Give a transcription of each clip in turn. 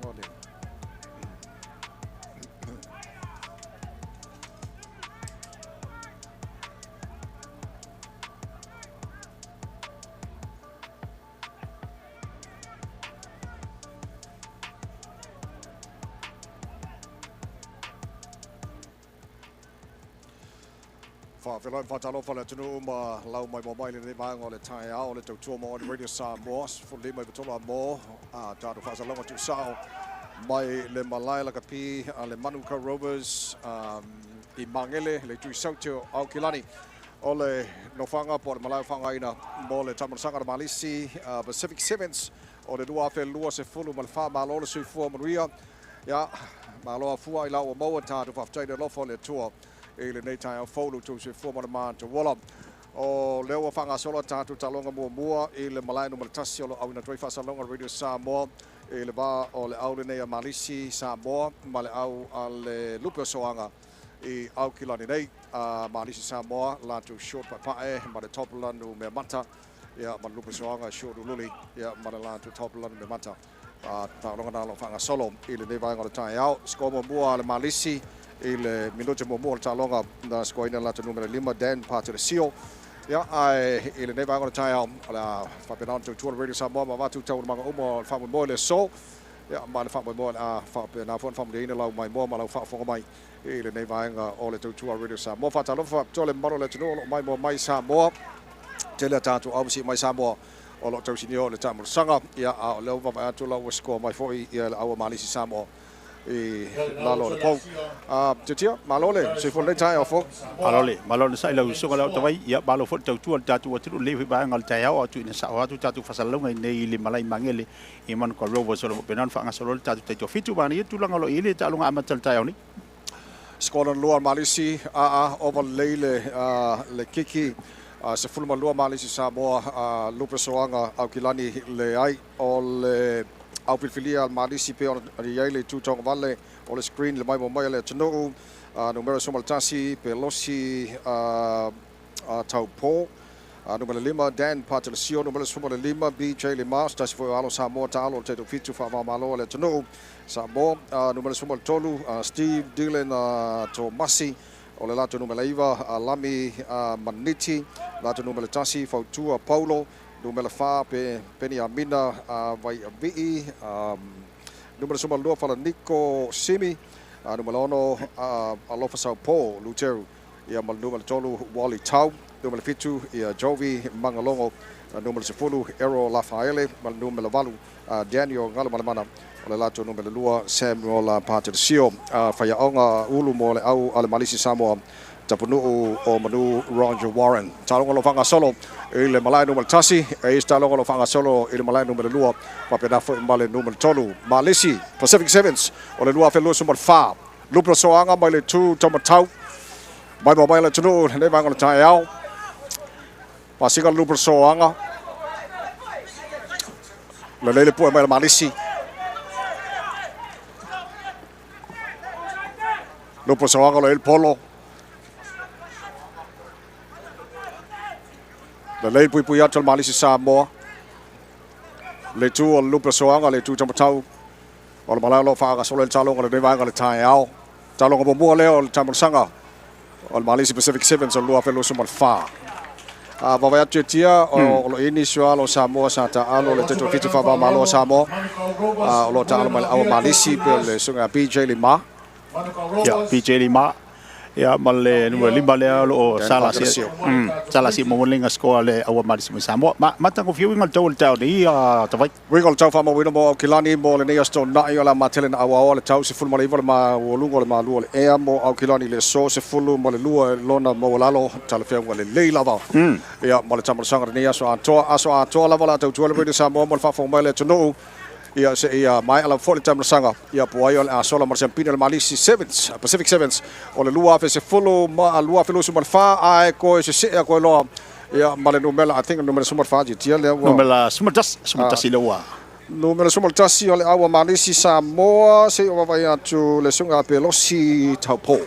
Taloga le Faafeiloai ma faatalofa le atunuu ma lau maimoa mai lenei vaega o le taeao o le tautua mo All Radio Samoa 15 i mo a tatou faasalalauga tuusao mai le malae lakapi a le Manukau Rovers i Magele le itu i Saute o Aukilani o le nofoaga po o le malae o faaaogaina mo le taamilosaga a le Malisi Pacific Sevens o le 2024. Malo le soifua manuia. Ia, malo afua i la ua maua tatou faafetai le alofa o le Atua i lenei taeao fou lo outou soifua ma le matou ola. O lea ua faagasolo tatou taaloga muamua i le malae numera 1 o lo o auina atu ai faasalalauga a le Radio Samoa i le va o le au lenei a Malisi Samoa ma le au a le Lupe o Soaga i Aukilani nei. A Malisi Samoa latou short paepae ma le top lanu meamata, ia ma le Lupe Soaga short ululi, ia ma le latou top lanu meamata. A taaloga na o lo o faagasolo i lenei vaega o le taeao. Score muamua a le Malisi i le minute muamua o le taaloga na scoreina le latou numera 5 Dan Pateresio. Ia, ae i lenei vaega o le taeao o le a faapena ona tautua le Radio Samoa ma avatu taualumaga uma o le faamoemoe i le aso. Ia, ma le faamoemoe o le a faapena foi ona faamanuiaina lau maimoa ma lau faafofoga mai i lenei vaega o le tautua Radio Samoa. Faatalofa faapitoa le mamalu o le atunuu o lo o maimoa mai Samoa. Tele a tatou aumasii mai Samoa o lo o tausinia o le taamilosaga. Ia, a o lea ua vaavaai atu la ua score mai foi ia le au a Malisi Samoa i lalo o le pou. Tiatia, malo le soifua lelei taeao fou. Malo le, malo le sai lau usoga lau tawai. Ia, malo foi le tautua le tatou atunuu lelei foi vaega o le taeao a tuuina sao atu tatou faasalalauga i nei i le malae Magele i Manukau Rovers o lo o faapena ona faagasolo le tatou taitoafitu. Manaia tulaga o lo o i ai le taaloga amata o le taeao nei. Score lona lua Malisi, aa, ova lelei le, le kiki, 12 Malisi Samoa, Lupe Soaga Aukilani leai. O le au filifilia a le Malisi pei ona i ai le itu taugavale o le screen le maimoa mai a le atunuu, numera 11 Pelosi Taupo, numera 5 Dan Patelesio, numera 15 BJ Lima, se tasi foi o alo Samoa taalo o le taitoafitu faava-o-Malo a le atunuu Samoa, numera 13 Steve Dylan Tomasi, o le latou numera 9 Lami Maniti, latou numera 1 Fautua Paulo, numera 4 Peniamina Vaiavii, numera 12 Falaniko Simi, numera 6 Alofa Saupo Luteru, ia ma le numera 3 Wally Tau, numera 7 ia Jovi Mangalongo, numera 10 Errol Lafaele, ma le numera 8 Daniel Galumalemana, o le latou numera 2 Samuel Patricio. Faiaoga ulu mo le au a le Malisi Samoa Tapunuu o Manu Roger Warren. Taaloga o lo o faagasolo i le malae numera 1, e i se taaloga o lo o faagasolo i le malae numera 2, faapena foi ma le numera 3. Malisi Pacific Sevens o le 2024. Lupe Soaga mai le itu taumatau. Mai mai le atunuu lenei vaega o le taeao. Pasiga le Lupe Soaga. Lelei le pue mai le Malisi. Lupe Soaga lo el polo. Lelei puipui atu le Malisi Samoa. Le itu o le Lupe Soaga, le itu taumatau. O le malae o lo o faagasolo ai le taaloga o lenei vaega o le taeao. Taaloga muamua lea o le taamilosaga o le Malisi Pacific Sevens o le 2024. A vaavaai atu Tiatia, o lo o i ai nisi o alo o Samoa sa taaalo le taitoafitu faava-o-Malo a Samoa. O lo o taaalo mai le au a Malisi pei o le susuga ia BJ Lima. Ia, BJ Lima. Ia, ma le numera 5 lea o lo o sa lasi, sa lasi mo lenga score le au a Malisi mai Samoa. Ma, matagofie uiga o le tau o le taeao nei, Tavai. Uiga o le tau faamauina mo Aukilani mo lenei aso toonai o le a matele na auaoa le tau 19 le maualuga o le malu o le ea mo Aukilani i le aso 12 lona maualalo talafeauga lelei lava ia ma le taamilosaga lenei aso atoa aso atoa lava o le a tautua le Radio Samoa mo le faafofoga mai a le atunuu ia seia maea lava foi le taamilosaga ia po ai o le a sola ma le siampina o le Malisi Sevens Pacific Sevens o le 2010 ma 2024 ae koe sese'e a koe loa Ia, ma le numera, I think numera 14 tiatia lea ua. Numera 11, 11 lea ua. Numera 11 o le au a Malisi Samoa, se i o vaavaai atu le susuga a Pelosi Taupo.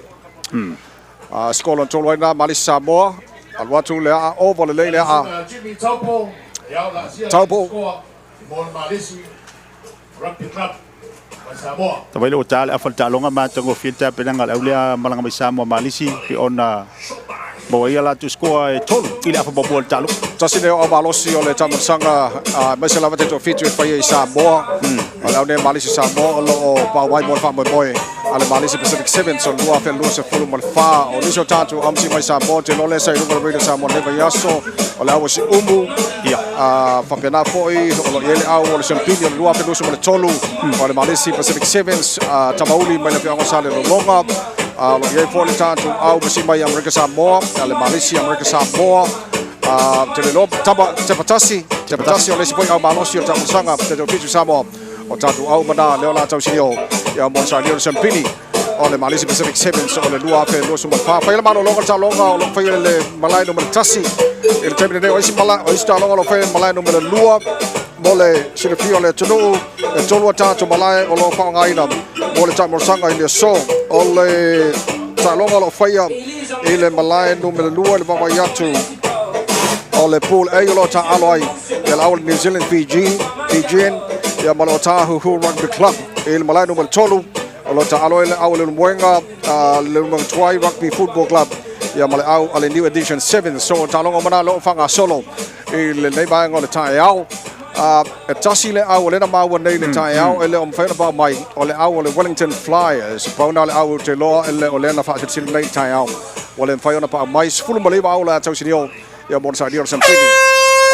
Score lona tolu ai lena Malisi Samoa, alu atu le aa, ova lelei le aa. Jimmy Taupo, Taupo. Mo le Malisi Rugby Club. Tawai le ua ta le afa le taaloga ma matagofie le tapenaga a le au lea malaga mai Samoa Malisi pe ona maua ai a latou score e 3 i le afa muamua o le taaloga. Tasi lenei o au malosi o le taamilosaga aemaise lava te toafitu e faia i Samoa. O le au nei Malisi Samoa o lo o pau ai mo le faamoemoe a le Malisi Pacific Sevens o le 2024. O nisi o tatou aumasi mai Samoa te loa lea sa i luga o le Radio Samoa i lenei vaiaso o le au o Siumu. Faapena foi o lo o i ai le au o le Siampini o le 2023 o le Malisi Pacific Sevens, Tamauli mai le afioaga o Salelologa. O lo o i ai foi le tatou au masi mai Amerika Samoa, le Malisi Amerika Samoa. Te le iloa, tama, Tepatasi, Tepatasi o le isi foi au malosi o le taamilosaga te toafitu Samoa. O tatou au mana lea o le a tausinio ia mo le sailia o le Siampini o le Malisi Pacific Sevens o le 2024. Faia le malologa le taaloga o lo o faia i le malae numera 1 i le taimi lenei. O isi malae, o isi taaloga o lo o faia i le malae numera 2 mo le silafia o le atunuu. E tolu a tatou malae o lo o faaaogaina mo le taamilosaga i le aso. O le taaloga o lo o faia i le malae numera 2 i le vaavaai atu o le Pool A o lo o taaalo ai ia le au o le New Zealand Fiji, Fijian ia ma le Otahuhu Rugby Club. I le malae numera 3 o lo o taaalo ai le au o le Leulumoega, le Leulumoega Tuai Rugby Football Club ia ma le au a le New Edition 7. So taaloga uma na o lo o faagasolo i lenei vaega o le taeao. E tasi le au o lea na maua nei le taeao e le o mafai ona pao mai, o le au o le Wellington Flyers. Pau na le au ou te iloa e le o lea na faasilisili nei i le taeao. Ua le mafai ona pao mai. 19 au o le a tausinio ia mo le sailia o le Siampini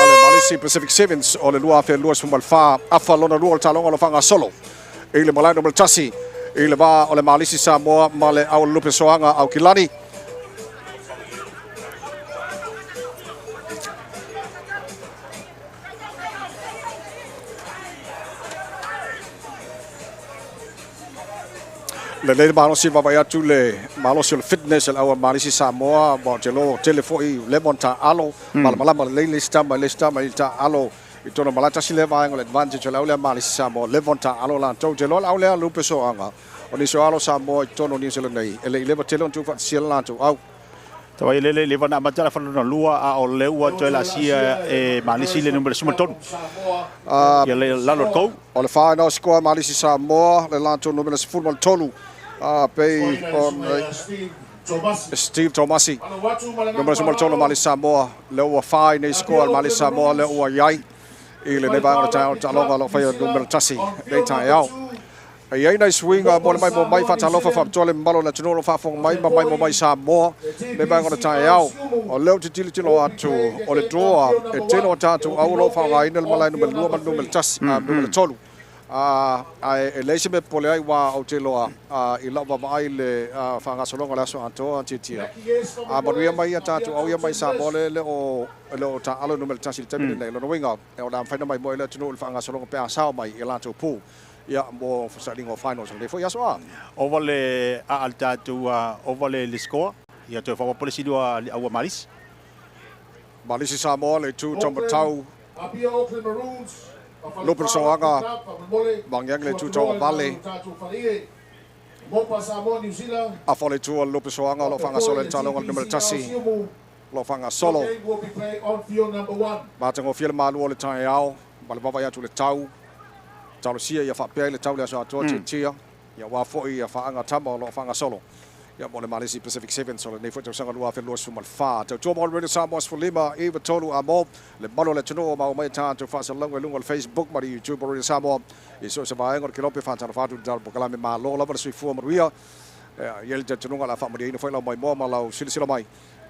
a le Malisi Pacific Sevens o le 2024. Afa lona lua o le taaloga o lo o faagasolo i le malae numera 1 i le va o le Malisi Samoa ma le au o le Lupe Soaga Aukilani. Lelei le malosi vaavaai atu le malosi o le fitness o le au a Malisi Samoa ma ou te iloa ua tele foi leva ona taaalo malamalama lelei le isi tama i le isi tama i le taaalo i totonu o malae. Tasi lea vaega o le advantage o le au lea Malisi Samoa leva ona taaalo latou. Ou te iloa le au lea Lupe Soaga o nisi o alo Samoa i totonu o Niu Sila nei e le i leva tele ona tuufaatasia le latou au. Tawai lele leva na amata la lona lua a o lea ua toe laasia e Malisi le numera 13. Ia le lalo le tou. O le fa ina o sikoa Malisi Samoa le latou numera 13 pei ona Steve Tomasi. Numera 13 Malisi Samoa lea ua fa i nei sikoa le Malisi Samoa lea ua i ai i lenei vaega o le taeao o le taaloga o lo o faia numera 1 nei taeao. E i ai nai suiga mo le maimoa mai, faatalofa faapitoa le mamalu o le atunuu o lo o faafofoga mai ma maimoa mai Samoa le vaega o le taeao. O lea ou te tilotilo atu o le drawer e tele o tatou au o lo o faaaogaina le malae numera 2 ma le numera 1, numera 3. Ae e leai se mea e popole ai aua ou te iloa i lau vaavaai i le faagasologa o le aso atoa Tiatia. A manuia mai a tatou au ia mai Samoa lea e le o taaalo numera 1 i le taimi lenei. O lona uiga, o le a mafai ona maimoa ai le atunuu i le faagasologa pe a sao mai i a latou pool. Ia, mo sailiga o finals o lenei foi aso a. Ova le aa le tatou ova le score. Ia toe faaopoopo le isi lua aua Malisi. Malisi Samoa le itu taumatau. Lupe Soaga Magiagi le itu tauagavale. Afa o le itu o Lupe Soaga o lo o faagasolo i le taaloga le numera 1. O lo o faagasolo. Matagofie le malu o le taeao ma le vaavaai atu i le tau. Talosia ia faapea i le tau le aso atoa tiatia ia aua foi ia faaga tama o lo o faagasolo ia mo le Malisi Pacific Sevens o lenei foi tausaga 2024. Tautua mo le Radio Samoa 15 93 a mo le malu o le atunuu o maua mai tatou faasalalauga i luga o le Facebook ma le YouTube o Radio Samoa i so o se vaega o le kelope. Faatalofa atu i le tala polokalame malo lava le soifua manuia. E i ai le talitonuga o le a faamalieina foi lau maimoa ma lau silasila mai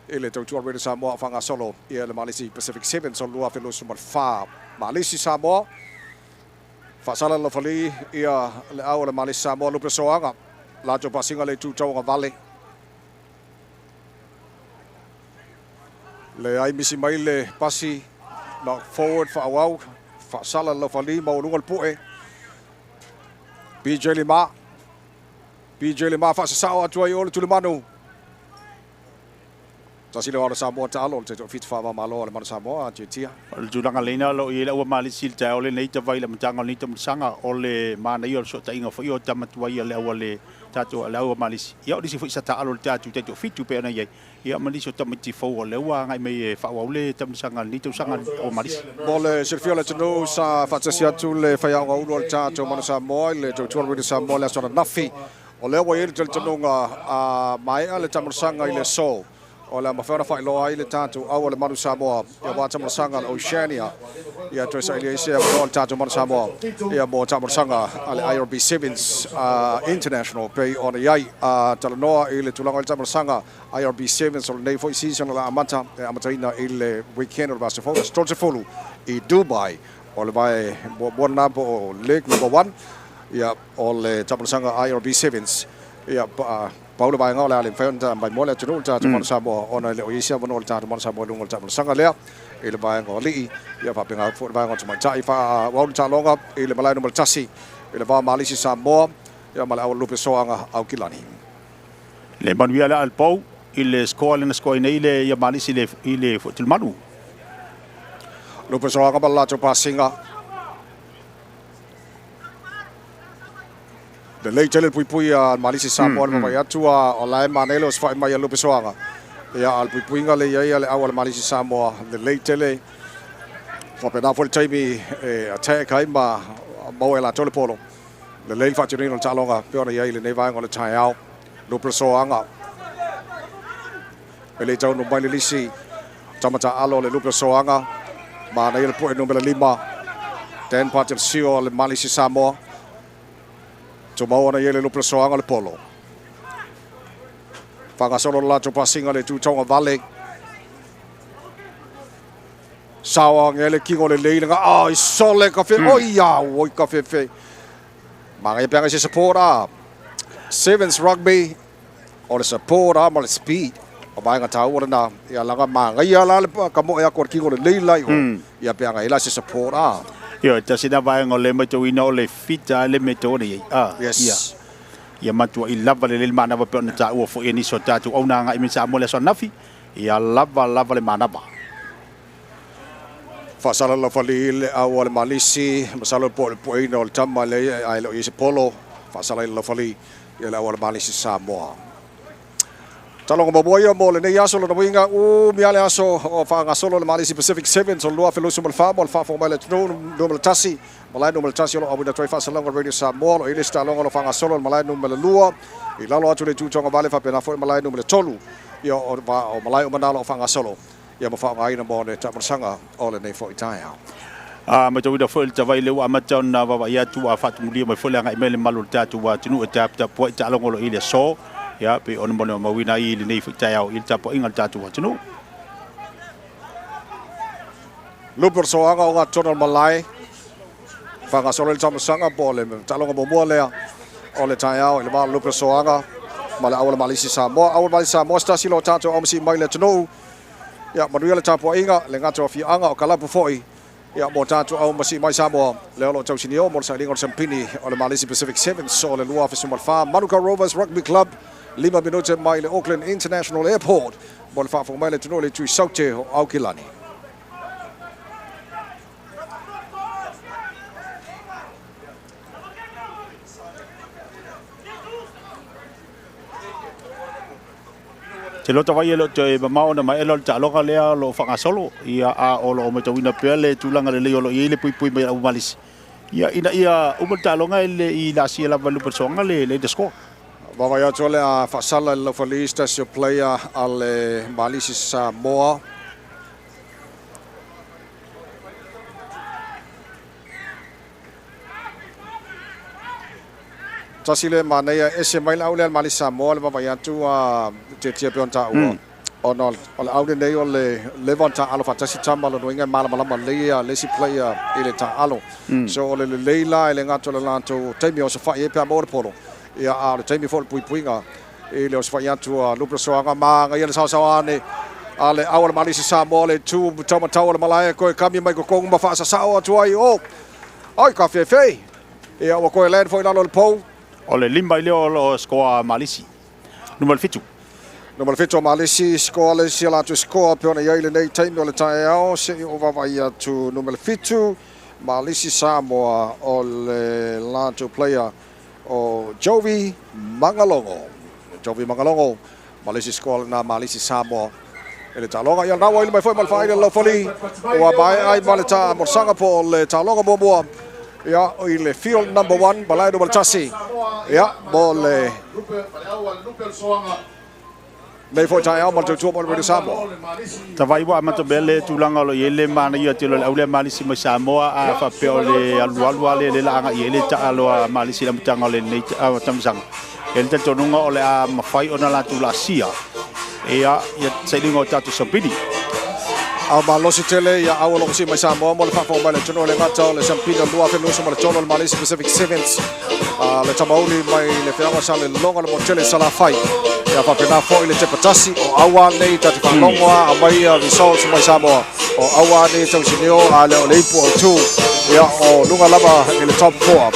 i le tautua Radio Samoa o faagasolo ia le Malisi Pacific Sevens o le 2024. Malisi Samoa, faasala lofali ia le au o le Malisi Samoa Lupe Soaga, latou pasiga le itu tauagavale. Leai misi mai le pasi knock forward faaauau, faasala lofali maualuga le pue. BJ Lima, BJ Lima faasasao atu ai o le Tulimanu. Tasi le o Samoa taalo le taitoafitu faava-o-Malo a le Manu Samoa a Tiatia. O le tulaga lena o lo o i ai le auamalisi i le taeao lenei tavai i le amataga o lenei taamilosaga, o le manaia o le sootaiga foi o tama tuai a le au a le tatou le auamalisi. Ia o nisi foi sa taalo i le tatou taitoafitu pei ona i ai, ia ma nisi o tamaiti fou o lea ua agai mai e faaauau le taamilosaga i lenei tausaga le auamalisi. Mo le silafia o le atunuu, sa faatasi atu le faiaoga ulu o le tatou Manu Samoa i le tautua o le Samoa i le aso ananafi. O lea ua i ai le talitonuga a maea le taamilosaga i le aso, o le a mafai ona faailoa ai le tatou au a le Manu Samoa aua taamilosaga a le Oceania. Ia toe sailia ai se avanoa o le tatou Manu Samoa ia mo taamilosaga a le IRB Sevens International pei ona i ai. A talanoa i le tulaga o le taamilosaga IRB Sevens o lenei foi season o le a amata e amataina i le weekend o le vaiaso fou aso 30 i Dubai. O le vae muamua lena po o leg number 1 ia o le taamilosaga IRB Sevens. Ia pau le vaega o le a le mafai ona maimoa le atunuu i le tatou Manu Samoa ona e le o i ai se avanoa o le tatou Manu Samoa i luga o le taamilosaga lea i le vaega o alii ia faapena foi le vaega o tamaitai. Faaauau le taaloga i le malae numera 1 i le va Malisi Samoa ia ma le auala lupe soaga Aukilani. Le manuia le Alpou i le score lena score nei le ia Malisi i le Fotulemanu. Lupe soaga ma le latou pasiga. Lelei tele le puipui a Malisi Samoa le vaavaai atu a o la e manaia le osofai mai a Lupe Soaga. Ia a o le puipuiga le i ai a le au a le Malisi Samoa, lelei tele. Faapena foi le taimi e attack ai ma maua e latou le polo. Lelei le faatinoina o le taaloga pei ona i ai i lenei vaega o le taeao. Lupe Soaga. E le taunuu mai le lisi tama taalo o le Lupe Soaga. Manaia le poe numera 5. Dan Patilsio o le Malisi Samoa. Tumau ona i ai le Lupe Soaga le polo. Faagasolo le latou pasiga le tūtauga vale. Saoa ngele kingo le lei lenga. Ai sole ka fe. Oi ia, oi ka fe fe. Manaia peanga se support a. Sevens Rugby o le support a ma le speed. O vaega taua lena. Ia laga manaia la le ka moe atu o le kingo le lei lai o. Ia peanga ila se support a. Ia, tasi na vaega o le matauina o le fita le me tōna i ai. Yes. Ia. Ia matua i lava le lele manava pe ona tāua foi e nisi o tātou au nā ngai me Samoa le aso ananafi. Ia lava lava le manava. Faasala laufali le au a le Malisi, masalo po o le pueina o le tama le ai le o i se polo. Faasala i le laufali ia le au a le Malisi Samoa. Taloga muamua ia mo lenei aso lona uiga umi lava le aso o faagasolo le Malisi Pacific Sevens o le 2024 mo le faafofoga mai le atunuu numera 1 malae numera 1 o lo o auina atu ai faasalalauga Radio Samoa o lo o i ai le isi taaloga o lo o faagasolo le malae numera 2 i lalo atu le itu togavale faapena foi le malae numera 3 ia o malae uma na o lo o faagasolo ia ma faaaogaina mo le taamilosaga o lenei foi taeao. A matauina foi le tavai lea ua amata ona vaavaai atu ua faatumulia mai foi le agai mai le malu o le tatou atunuu e taputapuai taaloga o lo o i le aso ia pei ona molimauina ai i lenei foi taeao i le tapuaiga a le tatou atunuu. Lupe o le soaga o gatotonu o le malae. Faagasolo ai le taamilosaga po o le taaloga muamua lea o le taeao i le va o le lupe o soaga ma le auala Malisi Samoa. Auala Malisi Samoa se tasi lo tatou aumasii mai le atunuu. Ia manuia le tapuaiga, le gata o afioaga o kalapu foi. Ia mo tatou aumasii mai Samoa. Lea o lo o tausinio mo le sailiga o le siamupini o le Malisi Pacific Sevens o le 2014. Manukau Rovers Rugby Club, 5 minute mai le Auckland International Airport mo le faafofoga mai le atunuu i le itu i Saute o Aukilani. Te lota vai e le o toe mamao ona maea o le taaloga lea o lo o faagasolo ia a o lo o matauina pea le tulaga lelei o lo o i ai le puipui mai au Malisi ia ina ia uma le taaloga e le i laasia lava i lupe soaga le score. Vaavaai atu o le a faasala i le laufali se tasi o player a le Malisi Samoa. Tasi le manaia ese mai le au lea a le Malisi Samoa le vaavaai atu a tiatia pei ona taua. Ona o le au lenei o le leva ona taaalo faatasi tama lona uiga e malamalama lelei ia le isi player i le taaalo. So o le lelei la e le gata o le latou taimi o osofai ai pe a maua le polo. Ia a o le taimi foi o le puipuiga i le osofai atu a Lupe Soaga magaia le saosaoa ane a le au a le Malisi Samoa le tu taumatau o le malae koe kami mai kokogu ma faasasao atu ai o ai ka fefe. Ia ua koe land foi lalo o le pou. O le 5 i leo o lo o score a Malisi. Numera 7. Numera 7 o Malisi, sikoa le isi a latou sikoa pei ona i ai lenei taimi o le taeao, se'i ou vaavaai atu numera 7 Malisi Samoa o le latou player o Jovi Magalogo. Jovi Magalogo, ma le isi sikoa lena Malisi Samoa i le taaloga. Ia lena ua ili mai foi ma le faaili a le laufali ua maea ai ma le taamolosaga po o le taaloga muamua ia i le field number 1 malae numera 1 ia mo le nei foi taeao ma le tautua mo le Radio Samoa. Tavai ua amata mea le tulaga o lo o i ai le manaia tele o le aulea Malisi mai Samoa a faapea o le alualu a le laaga i ai le taalo a Malisi i le amataga o lenei tausaga. E le talitonuga o le a mafai ona latou laasia ia sailiga o tatou sampini. Au malosi tele ia au o lo si mai Samoa mo le faafofoga mai le atunuu le gata o le sampini o le 2023 o le Malisi Pacific Sevens le tamauli mai le feaga sa le loga le motele Salafai. Ia faapena foi le tepatasi o aua nei tate faalogo a mai results mai Samoa o aua nei tausinio a le o le ipu o tu ia o luga lava i le top 4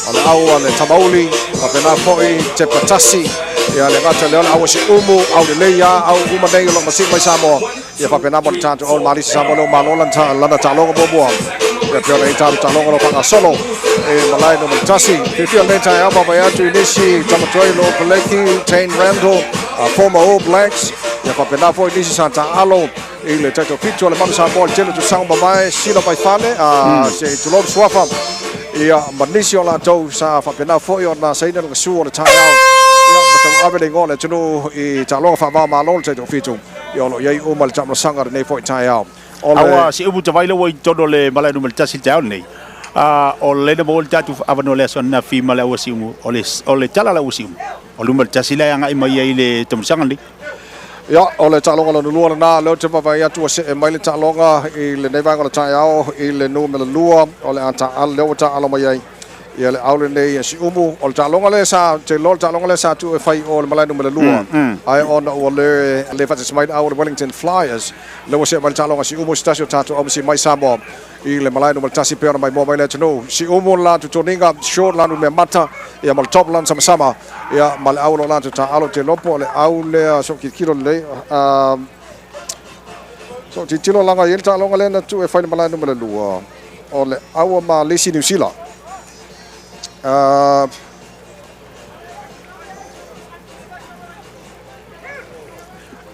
o le au a le tamauli faapena foi tepatasi ia le gata le o le aua si umu au le leia au uma nei o lo masi mai Samoa ia faapena mo le tatou au Malisi Samoa le o malo lana taaloga muamua ia pei ona i tatou taaloga lo faagasolo e malae numera 1. Fiafia lenei taeao vaavaai atu i nisi tamatuai lo Peleki, Tane Randall, former All Blacks ia faapena foi nisi sa taalo i le taitofitu o le Manu Samoa le tele tausaga mamae Sila Vaifale se tulou le suafa ia ma nisi o latou sa faapena foi ona saina le gasu o le taeao ia ma tauave le igoa o le atunuu i taaloga faava-o-Malo le taitofitu ia o lo o i ai uma le taamolosaga lenei foi taeao. O le Aua si umu tavai le ua i totonu o le malae numera 1 i le taeao lenei. O le na maua le tatou avanoa le aso ananafi ma le aua si umu o le tala la ua si umu o numera 1 le agai mai ai le tamasanga lenei. Ia, o le taaloga lona lua lena, lea ou te vaavaai atu ua see mai le taaloga i lenei vaega o le taeao i le numera 2 o le a taaalo, lea ua taaalo mai ai ia le au lenei e Siumu. O le taaloga lea sa, te iloa o le taaloga lea sa tuu e fai o le malae numera 2, ae ona ua le faatasi mai le au o le Wellington Flyers, lea ua see mai le taaloga Siumu, se tasi o tatou aumasi mai Samoa i le malae numera 1 pei ona maimoa mai le atunuu. Siumu le latou toniga, short lanu mea mata, ia ma le top lanu samasama, ia ma le au o lo o latou taaalo te iloa po o le au lea so tilotilo lelei, so tilotilo laga i ai le taaloga lea na tuu e fai le malae numera 2 o le au a Malisi Niu Sila.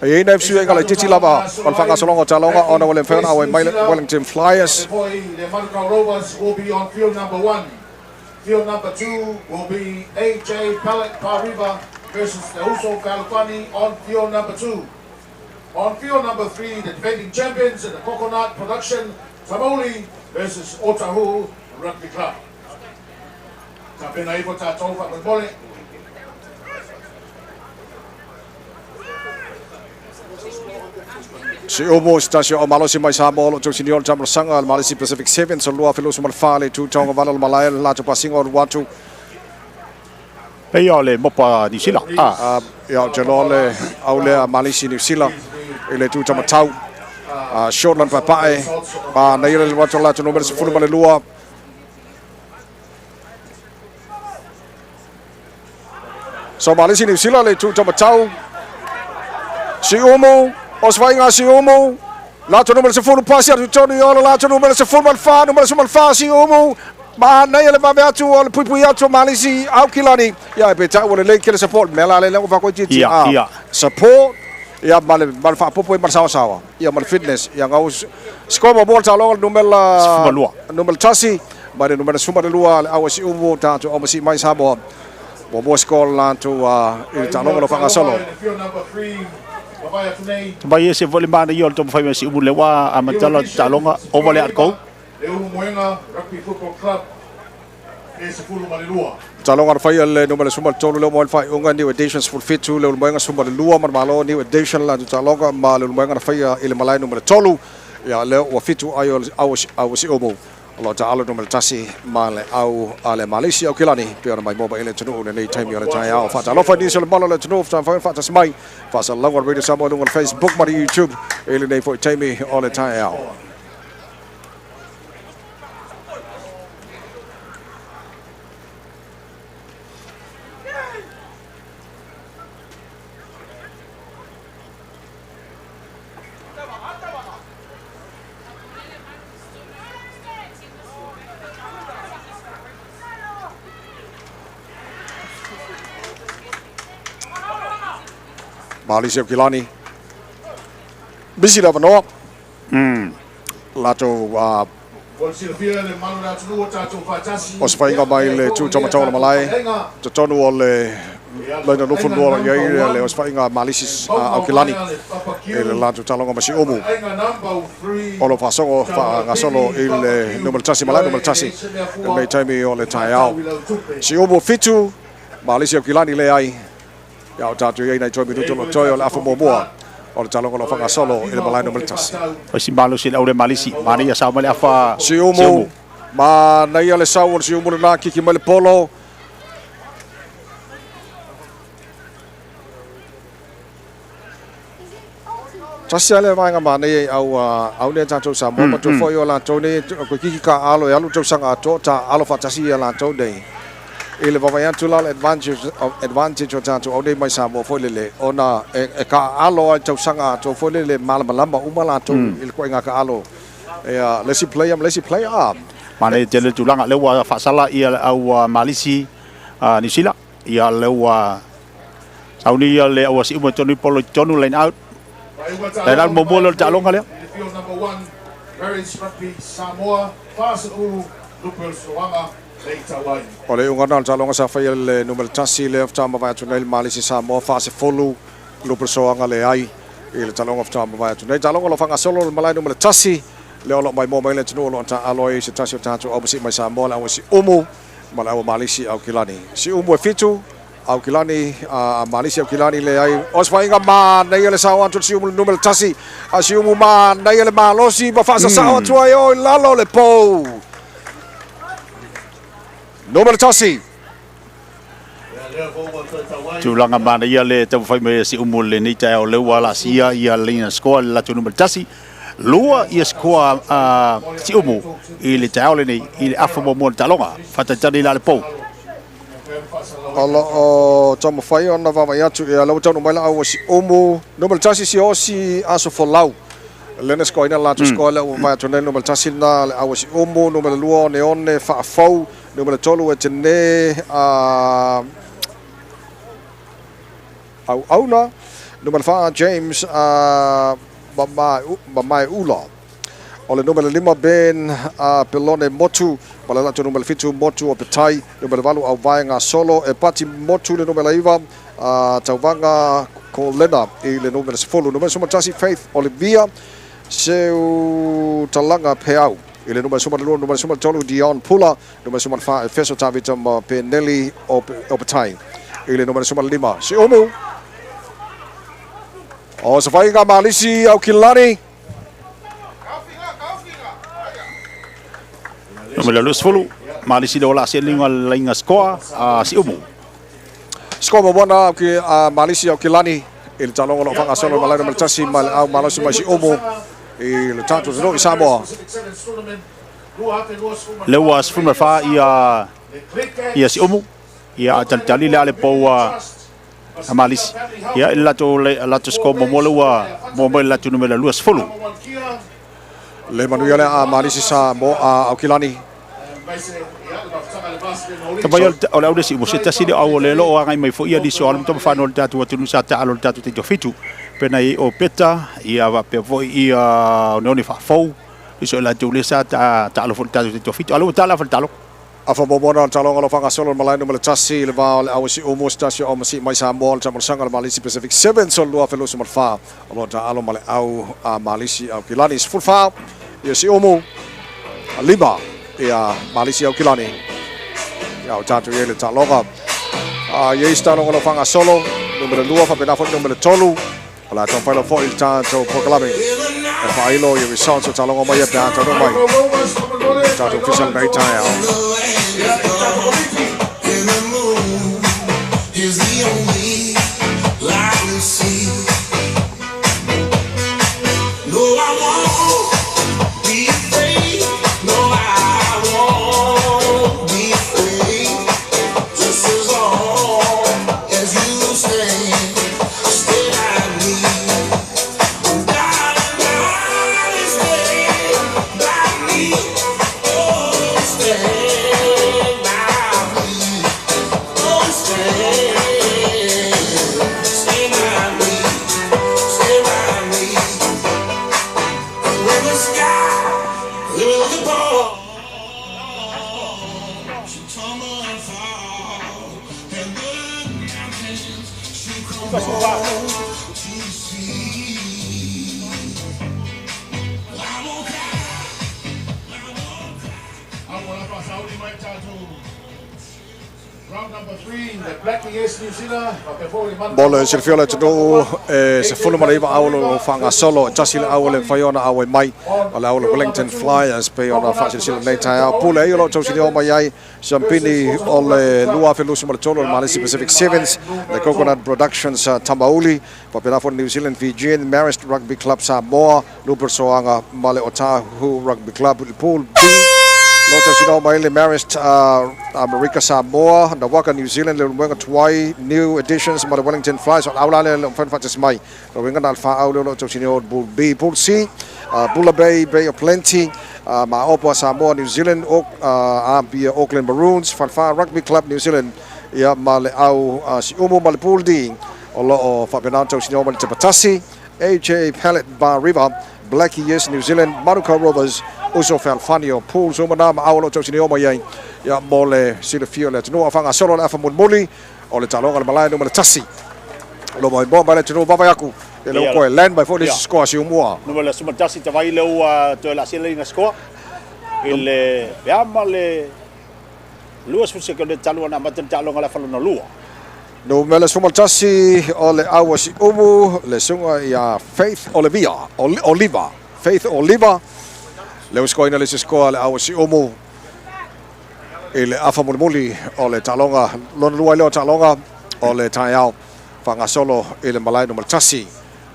E i ai nai fesuiaiga laitiiti lava o le faagasologa o taaloga ona ua le mafai ona auai mai le Wellington Flyers. The Manukau Rovers will be on field number 1. Field number 2 will be AJ Pallet Pariva versus the Uso Fealofani on field number 2. On field number 3, the defending champions in the Coconut Production, Tamauli versus Otahuhu Rugby Club. Tapena ifo tatou faamolemole. Siumu se tasi o malosi mai Samoa o lo o tausinio le taamolosaga le Malisi Pacific Sevens o le 2024 le itu tauagavale o le malae le latou pasiga o alu atu. Pei o le mopa Niu Sila. Ia ou te iloa le au lea Malisi Niu Sila i le itu taumatau. Shortland paepae ma naia le alu atu o le latou numera 12. So Malisi Niu Sila le itu taumatau. Siumu, o se faiga a Siumu. Latou numera 10 pasi atu i totonu i o le latou numera 14, numera 14 Siumu. Manaia le vave atu o le puipui atu o Malisi Aukilani. Ia e peitai ua lelei tele support. Mea la lea ua faakoitiiti. Support ia ma le faapopo ma le saoasaoa. Ia ma le fitness. Ia ngau score muamua le taaloga le numera 12. Numera 1 ma le numera 12 le au a Siumu tatou aumasi mai Samoa. Muamua score le latou i le taaloga o lo o faagasolo. Mai ese foi le manaia o le taumafai mai o Siumu lea ua amata le taaloga ova le Atkou. Le Ulumoega Rugby Football Club e 12. Taaloga na faia le numera 13 lea ua maua ai le faaiuga New Edition 17 le Ulumoega 12 ma le Malo New Edition le latou taaloga ma le Ulumoega na faia i le malae numera 3 ia lea ua 7 ai o le au a Siumu o lo o taalo numera 1 ma le au a le Malisi Aukilani pei ona maimoa mai i le atunuu i lenei taimi o le taeao. Faatalofa i nisi o le malu o le atunuu faamafai ona faatasi mai faasalalauga o le Radio Samoa i luga o le Facebook ma le YouTube i lenei foi taimi o le taeao. Malisi Aukilani. Misi le avanoa. Latou o se faiga mai le tu taumatau o le malae. Totonu o le laina nofonua o lo o i ai le osofaiga a Malisi Aukilani i le latou taloga ma Siumu. O lo o faasogo faagasolo i le numera 1 malae numera 1 i lenei taimi o le taeao. Siumu 7, Malisi Aukilani leai. Ia o tatou i ai nai toe minuto o lo o toe o le afa muamua o le taloga o lo o faagasolo i le malae numera 1. O si malosi le aule Malisi. Manaia sao mai le afa Siumu. Manaia le sau o le Siumu lena, kiki mai le polo. Tasi lava le vaega manaia i au au nei a tatou Samoa, matua foi o latou nei koe kiki taaalo e alu tausaga atoa taaalo faatasi ia latou nei. I le vaavaai atu la o le advantage o tatou au nei mai Samoa foi lele, ona e taaalo lava i tausaga atoa foi lele, malamalama uma latou i le ituaiga taaalo. Ia, le isi player ma le isi player. Manaia tele le tulaga lea ua faasala ia le au Malisi Niu Sila. Ia lea ua sauni ia le au Siumu e tonu i polo i totonu line out. Line out muamua lea o le taaloga lea. O le iuga lena o le taaloga sa faia le numera 1 lea faatoa mavae atu nei le Malisi Samoa 40 Lupe Soaga leai i le taaloga faatoa mavae atu nei. Taaloga o lo o faagasolo le malae numera 1 lea o lo o maimoa mai le atunuu o lo o taaalo ai se tasi o tatou au masii mai Samoa, le au Siumu ma le au Malisi Aukilani. Siumu e 7, Aukilani, Malisi Aukilani leai. O se faiga manaia le sao atu o le Siumu le numera 1. A Siumu manaia le malosi ma faasasao atu ai o i lalo le pou. Numera 1. Tulaga manaia le taumafai mai e Siumu lenei taeao lea ua laasia ia laina score le latou numera 1. Lua ia score a Siumu i le taeao lenei i le afa muamua o le taaloga. Faatalitali la le pou. O lo o taumafai ona vaavaai atu ia lea ua taunuu mai le au a Siumu. Numera 1 Siaosi Aso Folau. Lena score ina latou score lea ua vaai atu nei numera 1 lena le au a Siumu. Numera 2 Oneone Faafou. Numera 3 e Tene Auauna. Numera 4 James Mamaeula. O le numera 5 Ben Pelone Motu. Ma le latou numera 7 Motu o Petai. Numera 8 Auvaega Solo. E Pati Motu le numera 9. Tauvaga Kolena i le numera 10. Numera 11 Faith Olivia Seu Talaga Peau. I le numera 12, numera 13 Dion Pula. Numera 14 Efeso Tavita ma Peneli o Petai. I le numera 15 Siumu. O se faiga Malisi Aukilani. Numera 20, Malisi le o laasia i luga o le laina score a Siumu. Score muamua na a Malisi Aukilani i le taaloga o lo o faagasolo i malae numera 1 ma le au malosi mai Siumu i le tatou atunuu i Samoa. Lea ua 14 ia Siumu. Ia a talitali le a le pou a Malisi. Ia i le latou score muamua lea ua maua mai le latou numera 20. Le manuia lea a Malisi Samoa a Aukilani. Tamai o le au le Siumu se tasi le au o le lo o agai mai foi ia nisi o alo ma tamafano o le tatou atunuu sa taalo i le tatou taitoafitu. Pena i o Peta, ia faapea foi ia Oneone Faafou, nisi o latou lea sa taalo foi i le tatou taitoafitu. A o lea ua tala afa le taaloga. Afa muamua na o le taaloga o lo o faagasolo i le malae numera 1 i le va o le au a Siumu se tasi o au masii mai Samoa o le taamolosaga o le Malisi Pacific Sevens o le 2024 o lo o taaalo ma le au a Malisi Aukilani. 14 ia Siumu, 5 ia Malisi Aukilani. Ia o tatou i ai le taaloga. Ia isi taaloga o lo o faagasolo, numera 2 faapena foi numera 3. O le a taumafai lava foi i le tatou polokalame e faailo i results o taaloga mai ia pe a taunuu mai i le tatou ofisa lenei taeao. Mo le silafia le atunuu e 19 au o lo o faagasolo, e tasi le au e le mafai ona auai mai, o le au o le Wellington Flyers pei ona faasilasila i lenei taeao. Pule ai o lo o tausinio mai ai siampini o le 2023 o le Malesi Pacific Sevens, le Coconut Productions Tamauli, faapena foi le New Zealand Fijian Marist Rugby Club Samoa, Luper Soaga ma le Otahuhu Rugby Club i le Pool B. Lo tausinao mai le Marist Amerika Samoa, Nawaka New Zealand, le Ulumoega Tuai, New Editions ma le Wellington Flyers. O le au la lea le mafai ona faatasi mai. Lo uiga na o le fa au lea o lo o tausinio i le Pool B. Pool C, Bula Bay, Bay of Plenty, Maopo a Samoa, New Zealand, Apia Auckland Maroons, Falefa Rugby Club New Zealand, ia ma le au Siumu. Ma le Pool D, o lo o faapena ona tausinio mai le Tepatasi, AJ Pallet Bar River, Blackie Yes New Zealand, Manukau Rovers, Uso Fealofani. O pools uma na ma au o lo o tausini mai ai, ia mo le silafia o le atunuu. A faagasolo le afa mulimuli o le taaloga le malae numera 1. Lo mai moa mai le atunuu vavai aku ia le ukoe land mai foi le isi scoa si umua. Numera 11 tavai le ua toe laasia le ina scoa i le peama le 20 sekone talu ona amata le taaloga le afa lona lua. Numera 11 o le au a Siumu, le susuga ia Faith Olivia, Oliva, Faith Oliva, le ua scoaina le isi scoa a le au a Siumu i le afa mulimuli o le taaloga lona lua ai lea o taaloga o le taeao faagasolo i le malae numera 1.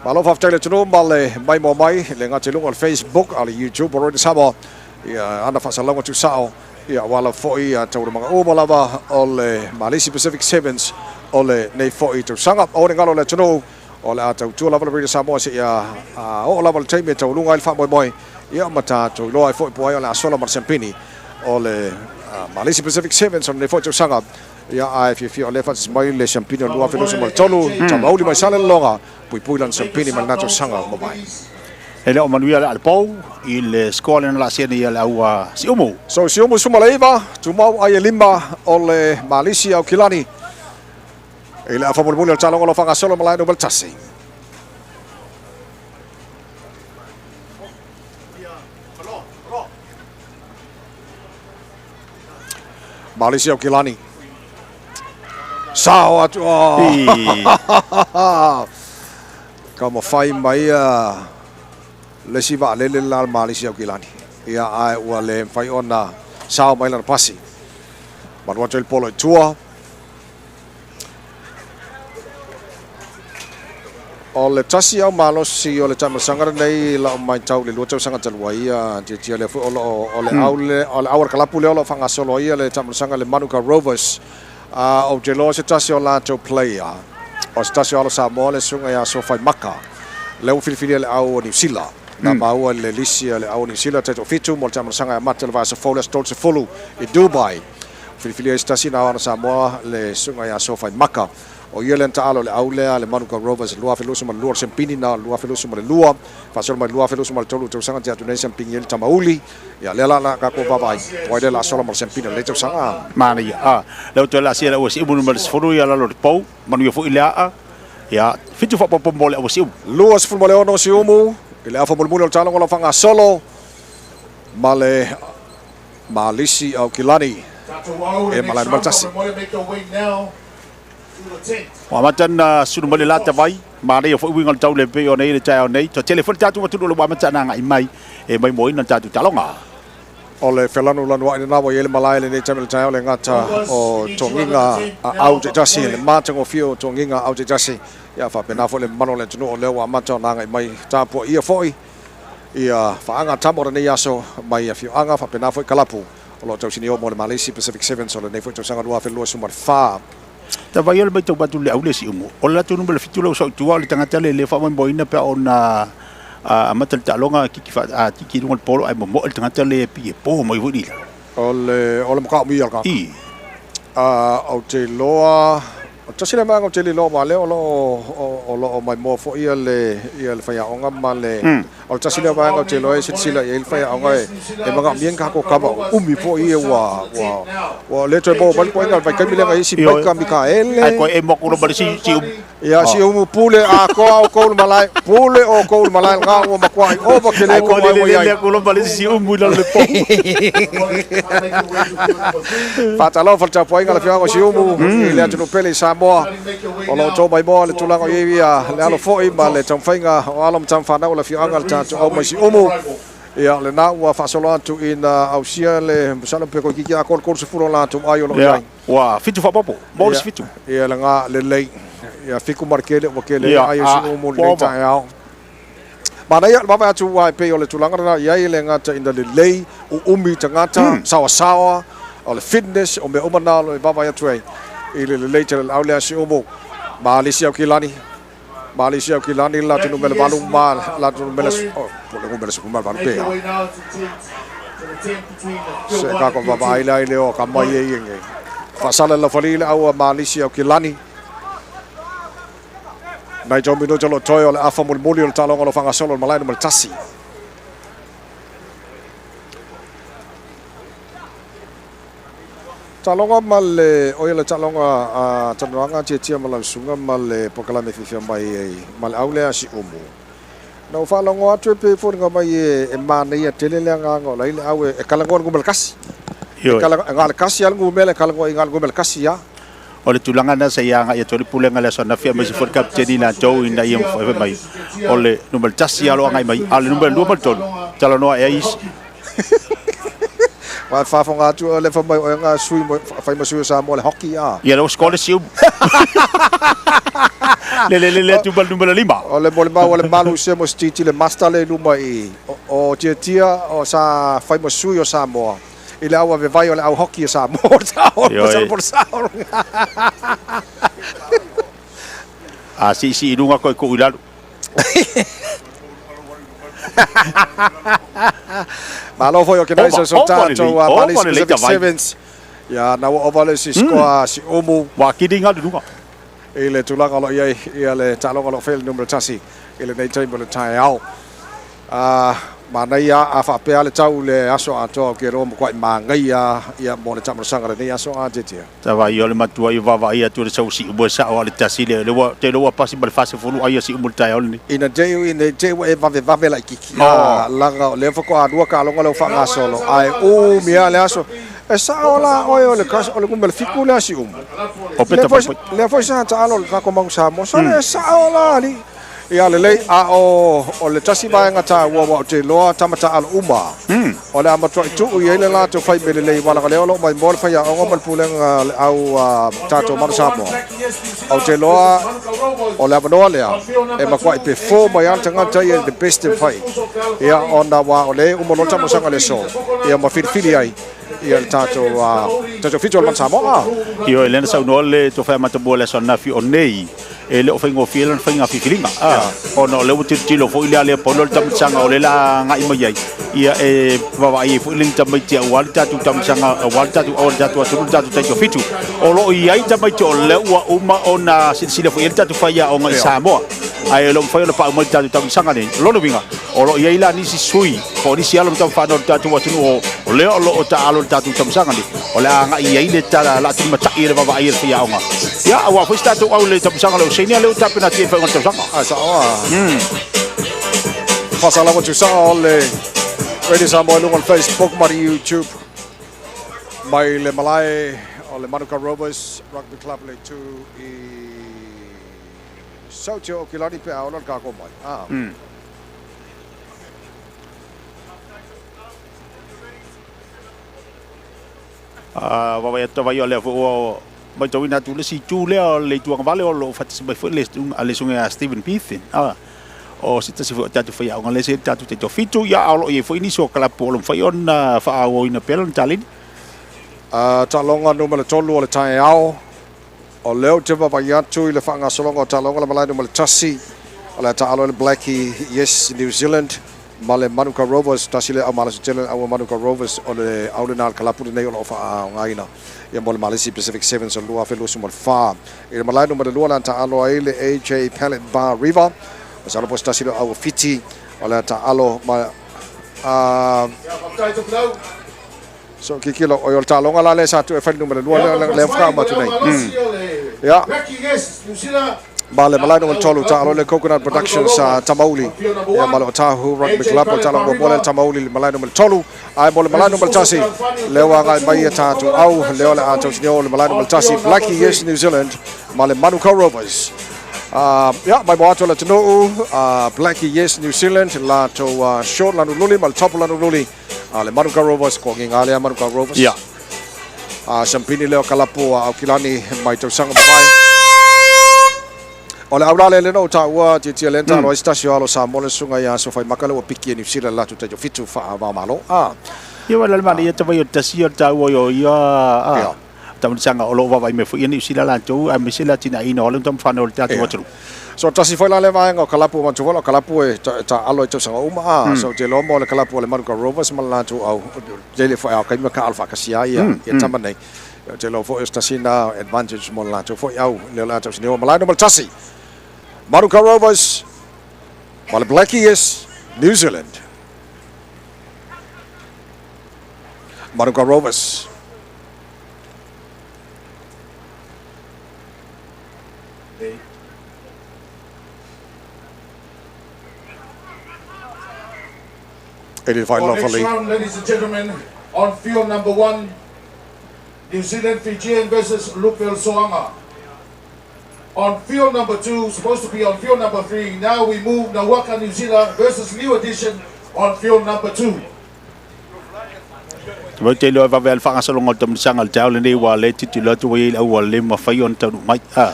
Malo faafetai le atunuu ma le maimoa mai, le gata i luga o le Facebook a le YouTube o Radio Samoa, ia ana faasalalauga tuusao, Ia, aua lava foi taualumaga uma lava o le Malisi Pacific Sevens o lenei foi tausaga. O le galo o le atunuu, o le a tautua lava le Radio Samoa seia oo lava le taimi e taualuga ai le faamoemoe, ia ma tatou iloa ai foi po o ai o le a sola ma le siampini o le Malisi Pacific Sevens o lenei foi tausaga. Ia, ae fiafia o lea e faatasi mai le siampini o le 2023, Tamauli mai Salelologa, puipui lana siampini mai lena tausaga ua mavae. E le o manuia le alepou i le score lena la sia nei a le au Siumu. So Siumu 19, tumau ai e 5 o le Malisi Aukilani i le afa mulimuli o le taaloga o lo o faagasolo malae numera 1. Malisi Aukilani. Sao atu. Oh. Ka mawhai mai a le isi vaalele le la a le Malisi Aukilani. Ia, ae ua le mafai ona sao mai lana pasi. Manu atu ai le polo i tua. O le tasi au malosi o le taamilosaga lenei i lau matau i le 2 tausaga talu ai, ia tiatia lea foi o lo o o le au le o le au a le kalapu lea o lo o faagasolo ai le taamilosaga le Manuka Rovers. A ou te iloa o se tasi o latou player, o se tasi o alo Samoa le susuga ia Sofaimaka, lea ua filifilia le au o Niu Sila. Na maua i le lisi a le au o Niu Sila taitoafitu mo le taamilosaga e amata i le vaiaso fou le aso 30 i Dubai. Ua filifilia ai se tasi na ao ana Samoa le susuga ia Sofaimaka. O ia lea na taalo i le au lea a le Manuka Rovers i le 2022, o le siampini na o le 2022, faasolo mai le 2023 tausaga te atu nei siampini ai le Tamauli. Ia lea la la tatou vaavaai, o ai lea la sola ma le siampini o lenei tausaga. Manaia. A, lea ua toe laasia le aua siumu numera 10 ia lalo o le pou, manuia foi le aa, ia, 7 faaopoopo mo le aua siumu. 26 siumu i le afa mulimuli o le taaloga o lo o faagasolo ma le Malisi Aukilani e malae numera 1. Ua amata ona sulu mai le lata vai, manaia foi uiga o le taule e pei ona i ai le taeao nei. Toa tele foi le tatou atunuu o lo o ua amata ona agai mai e maimoaina le tatou taaloga. O le felanulanu ai lena ua i ai le malae i lenei taimi o le taeao, le gata o togiga a au taitasi, le matagofie o togiga a au taitasi, ia faapena foi le mamalu o le atunuu o lea ua amata ona agai mai tapuaia foi ia faaga tama o lenei aso mai afioaga faapena foi kalapu o lo o tausinio mo le Malesi Pacific Sevens o lenei foi tausaga 2024. Tavaia le matau atu i le au le siumu, o le latou numera 7 lea ua sau i tua, o le tagata lea e le faamoemoeina pe a ona amata le taaloga kiki a kiki i luga o le polo ae momoe le tagata lea e pei e po mai foi lila. O le o le makaomia o le tagata. I. Ou te iloa O le tasi lea vaega ou te le iloa aua o lea o lo o o lo o maimoa foi ia le ia le faiaoga ma le o le tasi lea vaega ou te iloa e silasila i ai le faiaoga e e manaomia ni tatou tama umi foi ia ua ua ua le toe maua mai le ituaiga vaitaimi lea na i ai si Maika Mikaele. Ae toe emo atu loa ma le isi Ia Siumu pule atoa outou i le malae, pule outou i le malae lena ua matuai ova tele tou ai ua i ai. Ai ua lele Siumu i lalo le pou. Faatalofa i le tapuaiga a le afioaga o Siumu i le atunuu pele i Samoa. O lo o outou maimoa le tulaga o i ai ia le alo foi ma le taumafaiga o alo ma tamafanau o le afioaga le tatou au mai Siumu. Ia o lena ua faasolo atu ina ausia le masalo pe toeitiiti atoa le 30 o latou ai o lo o i ai. Ua fitu faaopoopo, mo le isi fitu. Ia lena lelei. Ia fitu ma le tele ua tele ai o Siumu i lenei taeao. Manaia le vaavaai atu aua e pei o le tulaga lena e i ai e le gata ina lelei, uumi tagata, saoasaoa, o le fitness, o mea uma na o lo o vaavaai atu ai i le lelei tele o le au lea a Siumu. Malisi Aukilani, Malisi Aukilani le latou numera 8 ma le latou numera, oh, po o le numera 18 pe a. Se kako vaavaai la i le o ka mai e ia nei. Faasala le laufali le au a Malisi Aukilani. Nai tau minuta o lo o toe o le afa mulimuli o le taaloga o lo o faagasolo i le malae numera 1. Taaloga ma le, oi le taaloga a Talanoaga Tiatia ma Lausuga ma le polokalame fiafia mai ai ma le au lea a Siumu. Na ou faalogo atu e pei e foliga mai e manaia tele le agaga o la i le au e talanoa i le numera 1. E na o le tasi lava le numera e talanoa i na o le numera 1 lava. O le tulaga lena sa ia agai atu ai le pulega i le aso ananafi aemaise foi le kapiteni latou ina ia mafai mai o le numera 1 lava o lo o agai mai, a o le numera 2 ma le 3, talanoa ea isi. Aua e faafofoga atu o lea fai mai o ega sui fai ma sui o Samoa le hockey a. Ia lea ua score le Siumu. Le le le le atu ma le numera 5. O le molimau a le malu se mo sititi le master le i luma i o Tiatia o sa fai ma sui o Samoa i le au ave vai o le au hockey o Samoa. A siisii i luga koe tuu i lalo. Malo foi organizers o tatou Malaysia Pacific Sevens. Ia na ua ova le isi score a Siumu. Ua kili ngalu luga. I le tulaga o lo o i ai ia le taaloga o lo o faia le numera 1 i lenei taimi o le taeao. Manaia a faapea le tau i le aso atoa ou te iloa ua matuai manaia ia mo le taamilosaga i lenei aso a Tiatia. Tavaai o le matua i vaavaai atu i le sau Siumu e sao a le tasi le le ua te iloa ua pasi ma le 40 ai a Siumu i le taeao lenei. Ina te ina te ua e vavevave laititi a laga o lea faatoa lua taaloga lea ua faagasolo ae umi lava le aso. E sao la oe o le o le numera 7 lea a Siumu. O Peta Poipoi. Lea foi sa taalo i le tatou Manu Samoa. Sole e sao la alii. Ia lelei, a o le tasi vaega taua aua ou te iloa tama taaalo uma, o le a matuai tuu i ai le latou fai mea lelei aua leaga o lea o lo o maimoa le faiaoga ma le pulega a le au tatou Manu Samoa. Ou te iloa o le avanoa lea e matuai perform ai lava le tagata ia i the best e mafai ia ona aua o lea e uma loa le taamilosaga i le aso ia ma filifili ai ia le tatou tatou fitu o le Manu Samoa. Ioe, lea na saunoa le Tofa ia Matamua i le aso ananafi o nei, e le o faigofie lana faiga filifiliga, ona o lea ua tilotilo foi le alea pono le tamaitisaga o lea o le a agai mai ai, ia e vaavaai ai foi le tamaiti aua le tatou tamaitisaga, aua le tatou aua le tatou atunuu, le tatou taitoafitu. O lo o i ai tamaiti o lea ua uma ona silasila foi i ai le tatou faiaoga i Samoa, ae e le o mafai ona paau mai i le tatou tamaitisaga nei. O lona uiga, o lo o i ai la nisi sui po o nisi alo ma tamafanau o le tatou atunuu o lea o lo o taaalo i le tatou tamasaga nei, o le a agai i ai le tala laatilimatai e le vaavaai e le faiaoga. Ia, aua foi se tatou au i le tamasaga lea o Seinia lea ua tapena atu i ai le faaiuga o le tausaga. A sao a. Faasalaga tusaa o le Radio Samoa i luga o le Facebook ma le YouTube mai le malae o le Manuka Rovers Rugby Club le itu i Sauti o Aukilani pe a ola le kako mai. Ah. Vaavaai atu tavaai o lea foi ua matauina atu le isi itu lea o le itu agavale o lo o faatasi mai foi le susuga ia Stephen Beathen. O se tasi foi o tatou faiaoga lea sa i le tatou taitoafitu, ia a o lo o i ai foi nisi o kalapu o lo o mafai ona faaauauina pea lona taleni. Taaloga numera 3 o le taeao. O lea ou te vaavaai atu i le faagasologa o taaloga le malae numera 1 o le a taaalo ai le Blackie Yes New Zealand ma le Manuka Rovers, tasi lea au malosi tele le au a Manuka Rovers o le au lena a le kalapu lenei o lo o faaaogaina ia mo le Malesi Pacific Sevens o le 2024. I le malae numera 2 o le a taaalo ai le AJ Pallet Bar River, masalo po o se tasi lea o au a Fiti o le a taaalo ma So kikilo, oi o le taaloga la lea sa tuu e fai le numera 2 lea lea faatoa uma atu nei. Ia. Ma le malae numera tolu taalo le Coconut Productions Tamauli. Ia ma le Otahuhu Rugby Club o talo mo le Tamauli le malae numera tolu. Ai mo le malae numera tasi. Lea ua agai mai ia tatou au lea o le a tausinio le malae numera tasi Blackie Yes New Zealand ma le Manukau Rovers. Ia mai mo atu le atunuu Blackie Yes New Zealand latou short lanu luli ma le top lanu luli a le Manukau Rovers ko nginga lea Manukau Rovers. Ia. Sampini leo kalapu a Aukilani mai tausaga mavae. O le aulale le no taua tia tia lenta alo ai se tasi o alo Samoa le susuga ia Sofai Maka le ua piki e Niu Sila le latou taitofitu faava-o-Malo. Ia wa le manaia tawai o tasi o taua o ia a tamanisanga o lo vaavaai mai foi ia Niu Sila latou aemaise le atinaeina o alo ma tamafanau o le tatou atunuu. So tasi foi la lea vaega o kalapu o manatua foi o kalapu e taalo i tausaga uma a. So ou te iloa mo le kalapu a le Manukau Rovers ma le latou au lele foi a o taimi ka alo faatasi ai ia tama nei. Ou te iloa foi o se tasi na advantage mo le latou foi au lea o le a tausinio malae numera tasi. Manukau Rovers ma le Black Yes New Zealand. Manukau Rovers. Eighty-five Our next lovely. round, ladies and gentlemen, on field number 1, New Zealand Fijian versus Lupe Soanga. On field number 2, supposed to be on field number 3, now we move Nawaka New Zealand versus New Edition on field number 2. Te te iloa e vave ai le faagasologa o le tamanisanga o le taeao lenei ua le tilotilo atu ua i ai le au ua le mafai ona taunuu mai. A.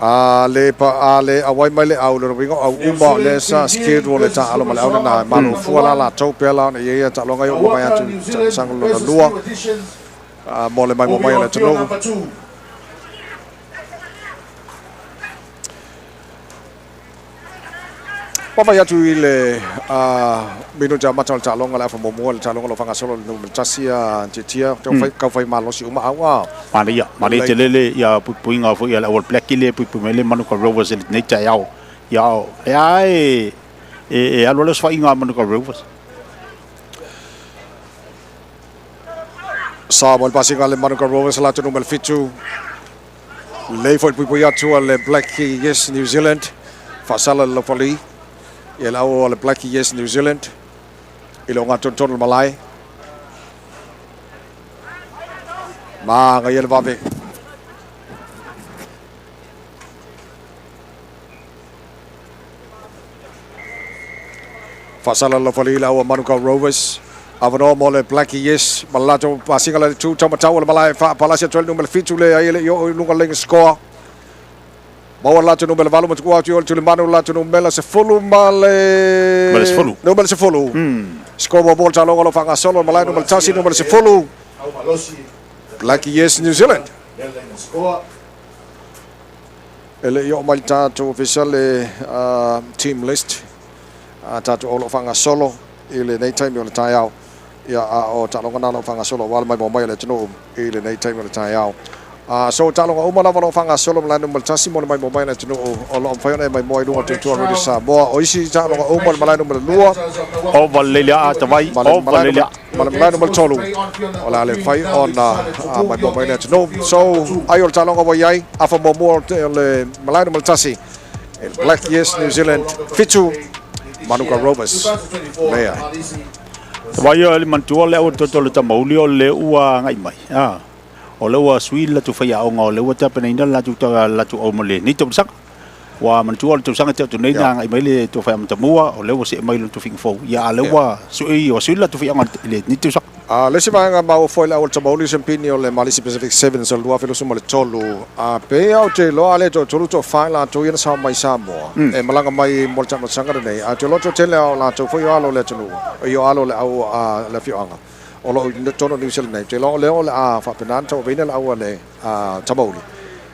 A le pa a le auai mai le au lona uiga o au New uma o lea Zealand sa Fijian schedule le versus taalo ma Lupe le au lena Soanga, e malo field number fua la 1. latou pea la ona i ai ia taaloga ia ua mai Nawaka atu New i Zealand tausaga lona versus lua New Edition mo le will maimoa be mai o le on field atunuu. number 2. Vaavaai atu i le minute amata o le taaloga le afa muamua le taaloga o lo o faagasolo i le numera tasi a Tiatia tau fai malosi uma au a. Manaia, manaia tele le ia puipuiga foi a le All Black i le puipui mai le Manuka Rovers i lenei taeao. Ia o lea lava e e alu alu osofaiga a Manuka Rovers. Sa mo le pasiga a le Manuka Rovers latou numera 7. Lelei foi le puipui atu a le Black Yes New Zealand. Faasala le laufali ia le au a le Black Yes New Zealand i le ogatotonu o le malae. Magaia le vave. Faasala le laufali i le au a Manukau Rovers. Avanoa mo le Black Yes ma le latou pasiga le tu taumatau o le malae faapalasi atu ai le numera 7 le ai e le i oo i luga le laina score. Maua le latou numera 8 ma tukua atu i o le Tulimanu le latou numera 10 ma le Numera 10. Numera 10. Score muamua o le taaloga o lo o faagasolo le malae numera 1 numera 10. Black Yes New Zealand. E le i oo mai le tatou ofisa le team list a tatou o lo o faagasolo i lenei taimi o le taeao. Ia, a o taaloga na o lo o faagasolo aua le maimoa mai o le atunuu i lenei taimi o le taeao. So taaloga uma lava o lo o faagasolo malae numera tasi mo le maimoa mai o le atunuu o lo o mafai ona e maimoa i luga o Our next Tautua Radio round, Samoa. O isi taaloga uma le malae numera lua managers of Nawaka Ova New lelei Zealand a New tawai, Edition ma le ova malae lelei numera a. ma Your le game's malae numera supposed to tolu play on field o number le a le 3. mafai Now we ona decided to move maimoa your mai le game to atunuu. field So number 2. ai o le taaloga ua i ai afa muamua o le malae numera tasi e le Black Wellington Yes New Flyers no Zealand longer 7 participate in this Manuka year. Rovers 2024 lea. Malisi was Tawai o le manatua le au toto le tamauli o le ua agai mai. A. O le ua sui le latou faiaoga o le ua tapenaina le latou latou au mo lenei tausaga. Ua manatua o le tausaga te atu nei na agai mai le tou faiamatamua o lea ua see mai lona tofiga fou. Ia a o lea ua sui ua sui le latou faiaoga i lenei tausaga. A le isi vaega maua foi le au o le Tamauli Siampini o le Malisi Pacific Sevens o le 2023, a pei lava ou te iloa a le toatolu toafa i latou ia na sao mai Samoa e malaga mai mo le taamilosaga lenei, ae ou te iloa toatele lava o latou foi o alo o le atunuu, o alo o le au a le afioaga o lo o i totonu o Niu Sila nei. Ou te iloa o lea o le a faapena ona tauaveina le au a le Tamauli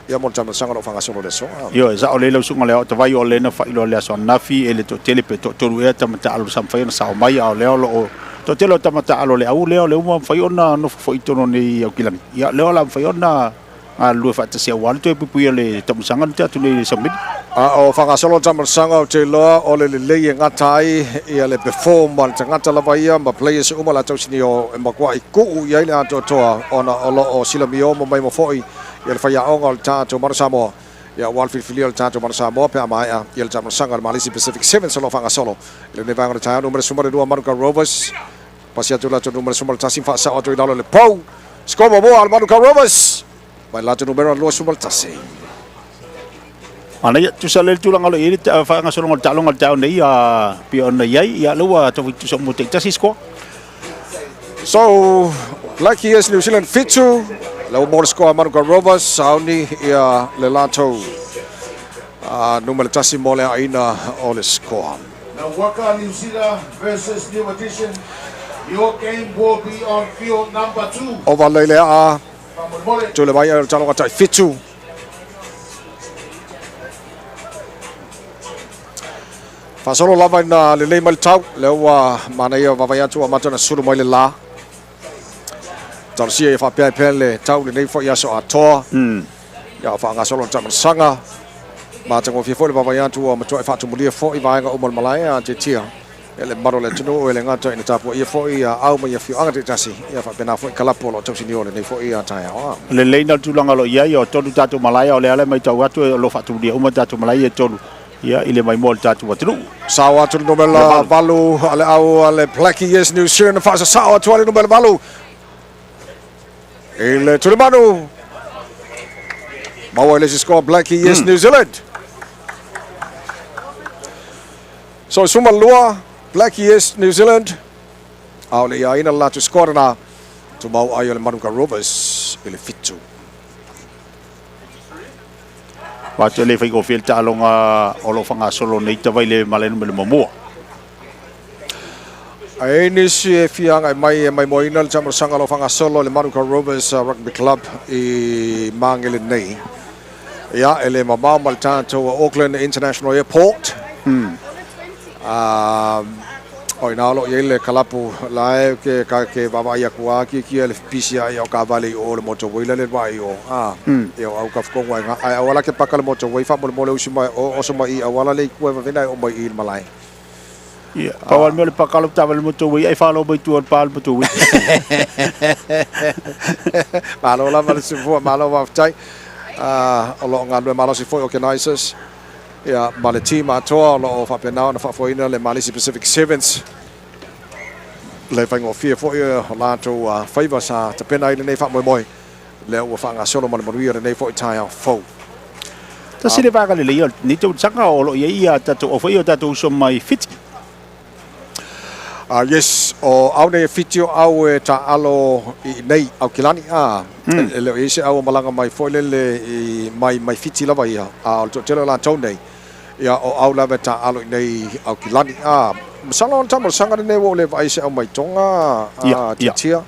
ia mo le taamilosaga o lo o faagasolo i le aso. Ioe, sao lelei lau susuga le aotavai o lea na faailoa i le aso ananafi e le toatele pe toatolu ea tama taalo sa mafai ona sao mai, a o lea o lo o toatele o tama taalo o le au lea o lea ua mafai ona nofo foi i totonu o nei Aukilani. Ia, lea o le a mafai ona galulue faatasi aua le toe puipuia o le taamilosaga na tea atu nei i le Samili. A o faagasolo le taamilosaga, ou te iloa o le lelei e gata ai ia le perform a le tagata lava ia ma players uma o le a tausinio e matuai tuu i ai le atoatoa ona o lo o silamio ma maimoa foi ia le faiaoga o le tatou Manu Samoa. Ia ua le filifilia o le tatou Manu Samoa pe a maea ia le taamilosaga o le Malisi Pacific Sevens o lo o faagasolo i lenei vaega o le taeao. Numera 12 Manuka Rovers, pasi atu i le latou numera 11 ma faasao atu i lalo i le pou. Score muamua a le Manuka Rovers mai le latou numera 21. Manaia, tusa le tulaga o lo o i ai le faagasologa o le taaloga o le taeao nei a pei ona i ai, ia lea ua tau tusa mo taitasi score. So, Black Years New Zealand 7, la ua mo le score a Manuka Rovers, sauni ia le latou numera 1 mo le aina o le score. Now Waka New Zealand versus New Edition. Your game will be on field number 2. Ova lele a Faamolemole. tule mai ai o le taaloga tai 7. Faasolo lava ina lelei mai le tau, lea ua manaia vaavaai atu ua amata ona sulu mai le la. Talosia ia faapea ai pea le tau lenei foi aso atoa. Ia faagasolo le taamilosaga. Matagofie foi le vaavaai atu ua matuai faatumulia foi vaega uma o le malae a tiatia. Ia le mamalu o le atunuu e le gata ina tapuaia foi ia au mai afioaga taitasi, ia faapena foi kalapu o lo o tausinio lenei foi taeao. Lelei na le tulaga o lo o i ai, o tolu tatou malae, o lea la e matau atu o lo o faatumulia uma tatou malae ia e tolu, ia i le maimoa o le tatou atunuu. Sao atu le numera 8 a le au a le Blackie Yes New Zealand, faasasao atu ai le numera 8 i le tulimanu. Maua i le isi score Blackie Yes New Zealand. So 12 Blackie Yes New Zealand. A o le iaina le latou score lena. Tumau ai o le Manuka Rovers i le 7. Wā te le whaigofie le taaloga o lo o faagasolo nei tava i le malae numera muamua. Ai nisi e fia agai mai e maimoaina le taamilosaga o lo o faagasolo i le Manuka Rovers Rugby Club i Magele nei. Ia, e le mamao ma le tatou Auckland International Airport. O ina o lo o i ai le kalapu la e ke ka ke vaavaai atu a kiakia le pisi ai o ka vale i o le motorway la le vaai o a e o au ka whakongo ai ngā ai awala ke paka le motorway whamolemole usi mai o oso mai i awala le i kua e vavena e o mai i le malae. Ia, pau lava le mea o le pakala o le taavale motorway ai whalo mai tua o le pa le motorway. Malo lava le sufua, malo waftai. O lo o galulue malosi foi organizers. Ia, ma le team atoa o lo o faapena ona faafoeina le Malisi Pacific Sevens. Le faigofie foi o latou faiva sa tapena ai lenei faamoemoe. Lea ua faagasolo ma le manuia lenei foi taeao fou. Tasi le vaega lelei o lenei tausaga o lo o i ai ia tatou au foi o tatou uso mai Fiti. Yes, o au nei e Fiti o au e taalo i nei Aukilani. E le o i ai se au o malaga mai foi lele i mai mai Fiti lava ia. A o le toatele o latou nei, ia o au lava e taalo i nei Aukilani. Masalo o le taamilosaga lenei ua ou le vaai se au mai Tonga, tiatia.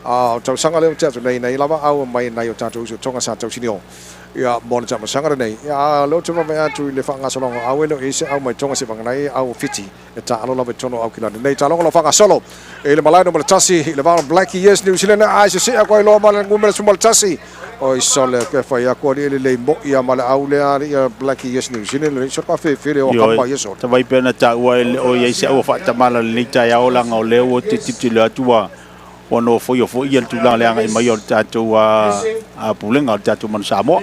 A o tausaga lea ua tea atu nei, nei lava au mai nai o tatou uso Tonga sa tausinio. Ia, mo le taamilosaga lenei. Ia, lea ou te vaavaai atu i le faagasologa o au e le o i ai se au mai Tonga seiavagana ai au o Fiti e taalo lava i totonu o Aukilani nei. Taaloga o lo o faagasolo i le malae numera 1 i le va o Blackie Yes New Zealand ae sesee atu ai loa ma le numera 11. Oi sole ke fai atu ali ele lei moi a ma le au lea ali ia Blackie Yes New Zealand le so ka fe o Ioe, kapa ia sole. tawai pea na taua e le o i ai se au faatamala lenei taeao laga o lea ua te tilotilo atu ua ua nofoia foi ia le tulaga le agai mai o le tatou a pulega o le tatou Manu Samoa.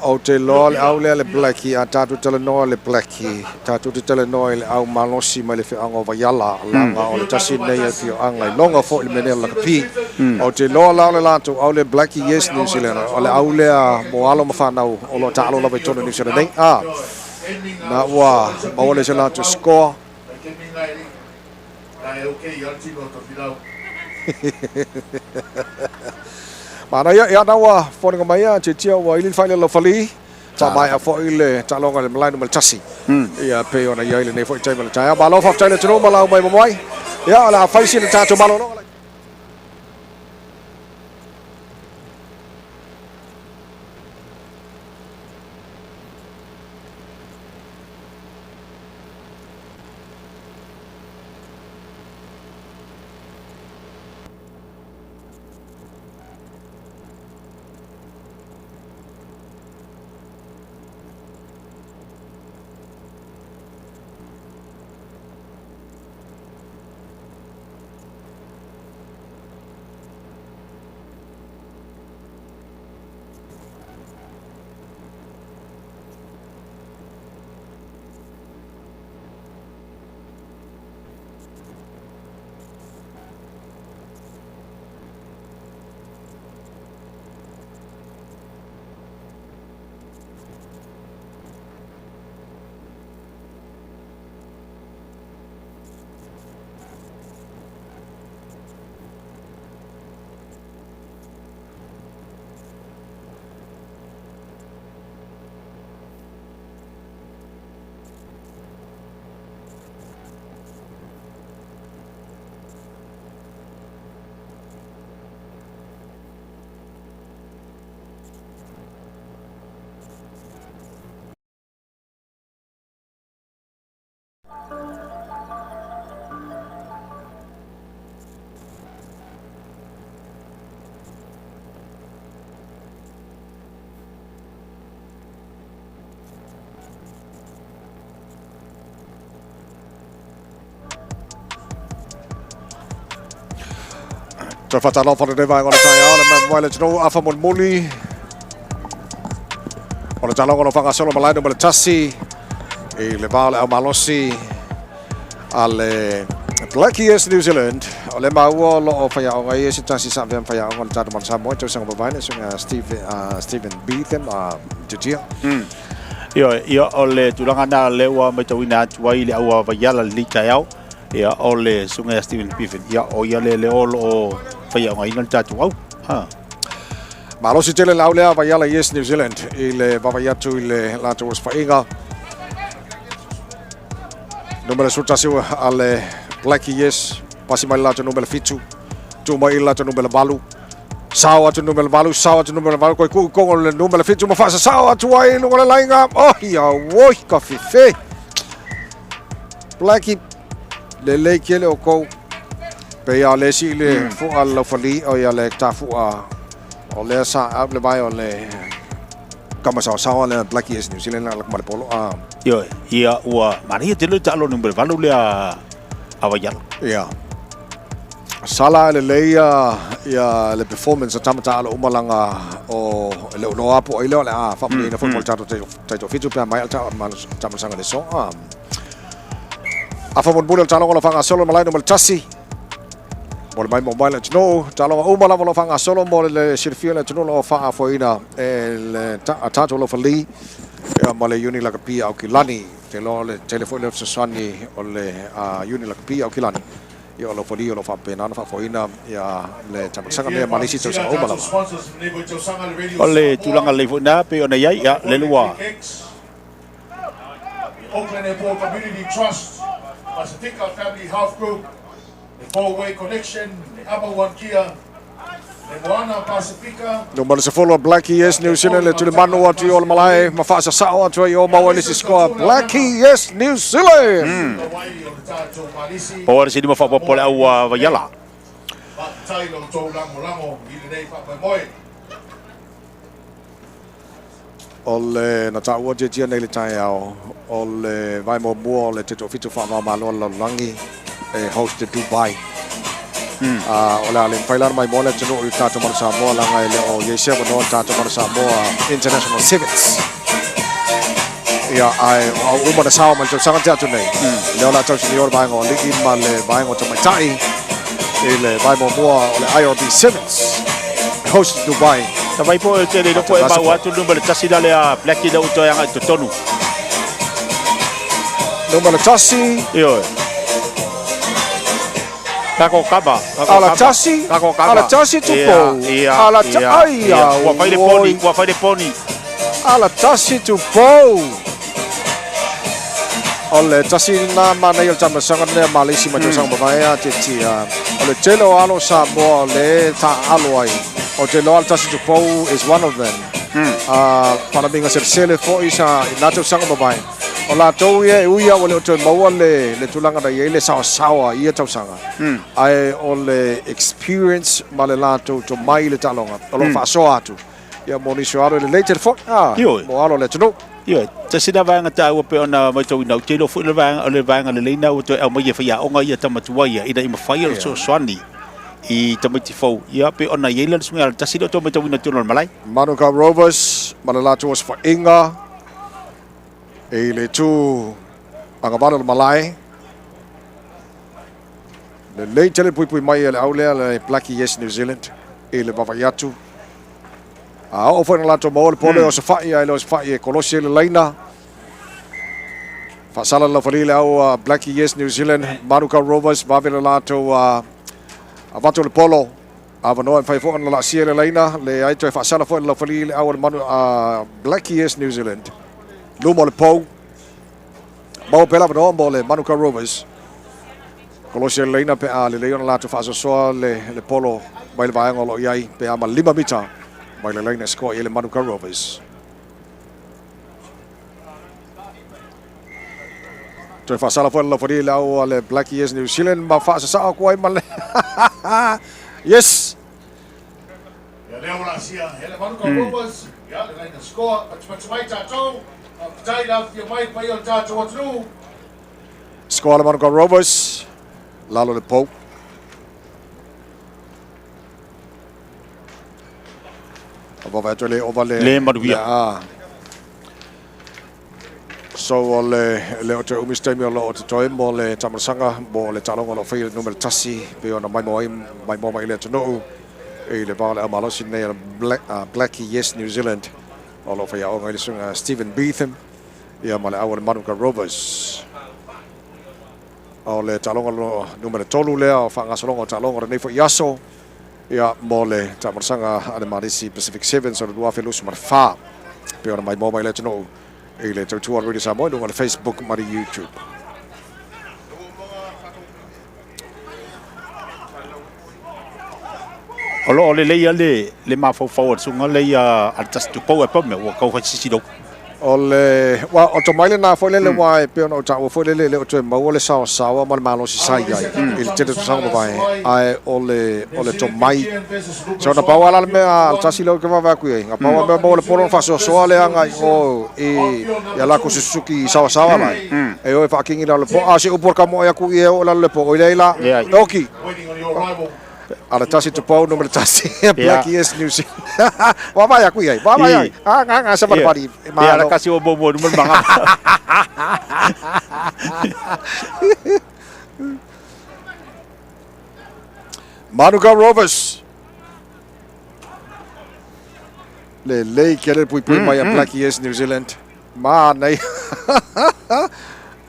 Ou te iloa le au lea le Blackie, a tatou talanoa le Blackie, tatou te talanoa i le au malosi mai le afioaga o Vaiala, laga o le tasi lenei afioaga i loga foi le mea nei o le lakapi. Ou te iloa la o le latou au lea Blackie Yes New Zealand, o le au lea mo alo ma fanau o lo o taalo lava i totonu o New Zealand nei. Na ua maua lea se latou score. Manaia, ia na ua foliga mai ia tiatia ua ili le faile lau fali. Faamaea foi le taaloga i le malae numera 1. Ia pei ona i ai lenei foi taimi o le taeao. Malo faafetai le atunuu ma lau mai mamoe. Ia o le a fai sina tatou malologa. Toe faatalofa lenei vaega o le taeao le mai le atunuu afa molimoli o le taaloga o lo o faagasolo malae numera 1 i le va o le aumalosi a le Black Years New Zealand. O le maua o loo faiaoga ia se tasi sa avea ma faiaoga o le tatou Malo Samoa i tausaga mavae suiga Stephen Beetham Titia. Ioe, ia o le tulaga na lea ua matauina atu ai le au vaiala i lenei taeao. Ia o le suiga ia Stephen Beetham, ia o ia le leo o loo faiaogaina le tatou au. Ha. Malosi tele le au lea vaiala Yes New Zealand i le vaavaai atu i le latou osofaiga. Numera 11 a le Blackie Yes, pasi mai le latou numera 7, tuu mai i le latou numera 8. Sao atu numera 8, sao atu numera 8, koe kuu kongo le numera 7 ma faasasao atu ai i luga o le laina. Oi, auoi, ka fefe. Blackie, lelei tele o kou. Pe ia le isi i le fua le laufali o ia le tafua o lea sa au le vai o le kama saosaoa le Blackie Yes New Zealand la ma le polo a. Ioe, ia ua manaia tele le taalo numera 8 lea a Vaiala. Ia. Sala le lelei ia le performance a tama taalo uma langa o le uloa po ai lea o le a faamanuiaina foi mo le tatou taitoafitu pe a maea le tamasaga le so. Afa mulimuli o le taaloga o lo o faagasolo le malae numera 1. Mo le mai mo mai le atunuu, taaloga uma lava o lo o faagasolo mo le silafia le atunuu o lo o faaafoeina e le tatou laufali ia ma le Iuni Lakapi Aukilani. Te iloa o le tele foi le fesoasoani o le Iuni Lakapi Aukilani ia o laufali o lo o faapena ona faafoeina ia le tamasaga mea ma le isi tausaga uma lava. O le tulaga lelei foi na pei ona i ai, ia lele ua Auckland Airport Community Trust, Pasifika Family Health Group, the Four-Way Connection, the Upper One Kia, the Moana Pasifika. Numera 10 o Blackie Yes New Zealand le tulimanu atu i o le malae ma faasasao atu ai o maua i le isi score Blackie Yes New Zealand. Pau le sini ma faaopoopo le au Vaiala. Faafetai lo outou lagolago i lenei faamoemoe. O le na taua tiatia nei le taeao o le vae muamua o le Tetofitu faava-o-Malo a le lalolagi e host e Dubai. O le a le mafai la ona maimoa le atunuu i le tatou Malo Samoa leaga e le o i ai se avanoa i le tatou Malo Samoa International Sevens. Ia, ae o au uma na sao mai le tausaga te atu nei. Lea o le a tausinio le vaega o alii ma le vaega o tamaitai i le vae muamua o le IRB Sevens e host i Dubai. Ta vai po e te le loko e mau atu numera 1 la lea Blackie lea ua toe agai i totonu. Numera 1. Ioe. Kako kama. Ala tasi. Kako kama. Ala tasi tupou. Ia, Ala ia, ai, ia. Ua fai le poni, oi. ua fai le poni. Ala tasi tupou. O le tasi lena manaia o le tamasaga lea ma le isi mai tausaga mavae a tiatia. O le tele o alo o Samoa o le taaalo ai. O te iloa le tasi tupou is one of them. Palamiga selesele foi sa i na tausaga mavae. O latou ia e ui lava ua le o toe maua le tulaga na i ai le saosaoa i ia tausaga. Ae o le experience ma le latou tomai i le taaloga o lo o faasoa atu. Ia mo nisi o alo e lelei tele foi mo alo o le atunuu. Ioe, tasi lena vaega taua pei ona matauina, ou te iloa foi o le vaega, o le vaega lelei lena ua toe aumai e faiaoga ia tama tuai ia, ina ia mafai ona fesoasoani i tamaiti fou, ia pei ona i ai le suiga tasi lea o toe matauina i totonu o le malae. Manukau Rovers ma le latou osofaiga i le itu agavale o le malae. Lelei tele puipui mai e le au lea le Blackie Yes New Zealand i le vaavaai atu. A oo foi na latou maua le pole o Safai, ae le o Safai e kolosi ai le laina. Faasala le laufali le au a Blackie Yes New Zealand, Manukau Rovers, vave le latou avatu le polo. Avanoa e mafai foi ona laasia le laina, leai toe faasala foi le laufali le au a le manu a Blackie Yes New Zealand. Luma o le pou, maua pea le avanoa mo le Manukau Rovers. Kolosi ai le laina pe a lelei ona latou faasoasoa le polo mai le vaega o lo o i ai pe a ma 5 mita mai le laina e score i ai le Manukau Rovers. Toe faasala foi le laufali le au a le Black Years New Zealand ma faasasaa atu ai ma le Yes! Ia lea ua laasia e le Manuka Rovers, ia le laina score, matimati mai tatou, faafetai le afifio mai paia o le tatou atunuu. Score le Manuka Rovers, lalo le pou. Vavae atu le ova le Le manuia. A. So o le le o te umi se taimi o lo o totoe mo le taamalasaga mo le taaloga o lo o faia i le numera 1 pei ona maimoa ai maimoa mai i le atunuu i le va o le aumalosi lenei a le Blackie Yes New Zealand o lo o faiaoga ai le susuga Stephen Beetham ia ma le au o le Manuka Rovers. O le taaloga numera 3 lea o faagasologa o taaloga o lenei foi aso ia mo le taamalasaga a le Malisi Pacific Sevens o le 2024 pei ona maimoa mai le atunuu i le tautua Radio Samoa i luga o le Facebook ma le YouTube. O lo o lelei lava le mafaufau o le susuga lea a le tasi tupou e pau mea ua tau fai sisi lou. O le wa o tomai lena foi lele aua e pei ona ou taua foi lele e le o toe maua le saoasaoa ma le malosi sa i ai i le tele o tausaga mavae ae o le o le tomai so na pau lava la le mea a le tasi lea ou te vaavaai atu i ai na pau lava mea maua le polo ona faasoasoa lea agai i o i ia latou Suzuki saoasaoa la e o e faakigi i lalo le po a o se upu a le kamoe atu i e oo i lalo le po oi leai la Leai. Oki A le tasi tupou numera tasi Black Yes New Zealand. Vaavaai aku i ai, vaavaai ai. A nga nga sa valivali e malo. Ia, kasi o mo mo numera manga. Manukau Rovers. Le lei ke le pui pui mai a Black Yes New Zealand. Ma nei.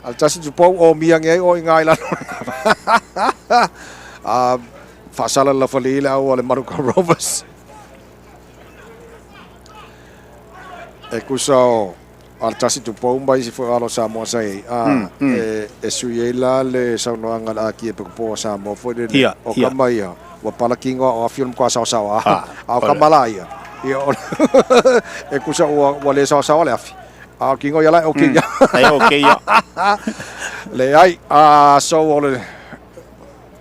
A le tasi tupou o miangi ai o i ngai lalo. A faasala le lafali le au a le Manuka Rovers. E kusa o a le tasi tupou ma isi foi o alo Samoa sa i ai. A e sui ai la le saunoaga a le Akia Pekupo o Samoa foi lele. Ia, O ia. kama ia, ua pala kingo a o afio le matua saosaoa. A o kama la ia, ia o e kusa ua le saosaoa le afi. A o kingo ia la e okay ia. E okay ia. Leai, a so o le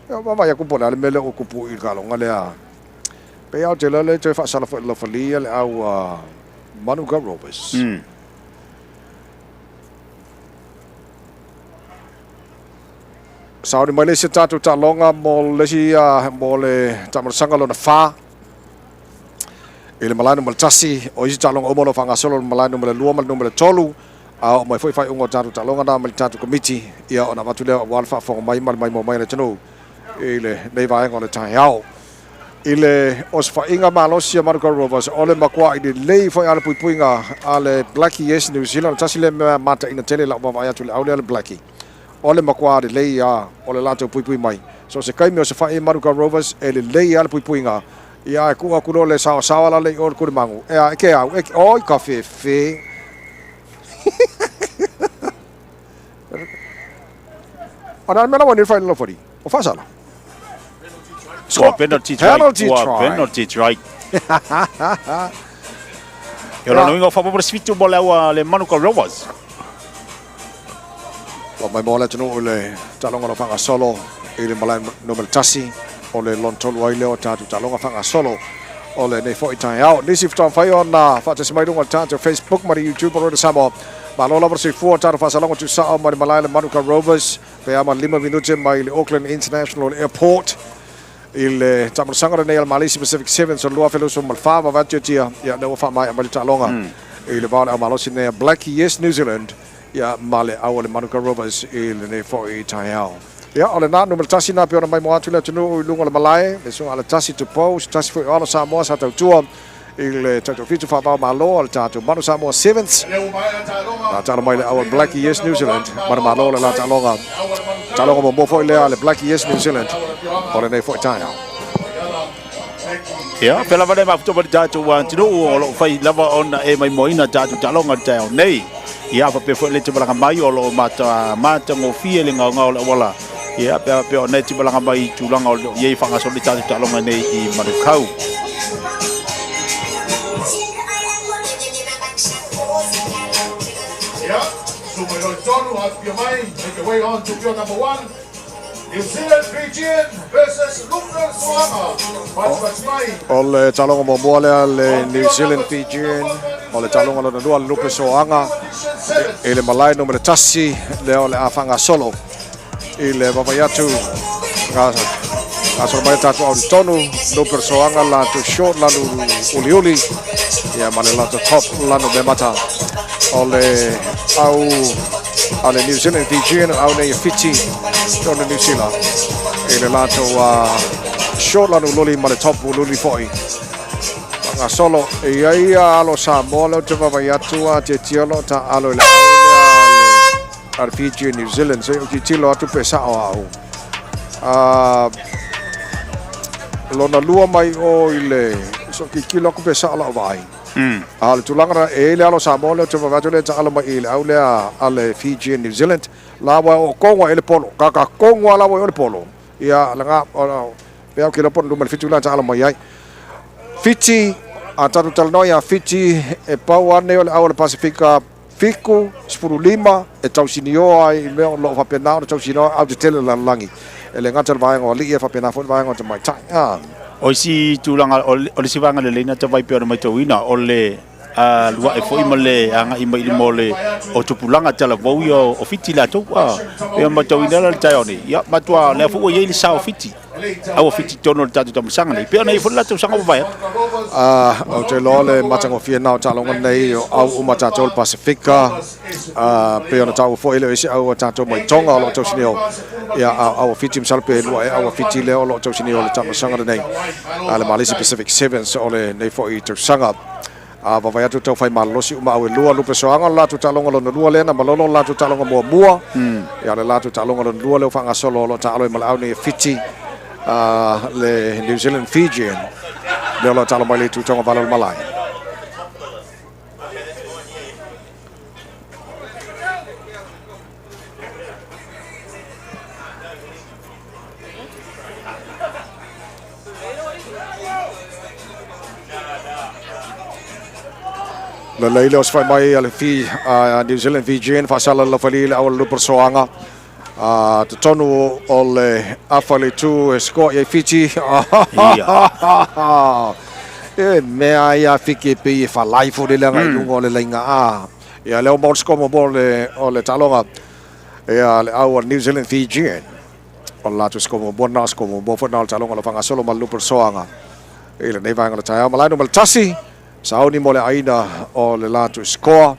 Ia vaavaai atu po o le a le mea lea ua tupu i le taaloga lea. Pei lava o te iloa lea e toe faasala foi i le laufalia le au a Manuka Rovers. Sauni mai le isi tatou taaloga mo le isi mo le taamalasaga lona 4 i le malae numera 1. O isi taaloga uma o lo o faagasolo i le malae numera 2 ma le numera 3. A oo mai foi faaiuga o tatou taaloga na mai le tatou komiti, ia ona avatu lea aua le faafofoga mai ma le maimoa mai a le atunuu i lenei vaega o le taeao. I le osofaiga malosi a Manukau Rovers, o le makua'i lelei foi a le puipuiga a le Blackie Yes New Zealand, tasi lea mea mataina tele i lau vaavaai atu i le au lea le Blackie. O le makuā lelei a o le latou puipui mai. So se taimi o sofa'i Manukau Rovers e lelei a le puipuiga. Ia ae tuu atu loa le saosaoa la le i o le Kulimagu. E a e ke au, e ke, oi ka fefe. O na mea lawa ni whai lofori. O whasala. Ua penalty strike. Penalty Ua try. penalty strike. E o lona uiga o faaopoopo le 7 mo le au a le Manukau Rovers. Ua mai mo le atunuu i le taaloga o lo o faagasolo i le malae numera 1 o le lona tolu ai lea o tatou taaloga faagasolo o lenei foi taeao. Nisi faatoa mafai ona faatasi mai luga o le tatou Facebook ma le YouTube o Royal Samoa. Malo lava le soifua o tatou faasalaga tuusao mai le malae le Manuka Rovers pe a ma 5 minute mai le Auckland International Airport i le taamalasaga lenei a le Malisi Pacific Sevens o le 2024 vavae tiatia ia lea ua faamaea mai le taaloga i le va o le aumalosi lenei a Blackie Yes New Zealand ia ma le au o le Manuka Rovers i lenei foi taeao. Ia, o lena numera 1 na pei ona maimoa atu le atunuu i luga o le malae, le susuga a le Tasi Tupou, se tasi foi o alo Samoa sa tautua i le taitoafitu faavao malo a le tatou Manu Samoa Sevens. Na taalo mai le au o le Blackie Yes New Zealand, manumalo le la taaloga. Taaloga muamua foi lea a le Blackie Yes New Zealand o lenei foi taeao. Ia, pea lava le mafuta ma le tatou atunuu o lo o fai lava ona e maimoaina tatou taaloga i le taeao nei. Ia, faapea foi le te malaga mai o lo o mata matagofie le gaogao o le auala. Ia, pea pea ona e te malaga mai i tulaga o lo o i ai faagasolo le tatou taaloga nei i Manukau. Afifio mai, make your way on to field number one. New Zealand Fijian versus Lupe Soaga. Fatufatu mai. O le taaloga muamua lea le New Zealand Fijian, o le taaloga lona lua le Lupe Soaga i le malae numera tasi lea o le a faagasolo i le vaavaai atu gasolo mai tatou aulitonu Lupe Soaga latou short lanu uliuli ia ma le latou top lanu memata o le au a le New Zealand Fijian au nei e Fiti tonu New Zealand i le latou short lanu loli ma le top loli foi gasolo e iai ia alo Samoa lea ou te vaavaai atu a tietie lo ta alo i le au lea a le Fiji New Zealand se i ou tilotilo atu pe sao au a lona lua mai o i le so tilotilo atu pe sao lau vaai. A o le tulaga lena e i ai le alo Samoa lea ou te vaavaai atu lea e taalo mai i le au lea a le Fiji New Zealand la ua oo tonu lava i ai le polo kaka tonu lava la ua i o le polo ia lena pe au ke po le 7 la taalo mai ai. Fiti, a tatou talanoa ia Fiti, e pau ane o le au o le Pasifika 7, 15, e tausinioa ai i mea o loo faapena ona tausinioa au tetele le lalolagi. E le gata i le vaega o alii, e faapena foi le vaega o tamaitai. O isi tulaga, o le isi vaega lelei na tavai pei ona matauina, o le lua'i foi ma le agai mai i luma o le o tupulaga talavou ia o Fiti latou. Pei ona matauina la le taeao nei, ia matua lea foi ua i ai le sa o Fiti. A ua Fiti tonu o le tatou tamasanga nei. Pei ona i ai foi le latou saga ua vae atu. Ou te iloa le matagofie lena o taaloga nei o au uma tatou o le Pasifika. Pei ona taua foi e le o ese au a tatou mai Tonga o lo o tausinio. Ia, a au a Fiti masalo pe lua ea au a Fiti lea o lo o tausinio le tamasanga lenei. A le Malisi Pacific Sevens o lenei foi tausaga. A vaavaai atu tau fai malolosi uma au e lua lupe soaga o le latou taaloga lona lua lea na malolo le latou taaloga muamua. Ia le latou taaloga lona lua lea ua faagasolo o lo o taalo ai ma le au nei e Fiti le New Zealand Fijian lea o lo o taalo mai le itu tauagavale o le malae. Lelei le osofai mai a le New Zealand Fijian faasala le laufali le auala lupe soaga. Totonu o le afa le itu e score i ai Fiti. E mea ai a Fiti e pei e falai foi le agai i luga o le laina A. Ia lea ua maua le score muamua o le taaloga. Ia le au a New Zealand Fijian. O le latou score muamua lena, o score muamua foi lena o le taaloga o lo o faagasolo ma le lupe o le soaga i lenei vaega o le taeao. Malae numera 1, sauni mo le aina o le latou score.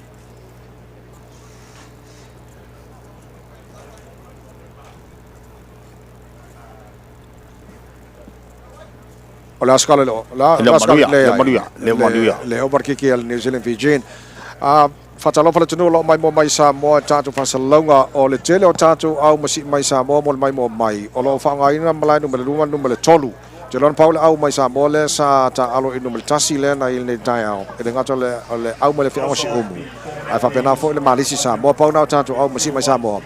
O le aso kala le le aso kala le le manuia le overkick a le New Zealand Fijian. Faatalofa le atunuu o lo o maimoa mai i Samoa i tatou faasalalauga o le tele o tatou au ma sii mai Samoa mo le maimoa mai o lo o faaaogaina malae numera 2 ma le numera 3. Ou te iloa na pau le au mai Samoa lea sa taaalo i numera 1 lea na i lenei taeao e le gata o le au mai le afioaga o Siumu ae faapena foi le Malisi Samoa. Pau na o tatou au ma sii mai Samoa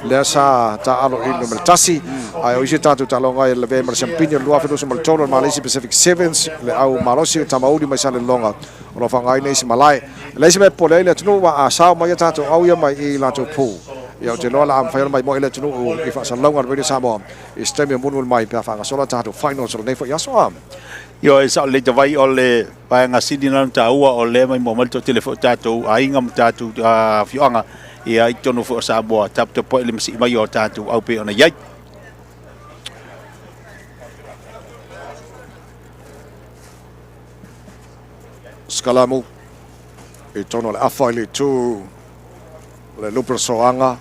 lea sa taaalo i numera 1 ae o isi tatou taaloga e lavea ai ma le siampini o le 2023 o le Malisi Pacific Sevens le au malosi o Tamauli mai Salelologa o lo o faaaogaina isi malae. E leai se mea e popole ai le atunuu aua a sao mai a tatou au ia mai i latou pu, ia ou te iloa o le a mafai ona maimoa i le atunuu i faasalalauga a le Radio Samoa i se taimi o mulimuli mai pe a faagasolo a tatou finals o lenei foi aso. A. Ioe, e sao lelei tavai o le vaega sili lena ona taua o lea e maimoa mai le toatele foi o tatou aiga ma tatou afioaga ia i totonu foi o Samoa taputapuai i le masii mai o tatou au pei ona i ai. Skalamu i totonu o le afa i le itu le Lupe Soaga.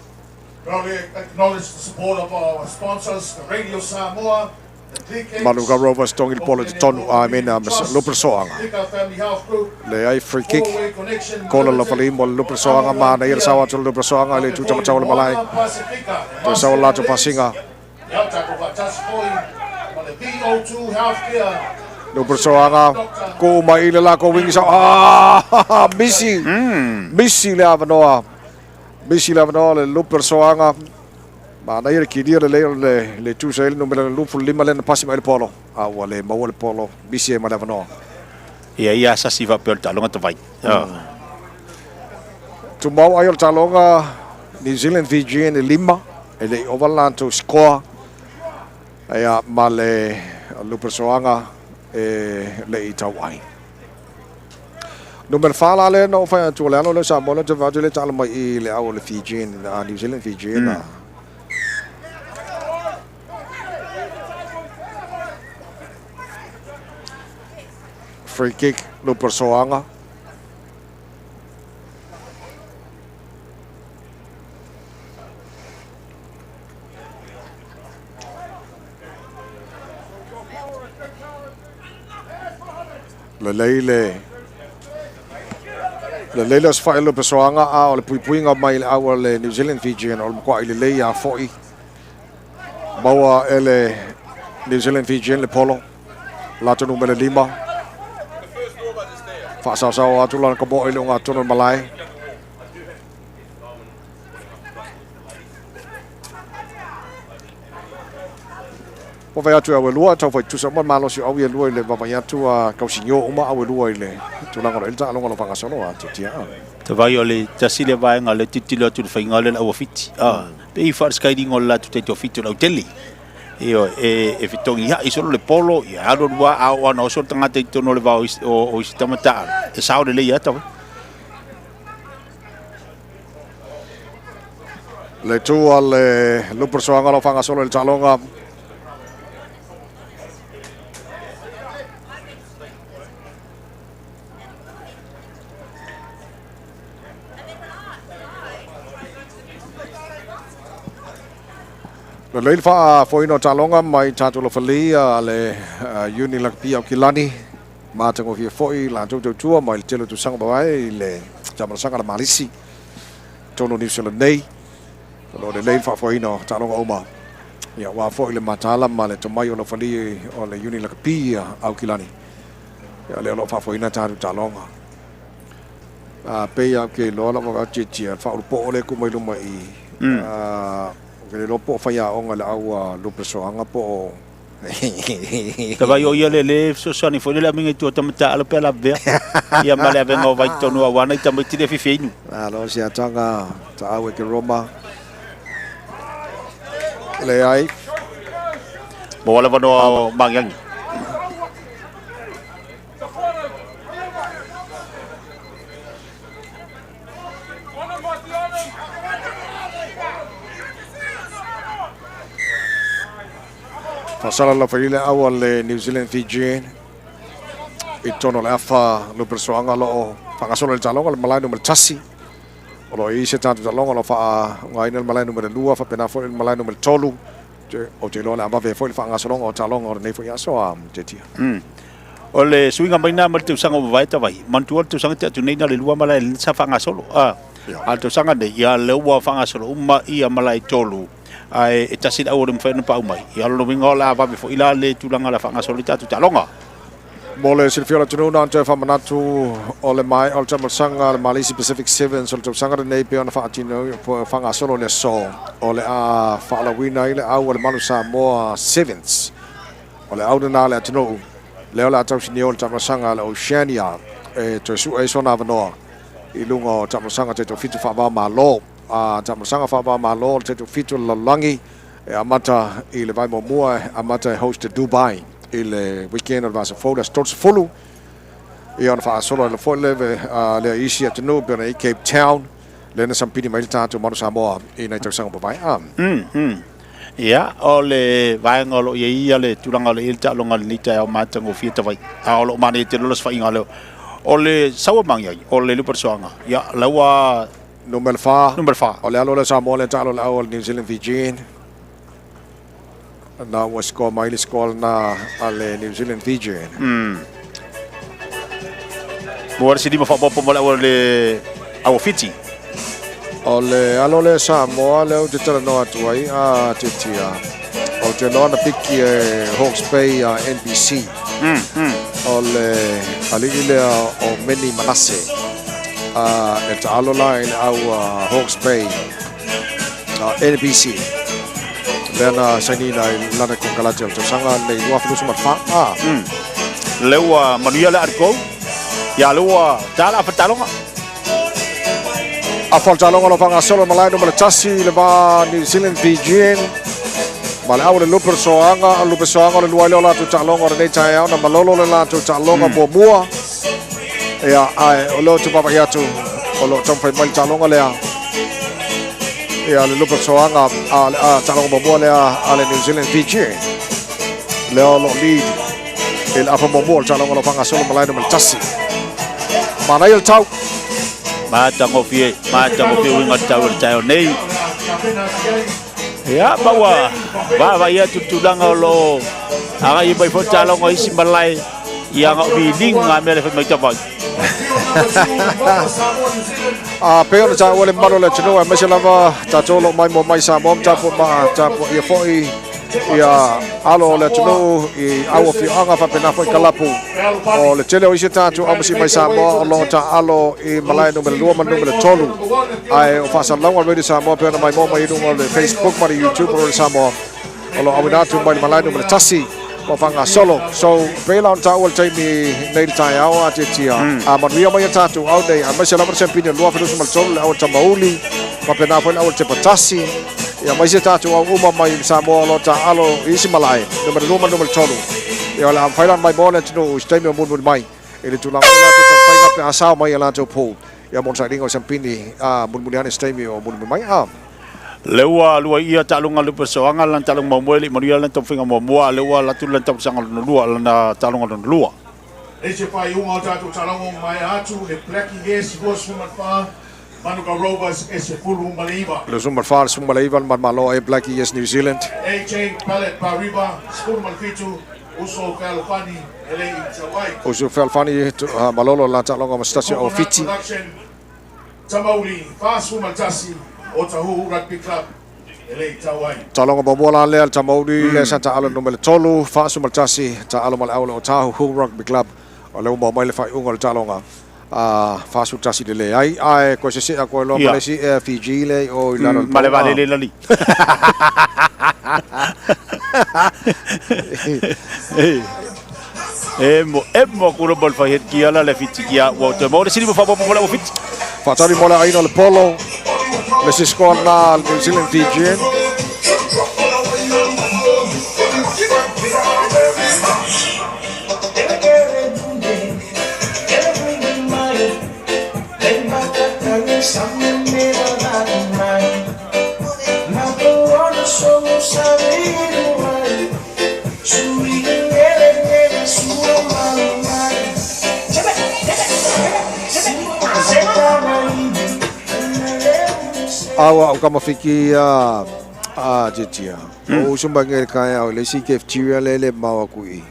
Proudly acknowledge the support of our sponsors, the Radio Samoa, the DK, Manuka Rovers tongi le polo i totonu a mena Lupe Soaga. Tika Family Health Group, Leai free kick. Four-Way Connection Kola Limited, lafali mo le Lupe Soaga ma na ia le sao atu le Lupe Soaga i le itu tamatau o le malae. Pasifika, Toe sao le latou pasiga. Ia tatou faatasi foi ma le VO2 Healthcare. Lupe Soaga ku mai i le lako wingi sao. Ah, misi. Misi le avanoa. Misi le avanoa le Lupe Soaga. Manaia le kilia lelei o le le itu sa i le numera 25 lea na pasi mai le polo. A ua le maua le polo. Misi ai ma le avanoa. Ia ia asasi faapea o le taaloga tavai. Tumau ai o le taaloga. New Zealand Fijian e 5, e le i ova le latou score, ia ma le Lupesoaga e le i tauai. Numera 4 la lea na ou fai atu o le alo lea o Samoa lea ou te vaai atu lea e taalo mai i le au o le Fijian, New Zealand Fijian. Free kick Lupesoaga. Lelei le lelei le osofai o le pesoaga a o le puipuiga mai le au a le New Zealand Fijian o le matuai lelei a foi maua e le New Zealand Fijian le polo latou numera 5 faasaosao atu lana kamoa i le ogatotonu o le malae. Ua fai atu e au e lua, tau fai tutusa uma le malosi o au e lua i le vaavaai atu a tausignio uma au e lua i le tulaga o lo o i ai le taaloga o lo o faagasolo a Tiatia. Tavai o le tasi lea vaega o lea e tilotilo atu i le faiga lea o le auafiti. Pei faaleskailiga o le latou taitoafitu o le autele. Ioe, e fetogiai solo le polo, ia alu alu lava, a oo lava ina oso le tagata i totonu o le vao o isi tama taaalo, e sao lelei lava tavai. Le tu a le Lupersoaga o lo o faagasolo i le taaloga. Lelei le faafoeina o taaloga mai tatou lofali a le Uni Lakapi Aukilani. Matagofie foi latou tautua mai le tele o tausaga mavae i le taamalasaga a le Malisi totonu o Niu Sila nei. O lo o lelei le faafoeina o taaloga uma. Ia, aua foi le mataala ma le tomai o Lofali o le Uni Lakapi Aukilani. Ia, lea o lo o faafoeina tatou taaloga. A pei lava ou te iloa lau vaavaai atu Tiatia, le faaulupoo lea e tuu mai luma i i, ou te le iloa po o faiaoga i le au a Lupe Soaga po o Tavai o ia le le fesoasoani foi le amiga i tua tama taalo pe ala vea. Ia ma le avega o vai tonu aua nai tamaiti le fifi inu. Malo se ataga taau e ke Roma. Leai. Mo wala vanoa o Magiangi. Faasala lava i le au a le New Zealand Fijian i totonu o le afa Lupesoaga o lo o faagasolo i le taaloga le malae numera 1. O lo o i ai se tatou taaloga o lo o faaaogaina le malae numera 2 faapena foi le malae numera 3. Ou te iloa o le a vave ai foi le faagasologa o taaloga o lenei foi aso a Tetia. O le suiga mai lena mai le tausaga ua mavae tavai, manatua le tausaga te atu nei na le lua malae lea sa faagasolo. A le tausaga nei, ia lea ua faagasolo uma ia malae tolu, ae e tasi le au o le mafai ona paau mai. Ia o lona uiga o le a vave foi la le tulaga o le a faagasolo ai tatou taaloga. Mo le silafia o le atunuu, na ona toe faamanatu o le maea o le taamalasaga a le Malisi Pacific Sevens o le tausaga lenei pei ona faatino faagasolo i le aso o le a faalauina ai le au a le Manu Samoa Sevens. O le au lena a le atunuu lea o le a tausinio le taamalasaga a le Oceania e toe sue ai sona avanoa i luga o taamalasaga taitoafitu faava-o-Malo. A taamalasaga faava-o-Malo o le taitoafitu o le lalolagi e amata i le vae muamua e amata e host e Dubai i le weekend o le vasa fou le aso 30. Ia ona faasolo ai foi le lea i isi atunuu pei ona i Cape Town lea na sampini mai le tatou Manu Samoa i nai tausaga ua mavae. Ia, o le vaega o lo o i ai ia le tulaga o lo o i ai le taaloga i lenei taeao matagofie tavai. A o lo o manaia tele le osofaiga lea o le sau a Magiagi, o le Luperesoaga. Ia, la ua Numera 4. Numera 4. O le alo lea o Samoa lea taalo i le au o le New Zealand Fijian. Na ua score mai le score lena a le New Zealand Fijian. Mo le silima faaopoopo mo le au o le au o Fiti. O le alo lea Samoa lea ou te talanoa atu ai a Tiatia. Ou te iloa na piki e Hawke's Bay a NBC. O le alii lea o Meni Manase. E taalo la i le au a Hawke's Bay a NBC. Lea na sainiina i lana konekarate o le tausaga lenei 2024. Lea ua manuia le Argo. Ia lea ua ta le afa taaloga. Afa o le taaloga o lo o faagasolo malae numera 1 i le va New Zealand Fijian ma le au o le Lupe Soaga. O le Lupe Soaga o le lua ai lea o latou taaloga o lenei taeao na malolo le latou taaloga muamua. Ia, ae o lea ou te vaavaai atu o lo o taumafai mai le taaloga lea. Ia, le Lupe Soaga, a le taaloga muamua lea a le New Zealand Fijian. Lea o lo o lead i le afa muamua o le taaloga o lo o faagasolo malae numera 1. Manaia le tau. Matagofie, matagofie uiga o le tau o le taeao nei. Ia, ma ua vaavaai atu le tulaga o lo o agai mai foi taaloga o isi malae ia ga o viliga mea le fai mai tavai. A pei ona taua le mamalu o le atunuu, aemaise lava tatou o lo o maimoa mai Samoa ma tapuai ma tapuaia foi ia alo o le atunuu i au afioaga faapena foi kalapu. O le tele o isi tatou aumasi mai Samoa o lo o taaalo i malae numera 2 ma le numera 3. Ae o faasalalauga a le Radio Samoa pei ona maimoa mai i luga o le Facebook ma le YouTube o Radio Samoa o lo o auina atu mai le malae numera 1 ua faagasolo. So, pei la ona taua le taimi nei le taeao a tiatia. A manuia mai a tatou au nei, aemaise lava le siampini o 2023 le au Tamauli, faapena foi le au Tepatasi, ia mai se tatou au uma mai Samoa o lo o taaalo i isi malae, numera 2 ma le numera 3. Ia o le a mafai la ona maimoa le atunuu i se taimi o mulimuli mai i le tulaga o latou taumafaiga pe a sao mai a latou pool. Ia mo le sailiga o siampini a mulimuli ane i se taimi o mulimuli mai. A. Lea ua lua ia taaloga le Upesoaga lana taaloga muamua e le i manuia lana taumafaiga muamua, a lea ua alu atu lana tausaga lona lua, lana taaloga lona lua. E se faaiuga o tatou taaloga ua maea atu le Blackie Yes 24, Manuka Rovers e 19. 24, 19 le Malomalo ai Blackie Yes New Zealand. AJ Pallet Pariva 17, Uso Fealofani e le i tau ai. Uso Fealofani malolo lana taaloga ma se tasi o Coconut Fiti. Production Tamauli 41 o Tahuhu Rugby Club e le i tau ai. Taaloga muamua la lea le Tamauli lea sa taaalo numera 3, 41 taaalo ma le au o le Otahuhu Rugby Club. O lea ua maua mai le faaiuga o le taaloga a 41 le leai. Ae koe sesea koe loa ma le isi Air Fiji lea i o i lalo i le Ma le paoga. vaalele lali. E mo e mo kuro mo le fai het kia la le fiti kia ua toe mo le sili mo faapopo mo le ua fiti. Faatali mo le aiga o le polo. Le se score na New Zealand Fijian. Aua au kama fiki a a titia. O usu mai ngai kai au le isi cafeteria le le mau aku i.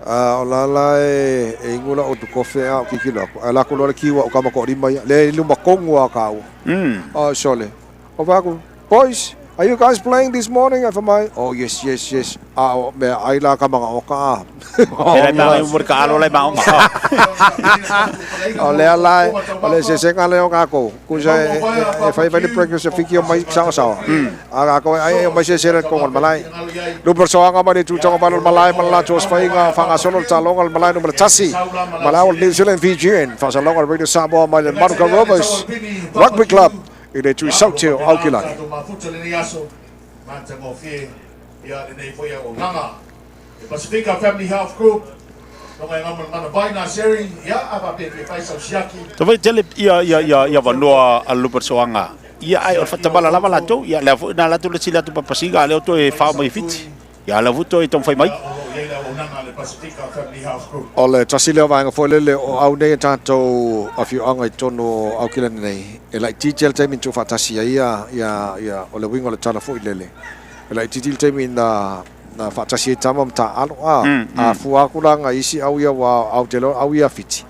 A o la la e e ingo la o tu kofe a o kikilo aku. A la ko le kiwa o kama ko rima ia. Le luma kongu a kau. Oh sole. O vaku. Boys, are you guys playing this morning? Ai mai, oh yes, yes, yes. A o mea ai la ka manga o ka. E lai maga i umuri ka alo lai maonga. O lea la, o le sesenga lea o kākou. Kusa e, e, e fai fai le breakfast e fiki o mai sao sao. A kākou e ai e o mai sese le kongo le malae. Luper soanga mai le tūtanga mai le malae ma le latou osofaiga faagasolo le taaloga le malae numera 1. Malae o le New Zealand Fijian. Faasalauga le Radio Samoa mai le Manuka Rovers Rugby Club i le tui Saute o Aukilani. Tatou mafuta lenei aso, matagofie ia lenei foi auaunaga. Le Pasifika Family Health Group, tonga e ngama mana vai na seri, ia a faapea fia fai sau siaki. Tawai tele ia ia ia ia vanoa a Luper Soanga. Ia ai o le whatamala lava latou. Ia lea foi na latou le sili atu papasiga a lea o toe whao mai Fiti. Ia lea foi toe taumafai mai. O le tasi lea o vaega foi lele o au nei a tatou afioaga i totonu o Aukilani nei, e laitiiti lava le taimi na tuufaatasi ai ia, ia, ia, o le uiga o le tala foi lele, e laitiiti le taimi na, na faatasi ai tama ma taaalo, a, a fua atu la nai isi au ia ua au te iloa au ia Fiti,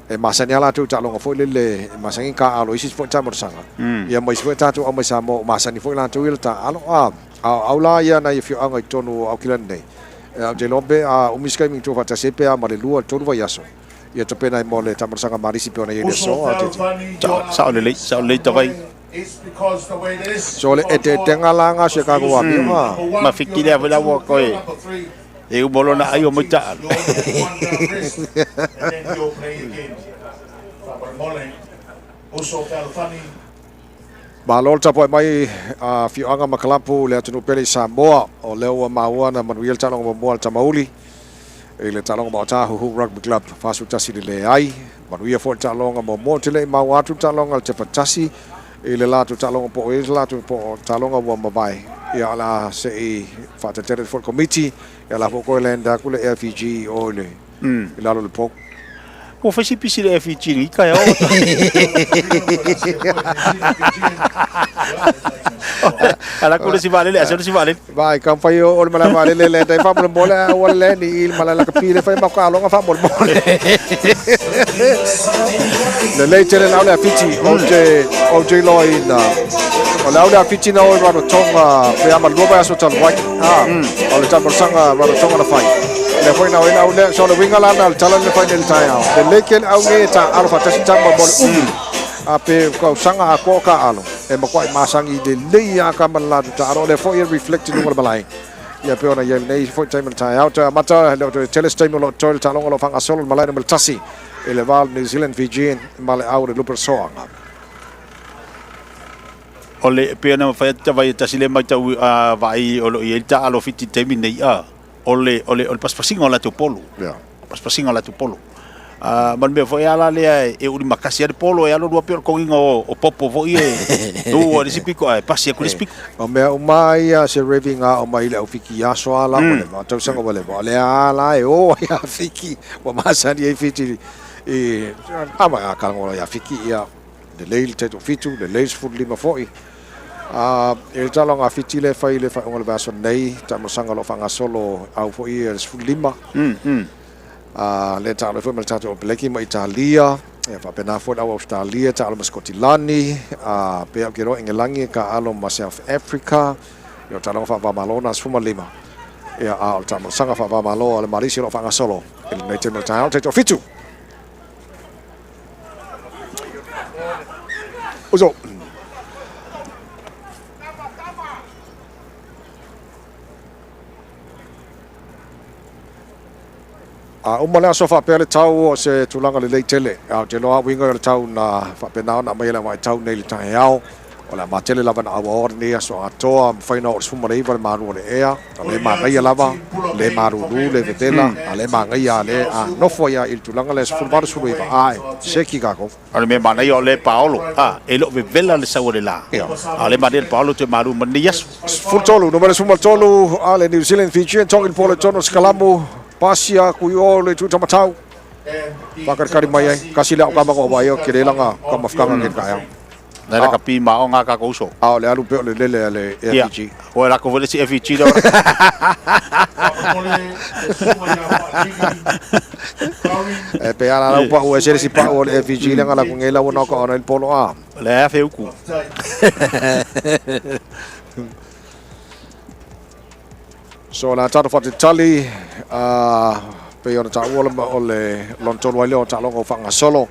e masani lava latou i taaloga foi lele, e masani ona taaalo i isi foi taamolosaga, ia ma isi foi tatou au mai Samoa ua masani foi latou ia le taaalo, a, a o au la ia nai afioaga i totonu o Aukilani nei, Ou te iloa pe a umi se taimi tuufaatasi ai pe a ma le 2 i le 3 vaiaso ia tapena ai mo le taamolosaga malisi pei ona i ai le aso a te Sao lelei, sao lelei tawai. So le eteetega la nga se ka ko apio ha. Ma fiki lea foi la ua koe e uma lona ai o mai taalo. Malo le tapuai mai a afioaga ma kalapu i le atunuu pele i Samoa. O lea ua maua na manuia le taaloga muamua a le Tamauli i le taaloga ma Otahuhu Rugby Club 41 le leai. Manuia foi le taaloga muamua. Ou te le i maua atu le taaloga a le Tepatasi i le latou taaloga po o i ai se latou po o taaloga ua mavae. Ia o le a se i faatalitali atu foi le Komiti. Ia o le a foi toe land atu le FEG i o i le i lalo i le pou. Ua fai si pisi le FEG i lenei taeao. Ala ku le si vaalele, ase le si vaalele. Vai, ka fai o le malae vaalele le dai faamolemole a ua le ni i le malae lakapi le fai ma ka aloga faamolemole. Lelei tele lau le afiti o te o te loaina. O le au le afiti na o i Rarotonga pe ama lua vai aso talu ai. Ah, o le tamalosanga Rarotonga na fai. Le foi na o ina au lea, so le winga lana o le tala le fai nei le taeao. Lelei tele au nei e ta alo faatasi tama mo le umi. A pe tausaga atoa o ka alo e matuai masani lelei lava ka ma le latou taalo. O lea foi e reflect i luga o le malae. Ia pei ona i ai lenei foi taimi o le taeao. Toe amata, e le o toe tele se taimi o lo o totoe le taaloga o lo o faagasolo le malae numera tasi i le va o le New Zealand Fijian ma le au o le Lupe Soaga. O le pei ona fai atu tavai e tasi le matau a vaai o lo o i ai le taalo Fiti i le taimi lenei a o le o le o le pasipasiga o latou polo. Yeah. Pasipasiga o latou polo. A ma le mea foi ala lea e ulimakasi ai le polo e alu alu lava pei o le togiga o popo foi e tu ai le isi pito ae pasi atu i le isi pito. O mea uma lava ia se revving a o mai i le au Fiti aso a la ua leva, tausaga ua leva. O lea lava la e o ai a Fiti ua masani ai Fiti i a ma a kalagona ia Fiti ia lelei le taitoafitu, lelei le 15 foi. A i le tala o ngā Fiti lea e fai i le faaiuga o le vaiaso nei, taamalosaga o lo o faagasolo au foi ia le 15. A lea e taalo ai foi ma le tatou Peleki ma Italia, ia faapena foi le au Ausetalia, taalo ma Sikotilani, a pei lava ou te iloa Engelagi e taaalo ma South Africa, ia o taaloga faava-o-Malo na 15. Ia a o le taamalosaga faava-o-Malo a le Malisi o lo o faagasolo i lenei taimi o le taeao, taitoafitu. Uso. A uma le aso faapea le tau o se tulaga lelei tele. A ou te iloa uiga o le tau na faapena ona aumai e le vaitau nei i le taeao. O le a matele lava na auaoa lenei aso atoa, mafai ona oo i le 19 le malu o le ea, a le manaia lava, le malulu, le vevela, a le manaia a le a nofo ai lava i le tulaga lea 18, 19, ae seki tatou. O le mea manaia o lea e paolo, a, e le o vevela le sau a le la. A o lea e manaia le paolo toe malu ma lenei aso. 13, numera 13 a le New Zealand Fijian, Tongi le polo i totonu o Sikalamu, pasia atu i o le itu tamatau. Whakarekare mai ai, kasi le au kama ko wai o ke lelanga kama whakanga ke taeao. Nai la ka pi ma o ngā ka kouso. A o le alu pe o le lele a le FEG. O e lako foi le si FEG lea. E pe ala lau pau e sere si pau o le FEG le ngala ku ngela wana o ka ona il polo a. Le a fe uku. So o le a tatou faatalitali pei ona taua o le lona tolu ai lea o taaloga ua faagasolo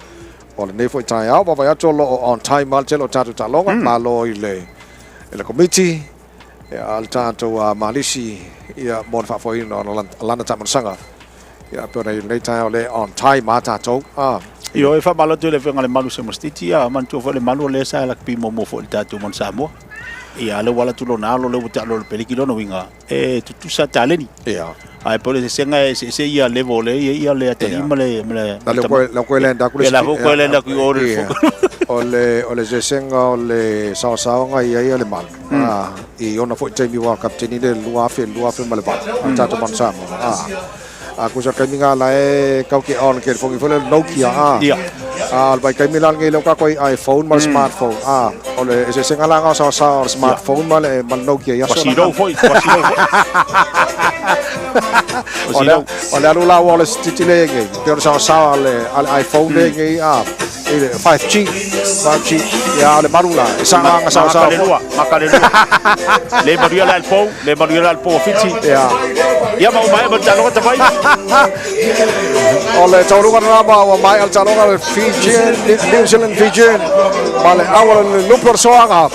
o lenei foi taeao. Vaavaai atu o lo o on time lava le tele o tatou taaloga. Malo i le i le Komiti a le tatou Malisi ia mo le faafoeina o lana taamalosaga. Ia pei ona i lenei taeao lea on time lava tatou. Ioe, faamalo atu i le Afioga i le Malu Semostiti, a manatua foi le Malu o lea sa lakapi muamua foi i le tatou Manu Samoa. Ia, lea ua alu atu lona alo, lea ua taalo i le peleki, lona uiga, e tutusa taleni. Ia. Ae pei o le eseesega e eseese ia level lea e i ai ia le atalii ma le ma le Na lea koe lea koe land aku le Ia la foi koe land aku i o le O le o le eseesega o le saosaoga i ai ia le Malu. I ona foi taimi ua kapiteni le 2000 2008 a tatou Manu Samoa. A kusa kaimi ngā la e kau ke on ke fongi fole Nokia a. Ia. A o le vaitaimi la lenei lea ua tatou ai iPhone ma le smartphone a o le eseesega la o saosaoa o le smartphone ma le ma le Nokia i aso la. Ua foi, ua silou foi. O le o le alu la ua o le sititi le nei pe o le saosaoa a le iPhone le nei a i le 5G 5G ia o le malu la e saga saosaoa. Maka le lua, maka le lua. Le manuia la le pou, le manuia la le pou o Fiti. Ia. Ia ma ua maea ma le taaloga tafai. O le taualuga lena ma ua maea le taaloga le Fijian, New Zealand Fijian ma le au le lupe o le soaga.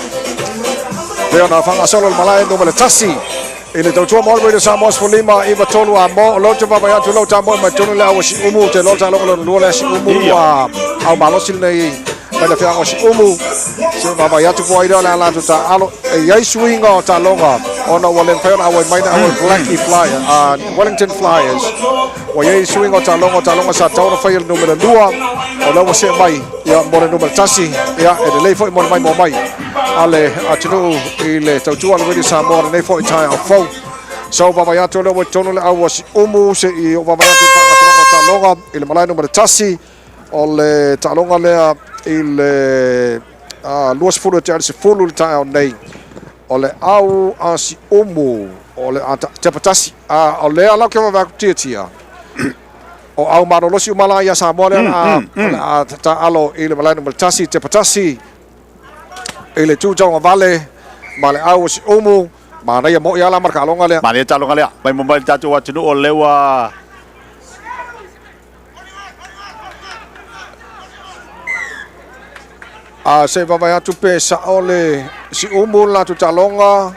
Pei ona faagasolo le malae numera 1 i le tautua mo le Radio Samoa 15 93 a mo lo te vaavaai atu lau tamoe mai totonu le au a Siumu te loa le taaloga lona lua lea Siumu ua au malosi lenei Mai le afioaga o Siumu. Se vaavaai atu po o ai lea o le a latou taaalo. E i ai suiga o taaloga ona ua le mafai ona auai mai le auai Blackie Flyer, Wellington Flyers. Ua i ai suiga o taaloga, o taaloga sa tatau ona faia i le numera 2, o lea ua see mai ia, mo le numera 1. Ia, e lelei foi mo le maimoa mai a le atunuu i le tautua a le Radio Samoa lenei foi taeao fou. So vaavaai atu o lea ua i totonu le au a Siumu se i ou vaavaai atu i le faagasologa o taaloga i le malae numera 1. O le taaloga lea i le 20 e tea i le 10 i le taeao nei. O le au a Siumu, o le a tepa tasi. O lea la ou te vaavaai atu tiatia, o au malolosi uma la ia Samoa lea o le a taaalo i le malae numera 1, tepa tasi i le tu tauagavale ma le au o Siumu. Manaia moi lava la ma le taaloga lea. Manaia taaloga lea. Mai mo mai le tatou atunuu o lea ua A se i vaavaai atu pe sao le Siumu le latou taaloga.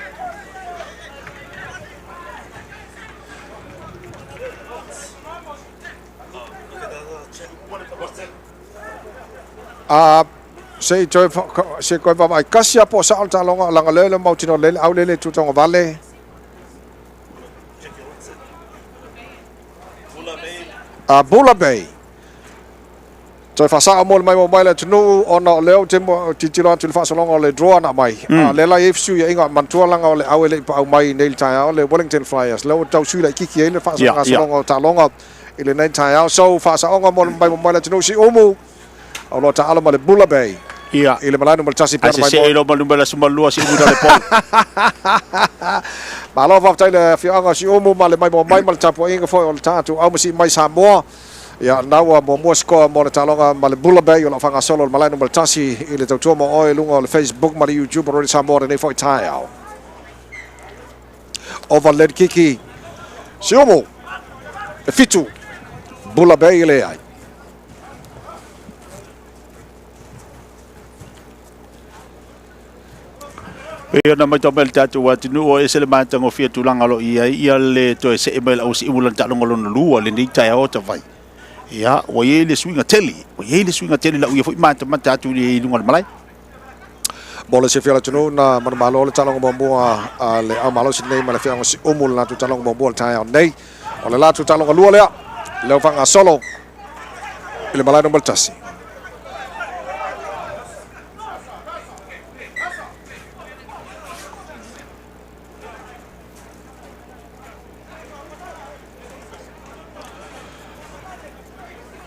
A se i toe se i toe vaavaai kasi lava po o sao le taaloga leaga o lea e le o mautinoa lelei le au lea e le tu taugavale. A Bula Bay. Toe faasao mo le maimoa mai le atunuu ona o lea ou te tilotilo atu i le faasologa o le draw na aumai. A o lea la e i ai fesuiaiga, manatua leaga o le au e le i paau mai nei i le taeao, le Wellington Flyers. Lea ua tau sui laitiiti ai le faasologa o taaloga i lenei taeao. So, faasaoga mo le maimoa mai le atunuu, Siumu o lo o taaalo ma le Bula Bay. I le malae numera 1 pe Ai se se ilo ma numera 12 Siumu na le polu. Malo faafetai le afioaga o Siumu ma le maimoa mai ma le tapuaiga foi o le tatou aumasii mai Samoa. Ia, lena ua muamua sikoa mo le taaloga ma le Bula Bay o lo o faagasolo le malae numera 1 i le tautua mo oe i luga o le Facebook ma le YouTube o Radio Samoa lenei foi taeao. Ova le kiki Siumu e 7, Bula Bay e leai. Pei ona matau mai le tatou atunuu o ese le matagofie tulaga o lo o i ai ia le toe see mai le ausiimu lana taaloga lona lua lenei taeao tavai. Ia, ua i ai le suiga tele, ua i ai le suiga tele lau ia foi matamata atu i luga o le malae. Mo le silafia o le atunuu, na manumalo le taaloga muamua a le au malosi nei ma le afioaga o Siumu le latou taaloga muamua o le taeao nei. O le latou taaloga lua lea, lea ua faagasolo i le malae numera 1.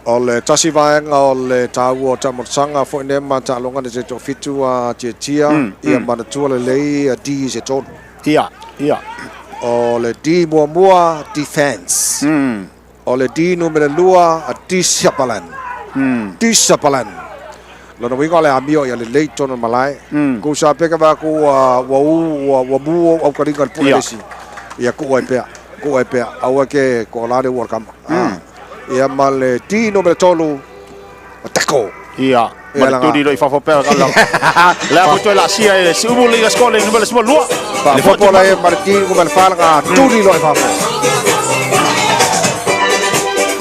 O le tasi vaega o le taua o taumataga foi nei ma taaloga nei toafitu a tiatia ia manatua lelei D se tolu. Ia, ia. O le D muamua, defense. O le D numera 2, a discipline. Discipline. Lona uiga o le amio ia lelei i totonu o le malae. Kou sa peka vae atu ua ua u ua ua mu ou aukaliga i le pule le isi. Ia tuu ai pea, tuu ai pea. Aua e ke koolā le ua o le kama. Ia ma le D numera 3, a tackle. Ia, ma le tuli loa i fafo pea. Le a foi toe laasia e Siumu le score le numera 12. Faaopoopo la e ma le D numera 4 laga tuli loa i fafo.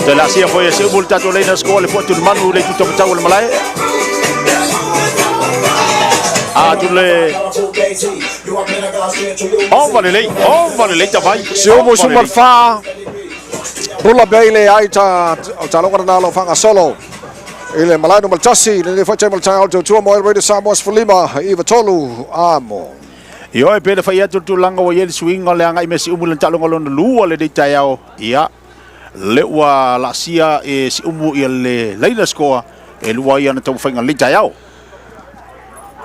Toe laasia foi e Siumu le tatou leina score le foatu le manu le itu taumatau o le malae. A tu le Ova lelei, ova lelei tavai. Siumu suma le 4. Bula Bay le ai ta o taaloga lena o lo o faagasolo i le malae numera 1 lenei foi taimi o le taeao o le tautua mo El Radio Samoa 15 9 3 amo. Ioe, pe le fai atu le tulaga ua i ai le suiga o le agai me Siumu i lana taaloga lona lua lenei taeao. Ia, le ua laasia e Siumu ia le laina score e lua ai ana taumafaiga lenei taeao.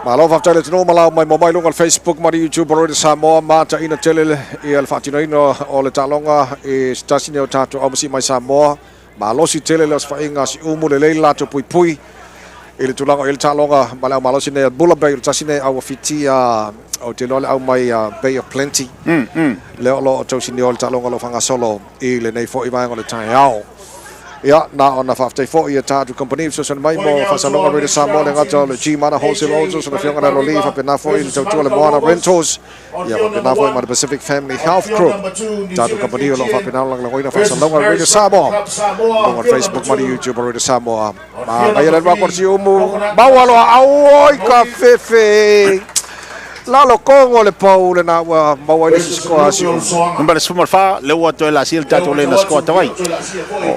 Malo faafetai le atunuu ma lau maimoa mai luga o le Facebook ma le YouTube o Radio Samoa. Mataina tele ia le faatinoina o le taaloga i se tasi nei o tatou aumasii mai Samoa. Malosi tele le osofaiga a Siumu, lelei le latou puipui i le tulaga o i ai le taaloga ma le au malosi nei a Bula Bay, o le tasi nei au ua fitia, ou te iloa le au mai Bay of Plenty. Lea o lo o tausinio le taaloga o lo o faagasolo i lenei foi vaega o le taeao. Ia, na ona faafetai foi i tatou kamupani e fesoasoani mai mo faasalalauga a Radio Samoa, le gata o le G Mana Wholesale Autos, o le Afioga ia Loli, faapena foi i le tautua a le Moana Rentals, ia faapena foi ma le Pacific Family Health Group. Tatou kamupani o lo o faapena ona lagolagoina faasalalauga a Radio Samoa luga o le Facebook ma le YouTube a Radio Samoa. Manaia le alu atu a le Siumu, maua loa, auoi ka fefe! Lalo kongo le pau lena ua maua ai le isi sikoa a Siumu. Numera 14, lea ua toe laasia le tatou lena sikoa tawai.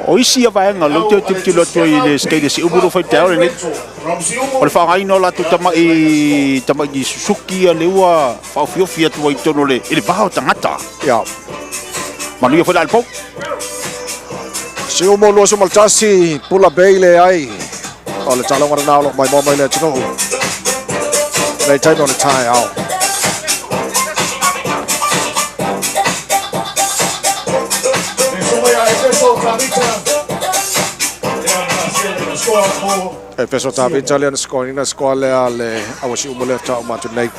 O isi ia vaega lea ou te tilotilo atu ai i le skeile Siumu lo fai taeao lenei. O le faaaogaina o latou tama'i tama'i Suzuki ia lea ua faaofiofi atu ai i totonu o le i le va o tagata. Ia. Manuia foi la i le pou. Siumu 21, Pula Bay leai. O le taaloga lena o lo o maimoa mai le atunuu. Nei taimi o le taeao. Efeso Tavita lea na scoreina score lea le auasi uma lea tau atu nei.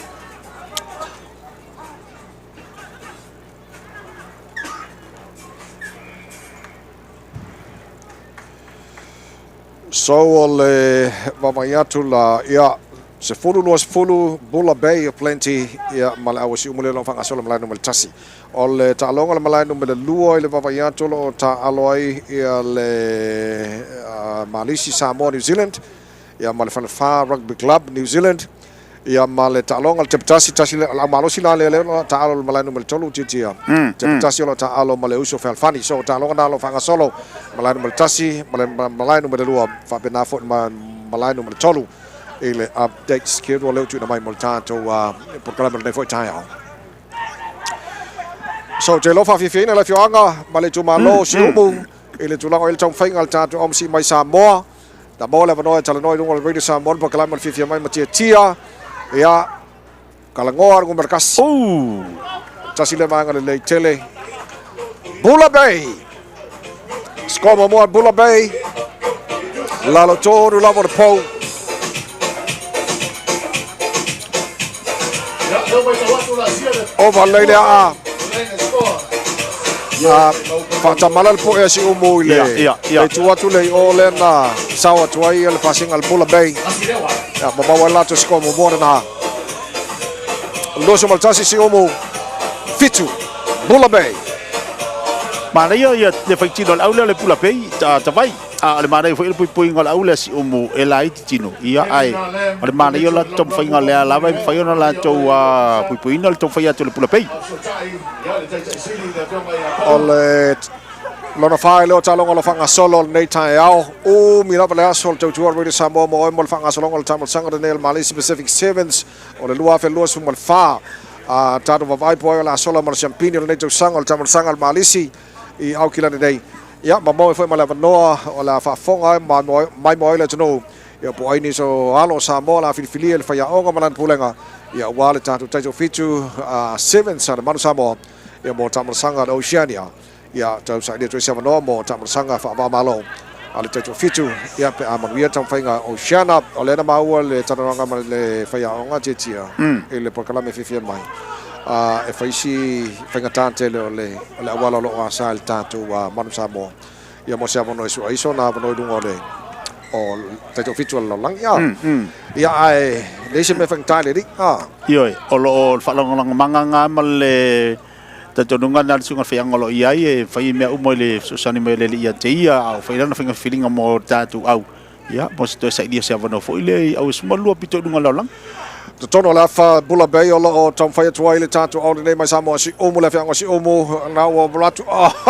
So o le vaavaai atu la, ia, 10 20 Bula Bay of Plenty, ia, ma le auasi uma lea o lo o faagasolo malae numera 1. O le taaloga o le malae numera 2 i le vaavaai atu o lo o taaalo ai ia le Malisi Samoa New Zealand, ia ma le Falefa Rugby Club New Zealand. Ia ma le taaloga le Tepetasi, tasi le au malosi la lea lea o lo o taaalo i le malae numera 3 tiatia. Tepetasi o lo o taaalo ma le uso Fealofani. So o taaloga na o lo o faagasolo malae numera 1 ma le malae numera 2 faapena foi ma malae numera 3 i le update schedule lea ua tuuina mai mo le tatou polokalame o lenei foi taeao. So ou te iloa faafiafiaina le afioaga ma le itumalo o Siumu i le tulaga o i ai le taumafaiga a le tatou aumasi mai Samoa. Na maua le avanoa e talanoa i luga o le Radio Samoa le polokalame o le fiafia mai ma tiatia. Ia, kalagoa le numera 1. Tasi le vaega lelei tele. Bula Bay. Score muamua Bula Bay. Lalo tonu lava o le pou. Ova lei le aa. Faatamala le poe a Siumu i le le tu atu le i o lea na sao atu ai le pasiga a le Bula Bay. Ia, ma maua ai le latou score muamua lena. 21 Siumu, 7 Bula Bay. Manaia ia le faitino a le au lea o le Bula Bay, Tavai. A o le manaia foi o le puipuiga o le au lea Siumu e laiti tino. Ia, ae o le manaia o le latou taumafaiga lea lava e mafai ona latou puipuiina le taumafai atu o le Bula Bay. O le lona fa e leo taaloga o lo faagasolo o lenei taeao. Umi lava le aso o le tautua o le Radio Samoa mo oe mo le faagasologa o le taamolosaga lenei o le Malisi Pacific Sevens o le 2024. A tatou vaavaai po ai o le a sola ma le siampini o lenei tausaga o le taamolosaga a le Malisi i Aukilani nei. Ia, ma maua foi ma le avanoa o le a faafofoga ai ma maimoa ai le atunuu. Ia, po o ai nisi o alo o Samoa o le a filifilia i le faiaoga ma lana pulega, ia, aua le tatou taitofitu Sevens a le Manu Samoa, ia, mo taamolosaga a le Oceania. Ia, tau saili atu ai se avanoa mo taamolosaga faava-o-Malo a le taitofitu, ia, pe a manuia taumafaiga Oceana. O lea na maua le talanoaga ma le faiaoga tiatia i le polokalame fiafia mai, e fai si faigata tele o le auala o lo o asa e le tatou Manu Samoa. Ia mo se avanoa e sua ai sona avanoa i luga o le o taitoafitu o le lalolagi. Ia ae leai se mea faigata i le alii. Ioe, o lo o faalagolagomanga lena ma le talitonuga lena a le susuga faiaoga o lo o i ai e fai mea uma i le fesoasoani mai o le alii ia te ia, a o fai lana faiga filiga mo tatou au. Ia, mo se toe sailia o se avanoa foi lea i au e 12 pito i luga o le lalolagi. Totonu o le afa Bula Bay o lo o taumafai atu ai le tatou ao lenei mai Samoa Siumu le afioaga o Siumu na ua manatu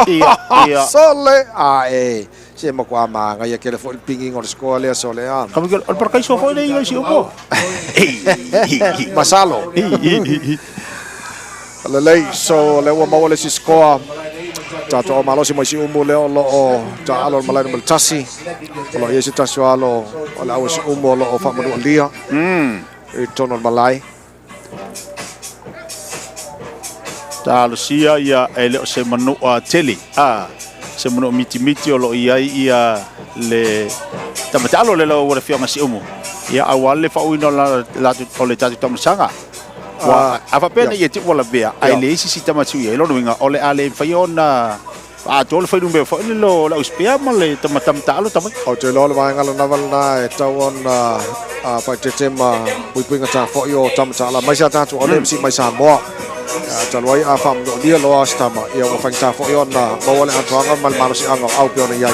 Ia, ia. Sole a e se matua manaia tele foi le pingiga o le score lea sole a. Ka o le parakaiso foi lea i Siumu. Masalo. Lelei, so lea ua maua le isi score. Tatou ao malosi mai Siumu lea o lo o taaalo i le malae numera 1. O lo o i ai se tasi o alo o le au Siumu o lo o faamanualia i totonu o le malae. Talosia ia e le o se manua tele, a se manua mitimiti o lo o i ai ia le tamatalo le lau o le afioaga Siumu. Ia aua le faauiina o le tatou tamasanga. Ua, a faapea nei e te ua lavea, ae leai se isi tama e sui ai, lona uiga, o le a le mafai ona Atoa le fuainumera foi lele o le au spare ma le tama taalo tama. Ou te iloa o le vaega lena lena e tatau ona faaeteete ma puipuiga tafo'i o tama taala aemaise a tatou aole ma sii mai Samoa. Talu ai a faamanua loa se tama, ia ua faigata foi ona maua le atoaga ma le malosiaga o au pei ona i ai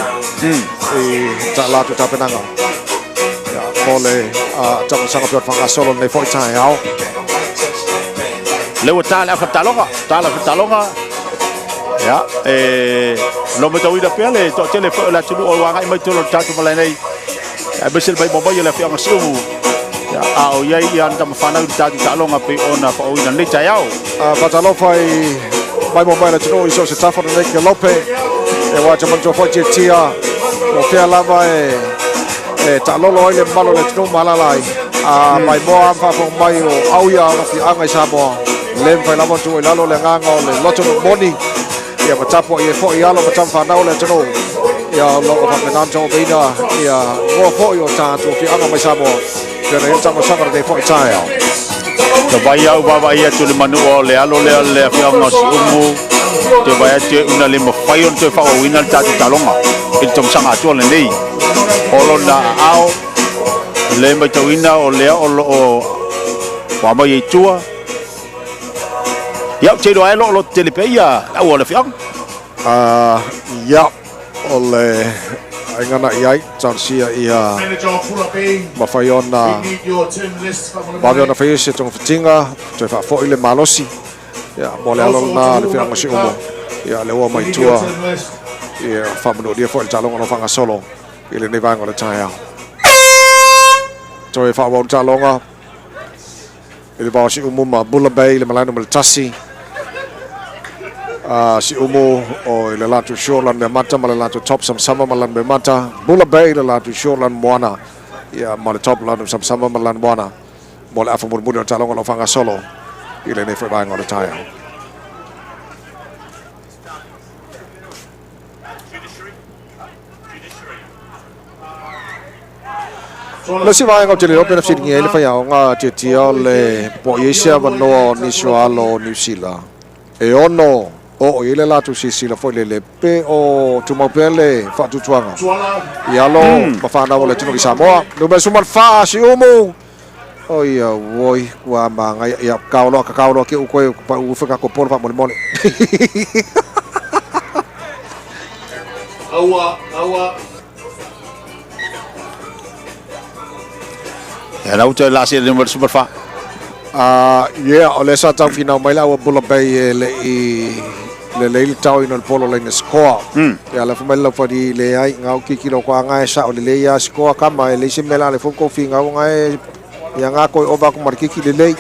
i tā latou tapenaga mo le taamilosaga pei ona faagasolo lenei foi taeao. Lea ua ta le afa taaloga, ta le afa taaloga. Ia, e lo matauina pea le toatele foi o le atunuu o agai mai totonu o le tatou malae nei, aemaise le maimoa mai o le afioaga Siumu. Ia, a o i ai ia ana tama fanau i le tatou taaloga pei ona faaooina lenei taeao. Faatalofa i maimoa mai le atunuu i so o se tafa o lenei kelope. E ua te manatua foi tiatia o fea lava e taalolo ai le mamalu o le atunuu ma alaala ai. A maimoa ma faafofoga mai o au ia ona afioaga i Samoa, le mafai lava ona tuu i lalo le agaga o le loto momoni ia ma tapuai ai foi alo ma tama fanau o le atunuu. Ia o lo o faapena ona tauaveina ia igoa foi o tatou afioaga mai Samoa pei ona i ai le taamilosaga o lenei foi taeao. Te vai au vaavaai atu le manua o le alo lea le afioaga o Siumu, te vai atu e una le mafai ona toe faaauauina le tatou taaloga i le tausaga atoa lenei. O lona aao le matauina o lea o lo o ua aumai ai tua. Ia, ou te iloa ai lo o lototele pea ia le au o le afioaga. Ia, o le aiga na i ai, talosia ia mafai ona vave ona faia se togafitiga, toe faafoi le malosi ia, mo le alo lena le afioaga o Siumu. Ia, le ua mai tua, ia, faamanualia foi le taaloga o lo o faagasolo i lenei vaega o le taeao. Toe faaauau le taaloga i le vao Siumu ma Bula Bay le malae numera 1. Siumu o i le latou short mea mata ma le latou top samsama ma le mea mata. Bula Bay le latou short moana ia ma le top lan samsama ma le moana mo le afa mulimuli o le taaloga o lo o faagasolo i lenei foi vaega o le taeao. Le isi vaega ou te le iloa pe na fesiligia ai le faiaoga tiatia o le po o i ai se avanoa o nisi o alo o Niu Sila e ono oo i ai le latou silasila foi lele pe o tumau pea le faatuatuaga i alo ma fanau o le atunuu i Samoa. Numera 14, Siumu! Oi auoi, ua magaia. Ia, kao loa, kakao loa ke u koe pa u whakako polo faamolemole. Aua, aua. Ia lau toe lasi le numera 14. Yeah, o lea sa tau finau mai le au a Bula Bay e le i lelei le taoina o le polo laina sikoa. Ia la fai mai le laufali leai ngau kikilo ko anga e sao lelei a sikoa kama e leai se mea la le fou kou fingau anga e ia ngā koi ova aku ma le kiki lelei.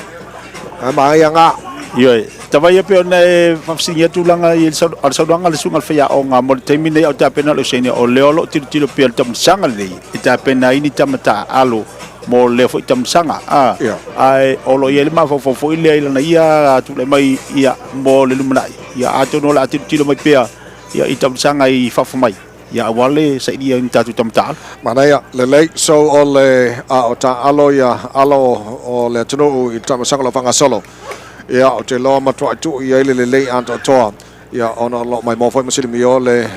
Ai ma ia ngā. Ioe, tawai e pei ona e faafesiligia tulaga i le saunoaga a le susuga i le faiaoga mo le taimi lenei a o tapena le Oceania, o lea o lo o tilotilo pea i le tamasaga lenei e tapena ai ni tama taaalo mo lea foi tamasaga, a, ae o lo o i ai le mafaufau foi lea i lana ia tulai mai ia mo le lumanai, ia atonu o le a tilotilo mai pea ia i tamasaga i fafo mai. Ia aua le sailia i ni tatou tama taaalo. Manaia, lelei, so o le a o taaalo ia alo o le atunuu i le taamilosaga o lo o faagasolo. Ia, ou te iloa matuai tuu i ai le lelei atoatoa, ia ona o lo o maimoa foi ma silimio le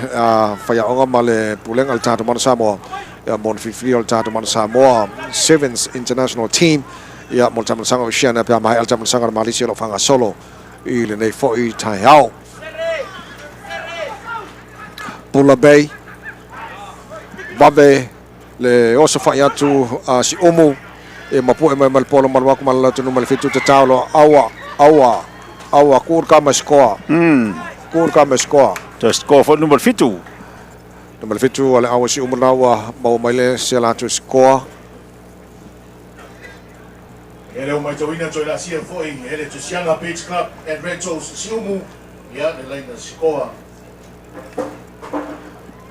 faiaoga ma le pulega o le tatou Mana Samoa, ia mo le filifilia o le tatou Mana Samoa Sevens International Team, ia mo le taamilosaga o Oceania pe a maea le taamilosaga o le Malisi o lo o faagasolo i lenei foi taeao. Bula Bay, vave le oso fai atu a Siumu e mapu'e mai ma le polo malu atu ma le latou numera 7 tatao loa aua aua aua kuu le kama e sikoa kuu le kama e sikoa. Toe score foi le numera 7. Numera 7 a le au a Siumu lena ua maua mai le se latou sikoa. E lea ua matauina toe laasia foi e le Tusiaga Beach Club and Rentals Siumu ia le laina sikoa.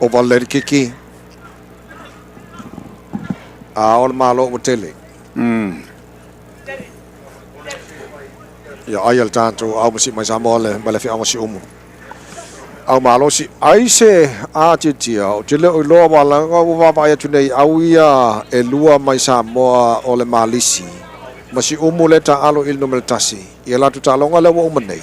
Ova le kiki. A o le malo ua tele. Ia ai a le tatou au ma sii mai Samoa le mai le afioaga o Siumu. Au malosi ai se atiatia ou te le o iloa aua leaga ua vaavaai atu nei au ia e lua mai Samoa o le Malisi ma Siumu lea taaalo i le numera 1 ia latou taaloga lea ua uma nei.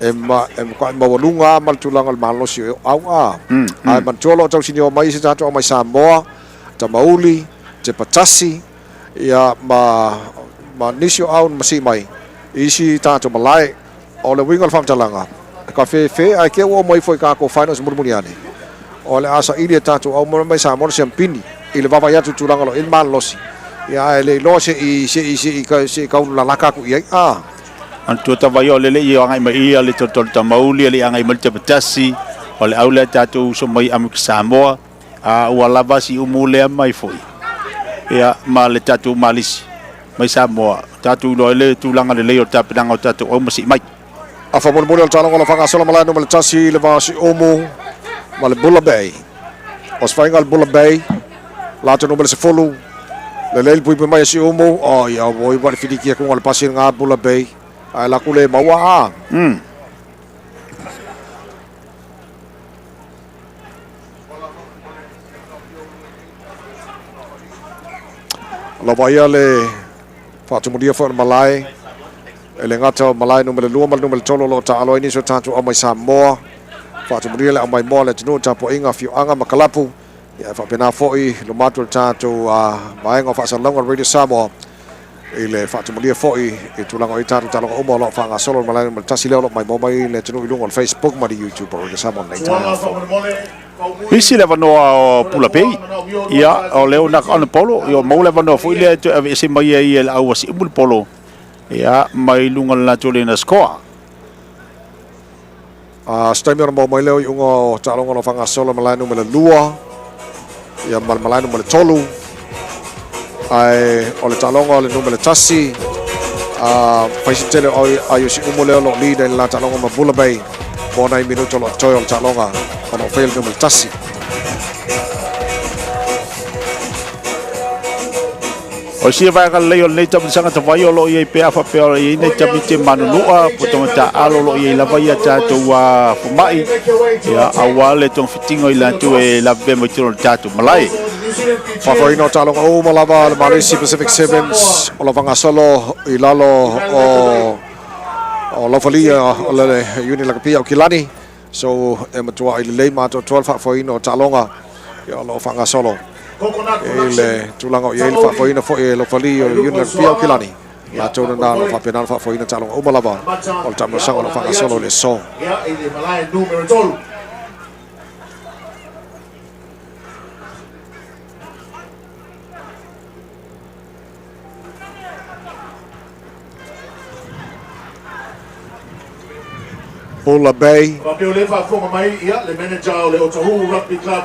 E ma e maualuga ma le tulaga o le malosi o au'a. Ae manatua lo o tausini o mai se tatou mai Samoa, Tamauli, Tepatasi, ia ma nisi o au ma si mai isi tatou malae. O le uiga o le faamatalaga, ka fefe ae ke ua mai foi kākou finals mulimuli ane. O le asa ili e tatou au mai Samoa le siampini i le vavaai atu i tulaga o lo o i le malolosi. Ia ae le iloa se i kaululalaka atu i ai. Manatua tavai o lele i agai mai ia le tolotolo Tamauli le agai mai le Tepatasi o le au lea tatou uso mai Amerika Samoa a ua lava si umu lea mai foi ia ma le tatou malisi mai Samoa tatou iloa le tulaga lelei o le tapenaga o tatou au ma sii mai. Afa mulimuli o le taaloga o lo o faagasolo malae numera 1 le va o Siumu ma le Bula Bay. O se faiga o le Bula Bay, latou numera 10, lelei le puipui mai a Siumu. O ia oi ua le filiki atuga o le pasi ngā Bula Bay. Ae laku le maua a. Lava ia le faatumulia foi o le malae. E le gata o malae numera 2 ma le numera 3 o lo o taalo ai nisi o tatou au mai Samoa. Faatumulia le au mai moa le atunuu tapuaiga afioaga ma kalapu. Ia faapena foi luma atu le tatou vaega o faasalalauga o Radio Samoa i le faatumulia foi i tulaga o i tatou taaloga uma o lo o faagasolo le malae numera 1 lea o lo o maimoa mai le atunuu i luga o le Facebook ma le YouTube o Radio Samoa nei taeao fou. Isi le avanoa o Pula Bay. Ia, o leo na ona polo, ia mau le avanoa foi lea toe ave ese mai ai e le au a Siumu le polo. Ia, mai luga le latou le na scoa. Se taimi ona maua mai lea o iuga o taaloga o lo o faagasolo malae numera 2 ia ma le malae numera 3. Ae o le taaloga o le numera 1, faisi tele o ai o Siumu lea o lo o lead ai le la taaloga ma Bula Bay mo nai minuto o lo o toe o le taaloga o lo o faia le numera 1. O sia vaega lelei o lenei tamasaga tavai o lo o iai pe a faapea o iai nei tamite manunua po tamata alo o lo o iai lava ia tatou fomai ia aua le togafitiga i latou e lavevea mai totonu o le tatou malae. Faafoeina o taaloga uma lava le Malisi Pacific Sevens o lo o faagasolo i lalo o laufalia o le Iuni Lakapi o Kilani. So e matua ai lelei ma atoatoa le faafoeina o taaloga ia o lo o faagasolo i le tulaga o i ai le faafoeina foi e laufali o le Iuni Lakapi o Kilani. Latou lena o lo o faapena le faafoeina taaloga uma lava o le taamilosaga o lo o faagasolo i le aso. Ia, i le malae numera 3. Bula Bay. Faapea o le faafofoga mai, ia, le manager o le Otahuhu Rugby Club.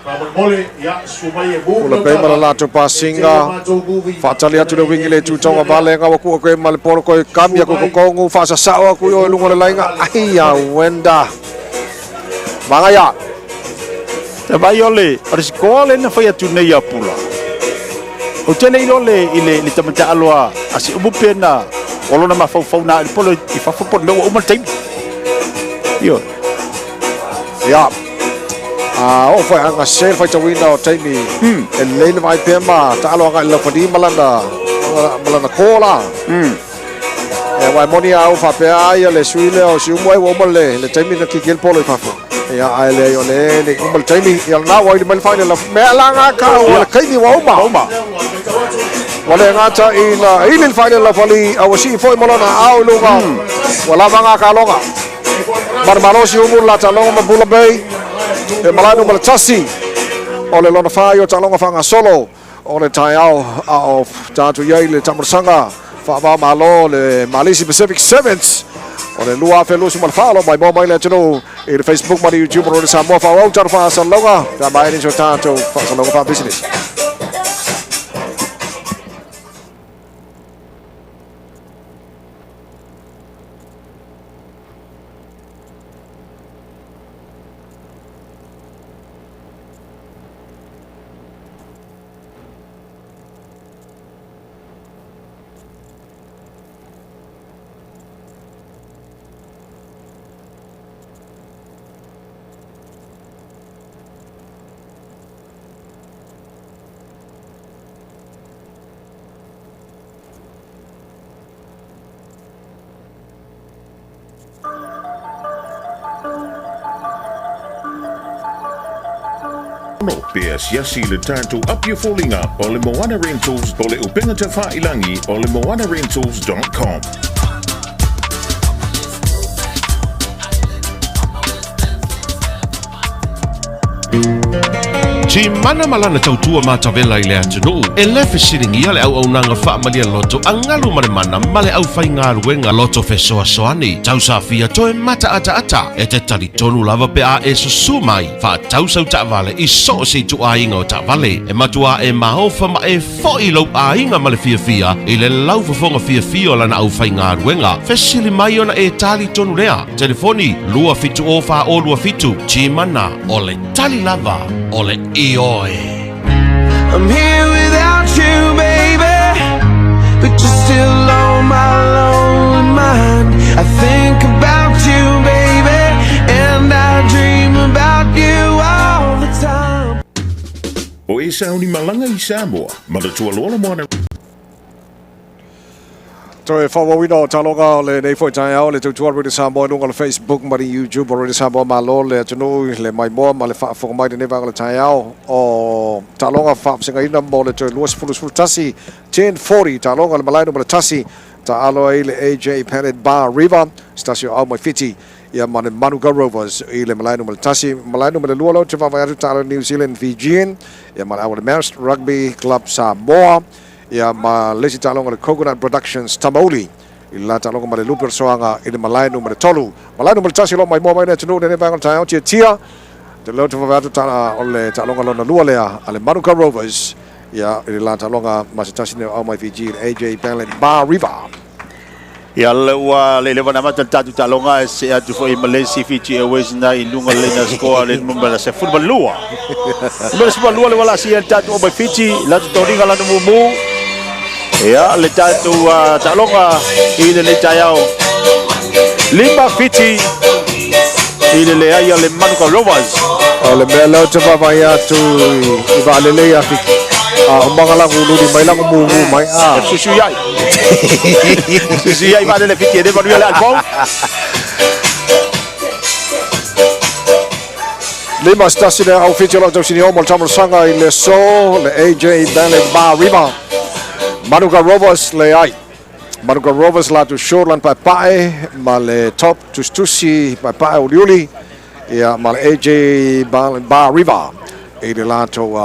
Faamolemole, ia, susu mai e move Bula Bay ma le latou pasiga. Faatali atu le wingi le tūtauga vale ngā waku o koe ma le polo koe kami aku kokongu faasasao aku i o i luga o le laiga. Ai a wenda. Magaia. Te vai o le sikoa le na fai atu nei a Pula. O tele i le i le tamata aloa a Siumu pe na o lona mafaufau na i le polo i fafo po o le mea ua uma le taimi. Ioe. Ia. O foi anga se le faitauina o taimi e lelei le vaai pea ma taalo agai i le laufali ma lana kō la. E aua e moni a au faapea ai le sui lea o Siumu ai ua uma le taimi na kiki ai le polo i fafo. Ia ae leai o le le uma le taimi ia lena ua ili mai le faile la mea laga ka ua le kaimi ua uma. Uma. Ua le gata ina ili le faile laufali a ua sii foi ma lona aao i luga. Ua lava ngā kaloga. Manumalo Siumu le la taaloga ma Bula Bay. E malae numera 1 o le lona whai o taaloga faagasolo o le taeao a o tatou i ai le taamilosaga faava-o-Malo le Malisi Pacific Sevens o le 2024 o lo o maimoa mai le atunuu i le Facebook ma le YouTube o le Samoa faaauau tatou faasalalauga pe a maea nisi o tatou faasalalauga faapisinisi. Pe asiasi i le tatou Up Your Foliga o le Moana Rentals o le upega tafailangi o le moanarentals dot com. Timana ma lana tautua matavela i le atunuu, e le fesiligia le auaunaga faamalia loto a galu ma le mana ma le aufaigaluega loto fesoasoani. Tausafia toe mataataata e te talitonu lava pe a e susu mai faatau sau taavale i so o se ituaiga o taavale. E matua e maofa ma e foi lou aiga ma le fiafia i le laufofoga fiafia o lana aufaigaluega. Fesili mai ona e tali tonu lea. Telefoni 270 427 Timana o le tali lava o le ioe. I'm here without you, baby, but you're still on my lonely mind. I think about you, baby, and I dream about you all the time. O e sauni malaga i Samoa, manatua loa le Moana. Toe faaauauina o taloga o lenei foi taeao le tautua Radio Samoa i luga o le Facebook ma le YouTube o Radio Samoa. Malo le atunuu i le maimoa ma le faafofoga mai lenei vaega o le taeao o taaloga faavasegaina mo le toe 20 11 10:40 taaloga le malae numera 1 taalo ai le AJ Planet Bar River se tasi o au mai Fiti ia ma le Manuka Rovers i le malae numera 1. Malae numera 2 lau te vaavaai atu taalo New Zealand Fijian ia ma le au o le Marist Rugby Club Samoa ia ma le isi taaloga le Coconut Productions Tamauli i le la taaloga ma le Lupe o le Soaga i le malae numera 3. Malae numera 1 o lo o maimoa mai le atunuu lenei vaega o le taeao tiatia te leo te vaavaai atu ta o le taaloga lona lua lea a le Manuka Rovers ia i le la taaloga ma se tasi nei o au mai Fiji le AJ Ballet Bar River. Ia le ua le leva na mata le tatou taaloga e se atu foi ma le isi Fiji Airways na i luga le na score le numera 12. Numera 12 le wala si le tatou o mai Fiji la toniga la mumu. Ia le tatou taaloga i le taeao. 5 Fiji i le leai a le Manuka Rovers. O le mea leo te vaavaai atu i vaalele ia Fiki. A o magalagu luli mai lago mumu mai a. Susu iai. Susu iai vaalele Fiti e le manuia le alfau. 5 se tasi le au Fiti o lau tausini o mo le tamalosanga i le so le AJ Ballet Bar River. Manuka Rovers le ai. Manuka Rovers latou shortland paepae ma le top tusitusi paepae uliuli ia ma le AJ Bar River i le latou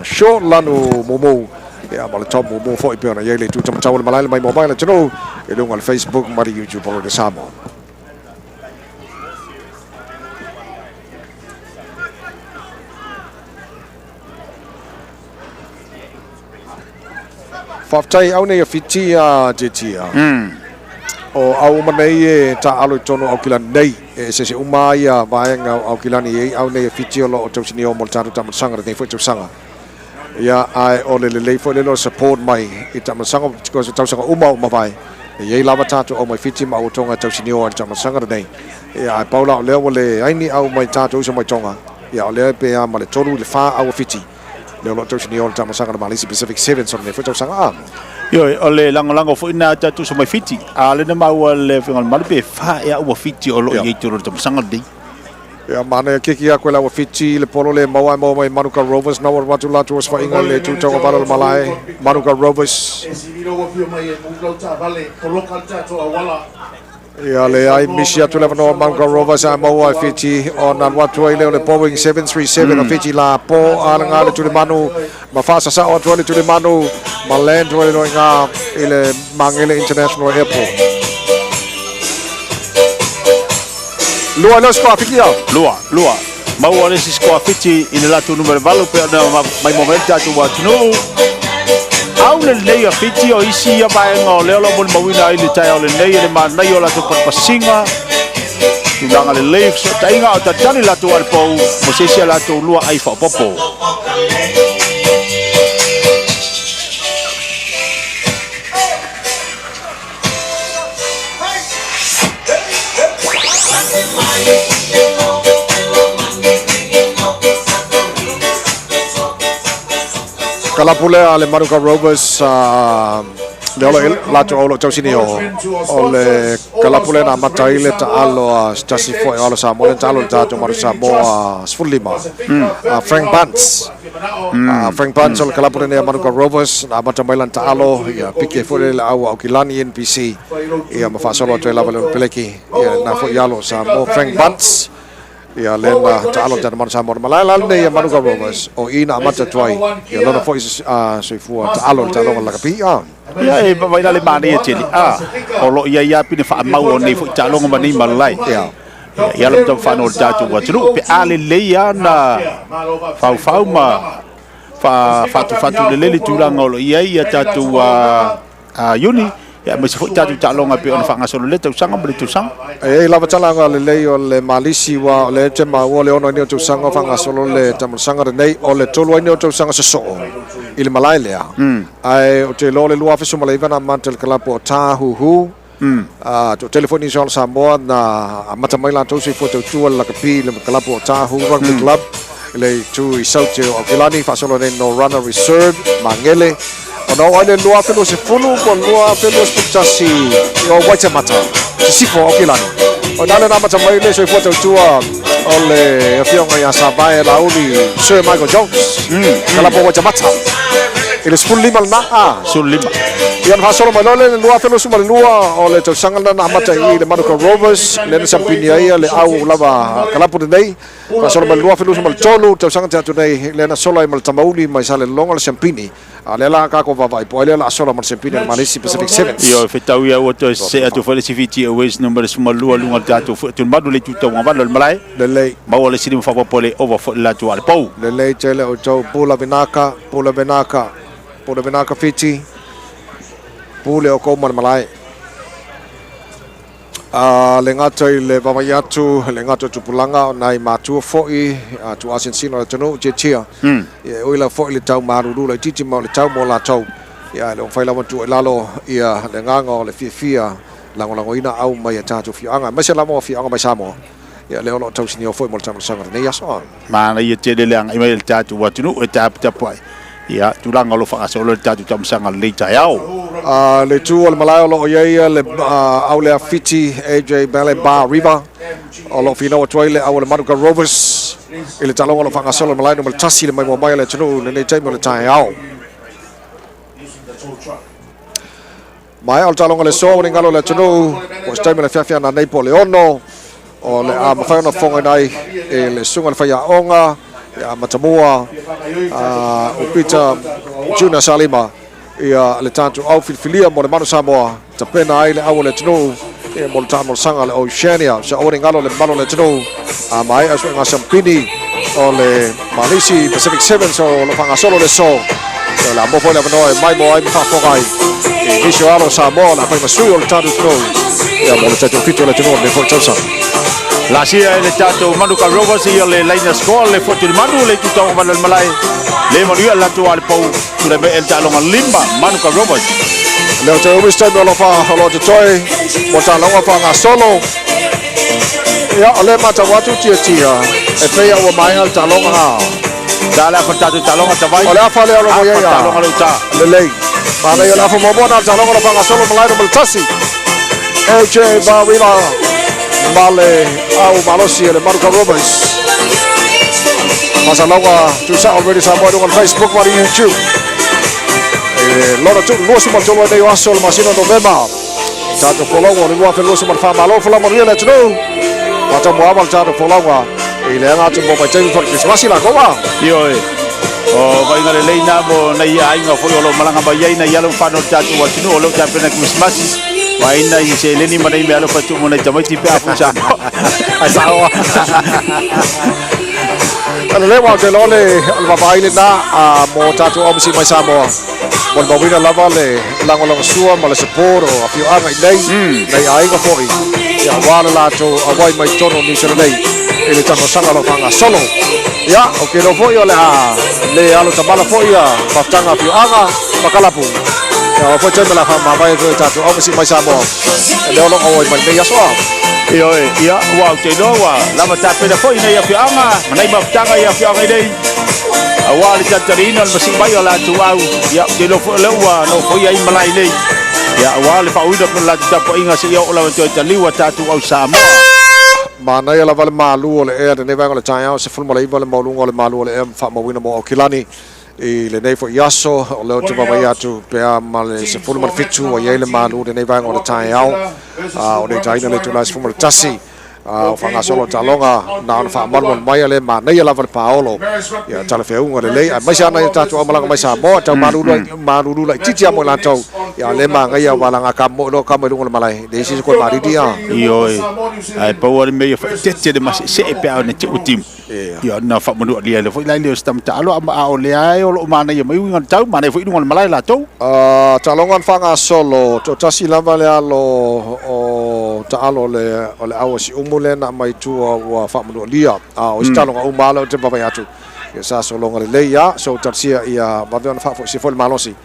short lanu mumu ia ma le top mumu foi pe ona iai le tutamatau o le malae le maimoa mai le atunuu i luga o le Facebook ma le YouTube o Radio Samoa. Faafetai au nei a Fiti a Tietia. O au uma nei e taaalo i totonu o Aukilani nei. E eseese uma ia vaega o Aukilani e i au nei a Fiti o lo o tausinio mo le tatou taamalosaga lenei foi tausaga. Ia ae o le lelei foi lele o le support mai i taamalosaga because o tausaga uma o mavae. E iai lava tatou au mai Fiti ma au Tonga e tausinio ai le taamalosaga lenei. Ia ae pau la o lea ua leai ni au mai tatou uso mai Tonga. Ia o lea pe a ma le 3 i le 4 au a Fiti. Lea o lo o tausinio le taamalosaga le Malisi Pacific Sevens o lenei foi tausaga a. Ioe, o le lagolago foi na tatou uso mai Fiti. A o lea na maua le Afioga i le Malu pe fa ea ua Fiti o lo o i ai i totonu o le taamalosaga lenei. Ia manaia kiki atu e le au a Fiti le polo le maua e maua mai Manuka Rovers na ua atu latou osofaiga le tu taugavala o le malae Manuka Rovers. E sili ua fia mai e move lau taavale, poloka le tatou auala. Ia leai misi atu le avanoa Manuka Rovers a maua e Fiti ona alu atu ai lea o le Boeing 737 o Fiti la po a le le tulimanu ma faasasao atu ai le tulimanu ma land ai loa i ngā i le Magele International Airport. 2 le score Fiti ia. 2, 2. Maua le isi score Fiti i le latou numera 8 pe ona mai mo mai le tatou atunuu. Au le lelei a Fiti o isi ia vaega o lea o lo o molimauina ai le taeao lenei e le manaia o latou patapasiga. Tulaga lelei fesootaiga o tatali latou alepou mo se isi a latou lua ai faaopoopo. Kalapu lea le Manuka Rovers. Le olo latou au lo tausini o o le kalapu lea na amata ai le taalo a se tasi foi o alo Samoa lea na taalo i le tatou Manu Samoa 15 a Frank Bunce. A Frank Bunce o le kalapu lenei a Manuka Rovers na amata mai lana taalo ia piki ai foi lea i le au a Aukilani NPC ia ma faasolo atu ai lava i le Onopeleki ia lena foi alo o Samoa Frank Bunce. Ia lea na taalo tana manu Samoa na malae la lenei a Manuka Rovers o i na amata atu ai ia lona foi soifua taalo i le taaloga o le lakapi. A. Ia e vaai la le manaia tele a o lo o i ai lava pine faamau o nei foi taaloga ma nei malae. Ia. Ia ala ma whanau o le tatou atunuu pe a lelei lava na faufau ma faatufatu lelei le tulaga o lo o i ai ia tatou Iuni, ia aemaise foi tatou taaloga e pei ona faagasolo i lea tausaga ma le tausaga. E i ai lava talaga lelei o le Malisi aua o lea e te maua le ono ai nei o tausaga o faagasolo le tamalsaga lenei, o le tolu ai nei o tausaga sosoo i le malae lea. Ae ou te iloa o le 2019 na amata i le kalapu o Tāhuhu, toatele foi nisi o alo Samoa na amata mai latou soifua tautua i le lakapi i le kalapu o Tāhuhu Rugby Club i le itu i Saute o Aukilani, faasolo nei no Runner Reserve, Magele. Ona oo ai le 2010 po o le 2021 i o Waitemata, Sisifo o Aukilani. O ina lea na amata mai le soifua tautua o le afioga ia Savae Lauli Sir Michael Jones, kalapu o Waitemata. I le 15 lena a. 15. Ia ona faasolo mai loa lea i le 2022 o le tausaga lena na amata i i le Manuka Rovers, lea na sampini ai le au lava kalapu lenei. Faasolo mai le 2023 tausaga te atu nei, lea na sola ai ma le Tamauli mai Salelologa le sampini. A lea la kako vaavaai po ai lea la sola ma le sampini o le Malesi Pacific Sevens. Ioe, fetau ia ua toe sesee atu foi le isi Fiji Airways numera 12 luga o le tatou foi atumalu le itu tauagavale o le malae. Lelei. Maua le sili ma faaopoopo le ova foi le latou ale pou. Lelei tele outou pula vinaka, pula vinaka, pula vinaka Fiti. Pule o kou ma le malae. A le gata i le vaavaai atu, le gata o tupulaga o nai matua foi, a tuuasinasina o le atunuu, tiatia. Ia e ui lava foi i le tau malulu laitiiti ma o le tau mo latou, ia e le o mafai lava ona tuu i lalo ia le agaga o le fiafia lagolagoina au mai a tatou afioaga, aemaise lava o afioaga mai Samoa, ia lea o lo o tausinio foi mo le taamilosaga i lenei aso. Manaia tele le agai mai o le tatou atunuu e taputapuai ia tulaga o lo o faagasolo ai le tatou taamilosaga i lenei taeao. A le itu o le malae o lo o i ai le aulea Fiti AJ Bale Bar River o lo o finau atu ai le au o le Manuka Rovers i le taaloga o lo o faagasolo i le malae numera 1 i le maimoa mai a le atunuu i lenei taimi o le taeao. Maea o le taaloga le soa ua nigalo le atunuu, ua se taimi o le feafea nanei po o le 6, o le a mafai ona fofogaina ai e le susuga i le faiaoga ia Matamua o Peter Junior Salima ia le tatou au filifilia mo le Manu Samoa, tapena ai le au o le atunuu mo le taamolosaga o le Oceania. Sa aua nigalo le mamalu o le atunuu a maea suega sampini o le Malisi Pacific Sevens o lo faagasolo le aso. O le a maua foi le avanoa e maimoa ai ma faafofoga ai i nisi o alo o Samoa o le a fai ma sui o le tatou atunuu ia mo le taitoafitu o le atunuu o lenei foi tausaga. Lasia e le tatou Manuka Rovers ia le laina score le fotu i le manu le itu tauagavale o le malae. Le manuia le latou ale pou tulai mai e le taaloga 5 Manuka Rovers. Leo te umi se taimi o lo o lo totoe mo taaloga faagasolo. Ia, o lea e matau atu tiatia e pei a ua maea le taaloga ha. Ta le afa le tatou taaloga tavai. O le afa lea o lo o i ai a. Taaloga le uta. Lelei. Manaia o le afa muamua na o le taaloga o lo o faagasolo malae numera 1. AJ Barila ma le au malosi o le Manuka Rovers. Masalauga tuusao o le Radio Samoa i luga o le Facebook ma le YouTube. E lona tu 23 ai nei o aso o le masina o Novema. Tatou folauga o le 2024 malo folau manuia le atunuu. Tatou moawa le tatou folauga i le aga atu mo vaitaimi foi le Krisimasi lakou a. Ioe. O vaaiga lelei na mo nai aiga foi o lo o malaga mai ai nai alo ma fanau o le tatou atunuu o lo o tapena Krisimasi. Vaai nai seleni ma nai mea alofa tuu mo nai tamaiti pe a fui Samoa. Ai saoa. Lelei aua ou te iloa o le vaavaai lena mo tatou aumasi mai Samoa. Molimauina lava le lagolagosua ma le support o afioaga i nei, nei aiga foi, ia aua le latou auai mai totonu o Niu Sila nei i le tausaga o lo o faagasolo. Ia, ou te iloa foi o le a le alo tamala foi ia mafutaga afioaga ma kalapu. Ia, aua foi taimi o le a faamavae atu ai e tatou aumasi mai Samoa, e lea o lo o auai mai lenei aso a. Ioe, ia, ua ou te iloa ua lava tapena foi nei afioaga ma nei mafutaga i afioaga i nei. Aua le talitaliina o le masii mai o latou au, ia, ou te iloa foi o lea ua nofoia ai malae nei. Ia, aua le faauiina o le latou tapuaiga seia oo lava i toe taliu a tatou au Samoa. Manaia lava le malu o le ea i lenei vaega o le taeao, 19 le maualuga o le malu o le ea faamauina mo Aukilani i lenei foi aso. O lea ou te vaavaai atu pe a ma le 17 ua i ai le malu i lenei vaega o le taeao, a o le itaina le itula e 11. A o faagasolo taaloga na ona faamalumalu mai a le manaia lava le paolo. Ia talafeauga lelei aemaise ana ia tatou aumalaga mai Samoa tau malulu malulu laitiiti a mo i latou. Ia le magaia ua laga ka mo lo ka mai luga o le malae. Le isi koe malili a. Ioe, ae pau lava le mea ia faaeteete le maseesee pe a ona tiu timu. Ia na faamanualia ai foi la i le o se tama taalo a o lea e o lo o manaia mai uiga o le tau, manaia foi i luga o le malae latou. Taaloga na faagasolo, toatasi lava le alo o taalo o le o le au a Siumu lea na aumai i tua ua faamanualia. A o isi taaloga uma lava lea ou te vaavaai atu, ia sa sologa lelei lava. So talosia ia vave ona faafoisia foi le malosi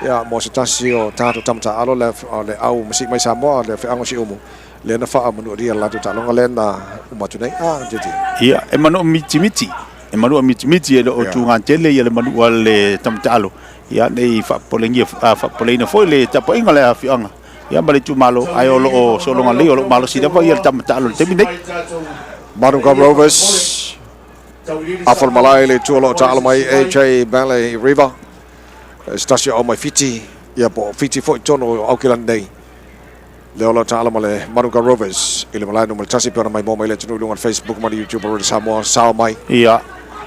ia mo se tasi o tatou tama taaalo le o le au masii mai Samoa le feaga o Siumu lea na faamanualia le latou taaloga lea na uma atu nei. Ah, JJ. Ia, e manua mitimiti, e manua mitimiti e le o tuga tele ia le manua a le tama taalo. Ia, nei faapopolengia, faapopoleina foi le tapuaiga a le afioaga ia ma le itumalo, ae o lo o sologa lelei, o lo o malosi lava ia le tama taalo i le taimi nei. Manuka Rovers, afa le malae i le itu o lo o taalo mai AJ Ballet River. Se tasi o au mai Fiti, ia po o Fiti foi tonu o Aukilani nei. Lea o lo o taalo ma le Manuka Rovers i le malae numera tasi pe ona mai mo mai le atunuu i luga o le Facebook ma le YouTube o Radio Samoa. Sao mai. Ia.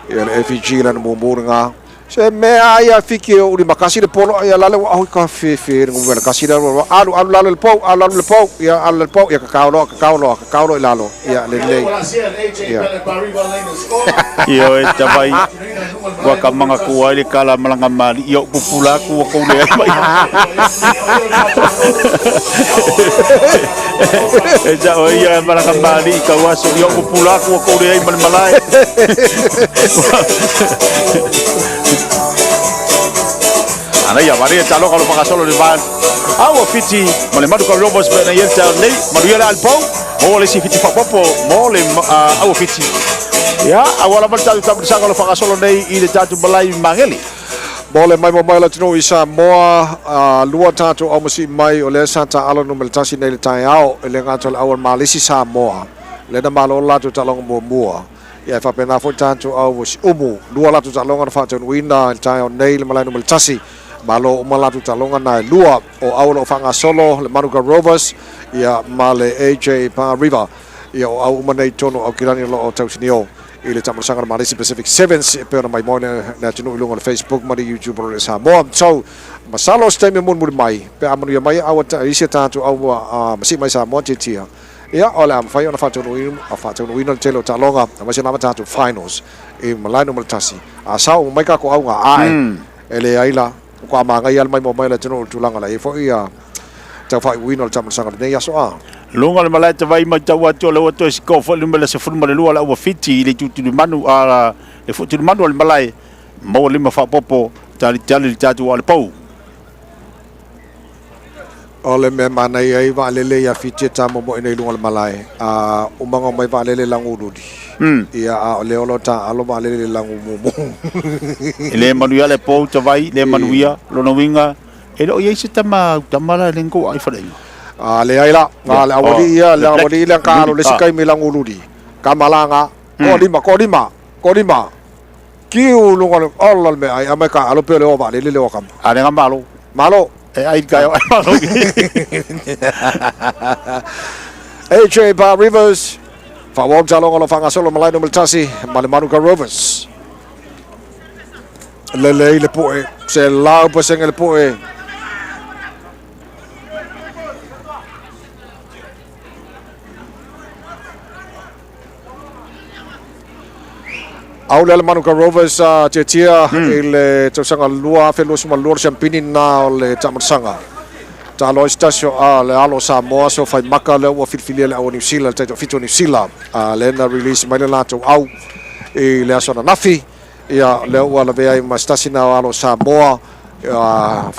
Ia le FEG lana mumu lena. Se mea ia fiki o uli makasi le polo ia lale ua ahui ka fefe le ngumela kasi le alu alu lalo le pou alu alu le pou ia alu le pou ia kakao loa kakao loa kakao loa i lalo ia lelei ia. Ia e tawai ua ka manga ku ai le kala malanga mali ia pupula aku ua kou le ai mai. E sa o ia malanga mali i ka waso ia pupula aku ua kou le ai ma le malae. Ana ia mare talo ka lo whakasolo le van. Aua whiti ma le Manuka Rovers pe na ia te nei manuia le alpau. Mo le si whiti whapopo mo le aua whiti. Ia aua lava le tātou tamasanga lo whakasolo nei i le tātou malai mangeli. Mo le mai mo mai la tino i Samoa, lua tātou au masi mai o lea sa taalo numera tasi nei le taeao e le ngata le au al malisi Samoa. Le na malo latou taaloga muamua. Ia e faapena foi tatou au o Siumu, lua latou taaloga na faataunuuina i le taeao nei le malae numera tasi. Malo uma latou taaloga na e lua o au o lo o faagasolo le Manuka Rovers ia ma le AJ Parr River. Ia o au uma nei i totonu o Aukilani o lo o tausinio i le taamailosaga o le Malesi Pacific Sevens e pei ona maimoa le atunuu i luga o le Facebook ma le YouTube o le Samoa. So, masalo se taimi e mulimuli mai pe a manuia mai au isi a tatou au masii mai Samoa tiatia. Ia, o le a mafai ona faataunuuina le tele o taaloga, aemaise lava tatou finals i malae numera tasi. A sao uma mai kako auga ae, e leai la, ua magaia le maimoa mai o le atunuu i le tulaga la i ai foi ia tau faaiuina o le taamilosaga i lenei aso a. Luga o le malae tavai matau atu o lea ua toe sikoa foi le numera 12 le aua Fiti i le itu tulimanu a le fu tulimanu o le malae maua lima faaopoopo talitali le tatou a le pou. O le mea manaia ai vaalele ia Fiti e tamomoe nei i luga o le malae, a umaga mai vaalele lagululi. Ia, a o lea o lo o taaalo vaalele i le lagu mumu. E le manuia le pou tavai, le manuia, lona uiga, e le o i ai se tama autama la e le kou ai faleaiga. A leai la, na le aualii ia, le aualii lea ka alo le isi taimi i lagululi, ka malaga, toalima, toalima, toalima, kiu luga o le, ola le mea ai, aumai ka alo pei o le o vaalele le o a kama. A le malo. Malo. E ai ka ai malo. AJ Bar Rivers, Faaauau le taaloga o lo o faagasolo malae numera tasi ma le Manuka Rovers. Lelei le poe, 100% le poe. Au lea le Manuka Rovers a tiatia i le tausaga 2022 le siampini na o le taamailosaga. Taaloa i se tasi o a le alo o Samoa so fai maka lea ua filifilia le au o Niu Sila le taitoafitu o Niu Sila. A lea na release mai le latou au i le aso ananafi. Ia lea ua lavea ai ma se tasi na o alo o Samoa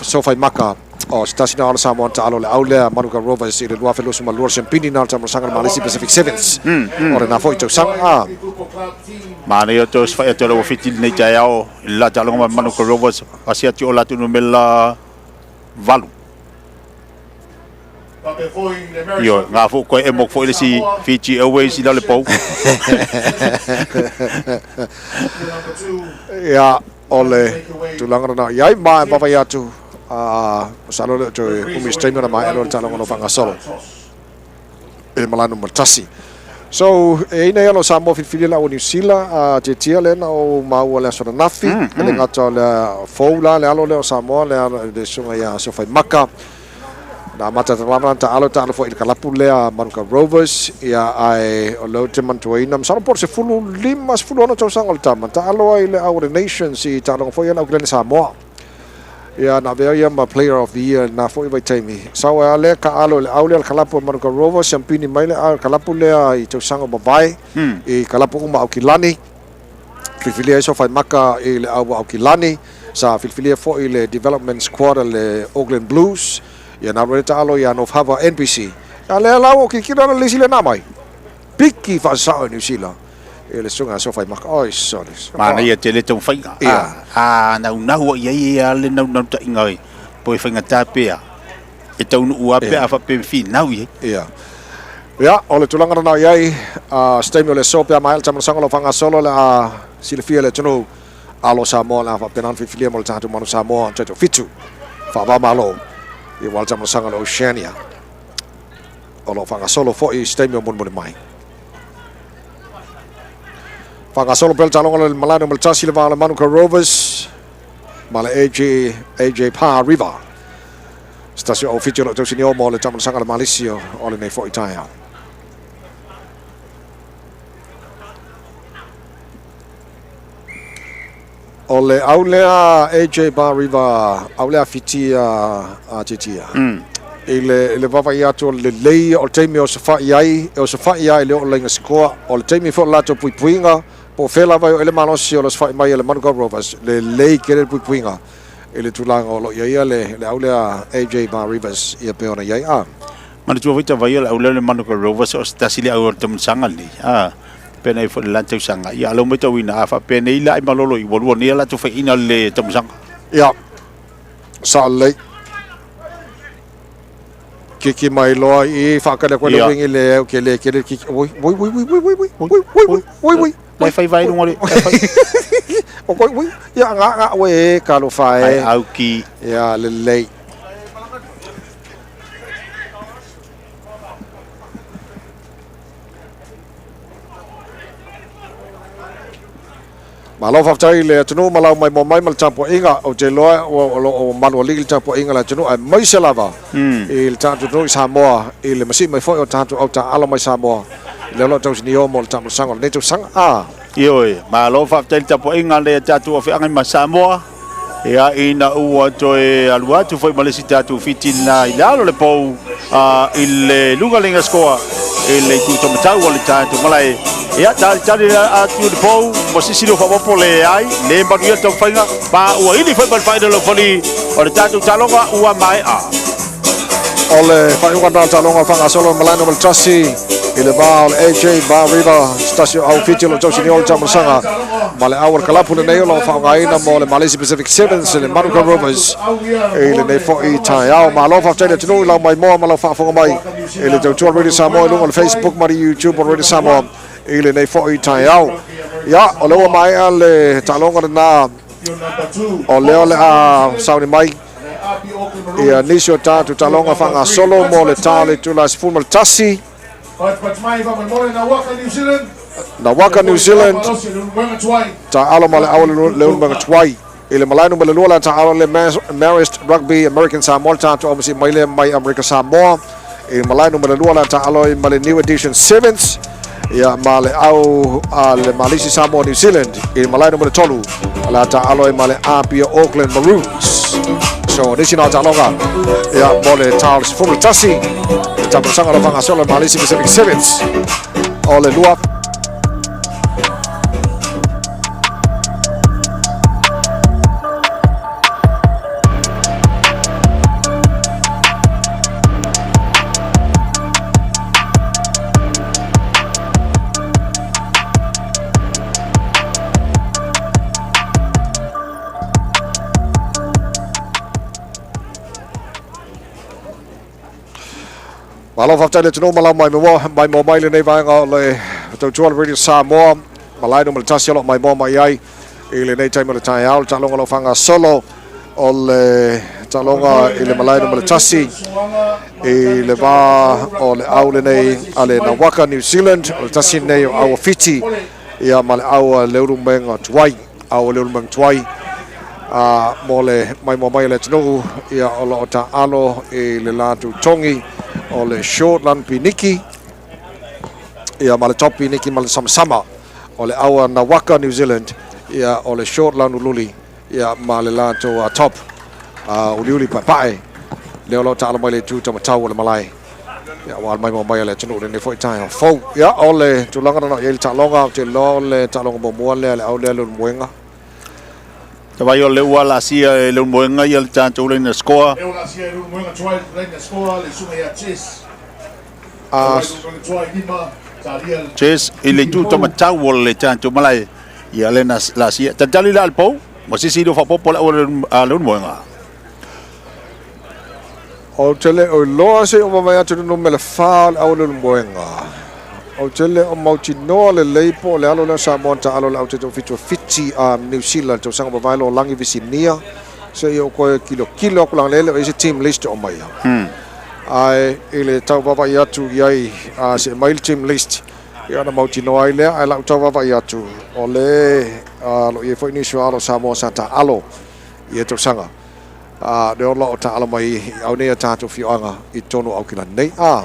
so fai maka o se tasi na o alo Samoa na taalo le au lea Manuka Rovers i le 2022 le siampini na o le taamailosaga o le Malesi Pacific Sevens. O lena foi tausaga a. Manaia toe osofai atu e le ua fiti lenei taeao i le la taaloga ma Manuka Rovers, pasi atu o latou numera 8. Ioe, nga fo koe e mok foi le si Fiji Airways i la le pau. Ia, o le tulaga lena i ai, ma e vaavaai atu, a masalo le toe umi se taimi ona maea loa le taaloga o lo o faagasolo i le malae numera tasi. So, e i ai nei alo o Samoa filifilia le au o Niu Sila, a tiatia lea na ou maua i le aso ananafi, e le gata o le fou la le alo lea o Samoa, le alo le susuga ia Sofaimaka, Na amata atu lava lana taaalo, taalo foi i le kalapu lea Manuka Rovers, ia ae o lea ou te manatuaina, masalo po o le 15, 16 tausaga o le tama, taalo ai i le au o le Nations i taaloga foi ia le Aukilani Samoa. Ia na avea ia ma Player of the Year i lena foi vaitaimi. Sau ai lava lea taaalo i le au lea o le kalapu a Manuka Rovers, siampini mai le kalapu lea i tausaga ua mavae, i kalapu uma Aukilani. Filifilia ai Sofaimaka i le au Aukilani, sa filifilia foi le Development Squad a le Auckland Blues, ia na alu ai le taalo ia North Harbour NPC. A lea la ua kilikilo ana le isi lea na mai. Piki faasasao i Niu Sila i le susuga a Sofaimaka. Oi sole. Manaia tele taumafaiga. Ia. A naunau ai ai ia le naunautaiga po e faigata pea e taunuu lava pe a faapea e finau i ai. Ia. Ia, o le tulaga lena i ai, a se taimi o le aso pe a maea le tamalosanga o lo o faagasolo le a silafia e le atunuu alo Samoa le a faapena ona filifilia mo le tatou Manu Samoa taitoafitu faava-o-Malo i aua le tamalosanga o le Oceania o lo o faagasolo foi i se taimi o mulimuli mai. Faagasolo pea le taaloga o le malae numera tasi le va o le Manuka Rovers ma le AJ, AJ Parr River. Se tasi o au whiti o lo o tausini mo le tamalosanga a le Malisi o lenei foi taeao. O le au lea AJ Bar River, au lea whiti a Titia. I le, i le vaavaai atu o le lelei o le taimi o safa'i ai, e o safa'i lava i le oo laiga sikoa. O le taimi foi o le latou puipuiga, po o fea lava e oo ai le malosi o le safa'i mai a le Manukau Rovers, lelei tele le puipuiga i le tulaga o lo o i ai le, le au lea AJ Bar Rivers ia pei ona i ai. A. Manatua foi tavaia le au lea o le Manuka Rovers o se tasi lea au o le tamasanga lenei. A, pea nei foi le la tausaga. Ia, a lou matauina, a faapea nei la ai malolo i ua lua nei a latou faiaina le tamasanga. Ia, sao lelei. Kiki mai loa i whaakale koe le wingi le au ke le ke le kiki. Oi, oi, oi, oi, oi, oi, oi, oi, oi, oi, oi. Lai whai vai runga le. O koi, oi, ia ngā ngā ue e kalo whae. Ai au ki. Ia, lelei. Malo faafetai i le atunuu ma lau maimoa mai ma le tapuaiga. Ou te iloa o lo o malualii le tapuaiga a le atunuu aemaise lava i le tatou atunuu i Samoa i le masii mai foi o tatou au taaalo mai Samoa i lea o lo o tausinio mo le taamulasaga o lenei tausaga. A. Ioe, malo faafetai i le tapuaiga a le tatou afioaga ma Samoa. Ia, ina ua toe alu atu foi ma le isi tatou fiti na i lalo le pou i le luga le scoa i le itu tomatau o le tatou malae. Ia, talitali atu le pou, mo sisi le whawapo le ai, le manuia tau whainga, pa ua ili foi ma le whaina lau fali o le tatou taloga ua maea. O le faaiuga na o le taaloga o le faagasolo malae numera tasi i le va o le AJ Bar River, se tasi o au whiti o lo o tausini o le taumalasaga ma le au o le kalapu lenei o lo o faaaogaina mo le Malesi Pacific Sevens i le Manuka Rovers i lenei foi taeao. Malo faafetai le atunuu i lau maimoa ma lau faafofoga mai i le tautua Radio Samoa i luga o le Facebook ma le YouTube o Radio Samoa i lenei foi taeao. Ia, o lea ua maea le taaloga lena o lea o le a sauni mai Ia nisi o tatou taaloga faagasolo mo le ta o le itula 11. Nawaka New Zealand taaalo ma le au le ulumaga tuai i le malae numera lua la taaalo le Marist Rugby American Samoa le tatou aumasi mai le mai Amerika Samoa i le malae numera lua la taaalo ma le New Edition Sevens ia ma le au a le Malisi Samoa New Zealand i le malae numera tolu la taaalo ma le Apia Auckland Maroons. So nisi na taaloga ia mo le ta o le 11 le tamalosanga o le faagasolo le Malisi Pacific Sevens o le lua. Malo faafetai le atunuu ma lau maimoa maimoa mai lenei vaega o le tautua le Radio Samoa malae numera tasi o lo o maimoa mai ai i lenei taimi o le taeao le taaloga o lo o faagasolo o le taaloga i le malae numera tasi i le va o le au lenei a le Nawaka New Zealand o le tasi lenei o au Fiti ia ma le au a Leulumoega Tuai au a Leulumoega Tuai a mo le maimoa mai o le atunuu ia o lo o taalo i le latou togi o le Shortland Piniki ia ma le Top Piniki ma le Samasama o le au a Nawaka New Zealand ia o le Shortland Ululi ia ma le latou a Top a Uliuli Paepae lea o lo o taalo mai le itu taumatau o le malae ia ua maimoa mai o le atunuu lenei foi taeao fou. Ia o le tulaga na i ai le taaloga ou te iloa o le taaloga muamua lea le au lea Leulumoega. Tawai o le ua la sia e Leulumoega ia le tatou lena score. E o la sia e Leulumoega tuai lena score le suga ia Chess. A Tuai lima talia. Chess i le tu tamatau o le tatou malae ia lena la sia. Tantali la al pau mo sisi do fa popo la o Leulumoega. O te le o loa se o mamai atu no me le fa o le au Leulumoega. O te le o mautinoa le leipo o le alo lea Samoa ta alo le au te tau fitu Fiti a New Zealand tau sanga mavae lo langi visinia se i o koe kilo kilo aku langa lele o isi team list o mai. Ai i le tau vavai atu i ai a se mai le team list ia na mautinoa ai lea ai lau tau vavai atu o le lo ia foi nisi o alo Samoa sa ta alo i e tausaga. A le ola o ta alo mai au nei a tātou fioanga i tonu au kila nei a.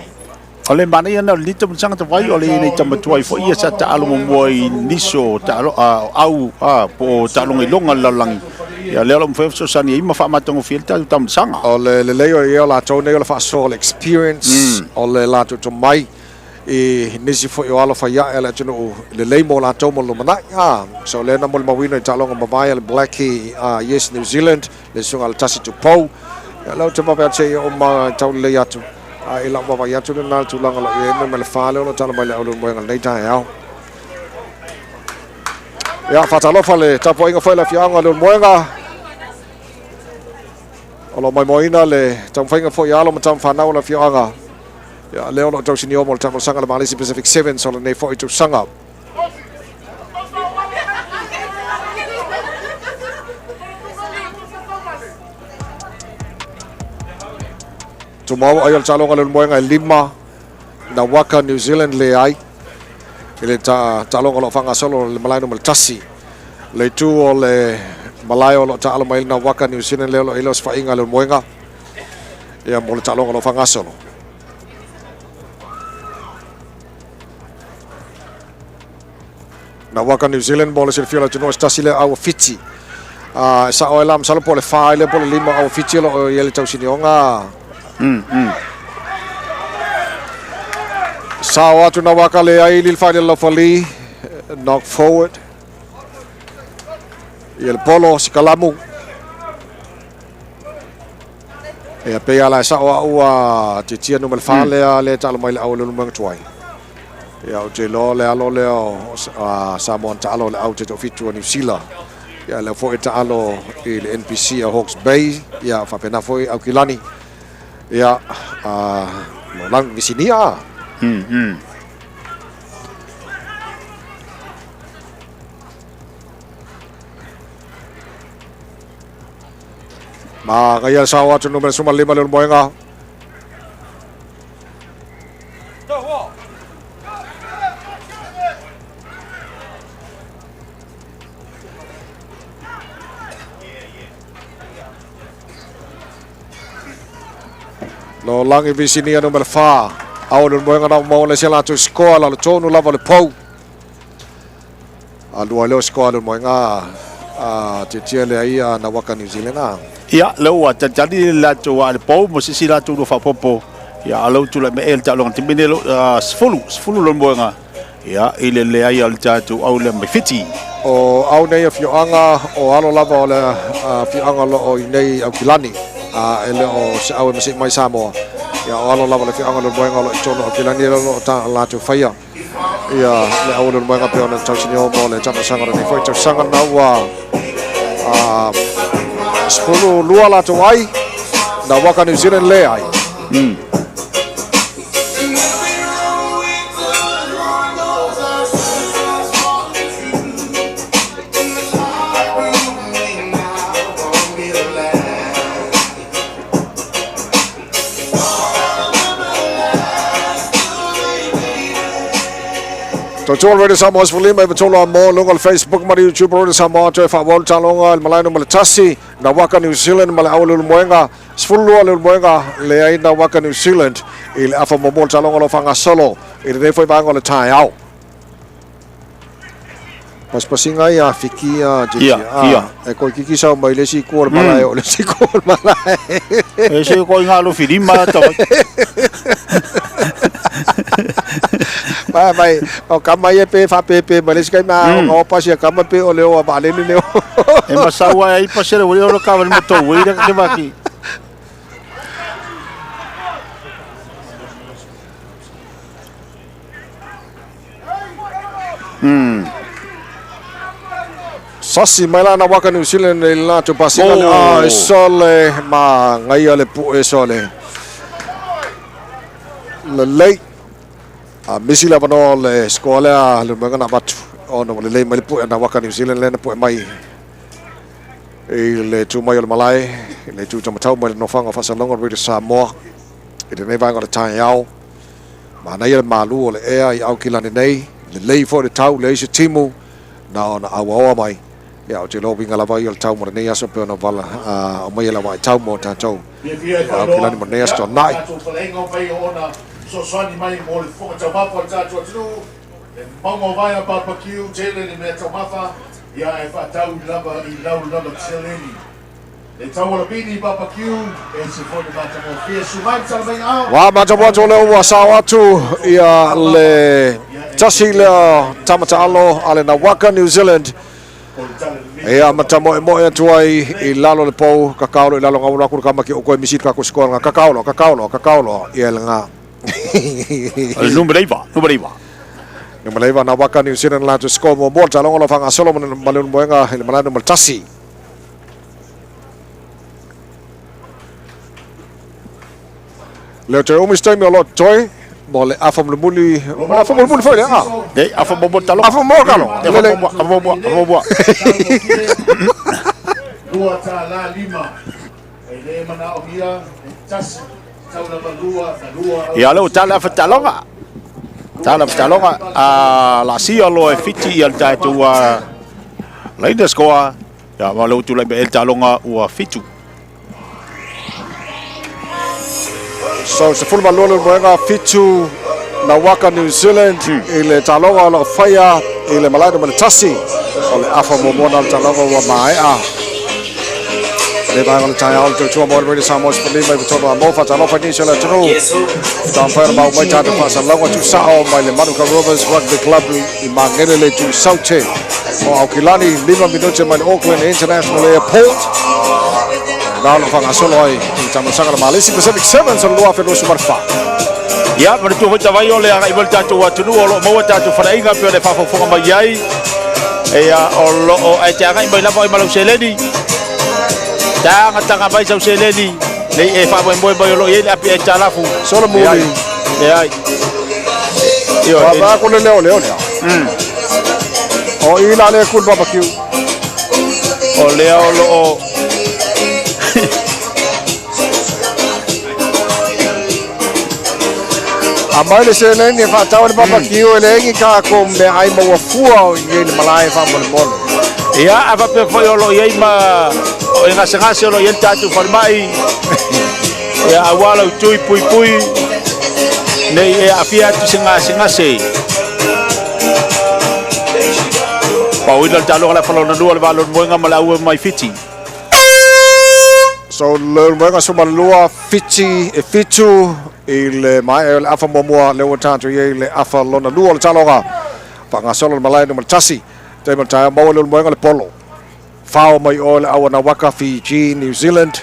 O le mana ia na lita msanga ta vai o le nei tamatua i fo ia sa ta alo mo i niso ta alo a au a po ta alo ngai longa la langi. Ia le alo mfai so sani i ma fa matongo fiel ta tam sanga. O le lelei o ia o latou nei o le faasoa o le experience o le latou tomai i nisi foi o alo faiae a le atunuu lelei mo latou mo lumanai. So lea na molimauina i taaloga mavae a le Blackie Yes New Zealand le susuga a le Tasi Tupou. Ia lau te vave atu se i oo ma tau lelei atu. A i lau vavaai atu lena le tulaga o lo o i ai me le fa lea o lo o tala mai le au Leulumoega lenei taeao. Ia faatalofa le tapuaiga foi le afioaga o Leulumoega. O lo o maimoaina le taumafaiga foi a alo ma tamafanau o le afioaga. Ia lea o lo o tausinio mo le taamolosaga le Malesi Pacific Sevens o lenei foi tausaga. Tumau ai o le taaloga Leulumoega e lima na waka New Zealand le ai i le taaloga o lo o faagasolo le malae numera tasi. Le itu o le malae o lo o taalo mai na waka New Zealand lea o lo o i le osofaiga a Leulumoega ia mo le taaloga o lo o faagasolo. Na waka New Zealand mo le silafia o le atunuu o se tasi lea au Fiti. E sao ai la masalo po o le fa ai lea po o le lima au Fiti o lo o i ai le tausinioga. Sao atu na waka le ai lil whaile laufali. Knock forward. Ia le polo sikalamu. Ia pe ala e sao au a titia numera fa lea le taalo mai le au Leulumoega tuai. Ia o te iloa le alo lea o Samoa na taalo le au te toafitu o New Zealand. Ia lea foi taalo i le NPC a Hawke's Bay. Ia faapena foi Aukilani. Ia mo Visinia. Ma ngaia sao atu numera 15 Leulumoega. Lo langi Visinia numera 4. Au Leulumoega na maua le se latou score la le tonu lava le pou. A lua leo score Leulumoega a tiatia le ai a na waka New Zealand a. Ia le ua tantali le latou a le pou mo sisi latou no faapopo. Ia a lau tula me el taaloga timene lo sefulu sefulu Leulumoega. Ia i le leai a le tatou au le mai Fiti. O au nei afioaga o alo lava o le afioaga o lo o i nei Aukilani. A e le o se au e masei mai Samoa. Ia o alo lava le afioaga o Leulumoega o lo o i tonu o Aukilani o lo o ta latou faia. Ia le au o Leulumoega pe ona tausinio mo le taamolosaga o lenei foi tausaga na ua 12 latou ai na waka New Zealand le ai. Tautua le Radio Samoa 15 i tolu a mo luga o le Facebook ma le YouTube Radio Samoa toe faaauau le taaloga i le malae numera 1 na Waka New Zealand ma le au Leulumoega 12 Leulumoega leai na Waka New Zealand i le afa muamua o le taaloga o lo o faagasolo i lenei foi vaega o le taeao. Pasipasiga ia fiki a Ia, ia. E koe kiki sau mai le isi itu o le malae o le isi itu o le malae. E se ko inga lo filima ta. Mai mai o kama ia pe fa pe pe mai le isi kai ma o pasi kama pe o le o ba le le. E masaua ai pasere o le ka mo to wei le ke vaki. Sasi mai la na waka New Zealand i le latou pasiga le oh. Ai sole ma ngaia le pu'e sole. Lelei. A misi le avanoa o le score lea le moega na avatu ona ua lelei mai le pu'e na waka New Zealand lea na pu'e mai i le tu mai o le malae i le tu tamatau mai le nofoaga o faasalalauga o le Radio Samoa i lenei vaega o le taeao. Manaia le malu o le ea i Aukilani nei, lelei foi le tau, leai se timu, na ona auaoa mai. Ia, ou te iloa uiga lava ia o le tau mo lenei aso pei ona vala aumai e le auaetau mo tatou Fiafia e i faailoa, Aukilani mo lenei ia, aso tuanai. tatou faleaiga o mai o ona fesoasoani mai mo le fofoga taumafa o le tatou atunuu, le mauga o vaea barbecue, tele le mea taumafa, ia ae faatau lava i lau lava seleni. Le tau o le pini barbecue, ese foi le matagofie, susu mai le tala mai ao. Ua matau atu o lea ua sao atu ia le tasi lea tama taalo a le Nawaka New Zealand. Ia ma tamoemoe atu ai i lalo le pou, kakao lo i lalo ngau aku le kama ki o koe misi ka ko skoa nga kakao lo, kakao lo, kakao lo, ia le nga. O le numera 9, numera 9. Numera 9 Nawaka New Zealand la tu score mo mo talongo lo fanga solo ma le moenga i le malae numera 1. Leo te umi staimi o lo toi mo le afa mulimuli, mo le afa mulimuli foi le a. E afa mo mo talo. Afa mo kalo. Afa mo afa mo afa mo. Lua tā la lima. E le mana o hia, e tasi, tau lava lua, na lua. Ia le o tala afa talonga. Tala afa talonga a la sia lo e fiti ia le tatou a Laina score. Ia ma le tulai me el talonga ua fitu. So, se fulu malua le moenga fitu na waka New Zealand i le taloga o lo faia i le malae numera 1 o le afa muamua na le taloga ua maea. Le vaega o le taeao le tautua mo le Radio Samoa 15 i totonu a mo faatalofa i nisi o le atunuu. Taumafai ona mau mai tatou faasalalauga tuusao mai le Manuka Rovers Rugby Club i Magele le itu Saute o Aukilani, 5 minute mai le Auckland International Airport. Na o lo faagasolo ai i le taamilosaga a le Malesi Pacific Sevens o le 2024. Ia, manatua foi tavai o le agai mai le tatou atunuu o lo o maua tatou faleaiga pei ona e faafofoga mai ai. Ia, o lo o ae te agai mai lava oe ma lau seleni. Taga taga mai sau seleni. Nei e faamoemoe mai o lo o i ai le api aitalafu. Solo muli. Leai. Io, Wa ba ko le leo leo lea. O i la le kul barbecue. O lea o lo o A mai le seleni e faatau le barbecue e le engi ka ko mea ai maua fua o i nei le malae faamolemole. Ia, a faapea foi o lo o i ai ma o e gasegase o lo o i ai le tatou falemai. Ia, aua lau tui puipui nei e aafia atu se gasegase. Pauina le taaloga le afa lona lua le va o Leulumoega ma le aua mai Fiti. So Leulumoega 12 Fiti e 7 i le maea o le afa muamua lea ua tatou i ai i le afa lona lua o le taaloga. Faagasolo le malae numera 1. Taimi o le taeao maua Leulumoega le polo. Fao mai oe le aua Nawaka Fiji New Zealand.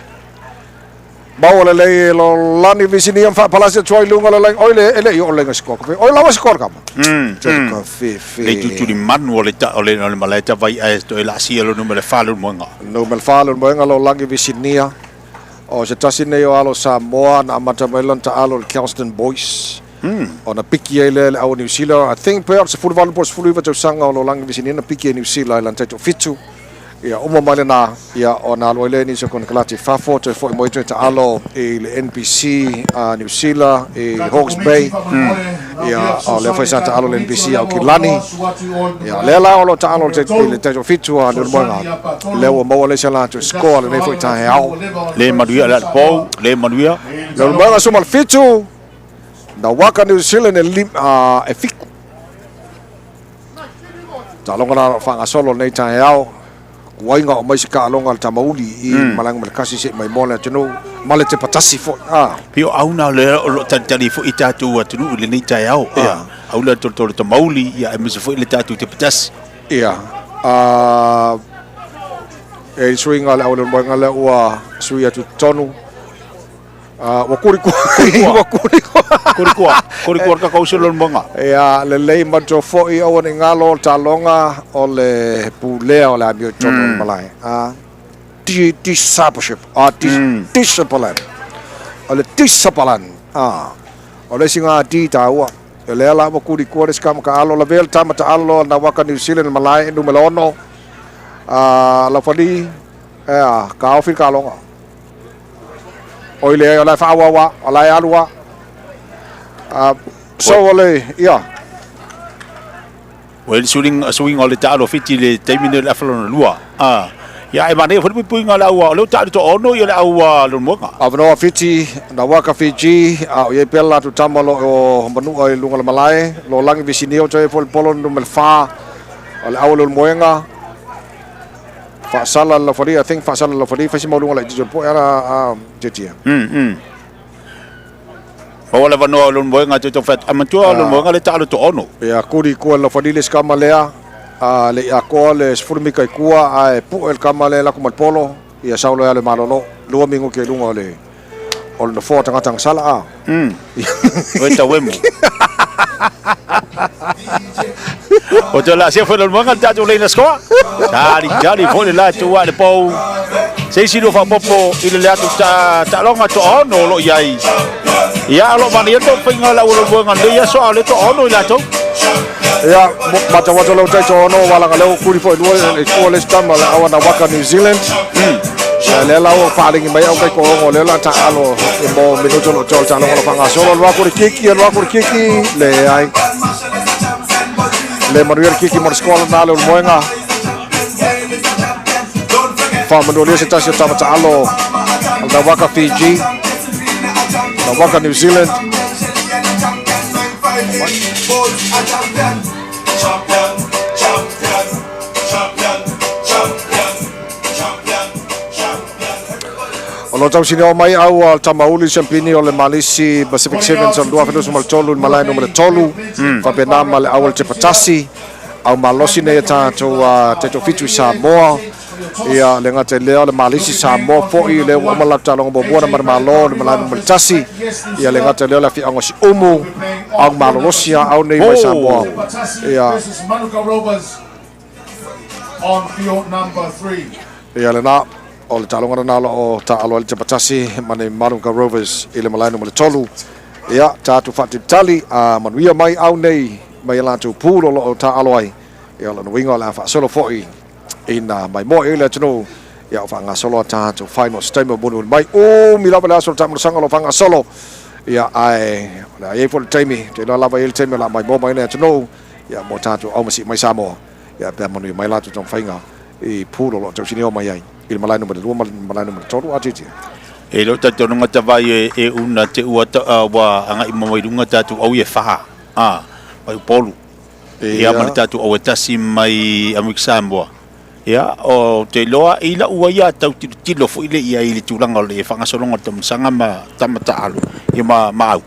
Maua lelei e lo lani visinia ma faapalasi atu ai luga o le laina. Oi le e le i o le laina sikoa kafe. Oi lawa sikoa le kama. Tele ka fefe. Le tutuli manu o le ta o le o le malae tavai ae toe laasia lo numera 4 Leulumoega. Numera 4 Leulumoega lo lagi visinia. O se tasi nei o alo Samoa na amata mai lona taalo i le Kelston Boys. Ona piki ai lea i le au o Niu Sila. I think pe o le 18 po o le 19 tausaga o lo lagi visinia na piki ai Niu Sila i lana taitoafitu. Ia uma mai lena, ia ona alu ai lea i nisi o konekarate i fafo, toe foi mai toe taalo i le NPC a Niu Sila i Hawke's Bay. Ia o lea foi sa taalo le NPC a Aukilani. Ia lea la o lo o taalo i le taitoafitu a Leulumoega. Lea ua maua le isi a latou score lenei foi taeao. Le manuia le pou, le manuia. Leulumoega 17, Nawaka New Zealand e 7. Taaloga la o faagasolo lenei taeao. Kuaiga o mai se taaloga a le Tamauli i malaga ma le kasi se i mai moa le atunuu ma le tepatasi foi. Ah. Pei o auna lea o lo o talitali foi i tatou atunuu i lenei taeao. Ia. Aula le tolotolo Tamauli, ia aemaise foi le tatou tepatasi. Ia. Ah, e i suiga le aulemoega lea ua sui atu totonu. Ua kurikua. Ua kurikua. Kurikua. Kurikua ka kausi lo monga. Ia, lelei matua foi aua ne i galo o le taaloga o le pulea o le amio i totonu o le malae. Discipleship. Discipline. O le discipline. O le isi gā D tāua. O lea la ua kurikua le isi tama taalo. Lavea le tama taalo a Nawaka New Zealand malae numera 6. Laufali, ea, kaofi le taaloga. Oi leai, o la e faaauau a, o la e alu a. So o le, ia. Ua i le suiga o le taalo Fiti i le taimi nei o le afa lona lua. Ia, e manaia foi le puipuiga o le au, o lea ua taalo toaono le au Leulumoega. Avanoa Fiti, Nawaka Fiji, a o i ai pea le latou tama o lo o manua i luga o le malae, Lolagi Visinio, toe foi le polo numera 4 o le au o Leulumoega. Faasala le laufali, I think faasala le laufali, fai si maualuga laitiiti o le poe ala a Tietia. Maua le avanoa o Leulumoega toe taumafai atu. Ae manatua o Leulumoega le taalo toaono. Ia, kuli i tua le laufali le isi kama lea, a le i atoa le 10 mita i tua ae pue le kama lea e alu atu ma le polo, ia sau loa e alu e malolo. 2 minute i luga o le o le nofoa o tagata gasala a. Oe tauemu. O te la sia foi le manga tatou leina scoa. Tali tali foi le la tua le pou. Se isi lua faapopo i le atu ta taaloga toaono o lo o i ai. Ia o lo o manaia tou faiga o le aualolomoega nei aso a o le toaono i latou. Ia, matau atu lau taitoaono ua laga lea ua kuli foi lua i tua le isi tama le au Waka New Zealand. Ia, lea la ua faaligi mai au taitoaono lea la taalo e mo minuto lo toa le taaloga lo faagasolo. Alu atu le kiki, alu atu le kiki, leai. Le manuia le kiki mo le score lena le Ulumoega. Faamanualia se tasi o tama taalo o Waka Fiji. Waka New Zealand. O lo tausinio mai au a Tamauli Siampini o le Malisi Pacific Sevens o le 2023 i le malae numera 3, faapena ma le au o le Tepatasi, au malosi nei a tatou taitoafitu i Samoa. Ia, le gata i lea o le Malisi Samoa foi, lea ua uma le latou taaloga muamua na Manumalo i le malae numera 1. Ia, le gata i lea o le afiaga o Siumu, au malolosi a au nei mai Samoa. Ia, ia lena, o le taaloga lena o lo o taaalo ai le Tepatasi ma le Manuka Rovers i le malae numera 3. Ia, tatou faatalitali a manuia mai au nei mai a latou pool o lo o taaalo ai. Ia, o lona uiga o le a faasolo foi ina maimoa i le atunuu ia o faagasolo a tatou finals taimi o mulimuli mai. Umi lava le aso o le taamilosaga o lo o faagasolo ia ae o le a i ai foi le taimi, ou te iloa lava e i ai le taimi o le a maimoa mai le atunuu ia mo tatou aumasi mai Samoa ia pe a manuia mai latou taumafaiga i pool o lo o tausinio mai ai i le malae numera 2 ma le malae numera 3 a Tietie. E le o talitonuga tavai e una te ua ua agai uma mai luga tatou au e fa a mai Upolu. Ia ma le tatou au e tasi mai Amerika Samoa. Ia, o te iloa i lau ai a tau tilotilo foi le ia i le tulaga o le faagasologa o le taamilosaga ma tama taalo ia ma ma au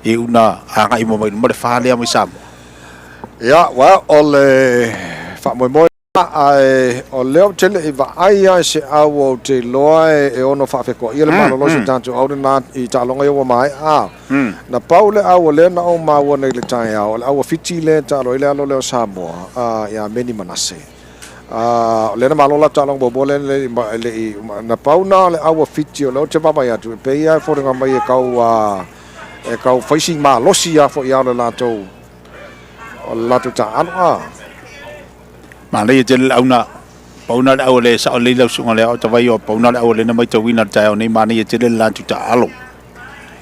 e una agai uma mai luma le fa lea mai Samoa. Ia, well, o le faamoemoe Ae o lea ou te le i vaai lava i se au ou te iloa e ono faafetoaia le malolosi o tatou au lena i taaloga ia ua maea. Na pau le au o lea na ou maua nei i le taeao, o le au a Fiti lea e taalo ai le alo lea o Samoa ia Meni Manase. O lea na malo la taaloga muamua lea e le i, na pau na o le au a Fiti o lea ou te vaavaai atu e pei lava e foliga mai e tau e tau fai si malosi lava foi o le latou taaalo. Manaia tele le auna. Pau na le au le sao lelei lau susuga le aotavai o pau na le au le na matauina i le taeao nei manaia tele le latou taaalo.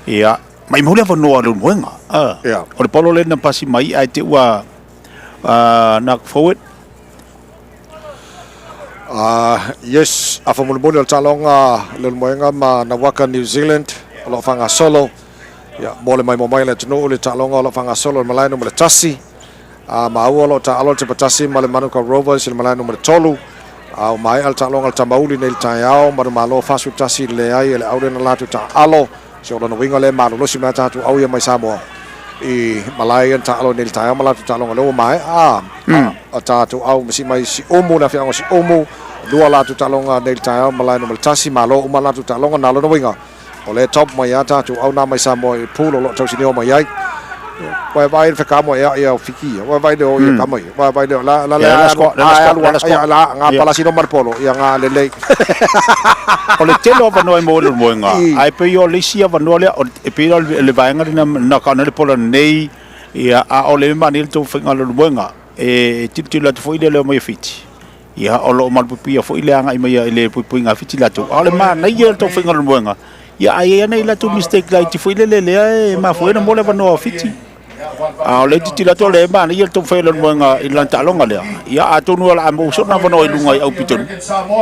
Ia, maimau le avanoa o le Ulumoega. Ah, Ia. o le polo lea na pasi mai ae te ua knock forward. Yes, afa mulimuli o le taaloga le Ulumoega ma Nawaka New Zealand o lo o faagasolo. Ia, mo le maimoa mai a le atunuu le taaloga o lo o faagasolo i le malae numera 1. A maua o lo o taaalo le Tepatasi ma le Manukau Rovers i le malae numera 3. A ua maea le taaloga a le Tamauli nei i le taeao, manumalo 41 leai e le aule na latou taaalo. So o lona uiga lea e malolosi mai a tatou au ia mai Samoa i malae ia na taaalo nei i le taeao ma latou taaloga lea ua maea. A, a tatou au ma sii mai Siumu, le afioaga o Siumu, lua latou taaloga nei i le taeao malae numera 1, malo uma latou taaloga. Na lona uiga O lea e top mai a tatou au na mai Samoa i pool o lo o tausinio mai ai. Ua e vaai le whakamo e ia o Fiki ia. Ua e vaai le o ia kama ia. Ua e vaai le la la la alu ia la ngā palasi no marpolo ia ngā lelei. O le tele o avanoa e maua i le moenga, ae pei o le isi avanoa lea, e pei o le vaega lena na ka ona le pola nei, ia, a o le manaia le tou faiga o le moenga, e tilotilo atu foi le leo mai o Fiti. Ia, o lo o malupuipuia foi le agai mai i le puipuiga a Fiti latou. A o le manaia o le taufaiga o le moega, ia a i ai lava nai latou mistake laiti foi lele lea e mafua ai ona maua le avanoa o Fiti. A o lea e tilotilo atu o lea e manaia le taumafai o le moega i lana taaloga lea. Ia atonu o le a maua sona avanoa i luga i au pitonuu.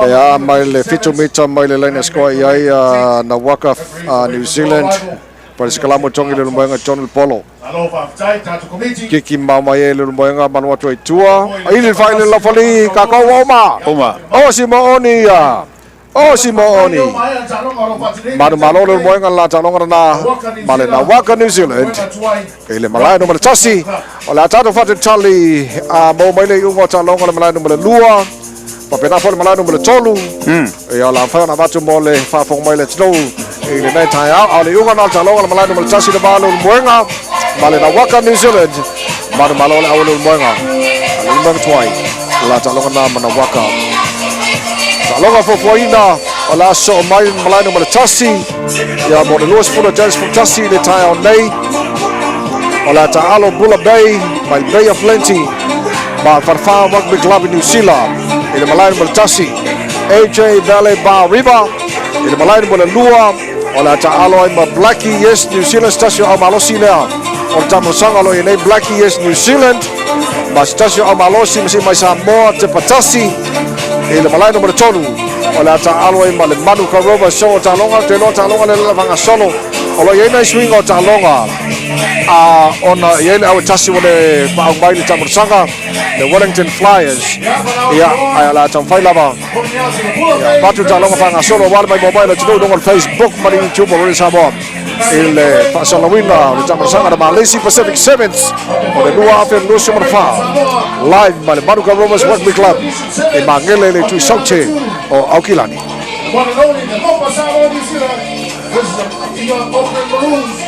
E a mai le 7 mita mai le laina score i ai Nawaka New Zealand. Pale se kalamu e togi le lumoega i totonu le polo. Kiki mao mai e le lumoega manu atu ai tua. Ili le fai le lafali kakou ua oma. Oma. O si mo oni ia. O si mo oni. Manu malo le lumoega la taaloga na ma le Nawaka New Zealand. I le malae numera 1. O le a tatou faatalitali a maua mai le iuga o taaloga o le malae numera 2. Faapena foi le malae numera 3. Ia, o le a mafai ona avatu mo le faafofoga mai le atunuu i lenei taeao. A o le iuga na o le taaloga le malae numera 1 le va o le Ulumoega ma le Nawaka New Zealand. Manumalo le au o le Ulumoega. A le Ulumoega tuai. La taaloga na ma Nawaka. Taaloga fuafuaina o le a soo mai le malae numera 1. Ia mo le 20 James 11 i le taeao nei. O le a taalo Bula Bay mai Bay of Plenty ma Farfa Rugby Club i New Zealand i le malae numera 1. AJ Valley Bar River i le malae numera 2. O le a taalo ai ma Blackie Yes New Zealand se tasi o au malosi lea o le tamosaga o lo o i nei Blackie Yes New Zealand ma se tasi o au malosi ma si mai Samoa te patasi i le malae numera 3. O le a taaalo ai ma le Manuka Rovers so o taaloga te loa taaloga le lavaga solo o lo o i ai nai suiga o taaloga a ona i ai le au e tasi ua le paau mai le tamosaga le Wellington Flyers ia ae o le a taumafai lava ia avatu taaloga faagasolo aua le maimoa mai le atunuu i luga o le Facebook ma le YouTube o Radio Samoa i le faasalauina o le tamosaga na Malesi Pacific Sevens o le 2024 live mai le Manuka Rovers Rugby Club e Magele i le Tuisaute o Aukilani. The one and only, the Mopa Samoa New Zealand. This is the Iga Auckland Maroons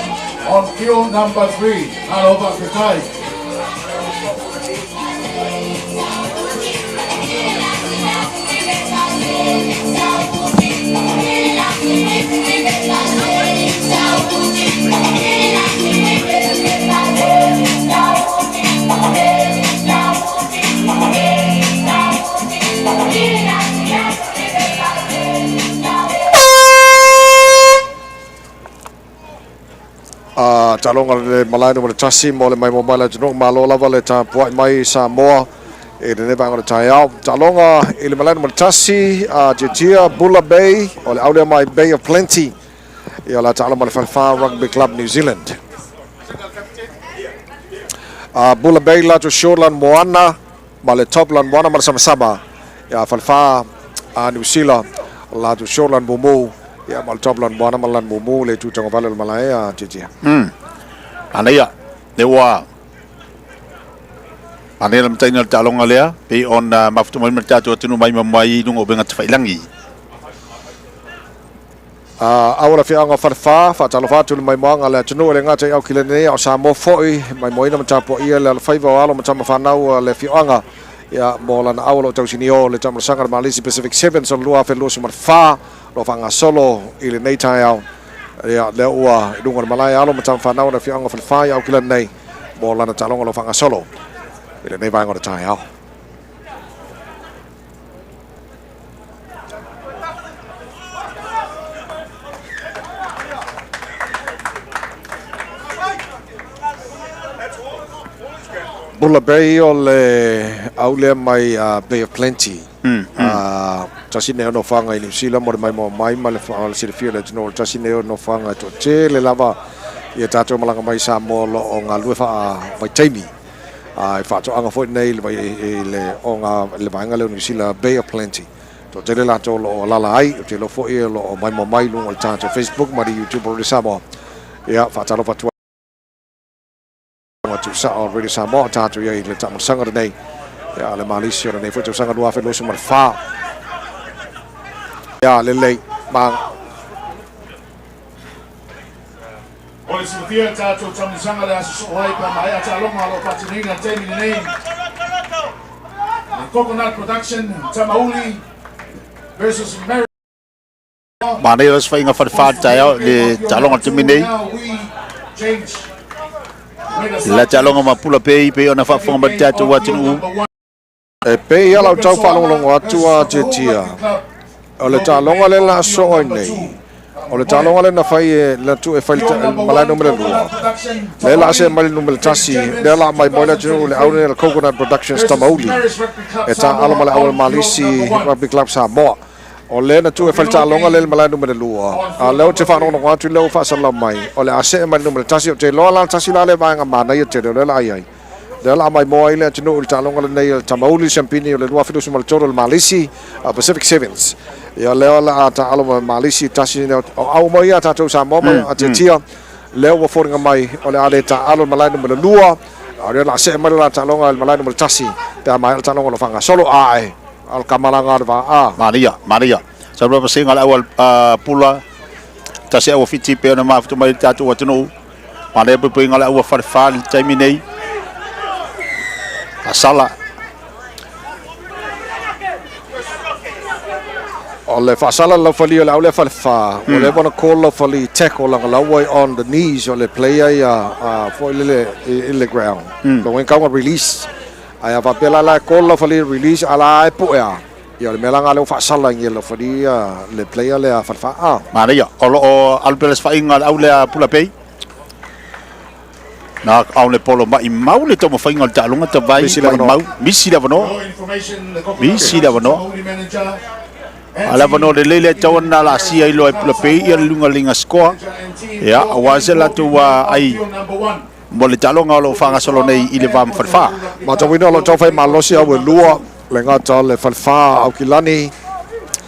on field number 3. Aloha fa'afetai. A taaloga le malae numera 1 mo le maimoa mai le atunuu. Malo lava le tapuai mai i Samoa i lenei vaega o le taeao. Taaloga i le malae numera 1 a Tiatia Bula Bay o le aulea mai Bay of Plenty. Ia o le a taalo ma le Falefa Rugby Club New Zealand. A Bula Bay latou Shortland Moana ma le Topland Moana ma le Samasama. Ia Falefa a New Zealand latou Shortland Mumu ia ma le Topland Moana ma le Land Mumu le itu tagavale o le malae a Tiatia. Manaia, le ua manaia le amataina o le taaloga lea, pei ona mafuta mai ma le tatou atunuu mai ma mai i luga o upega tafailangi. A au o le afioaga o Falefa, faatalofa atu i le maimoaga a le atunuu e le gata i Aukilani nei a o Samoa foi, maimoaina ma tapuaia le alofaiva o alo ma tama fanau a le afioaga ia mo lana au o lo o tausinio le taamulasaga o le Malisi Pacific Sevens o le 2024 o lo o faagasolo i lenei taeao. Ia lea ua i luga o le malae alo ma tama fanau a le afioaga o Falefa i Aukilani nei mo lana taaloga o lo o faagasolo i lenei vaega o le taeao. Bula Bay o le au lea mai Bay of Plenty. Tasi nei o nofoaga i Niu Sila mo le maimoa mai ma le silafia o le atunuu o le tasi nei o nofoaga e toatele lava ia tatou malaga mai i Samoa o lo o galulue faavaitaimi. I faatoaga foi nei i le vaega lea o Niu Sila, Bay of Plenty. Toatele latou o lo o alaala ai, ou te iloa foi o lo o maimoa mai i luga o le tatou Facebook ma le YouTube o Radio Samoa. Ia, faatalofa atu ai tuusao o Radio Samoa o tatou i ai i le taamolosaga lenei. Ia, le Malisi o lenei foi tausaga 2024. Ia, lelei, ma O le silafia le tatou taamilosaga le aso soo ai pe a maea taaloga o lo o faatinoina i le taimi lenei. Le Coconut Production Tamauli versus Mary. Manaia la faiga falefa le taeao le taaloga o le taimi nei. La taaloga ma Pula Bay pei ona faafofoga mai le tatou atunuu. E pei lava lau tau faalogologo atu a Tietia, o le taaloga lea la soo ai nei, o le taaloga lea na fai e na tuu e fai le malae numera lua. Lea la see mai le numera tasi, lea la mai moi le atunuu le au lenei o le Coconut Productions Tamauli e taaalo ma le au a le Malisi Rugby Club Samoa. O lea na tuu e fai le taaloga lea i le malae numera lua, a o lea ou te faalogologo atu lea ua faasalalau mai, o le a see mai le numera tasi. Ou te iloa la tasi la lea vaega manaia tele o lea o le a i ai. Lea o le a maimoa ai le atunuu i le taaloga lenei o le Tamauli Siampini o le 2023 o le Malisi Pacific Sevens. Ia lea o le a taaalo ma Malisi tasi o au mai ia tatou Samoa ma Atiatia. Lea ua foliga mai o le a le taaalo i le malae numera lua, a o lea o le a see mai le la taaloga i le malae numera tasi pe a maea le taaloga o lo o faagasolo. Ae o le kamalaga o le vaa. Manaia, manaia. Sa lua pasega le au a Pula, tasi au a Fiti pei ona mafuta mai le tatou atunuu. Manaia puipuiga o le au a Falefa i le taimi nei. Asala. O le faasala le laufali o le au lea Falefa, ua leva ona call laufali tackle langa lau ai on the knees o le player ia foi lele i le ground. Lo wen kaunga release. Ae a faapea la la e call laufali release a la e pue a. Ia o le mea la lena lea ua faasala i laufali le player lea a Falefa. Ah. Manaia, o lo o alu pea le faiga le au lea Pula Bay. Na au le polo mai mau le taumafaiga o le taaloga tavai mai mau. Misi le avanoa. Misi le avanoa. A le avanoa lelei le tau na la sia i loa e Pula Bay ia le lunga linga score. Ia, aua se latou ai mo le taaloga o lo o faagasolo nei i le va ma Falefa. Matauina o lo o taufai malosi au e lua le gata o le Falefa Aukilani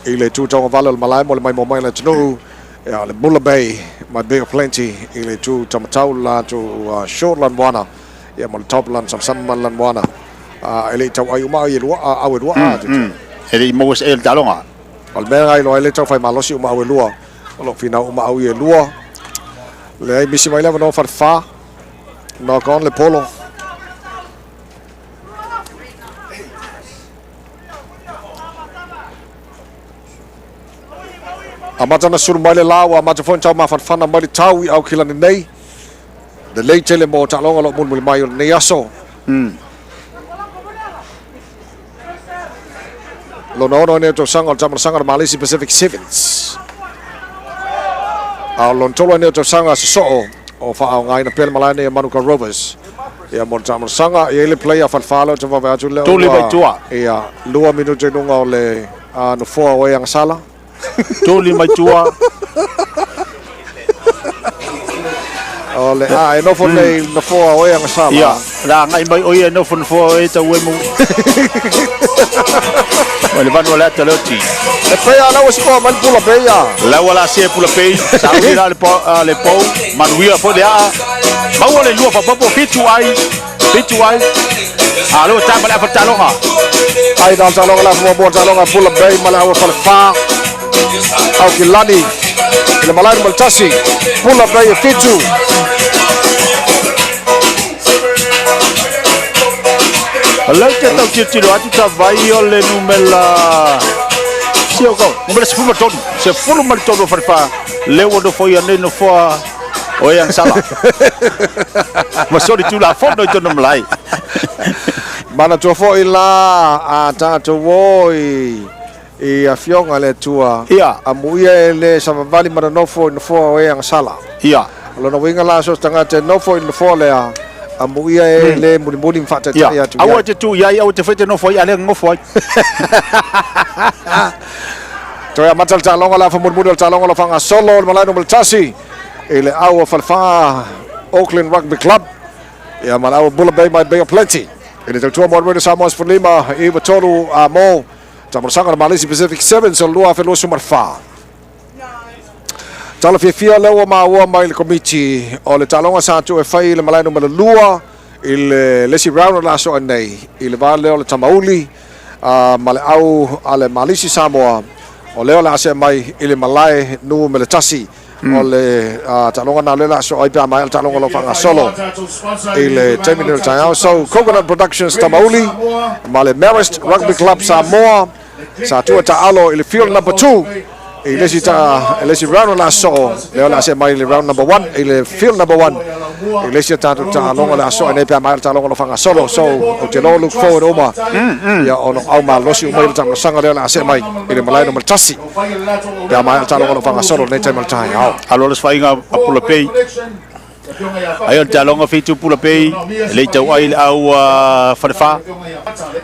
i le tu taugavale o le malae mo le maimoa mai o le atunuu. Ia, le Mula Bay ma Bay of Plenty i le tu tamatau latou Shortland Moana ia ma le Topland Samsama ma le Moana. E le i tau ai uma au e lua, au e lua. E le i maua se le taaloga. O le mea ngai loa ai le taufai malosi uma au e lua. O lo o finau uma au e lua. Leai misi mai le avanoa Falefa. Knock on le polo. Amata na sulu mai le la, ua amata foi ona taumafanafana mai le tau i Aukilani nei. Lelei tele mo taaloga o lo o mulimuli mai o lenei aso. Lona ono nei o tausaga o le taamolosaga o le Malisi Pacific Sevens. A o lona tolu nei o tausaga sosoo o faaaogaina pea le malae nei o Manuka Rovers. Ia mo le taamolosaga, e i ai le player Falefa lea ou te vaavaai atu lea Tuli mai tua. Ia, 2 minute i luga o le nofoa o e agasala. Tuli mai tua. O le a e nofo nei nofoa o e agasala. Ia, la ngai mai o ia nofo nofoa o e tau e mu. O le vanu o le ata le oti. E pea lau sikoa mai le Pula Bay a. Lau ala se Pula Bay, sa uli la le po le pou, manuia foi le aa. Maua le lua fapopo fitu ai, fitu ai. A lo tama le afa taloga. Ai da taloga la fua mua taloga Pula Bay ma le aua Falefa. Aukilani i le malae numera tasi. Pula Bay e fitu. Lau te tau tilotilo atu ta vai o le numera si o kau, numera 13, 13 o Falefa, lea ua nofoia nei nofoa o e agasala. Ma soli tulafono i tona malae. Manatua foi la a tatou o i afioga le Atua. Ia. Amuia e le savavali ma nonofo i nofoa o e agasala. Ia. O lona uiga la so se tagata e nofo i le nofoa lea, Amuia e le mulimuli ma faataitai atu i ai. Aua e te tu i ai, aua te fai te nofo ai, a lea nofo ai. Toe amata le taaloga, le afa mulimuli o le taaloga o lo o faagasolo le malae numera 1 i le au o Falefa Auckland Rugby Club. Ia ma le au o Bulla Bay mai Bay of Plenty. I le tautua mo le Samoa 15 93 a mo Tamalosanga le Malisi Pacific Sevens o le 2024. Tala fiafia lea ua maua mai le komiti o le taaloga sa tuu e fai i le malae numera 2 i le isi round o le aso nei i le va lea o le Tamauli ma le au a le Malisi Samoa o lea o le a see mai i le malae numera 1 o le taaloga na lea o le a soo ai pe a maea le taaloga o lo o faagasolo i le taimi nei o le taeao. So Coconut Productions Tamauli ma le Marist Rugby Club Samoa sa tua taalo i le field number 2 i le isi ta i le isi round o le a soo lea o le a see mai i le round number 1 i le field number 1 i le isi tatou taaloga o le a soo nei pe a maea le taaloga o lo o faagasolo. So ou te loa look forward uma ia ona au malosi uma i le taamilosaga lea o le a see mai i le malae numera 1 pe a maea le taaloga o lo o faagasolo lenei taimi o le taeao. Alo le sfaiga a Pula Pei. Ai o le taaloga 7 Pula Pei, e le i tau ai le au Falefa.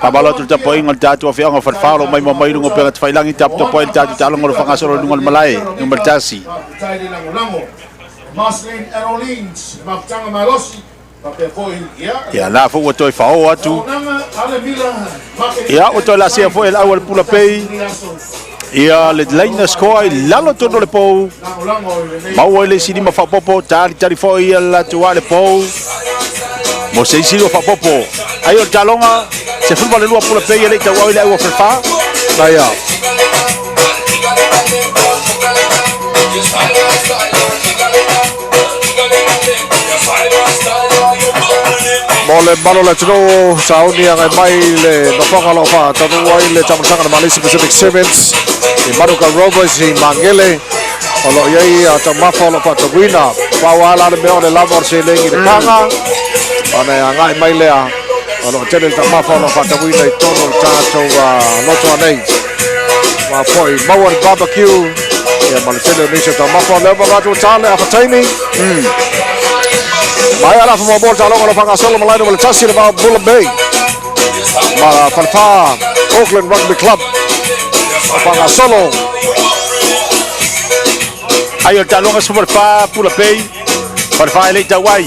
Faamalo atu le tapuaiga o le tatou afioaga o Falefa o lo o maimoa mai i luga o upega tafailagi taputapu ai le tatou taaloga o lo o faagasolo i luga o le malae numera 1. Ia la foi ua toe fao atu. Ia ua toe lasia foi e le au a le Pula Pei. Ia le laina score i lalo tonu o le pou. Maua i le isi lima faaopoopo, talitali foi ia le latou a le pou. Mo se isi lua faaopoopo. Ai o le taaloga, 12 Pula Pei e le i tauau i le au a Falefa. Aia. Mo le mamalu o le atunuu, sauni agai mai le nofoaga o lo o faataunuu ai le taamilosaga a le Malisi Pacific Sevens i Manuka Rovers i Magele. O lo o i ai a taumafa o lo o faatauina. Pau lava la le mea o le lava o le seleni i le kaga, ona e agai mai lea. O lo o tele le taumafa o lo o faatauina i totonu o le tatou lotoa nei. Ma foi maua le barbecue ia ma le tele o nisi o taumafa. O lea ua avatu ta le afa taimi. Mai ala fa mo taaloga o lo o faagasolo malae numera 1 le va o Bulla Bay ma Falefa Auckland Rugby Club o faagasolo. Ai o le taaloga 14 Pula Bay, Falefa e le i tau ai.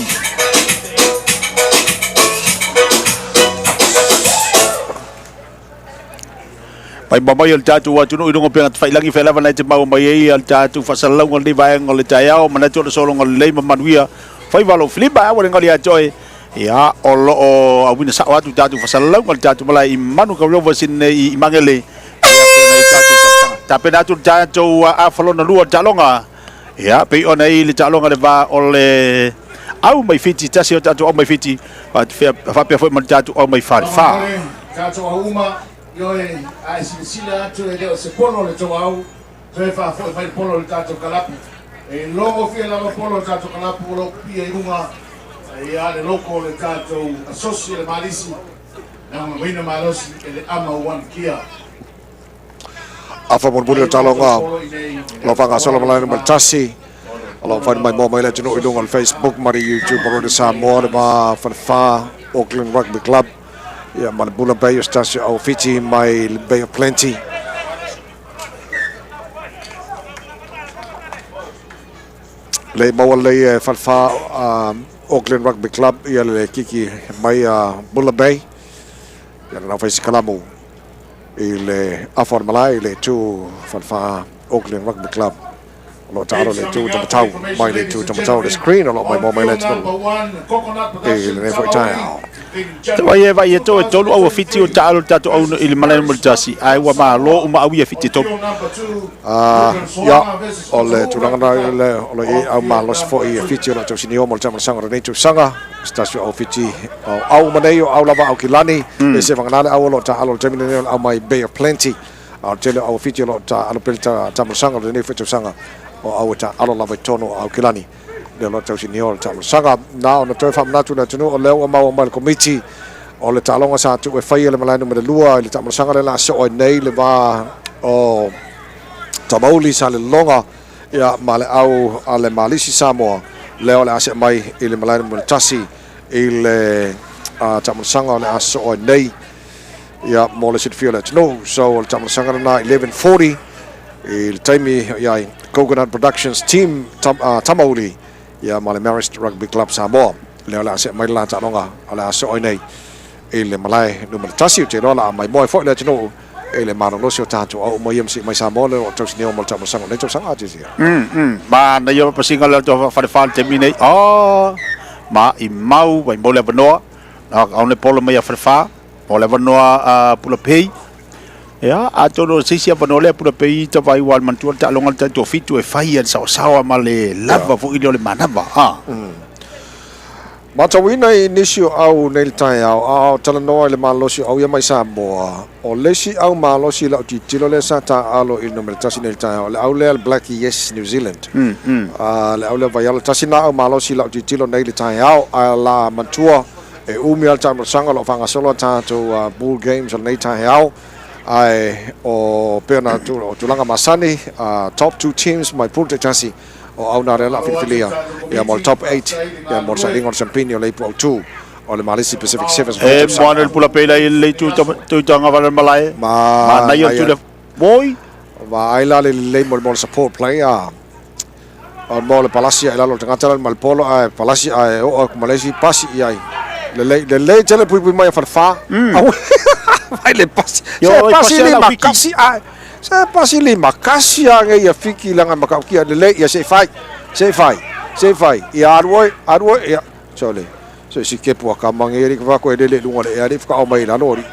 Mai mamai o le tatou atunuu i luga o upega tafailagi fea lava nai te maua mai ai le tatou faasalalauga o lenei vaega o le taeao. Manatu o le sologa lelei ma manuia faiva o lou Filipa a ua le gali ia te oe. Ia o lo o auina sao atu tatou faasalalauga le tatou malae i Manuka Rovers i nei i Magele. Ia pena i tatou tapenaga. Tapena atu le tatou afa lona lua o le taaloga. Ia pei ona i le taaloga le va o le au mai Fiti, tasi o tatou au mai Fiti, faapea foi ma le tatou au mai Falefa. Tatou au uma, ioe, a e silasila atu e le o se polo le tou au, toe faafoi mai le polo i le tatou kalapu. E logofia lava polo i le tatou kalapu o lo o pipia i luga ia le loko o le tatou asosi e le Malisi, lagolagoina malosi e le Ama One Kia. Afa mulimuli o le taaloga o lo o faagasolo malae numera 1 o lo o fai mai moa mai le atunuu i luga o le Facebook ma le YouTube o Royal Samoa le va Falefa Auckland Rugby Club ia ma le Bulla Bay o se tasi o au Fiti mai le Bay of Plenty. Le maua lelei e Falefa Auckland Rugby Club ia le kiki mai a Bulla Bay ia le lau kalamu i le afa o le malae i le itu Falefa Auckland Rugby Club o lo o taalo le itu tamatau mai le itu tamatau le screen o lo o maimoa mai le atunuu i lenei foi taeao. Te vai e vai e to e tolu au Fiti o taalo le tatou au i le malae numera 1 ai ua malo uma au ia Fiti tolu. Ia, o le tulaga na le o lo i au malosi foi e Fiti o lo o tausini mo le taamilosaga o lenei tausaga. Se tasi o au Fiti o au uma nei o au lava au Kilani e se vagana le au o lo o taalo le taimi lenei o le au mai Bay of Plenty. A o le tele o au Fiti o lo o taalo pea le taamilosaga o lenei foi tausaga o au e taalo lava i totonu o au Kilani. Lea o lo o tausini o le taamilosaga. Na ona toe faamanatu le atunuu o lea ua maua mai le komiti o le taaloga sa tuu e faia le malae numera 2 i le taamilosaga lea o le a soo ai nei le va o Tamauli Salelologa ia ma le au a le Malisi Samoa lea o le a see mai i le malae numera 1 i le taamalosaga o le a sosoo ai nei ia mo le silafia o le atunuu. So o le taamalosaga lena 11:40 i le taimi o i ai Coconut Productions Team tam, Tamauli ia ma le Marist Rugby Club Samoa. Lea o le a see mai le la taaloga o le a sosoo ai nei i le malae numera tasi. Ou te iloa o le a maimoa ai foi le atunuu i le malolosi o tatou au uma ia ma sii mai Samoa lea o lo o tausi nei mo le taamalosaga o lenei tausaga a Jesse. Manaia pasiga lea o fale le taimi nei. Oh, ma i mau vai mo le avanoa. Au le polo mai a Falefa, mo le avanoa a Pulapei. Ia, atonu o se isi avanoa lea Pulapei ta vai ua manatua le taaloga le tatou fitu e fai a le saosaoa ma le lava foi lea o le manava. Ah. Matauina i nisi o au nei le taeao, a o talanoa i le malosi o au ia mai Samoa, o le isi au malosi i lau tilotilo lea sa taaalo i le numera tasi nei le taeao, o le au lea le Black Yes New Zealand. Le au lea Vaiala, tasi na au malosi i lau tilotilo nei le taeao, ae la manatua e umi lava le taamalosaga o lo o faagasolo a tatou Bull Games o lenei taeao, ae o pei ona o tulaga masani, top two teams mai pool taitasi, o au nā lea la filifilia ia mo le top 8 ia mo le sailiga o le sampini o le ipu autu o le Malisi Pacific Sevens. E moana le pula pela i le itu tanga wale malae. Ma na ia tu le boy. Ma ai la le lelei mo le mo le support play a o mo le palasi ai lalo le tagata la ma le polo ae palasi ae oo atu ma le isi pasi i ai. Lelei lelei tele puipui mai a Falefa. Vai le pasi. Yo, Se oi, pasi pasi le ala wiki. makasi ae. Se pasi le makasi a nge ia fiki langa makaukia lelei ia se i fai. Se i fai. Se i fai. Ia alu oe, alu oe ia. Sole. Se si kepu a ka mange ri ka ko e lele lunga le ea ri whakao mai lalo ri.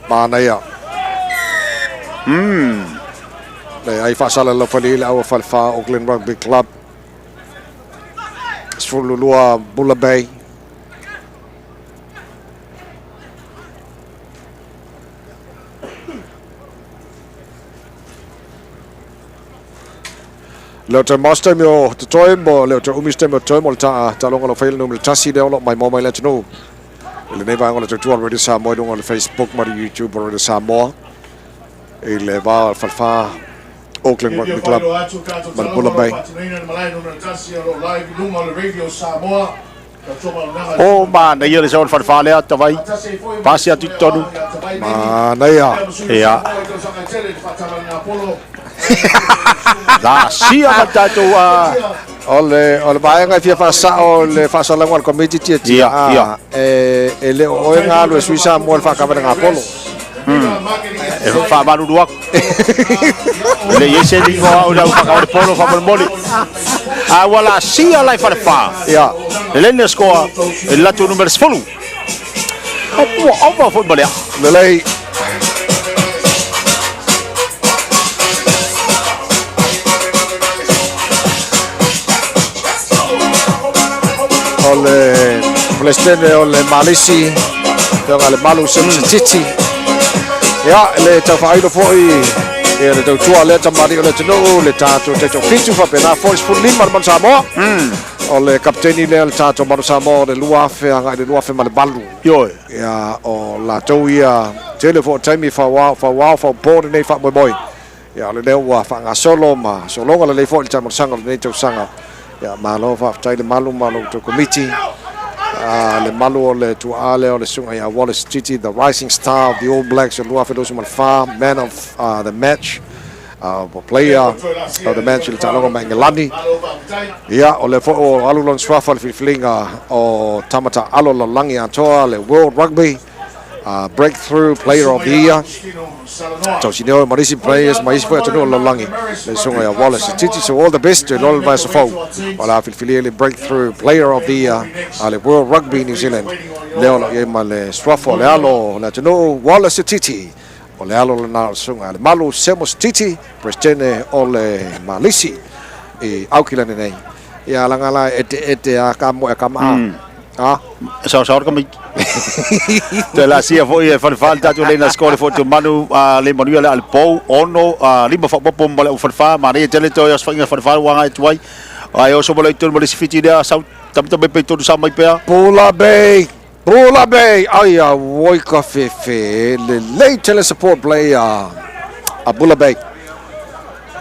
Manaia. Le ai whaasala lau whale le aua Falefa Auckland Rugby Club. 12 Bula Bay. Leo te master mi o te toi mo leo te umi mo toi mo le ta ta longa lo fail no le tasi leo lo mai mo mai le tunu. I lenei vaega o le tautua o le Radio Samoa i luga o le Facebook ma le YouTube o le Radio Samoa i le va o le Falefa Auckland Rugby Club ma le Bulla Bay. O manaia le sao o le Falefa lea tawai. Pasi atu i totonu. Manaia. Ia. La sia ma tatou a O le o le vaega e fia faasao le faasalauga a le komiti tiatia Ia, a ia. e e le o oe galu e sui Samoa i le faakavalega polo. E faamalulu atu. E le i ai se ligo au i lau whakawale polo faamolemole. A ua laasia la i Falefa. Ia. Le leni le scoa e le latou numera 10. Ua ova foi ma le aa. Lelei. O le Pelestene o le Malisi, afioga i le Malu Semsititi. Ia, le taufaailo foi ia le tautua lea tamalii o le atunuu, le tatou taitoafitu faapena foi 15 le Manu Samoa. O le kapiteni lea o le tatou Manu Samoa o le 2000 agai i le 2008. Ioe. Ia, o latou ia tele foi o taimi fauao, fauao, faupo lenei faamoemoe. Ia, o lenei ua faagasolo ma sologa lelei foi le taamalosaga o lenei tausaga. Ia, malo faafetai le malu ma lo outou komiti. Le malu o le tuaa lea o le susuga ia Wallace Titi, the rising star of the All Blacks o le 2024, man of the match, player of the match i le taaloga ma Engelani. Ia, o lea foi ua alu lona suafa i le filifiliga o tama taaalo lalolagi atoa, le World Rugby Breakthrough Player of the Year. Tausineo ma nisi players ma isi foi atunuu o le lalolagi, le susuga ia Wallace Titi. So all the best i loa le vaiaso fou o le a filifilia le Breakthrough Player of the Year a le World Rugby New Zealand. Lea o lo o i ai ma le suafa o le alo o le atunuu Wallace Titi. O le alo lena o le susuga a le Malu Semos Titi, Peresetene o le Malisi i Aukilani nei. Ia laga la e eteete a ka moe a ka maa. A? Saosaoa le tamaiti. Toe laasia foi e Falefa le tatou leina score le foi manu a le manuia le a le pou ono a lima faaopoopo ma le au Falefa. Manaia tele toe osofaiga Falefa ua agai atu ai. Ae oso ma le tonu ma le isi fiti lea sau tamatama pe tonu sa mai pea. Pula Bay! Pula Bay! Ai a woi ka fefe. Lelei tele support play a Bula Bay.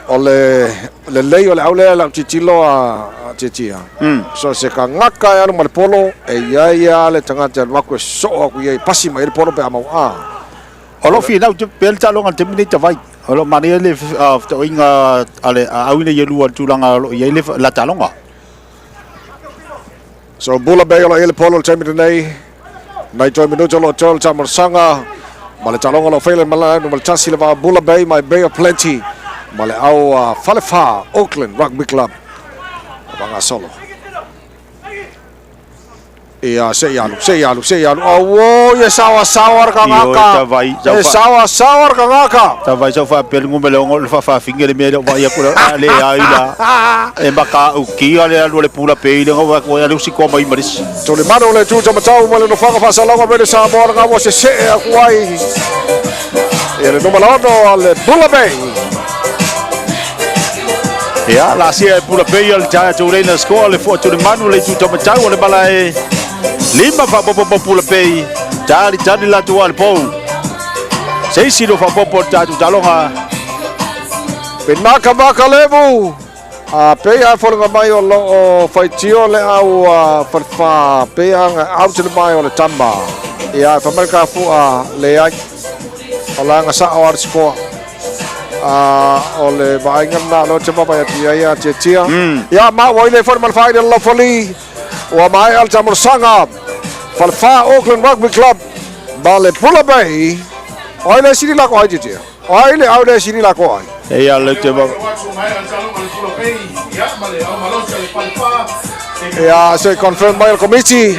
O le lelei o le au lea i lau tilotilo a Tietia, so o se tagata e alu ma le polo, e i ai lava le tagata e alu atu e soo atu i ai, e pasi mai ai le polo pe a mauaa. O lou finau pea le taaloga i le taimi lenei Tavai. O lo o manaia le fetaoaiga a le au ina ia lua i le tulaga o lo o i ai le la taaloga. So Bula Bay o lo o i ai le polo i le taimi lenei. Nai toe minuta o lo o toe o le taamolosaga ma le taaloga o lo o faia i le malae numera tasi le va o Bula Bay ma Bay of Plenty ma le au a Falefa Auckland Rugby Club o faagasolo. Ia, se i alu, se i alu, se i alu. Auoi, e saoasaoa le tagata. E saoasaoa le tagata. Tavai sau faapea le gumele ono le faafaafine le mea lea o vaai atu a le ai la. E matautia le alu a le pula pei le ngau atu ai le usi toa mai ma le isi. Tulimanu le tu tamatau ma le nofoaga faasalaga mai le Samoa lena ua sesee atu ai ia le numera 6 a le Bula Bay. Ia, la sia e Bula Bay o le tae atu leina score le fua Tulimanu le itu tamatau o le malae lima faapopo mo Bula Bay. Tali tali la tua le pou. Se isi lo faapopo le tatou taloga. Pinaka Makalevu. A pei a e foliga mai o lo o faitio le au a Falefa, pei a ga out le mai o le tama. Ia, e fai mai le kafua, leai. O la ga sao a le sikoa. A o le vaaiga lena o lea ou te vaavaai atu i ai ia Tiatia. Ia, ma ua ile foi le Malefai i le Lofoli. Ua maea le taamolosaga. Falefa Auckland Rugby Club ma le Pula Bay. O ai le sili lako ai Tiatia? O ai le au le sili lako ai? Ia le te va. Ia, se confirm mai le komiti.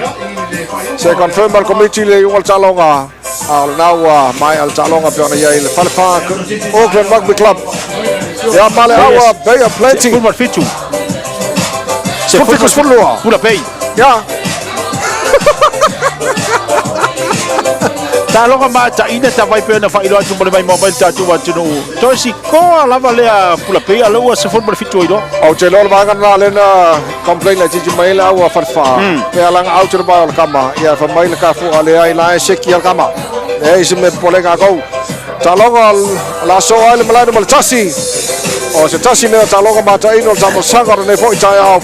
Se confirm mai le komiti le iuga o le taaloga. A o lena ua maea le taaloga pe ona i ai le Falefa Auckland Rugby Club. Ia, ma le au a Bay of Plenty. Sefulu ma le fitu. Sefulu sefulu lua. Pula Bay. Ia. Taaloga mataina tavai pe ona faailoa atu mo le maimoa mai le tatou atunuu. Toe sikoa lava lea Pula Bay a lea ua 17 ai loa. Ou te iloa le vaega lena lea na complain laitiiti mai ai le au a Falefa. Pe alaga out le vae o le kama. Ia fai mai le kafua leai la e seki a le kama. Leai se mea popolega a kou. Taaloga o le a soo ai le malae numera tasi. O se tasi lea o taaloga mataino o le taamolosaga o lenei foi taeao.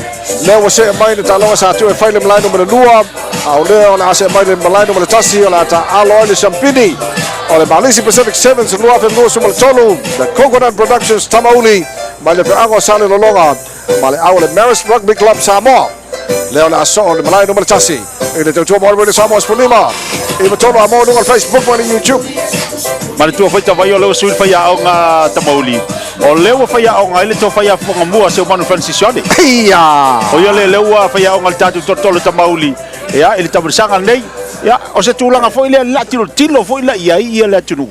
Lea ua see mai le taaloga sa tuu e fai le malae numera lua. A o lea o le a see mai le malae numera tasi o le a taaalo ai le siampini o le Malisi Pacific Sevens 2023, The Coconut Productions Tamauli mai le feaga o Salelologa ma le au o le Marist Rugby Club Samoa. Lea o le a soo le malae numera tasi i le tautua mo le Samoa 15 i tolu a mo luga o le Facebook ma le YouTube. Manatua foi tavai o lea ua sui le faiaoga Tamauli. O lea ua faiaoga ai le toa faiafofoga mua Seumanu Francis Sione. Ia! O ia lea, lea ua faiaoga le tatou tolotolo Tamauli, ia, i le taumalasaga lenei. Ia, o se tulaga foi lea la tilotilo foi la i ai ia le atunuu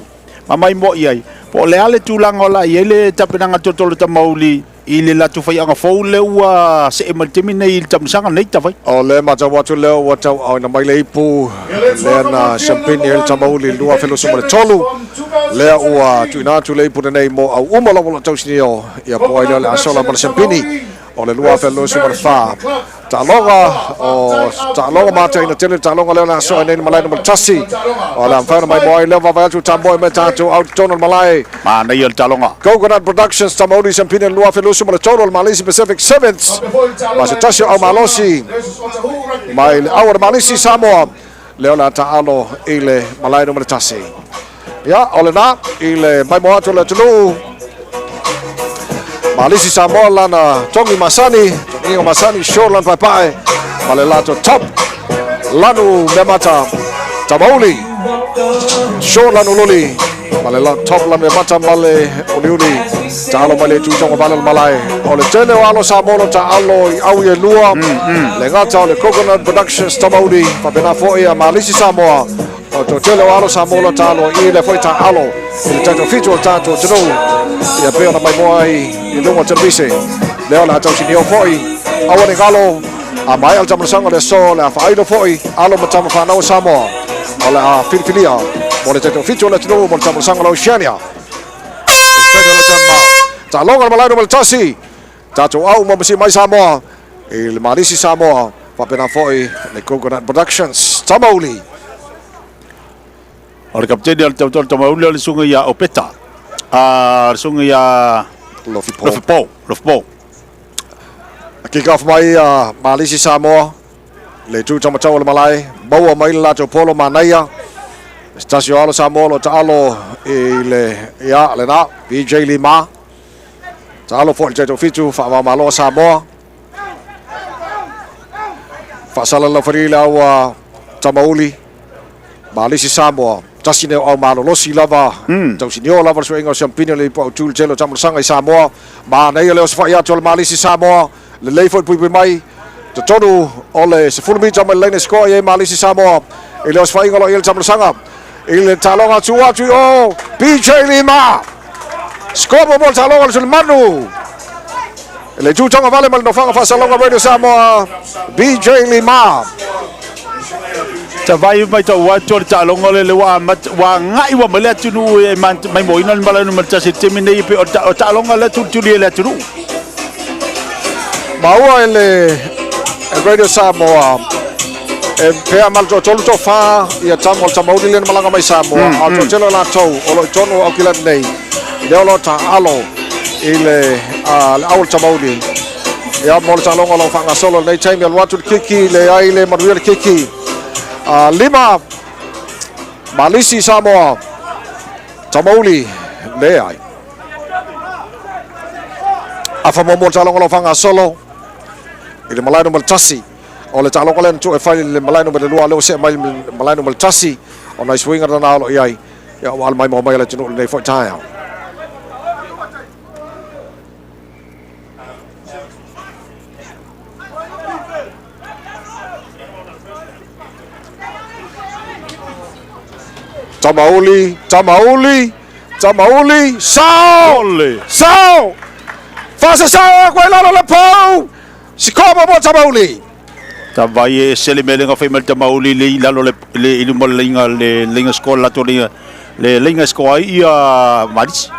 ma maimoa i ai. Po o le a le tulaga o la i ai le tapenaga tolotolo Tamauli i le latou faiaoga fou lea ua see mai le taimi lenei i le taumalasaga lenei Tavai. O lea e matau atu lea ua tauaaoina mai le ipu lea na siampini ai le Tamauli i le 2023. Lea ua tuuina atu le ipu lenei mo au uma lava o lo o tausinio ia po ai lea o le a sola ma le siampini o le 2024. Taaloga o taaloga mataina tele le taaloga lea o le a soa nei le malae numera tasi. O le a mafai ona maimoa ai lea vaavaai atu tamoe mai tatou au totonu o le malae. Manaia le taaloga. Coconut Productions Tamauli Siampini le 2023 o le Malisi Pacific Sevens. Ma se tasi o au malosi mai le au o le Malisi Samoa. Lea o le a taaalo i le malae numera tasi. Ia, o lena, i le maimoa atu o le atunuu. Malisi Samoa lana togi masani, togiga masani, Shoreland paepae, ma le latou top, lanu meamata, Tamauli, Shoreland ululi, ma le top lanu meamata ma le uliuli, taalo mai le itu tonga vale o le malae. O le tele o alo Samoa lo taalo i au i e lua, le gata o le Coconut Productions Tamauli, faapena foi a Malisi Samoa, O to tele o alo Samoa lo taalo i le foi taalo i le tatou fitu o le tatou atunuu ia pei ona maimoa ai i luga o televise. Lea o le a tausinio foi aua ne galo a maea le taamolosaga o le aso o le a faailo foi alo ma tama fanau o Samoa o le a filifilia mo le tatou fitu o le atunuu mo le taamolosaga o le Oceania. Taaloga le malae numera tasi. Tatou au ma masi mai Samoa i le Malisi Samoa faapena foi le Coconut Productions Tamauli. O le kapitene o le tautoa Tamauli o le susuga ia Opeta. A le susuga ia Lofi Po. Lofi Po, Lofi Po. Kick off mai a Malisi Samoa. Le tu tamatau o le malae. Maua mai le latou polo manaia. Se tasi o alo Samoa lo taalo i le ia lena BJ Lima. Taalo foi le taitofitu faamamalo a Samoa. Faasalalau fali le au a Tamauli. Malisi Samoa. Tasi nei o au malolosi lava. Tausinio lava le suiga o siampini o le ipu autu le tele o taamolosaga i Samoa. Manaia le osofai atu o le Malisi Samoa. Lelei foi le puipui mai. Totonu o le 10 mita mai le laina e sikoa i ai Malisi Samoa. I le osofaiga o lo o i ai le taamolosaga. I le taaloga tuu atu i o BJ Lima. Sikoa muamua le taaloga o le Sulemanu. I le itu tauagavale ma le nofoaga faasalalauga Radio Samoa, BJ Lima. Tavai mai tau atu o le taaloga lele ua amata ua agai ua mai le atunuu e maimoaina le malae numera tasi i le taimi nei pei o le taaloga lea tulituli e le atunuu. Maua e le Radio Samoa e pea ma le toatolu toafa ia tama o le Tamauli lea na malaga mai Samoa, a o le toatele o latou o lo o i totonu o Aukilani nei, lea o lo o taaalo i le le au o le Tamauli. Ia, mo le taaloga o lo o faagasolo i lenei taimi, alu atu le kiki, leai le manuia le kiki. 5, Malisi Samoa, Tamauli, leai. Afa muamua le taaloga o lo o faagasolo i le malae numera 1. O le taaloga lea na tuu e fai i le malae numera 2, lea ua see mai i le malae numera 1. O nai suiga na o lo o i ai, ia ua alu mai moa mai le atunuu i lenei foi taeao. Tamauli, Tamauli, Tamauli, sao! Ole. Sao! Faasasao aku ai lalo le pau! Sikoa muamua Tamauli! Tavai e sele mea lenga fai mai le Tamauli le i lalo le le i luma le leinga le leinga score lato le le leinga score ai ia Malisi.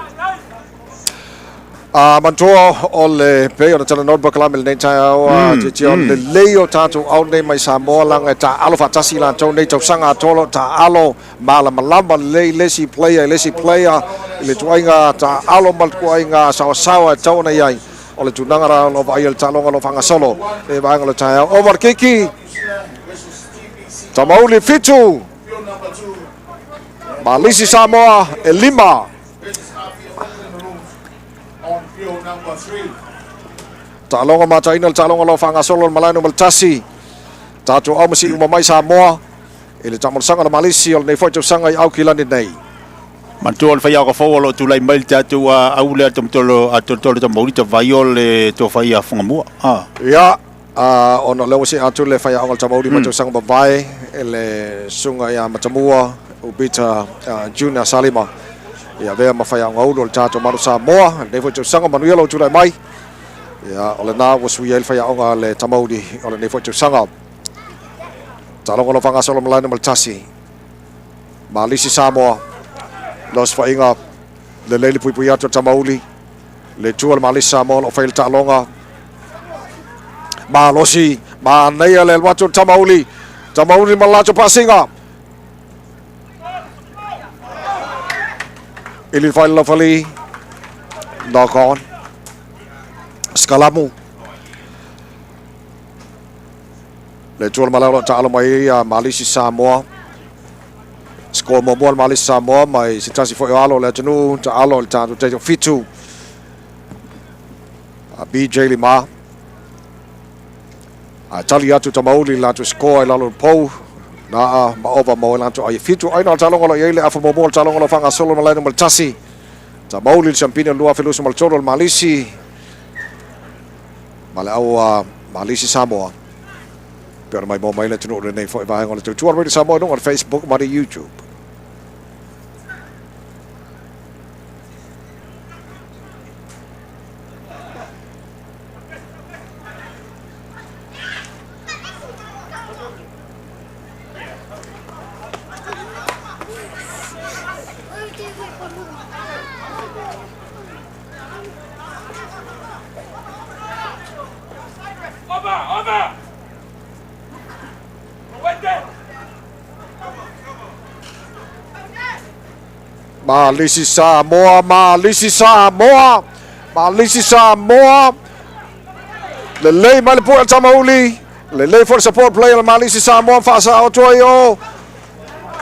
A manatua o le pei ona talanoa le polokalame i lenei taeao a tietia o le lelei o tatou au nei mai Samoa leaga e taaalo faatasi latou nei tausaga atoa o lo o taaalo malamalama lelei le isi player i le isi player i le ituaiga taaalo ma le ituaiga saoasaoa e tatau ona i ai. O le tulaga la o lo o vaaia le taaloga o lo o faagasolo i le vaega o le taeao. Over le kiki. Tamauli 7. Malisi Samoa e 5. Taaloga mataina le taaloga o lo o faagasolo le malae numera 1. Tatou au ma siuma mai Samoa i le taamolosaga o le Malisi o lenei foi tausaga i Aukilani nei. Manatua o le faiaoga fou o lo o tulai mai le tatou au lea tolotolo Tamauli Tavai o le tofa ia Fugamua. Ia, ona o lea ua see atu le faiaoga o le Tamauli mai tausaga mavae i le susuga ia Matamua Ubita Junior Salima ia avea ma faiaoga ulu o le tatou Malo Samoa i lenei foi tausaga. Manuia lou tulai mai. Ia, o lena ua suia ai le faiaoga a le Tamauli o lenei foi tausaga. Taaloga o lo o faagasolo malae numera 1. Malisi Samoa, le osofaiga lelei le puipui atu a Tamauli, le itu a le Malisi Samoa o lo o fai le taaloga. Malosi, manaia le alu atu o Tamauli, Tamauli ma le latou pasiga. Ili le faila laufali, knock on. Skalamu. Le itu o le malae o lo o taalo mai ai a Malisi Samoa. Score muamua le Malisi Samoa mai se tasi foi o alo o le atunuu, taalo i le tatou taitoafitu a BJ Lima. Ae tali atu Tamauli i le latou score i lalo o le pou. Na a ma ova mo e latou ai e 7 ai na o le taaloga o lo o i ai le afa muamua o le taaloga o lo o faagasolo malae numera 1. Tamauli i le siampini o le 2023 o le Malisi ma le au a Malisi Samoa. Pei ona maimoa mai le atunuu i lenei foi vaega o le tautua Radio Samoa i luga o le Facebook ma le YouTube. Malisi Samoa, Malisi Samoa. Malisi Samoa. Lelei mai le pue a le Tamauli. Lelei foi le support play a le Malisi Samoa faasao atu ai o.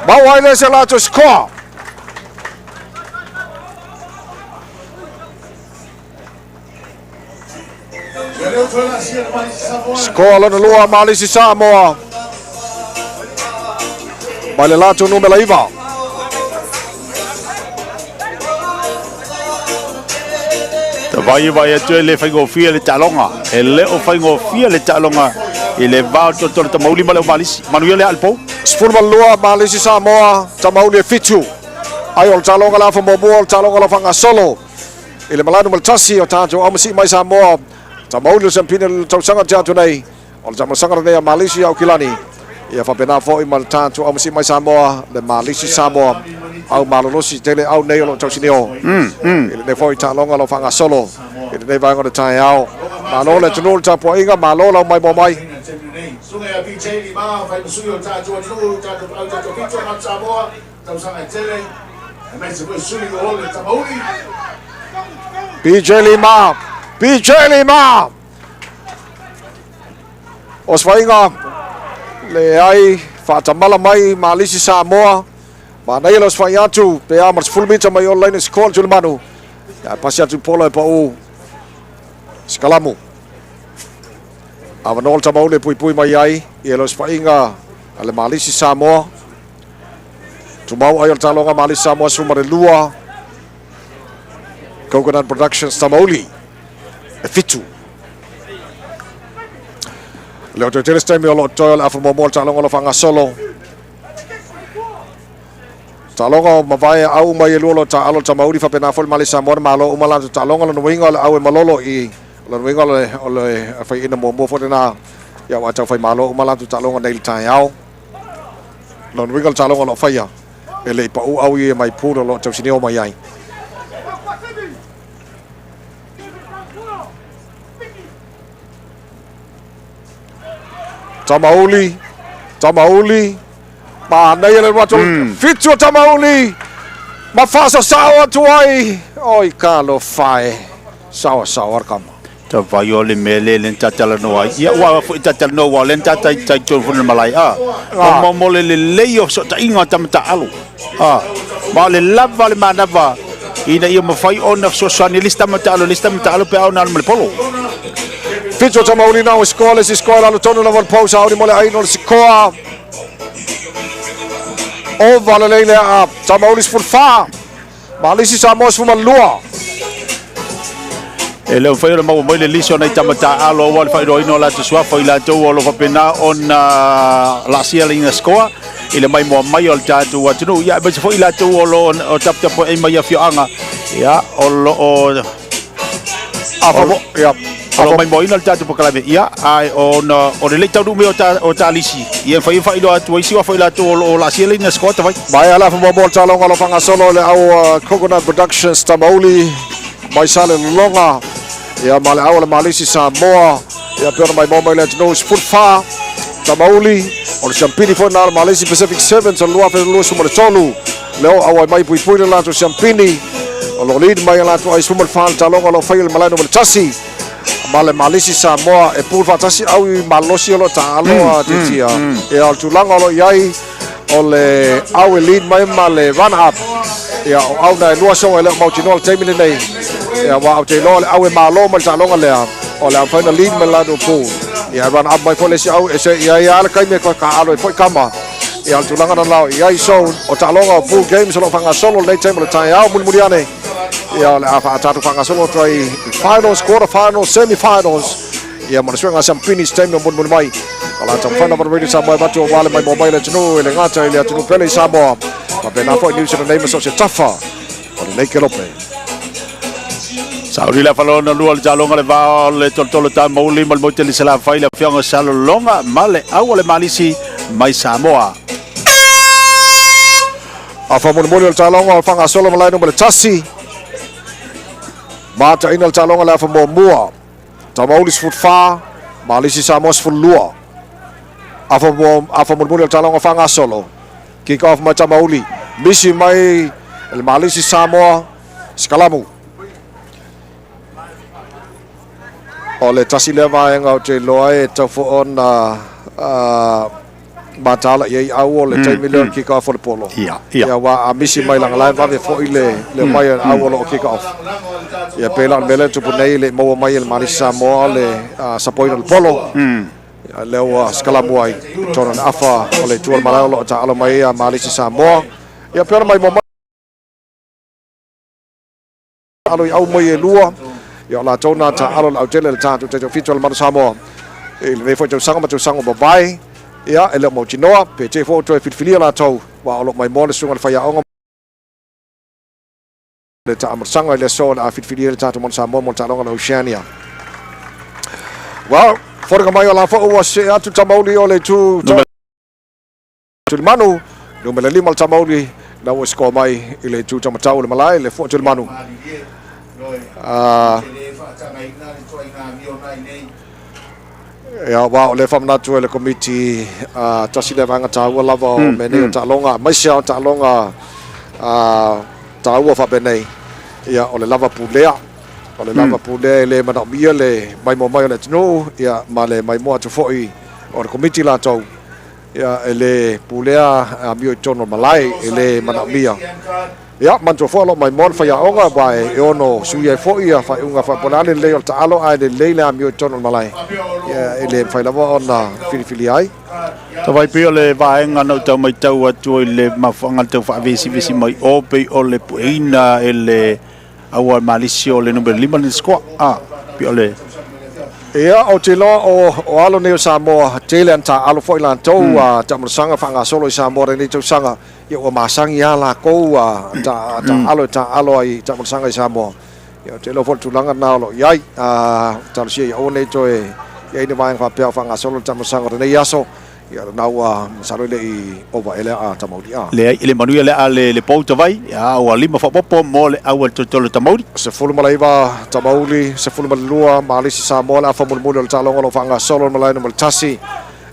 Maua ai le se latou score. Score lona lua Malisi Samoa. Mai le latou numera 9. Ta vai vai atu e le faigofie le taaloga. E le o faigofie le taaloga i le va o le tolotolo Tamauli ma le au Malisi. Manuia le Alpo. 12 Malisi Samoa, Tamauli e 7. Ai o le taaloga le afa muamua o le taaloga o lo faagasolo. I le malae numera 1 o tatou aumasii mai Samoa. Tamauli o le siampini o le tausaga te atu nei. O le taamilosaga lenei a Malisi Aukilani. Ia faapena foi ma le tatou aumasii mai Samoa, le Malisi Samoa. Au malolosi tele au nei o lo o tausinio. I lenei foi taaloga o lo o faagasolo i lenei vaega o le taeao. Malo le atunuu i le tapuaiga, malo lau maimoa mai. BJ Lima, BJ Lima. Osofaiga leai faatamala mai Malisi Samoa. Manaia le osofai atu pe a ma le 10 mita mai o le laina sikoa le Tulimanu. Ia pasi atu pola e pau Sikalamu. Avanoa le Tamauli e puipui mai ai i le osofaiga a le Malisi Samoa. Tumau ai o le taaloga Malisi Samoa 12. Coconut Productions Tamauli e 7. Le o toe tele se taimi o lo o toe o le afa muamua o le taaloga o lo o faagasolo. Taaloga o mavae au uma ia lua o lo o taaalo le Tamauli faapena foi le Malisi Samoa na malo uma latou taaloga. Lona uiga o le au e malolo i lona uiga o le faiaina muamua foi lena ia ua taufai malo uma latou taaloga nei i le taeao. Lona uiga o le taaloga o lo o faia e le i pau au ia mai pool o lo o tausinio mai ai. Tamauli, Tamauli, manaia le alu atu, 7 o Tamauli, ma faasasao atu ai, oi talofa e, saoasaoa le kama. Ta vai o le mea le le tatalanoa ai. Ia ua foi tatalanoa ua le tatai tai tonu foi le malae. Ah. O mo mo le lelei o fesootaiga o tama taalo. Ah. Ma o le lava le manava ina ia mafai ona fesoasoani le isi tama taalo le isi tama taalo pe a ona alu ma le polo. 7 o Tamauli na o sikoa le isi sikoa i lalo tonu lava o le pou sauni mo le aino o le sikoa. Ova lelei le aa Tamauli 14. Malisi Samoa 12. E le mafai ona maua mai le lisi o nai tama taaalo aua le faailoaina o latou suafa i latou o lo o faapena ona laasia laina sikoa i le maimoa mai o le tatou atunuu. Ia, aemaise foi i latou o lo o taputapuai mai afioaga, ia, o lo o Ia, o lo o maimoaina le tatou polokalame. Ia, ae ona o le le i taunuu mai o ta, o ta lisi, ia e mafai ona faailoa atu ai isi suafa i latou o lo o laasia laina sikoa tafai. Maea le afa muamua o le taaloga o lo o faagasolo le au Coconut Productions Tamauli mai Salelologa ia ma le au o le Malisi Samoa ia pei ona maimoa mai le atunuu 14 Tamauli o le siampini foi na o le Malisi Pacific Sevens o le 2023 lea o auai mai puipui le latou siampini o lo o lead mai a latou ai 14 le taaloga o lo o faia i le malae numera 1 ma le Malisi Samoa e pool faatasi au i malosi o lo o taalo a tiatia ia o le tulaga o lo o i ai o le au e lead mai ma le run up ia o au na e lua soa e le o mautinoa le taimi lenei ia ua au te iloa le au e malo mai le taaloga lea o le a mafai ona lead mai le latou pool ia run up mai foi le isi au e se ia ia le kaimi e toe taaalo ai foi kama ia o le tulaga na lao i ai so o taaloga o pool games o lo o faagasolo lenei taimi o le taeao mulimuli ane ia o le a tatou faagasolo atu ai i finals, quarter finals, semi finals ia ma le suega siampini se taimi o mulimuli mai. O la taumafai lava le Radio Samoa e avatu aua le maimoa mai le atunuu e le gata i le atunuu pele i Samoa faapena foi New Zealand nei ma so o se tafa o lenei kelope. Sauni le afalona lua le taaloga le va o le tolotolo Tamauli ma le motu i Salafai le afioaga o Salelologa ma le au o le Malisi mai Samoa. Afa mulimuli o le taaloga o le faagasolo malae numera 1. Mataina le taaloga le afa muamua. Tamauli 14, Malisi Samoa 12. Afa, afa mulimuli o le taaloga faagasolo. Kick off mai Tamauli. Misi mai le Malisi Samoa. Sikalamu. O le tasi lea vaega ou te iloa e tatau foi ona mataala i ai au o le taimi lea o le kick off o le polo. Ia. Aua a misi mai leaga la e vave foi le omai a le au o lo o kick off. Ia pei la o le mea lea e tupu nei e le i maua mai e le Malisi Samoa le sapoina o le polo. Ia lea ua sikalamu ai i totonu o le afa o le itu o le malae o lo o taaalo mai ai a Malisi Samoa. Ia pei ona maimoa mai. Alo i au mai e lua, ia o latou na taaalo le autele le tatou taitoafitu o le Manu Samoa i lenei foi tausaga ma tausaga ua mavae. Ia, e le o mautinoa, pe te foi o toe filifilia latou, aua o lo o maimoa le susuga i le faiaoga le taamalosaga i le aso o le a filifilia le tatou Manu Samoa mo le taaloga o le Oceania. Well, foliga mai o la foi ua see atu Tamauli o le itu Tulimanu, numera 5 le Tamauli, na ua score mai i le itu taumatau o le malae, le fua Tulimanu. Ia, aua o lea e faamanatu e le Komiti, tasi lea vaega taua lava o mea nei o taaloga, aemaise lava o taaloga taua faapenei, ia, o le lava pulea. O le lava pulea e le manaomia le maimoa mai o le atunuu, ia, ma le maimoa atu foi o le Komiti latou. Ia, e le pulea amio i totonu o le malae, e le manaomia. Ia, manatua foi o lo o maimoa le faiaoga, aua e ono suia ai foi ia faaiuga po o le a le lelei o le taalo ae lelei le amio i totonu o le malae. Ia, e le mafai lava ona filifilia ai. Tawai pei o le vaega na ou tau matau atu i le mafuaaga le tau faavesivesi mai o pei o le pueina e le Aua Malisi o le numera 5 le score. Ah, pei o le Ia, ou te iloa o, o alo nei o Samoa, tele ana taaalo foi latou, a taamalosaga faagasolo i Samoa i lenei tausaga, ia ua masani lava latou a ta, taaalo e taaalo ai i taamalosaga i Samoa. Ia, ou te iloa foi o le tulaga lena o lo o i ai. A, talosia ia aua ne i toe i ai ni vaega faapea o faagasolo le taamalosaga o lenei aso. Ia lena ua masalo e le i ova ea le aa Tamauli a. Leai, e le manuia le aa le pou tawai, a ua lima faaopoopo mo le au a le tolotolo Tamauli. 19 Tamauli, 12 Malisi Samoa le afa mulimuli o le taaloga o lo o faagasolo le malae numera 1.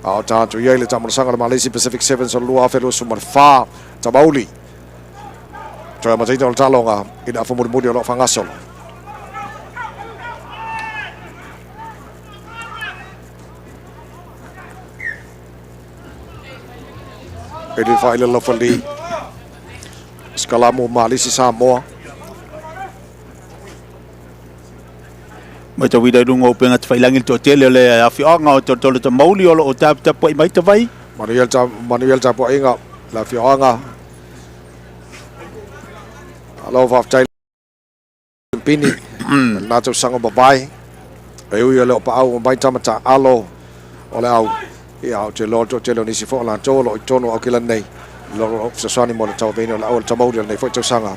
A o tatou i ai le taamalosaga o le Malisi Pacific Sevens o le 2024. Tamauli. Toe amataina o le taaloga i le afa mulimuli o lo o faagasolo. E le faaila laufali Sikalamu Malisi Samoa. Matauina i luga o upega tafailangi le toatele o le afioaga o Tolotolo Tamauli o lo o taputapuai mai tawai. Manuia le manuia le tapuaiga le afioaga. Alo faafetai Pini, lena tausaga mavae. E ui o le o paau o mai tama taaalo o le au. Ia, ou te iloa o le toatele o nisi foi o latou o lo o i totonu o Aukilani nei. O lo o fesoasoani mo le tauaveina o le au o le Tamauli o lenei foi tausaga.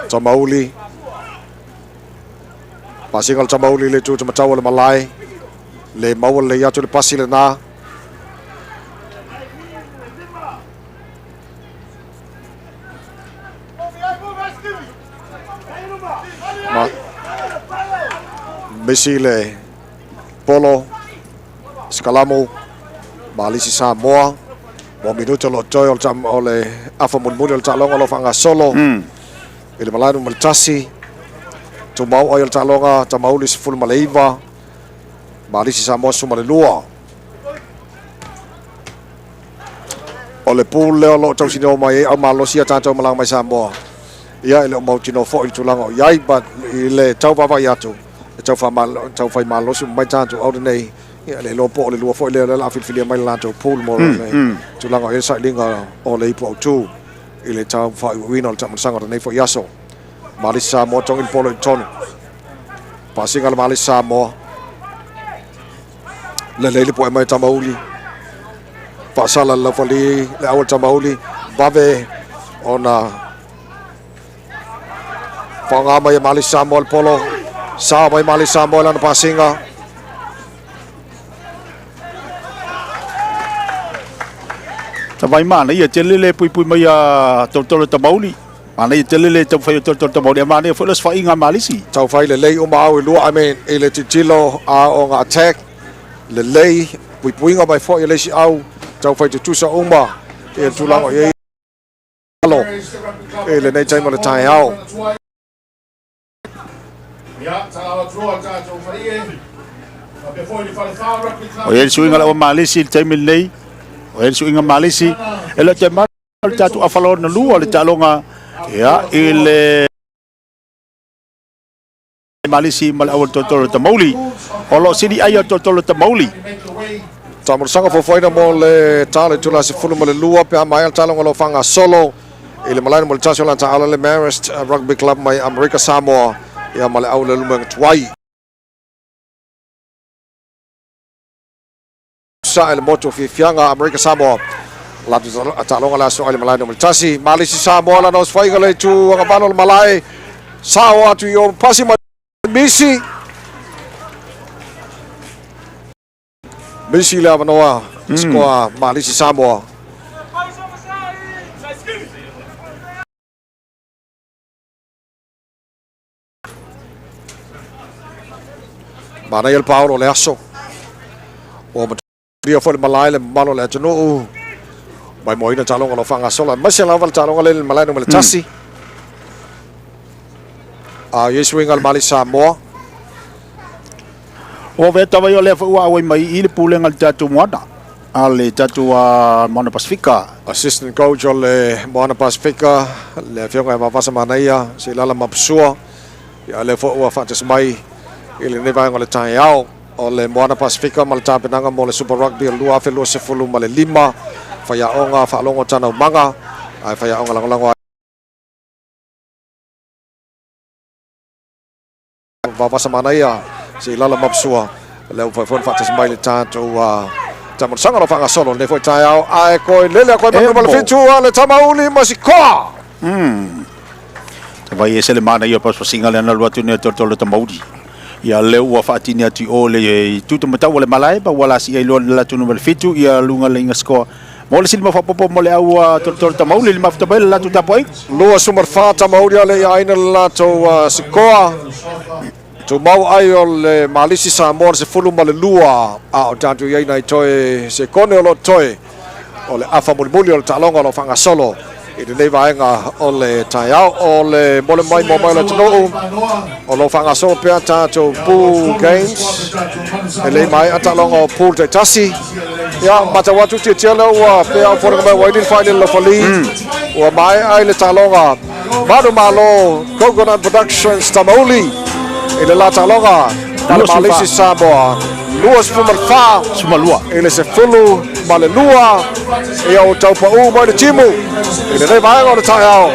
Tamauli. Pasiga o le Tamauli i le itu matau o le malae. Le maua lelei atu le pasi lena. Ma misi le polo Sikalamu Malisi Samoa mo minuta lo toe o le afa mulimuli o le taaloga o lo o faagasolo. I le malae numera 1, tumau ai o le taaloga Tamauli 19, Malisi Samoa 12. O le pool lea o lo o tausinio mai ai au malosi a tatou malaga mai Samoa. Ia, e le o mautinoa foi i le tulaga o i ai, but i le tau vaavaai atu, e tau tau fai malosi uma mai tatou au lenei, ia, le iloa po o le lua foi lea o lea o le a filifilia mai le latou pool mo le tulaga o i ai le sailiga o le ipu autu. I le tau faaiuiuina o le taamalosaga o lenei foi aso. Malisi Samoa togi le polo i totonu. Pasiga le Malisi Samoa. Lelei le poe mai Tamauli. Faasala le laufali le au Tamauli. Vave ona faaaoga mai e Malisi Samoa le polo. Sao mai Malisi Samoa i lana pasiga. Tawai manaia tele le puipui mai a Tolotolo Tamauli. Manaia tele le taumafai o Tolotolo Tamauli. A manaia foi le osofaiga a Malisi. Taufai lelei uma au e lua, I mean, i le tilotilo a o ga attack lelei puipuiga mai foi e le isi au. Taufai tutusa uma i le tulaga o i ai alo i lenei taimi o le taeao. O i ai le suiga lau Malisi i le taimi lenei. O i ai le suiga Malisi. E le o te malo le tatou afa lona lua o le taaloga ia, i le Malisi ma le au tolotolo o Tamauli. O lo o sili ai o tolotolo o Tamauli. Taamolosaga fuafuaina mo le talo i tula 12 pe a maea le taaloga o lo o faagasolo i le malae mo le tasi o lana taaalo le Marist Rugby Club mai Amerika Samoa ia ma le au le Lumaga Tuai. Sa le motu o fiafiaga Amerika Samoa latou taaloga le aso ai le malae numera 1. Malisi Samoa lana osofaiga le itu agavalo o le malae. Sao atu i o pasi mai Misi. Misi le avanoa sikoa Malisi Samoa. Manaia le paolo o le aso. Ua maturia foi le malae le mamalu o le atunuu. Mai moaina taaloga o lo o faagasolo. Aemaise lava le taaloga lea i le malae numera 1. A i ai suiga a le Mali Samoa. Ua vea tava ia o lea foi ua auai mai i le pulega a le tatou Moana, a le tatou Moana Pasifika. Assistant coach o le Moana Pasifika, le afioga ia Vavasa Manaia, Seilala Mapusua. Ia lea foi ua faatasi mai i lenei vaega o le taeao o le Moana Pasifika ma le tapenaga mo le Super Rugby o le 2025. Faiaoga faalogo tanaumaga ae faiaoga lagolago Vavasa Manaia, Seilala Mapusua, lea ua fai foi ona faatasi mai le tatou taamolosaga o lo o faagasolo lenei foi taeao. Ae koe lele a koe ma le 7 a le Tamauli ma Sikoa. Vai ese le manaia o pasipasiga lea na alu atu nei a Tolotolo Tamauli. Ia lea ua faatini atu i o le tutu matau o le malae pa ua lasi ai loa le latou numera 7 ia luga le inga sikoa. Mo le sili ma faaopoopo mo le au a Tolotolo Tamauli le mafuta mai le latou tapuaiga. 24 Tamauli a le aina le latou sikoa. Tumau ai o le Malisi Samoa le 12 a o tatou i ai nai toe sekone o lo o toe o le afa mulimuli o le taaloga o lo o faagasolo i lenei vaega o le taeao o le mole mai mo mai o le atunuu o lo o faagasolo pea tatou pool games e lei maea taaloga o pool taitasi. Ia matau atu tiatia lea ua pea o foliga mai ua ili le failele laufali ua maea ai le taaloga Malu Malo Coconut Productions Tamauli i le la taaloga ma le Malisi Samoa 24 i le 12. Ia o taupaū mai le timu i lenei vaega o le taeao.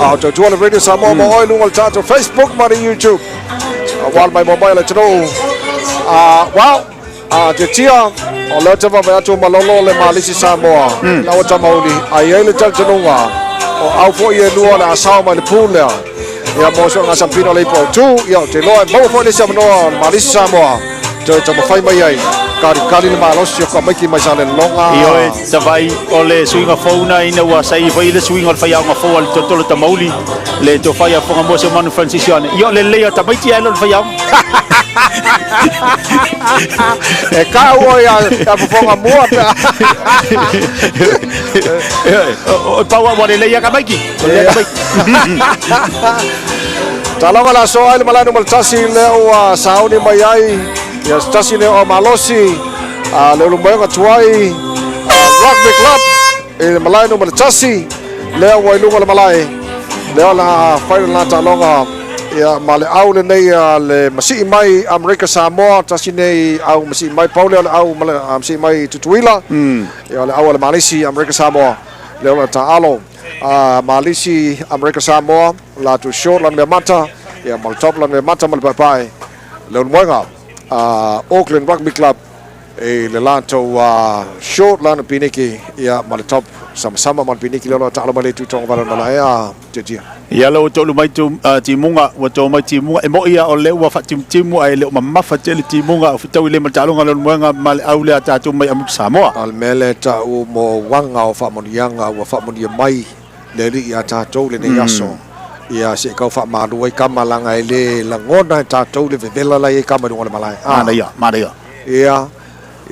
A o tautua le Radio Samoa mo oe luga o le tatou Facebook ma le YouTube. Aua le maimoa mai a le atunuu. Wow! A tiatia, o lea te vaavaai atu malolo le Malisi Samoa, laua Tamauli, a i ai le talitonuga, o au foi e lua o le a sao mai le pool lea. Ia mo so nga sampina o le ipu autu, ia ou te iloa e maua foi le isi avanoa o le Malisi Samoa, toe taumafai mai ai, kalikali le malosi o ka maiki mai Salelologa. Ioe, tavai o le suiga fou na ina ua sai foi le suiga o le faiaoga fou a le tolotolo Tamauli, le tofai a Fogamoa se manu Francis Ioane. Ia o le lelei o tamaiti ae le o le faiaoga. E kau oi a fofoga mua pe a. O pau ua lelei a ka maiki. O lelei a ka maiki. Taloga la so ai le malae numera 1 lea ua sauni mai ai ia se tasi lea o malosi a le Ulumoega Tuai Rugby Club i le malae numera 1 lea ua i luga o le malae lea o le a fai lena taaloga ia ma le au lenei a le masii mai Amerika Samoa tasi nei au masii mai pau lea o le au masii mai Tutuila ia o le au a le Malisi Amerika Samoa lea o le taalo a Malisi Amerika Samoa latou short lana mea mata ia ma le top lana mea mata ma le paepae le Ulumoega Auckland Rugby Club i le latou short lana piniki ia ma le top samasama ma le piniki lea o lo o taalo mai le itu togavale o le malae a Tiatia. Ia lea ua tolu mai timuga, ua to mai timuga. E moi ia o lea ua faatimutimu ae le o mamafa tele timuga o fetaui le ma le taaloga o le Ulumoega ma le au lea a tatou mai Amuta Samoa. A o le mea lea e tau mo uaga o faamanuiaga ua faamanuia mai le Alii ia tatou lenei aso. Ia se i tau faamalu ai tama leaga e le lagona e tatou le vevela la e i ai tama i luga o le malae. Manaia, manaia. Ia,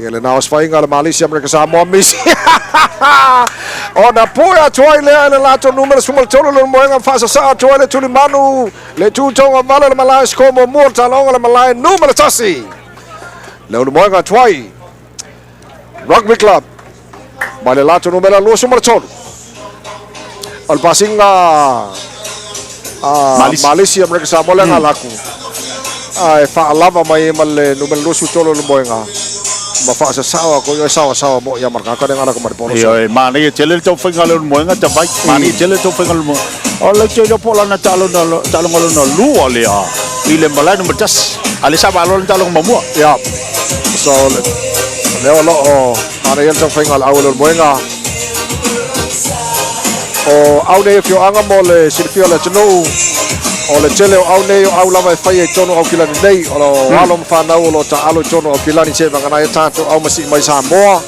Ia lena osofaiga a le Malisi Amerika Samoa misi. Ona pue atu ai lea i le latou numera 13 le moega faasasaa atu ai le tulimanu le tutoga vale le malae score muamua o le taaloga le malae numera 1. Le ulumoega atu ai Rugby Club mai le latou numera 23. O le pasiga a Malisi Amerika Samoa le agalaku ae faalava mai ma le numera 23 o le moega ma faasasao aku i sawasawa mo ia maraka ka ngala ko mari polo. Ioe, manaia tele le taumafaiga a le Ulumoega tavai. Manaia tele le taumafaiga a le Ulumoega. O le te iloa po o lana taaloga taaloga lona lua lea i le malae numera tasi. A le sa malo le taaloga muamua. Ia. So le lea o lo o manaia le taumafaiga a le au o le Ulumoega. O au nei afioaga mo le silafia o le atunuu, o le tele o au nei o au lava e faia i totonu o Aukilani nei, o lo alo ma fanau o lo o taalo i totonu o Aukilani seivagana ai a tatou au masii mai Samoa.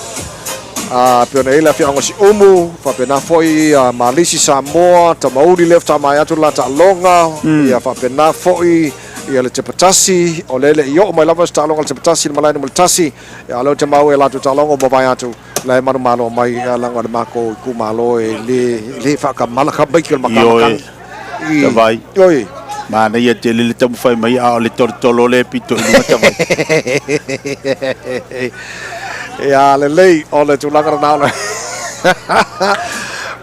A pei ona i ai le afioaga o Siumu, faapena foi a Malisi Samoa, Tamauli lea faatoa maea atu le la taaloga, ia faapena foi ia le Tepatasi, o lea e le i oo mai lava se taaloga a le Tepatasi i le malae numera tasi, a o lea ou te maua i a latou taaloga ua mavae atu. La e manumalo mai leaga o le makou itumalo e le le faatamala tamaiti o le matamatagi. Ioe. Tavai. Oi. Manaia tele le taumafai mai a o le tolotolo le pito i luga tavai. Ia lelei o le tulaga lena o le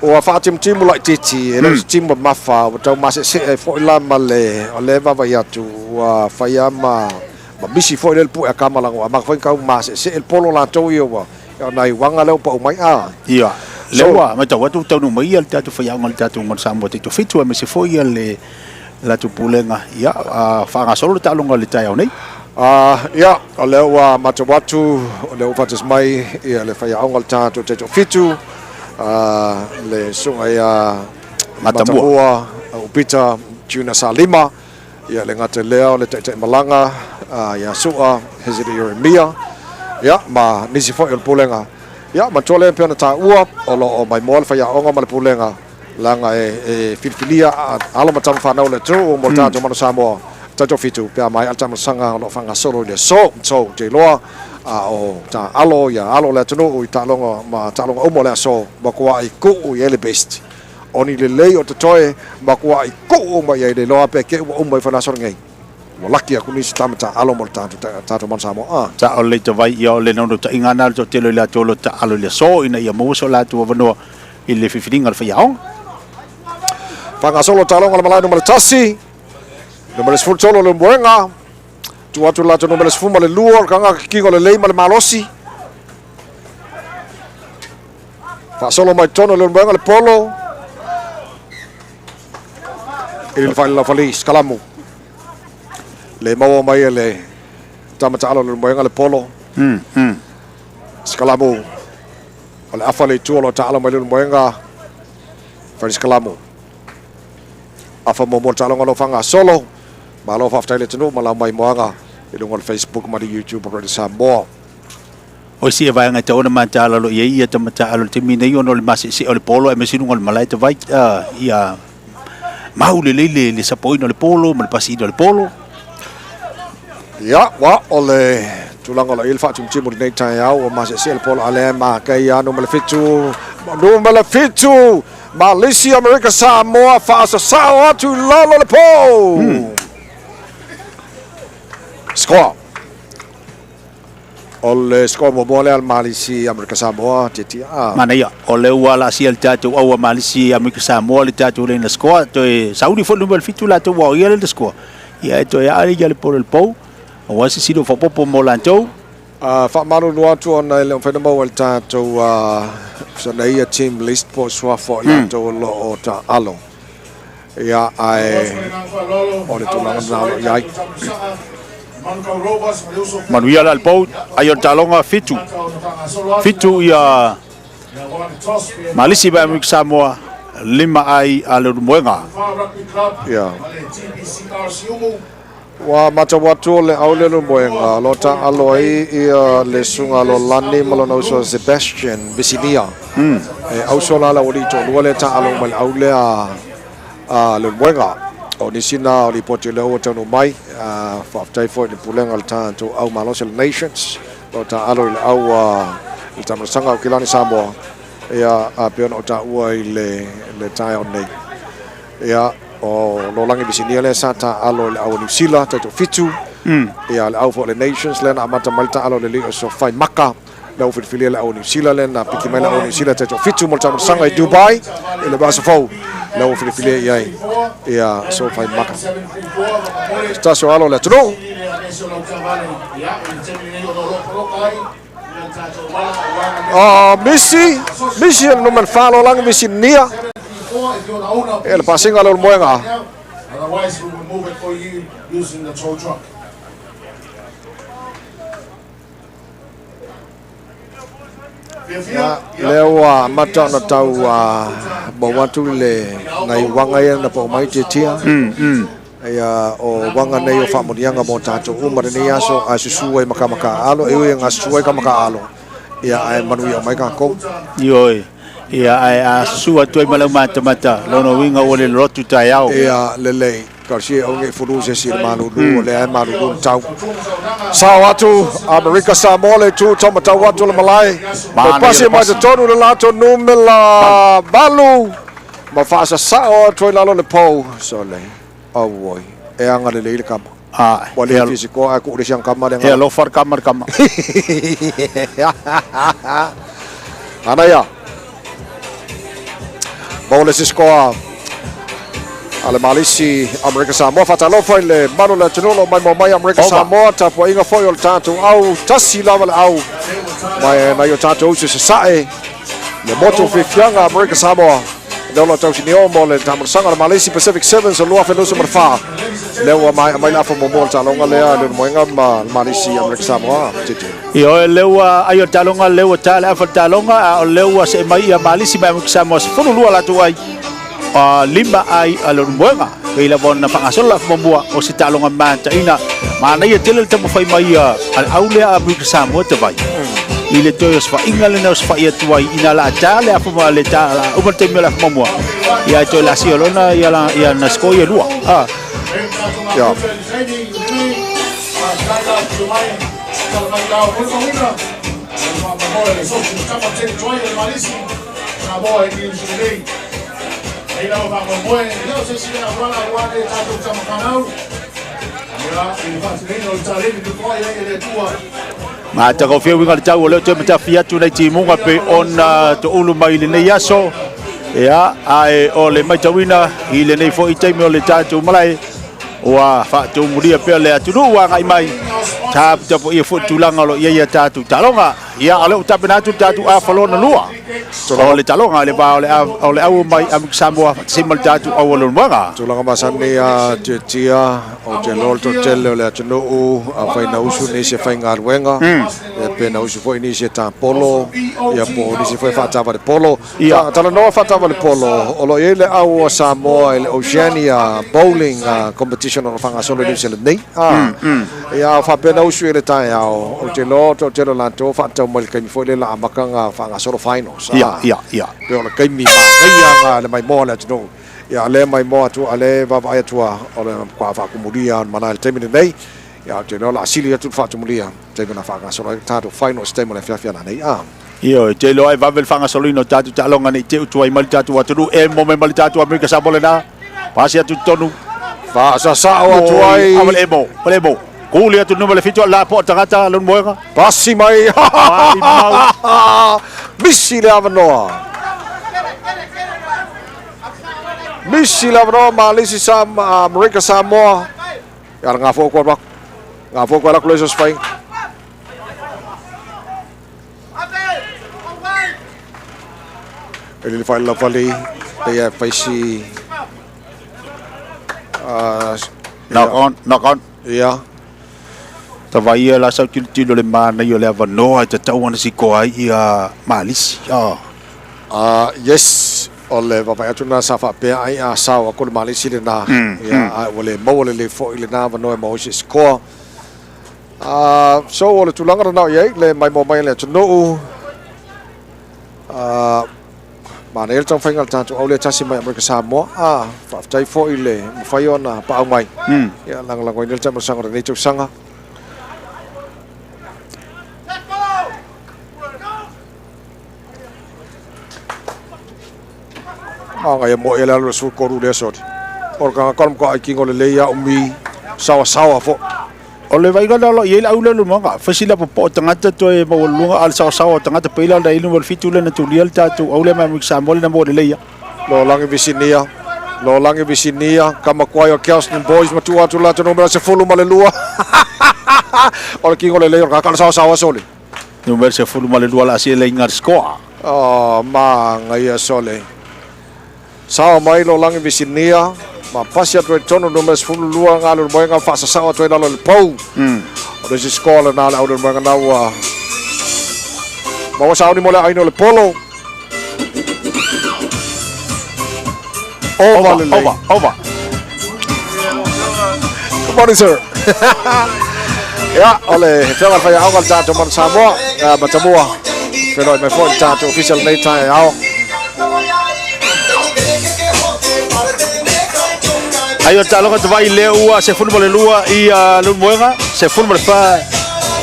ua faatimutimu laitiiti e le o se timu mamafa ua tau maseesee ai foi la ma le o lea e vaavaai atu ua fai lava ma Ma misi foi lea le pue a kama lago a maka foi kau maseesee le polo latou ia ua o nai uaga lea ua pau mai a. Ia, lea ua matau atu ua taunuu mai ia le tatou faiaoga i le tatou Manu Samoa Taitofitu aemaise foi ia le latou pulega, ia, faagasolo le taaloga i le taeao nei. Ia, o lea ua matau atu, o lea ua faatasi mai ia le faiaoga o le tatou Taitofitu, le susuga ia Matamua Upita Junior Salima. Ia le gata i lea o le taitaimalaga ia Su'a Heziri Ieremia, ia ma nisi foi o le pulega. Ia manatua lea pei ona taua, o lo o maimoa le faiaoga ma le pulega, leaga e filifilia alo ma tama fanau o le atunuu mo le tatou Manu Samoa Taitofitu pe a maea le taamilosaga o lo o faagasolo i le aso. So, ou te iloa a o taalo ia alo o le atunuu i taaloga ma taaloga uma o le aso, matuai tuu i ai le best. O ni lelei o totoe ma kua i kuu uma i ai le iloa pe ke ua uma ifo i le aso lenei. Ua laki aku nisi tama taalo mo le tatou Manu Samoa. A. Sa o le tavai ia o le naunautaiga na o le toatele o i latou o lo o taalo i le aso ina ia maua so latou avanoa i le filifiliga o le faiaoga. Faagasolo taaloga o le malae numera 1, numera 13 o le Moega, tuu atu le latou numera 12 o le tagata kikino lelei ma le malosi. Faasolo mai totonu o le moega le polo. I le faile laufali, Skalamu. Le maua mai e le tama taalo le moega le polo. Skalamu. O le afa le itu o lo taalo mai le moega. Fai Skalamu. Afa muamua le taaloga o lo o faagasolo. Malo faafetai le atunuu ma lau maimoaga i luga o le Facebook ma le YouTube o Radio Samoa. O isi ia vaega e tatau ona mataala o lo o i ai ia tama taalo i le taimi nei ona o le maseesee o le polo aemaise i luga o le malae tavai ia mau lelei le, le sapoina o le polo ma le pasiina o le polo. Ia, ua o le tulaga o lo o i ai le faatimutimu i lenei taeao, ua maseesee le polo a lea e makai ia numera 7, numera 7, Malisi Amerika Samoa faasasao atu i lalo le pou. Score. O le score muamua lea a le Malisi Amerika Samoa, tiatia. Ah. Manaia, o lea ua laasia le tatou aua Malisi Amerika Samoa le tatou lane score, toe sauni foi le numera 7 latou ua oia le score. Ia e toe aa ia le polo i le pou, aua se sili o faaopoopo mo latou. Faamalulu atu ona e le o mafai ona maua e le tatou sana ia team list po o suafa o i latou o lo o taaalo. Ia, ae o le tulaga lena o lo o i ai. Manuia la le pou, ai o le taaloga 7. 7 ia Malisi mai Amerika Samoa, 5 ai a le Ulumoega. Ia. Ua matau atu o le au le Ulumoega o lo o taaalo ai ia le susuga Lolani ma lona uso Sebastian Visinia. E auso la le aualii toalua lea e taaalo uma i le au lea a le Ulumoega. O nisi na o lipoti o lea ua taunuu mai. Faafetai foi i le pulega o le tatou au malosi o le Nations. Lo taaalo i le au a le taamilosaga Aukilani Samoa, ia a pei ona ou taua i le le taeao nei. Ia o Lolagi Visinia lea sa taaalo i le au a Niu Sila taitoafitu. Ia le au foi o le Nations lea na amata mai le taaalo i le alii o Sofai Maka. Lea ua filifilia le au Niu Sila lea na piki mai le au Niu Sila taitoafitu mo le taamilosaga i Dubai i le vaiaso fou. Lea ua filifilia i ai ia Sofai Maka. Se tasi o alo o le atunuu. Oh, misi, misi le numera 4 Lolagi Visinia. Ia le pasiga le Ulumoega. Otherwise, we will move it for you using the tow truck. Ia, lea ua amata ona tau maua atu le nai uaga ia na pau mai tiatia. Ia, o uaga nei o faamuniaga mo tatou uma lenei aso, ae susu ai ma kamakaalo, e ui e gasusu ai kamakaalo, ia, ae manuia uma ai kakou. Ioe, ia, ae a susu atu ai ma lau matamata, lona uiga ua le lolotu taeao. Ia, lelei. Talosia aua nei fulu se isi i le malulu, o lea e malulu le tau. Sao atu Amerika Samoa le itu taumatau atu o le malae. Toe pasi mai totonu le latou numera 8 ma faasasao atu ai lalo le pou. Sole, auoi, e agalelei le kama. Ua le fia sikoa ae tuu le isi ana kama le E alofa le kama le kama. Manaia. Maua le isi sikoa a le Malisi Amerika Samoa. Faatalofa i le malu o le atunuu o lo o maimoa mai Amerika Samoa. Tapuaiga foi o le tatou au, tasi lava le au mai nai o tatou uso i Sasae. Le motu fiafiaga Amerika Samoa. Lea o lo o tausinio mo le taamilosaga o le Malisi Pacific Sevens o 2024. Lea ua maea mai le afa muamua o le taaloga lea a Leulumoega ma le Malisi Amerika Samoa. Titi. Ioe, lea ua ai o le taaloga, lea ua ta le afa o le taaloga, a o lea ua see mai ia Malisi mai Amerika Samoa 12 latou ai, lima ai a Leulumoega. Pei lava ona faagasolo le afa muamua o se taaloga mataina. Manaia tele le taumafai mai a le au lea a Amerika Samoa tavai. I le toe osofaiga lena osofai atu ai ina la ta le afa ma le ta la uma le taimi o le afa muamua. Ia toe lasi o lona ia la ia na score ia lua. Ah. Ia. Matagofie uiga le tau o leo toe matafi atu nei timuga pe ona toulu mai i lenei aso. Ia, ae o le maitauina i lenei foi taimi o le tatou malae, ua faatumulia pea le atunuu ua agai mai. Taputapuia foi tulaga o lo o i ai a tatou taaloga. Ia, o lea ua tapena atu le tatou afa lona lua. O le taaloga i le va o le au mai Amerika Samoa faatasi ma le tatou au o Leulumoega. Tulaga masani a tiatia o te loa le toatele o le atunuu afai na usu nisi e faigaluega ia pe na usu foi nisi e tapolo ia po o nisi foi e faatavale polo. Ia. Talanoa faatavale polo o lo o i ai le au a Samoa i le Oceania Bowling Competition o lo o faagasolo i New Zealand nei. Ia faapea na usu i le taeao ou te iloa o le toatele o latou faatatau mai le taimi foi lea la amata ona faagasolo finals. Ia, ia, ia. Pei o le taimi manaia na le maimoa o le atunuu. Ia a lea maimoa atu a lea vaavaai atu a o le matua faatumulia o le malae i le taimi lenei. Ia ou te iloa o le a sili atu le faatumulia taimi na faagasolo ai tatou finals taimi o le afiafi ana nei. Ioe, te iloa e vave le faagasoloina o tatou taaloga nei te utu ai mai le tatou atunuu e mo mai ma le tatou Amerika Samoa lena. Pasi atu i totonu. Faasasao atu ai. Ua le emo, le emo. Kuli atu numera 7 la po tagata lona moega. Pasi mai. Misi le avanoa. Misi le avanoa Malisi sa Amerika Samoa. Ia ngā fō koa rako. Ngā fō koa rako leisa sfai. E lili whai lavali, pe ia whaisi... Knock on, knock on. Ia. Tawai ia la sau tilotilo le manaia o le avanoa e tatau ona sikoa ai ia Malisi. Yes, o le vaavaai atu lena sa faapea ai a sao aku le Malisi lena. Ia, a ua le maua lelei foi lena avanoa e maua ai se sikoa. So o le tulaga lena o i ai le maimoa mai a le atunuu. Manaia le taumafaiga a le tatou au lea tasi mai Amerika Samoa. Faafetai foi le mafai ona paau mai. Ia lagolagoina le taamilosaga o lenei tausaga. Maga mo ele alu su koru le sot. O ka ka ko ai kingo le leia o mi sawa sawa fo. O le vaiga lea o lo o i ai le au lea o Lulumaga, fai sila popo'o tagata toe maualuluga a o le saosaoa o tagata pei la o le inu ma le fitu lea na tulia le tatou au lea mai Amerika Samoa lea na maua lelei a. Lolagi Visinia, Lolagi Visinia, kama kuai o Kelston Boys ma tuu atu latou numera 12. O le kingo lelei o le kaka o le saosaoa sole. Numera 12 la asia le inga scoa. Oh, magaia sole. Sao mai Lolagi Visinia, ma pasi atu ai tonu numera 12 ngā le moenga faasasao atu ai lalo le pou. O le isi score lena le au le moenga na ua maua sauni mo le aina o le polo. Over lelei. Over, over. Good morning, sir. Ia, o le feoga le faiaoga le tatou Manu Samoa, Matamua. Feiloai mai foi le tatou ofisa lenei taeao. Ai o taaloga tavai lea ua 12 ia Leulumoega, 14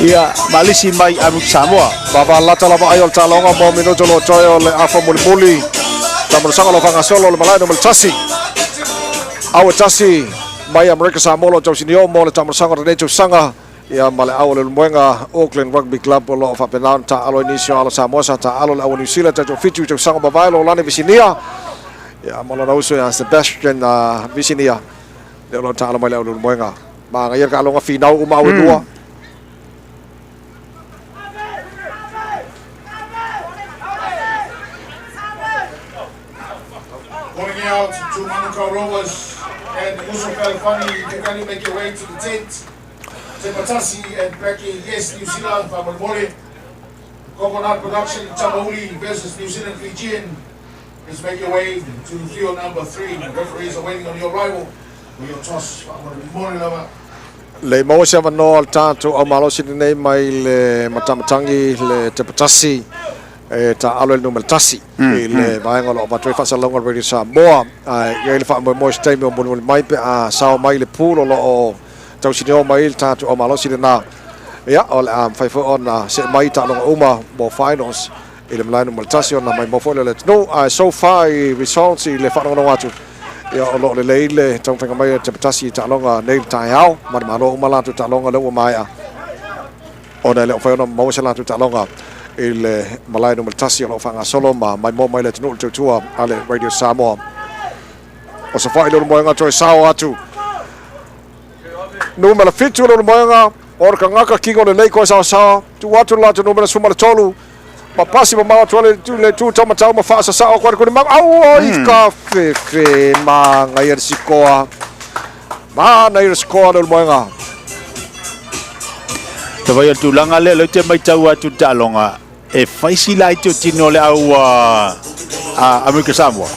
ia Malisi mai Amerika Samoa. Vavalata lava ai o le taaloga mo minuto o lo o toe o le afa mulimuli. Tamasalaga o lo o faagasolo le malae numera 1. Au e tasi mai Amerika Samoa o lo o tausinio mo le tamasalaga o lenei tausaga. Ia ma le au o Leulumoega Auckland Rugby Club o lo o faapena ona taaalo ai nisi o alo Samoa sa taaalo le au New Zealand taitoa 7 i tausaga mavae Lolani Visinia. Ia ma lona uso ia Sebastian Visinia lea o lo o taaalo mai le au Leulumoega. Magaia le taaloga finau uma au e lua. Calling out to Manukau Rovers and Uso Fealofani, you can only make your way to the tent. Tepatasi and Blackie, yes, New Zealand, Fa'amolemole. Coconut Production, Tamauli versus New Zealand Fijian. Please make your way to field number 3. The referees are waiting on your arrival for your toss. Fa'amolemole lava. Le maua se avanoa o le tatou au malosi lenei mai le Matamatangi le Tepatasi e taaalo i le numera 1 i le vaega o lo o avatu ai faasalalauga o le Radio Samoa. Ae i ai le faamoemoe se taimi o mulimuli mai pe a sao mai le pool o lo o tausinio mai le tatou au malosi lena. Ia, o le a mafai foi ona see mai taaloga uma mo finals i le malae numera 1 ona mai mo foi le atunuu. Ae so far i results i le faalogologo atu, ia o lo o lelei le taumafaiga mai a Tepatasi i taaloga nei le taeao. Ma le malo uma latou taaloga lea ua maea ona e le o mafai ona maua se latou taaloga i le malae numera 1 o lo o faagasolo ma maimoa mai le atunuu le tautua a le Radio Samoa. O Savaii Leulumoega toe sao atu. Numera 7 Leulumoega, o le kagaka kingo lelei koe saosaoa. Tuu atu le latou numera 13. Ma pasi mamao atu ai le tu taumatau ma faasasao atu ai le kuni mau. Auoi ka fefe magaia le sikoa. Manaia le sikoa Leulumoega. Tavai o le tulaga lea, lea ou te matau atu i le taaloga, e fai sila ai tino le au a Amerika Samoa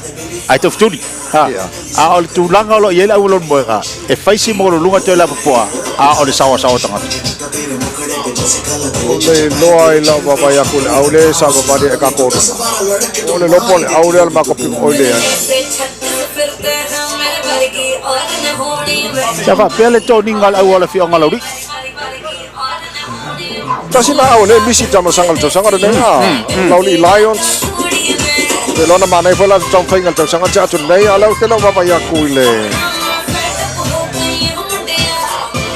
ae taufetuli. Ha. A o le tulaga o lo o i ai le au Leulumoega, e fai si maualuluga toe lapopoa, a o le saoasaoa tagata. O le iloa i lau vaavaai atu i le au lea sa vavali e ka kolu. O le lopo o le au lea o le matou piko oi leai. Sa faapea le toniga o le au o le afioaga o Laulii. Tasi na au le misi tamasaga le tausaga lenei a Laulii Lions. Te lona manaia foi la taumafaiga le tausaga te atu lenei a lau te lau vaavaai atu i le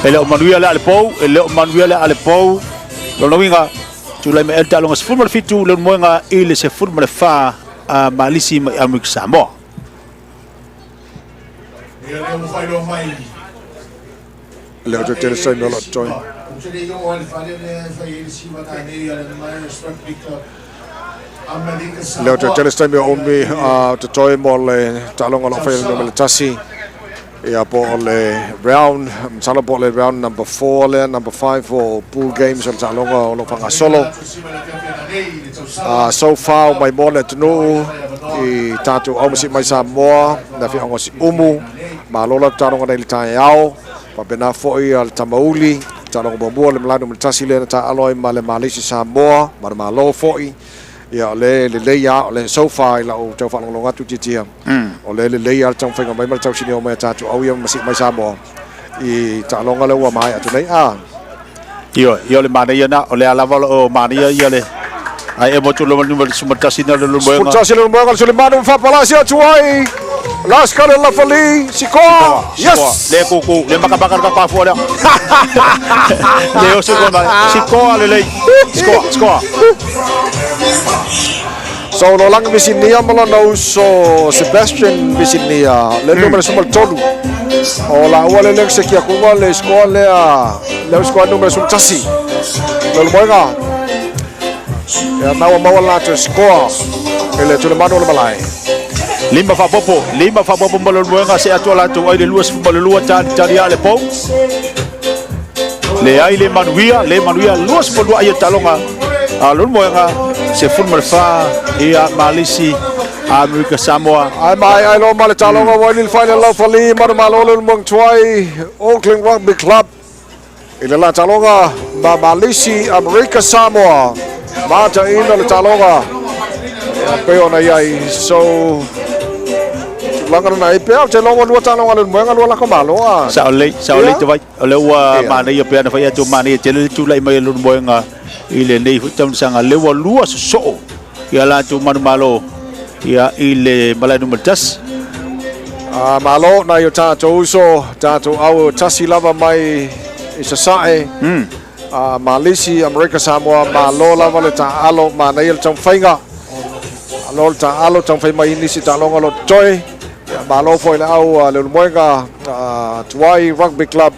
E le o manuia le a le pou, e le o manuia le a le pou. Lona uiga, tulai mai ai le taaloga 17 Leulumoega i le 14 a Malisi mai Amerika Samoa. Ia lea ua faailoa mai. Le o te tele saini o lo toi. Ou te le i oo ai le fale lea e fai ai le siva nanei a le Myers Rugby Club. Amerika Le o te Samoa. tele saini o umi a te toi mo le taaloga o lo o faia le numera 1. Ia po o le round, masalo po o le round number 4 lea, number 5 o pool games o le taaloga o lo o faagasolo. So far o mai mo le atunuu i tatou aumasi mai Samoa, na afioaga o Siumu, malo la taaloga nei le taeao, faapena foi a le Tamauli, taaloga muamua le malae numera 1 lea na taaalo ai ma le Malisi Samoa, ma le Malo foi. Ia o le lelei lava, o le so far i lau tau faalogologo atu tiatia, o le lelei lava le taumafaiga mai ma le tausinio mai a tatou au ia ma sii mai Samoa i taaloga lea ua maea atu nei. Ioe, ia o le manaia na, o lea lava o lo o manaia ia le Ai e motu lo numero 11 na le Leulumoega. 11 le Leulumoega le Sulemanu ma faapalasi atu ai. Last call le Lafali, sikoa. Yes. Le kuku, le makamaka le kapafua lea. Le oso ko mai. Sikoa lelei. Sikoa, sikoa. So lo langa Visinia ma lona uso Sebastian Visinia le numero 13. O la ua le leng se kia kunga le sikoa lea le sikoa numero 11. Leulumoega. Ia naua maua latou sikoa i le Tulemanu o le malae. Lima faapopo, lima faapopo ma Leulumoega se atoa latou ai le 22 tali tali a le pou. Le ai le manuia, le manuia 22 ai taloga a Leulumoega se fulu ma le fa ia Malisi Amerika Samoa. Ai mai ai lo ma le taloga wa ni le faile lau fali ma malo le mong tuai Auckland Rugby Club. I le la taloga ma Malisi Amerika Samoa. Mata ina le taloga. Ia pe ona iai. So tulaga lena e pea o te logo lua taloga le moenga lua lako malo a. Sao lelei, sao lelei te vai. O lea ua manaia pea na fai atu manaia tele le tulai mai e Leulumoega i lenei foi tausaga. Lea ua lua sosoo ia latou manumalo ia i le malae numera 1. A malo nai o tatou uso, tatou au e tasi lava mai i Sasae. A Malisi, Amerika Samoa, malo lava le taalo, manaia le taumafaiga. Malo le taalo, taumafai mai nisi taaloga o lo o totoe. Ia, malo foi le au a Leulumoega, Tuai Rugby Club,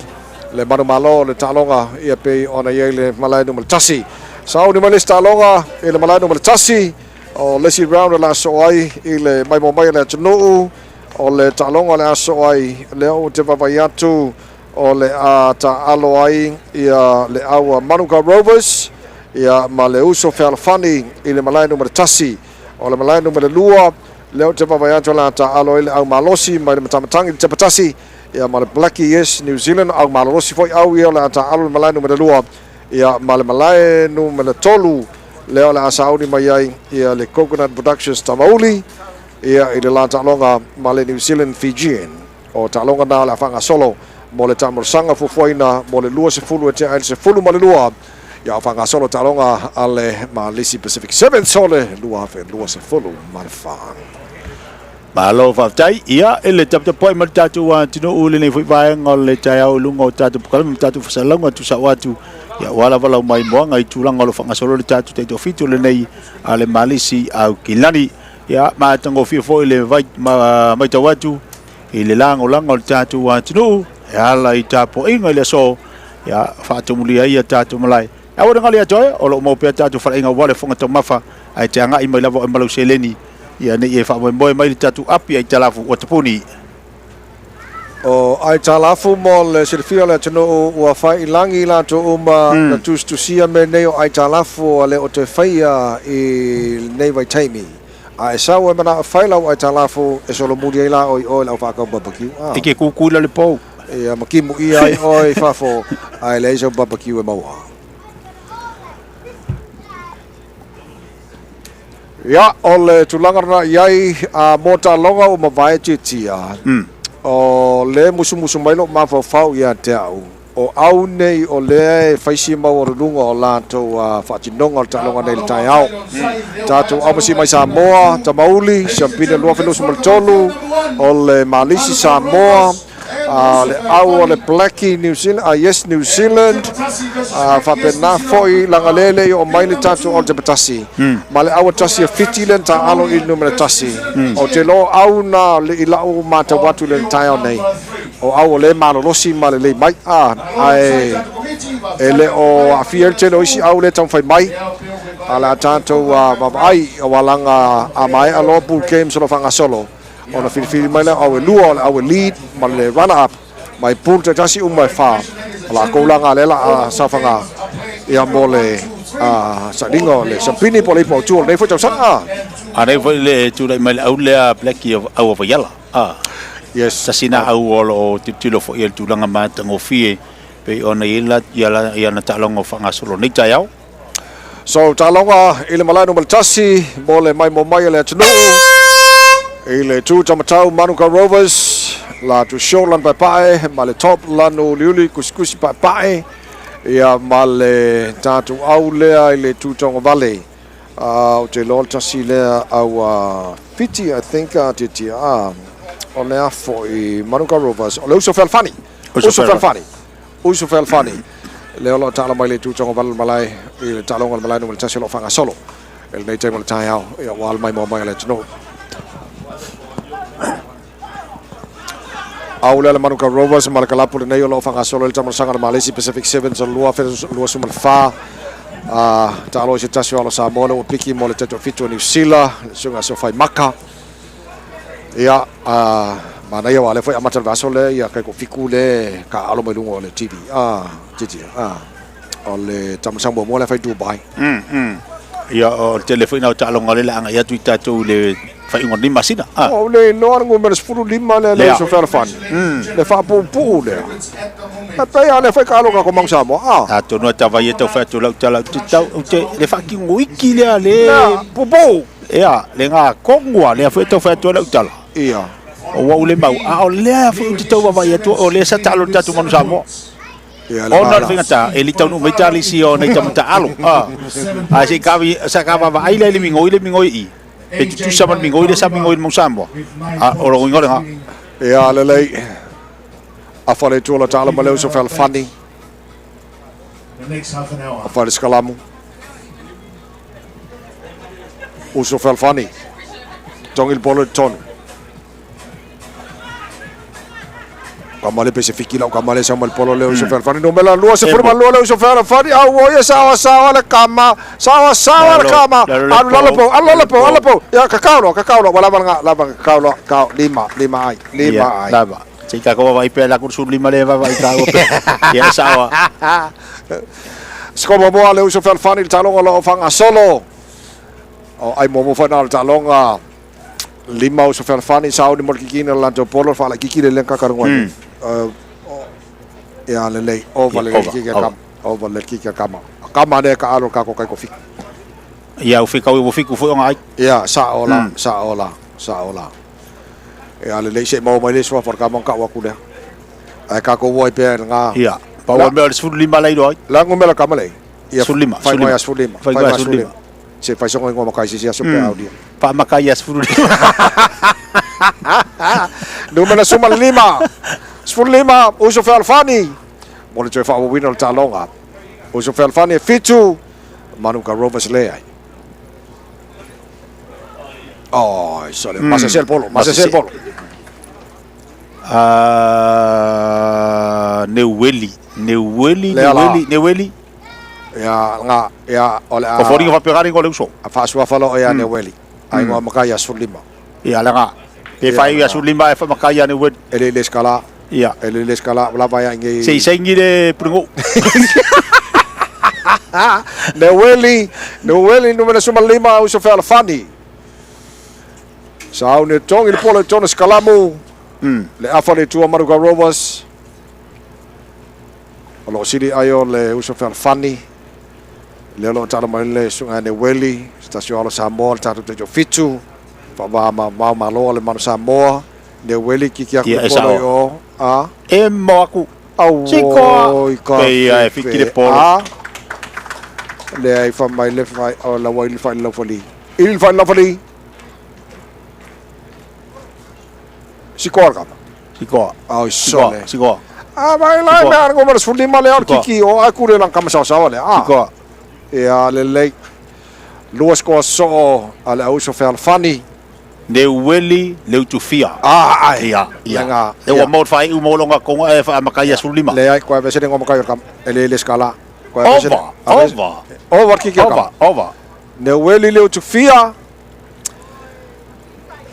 le manumalo o le taaloga ia pei ona i ai le malae numera 1. Sauni mai le isi taaloga i le malae numera 1. O le isi round o le a soo ai i le maimoa mai o le atunuu, o le taaloga o le a soo ai, lea ou te vaavaai atu o le a taaalo ai ia le au a Manukau Rovers ia ma le uso fealofani i le malae numera 1. O le malae numera 2, lea ou te vaavaai atu o le a taaalo ai le au malosi mai le Matamatagi i le Tepatasi ia ma le Blackie Yes New Zealand, au malolosi foi au ia o le a taaalo i le malae numera 2 ia ma le malae numera 3, lea o le a sauni mai ai ia le Coconut Productions Tamauli ia i le la taaloga ma le New Zealand Fijian. O taaloga na o le a faagasolo mo le taamolosaga fuafuaina mo le 20 e tea ai le 12 ia o faagasolo taaloga a le Malisi Pacific Sevens o le 2024. Malo faafetai ia i le taputapuai ma le tatou atunuu i lenei foi vaega o le taeao i luga o tatou polokalame ma tatou fasalauga tuusao atu ia aua lava lau maimoaga i tulaga o lo o faagasolo le tatou taitoafitu lenei a le Malisi Aukilani. Ia matagofie foi le vai ma matau atu i le lagolago o le tatou atunuu e ala i tapuaiga i le aso ia faatumulia ai ia tatou malae. Aua ne gali atu ai, o lo o maua pea tatou faleaiga aua le fofoga taumafa, ae te agai mai lava oe ma lau seleni, ia ne i e faamoemoe mai le tatou api aitalafu ua tapuni. O aitalafu mo le silafia o le atunuu ua fai i lagi i latou uma na tusitusia mea nei o aitalafu a le o toe faia i lenei vaitaimi. A e sau e manao e fai lau aitalafu e solomuli ai la oe i oe i le au faakau barbecue. A. E ke kukui la le pou. Ia ma kimu ʻia ai ʻoe i fafo, a e leai sau barbecue e maua. Ia, o le tulaga lena i ai, a mo taaloga ua mavae tietia, o lea e musumusu mai lou mafaufau ia te au, o au nei o lea e fai si maualuluga o latou faatinoga o le taaloga nei i le taeao. Tatou aumasi mai Samoa, Tamauli, Siampina 2023, o le Malisi Samoa, a le au o le Blackie New Zealand, a Yes New Zealand, a faapena foi laga lea e le i oo mai le tatou au le tasi ma le au a tasi a Fiti lea na taaalo i le numera 1. Ou te iloa o au na i lau matau atu i le taeao nei, o au o lea e malolosi ma lelei mai, a ae e le o aafia ai le tele o isi au lea e taumafai mai. A o le a tatou vaavaai aua laga a maea loa pool games o lo o faagasolo, ona filifili mai lea o au e lua, o le au e lead ma le runner up mai pool taitasi uma e fa. O lakou laga lea la a saofaga ia mo le sailiga o le siampini po o le ipu autu o lenei foi tausaga. A nei foi le tulai mai le au lea Blackie au o Vaiala. A. Yes. Tasi na au o lo o tilotilo foi i le tulaga matagofie pei ona i ai la ia na taaloga o faagasolo nei taeao. So, taaloga i le malae numera 1 mo le maimoa mai a le atunuu i le tū tamatau Manuka Rovers, la tu short lanu paepae ma le top lanu uliuli kusikusi paepae ia ma le tatou au lea i le tū taugavale. Ou te iloa o le tasi lea au Fiti, I think, Tietia, o le a foi Manuka Rovers, o le uso fealofani. Uso fealofani. Uso fealofani. Lea o lo o taalo mai le itu togavale o le malae, i le taaloga o le malae numera tasi o lo o faagasolo i lenei taimi o le taeao, ia ua alo mai moa mai o le atunuu. Au lea le Manuka Rovers ma le kalapu lenei o lo o faagasolo i le tamalosanga o le Malesi Pacific Sevens o le 2024. Taalo i se tasi o alo Samoa lea ua piki mo le taitoafitu o Niu Sila, le susuga Sofai Maka. Ia, manaia aua o lea foi e amata le vaiaso lea ia kaikofiku le taaalo mai luga o le TV. Titi, o le tamalosanga muamua lea fai Dubai. Ia, o le tele foi na o taaloga lea o le a agai atu i tatou i le faaiuga o lenei masina. Ua ou le iloa le numera 15 lea le uso fealofani. Le faapuupuu lea. E pei lava o lea foi ka alu ka komang Samoa. Ah. Atonu e tava ia tau fai atu lau tala ou te tau ou te le faatino iki lea le Lea, puupuu. Ia, le ga konua lea foi e tau fai atu ai lau tala. Ia. O ua ou le mau, a o lea foi ou te tau vaavaai atu o lea sa taalo le tatou manu Samoa. Ia, le Ona o le vala. faigata, e le i taunuu mai talisi o nai tama taalo. Ae se i kavi, sa ka vaavaai lea i le migoi le migoi i i. Pe tutusa ma le migoi lea sa migoi i le mau Samoa. A o lona uiga o lena. Ia, lelei. Afa le itu o le taalo ma le uso fealofani. Afa i le sikalamu. Uso fealofani. Togi le polo i totonu. Kama le Pasifiki lau kama le sau mai le polo le uso fealofani. Numera 22 le uso fealofani. Au ia sawa sawa le kama. Sawa sawa le kama. Alu lalo po, alu lalo po, alu po. Ia kakao loa, kakao loa. Ua lava lena, lava kakao loa. Kao, lima, lima ai, lima Ia, ai. lava. Se i tatou vaavaai pea la 15 lea e vaavaai taua pea. Ia, e sao lava. Sikoa muamua le uso fealofani i le taaloga o lo o faagasolo. O ai muamua foi na o le taaloga lima uso fealofani sauni mo le kikina o le latou polo faalaikiki le lea kakaluga ai. Ia lelei, ova le Ia, ova, kiki a ova. kama, ova le kiki a kama. A kama lea ka alo kako kai kofi. Ia, ua fekau ua fiku foi ona ai. Ia, sao la, sao la, sao la. Ia lelei se i maua mai le suafa o le kama ona kau atu lea. Ae kako ua ai pea i lena. Ia, pau o le mea o le 15 la iloa ai. La ngumela kama lei. Ia, 15, fai mai a 15. 15. Fai Fai mai mai a a 15. Se fai songo ingoa makai sisi aso pe aulia. Faamakai ia 15. Numera 15. 15, uso fealofani. Mo le toe faaauauina o le taaloga. Uso fealofani e fitu. Manuka Rovers leai. Oi, sole. Masese le polo, masese le polo. Neueli, Neueli, Lea la. Neueli, Neueli. Ia, nga, ia, o le a... O foliga faapea le igoa o le uso. A faasuafa loa ia Neueli. A ingoa makai ia 15. Ia, leaga. Pe fai ia 15 e faamakai ia Neueli. E le le skala. Ia. E le le skala, ua lava ia ngi... Se i saini le pulegou. Neueli, Neueli numera 15 uso fealofani. Sauni e togi le polo i tona sikalamu. Le afa le tua Manuka Rovers. O lo o sili ai o le uso fealofani. Lea o lo o tala mai le susuga ia Neueli, se tasi o alo Samoa le tatou taitoafitu. Faava mao malo le Manu Samoa. Neueli kiki aku Ia, le e polo i sao. o. A. E mo aku. Sikoa. Auoi ka Pei ia e fiki le polo. A. Lea i fa mai le fai o la wai le fai la fali. I le fai la fali. Sikoa le kama. Sikoa. Ai Sikoa. sole. Sikoa. A mai lai Sikoa. mea ngo mara 15 lea o le Sikoa. kiki o ai kure lang kama sawasawa lea. A. Sikoa. Ia lelei. Lua sikoa soo a le auso fealofani. Neueli Leutufia. A ai. Ia, ia. Lenga. Le ua mo fai u mo longa konga e faamakai ia 15. Leai koe vese ngo makai o le kama. E le le skala. Koe vese. Ova, ova. Ova kiki o kama. Ova, ova. Neueli Leutufia.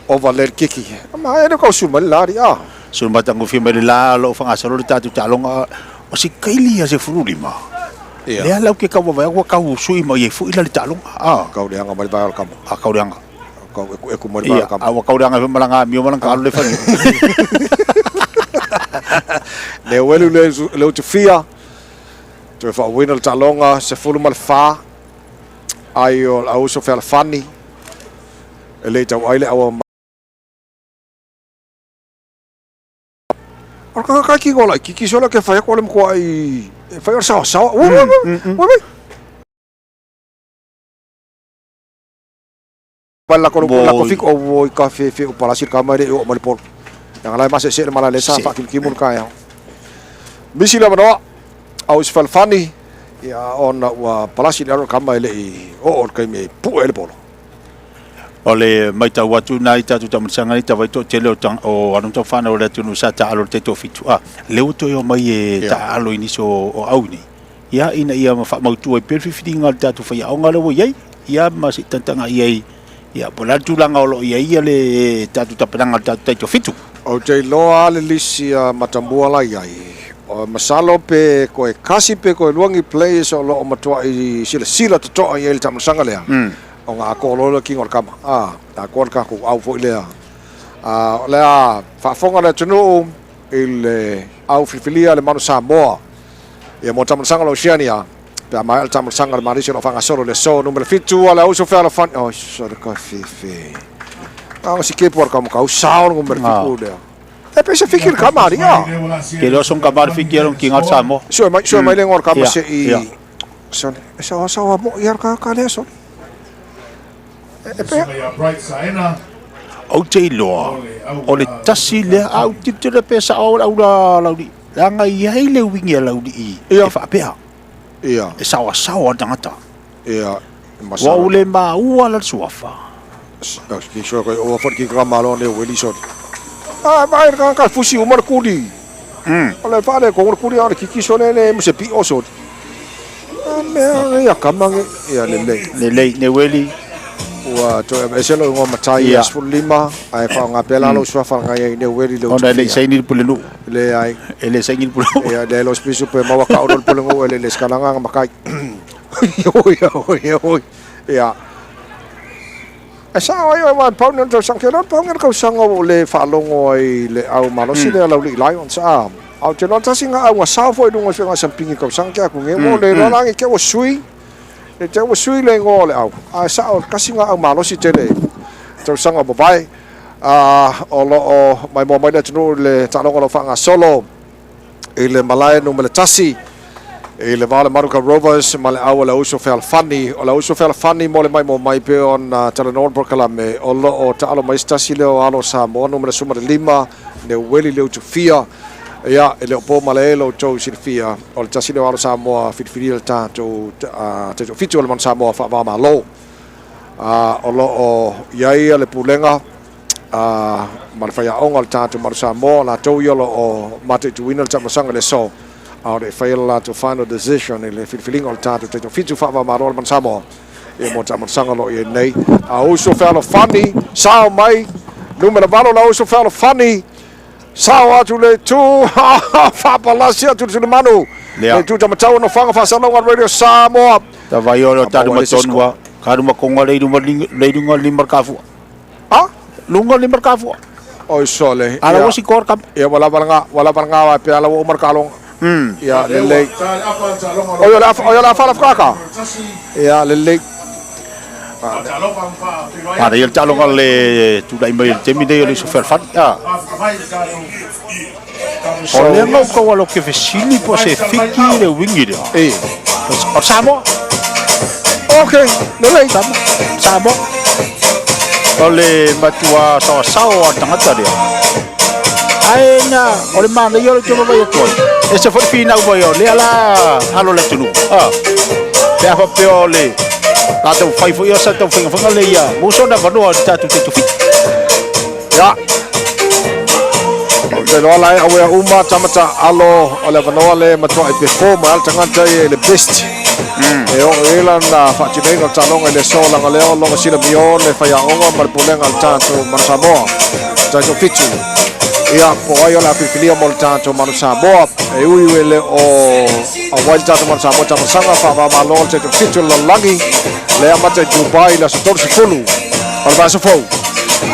Ova le kiki. Ma e le kau suma le lari a. So matagofie mai le la o loo faagasolo le tatou taaloga o se kaili ia 15. Ia. Lea lau ke kau vaavaai atu ua kau sui mai ai foi la le taaloga a. Kau leaga mai le vae o le kama. A kau leaga. Kau e ku mai le vae o Ia, le kama. a ua kau leaga ai foi ma laga amio ma laga alu le faniuo. Neueli Leutufia. Toe faauuina le taaloga 14 ai o le auso fealofani. E le i tauai le aua O le kakakaikiga o laʻikiki sole ke fai aku o le matuaʻi e fai o le saoasaoa. Ui, ui, ui, ui, ui. mai la ko la ko fik o oi ka fe fe o palasi ka mai le o mai le polo. Yang lai ma se se le mala le sa fa ki ki mun ka ya. Misi le manoa au se falfani ia ona ua palasi le alo ka mai le i o o kai me pu e le polo. O le matau atu na i tatou tamasaga nei tavai toatele o tang o anu tau whanau o le atunuu sa taalo le taitoafitu a lea ua toe omai e taalo i nisi o o au nei ia ina ia ma faamautu ai pea le filifiliga a le tatou faiaoga lea ua i ai ia ma se i tagatagai ai ia po o le a le tulaga o lo o i ai ia le tatou tapenaga o le tatou taitoafitu. Ou te iloa le lisi a Matamua la i ai. O masalo pe koe kasi pe koe lua ni players o lo o matuai silasila totoa i ai le taamilosaga lea. O ga atoa loa le tino o le kama. A, atoa le tatou au foi lea. A, o le a faafofoga le atunuu i le au filifilia a le Manu Samoa. Ia mo taamilosaga o le Oceania, pe a maea le taamilosaga a le Malisi o lo o faagasolo i le aso numera 7 a le auso fealofani. Oi, sole ka fefe. Na ona sikepu a le kamakau, sao le numera 7 lea. E pei se fiki le kama alii a. Ke loa song kama le fiki along ki ngal Samoa. Sue mai, sue mai le igoa o le kama se i. Sole, e saoa saoa moi a le ka lea sole. E pei. Ou te iloa, o le tasi lea a ou tilotilo pe sao le aula laulii, leaga e i ai le uiga laulii e faapea. E saoasaoa le tagata. Ua ou le maua la le suafa. A vai le tagata fusi uma le kuli. O le fale ko le kuli o le kiki sole le mo se pio sole. A mea ia kama ia lelei. Lelei ne weli. Ua toe aveese lou igoa matai ia 15 ae faaaoga pea la lou suafa laga i ai Neueli le Ona e le i saini le pulenuu. Leai. E le saini le pulenuu. Ia leai lou spisu pe maua ka ono le pulenuu e le le sikalaga makai. Oi oi oi. Ia. E sao ai oe aua pau nei o le tausaga. Ou te iloa pau nei o le tausaga ua ou le faalogo ai i le au malosi lea Laulii Lions a. A ou te iloa tasi nga au sao foi i luga o le feoga sampingi tausaga ke aku nei. Ua ou le iloa la ne i te i ua sui. Ne i te i ua sui le igoa o le au. Ae sao tasi nga au malosi tele tausaga ua mavae. A o lo o maimoa mai le atunuu i le taaloga o lo o faagasolo i le malae numera 1 i le va o le Manuka Rovers ma le au o le Uso Fealofani. O le Uso Fealofani mo le maimoa mai pei ona talanoa le polokalame o lo o taalo mai se tasi lea o alo o Samoa numera 15 Neueli Leutufia. Ia, e le o po malae lo outou silafia o le tasi lea o alo Samoa filifilia le tatou Taitoafitu o le Manu Samoa faava-o-Malo. O lo o i ai le pulega ma le faiaoga o le tatou Manu Samoa, latou ia o lo o mataituina le taamilosaga i le aso, a o le i faia le latou final decision i le filifiliga o le tatou Taitoafitu faava-o-Malo o le Manu Samoa ia mo taamilosaga o lo o i ai nei. A uso fealofani, sao mai, numera 8 la uso fealofani, sao atu le itu, faapalasi atu le Sulemanu, le itu tamatau o Nofoaga Faasalauga Radio Samoa. Tavai o le talu matonu a, ka luma konga le luma le lunga lima kafua. A? Lunga lima kafua. Oi sole. Ala ua si kor kam. Ia wala wala wala wala wa pe ala ua umar kalonga. Ia lelei. Oi o le afa oi o le afa la whakaka. Ia lelei. Ana ia le taaloga le tulai mai o le taimi nei o le uso fealofani. A. O lea ngau kau alo ke fesili po se fiki le wingi lea. E. O Samoa. Ok, lelei. Samoa. Samoa. O le matua saosao a tagata lea. Ae na, o le manaia o le tolo mai atu ai. E se foi finau mai o lea la alo le atunuu. A. Pe a faapea o le latou fai foi o sa tau faiga le ia. Muso na vanoa o le tatou taitofiti. Ia. Ou te iloa la e awea uma tamata alo o le avanoa le matuai perform ai le tagata ia i le best. E oo i ai lana faatinoina o le taaloga i le aso laga lea o loga sila mio le faiaoga ma le pulega a le tatou Manu Samoa. Taitofitu. Ia, po o ai o le a filifilia mo le tatou Manu Samoa. E ui ui le o auai le tatou Manu Samoa tamasaga faava-o-Malo o le Taitofitu o le lalolagi le amata i Dubai i le aso 30 o le vaiaso fou.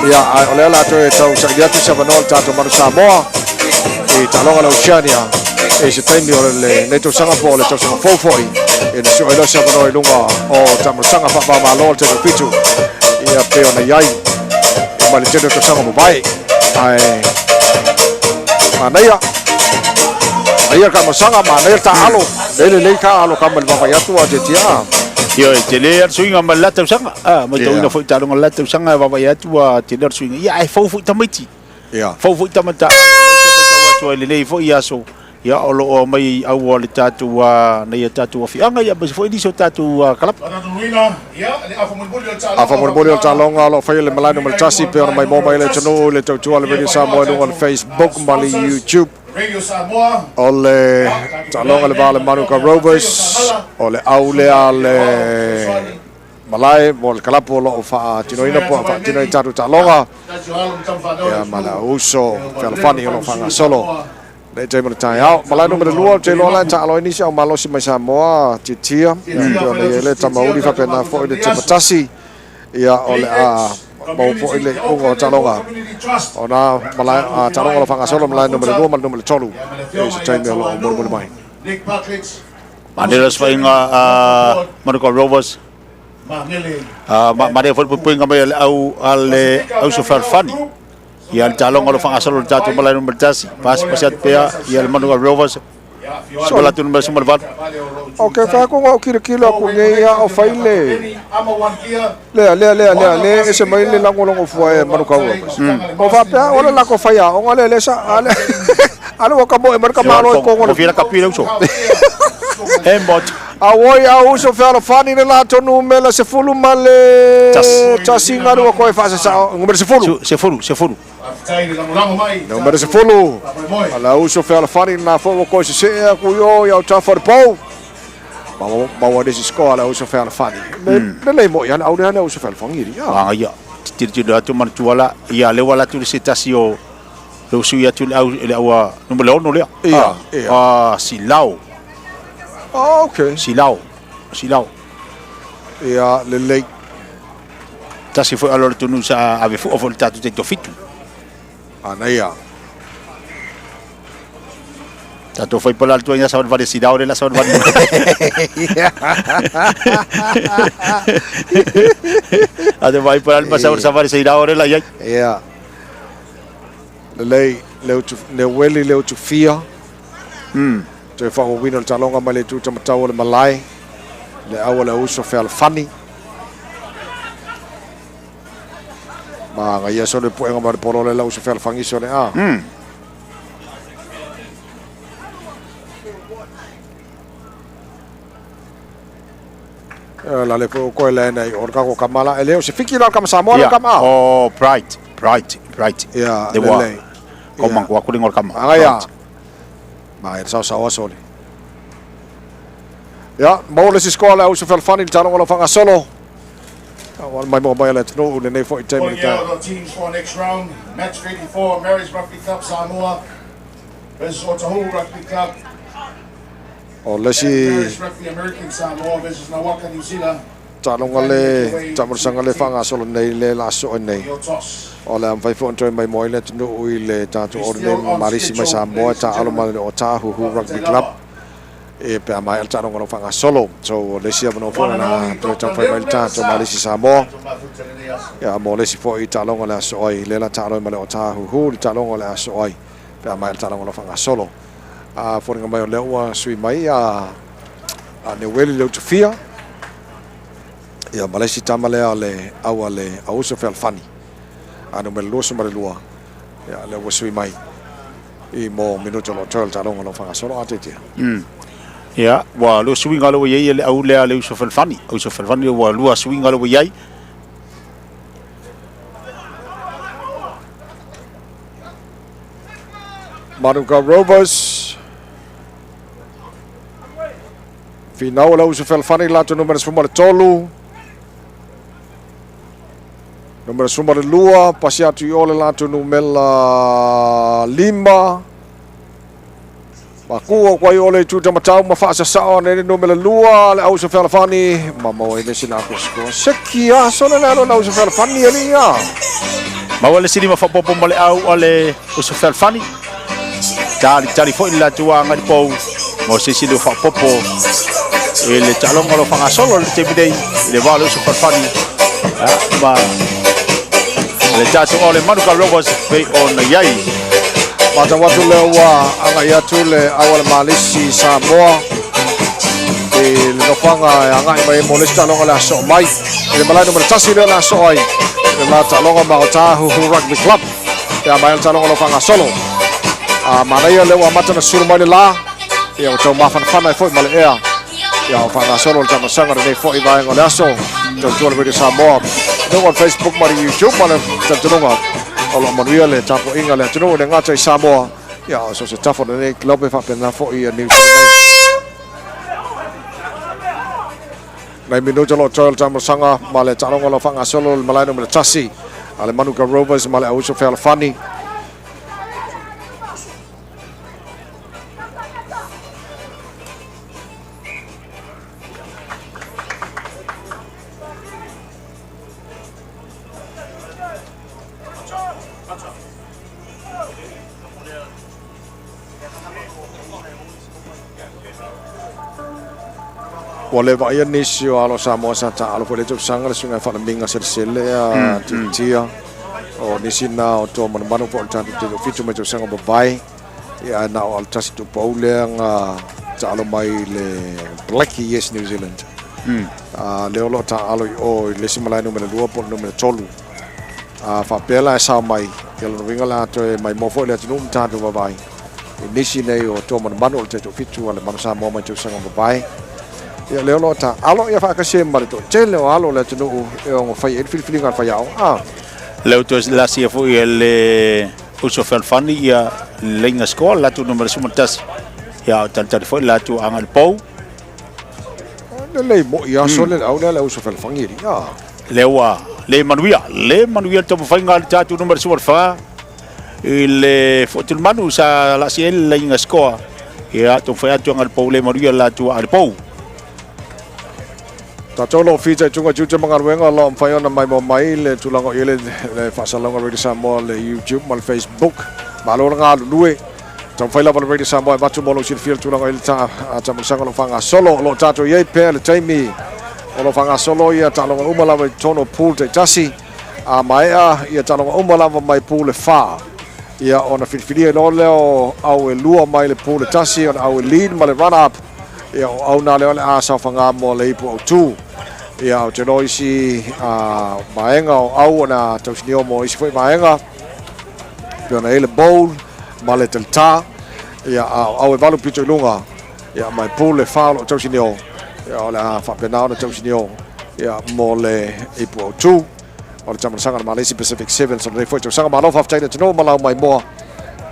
Ia, ae o lea o le a toe tau saili atu se avanoa o le tatou Manu Samoa i taaloga o le Oceania i se taimi o lenei tausaga po o le tausaga fou foi ina sue ai loa se avanoa i luga o taamilosaga faava-o-Malo o le Taitofitu ia pei ona i ai ma le tele o tausaga mavae. Ae manaia manaia le taamilosaga, manaia le taaalo, lelei lelei taaalo kama i le vaavaai atu a tiatia. Ioe, tele lava le suiga mai le la tausaga. A, matauina foi i taaloga o le la tausaga e vaavaai atu ua tele lava le suiga. Ia, ae fou foi tamaiti. Fou foi tama taaloga o lea ou te matau atu ai i lenei foi aso, ia, o lo o aumai au a le tatou, nai a tatou afioaga, ia, aemaise foi nisi o tatou kalapa. Afa mulimuli o le taaloga o lo o faia i le malae numera tasi pei ona maimoa mai le atunuu i le tautua a le Radio Samoa i luga o le Facebook ma le YouTube. O le taaloga i le va o le Manuka Rovers, o le au lea a le malae mo le kalapu o lo o faatinoina po o faatino ai tatou taaloga. Ia ma le auuso fealofani o lo o faagasolo le taimi o le taeao. Malae numera 2, ou te iloa la e taalo ai nisi au malosi mai Samoa, Titia, ia pei ona i ai le Tamauli faapena foi le Tepatasi. Ia, o le a maua foi le iuga o taaloga o nā malae, a taaloga o lo o faagasolo malae numera 2 ma le numera 3 i se taimi o lo o mulimuli mai. Manera se faiga a Manuka Rovers. Manaia foi le puipuiga mai a le au a le Auso Fealofani. Ia le taaloga o lo o faagasolo i le tatou malae numera 1. Pasipasi atu pea ia le Manuka Rovers. Sua la tunu mea 18. O ke whai ko ngau kilo kilo aku nei ia o whai le lea lea lea lea le ese mai le langolongo fua e Manukau Rovers. O whapea o le lako whai a onga le le sa ale ale waka mo e manuka malo e kongo. Mo fia la kapi le uso. E mot. A oi a uso fealofani le la tonu mela 11 ma le tasi ngalu ko e whaasasa numera 10. 10 10. Numera 10. A la uso fealofani na fo ko se se aku yo i au tafa o pou. Maua nisi score la uso fealofani. Le le mo ia au le uso fealofani ia. Ah ia. Tiri atu manatua la ia le wala tu se tasi o le usui atu le au le au numera 6 lea. Ia, ia. Ah, Silao. Oh, okay. Silao. Silao. Ia, lelei. Tasi foi alo le tunu sa ave fua foi le tatou te tofitu. Ana ia. Tatou fai pola le tuaina sa vale Silao le la sa vale. A te vai pola le sa sa vale Silao le la ia. Ia. Lelei, le utu, le weli le utu fia. Toe whaawawina le talonga mai le tuta matau o le malae. Le aua le uso fealofani. Ma nga ia so le puenga ma le polo le la uso fealofani so le a. La le po ko le nei o ka ko kamala e leo se fiki la kama Samoa la kama. Oh, bright, bright, bright. Ia, Le wa. lelei. Ko mangu aku le ngol kama. Aga ia. Ma e sao sao sole. Ia, mo le si score le uso fealofani le talonga o lo whangasolo. Wa mai mo mai le tonu le nei foi taimi le Calling out our teams for next round. Match 34, Mary's Rugby Club Samoa versus Otahuhu Rugby Club. O le si Mary's Rugby American Samoa versus Nawaka New Zealand. talonga le tamosaga le whangasolo nei le la so nei. Your toss. O le amwhai fo antoi mai moi le tonu i le tātou o le Marisi mai Samoa ta alo mai le Otahuhu Rugby Club. E pea mai al talonga lo whangasolo. So le si awano fo na toe tau whai mai le tātou Marisi Samoa. Ia mo le si fo i talonga le aso ai. Le la tālo mai le Otahuhu le talonga le aso ai. Pea mai al talonga lo whangasolo. A fōringa mai o le ua sui mai a Neueli le Utufia. Ia malesi tama lea le aua le auso fealofani. A numera 2 ma le 2. Ia le ua sui mai i mo minuto lo toe le talonga lo whangasolo a tetea. Ia, ua lua suiga le ua iai le au lea le uso fealofani. Uso fealofani ua lua suiga le ua iai. Manuka Rovers. Finau le uso fealofani latou numera 13. Numera 12, pasi atu i o le latou numera 5. Makua kwa i o le tuta matau ma whaasasao ne numera 2 le auso fealofani. Ma maua i le sina aku sikoa. Seki a sole le alo le auso fealofani e ia. Maua le sili ma whapopo ma le au o le uso fealofani. Tali tali foi le latou anga i pou. Mo se sili o whapopo. E le talonga lo whangasolo le taimi nei. I le wā le uso fealofani. Ma le tātou o le Manuka Rovers pei o na iai. Mata watu le ua anga i atu le aua le Malisi Samoa. I le nofoaga e agai mai mo le isi taaloga o le a soo mai. I le malae numera 1 lea o le a soo ai le la taaloga ma Otahuhu Rugby Club. Pe a maea le taaloga o lo o faagasolo. A manaia lea ua amata ona sulu mai le la, ia ua tau mafanafana ai foi ma le ea. Ia o faagasolo le taamasaga lenei foi vaega o le aso. Tautua le Radio Samoa. Luga o le Facebook ma le YouTube ma le talitonuga o lo o manuia le tapuaiga a le atunuu e le gata i Samoa. Ia o so o se tafa o lenei club e faapena foi ia New Zealand nei. Nai minuta o lo o toe o le taamasaga ma le taaloga o lo o faagasolo le malae numera 1 a le Manuka Rovers ma le Auso Fealofani. Ua le vaaia nisi o alo Samoa sa taalo foi le tausaga le suiga e faalamiga selesele a tiatia o nisi na o toa manumanu po o le tatou tele fitu mai tausaga mavae ia ae na o Alatasi Tupou lea na taalo mai le Blackie Yes New Zealand. A lea o lo o taalo i o i le isi malae numera 2 po o le numera 3. A faapea la e sao mai, ia lona uiga la toe maimoa foi le atunuu ma tatou vavae i nisi nei o toa manumanu o le taitoafitu a le Manu Samoa mai tausaga mavae. Ia lea o lo o taalo ia faatasi ai ma le toatele o alo o le atunuu e ono fai ai le filifiliga a le faiaoga. A. Lea ua toe lasia foi e le uso fealofani ia leiga score le latou numera 11. Ia o talitali foi le latou agai i le pou. Lelei moi aso le au lea le uso fealofani e a. Lea ua le manuia, le manuia le taumafaiga a le tatou numera 14 i le Fotulimanu sa laasia ai le laiga score. Ia taumafai atu agai i le pou le manuia le latou aa i le pou. Tatou lo fita i tunga tiute ma galuega o lo o mafai ona maimoa mai le tulaga o i ai le faasalalauga Radio Samoa le YouTube ma le Facebook. Malo le galulue. Taumafai lava le Radio Samoa e avatu mo lou silafia le tulaga o i ai le taamaisaga o lo o faagasolo. O lo o tatou i ai pea le taimi o lo o faagasolo ia taaloga uma lava i totonu o pool taitasi. A maea ia taaloga uma lava mai pool e 4, ia ona filifilia loa lea o au e lua mai le pool e tasi, ona au e lead ma le runner up. Ia, o au nā lea o le a saofaga mo le ipu autū. Ia, ou te iloa isi vaega o au o le a tausinio mo isi foi vaega, pei ona i ai le bowl ma le talitā. Ia, a o au e valu pito i luga, ia, ma e pool e fa o loo tausinio, ia, o le a faapena ona tausinio, ia, mo le ipu autū o le taamaisaga o le Malesi Pacific Sevens o lenei foi tausaga. Malo faafetai i le atunuu ma lau maimoa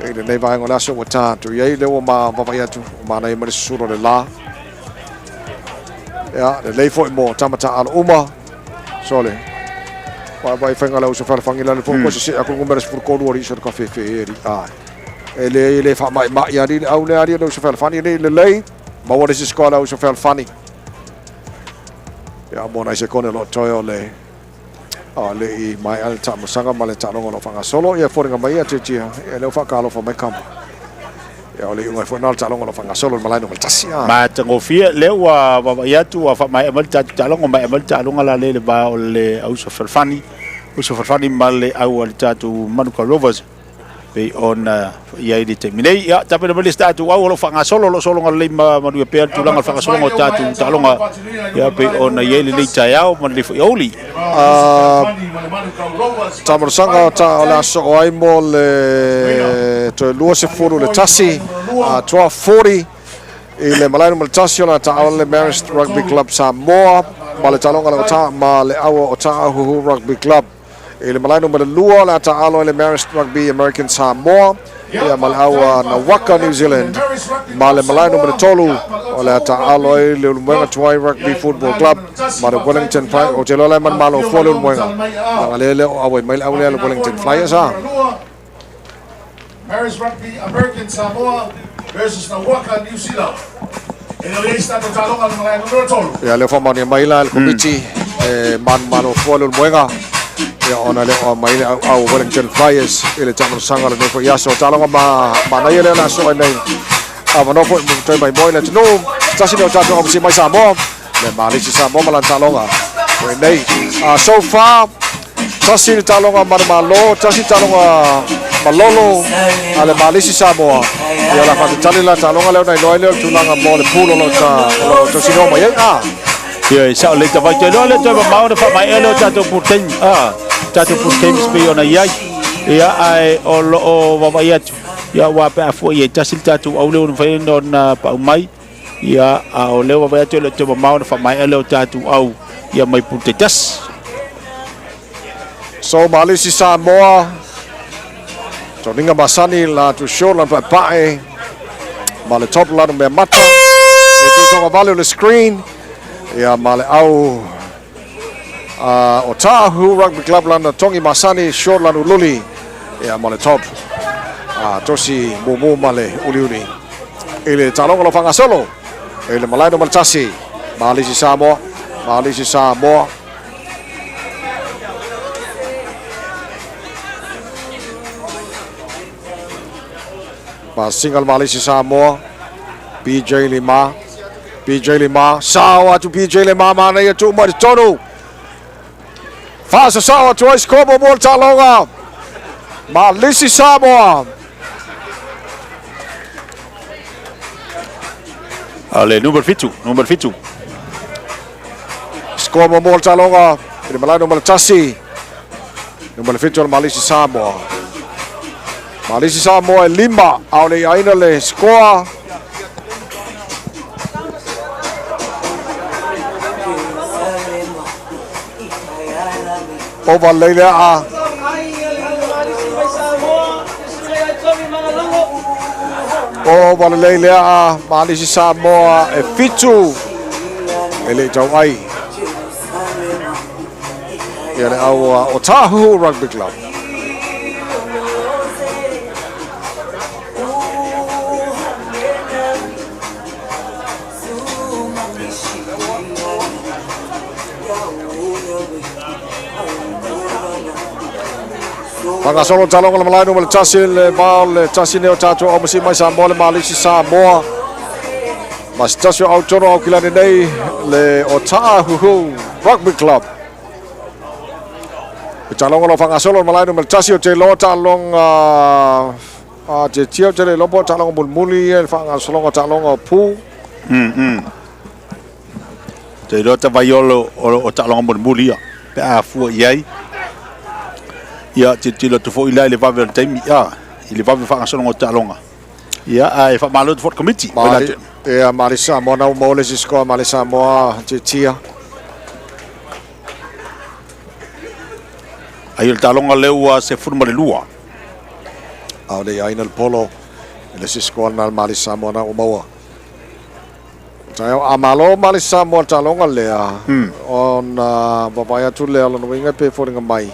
i lenei vaega o le aso ua tatou i ai. Lea ua ma vaavaai atu, ua manaia mai le susulu o le la. Ia, lelei foi mo tama taaalo uma. Sole. Vaavaai faiga le uso fealofani la le fo ko se aku numera 13 o le ka fefe e ri ai. E le le fa mai mai ali le au le ali le uso fealofani le lelei. Maua le se score le uso fealofani. Ia mo nai sekone lo toe o le A le i maea le taamosaga ma le taaloga o lo o faagasolo, ia foliga mai ia Tiatia, ia lea ua faakaalofa mai Kama. Ia o le iuga ai foi lena o le taaloga o lo o faagasolo i le malae numera 1. A. Matagofie, lea ua vaavaai atu ua faamaea mai le tatou taaloga, maea mai le taaloga la lea i le va o le auso fealofani, uso fealofani ma le au a le tatou Manuka Rovers. Pei ona i ai le taimi nei. Ia, tapena mai le isi tatou au o lo o faagasolo, o lo o sologa lelei ma manuia pea le tulaga o le faagasologa o tatou taaloga. Ia, pei ona i ai lenei taeao ma lenei foi aoauli. Taamolosaga ta o le a soo ai mo le toe 21, 12:40 i le malae numera 1 o le taalo le Marist Rugby Club Samoa ma le taaloga le o ma le aua o Taahuhu Rugby Club. I le malae numera 2 o le a taaalo ai le Marist Rugby American Samoa ia ma le aua Nawaka New Zealand. Ma le malae numera 3 o le a taaalo ai le Ulumoega Tuai Rugby Football Club ma le Wellington Flyers. Ou te iloa la e manumalo fua le Ulumoega. Leaga lea e le o auai mai le au lea le Wellington Flyers a. Marist Rugby American Samoa versus Nawaka New Zealand. E le o i ai se tatou taaloga i le malae numera 3. Ia, lea ua faamaonia mai la e le Komiti e manumalo fua le Ulumoega ia ona le o aumai le auau o Wellington Flyers i le taamolosaga o lenei foi aso. Taaloga ma manaia lea o le aso ai nei. Avanoa foi mo toe maimoa i le atunuu. Se tasi lea o tatou aumasia mai Samoa, le Malisi Samoa ma lana taaloga foi nei. So far, tasi le taaloga manumalo, tasi le taaloga malolo a le Malisi Samoa. Ia o le a faatalitali la taaloga lea ona iloa ai lea o le tulaga mo le pool o lo o tausinoa mai ai. A. Ia, e sao lelei tavai toe loa lea toe mamao ona faamaea lea o tatou pool taimi, a, tatou pool games pei ona i ai. Ia, ae o lo o vaavaai atu, ia, aua pe a fua i ai tasi le tatou au lea ua mafai ona pau mai, ia, a o lea ua vaavaai atu e le o toe mamao ona faamaea lea o tatou au, ia, mai pool taitasi. So Malisi Samoa, toniga masani la tu short la paepae ma le top la mea mata le tutoga vale o le screen ia ma le au o Tāhu Rugby Club lana tongi masani short lanu luli ia ma le top tosi mumu ma le uliuli i le taaloga lo faagasolo i le malae numera 1 Malisi Samoa Malisi Samoa. Pasiga le Malisi Samoa PJ Lima PJ Lima sao atu PJ Lima manaia tuu mai totonu faasasao atu ai score muamua o le taaloga Malisi Samoa. A le numera 7, numera 7. Score muamua o le taaloga i le malae numera 1. Numera 7 o le Malisi Samoa. Malisi Samoa e 5, a o le iaina le score. Ova lelei le aa. Ova lelei le aa. Malisi Samoa e 7. E le i tau ai. Ia le au o Tāhuhu Rugby Club. Whangasolo talonga le malae numera 1 le vao le tasi nei o tātou au masi mai Samoa le Malisi Samoa. Ma se tasi o au tono au kilani nei le o Tāhuhu Rugby Club. I talonga lo whangasolo le malae numera 1 o te loa talonga a te tia o te le lopo talonga mulimuli le whangasolonga talonga o pū. Te iloa ta vaiolo o taaloga mulimuli ia pe a fua i ai. Ia tilotilo atu foi la i le vave o le taimi, a, i le vave faagasologa o taaloga. Ia, ae faamalo atu foi i le Komiti. Mali, ia, Mali Samoa na ua maua le isi score a Mali Samoa te tia. Ai o le taaloga lea ua 12. A o le iaina le polo i le isi score na le Mali Samoa na ua maua. Taeao a malo Mali Samoa le taaloga lea ona vaavaai atu lea o lona uiga pe foliga mai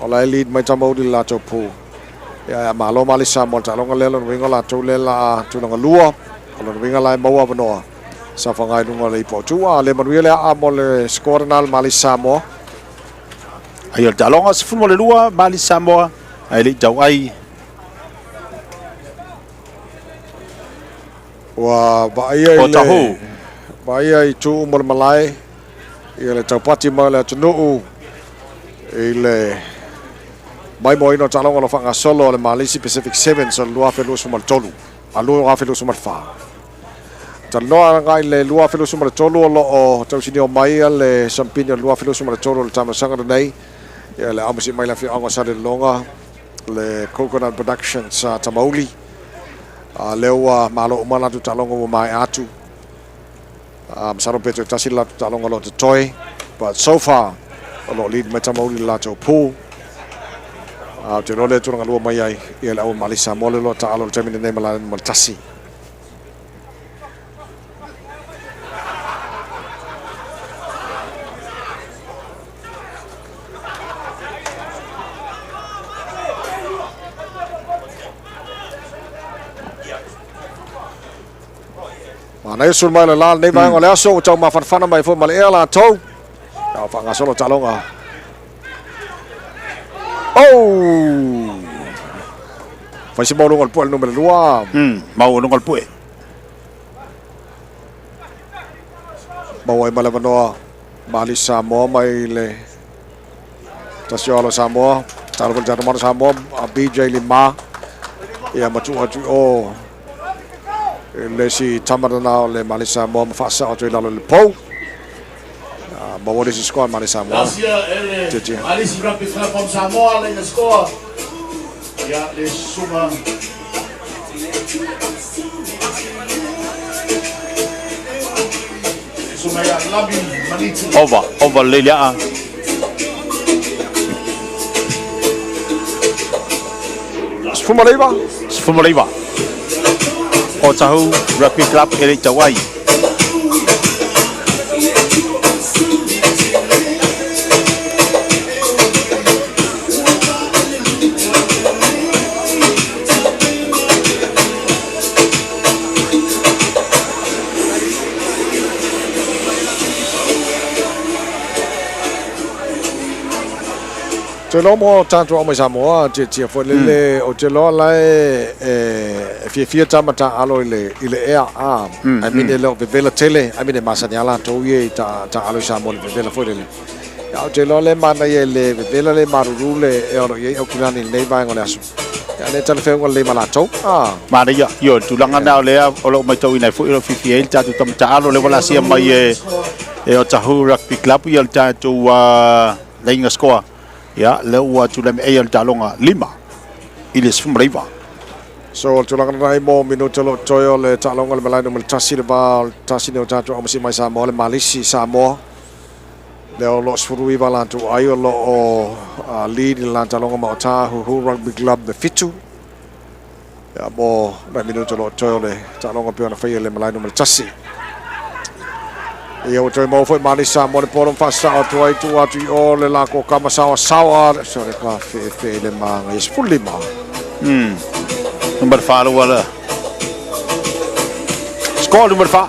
o la e lead mai Tamauli i le latou pool. Ia a malo Mali Samoa le taaloga lea lona uiga o latou lea la tulaga lua o lona uiga la e maua avanoa sa faga i luga o le ipu autu a le manuia le aa mo le score lena le Mali Samoa. Ai o le taaloga 12 Mali Samoa ae le i tau ai. Ua vaaia i le vaaia i tu uma o le malae ia le taupati mai o le atunuu i le maimoaina o taaloga o lo o faagasolo a le Malisi Pacific Sevens o le 2023 a 2024. Talanoa agai le 2023 o lo o tausinio mai le Sampini o le 2023 o le tamasaga lenei ia le aumasi mai le afioaga o Salelologa le Coconut Productions a Tamauli. A lea ua malo uma latou taaloga ua maea atu. Masalo pe toe tasi le latou taaloga o lo o totoe. But so far, o lo o lead mai Tamauli le latou pool. Ou te iloa lea tulaga lua mai ai ia le au Mali Samoa le loa taalo i le taimi lenei ma la numera 1. Manaia sul mai le la lenei vaega o le aso ua tau mafanafana mai foi ma le ea latou. A o faagasolo taaloga. Oh! Fai se maualuga o le pue le numera 2. Maualuga o le pue. Maua ai ma le avanoa Mali Samoa mai le tasi o alo Samoa. Talo foi le tatou Mana Samoa a BJ Lima ia ma tuu atu i o i le isi tama lena o le Mali Samoa ma faasao atu i lalo i le pou. Maua le isi score Mali Samoa. Asia ele Tia. Malisi Rugby Club from Samoa le score. Ia le susuga Susuga ia Labi Maniti. Ova, ova le le aa. 19. 19. Otahuhu Rugby Club e le i tauai. Te loa mo tatou ao mai Samoa tia foi lele o te loa la e fiafia tama taalo i le ea a I mean e le o vevela tele. I mean e masani a latou ia i taalo i Samoa le vevela foi lele. Ia o te loa le manaia le vevela le maruru le e oro i ai Aukilani i lenei vaega o le aso. Ia le talafeuga lelei ma latou. Manaia, io tulaga na o lea o loo matauina ai foi o lo fiafia ai le tatou tama taalo le ua lasia mai e Otahuhu Rugby Club ia le tatou laiga score. Ia lea ua tulai mai ai o le taaloga 5-19. So o le tulaga lena i mo minuta o lo o totoe o le taaloga le malae numera 1 le va o le tasi nei o tatou aumasi mai Samoa le Malisi Samoa. Lea o lo o 19 latou ai o lo o lead i le taaloga ma Otahuhu Rugby Club me 7. Ia mo nai minuta o lo o totoe o le taaloga pe ona faia le malae numera 1. Ia ua toe maua foi Malisi Samoa le polo ma faasasao atu ai tuu atu i o le lako kama saoa saoa. Sorry ka fefe le maga ia 15. Numera 4 ua le score numera 4.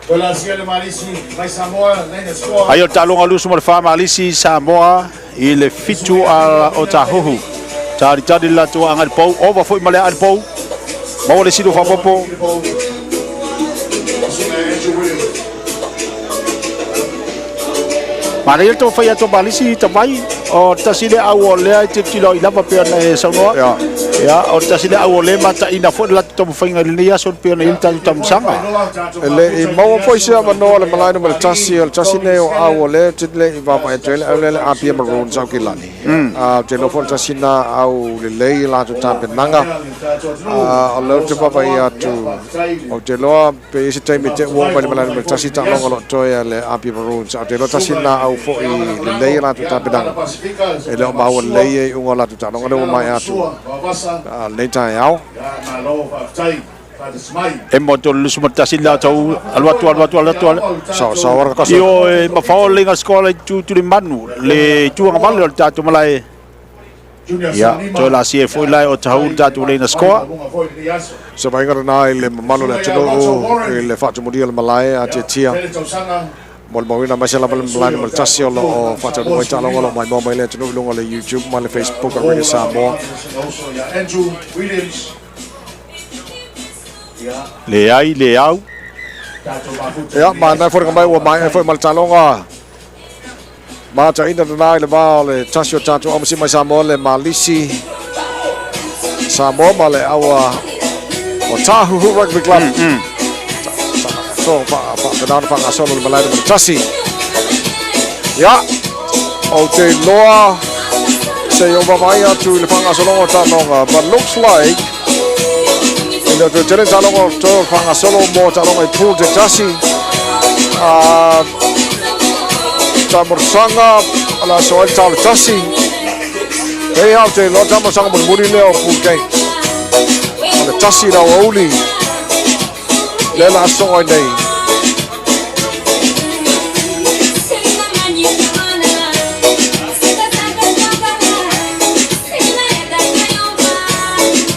Toe lasia le Malisi mai Samoa le score. Ai o le taaloga 24 Malisi Samoa i le 7 a Otahuhu. Talitali le latou agai le pou, ova foi ma le aa le pou. Maua le silo faapopo. Susuga Andrew Williams. Manaia le taumafai atu a Malisi tamai o tasi le au o lea e tilotilo i lava pe ona e saunoa. Ia o tasi le au o le mataina foi le latou taumafaiga i lenei aso pe ona i le tatou taumusaga. E le i maua foi se avanoa le malae numera 1 o le tasi nei o au o lea te le i vaavaai atu ai le au lea le Apia Maroons Aukilani. A te iloa foi le tasi na au lelei i latou tapenaga. O lea ou te vaavaai atu ou te iloa pe i se taimi te ua oo mai le malae numera 1 taaloga o lo o totoe a le Apia Maroons. Ou te iloa tasi na au foi lelei i latou tapenaga. E le o maua lelei e iuga o latou taaloga lea ua mai atu lenei taeao. Malo faafetai. Faatasi mai. E mo tolu 21 la tau alu atu alu atu alu atu. Sao sao ara kaso. Io e mafao le nga score le tu tu le manu le tuanga vale o le tatou malae. Junior Ia Salima. toe la sie foi lai o tahu le tatou le score. Lunga foi i lenei aso. Se vaaiga lena i le mamalu o le atunuu i le faatumulia o le malae a tiatia. Tele tausaga. Molimauina mai se lava le malae numera 1 o lo o faataunuu ai taaloga o lo o maimoa mai le atunuu i luga o le YouTube ma le Facebook a Radio Samoa. Uso ia Andrew Williams. Ia Le ai le au. tatou mafuta. Ia, ma nai foi mai ua mai foi ma le taaloga. Mataina lena i le va o le tasi o tatou aumasi mai Samoa le Malisi Samoa ma le aua o Tāhuhu Rugby Club. So, faapena ona faagasolo le malae numera 1. Ia, o te loa se i o vaavaai atu i le faagasologa o taaloga. But looks like e le o toe tele taaloga o toe faagasolo mo taaloga i pool te tasi. Tamorasaga o le aso ai le tao le tasi. Pei au te loa tamorasaga mulimuli lea o pool games. O le tasi lau auli. Le la asoga i nei.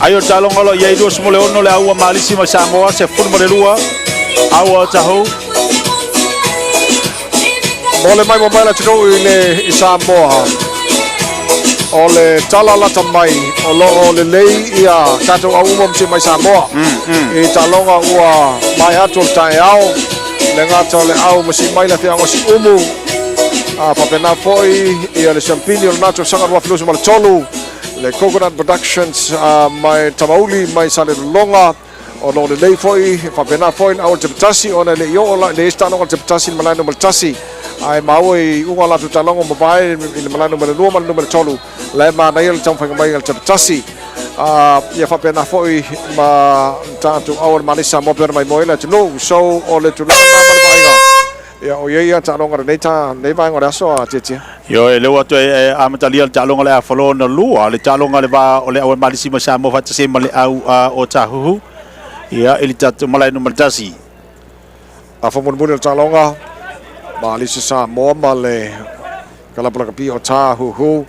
Ai o le taaloga o lo o i ai 26 le aua Malisi mai Samoa 12 aua Otahuhu. Mo le mai mo mai la atunuu i le i Samoa. O le tala lata mai o lo o lelei ia tatou au uma ma mai Samoa. I taaloga ua mai atu o le taeao le gata o le au ma si mai le afioaga o Siumu. A faapena foi ia le siampini o lena tausaga 2023, le Coconut Productions mai Tamauli mai Salelologa o lo o lelei foi, faapena foi le au o le Tepetasi ona e le i oo la i le isi taaloga a le Tepetasi i le malae numera tasi, ae maua i iuga o latou taaloga ua mavae i le malae numera lua ma le numera tolu, la e manaia le taumafaiga mai a le Tepetasi. Ia faapena foi ma le tatou au o le Malisi Samoa pei ona maimoa ai le atunuu. So o le tulaga lena ma le vaaiga. Ia, o ia ia taaloga lenei ta lenei vaega o le aso a Tietia. Ioe, lea ua toe amatalia le taaloga o le a falo ona lua, le taaloga le va o le au Malisi ma Samoa faatasi ai ma le au o Tāhuhu. Ia, i le tatou malae numera tasi. Afa mulimuli o le taaloga, Malisi Samoa ma le kalapu lakapi o Tāhuhu.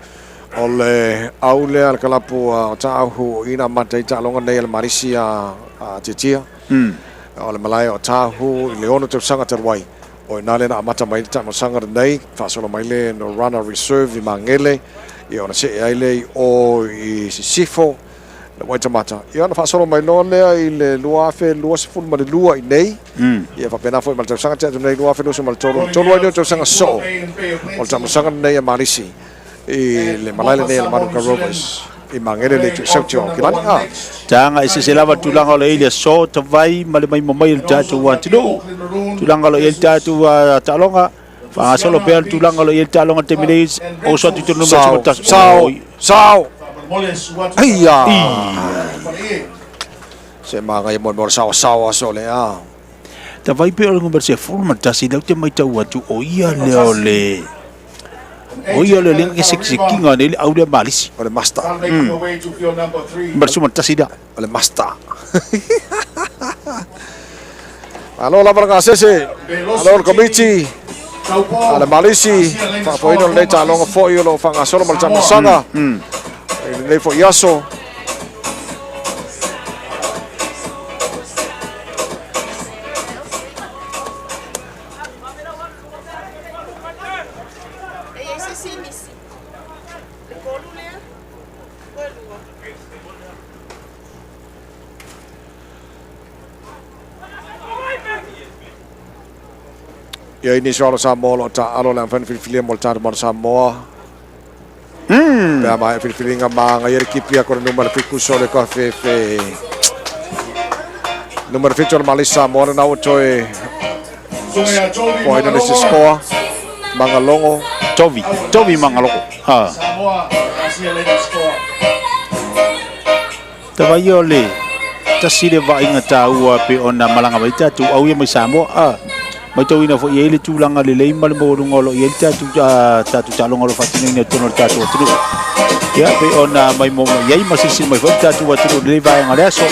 O le au lea le kalapu o Tāhuhu o ina amata ai taaloga nei a le Malisi a Tietia. O le malae o Tāhuhu i le 6 tausaga talu ai. O ina lea na amata mai le taamilosaga lenei, faasolo mai le Norana Reserve i Magele, ia ona see ai lea i o i Sisifo, le Waitemata. Ia ona faasolo mai loa lea i le 2022 i nei, ia faapena foi ma le tausaga tea atu nei 2023, tolu ai lea o tausaga soo o le taamilosaga lenei a Malisi i le malae lenei a le Manuka Rovers i Magele le itu sauti o Aukilani. Ah. Taga e sese lava tulaga o le i le aso tawai ma le maimo mai o le tatou atunuu. Tulaga o lo o i ai le tatou taaloga. Faagasolo pea le tulaga o lo o i ai le taaloga i le taimi nei. Oso atu i totonu Sao, numera 11. sao, sao. Aia. Se magaia mo le sao sao aso le a. Tawai pea o le numera 11 lea ou te matau atu o ia lea o le o ia le lenga ke sekisekiga nei le au lea malisi. O le master. Numera 11 lea. O le master. Malo lava le gasese. Malo le komiti. A le Malisi. Faafoeina o lenei taaloga foi o lo o faagasolo ma le taamilosaga. I lenei foi aso. Ia i nisi o alo Samoa o lo o taaalo le amfani filifilia mo le tatou Maota Samoa. Pe a maea filifiliga ma agaia le kipi a kona numera 7 so le kafefe. Numera 7 o le Malisi Samoa lena ua toe poaina le isi score. Mangalongo. Tovi, Tovi Mangalongo. Ha. Tawai o le tasi le vaaiga taua pe ona malaga mai tatou au ia mai Samoa. A matauina foi i ai le tulaga lelei ma le maualuga o lo o i ai le tatou tatou taaloga o lo o faatinoina i totonu o le tatou atunuu. Ia pe ona mai mo mai ai ma silasila mai foi le tatou atunuu i lenei vaega o le aso.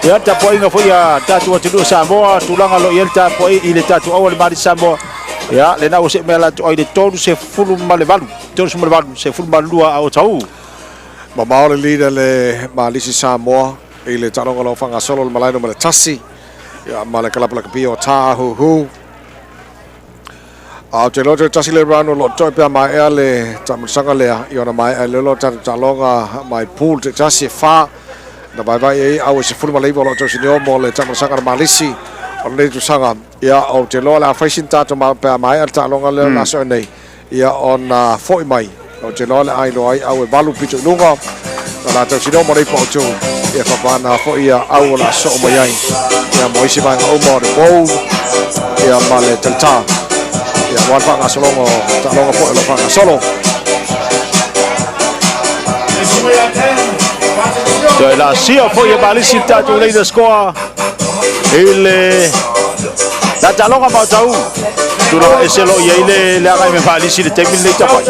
Ia le tapuaiga foi a tatou atunuu o Samoa, tulaga o lo o i ai le tapuai i le tatou au a le Malisi Samoa. Ia lena ua see mai ala atu ai le 38, 38, 12 a o tau. Mamao le leader le Malisi Samoa i le taaloga o lo o faagasolo le malae numera tasi. Ia ma le kalapu lakapi o Tāhuhu. A ou te iloa toe tasi le round o lo o toe pe a maea le taamilosaga lea i ona maea ai lea o tatou taaloga mai pool taitasi e fa na vaevae ai au e 19 o lo o tausinio mo le taamilosaga a le Malisi o lenei tausaga. Ia ou te iloa o le a fai sina tatou pe a maea le taaloga lea o le aso nei ia ona foi mai. Ou te iloa o le a iloa ai au e valu pito i luga o le a tausinio mo le ipu autu. Ia faapana foi ia au o le a soo mai ai ia mo isi vaega uma o le bowl ia ma le talita. Ia aua le faagasologa o taaloga foi o lo o faagasolo. Toe laasia foi e Malisi le tatou leader score i le la taaloga ma o tau. Tulaga ese lo o i ai le le agai me Malisi i le taimi lenei tafai.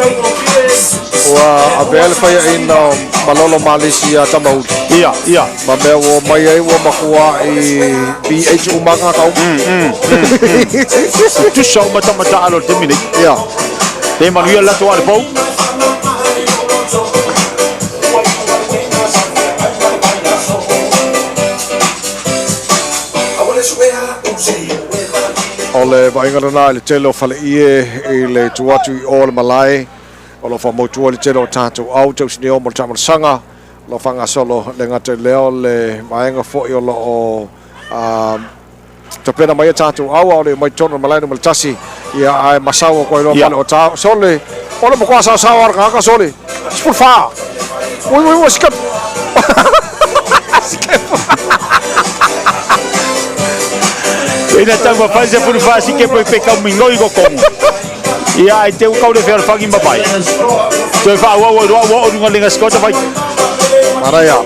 Ua avea le faiaina o Malolo Malisi ia Tamauli. Ia, ia. Ma mea ua omai ai ua matuai BH uma tagata uma. Tutusa uma tama taalo i le taimi nei. Ia. Le manuia le latou ale pou. O le vaaiga lena i le tele o faleie i le tu atu i o le malae o lo o faamautua le tele o tatou au tausinio mo le taamilosaga o lo o faagasolo le gata i lea o le vaega foi o lo o tapena mai a tatou au a o le mai totonu o le malae numera tasi Ia ae masau ko ilo pale o tau. Sole. Ole mo kwa sao sao ar ka sole. Spul fa. Ui ui ui skip. Skip. Ina tau ma fai se pulu fa si ke pe kau mingoi ko kongo. Ia ai te ukau le fea whangi mapai. Toe wha ua ua ua ua ua lenga skota fai. Maraia.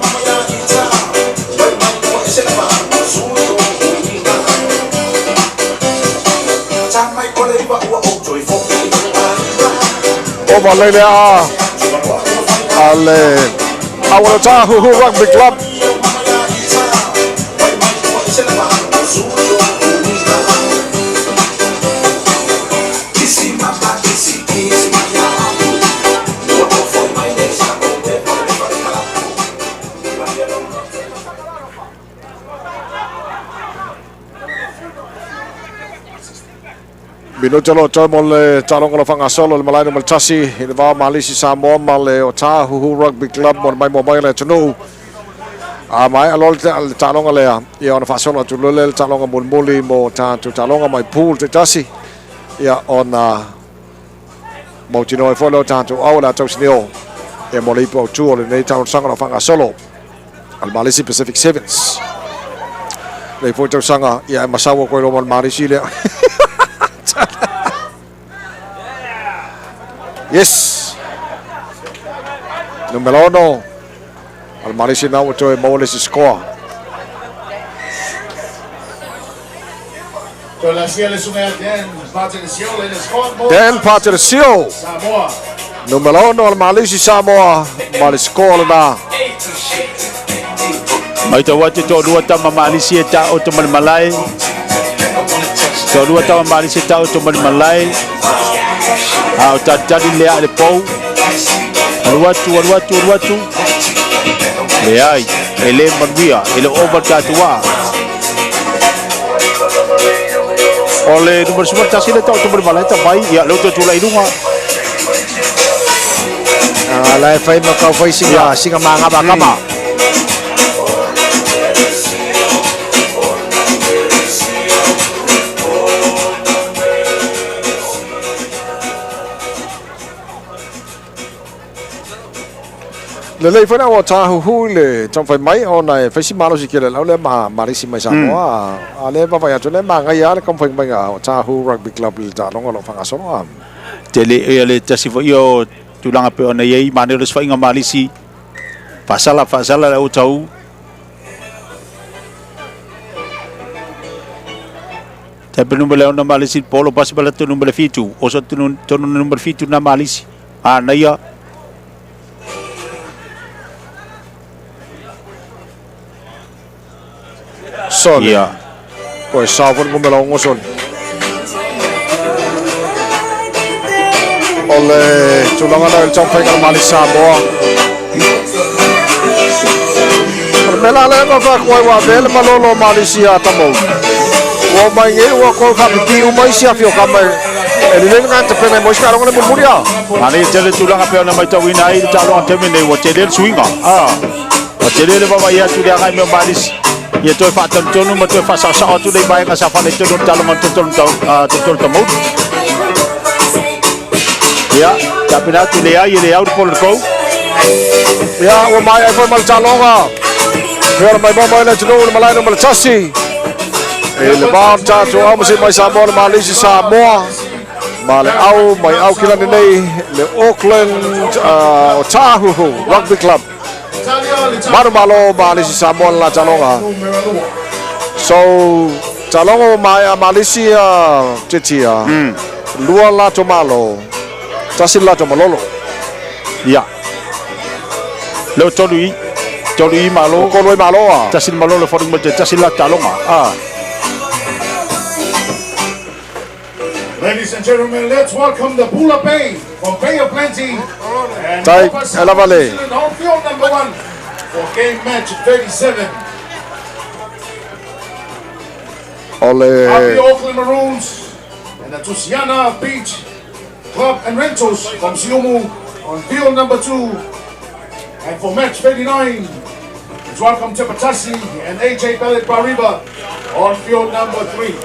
O malele a ale Awala Tāhuhu Rugby Club. Minuta lo tau mo le talonga lo whangasolo le malaina mo le tasi i le vao Malisi Samoa ma le o Tāhuhu Rugby Club mo le mai mo mai le tunu. A mai alo le talonga lea ia ona whaasolo atu lele le talonga mulimuli mo tātu talonga mai pool te tasi. Ia ona mautinoa e foi leo tātu au le atau sineo. Ia mo le ipu au tu o le nei tausaga lo whangasolo. Al Malisi Pacific Sevens. Le foi tausaga ia e masaua koe lo mo le Malisi lea. Yes. Numero 1. Al Malisi na ua toe maua le si score. Dan Paterasio. Numero 1 al Malisi Samoa. Ma le score lena. Mai tau atu tō lua tama Malisi e tā o tō malai. Tō lua tama Malisi e tā o tō malai. A o tatari lea le pau. Alu atu, alu atu, alu atu. Le ai, e le manuia, e le over tātua. O le numero suma tasi le tau tō malai ta mai. Ia, leo tō tūla i lunga. La e whai makau whai singa, singa maa ngaba kama. Le lei whana o Tāhuhu le tauwhai mai o nai whaisi malo si kele lau le ma Marisi mai Samoa. A le wawai atu le ma ngai a le kaumwhai mai ngā o Tāhuhu Rugby Club le tālonga lo whangasoro a. Te le ea le tasi fo iyo tūlanga pe o nei ei mane o le swainga Malisi. Whasala, whasala le o tau. Te pe numere ona Malisi polo pasi pala tu numere 7. Oso tu numere 7 na Malisi. A naia. Sole. Yeah. Koe sāwhana mo mela ongo sole. O le tūlanga na el taumwhainga le Mali Samoa. O le mela le ngā whakuai wā vele malolo Mali si a tamau. Ua mai nge ua koe whapipi umai si a whio ka mai. E le lenga ngā te pena i moisika aronga le mulimuli a. Mane e tele tūlanga peo na mai tauina ai le tālonga teme nei ua tele le suinga. Ua tele le wawa ia atu le agai meo Malisi. Ia toe whaatanutonu ma toe whaasasao atu nei vaenga sa whale tonu talonga totonu tamouru. Ia, tapena atu le ai e le au le polo le kou. Ia, ua mai ai foi ma le talonga. Hea mai mo mai le tunu le malaina ma le tasi. E le vao tātou au masi mai Samoa le Malisi Samoa. Ma le au mai au kilani nei le Auckland o Tāhuhu Rugby Club. Maru malo Malisi Samoa la talonga. So talonga mai a Malisi a tetia. Lua la to malo. Tasi la to malolo. Ia. Leo tolu i malo. Kolo i malo a. Tasi malolo wharu mo te tasi la talonga. Ladies and gentlemen, let's welcome the Bula Bay from Bay of Plenty. And Tai, Elavale. On field number 1 for game match 37. Ole. The Auckland Maroons and the Tusiana Beach Club and Rentals from Siumu on field number 2. And for match 39, let's welcome Tepatasi and AJ Bellet Bariba on field number 3.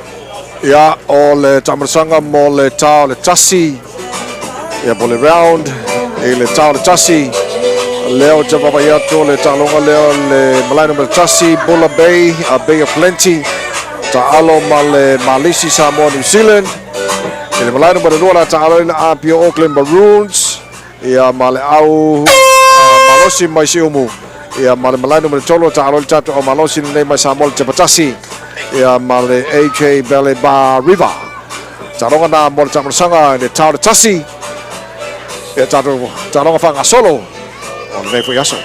Ia, o le taamalasaga mo le ta o le tasi, ia po le round i le ta o le tasi. Lea ou te vaavaai atu o le taaloga lea o le malae numera tasi, Bulla Bay, a Bay of Plenty, taalo ma le Malisi Samoa New Zealand. I le malae numera lua la taalo i le Apia Auckland Maroons, ia ma le au malosi mai Siumu. Ia ma le malae numera tolu taalo i le tatou au malosi lenei mai Samoa le Tepatasi. Ia ma le AJ Bele Bar River. Taaloga na mo le taamalasaga i le ta o le tasi. Ia tatou taaloga faagasolo o lenei foi aso.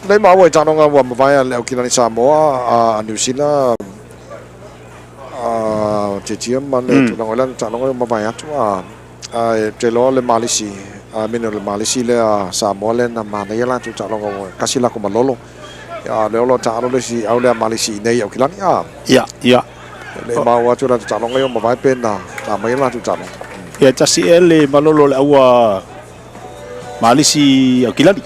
Nei maua i taloga ua mavae a le Aukilani Samoa a Niu Sila a Tietia ma le tulaga o le taloga ua mavae atu a e te iloa le Malisi a mine o le Malisi lea Samoa lea na manaia latou taaloga ua kasi lakou malolo a lea o lo o taalo le isi au lea Malisi i nei Aukilani a Ia, ia. E le maua atu latou taaloga ia ua mavae pe na aumaia latou taaloga. Ia tasi ea le malolo o le aua Malisi Aukilani.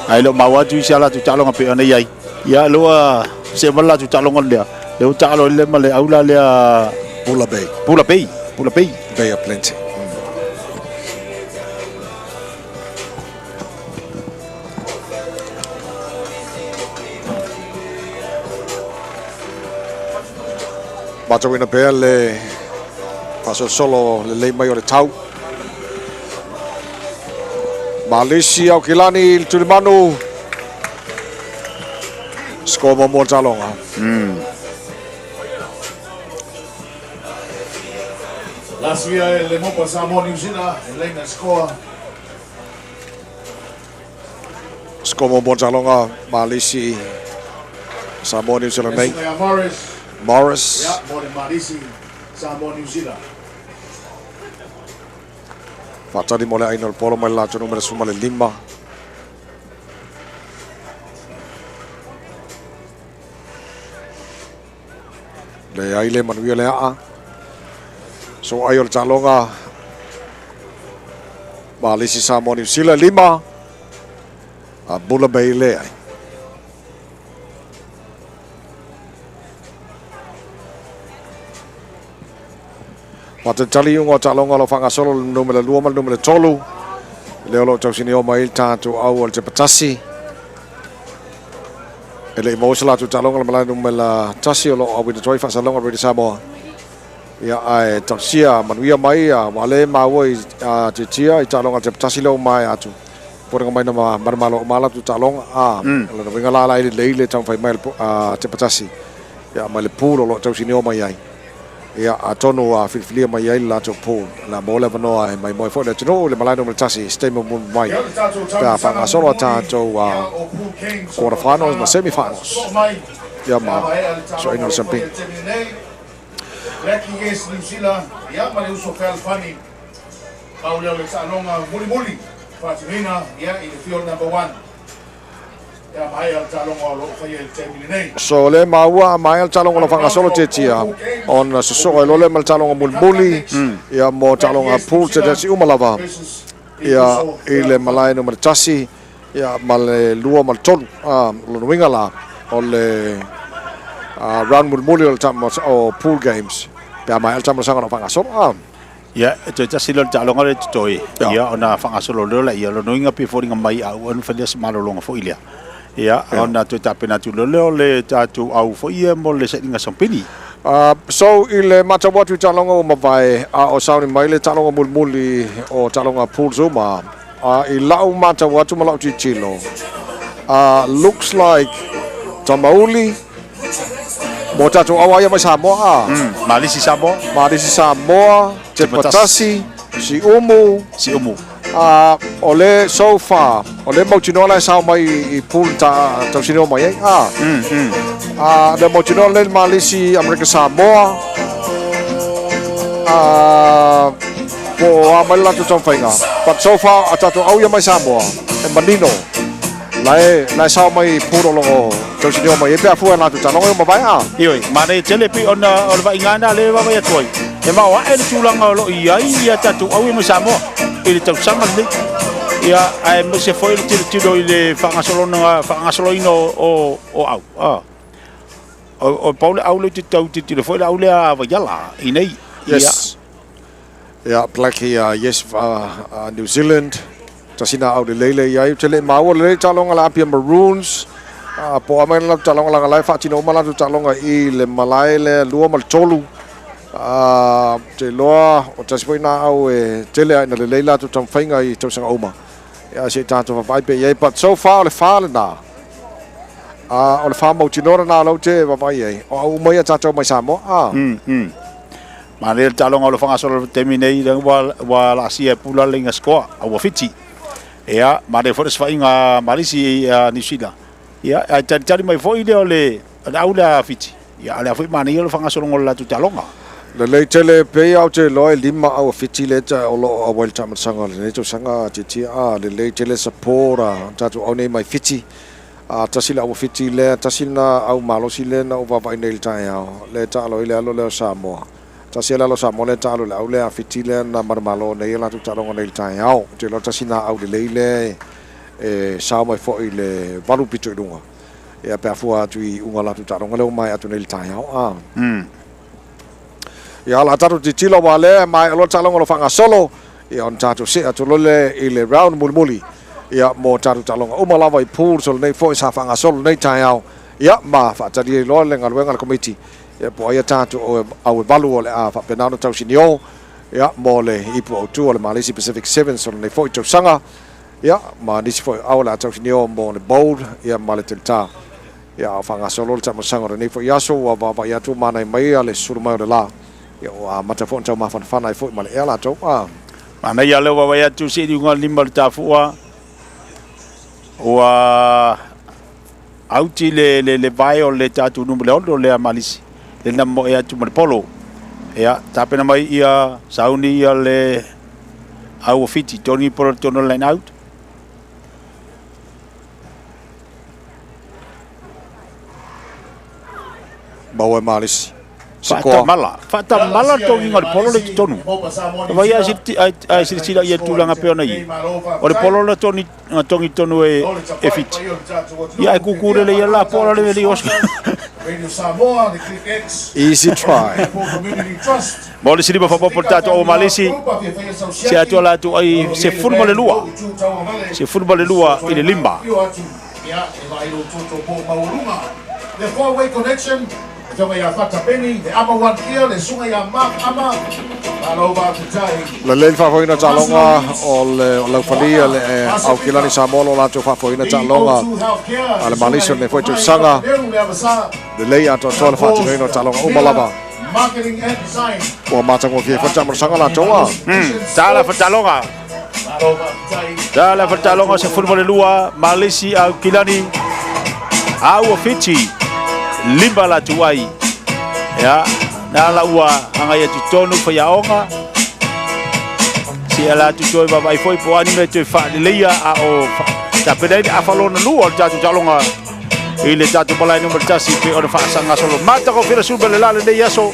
Ae le o maua atu isi a latou taaloga pei ona i ai. Ia lea ua see mai le latou taaloga lea. Lea ua taalo ai le ma le aula lea Bula Bay. Bula Bay. Bula Bay. Bay of Plenty. Matauina pea le faasolosolo lelei mai o le tau. Malisi Aukilani i le tulimanu. Score muamua le taaloga. Last year, le Mopa Samoa New Zealand, e leina score. Score muamua le taaloga Malisi Samoa New Zealand nei. Morris. Morris. Ia, mo le Malisi Samoa New Zealand. Faatali mo le aina o le polo mai le latou numera 15. Leai le manuia le aa. So ai o le taaloga Malisi Samoa New Zealand lima. A Bula Bay leai. Faatalitali iuga o taaloga o lo o faagasolo le numera 2 ma le numera 3. Lea o lo o tausinio mai le tatou au o le Tepatasi. E le i maua se latou taaloga le malae numera 1 o lo o auina atu ai faasalalauga Radio Samoa. Ia, ae talosia manuia mai ua le maua i Tietia i taaloga a le Tepatasi lea ua maea atu. Popolega mai na manumalo uma latou taaloga. A, o lona uiga la la e lelei le taumafai mai a Tepatasi. Ia, mai le pool o lo o tausinio mai ai. Ia, atonu ua filifilia mai ai le latou pool. O le a maua le avanoa e maimoa ai foi le atunuu i le malae numera tasi i se taimi mulimuli mai pe a faagasolo a tatou quarter finals ma semi finals. Ia ma soaina o le Sampini. Blackie Yes New Zealand, ia ma le uso fealofani. Pau lea o le taaloga mulimuli faatinoina ia i le field number 1. Ia maea le taaloga o lo o faia i le taimi lenei. So le maua a maea le taaloga o lo o faagasolo Tietia ona sosoo ai loa lea ma le taaloga mulimuli ia mo taaloga pool te uma lava ia i le malae numera tasi ia ma le lua ma le tolu. O lona uiga la o le round mulimuli o le o pool games pe a maea le taamalasaga o lo o faagasolo. Ia, e toe tasi lea o le taaloga lea e totoe, ia, ona faagasolo lea laia, o lona uiga pei e foliga mai a ua ona faia se malologa foi lea. Ia, ona toe tapena atu loa lea o le tatou au foi ia mo le sailiga sampili. So, i le matau atu i taaloga ua mavae, a o sauni mai le taaloga mulimuli o taaloga pools uma, i lau matau atu ma lau tilotilo, looks like Tamauli, mo tatou au aia mai Samoa, a. Malisi Samoa. Malisi Samoa, Tepatasi, Siumu. Siumu. O le so far, o le mautinoa la e sao mai i pool ta tausinio mai ai. Le mautinoa le Malisi Amerika Samoa. Po o a mai le latou taumafaiga. But so far a tatou au ia mai Samoa e manino la e la e sao mai pool o lo o tausinio mai ai pe a fua i latou taaloga e uma vae a. Ioe, manaia tele pei ona o le vaaiga lena lea e vaavaai atu ai, e maoae le tulaga o lo o i ai ia tatou au ia mai Samoa i le tausaga lenei. Ia, aemaise foi le tilotilo i le faagasologa, faagasoloina o, o, o au. Ah. O, o pau le au lea ou te tau tilotilo foi le au lea a Vaiala i nei. Yes. Ia, Blackie, yes, New Zealand. Tasi na au lelei le iai. Ou te le i maua lelei taaloga a le Apia Maroons. Po o a mai le latou taaloga leaga la e faatino uma latou taaloga i le malae lea 2 ma le 3. Ou te iloa o tasi foi na au e tele lava ina lelei latou taumafaiga i tausaga uma. Ia, se i tatou vaavaai pea i ai. But so far o le fa lena. O le fa mautinoa lena o lea ou te vaavaai i ai. O au uma ia tatou mai Samoa. Manaia le taaloga o lo o faagasolo i le taimi nei lea ua ua laasia e Pula le laina scoa a ua Fiti. Ia, manaia foi le sefaiga a Malisi a Niu Sila. Ia, ae talitali mai foi lea o le o le au lea a Fiti. Ia, a o lea foi manaia le faagasologa o le latou taaloga. Lelei tele pei a ou te iloa e lima au a Fiti lea o lo o auai i le taamilosaga o lenei tausaga a Tietia. A lelei tele support a tatou au nei mai Fiti. A tasi le auawhiti lea, tasi lena au malosi lea na ou vaavaai nei i le taeao, lea e taalo ai le alo lea o Samoa. Tasi lava le alo o Samoa lea e taalo i le au lea awhiti lea na manumalo nei a latou taaloga nei i le taeao. Ou te iloa tasi lena au lelei lea e sao mai foi i le valu pito i luga. Ia pe a fua atu i iuga o latou taaloga lea ua maea atu nei i le taeao. A. Ia o le a tatou tilotilo aua lea e maea loa le taaloga o lo o faagasolo. Ia ona tatou see atu loa lea i le round mulimuli ia mo tatou taaloga uma lava i pools o lenei foi sa faagasolo lenei taeao ia ma faatali ai loa le galuega a le Komiti ia po o ai a tatou au e valu o le a faapena ona tausinio ia mo le ipu autu o le Malisi Pacific Sevens o lenei foi tausaga ia ma nisi foi au o le a tausinio mo le Bold ia ma le Telta. Ia a o faagasolo le taamilosaga o lenei foi aso ua vaavaai atu ua manai mai le susulu mai o le la. Ia ua amata foi ona taumafanafana ai foi ma le ea latou. A. Manaia lea ua vaai atu se liuga lima o le tafua ua auti le, le, le vae o le tatou numu le ono lea Malisi le na moe atu ma le polo. Ia, tapena mai ia sauni ia le au o Fiti, Tony polo tono line out. Maua e Malisi. Faatamala, faatamala le togiga o le polo le totonu. Vai ai silasila i tulaga pei ona i. O le polo na toni na tongi tonu e e Fiti. Ia e kuku lele ia la pola le le oso. Easy try. Mo le silima faaopoopo le tatou au Malisi. Se atu ala atu ai 12. 12 i le 5. The four-way connection, Afioga ia Fata Peni, le Ama One Kia, le Susuga ia Mark Ama, malo faafetai. Lelei le faafoeina taaloga o le o Laufalia le Aukilani Samoa lo latou faafoeina taaloga a le Malisi o lenei foi tausaga. Lelei atoatoa le faatinoina o taaloga uma lava. Ua matagofie foi le taamilosaga latou a. Tala fataloga. Tala fataloga 12 Malisi Aukilani. Au Fiti. Lima la tuai. Ya, na la ua agai atu tonu faiaoga. Si ala atu toe vaavaai foi po o a ni mea toe faaleleia a o tapena ai le afa lona lua o le tatou taaloga i le tatou malae numera tasi pei ona faasagasolo matagofie le sulu ma le la lenei aso.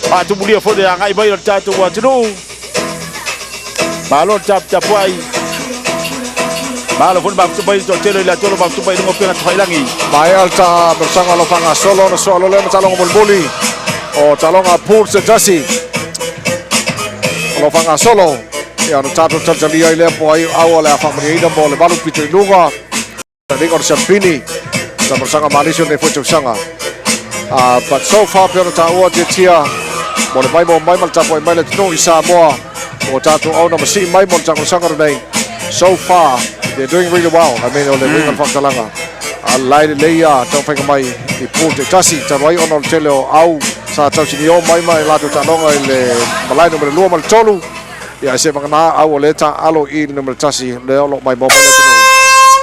Faatumulia foi le agai mai o le tatou atunuu. Malo le taputapuai. Malo foi le mafuta mai le toatele i le atoa o mafuta mai i luga o upega tafailangi. Maea le taamilosaga o lo o faagasolo ona soa loa lea ma taaloga mulimuli o taaloga pool se tasi o lo o faagasolo. Ia ona tatou talitalia ai lea po o ai au o le a faamalieina mo le valu pito i luga. Taliga o le Siampini, taamilosaga Malisi o lenei foi tausaga. But so far pei ona taua tiatia mo le maimoa mai ma le tapuai mai le atunuu i Samoa mo tatou auna ma sii mai mo le taamilosaga lenei. So far they're doing really well. I mean o le uiga o le faamatalaga. A lae lelei a taumafaiga mai i pool taitasi talu ai ona o le tele o au sa tausinio mai ma i latou taaloga i le malae numera 2 ma le 3. Ia, se vagana au o lea taaalo i le numera tasi lea o lo o maimoa mai le atunuu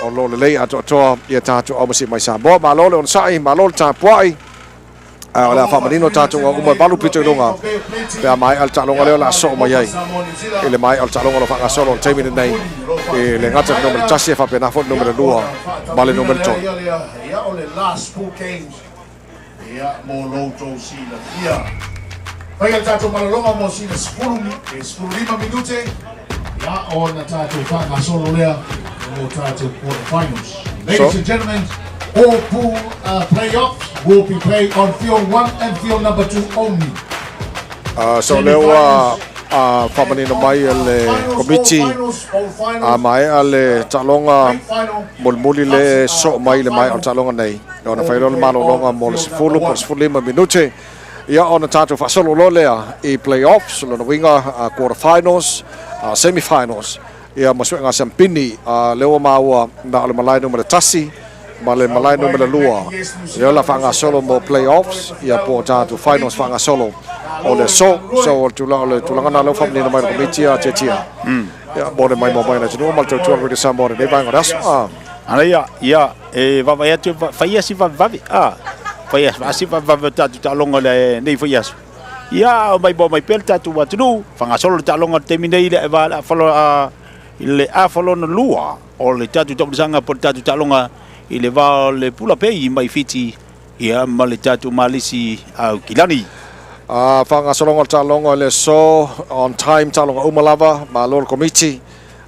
o lo o lelei atoatoa ia tatou au ma sii mai Samoa. Malo le onosai, malo le tapuai. Ae o le a faamanino tatou au uma e valu pito i luga pe a maea le taaloga lea o le a soo mai ai i le maea o le taaloga o lo o faagasolo i le taimi lenei e le gata i le numera tasi ae faapena foi le numera lua ma le numera tolu. Ia, mo lo outou silafia. Faia le tatou malologa mo sina 10, 15 minute, ia, ona tatou faagasolo lea mo tatou quarter finals. Ladies and gentlemen, all pool playoffs will be played on field 1 and field number 2 only. So lea ua faamanino mai e le Komiti a maea le taaloga mulimuli le soo mai i le maea o le taaloga nei ona fai loa le malologa mo le 10 po o le 15 minute ia ona tatou faasolo loa lea i playoffs, lona uiga quarter finals, semi finals ia ma suega siampini. Lea ua maua na o le malae numera tasi ma le malae numera lua lea o le a faagasolo mo playoffs ia po o tatou finals faagasolo o le aso. So o le tulaga o le tulaga na lea ua faamanino mai le Komiti a Tiatia ia mo le maimoa mai o le atunuu ma le tautua o le Radio Samoa i lenei vaega o le aso. Ana ia, ia, e vaavaai atu, fai si vavevave, a, fai si vavevave o tatou taaloga i lenei foi aso. Ia, maimoa mai pea le tatou atunuu, faagasolo le taaloga i le taimi nei i le va i le afa lona lua o le tatou taamilosaga po o le tatou taaloga i le va o le Pula Pei mai Fiti ia ma le tatou Malisi Aukilani. A faagasologa o le taaloga i le aso, on time taaloga uma lava, malo le Komiti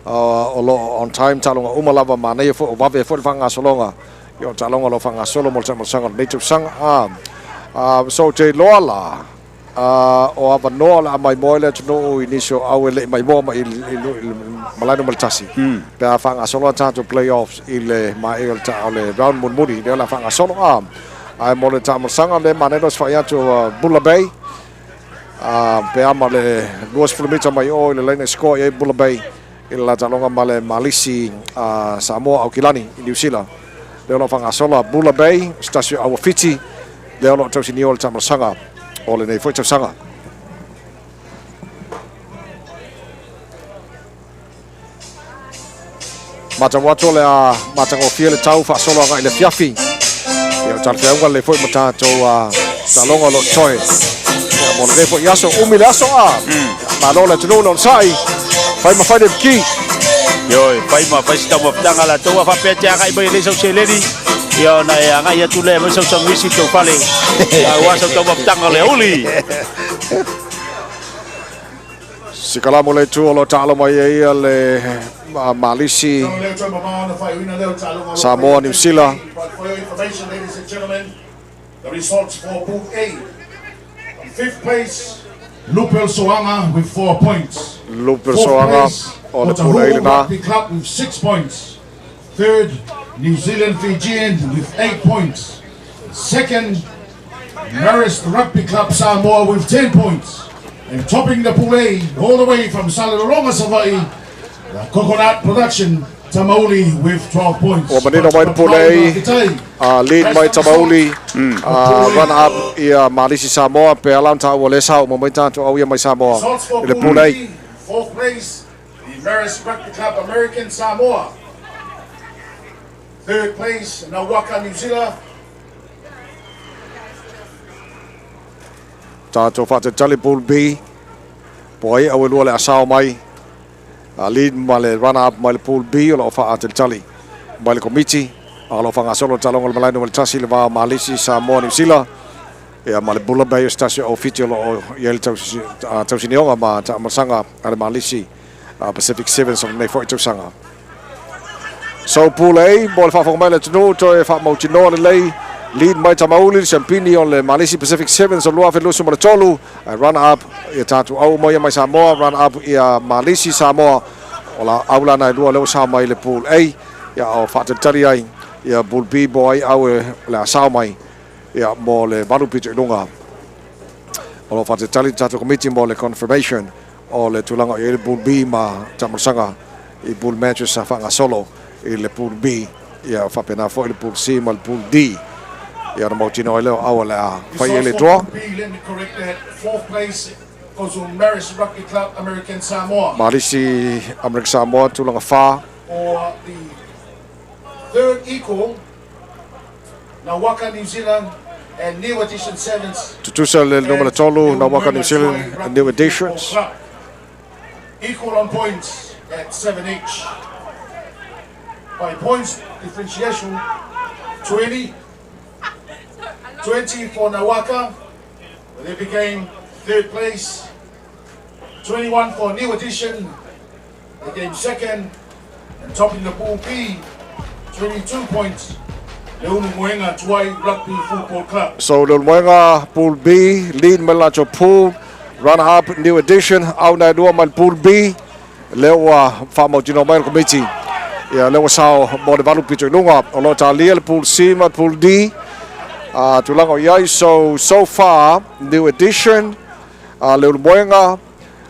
o lo o on time taaloga uma lava, manaia foi o vave foi le faagasologa o le taaloga o lo o faagasolo mo le taamilosaga o lenei tausaga. So ou te iloa la o avanoa o le a maimoa ai le atunuu i nisi o au e le i maimoa mai i le malae numera tasi pe a faagasolo a tatou playoffs i le maea o le round mulimuli lea o le a faagasolo. Ae mo le taamilosaga lea manaia lou fai atu Bula Bay pe a ma le 20 mita mai o i le laina i score i ai Bula Bay i le la taaloga ma le Malisi Samoa Aukilani i Niu Sila. Lea o lo o faagasolo a Bula Bay se tasi o auawhiti lea o lo o tausinio o le taamilosaga o lenei foi tausaga. Matau atu o le a matagofie le tau faasolo agai i le afiafi. Ia o talafeauga lelei foi ma tatou taaloga o lo o totoe. Ia mo lenei foi aso, umi le aso a. Malo le atunuu le onosai. Fai ma fai le ki. Ioe, fai ma fai se taumafataga latou a faapea te agai mai e leai sau seleni. Ia ona e agai atu lea e aumai sau samuisi i tou fale. Aua sau taumafataga o le auli. Sikalamo le itu o lo o taalo mai ai ia le Malisi Samoa Niu Sila. The results for Pool A. In fifth place, Lupel Soaga with 4 points. Lupel Fourth Soaga place, o le Pool A Otahuhu lena. Rugby Club with 6 points. Third, New Zealand Fijian with 8 points. Second, Marist Rugby Club Samoa with 10 points. And topping the Pool A all the way from Salelologa, Savaii, the Coconut Production Tamauli with 12 points. Ua manino mai le Pool A, lead mai Tamauli, run up ia Malisi Samoa, pe ala ona taua lea sa uma mai tatou au ia mai Samoa Results for i le Pool Pool A. B, fourth place, the Marist Rugby Club American Samoa. Third place, Nawaka New Zealand. Tatou faatalitali Pool B, po ai au e lua le asao mai, lead ma le runner up mai le Pool B o lo o faatalitali mai le Komiti, a o lo o faagasolo le taaloga o le malae numera tasi i le va o Malisi, Samoa, Niu Sila, ia ma le Bula Bay o se tasi o au Fiti o lo o i ai le tausinioga ma taamilosaga a le Malisi Pacific Sevens o lenei foi tausaga. So Pool A mo le faafofoga mai le atunuu toe faamautinoa lelei lead mai Tamauli le siampini o le Malisi Pacific Sevens o 2023 ae run up ia tatou au uma ia mai Samoa run up ia Malisi Samoa o la au lana e lua lea ua sao mai le Pool A ia o faatalitali ai ia Pool B mo ai au e le a sao mai ia mo le valu pito i luga. O lo o faatalitali le tatou komiti mo le confirmation o le tulaga o i ai le Pool B ma taamilosaga i pool matches sa faagasolo i le Pool B, ia faapena foi le Pool C ma le Pool D. Ia ona mautinoa ai lea o au o le a fai ai le Results for draw. Pool B, let me correct that. Fourth place goes to Marist Rugby Club American Samoa. Malisi American Samoa tulaga fa. For the third equal, Nawaka New Zealand. and New Edition Sevens. Tutusa le numera 3 Nawaka New Ulumoega Zealand Tuai New Rugby Editions. Football Club. Equal on points at 7 each. By points differentiation, 20 for Nawaka, they became third place. 21 for New Edition, they came second. And topping the pool B, 22 points, Le Ulumoega Tuai Rugby Football Club. So le Ulumoega Pool B, lead mai le latou pool, runner up New Edition, au nai lua mai le Pool B, lea ua faamautinoa mai le Komiti. Ia lea ua sao mo le valu pito i luga. O lo o talia le Pool C ma le Pool D. A tulaga o i ai, so so far New Edition, a le Ulumoega,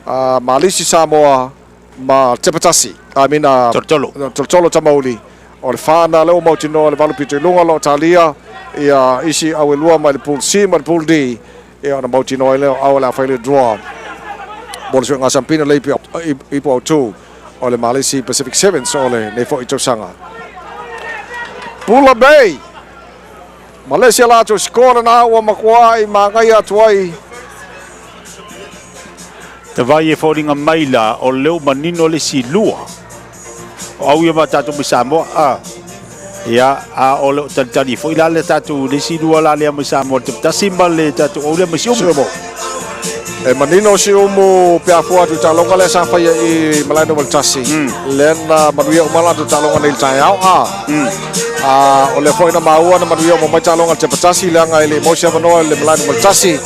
a Malisi Samoa ma Tepatasi. I mean, Tolotolo. Tolotolo Tamauli. O le whāna lea ua mautinoa le valu pito i luga o lo o talia ia isi au e lua mai le Pool C ma le Pool D. Ia ona mautinoa ai lea o au o le a fai le draw mo le suega sampina le ipu autu o le Malisi Pacific Sevens o lenei foi tausaga. Pula Bay! Malaysia latou score lena ua matua i magaia atu ai. Tavai e foliga mai la o leo manino le isi lua o au ia ma tatou mai Samoa a ia a o le talitali foi la le tatou le isi lua la lea mai Samoa le tasi ma le tatou au lea mai Siumu. Siumu. E manino Siumu pe a fua atu i taaloga lea sa faia i Malae numera tasi. Lea na manuia uma latou taaloga nei i le taeao a. A o lea foi na maua na manuia uma mai taaloga a le Tepatasi leaga e le i maua se avanoa i le Malae numera tasi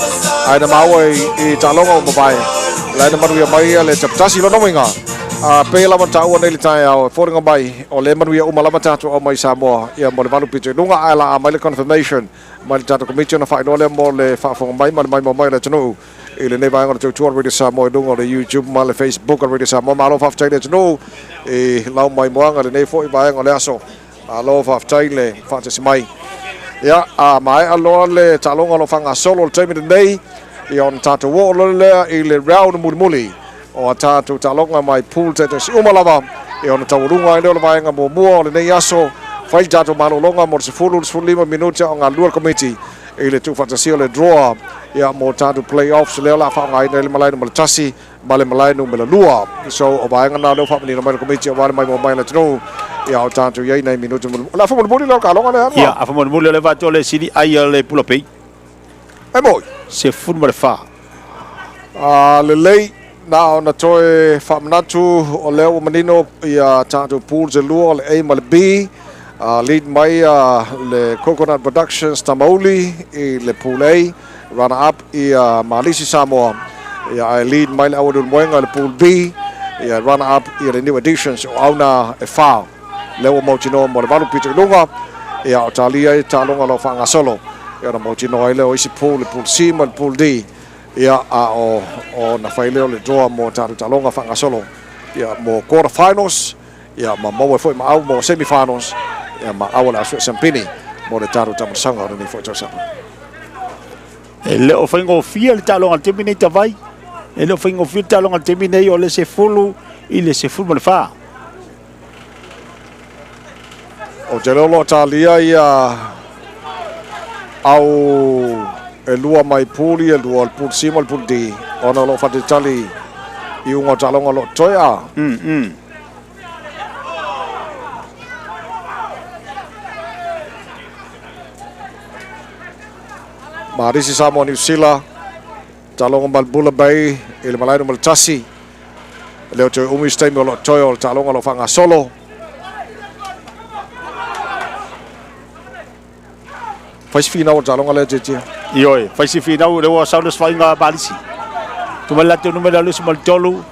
ae na maua i taaloga ua mavae. La na manuia mai le Tepatasi lona uiga. A pei lava na taua nei le taeao e foliga mai o lea manuia uma lava tatou au mai Samoa ia mo le valu pito i luga ae la a mai le confirmation mai le tatou Komiti ona faailoa lea mo le faafofoga mai ma le maimoa mai o le atunuu i lenei vaega o le tautua o le Radio Samoa i luga o le YouTube ma le Facebook o le Radio Samoa. Malo faafetai le atunuu i lau maimoaga i lenei foi vaega o le aso. Malo faafetai le faatasi mai. Ia, a maea loa le taaloga o lo o faagasolo i le taimi lenei, ia ona tatou oo loa lea i le round mulimuli o a tatou taaloga mai pool taitasi uma lava, ia ona taualuga ai lea o le vaega muamua o lenei aso. Fai le tatou malologa mo le 10 15 minute a o galulue le Komiti i le tuufaatasia o le draw ia mo tatou play-offs lea o le a faaaogaina ai le malae numera 1 ma le malae numera 2. So o vaega na lea ua faamanino mai le Komiti aua le maimoa mai a le atunuu ia o tatou i ai nai minute mulimuli. O le afa mulimuli lea o le taaloga lea Anwar. Ia, afa mulimuli o le vatu o le sili ai a le Pula Pei. E moi. 14. A lelei, na ona toe faamanatu o lea ua manino ia tatou pools e lua o le A ma le B. Lead mai le Coconut Productions Tamauli i le pool A, runner up ia Malisi Samoa. Ia ae lead mai le Aualiulemoega i le pool B, ia runner up ia le New Editions o auna e fa. Lea ua mautinoa mo le valu pito i luga, ia o talia ai taaloga o lo o faagasolo. Ia ona mautinoa ai lea o isi pool, le pool C ma le pool D. Ia, a o, ona fai lea o le draw mo tatou taaloga faagasolo, ia, mo quarter finals, ia, ma maua ai foi ma au mo semi finals, ia, ma au o le a sue siampini mo le tatou tamasaga o lenei foi tausaga. E le o faigofie le taaloga i le taimi nei Tavai. E le o faigofie le taaloga i le taimi nei o le 10 i le 14. Ou te iloa o lo o talia ia au e lua mai pool ia lua, o le pool C ma le pool D, ona o lo o faatalitali i uga o taaloga o lo o totoe a. Marisi Samoa Niu Sila, taaloga ma le Bula Bay i le malae numera 1. E le o toe umi se taimi o lo o totoe o le taaloga o lo o faagasolo. Fai si finau o le taaloga lea Tietia. Ioe, fai si finau lea ua sau le osofaiga a Malisi. Tuu mai le latou numera 23.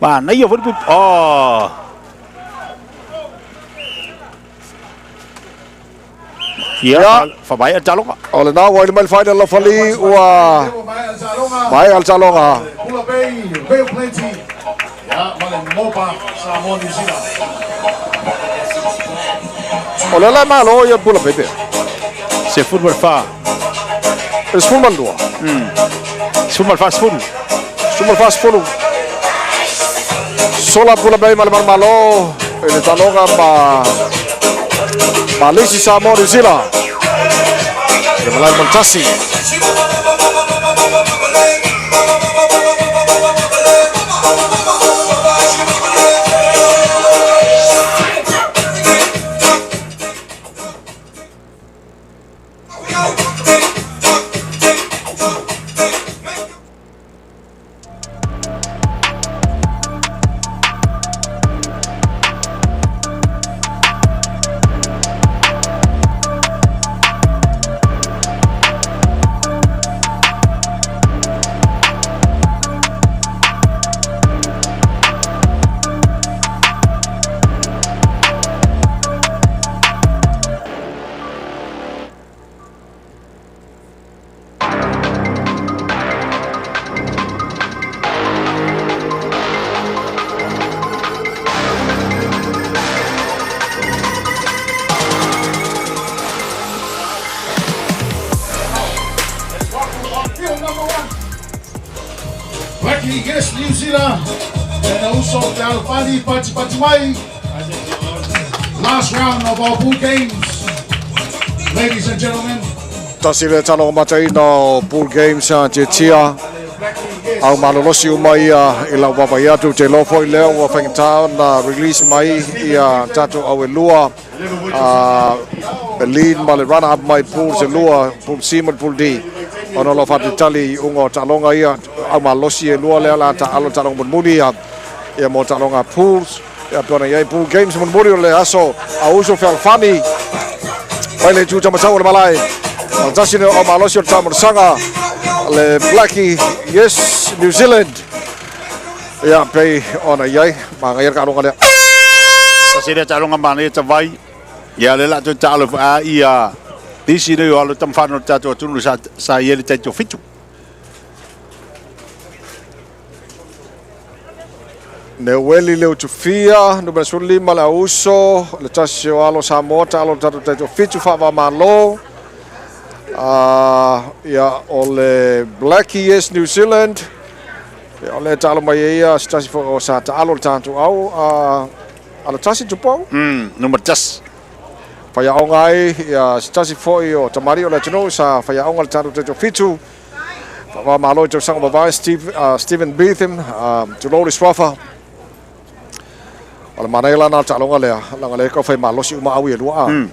Manaia foi le puipuiga. Oh! Ia, faamaea le taaloga. O lena ua ili mai le final Lofali ua maea le taaloga. Pula Bay, Bay of Plenty, ia, ma le Mopa, Samoa, New Zealand. O lea la e malo ia Pula Bay pea. 14. E 12. 14 10. 14 10. Sola Pula Bay ma le Manumalo i le taaloga ma Malisi Samoa New Zealand. Le malae numera tasi. Blackie, yes, New Zealand. And also Fealofani Pati Pati Mai. Last round of our pool games. Ladies and gentlemen. Tasi le talo mataina o pool games a te tia. Au malolosi uma ia i lau vava atu te iloa foi lea ua faigata ona release mai ia tatou au e lua a lead ma le runner up mai pools e lua, pool C ma le pool D ona o lo o faatalitali i iuga o taaloga ia au malosi e lua lea la taalo taaloga mulimuli ia ia mo taaloga pools ia pe ona i ai pool games mulimuli o le aso a uso fealofani mai le itu tamatau o le malae. O le tasi o malosi o le taamolosaga le Blackie Yes New Zealand. Ia pei ona i ai magaia le taaloga lea. Tasi lea taaloga manaia tavai. Ia le la toe taalo a ia nisi nei o alo tamawhano o le tātou atunuu sa, sa i ai le taitofitu. Neueli Leutufia, numera 15 le auso, le tasi o alo Samoa, taalo le tatou taitofitu faava-o-Malo. Ia, o le Blackie Yes New Zealand, ia, o le taalo mai e ia, se tasi foi o sa taalo le tatou au, ala tasi tupou. Numera tasi. Faiaoga ai, ia, se tasi foi o tamalii o le atunuu sa faiaoga le tatou taitofitu. Faava-o-Malo i tausaga mavae Steve, Stephen Beetham, tulou le suafa. O le manaia la na o le taaloga lea, laga lea e tau fai malosi uma au i e lua a.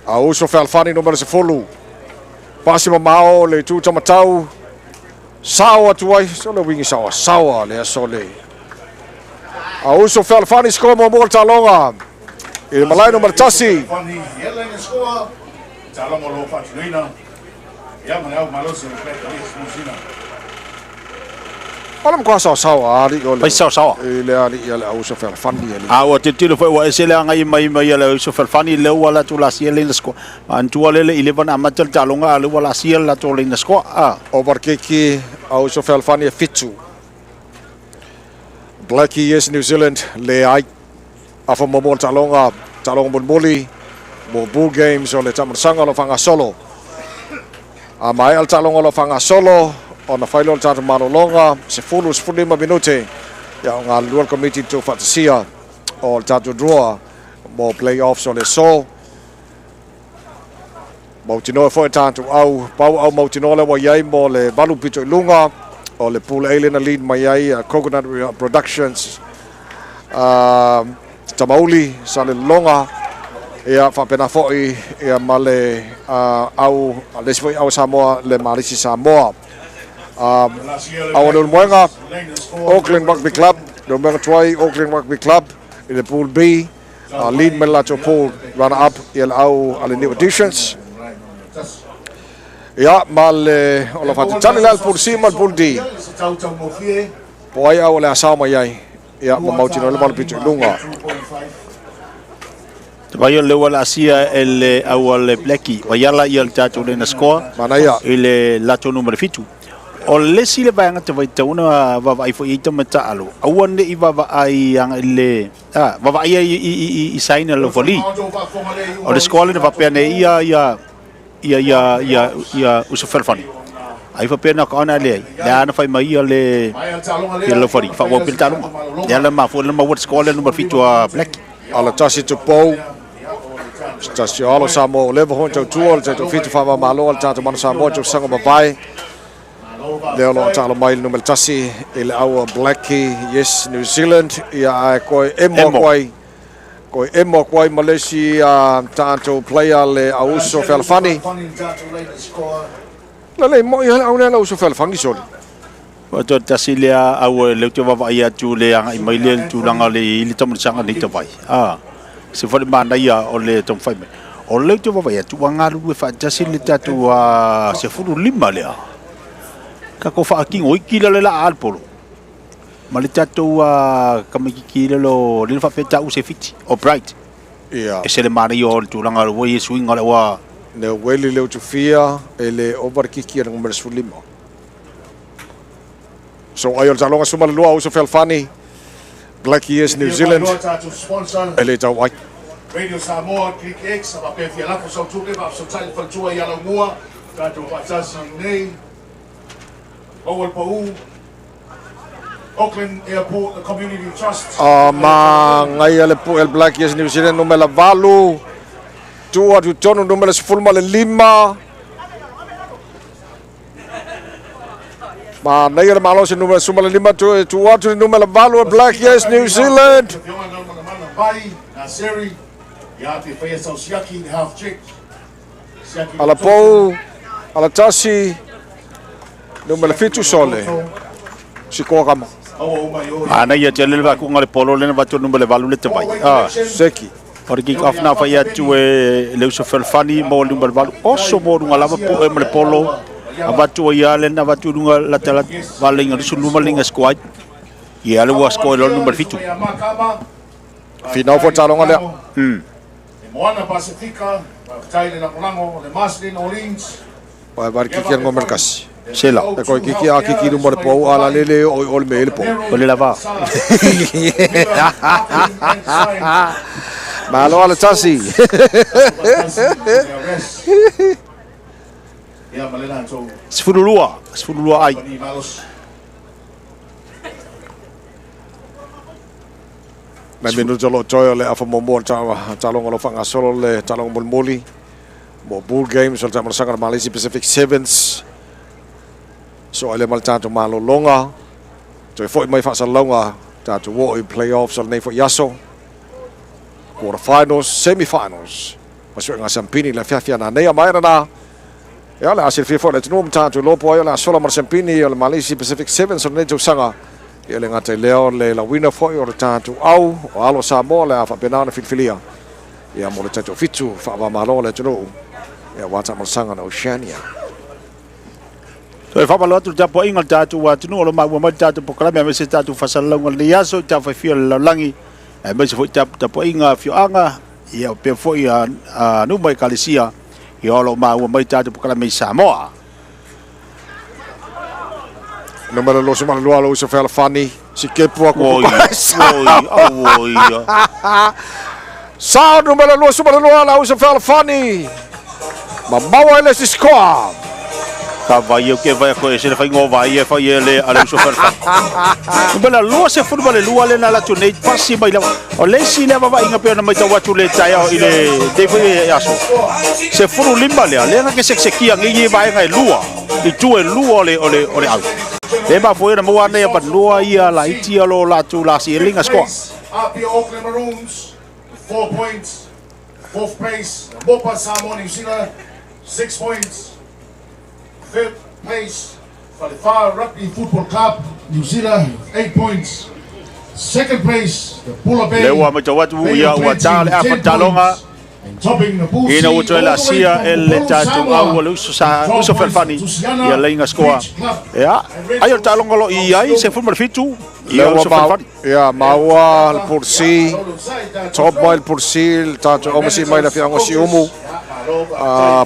A uso Fealofani numera 10. Pasi mamao le itu tamatau. Sao atu ai, so le wingi saoa saoa le aso le. A uso Fealofani score muamua o le taaloga. I le malae numera tasi. Fealofani, ia le score. Taaloga o lo o faatinoina. Ia ma le au malosi o le Black Yes New Zealand. O le matua saosaoa alii o le Fai saosaoa. I le alii a le auso Fealofani alii. A ua tilotilo foi ua ese le agai mai mai a le auso Fealofani lea ua latou lasia le ina score. Manatua lea le 11 amata le taaloga a lea ua lasia le latou laina score. A. Overkiki auso Fealofani e fitu. Blackie Yes New Zealand leai. Afa muamua o le taaloga, taaloga mulimuli mo Bull Games o le taamolosaga o lo o faagasolo. A maea le taaloga o lo o faagasolo, ona fai lea o le tatou malologa, 10 15 minute, ia o galulue le komiti i le tuufaatasia o le tatou draw mo play-offs o le aso. Mautinoa foi tatou au, pau au mautinoa lea ua i ai mo le valu pito i luga o le Pool A lea na lead mai ai Coconut Productions, Tamauli, Salelologa, ia faapena foi ia ma le au, le isi foi au Samoa, le Malisi Samoa. Au o le Ulumoega, Auckland Rugby Club, le Ulumoega tuai Auckland Rugby Club i le Pool B, lead mai le latou pool runner up ia le au a le New Editions. Ia, ma le o lo faatalitali la le Pool C ma le Pool D. Po ai au o le a sao mai ai. Ia, ma mautinoa le valu pito i luga. Te vai o le ua laasia e le au a le Blackie. Vai ala ia le tatou lena score. Manaia. I le latou numera fitu. O le isi le vaega te vai tauna vaavaai foi i tama taalo. Aua ne i vaavaai anga i le a vaavaai ai i saina le foli. O le score le na faapea nei ia ia ia ia ia ia uso Fealofani. Ai faapea na ka ona le le ana fai mai ia le ia le foli fa ua pil taaloga. Le ala mafua le maua score le numera fitu a Blackie. Ala tasi tupou. Se tasi o alo Samoa ua leva foi ona tautua le taitoafitu faamamalo a le tatou Mana Samoa i tausaga ua mavae. Lea o lo o taalo mai le numera 1 i le au a Blackie, yes, New Zealand, ia ae koe emo atu ai, koe emo atu ai ma le isi tatou player le auuso fealofani. Lelei moi lava le au lea le auuso fealofani soli. Ua toe tasi lea au e leu te vaavaai atu le agai mai lea i le tulaga o le i le taumanisanga nei tawai. A, se foi le manaia o le taumafai mai. O leu te vaavaai atu ua galulue faatasi le tatou a 15 lea. Tatou faatino iki lea le laa a le polo. Ma le tatou a kamaititi lea lo le faapea tau se fiti o Bright. Ia. E se le manaia o le tulaga o le ua i e suiga o le ua Ne ueli le utufia e le ova le kiki a le numera 15. So ai o le taaloga suma le lua uso fealofani Black Years New Zealand e le tau ai. Radio Samoa, Click X, a faapea fia lafo sau tupe faafesootai le faletua i Alaumua, tatou faatasi nei, maua le pau, Auckland Airport, the Community Trust. A magaia le pue Black Years New Zealand numera 8, tuu atu tonu numera 15. Manaia le malosi numera 15 tu, tu atu le numera 8 Black Yes New Zealand. Ala pou, ala tasi, numera 7 sole. Sikoa kama. Manaia tele le vakuga le polo lena vatu numera 8 le tavai. Ah. Seki. O le kick off na fai atu e le uso Felfani mo le numera 8. Oso mo lunga lava po e ma le polo. Avatu ai ale na avatu lunga la tala vale inga lusu luma linga squad. Ia le ua score lo numera 7. Finau fo talonga lea. Moana Pasifika, faafetai le lagolago le Marsden Orleans. Pae vari kiki al ngomel kasi. Sela. E koe kiki a kiki luma le pou ala lele o o le me le pou. O le lava. Malo ala tasi. 12, 12 ai. Nai minuta o lo toe o le afa muamua o le taaloga o lo o faagasolo le taaloga mulimuli mo Bull Games o le taamalasaga o le Malesi Pacific Sevens. So ai lea ma le tatou malologa. Toe foi mai faasalalauga tatou oo i playoffs o lenei foi aso. Quarter finals, semi finals. Ma suega sampini le afiafi a nanei a maea na. Ia o le a silafia foi le atunuu ma tatou iloa po o ai o le a sola ma le siampini o le Malesi Pacific Sevens o lenei tausaga. Ia e le gata i lea o le lauina foi o le tatou au o alo Samoa o le a faapena ona filifilia ia mo le taitoafitu faava-o-Malo o le atunuu ia aua taamalasaga na Oceania. Toe faamalo atu i le tapuaiga o le tatou atunuu o lo o maua mai le tatou polokalame aemaise le tatou faasalalauga o lenei aso i Tafaifia o le lalolagi aemaise foi tapuaiga a afioaga ia faapea foi a nuu ma ekalesia ia o lo o maua mai tatou polokalame i Samoa. Numera 22 lo uso Fealofani si kepu aku Oi, oi, oi. Sao numera 22 la uso Fealofani. Mamao ai le isi score. Ka vai au ke vai ko e se fai ngo vai e fai e le ale uso Fealofani. Numera 22 le na la tu nei pasi mai la. O le isi lea vavaaiga pei ona matau atu le taeao i le nei foi aso. 15 lea, lea na ke sekisekia nei i vaega e lua, i tu e lua o le, o le, o le au. Le mafua ai ona maua ana ia vanua ia laiti o lo latou la silinga score. Apia Auckland Maroons, 4 points. Fourth place, Mopa Samoa New Zealand, 6 points. Third place, Falefa Rugby Football Club, New Zealand, 8 points. Second place, the Bula Bay. Lea ua matau atu ia ua ta le afa taloga ina ua toe laasia e le tatou au o le uso sa uso Felfani ia leiga scoa. Ia, ai o le taaloga o lo o i ai 17 ia Lea ua uso Felfani. Ia, maua le Pursi, top mai le Pursi, le tatou aumasi mai le afioaga o Siumu.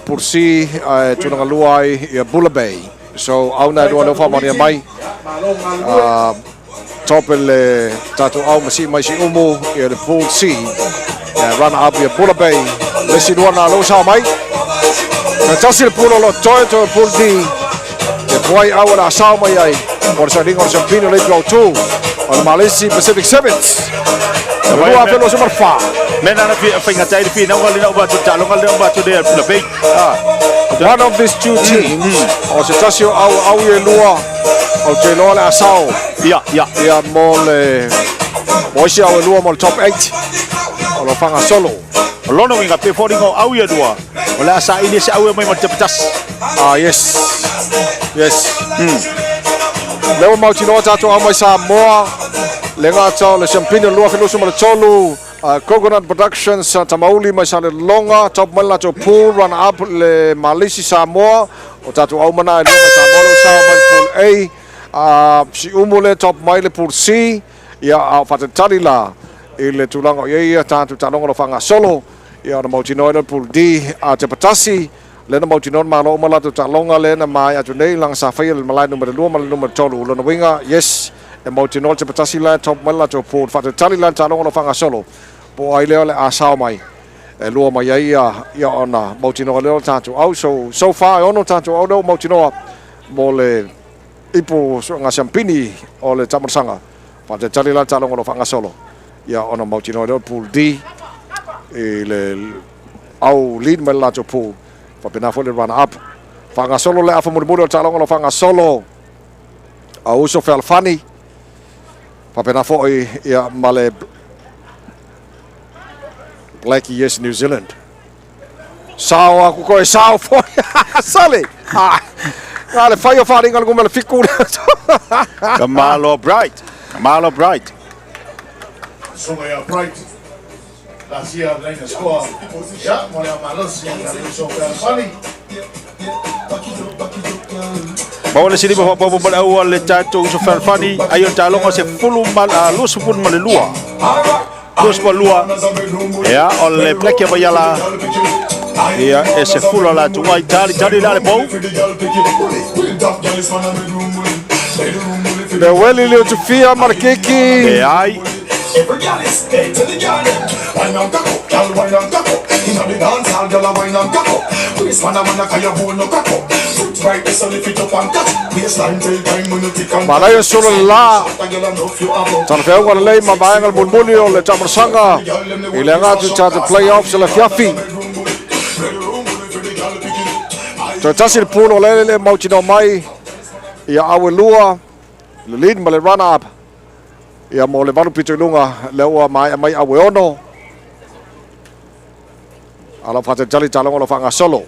Pursi ae tulaga lua ai ia Bula Bay. So au na e lua lea ua faamaonia mai. Top le tatou au ma sii mai Siumu ia le Pool C. Ia runner up ia Bula Bay. Le isi lua na lea ua sao mai. Na tasi le pool o lo toe toe Pool D. Ia puai au o le a sao mai ai. Mo le sailiga o le siampini o le ipu autu. O le Malesi Pacific Sevens. 2024. Mena na fi faigata ai le finauga lena ua atu taaloga lena ua atu le la Bay. One of these two teams, o se tasi o au au e lua, o te iloa le asao. Ia, ia. Ia mo le mo isi au e lua mo le top 8 o lo faagasolo. O lona uiga pe foliga o au ia lua, o le a saili se au e mai ma le tepetasi. Ah, yes. Yes. Lea ua mautinoa tatou au mai Samoa, le gata o le siampini o le 2023, Coconut Productions Tamauli mai Salelologa, top mai le latou pool, runner up le Malisi Samoa, o tatou au mana e lua mai Samoa lea ua sao mai le pool A, Siumu lea top mai le pool C, ia a o faatalitali la i le tulaga o i ai ia tatou taaloga o lo o faagasolo, ia ona mautinoa ai lea o le pool D, a Tepatasi, Lea na mautinoa le Malo uma latou taaloga lea na maea atu nei laga sa faia le malae numera 2 ma le numera 3. O lona uiga, yes, e mautinoa le tepatasi la e top mai le latou pool. Faatalitali la le taaloga o lo o faagasolo po o ai lea o le a sao mai e lua mai ai ia ia ona mautinoa lea o le tatou au. So, so far e ono tatou au lea ua mautinoa mo le ipu suega siampini o le taamalasaga. Faatalitali la le taaloga o lo o faagasolo ia ona mautinoa lea o le pool D i le au lead mai le latou pool. Faapena foi le runner up. Faagasolo le afa mulimuli o le taaloga o lo o faagasolo a Uso Fealofani. Faapena foi ia ma le Black Yes New Zealand. Sao aku koe, sao foi. Sale. Ah. Nga le fai o wharinga le ngumele fiku. Ka malo Bright. Ka malo Bright. Sunga ia Bright. Last year, lane score. Ia, mo le malosi ia le uso Fealofani. Maua le siliva faaopoopo ma le au a le tatou uso Fealofani. Ai o le taaloga se fulu ma 22. 22. Ia, o le Black ia Vaiala. Ia, e se fulu a latou ai. Tali, tali la le pou. Le ueli le utufia ma le keiki. E ai. Manaia solo le la. Talafeauga lelei ma vaega le mulimuli o le taamalasaga i le aga atu i tatou play-offs o le afiafi. Toe tasi le pool o le le mautinoa mai ia au e lua, le lead ma le runner up. Ia mo le valu pito i luga, lea ua maea mai au e ono. A lau faatalitali taaloga o lo o faagasolo.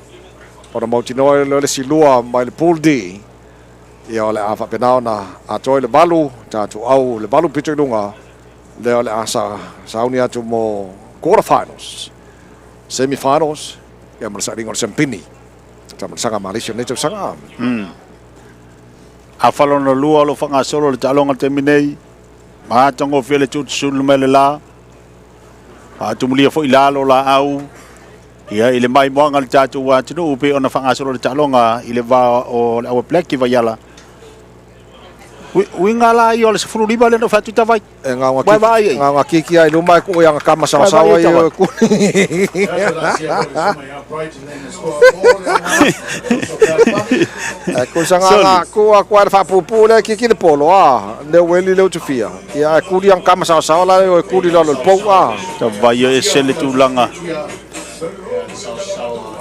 Ona mautinoa ai lea o le isi lua mai le Pool D. Ia o le a faapena ona atoa i le valu, tatou au le valu pito i luga, lea o le a sa, sauni atu mo quarter finals, semi finals, ia ma le sailiga o le siampini. Taamalasaga a Malaysia i lenei tausaga. Afa lona lua o lo o faagasolo le taaloga i le taimi nei. Matagofie le tutusulu mai le la. Faatumulia foi lalo laau. Ia i le maimoaga le tatou atunuu pei ona faagasolo le taaloga i le va o le Aua Black i Vaiala. Uiga la ia o le 15 lea na fai atu tavai. E ngaunga kiki ai luma e kuu i anga kama sawasawa i o e kuli. E kusa ngā ngā kua kua le whaapupu le kiki le polo a. Le weli le utufia. Ia e kuli anga kama sawasawa la e kuli lalo le pou a. Tavai e se le tulaga.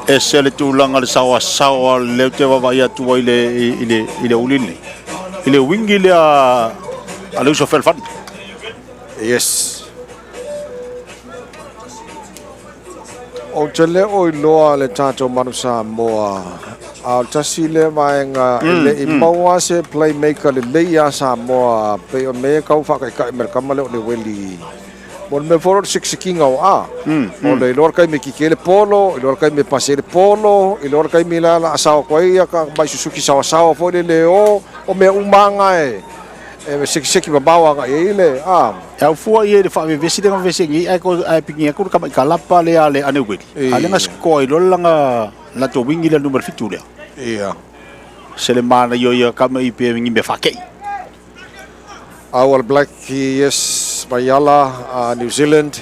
Ese le tulaga le saoasaoa lea ou te vaavaai atu ai le i le i le uli lenei. I le wingi lea a le uso Fealofani. Yes. Ou te le o iloa le tatou Manu Samoa, a o le tasi lea vaega e le i maua se playmaker lelei ia Samoa, pei o mea e tau faakaikai mai le kama lea o Leweli. Mo le mea foi o le sikisikiga o a. O le iloa le taimi e kiki ai le polo, iloa le taimi e pasi ai le polo, iloa le taimi la la asao atu ai ia ka mai susuki saoasaoa foi lele o, o mea uma lava na e e sekiseki mamao agai ai le a. E au fua ia i le faavevesi lea na vevesi ai nei ae ko ae pigi atu le tama i kalapa lea a le Aneueli. A lea na score ai loa le lana latou wingi lea numera 7 lea. Ia. Se le manaia o ia kama i pe ni mea faakei. All Black yes Vaiala a New Zealand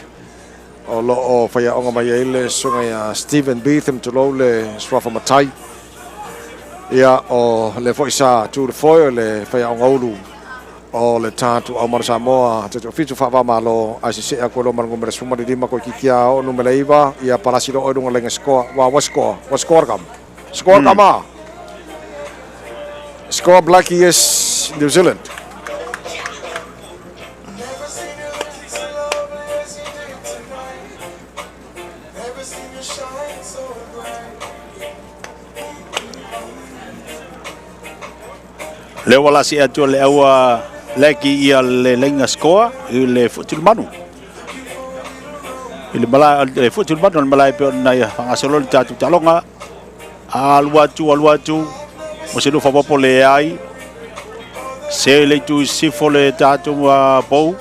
o lo o faiaoga mai ai le susuga ia Stephen Beetham tulou le suafa matai. Ia o le foi sa tu le foe o le faiaoga ulu O le tatou aumala Samoa te toafitu faava-o-Malo ae sese'e atu ai loa ma le numera 15 koe kikia o numera 9 ia palasi loa oe luga laina sikoa ua ua sikoa ua sikoa le kama sikoa le kama sikoa Blackie yes New Zealand. Lea ua lasi atu le aua leki ia le laina scoa i le fuatilumanu. I le malae le fuatilumanu o le malae pe ona ia whangasolo le tātou talonga. Alu atu, alu atu. Mo se lufa popo le ai. Se le tu sifo le tātou pou.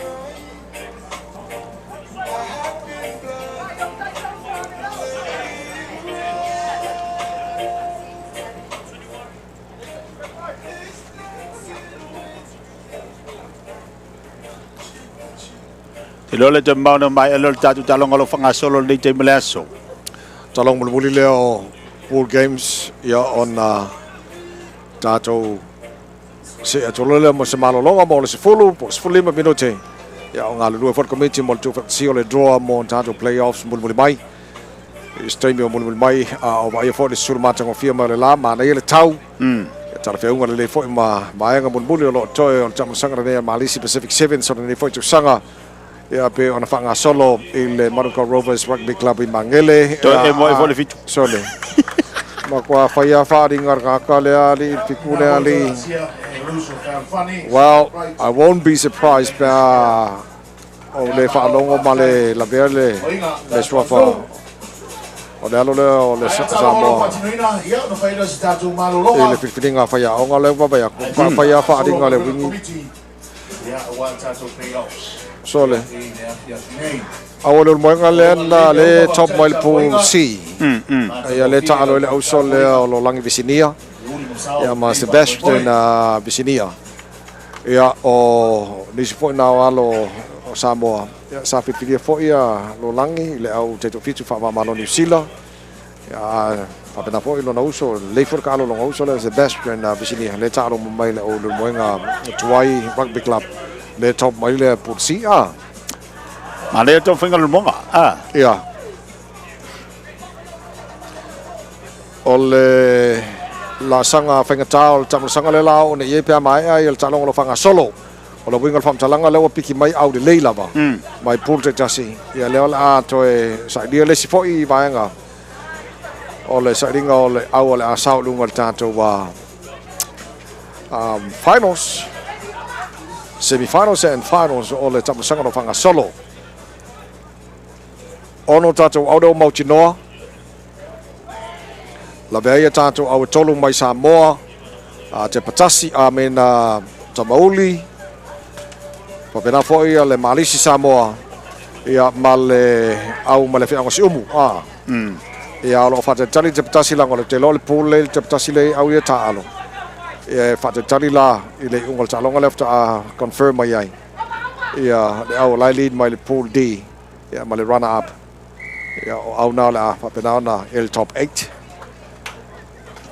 Te loa le te mauna mai alo le tātou talonga lo whangasolo le te mele aso. Talonga mulimuli lea o Pool Games ia ona tātou se atu lea mo se malologa mo le 10 po o le 15 minute ia o galulue foi le komiti mo le tuufaatasia o le draw mo tatou playoffs mulimuli mai i se taimi o mulimuli mai a o vaaia foi le susulu matagofie mai o le la manaia le tau ia talafeauga lelei foi ma vaega mulimuli o lo o toe o le taamilosaga lenei a Malisi Pacific Sevens o lenei foi tausaga ia pe ona faagasolo i le Manukau Rovers Rugby Club i Magele. Toe e moe foi le fitu. Sole. Matua whaia whaaringa raka le ali, fiku le ali. Well, I won't be surprised pe a o le whaalongo ma le lavea le, le suafa o le alo lea o le Samoa i le filifiliga faiaoga lea ua vaai atu whaia whaaringa le wingi. Sole. Aua le moenga lea na le top mai le pool C. Ia le taalo i le auso lea o lo langi Visinia. Ia ma Sebastian Visinia. Ia o nisi foi na o alo o Samoa. Ia sa filifilia foi ia lo langi i le au taitoafitu faava-o-Malo Niu Sila. Ia faapena foi lona uso, lelei foi le kaalo lona uso lea Sebastian Visinia le taalo mai le au le moenga Tuai Rugby Club le top mai le pool C. Ah. Ma lea tau whainga le monga. Ah. Ia. O le laasaga faigata o le taamilosaga lea la oo nei i ai pe a maea ia le taaloga o lo o faagasolo. O le uiga o le faamatalaga lea ua piki mai aulelei lava mai pool taitasi. Ia lea o le a toe sailia le isi foi vaega o le sailiga o le au o le a sao i luga o le tatou finals, semi-finals and finals o le taamilosaga o lo o faagasolo. Ono tatou au lea ua mautinoa. Lavea ai a tatou au e tolu mai Samoa, a Te Patasi a me na Tamauli. Faapena foi le Malisi Samoa ia ma le au ma le Feaoga Siumu. A. Ia o lo o faatalitali Te Patasi laga o le tele o le pool le Te Patasi le au ia taalo. Ia e faatalitali la i le iuga o le taaloga lea faatoa confirm mai ai. Ia le au o lai lead mai le pool D ia ma le runner up. Ia o au na o le a faapena ona i le top 8.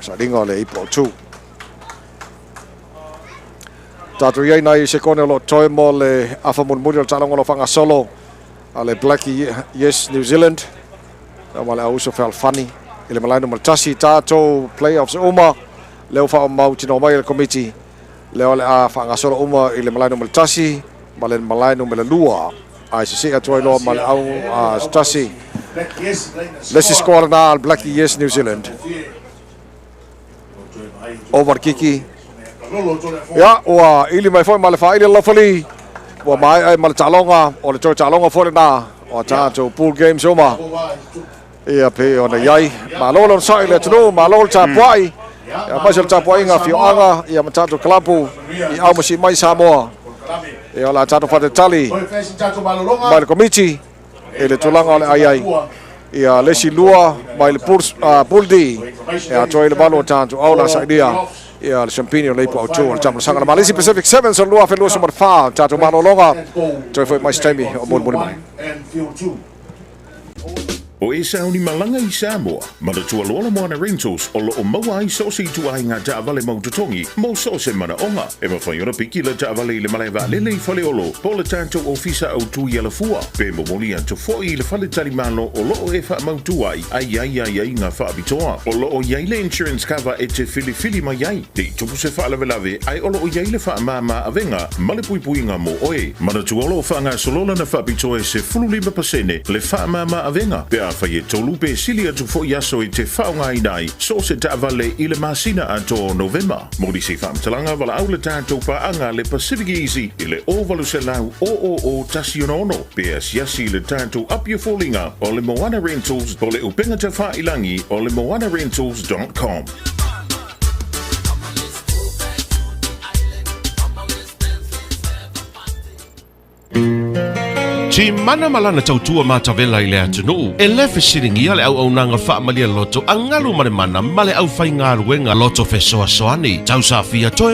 Sailiga o le ipu autu. Tatou i ai nai sekone o lo o toe mo le afa mulimuli o le taaloga o lo o faagasolo a le Blackie Yes New Zealand. Ia ma le auuso fealofani i le malae numera 1. Tatou playoffs uma lea ua faamautinoa mai e le komiti lea o le a faagasolo uma i le malae numera 1 ma le malae numera 2. Ae sesee atu ai loa ma le au a se tasi. Le isi score lena a le Blackie Yes New Zealand. Over kiki. Ia, ua ili mai foi ma le faaili Lofali. Ua maea ai ma le taaloga, o le toe taaloga foi lena o a tatou pool games uma. Ia pe ona i ai. Malo le onosai i le atunuu, malo le tapuai. Ia aemaise o le tapuaiga a afioaga ia ma tatou kalapu i aumasi mai Samoa. Ia o le a tatou faatalitali mai le komiti i le tulaga o le ai ai. Ia le isi lua mai le pool D e atoa ai le valu o tatou au o le a sailia ia le siampini o le ipu autu o le taamilosaga a le Malisi Pacific Sevens o le 2024. Tatou malologa toe foi mai se taimi o mulimuli mai. O e sauni malaga i Samoa, manatua loa le Moana Rentals o loo maua ai so o se ituaiga taavale mautotogi mo so o se manaoga. E mafai ona piki le taavale i le malae vaalele i Faleolo po o le tatou ofisa autu i Alafua, pe momoli atu foi i le faletalimalo o loo e faamautu ai a i ai aiaiga faapitoa. O loo i ai le insurance cover e te filifili mai ai ne i tupu se faalavelave, ae o loo i ai le faamama avega ma le puipuiga mo oe. Manatua o loo faagasolo lana faapitoa e 15% le faamama avega pe afai e 3 pe sili atu foi aso e te faaaogaina ai so o se taavale i le masina atoa o Novema. Mo nisi faamatalaga, valaau le tatou paaga le Pacific Easy i le 0800 000 166 pe asiasi i le tatou Apia foliga o le Moana Rentals o le upega tafailagi o le moanarentals.com. Timana ma lana tautua matavela i le atunuu, e le fesiligia le auaunaga faamalie loto a galu ma le mana ma le aufaigaluega loto fesoasoani. Tausafia toe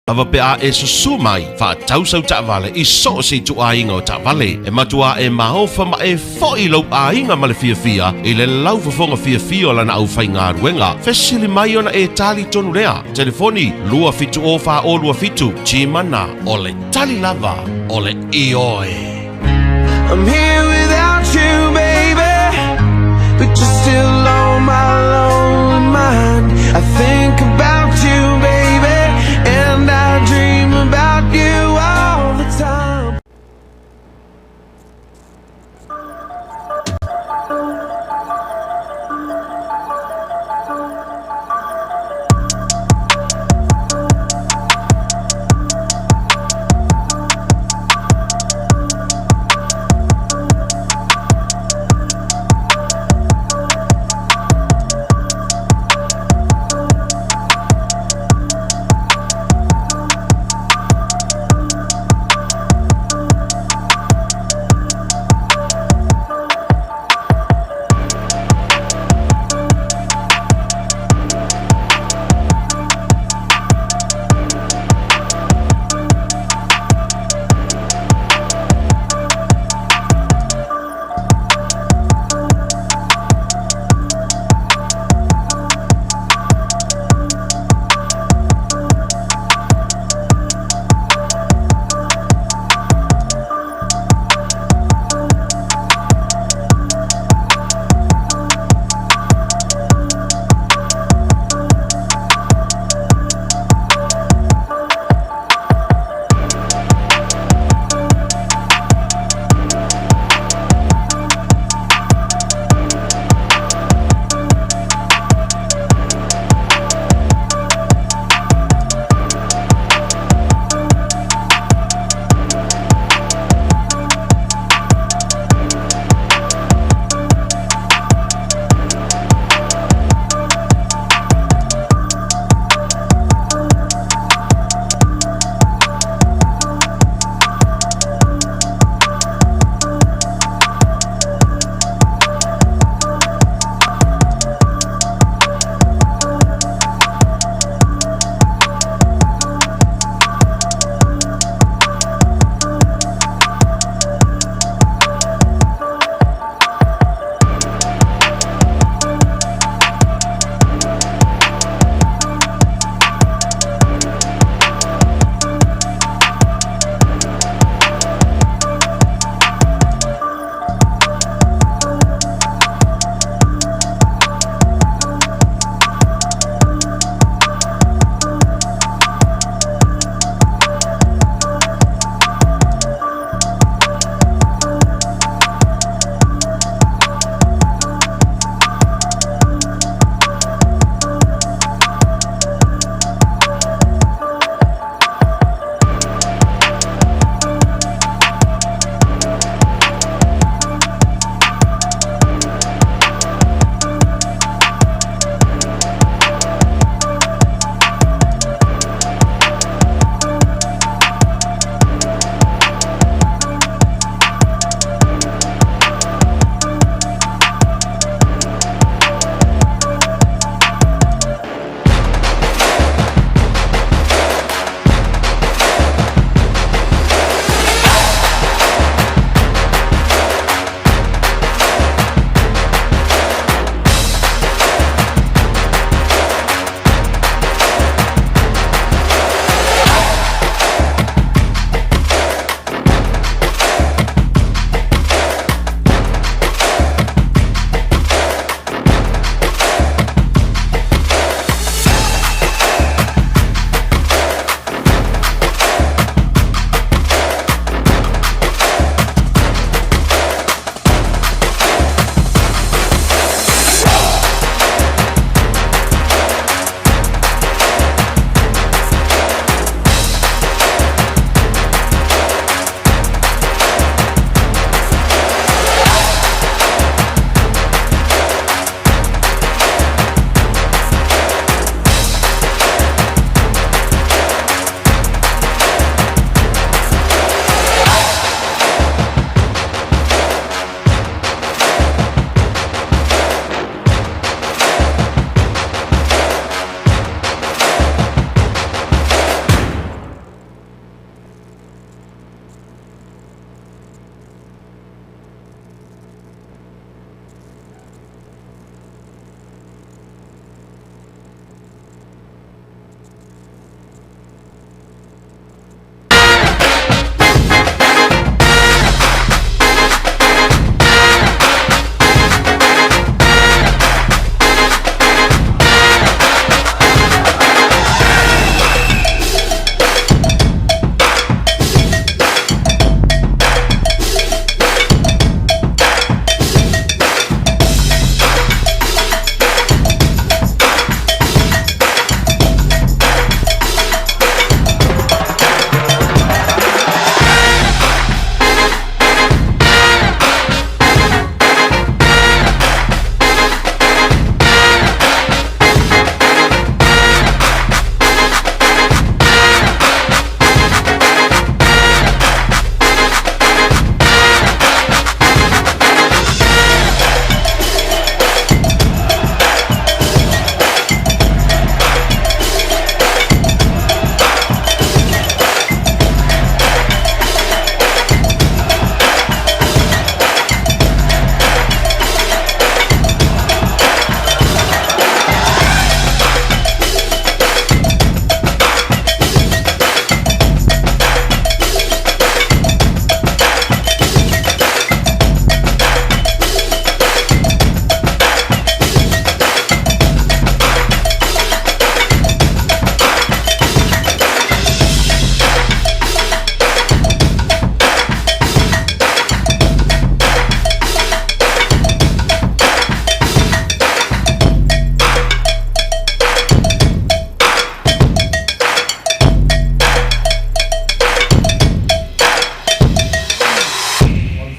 lava pe a e susū mai, faatau sau taavale i so o se ituaiga o taavale. E matua e maofa ma e fo'i lou aiga ma le fiafia i le laufofoga fiafia o lana aufaigaluega. Fesili mai ona e tali tonu lea. Telefoni 2 70 4 27. Timana o le tali lava o le ioe. I'm here without you, baby, but you're still on my lonely mind. I think about you, baby, and I dream about you all the time.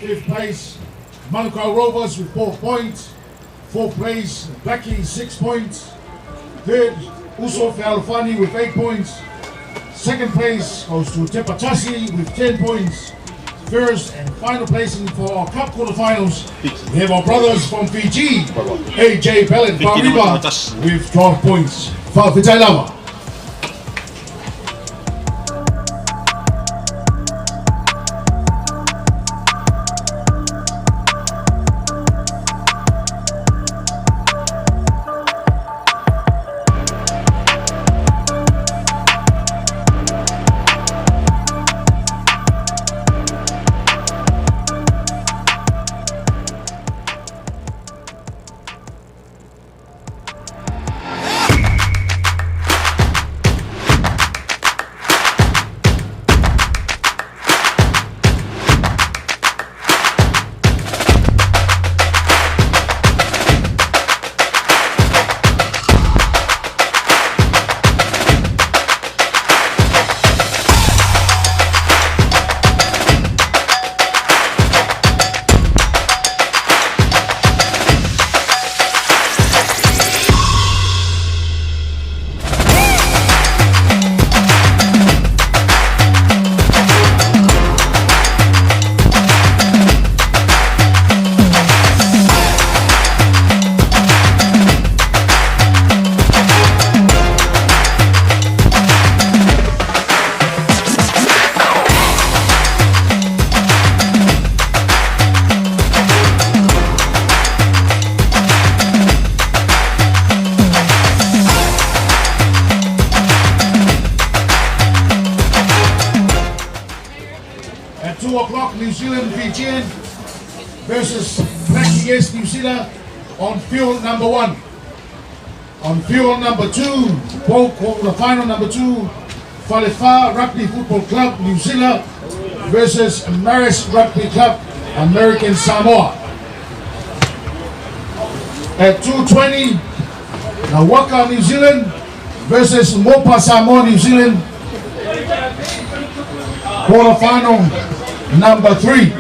Fifth place, Manukau Rovers with 4 points. Fourth place, Blackie, 6 points. Third, Uso Fealofani with 8 points. Second place goes to Tepatasi with 10 points. First and final placing for our cup quarterfinals, we have our brothers from Fiji, AJ Pellet Bariba with 12 points. Fa'afetai lava. At 2 o'clock, New Zealand Fijian versus Blackie S New Zealand on field number 1. On field number 2, bowl quarterfinal number 2, Falefa Rugby Football Club New Zealand versus Maris Rugby Club American Samoa. At 2:20, Nawaka New Zealand versus Mopa Samoa New Zealand, quarterfinal number 3.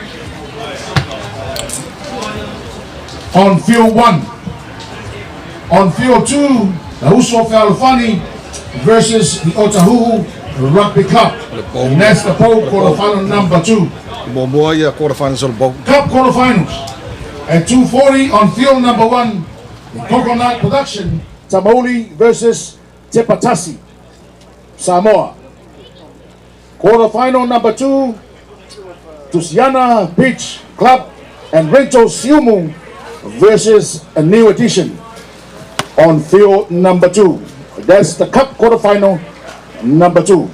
On field 1. On field 2, the Uso Fealofani versus the Otahuhu Rugby Club. And that's the bowl quarterfinal number 2. Muamua ia quarterfinals o le bowl. Cup quarterfinals at 2:40 on field number 1, the Coconut Production, Tamauli versus Tepatasi, Samoa. Quarterfinal number 2, Tusiana Beach Club and Rental Siumu versus a New Edition on field number 2. That's the cup quarterfinal number 2.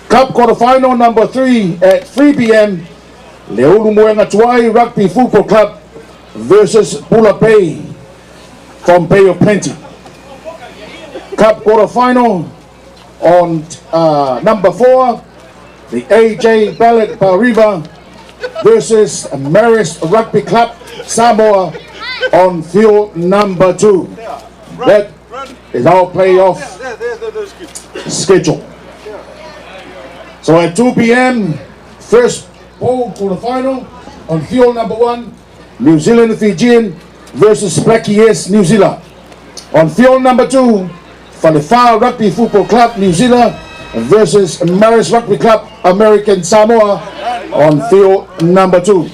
Cup quarterfinal number 3 at 3 p.m. Leulumoega Rugby Football Club versus Bula Bay from Bay of Plenty. Cup quarterfinal on number 4, the AJ Ballot Pariva versus Marist Rugby Club Samoa on field number 2. That is our playoff schedule. So at 2 p.m., first bowl quarterfinal on field number 1, New Zealand Fijian versus Blackie S New Zealand. On field number 2, Falefa Rugby Football Club New Zealand versus Maris Rugby Club American Samoa on field number 2.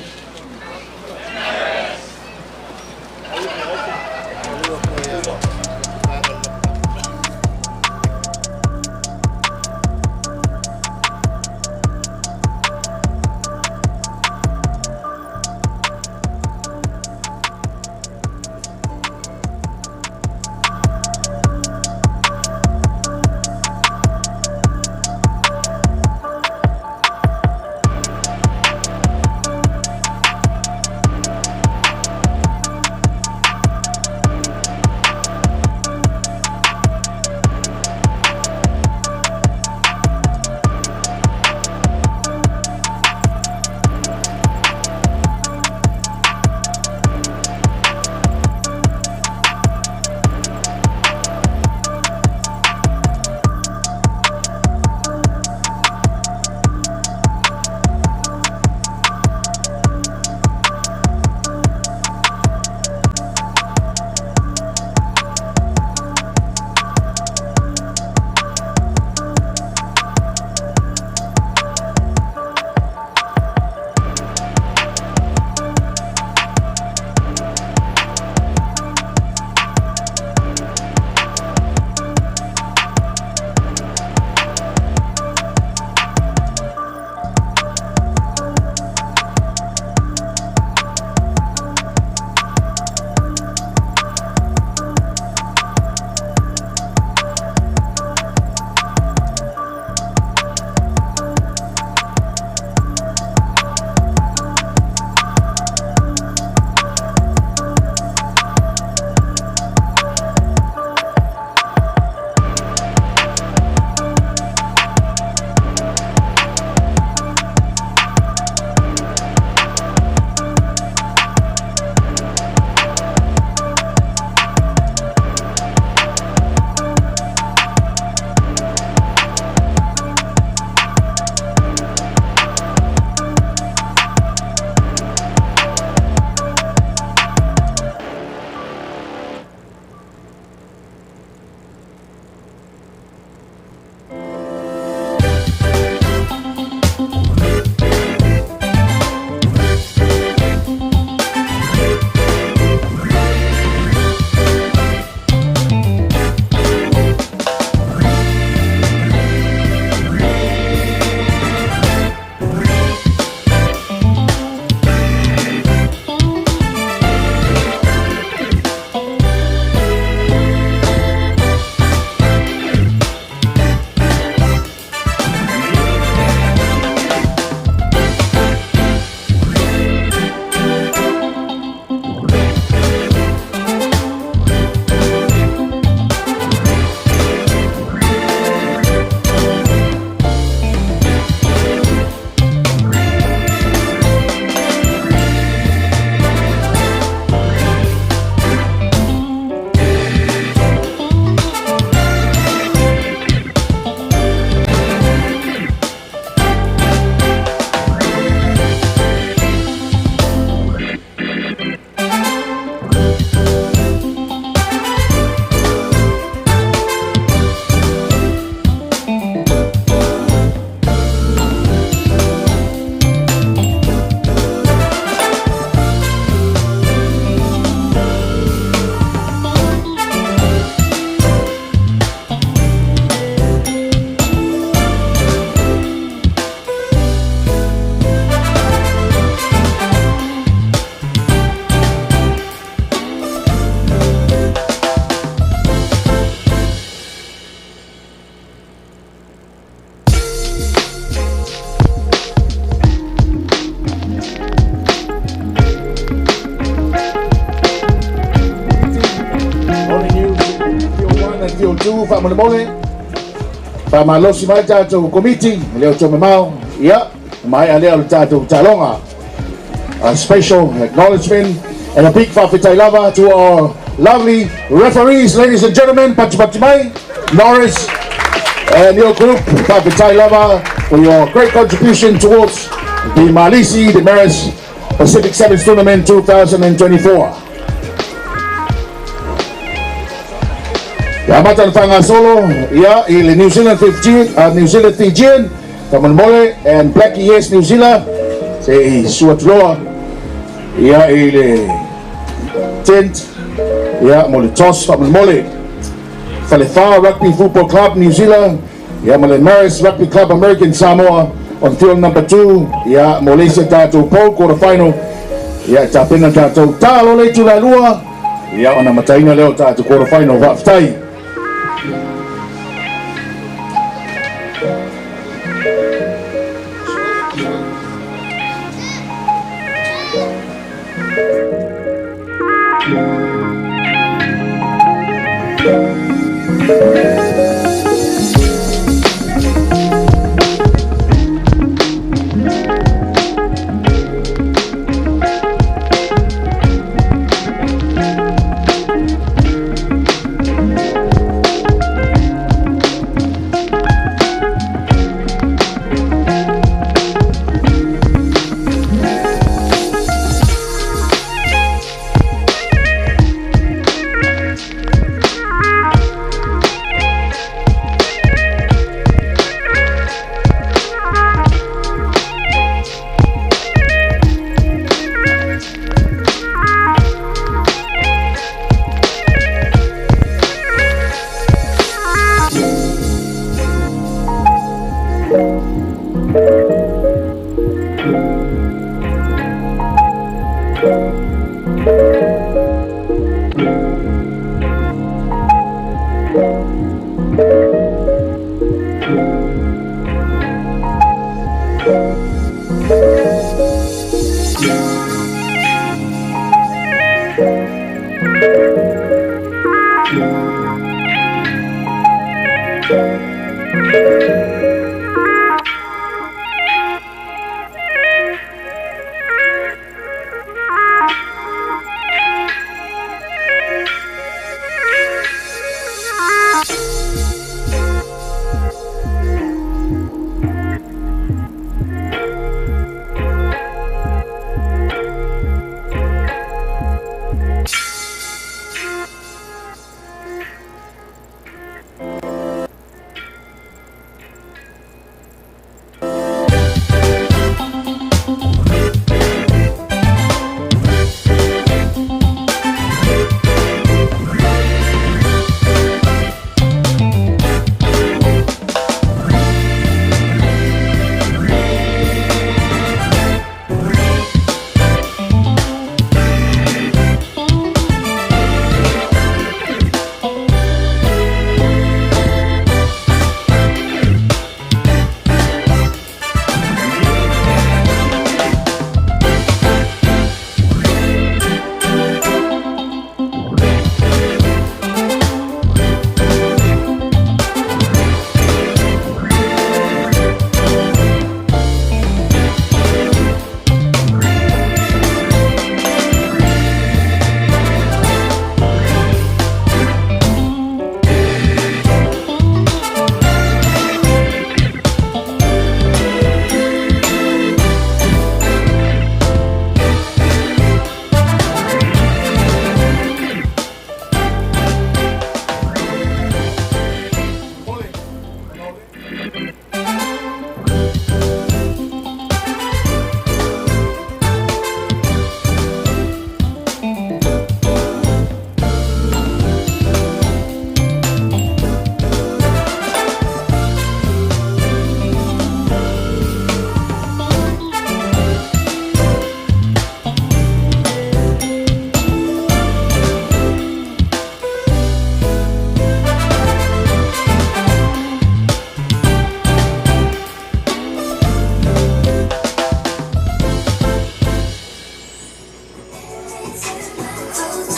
atu faamolemole faamalosi mai tatou komiti e le o tomamao ia maea lea o le tatou taaloga. A special acknowledgement and a big faafetai lava to our lovely referees, ladies and gentlemen, patipati mai, Norris and your group, faafetai lava for your great contribution towards the Malisi, the Maris Pacific Sevens Tournament 2024. Ia amata le faagasolo ia i le New Zealand 15, New Zealand Fijian, faamolemole, and Blackie Yes New Zealand, se i suatuloa ia i le tent ia mo le toss faamolemole. Falefa Rugby Football Club New Zealand ia ma le Maris Rugby Club American Samoa on field number 2 ia mo le isi tatou pou quarter final ia tapena tatou talo le itula 2 ia ona mataina lea o tatou quarter final. Faafetai.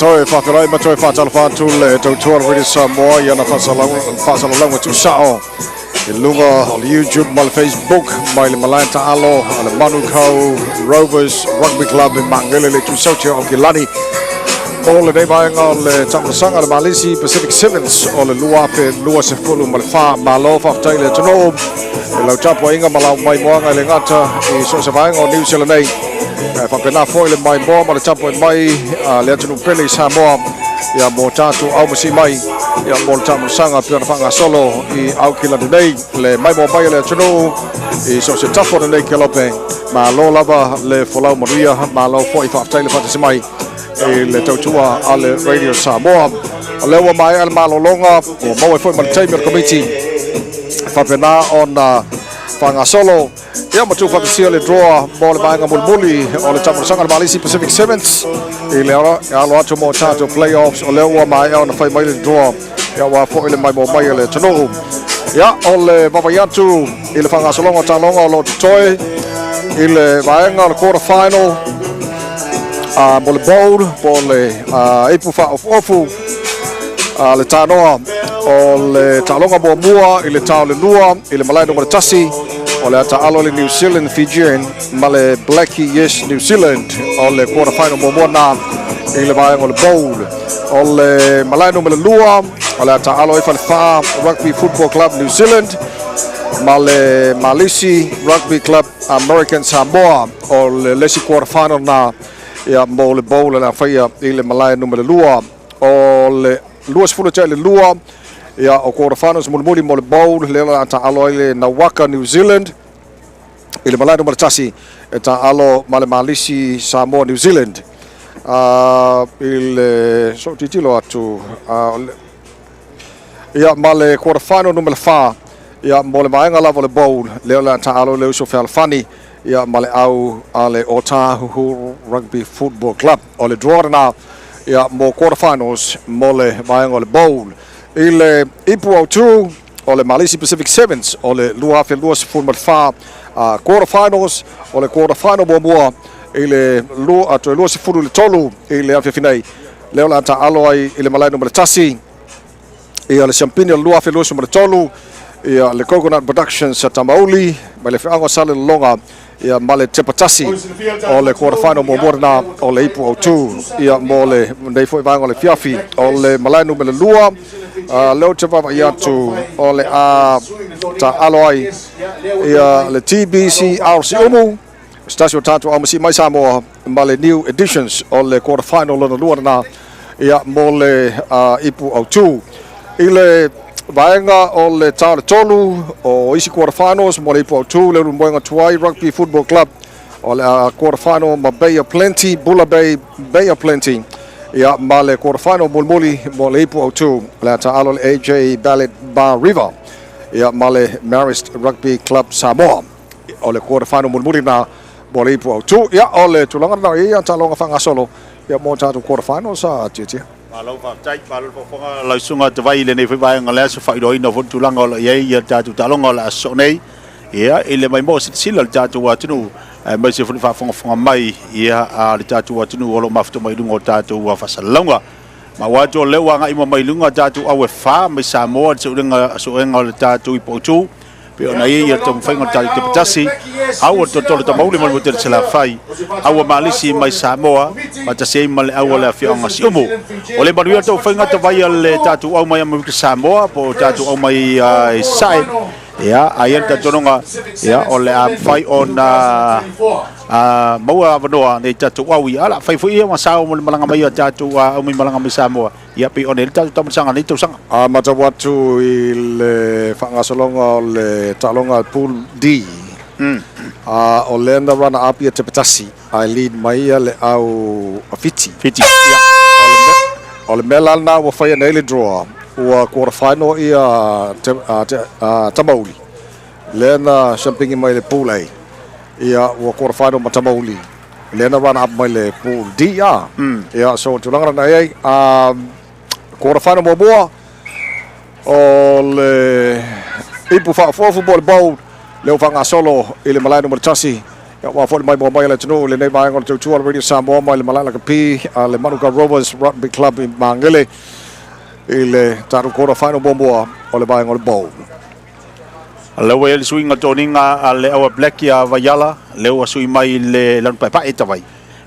Toe faafeiloai ma toe faatalofa atu le tautua o le Radio Samoa i ana faasalalauga tuusao i luga o le YouTube ma le Facebook mai le malae taalo a le Manukau Rovers Rugby Club i Magele le Tuisauti o Aukilani. O lenei vaega o le taumalasaga le Malisi Pacific Sevens o le 2024. Malo faafetai le atunuu i lau tapuaiga ma lau maimoaga i le gata i so o se vaega o Niu Sila nei. E faapena foi le maimoa ma le tapuai mai a le atunuu pele i Samoa ia mo tatou aumasi mai ia mo le taumalasaga pei ona faagasolo i Aukilani nei le maimoa mai a le atunuu i so o se tafa o lenei kelope. Malo lava le folau manuia, malo foi faafetai le faatasi mai i le tautua a le Radio Samoa. O lea ua maea le malologa, ua maua ai foi ma le taimi o le komiti faapena ona faagasolo ia ma tuufaatasia le draw mo le vaega mulimuli o le taumalasaga o le Malisi Pacific Sevens i le alo atu mo tatou playoffs. O lea ua maea ona fai mai le draw ia aua foi le maimoa mai a le atunuu. Ia, o le vaavaai atu i le faagasologa o taaloga o lo o totoe i le vaega o le quarter final mo le bowl po o le ipu faaofuofu a le tanoa o le taaloga muamua i le tao le lua i le malae numera tasi o le a taalo le New Zealand Fijian ma le Blackie Yes New Zealand o le quarter final muamua na i le vaega o le bowl. O le malae numera lua o le a taalo ai Falefa Rugby Football Club New Zealand ma le Malisi Rugby Club American Samoa o le lesi quarter final na ia mo le bowl le a faia i le malae numera lua. O le 22 ia o quarter finals mulimuli mo le bowl lea o le a taalo ai le Nawaka New Zealand i le malae numera tasi e taalo ma le Malisi Samoa New Zealand. I le sou tilotilo atu ia ma le quarter final numera 4 ia mo le vaega lava o le bowl lea o le a taalo le uso fealofani ia ma le au a le Otahuhu Rugby Football Club. O le draw lena ia mo quarter finals mo le vaega o le bowl. I le ipu autu o le Malisi Pacific Sevens o le 2024 quarter finals, o le quarter final muamua i le toe 23 i le afiafi nei lea o le a taalo ai i le malae numera tasi ia le siampini o le 2023 ia le Coconut Productions a Tamauli mai le feaga o Salelologa ia ma le Tepatasi o le quarter final muamua lena o le ipu autu ia mo le nei foi vaega o le fiafi. O le malae numera lua lea ou te vaavaai atu o le a taalo ai ia le TBC RC Umu se tasi o tatou aumasi mai Samoa ma le New Editions o le quarter final lona lua lena ia mo le ipu autu. I le vaega o le tao le tolu o isi quarter finals mo le ipu autu, le Ulumoega Tuai Rugby Football Club o le quarter final ma Bay of Plenty, Bula Bay, Bay of Plenty ia ma le quarter final mulimuli mo le ipu autu le a taalo le AJ Ballet Bar River ia ma le Marist Rugby Club Samoa o le quarter final mulimuli na mo le ipu autu. Ia o le tulaga lena o ia taaloga faagasolo ia mo tatou quarter finals a Tiatia. Malo faafetai, malo le faafofoga lau susuga Tavai i lenei foi vaega o le aso faailoaina foi le tulaga o lo o i ai ia tatou taaloga o le a sosoo nei ia i le maimoa silasila o le tatou atunuu aemaise foi le faafogafoga mai ia a le tatou atunuu o lo o mafuta mai i luga o tatou faasalalauga. Maua atu o lea ua agai uma mai luga tatou au e fa mai Samoa le suega o le tatou ipu autu pei ona i ai ia taumafaiga o le tatou Tepatasi, au o le Tolotolo Tamauli ma le Motele Salafai, au a Malisi mai Samoa, faatasi ai ma le au a le afioaga Siumu. O le manuia o le taumafaiga tavai a le tatou au mai Amerika Samoa po o tatou au mai i Sasae, ia, a i ai le talitonuga, ia, o le a mafai ona maua avanoa nei tatou au ia, a o le a fai foi ia ma sao mo le malaga mai a tatou au mai malaga mai Samoa. Ia, pei ona i ai le tatou taumalasaga nei tausaga. A matau atu i le faagasologa o le taaloga Pool D, a o lea na runner up ia Tepatasi ae lead mai ia le au a Fiti. Fiti, ia. O le mea la lena ua faia nei le draw, ua quarter final ia Tamauli, lea na siampigi mai le Pool A, ia ua quarter final ma Tamauli. Lea na run up mai le Pool D a. Ia, so tulaga lena e i ai. Quarter final muamua o le ipu faaofuofu po o le bowl lea ua faagasolo i le malae numera tasi. Ia, ua foi le maimoa mai a le atunuu i lenei vaega o le tautua a le Radio Samoa mai le malae lakapi a le Manuka Rovers Rugby Club i Magele i le tatou quarter final muamua o le vaega o le bowl. Lea ua i ai le suiga toniga a le Aua Black ia Vaiala, lea ua sui mai le lanu paepae tawai.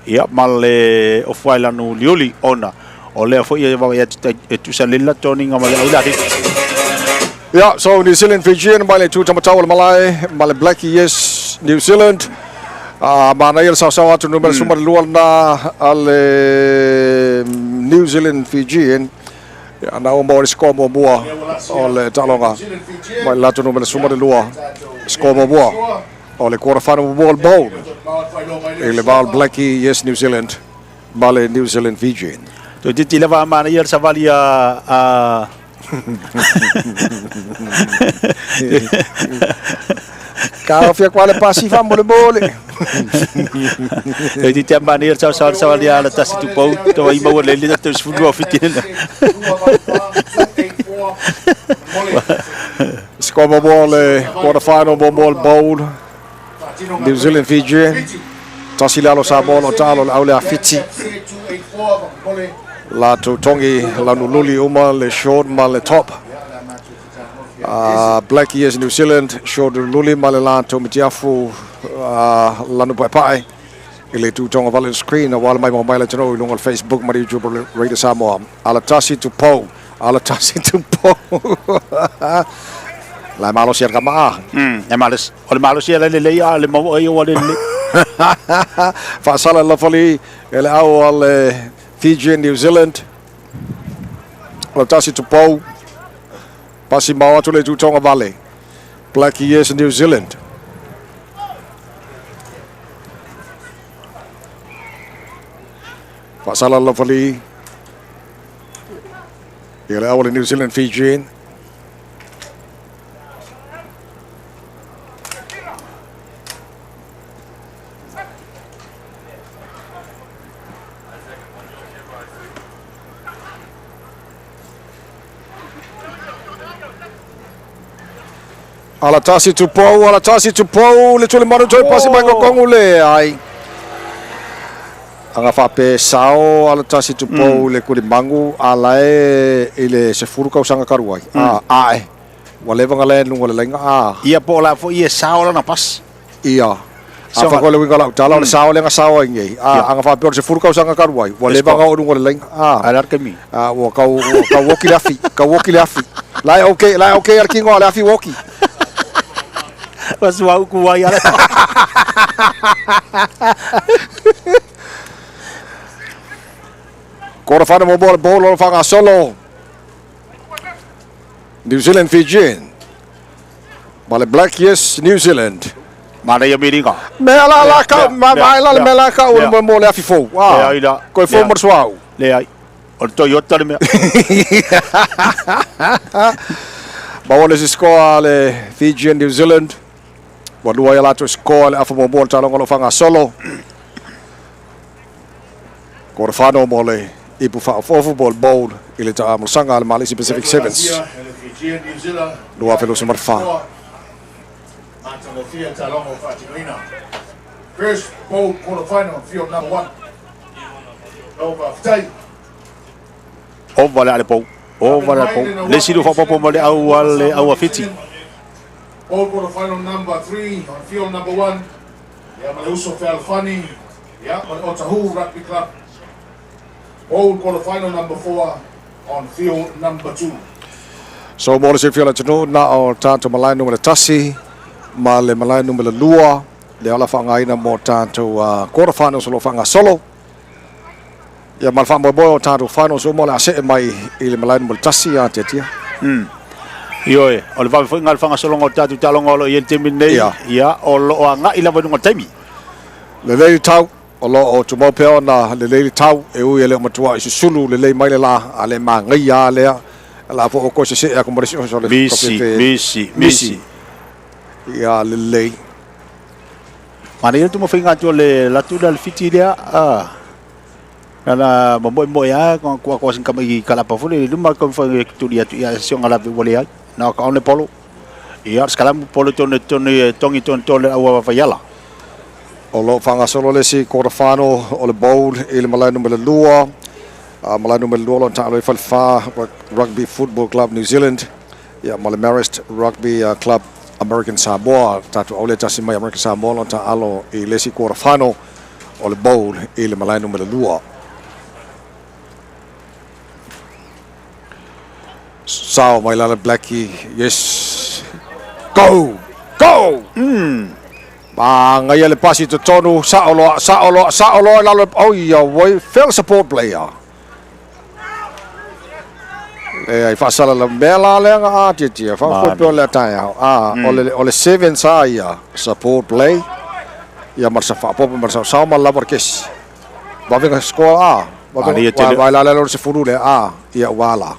Ia ma le ofu ai lanu uliuli ona o lea foi e vaavaai atu e tusa lelei la toniga ma le aulali. Yeah, so New Zealand Fijian mai le tūtamatau o le malae ma le Black Yes New Zealand. Manaia le saosao atu numera 12 lena a le New Zealand Fijian. Ia, na ua maua le score muamua o le taaloga mai le latou numera 12. Score muamua o le quarter final muamua o le bowl i le va o le Black Yes New Zealand ma le New Zealand Fijian. Toeitiiti lava a manaia le savali a Ka ofia kwa le pasi fa mole mole. Toeitiiti a manaia le saosaoa le savali a la tasi tupou to ai maua le le tau 12 fiti le. Score muamua o le quarter final muamua o le bowl. New Zealand Fijian. Tasi le alo Samoa o lo taalo le aule a Fiti. Latou tongi lanululi uma le short ma le top. Black Years New Zealand short luli ma le latou mitiafu lanu paepae i le tutoga vale le screen aua le maimoa mai le atunuu i luga o le Facebook ma le YouTube Radio Samoa. Alatasi Tupou, Alatasi Tupou. La e malosi a le kama a. E malosi. O le malosi e lelei a le maua ai ua lelei. Faasala lafali e le au a le Fiji New Zealand. Lautasi Tupou. Pasi mao atu le tutoga vale. Black Years New Zealand. Faasala lafali e le au a le New Zealand Fijian. Alatasi Tupou, Alatasi Tupou, le tuli manu toi pasi mai kokongu le ai. Aga whape sao Alatasi Tupou le kuli mangu ala e i le sefuru kausanga karuai. A, ae. Ua leva nga le luga o le laina a. Ia po o la foi e sao lana pasi. Ia. A fa ko le winga lau tala o le sao le nga sao ai nei. A anga faapea o le sefulu tausaga talu ai, ua leva nga oo i luga o le laina. A. A le alkemi. A ua kau ua kau oki le afi, kau oki le afi. La e okay, la e okay a le kingo a le afi ua oki. Ua sua uku ai ale. Kora whana mo mo le bolo o whangasolo. New Zealand Fijian. Ma le Black Yes New Zealand. Manaia miringa. Mea la la ka ma ma la mea la ka o mo le afi fou. Ah. Leai la. Koe fou mo le suauu. Leai. O le Toyota le mea. Maua le isi score a le Fijian New Zealand. Ua lua ai a latou score i le afa muamua o le taaloga o lo o faagasolo. Quarter final mo le ipu faaofoofo po o le bowl i le taamolosaga a le Malisi Pacific Sevens 2024. Ova le a le pou. Ova le a le pou. Le isi lua faaopoopo ma le au a le au a Fiti. Bowl quarter final number 3 on field number 1. Ia ma le uso fealofani, ia ma le Otahuhu Rugby Club. Bowl quarter final number 4 on field number 2. So mo le silafia o le atunuu, na o tatou malae numera 1 ma le malae numera 2 le ala faaaogaina mo tatou quarter finals o lo o faagasolo. Ia ma le faamoemoe o tatou finals uma o le a see mai i le malae numera 1 ia Tiatia. Ioe, o le vave foi lena o le faagasologa o le tatou taaloga o lo o i ai i le taimi lenei, ia, o lo o agai lava i luga o le taimi. Lelei le tau, o lo o tumau pea ona lelei le tau, e ui e le o matuai susulu lelei mai le la, a le magaia lava lea, la foi ua toe sesee atu ma le isi oso o le Misi, misi, misi. Ia lelei. Manaia le tumafaiga atu o le latu lea le Fiti lea, a. Nana ma moe moe a ko ko ko sin kama i kalapa foi le luma ko foi tuli atu ia si onga lape ua leai. Na ka one polo. Ia skalamu polo tone tone tongi tone tole aua whaiala. O lo o faagasolo le isi quarter final o le bowl i le malae numera 2. Malae numera 2 o lo o taalo ai Falefa Rugby Football Club New Zealand ia ma le Marist Rugby Club American Samoa. Tatou aule tasi mai American Samoa lo o taalo i le isi quarter final o le bowl i le malae numera 2. Sao mai lala Blackie. Yes. Go! Go! Magaia le pasi i totonu. Sao loa, sao loa, sao loa i lalo. Oi, auai. Fail support player. E ai faasala la mea la lea nga a tia tia. Whaafoi peo lea taeao. A, o le seven sa ia. Support play. Ia marsa whaapopo, marsa sao ma lava kesi. Vavenga score a. Vavenga, vai la lea se furu lea a. Ia wala.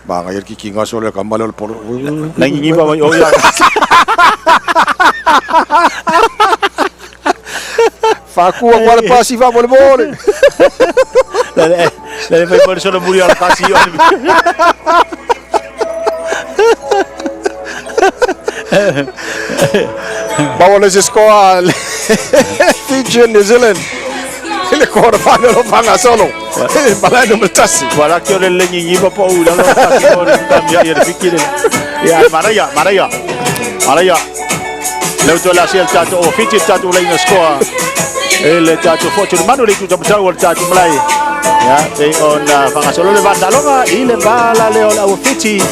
Maga ia kiki ngaso le kamale o le polo. Nangi ngiva mai o ia. Whakua kwa le pasi wha mole mole. Le le fai por solo murió al casi. Maua le se score Fiji and New Zealand. I le quarter final o Fangasolo. Malae numera tasi. Wala ki o le lengi ngiva po u lalo kasi o le tamia ia le fiki le. Ia maraia, maraia. Maraia. Leu to la sia tato o Fiji tato le ina score. E le tato fo tu manu le tu tamatau o le tato malai. Ia te on Fangasolo le vandalonga i le bala le o la Fiji.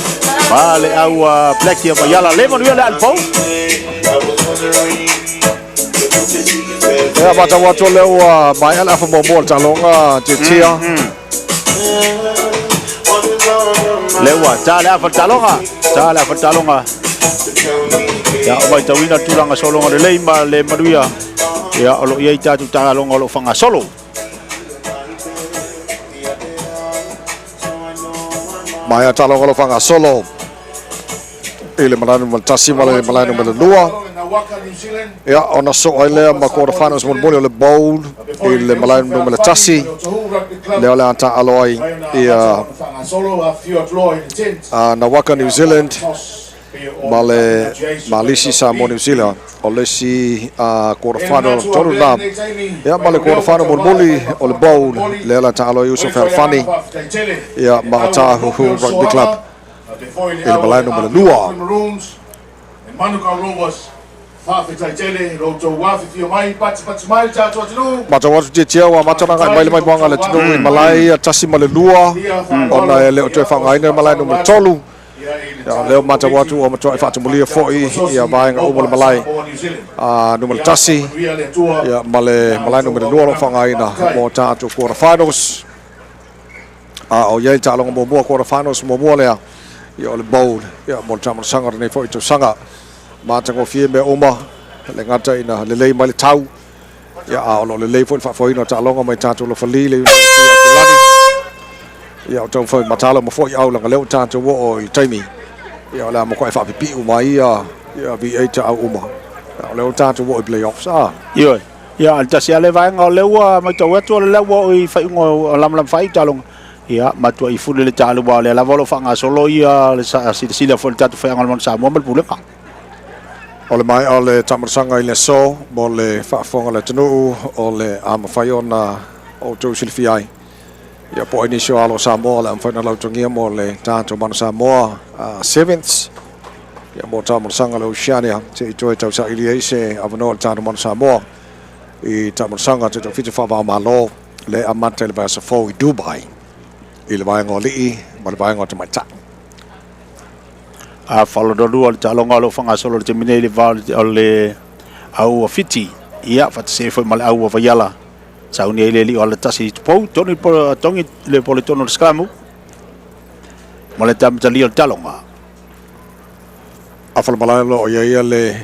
Ma le au Black ia maiala le manu ia le alpo. Ia matau atu lea ua maea le afa muamua o le taaloga Tietia. Le ua ta le afa taaloga, ta le afa taaloga. Ia o maitauina tulaga sologa lelei ma le manuia. Ia o lo i ai tatou taaloga o lo o faagasolo. Maea taaloga o lo o faagasolo i le malae numera 1 ma le malae numera 2. Ia, ona soo ai lea ma quarter finals molimoli o le bowl i le malae numera 1. Lea o le a taalo ai ia Nawaka New Zealand ma le Malisi Samoa New Zealand. O le isi quarter final tolu na. Ia, ma le quarter final molimoli o le bowl lea o le a taalo ai Uso Fealofani ia ma Otahuhu Rugby Club i le malae numera 2. Matau atu tietia ua amata ona agai mai le maimoaga a le atunuu i malae ia 1 ma le 2 ona e le o toe faaaogaina le malae numera 3. Ia, o lea ua matau atu ua matuai faatumulia foi ia vaega uma o le malae numera 1 ia ma le malae numera 2 o lo o faaaogaina mo tatou quarter finals. A o i ai le taaloga muamua quarter finals muamua lea ia o le bowl ia mo le taamolosaga o lenei foi tausaga. Matagofie mea uma le gata ina lelei mai le tau ia a o lo o lelei foi le faafoeina o taaloga mai tatou lofali le University o Aukilani. Ia o taumafai mataala uma foi au laga lea ua tatou oo i le taimi ia o le a matuai faapipii uma ai ia V8 au uma. Ia o lea ua tatou oo i playoffs a. Ioe. Ia, a le tasi lava le vaega o lea ua matau atu o le ua oo i faaiuga o lamalama faaiu taaloga. Ia, matua i fuli le taalu aua o lea lava o lo o faagasolo ia le silasila foi i le tatou faiaga o le Manu Samoa ma le Pulega. O le maea o le taamolosaga i le aso mo le faafofoga a le atunuu o le a mafai ona outou silafia ai ia po o ai nisi o alo o Samoa o le a mafai ona lautogia mo le tatou Manu Samoa Sevens ia mo taamolosaga o le Oceania se i toe tausaili ai se avanoa o le tatou Manu Samoa i taamolosaga taitoafitu faava-o-Malo le amata i le vaiaso fou i Dubai i le vaega o alii ma le vaega o tamaitai. A falodolua le taaloga o lo o faagasolo i le taimi nei i le va o le au a Fiti ia faatasi ai foi ma le au a Vaiala. Sauni ai le alii o Alatasi i tupou tonu i tongi le pole tonu o le scrum ma le tamatalia o le taaloga. Afa le malae o lo o i ai ia le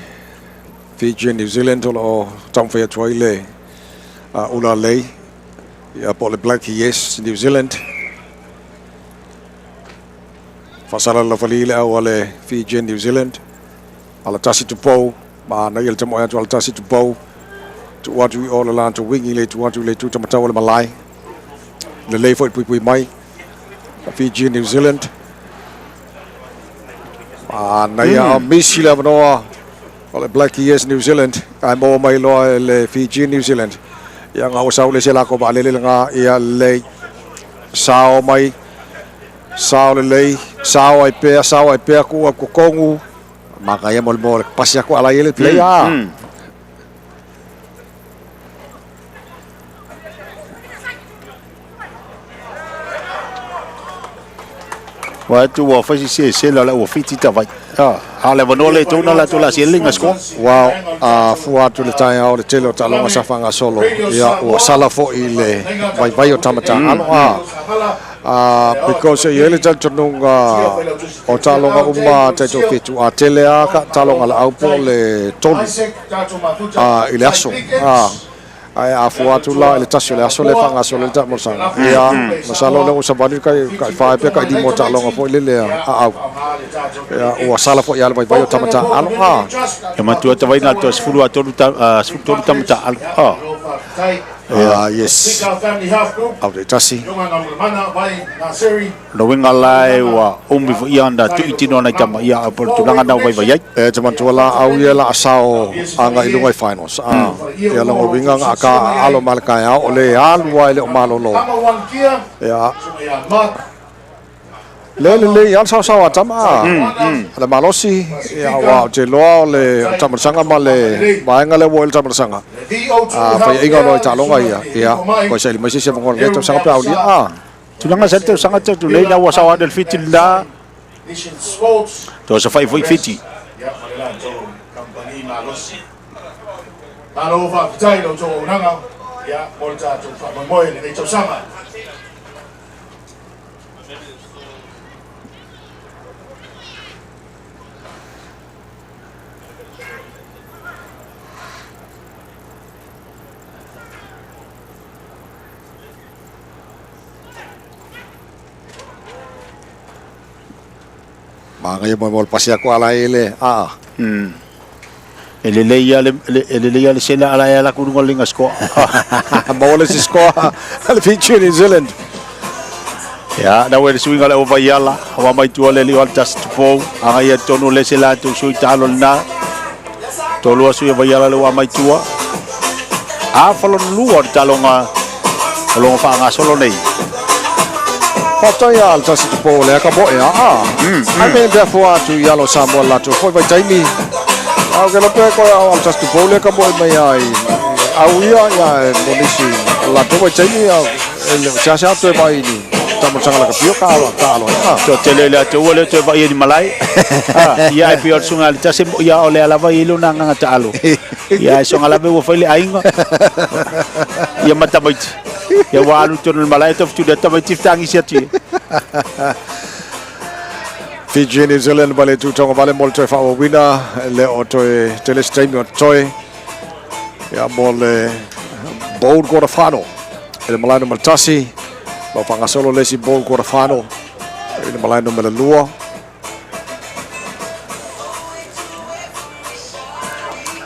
Fiji and New Zealand o lo o taumafai atu ai le ula lei ia po o le Black Yes New Zealand. Faasala lafali le au a le Fiji and New Zealand. Alatasi tupou ma ana ia le tamoe atu Alatasi tupou. Tuu atu i o le latou wingi le tuu atu i le itu tamatau o le malae. Lelei foi le puipui mai. Fiji New Zealand. Manaia a misi le avanoa o le Black Years New Zealand ae maua mai loa e le Fiji New Zealand. Ia nga ua sau le isi a lakou vaalele lena ia lelei. Sao mai, sao lelei, sao ai pea, sao ai pea, tuu atu totonu. Manaia mo le mo le pasi atu ala i le player. Ua atu ua fai si se la ua fiti ta vai. A le avanoa le tona la tola si linga score. Ua afua atu le taeao o le tele o taaloga sa faagasolo, ia ua sala foi le vaivai o tama taaalo a because e i ai le talitonuga o taaloga uma taitoafitu a tele a ka taaloga laau po o le tolu i le aso ae afua atu la i le tasi o le aso lea e faagasolo ai le taamolosaga. Ia, masalo o lea ua savali le kai fa pe kai lima o taaloga foi lele a au. Ia, ua sala foi ia le vaivai o tama taaalo. E matua tawai na toa sefulu a tolu ta, sefulu tolu tama taaalo. Ah, yes. Au te tasi. No winga la e ua umi fo ia anda tu itino ana i tama ia au polo tulaga na vaivai ai. E te matua la au ia la asao anga i lunga i finals. Ah, ia longo winga nga ka alo ma le kaeao o le alu ai le o malolo. Ia. Le le le ia sao sao a tama. Le malosi ia ua o te loa o le tamasaga ma le vaega le ua i le tamasaga. Fai aiga loa i taaloga ia. Ia, koe saili mai se isi avanoa o lenei tausaga pe a aulia. Ah. Tulaga sa le tausaga tau nei na ua sao ane le fiti lena. Toa sa fai foi fiti. Manaia mo le pasi atu ala i le aa. E lelei ia le e lelei ia le sela ala e ala ku luga o le linga score. Maua le isi score a le Fiji New Zealand. Ia, na ua le suiga le ova iala, wa mai tua le lio al tas tupou, anga ia tonu le sela atu sui talo lena. Tolua sui vai ala le wa mai tua. A falon lua o le talonga o longa whaangasolo nei. Faafetai a le tasi tupo lea ka moe a a. Ai me pea fua atu i alo Samoa le latou foi vaitaimi. A o ke lope koe a o le tasi tupo lea ka moe mai ai au ia ia e mo nisi latou vaitaimi a e le sea sea toe vai ni tamasaga la ka pio ka alo ka alo a. To tele le atu ua le toe vai e ni malae. Ia e pio sunga le tasi mo ia o le alava i lona nganga ta alo. Ia e songa lave ua fai le aiga. Ia matamaiti. Ia ua alu tonu le malae to fitu le tamaiti fitangisi atu ia. Fiji New Zealand ma le tū vale mo le toe faaauauina le o toe tele se taimi o totoe ia mo le bowl quarter final i le malae numera tasi ma faagasolo le isi bowl quarter final i le malae numera lua.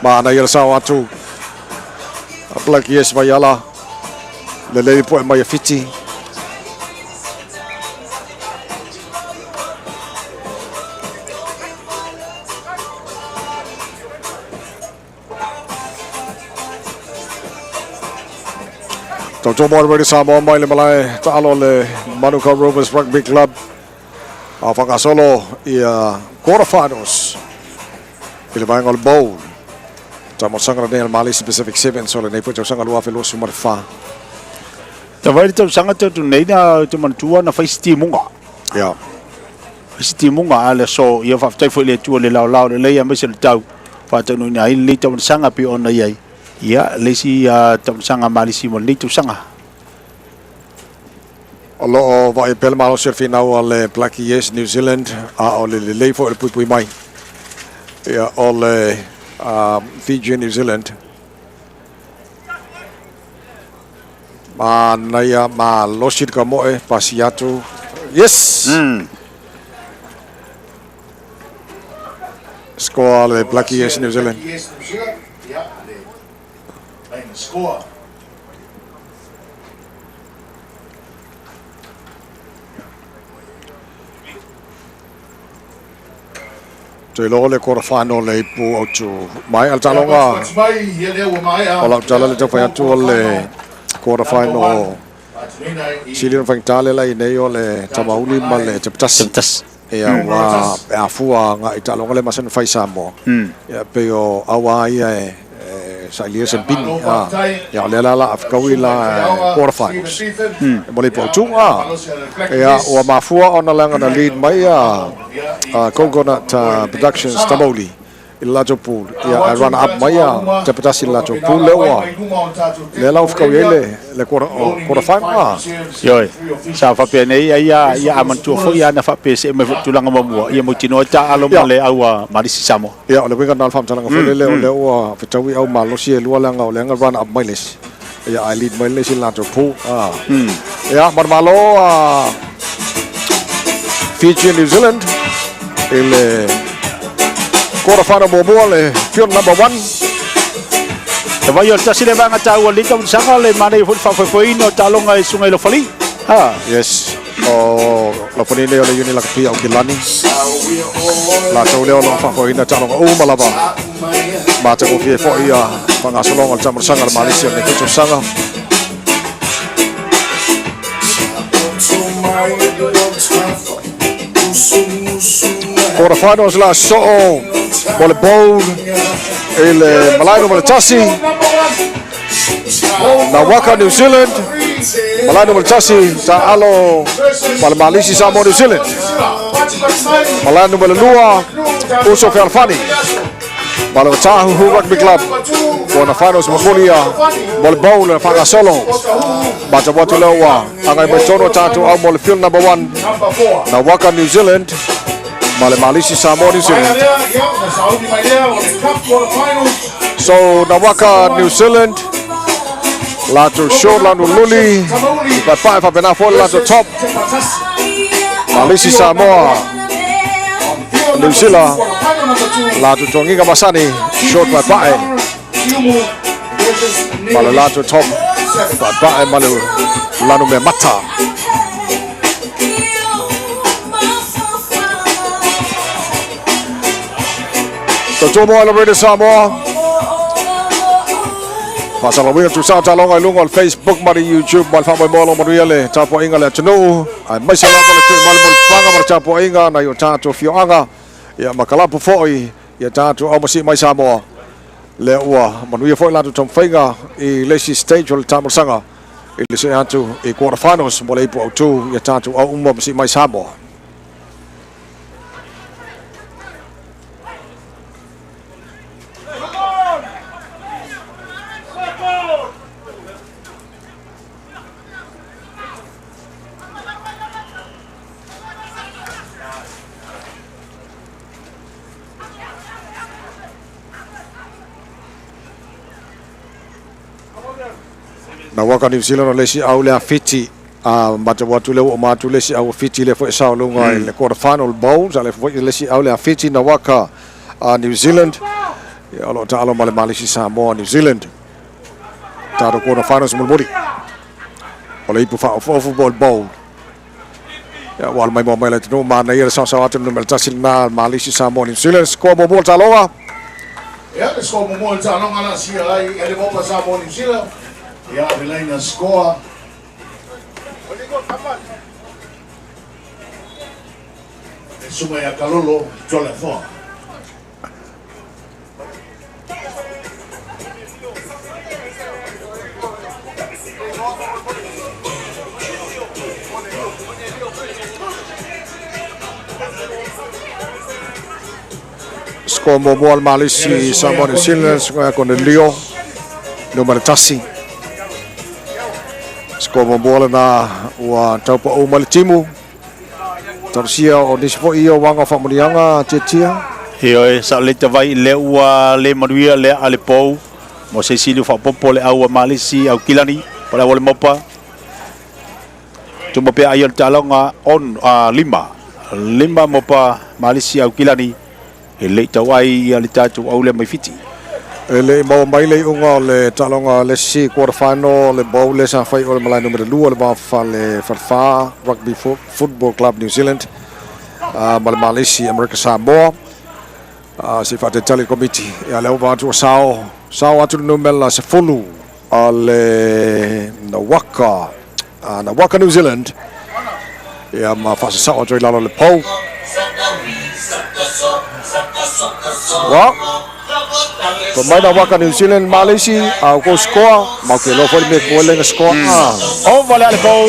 Manaia le sao atu a Black Yes Vaiala lelei poe mai a Fiti. Tautua mo le Radio Samoa mai le malae taalo le Manukau Rovers Rugby Club. A whakasolo ia quarterfinals i le vaega o le bowl. Tamosaga lenei a le Malisi Pacific Sevens o lenei foi tausaga 2024. Tawai le tausaga tau tu nei na te manatua na fai si timuga. Ia. Fai si timuga a le aso ia faafetai foi i le Atua le laolao lelei aemaise le tau faataunuuina ai lenei taumasaga pei ona i ai ia le isi taumasaga Malisi mo lenei tausaga. O lo o vaai pea le malosi o le finau a le Black Yes New Zealand a o le lelei foi o le puipui mai ia o le Fiji New Zealand. Manaia malosi le kamoe pasi atu. Yes! Score le Black Yes New Zealand. Yes New Zealand, ia, le main score. Toe iloa le quarter final le ipu autu mai al taloga o lau tala le taufai atu o le quarter final sili ona faigata le la i nei o le Tamauli ma le Tepetasi. Ia ua e afua agai taaloga le masani fai Samoa. Ia pei o aua ia e sailia se bini. Ia o lea la la afikaui la quarter finals. E mo le ipu autu. Ia ua mafua ona leaga na lead mai a Coconut Productions Tamauli i le latou pool. Ia ae runner up mai a Tepetasi i le latou pool lea ua lea la ua fekaui ai le le quarter final. Ioe, sa faapea nei ai ia ia a manatua foi ana faapea see mai foi tulaga muamua ia mautinoa ai taaalo ma le au a Malisi Samoa. Ia, o le uiga lena o le faamatalaga foi lele, o lea ua fetaui au malosi e lua leaga o lea na runner up mai le isi, ia ae lead mai le isi i le latou pool. Ia, manumalo a Fiji New Zealand i le quarter final muamua le field number 1. E vai o le tasi le vaega taua le tausaga le manaia foi le faafoefoeina o taaloga e susuga i Lofalii. Ha. Yes. O Lofalii nei o le Uni Lakapi au Kilani. Latou lea o lo o faafoeina taaloga uma lava. Matagofie foi ia faagasologa o le taamolosaga a le Malisi o lenei foi tausaga. Quarter finals la soo mo le bowl i le malae numera 1. Na Waka New Zealand, malae numera 1 taalo ma le Malisi Samoa New Zealand. Malae numera 2, Uso Fealofani. Ma le Otahuhu Rugby Club. Quarter finals mulimuli ia mo le bowl le faagasolo. Matau atu lea ua agai mai tonu o tatou au mo le field number 1. Na Waka New Zealand ma le Malisi Samoa New Zealand. So na Waka New Zealand latou short lanu luli i paepae faapena foi le latou top. Malisi Samoa New Zealand latou togiga masani short paepae ma le latou top paepae ma le lanu mea mata. Tautua mo i Radio Samoa. Faasalalauina tusa taaloga i luga o le Facebook ma le YouTube ma le faamoemoe o lo o manuia le tapuaiga a le atunuu aemaise lava le tui malimalipaga ma le tapuaiga nai o tatou afioaga ia ma kalapu foi ia tatou aumasii mai Samoa lea ua manuia foi latou taumafaiga i le isi stage o le taamolosaga i le see atu i quarter finals mo le ipu autu ia tatou au uma masii mai Samoa. Na waka New Zealand o le isi au lea Fiti a matau atu lea ua uma atu le isi au a Fiti lea foi e sao luga i le quarter final bowl sa le foi le isi au lea Fiti na waka a New Zealand ia o lo o taalo ma le Malisi Samoa New Zealand tatou quarter finals mulimuli o le ipu faaofuofu po o le bowl. Ia ua alu mai mua mai le atunuu manaia le saosao atu le numera 1 lena Malisi Samoa New Zealand score muamua o le taaloga. Ia le score muamua o le taaloga la sia ai e le Mopa Samoa New Zealand. Ia le laina score. Le susuga ia Kalolo Toleafoa. Score muamua le Malisi Samoa New Zealand, suka ia Cornelio, numera 1. Score muamua lena ua taupau mai le timu. Talusia o nisi foi ia o waga o faamanuiaga tiatia. Ioe, sa o le tavai lea ua le manuia lea a le pou mo se isi liu faaopoopo le au a Malisi au Kilani po o le au a le Mopa. Tuma pea ai o le taaloga on, a, lima. Lima mopa Malisi au Kilani e le i tau ai ia le tatou au lea mai Fiti. E le i maua mai le iuga o le taaloga le isi quarter final le bowl lea sa fai o le malae numera 2 le va fale Falefa Rugby Football Club New Zealand ma le Malisi America Samoa. Se faatalitali le Komiti ia le ova atu o sao sao atu le numera 10 a le Nawaka Nawaka New Zealand ia ma faasasao atu i lalo le pou. Wa pa mai Nawaka New Zealand Malesi a o ko scoa ma ke lo foi me ko le scoa. Ova le ale pou.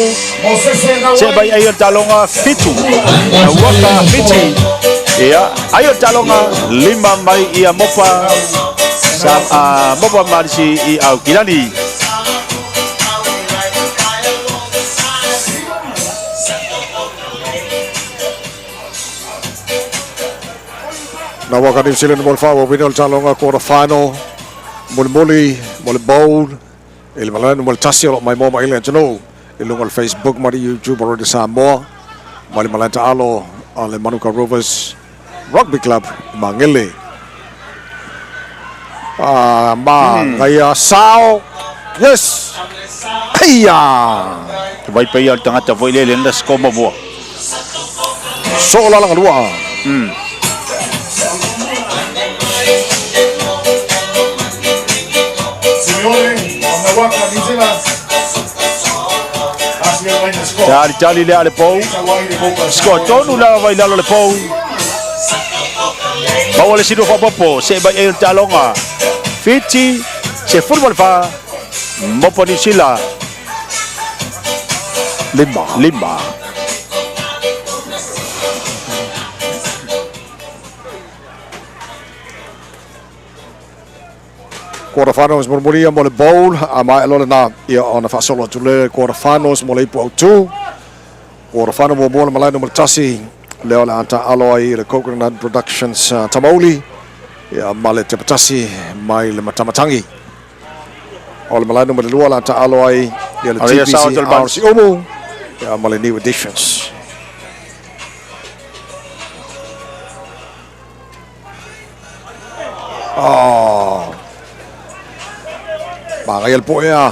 Se bai ai o talonga 7. Nawaka 7. Ia, ai o talonga 5 mai ia mopa sa mopa Malesi i au kilani. Nawaka New Zealand mo le faaauauina o le talonga quarter final molimoli mo le bowl i le malae mo le tasi o loo mai moa ma ile atunuu i luga o le Facebook ma le YouTube o Radio Samoa ma le malae taalo a le Manuka Rovers Rugby Club i Magele. Ma gaia sao. Yes. Eia. Vai pe ia le tagata foi le le na score mo. So la la lua. Tali tali le ale pou. Score tonu la vai lalo le pou. Maua le sidu whapopo, se bai e talonga. Fiti, se furu fa, mopo ni sila. Lima. Lima. Quarter finals mo muria mo le bowl a mai lola na ia ona faasolo atu le quarter finals mo le ipu au tu. Quarter final mo mo le malae no mo le tasi le o le ata alo ai le Coconut Productions Tamauli ia ma le tepatasi mai le matamatangi. O le malae no mo le lua le ata alo ai ia le TPC RC Umu ia ma le New Editions. Oh. Mariel Boer.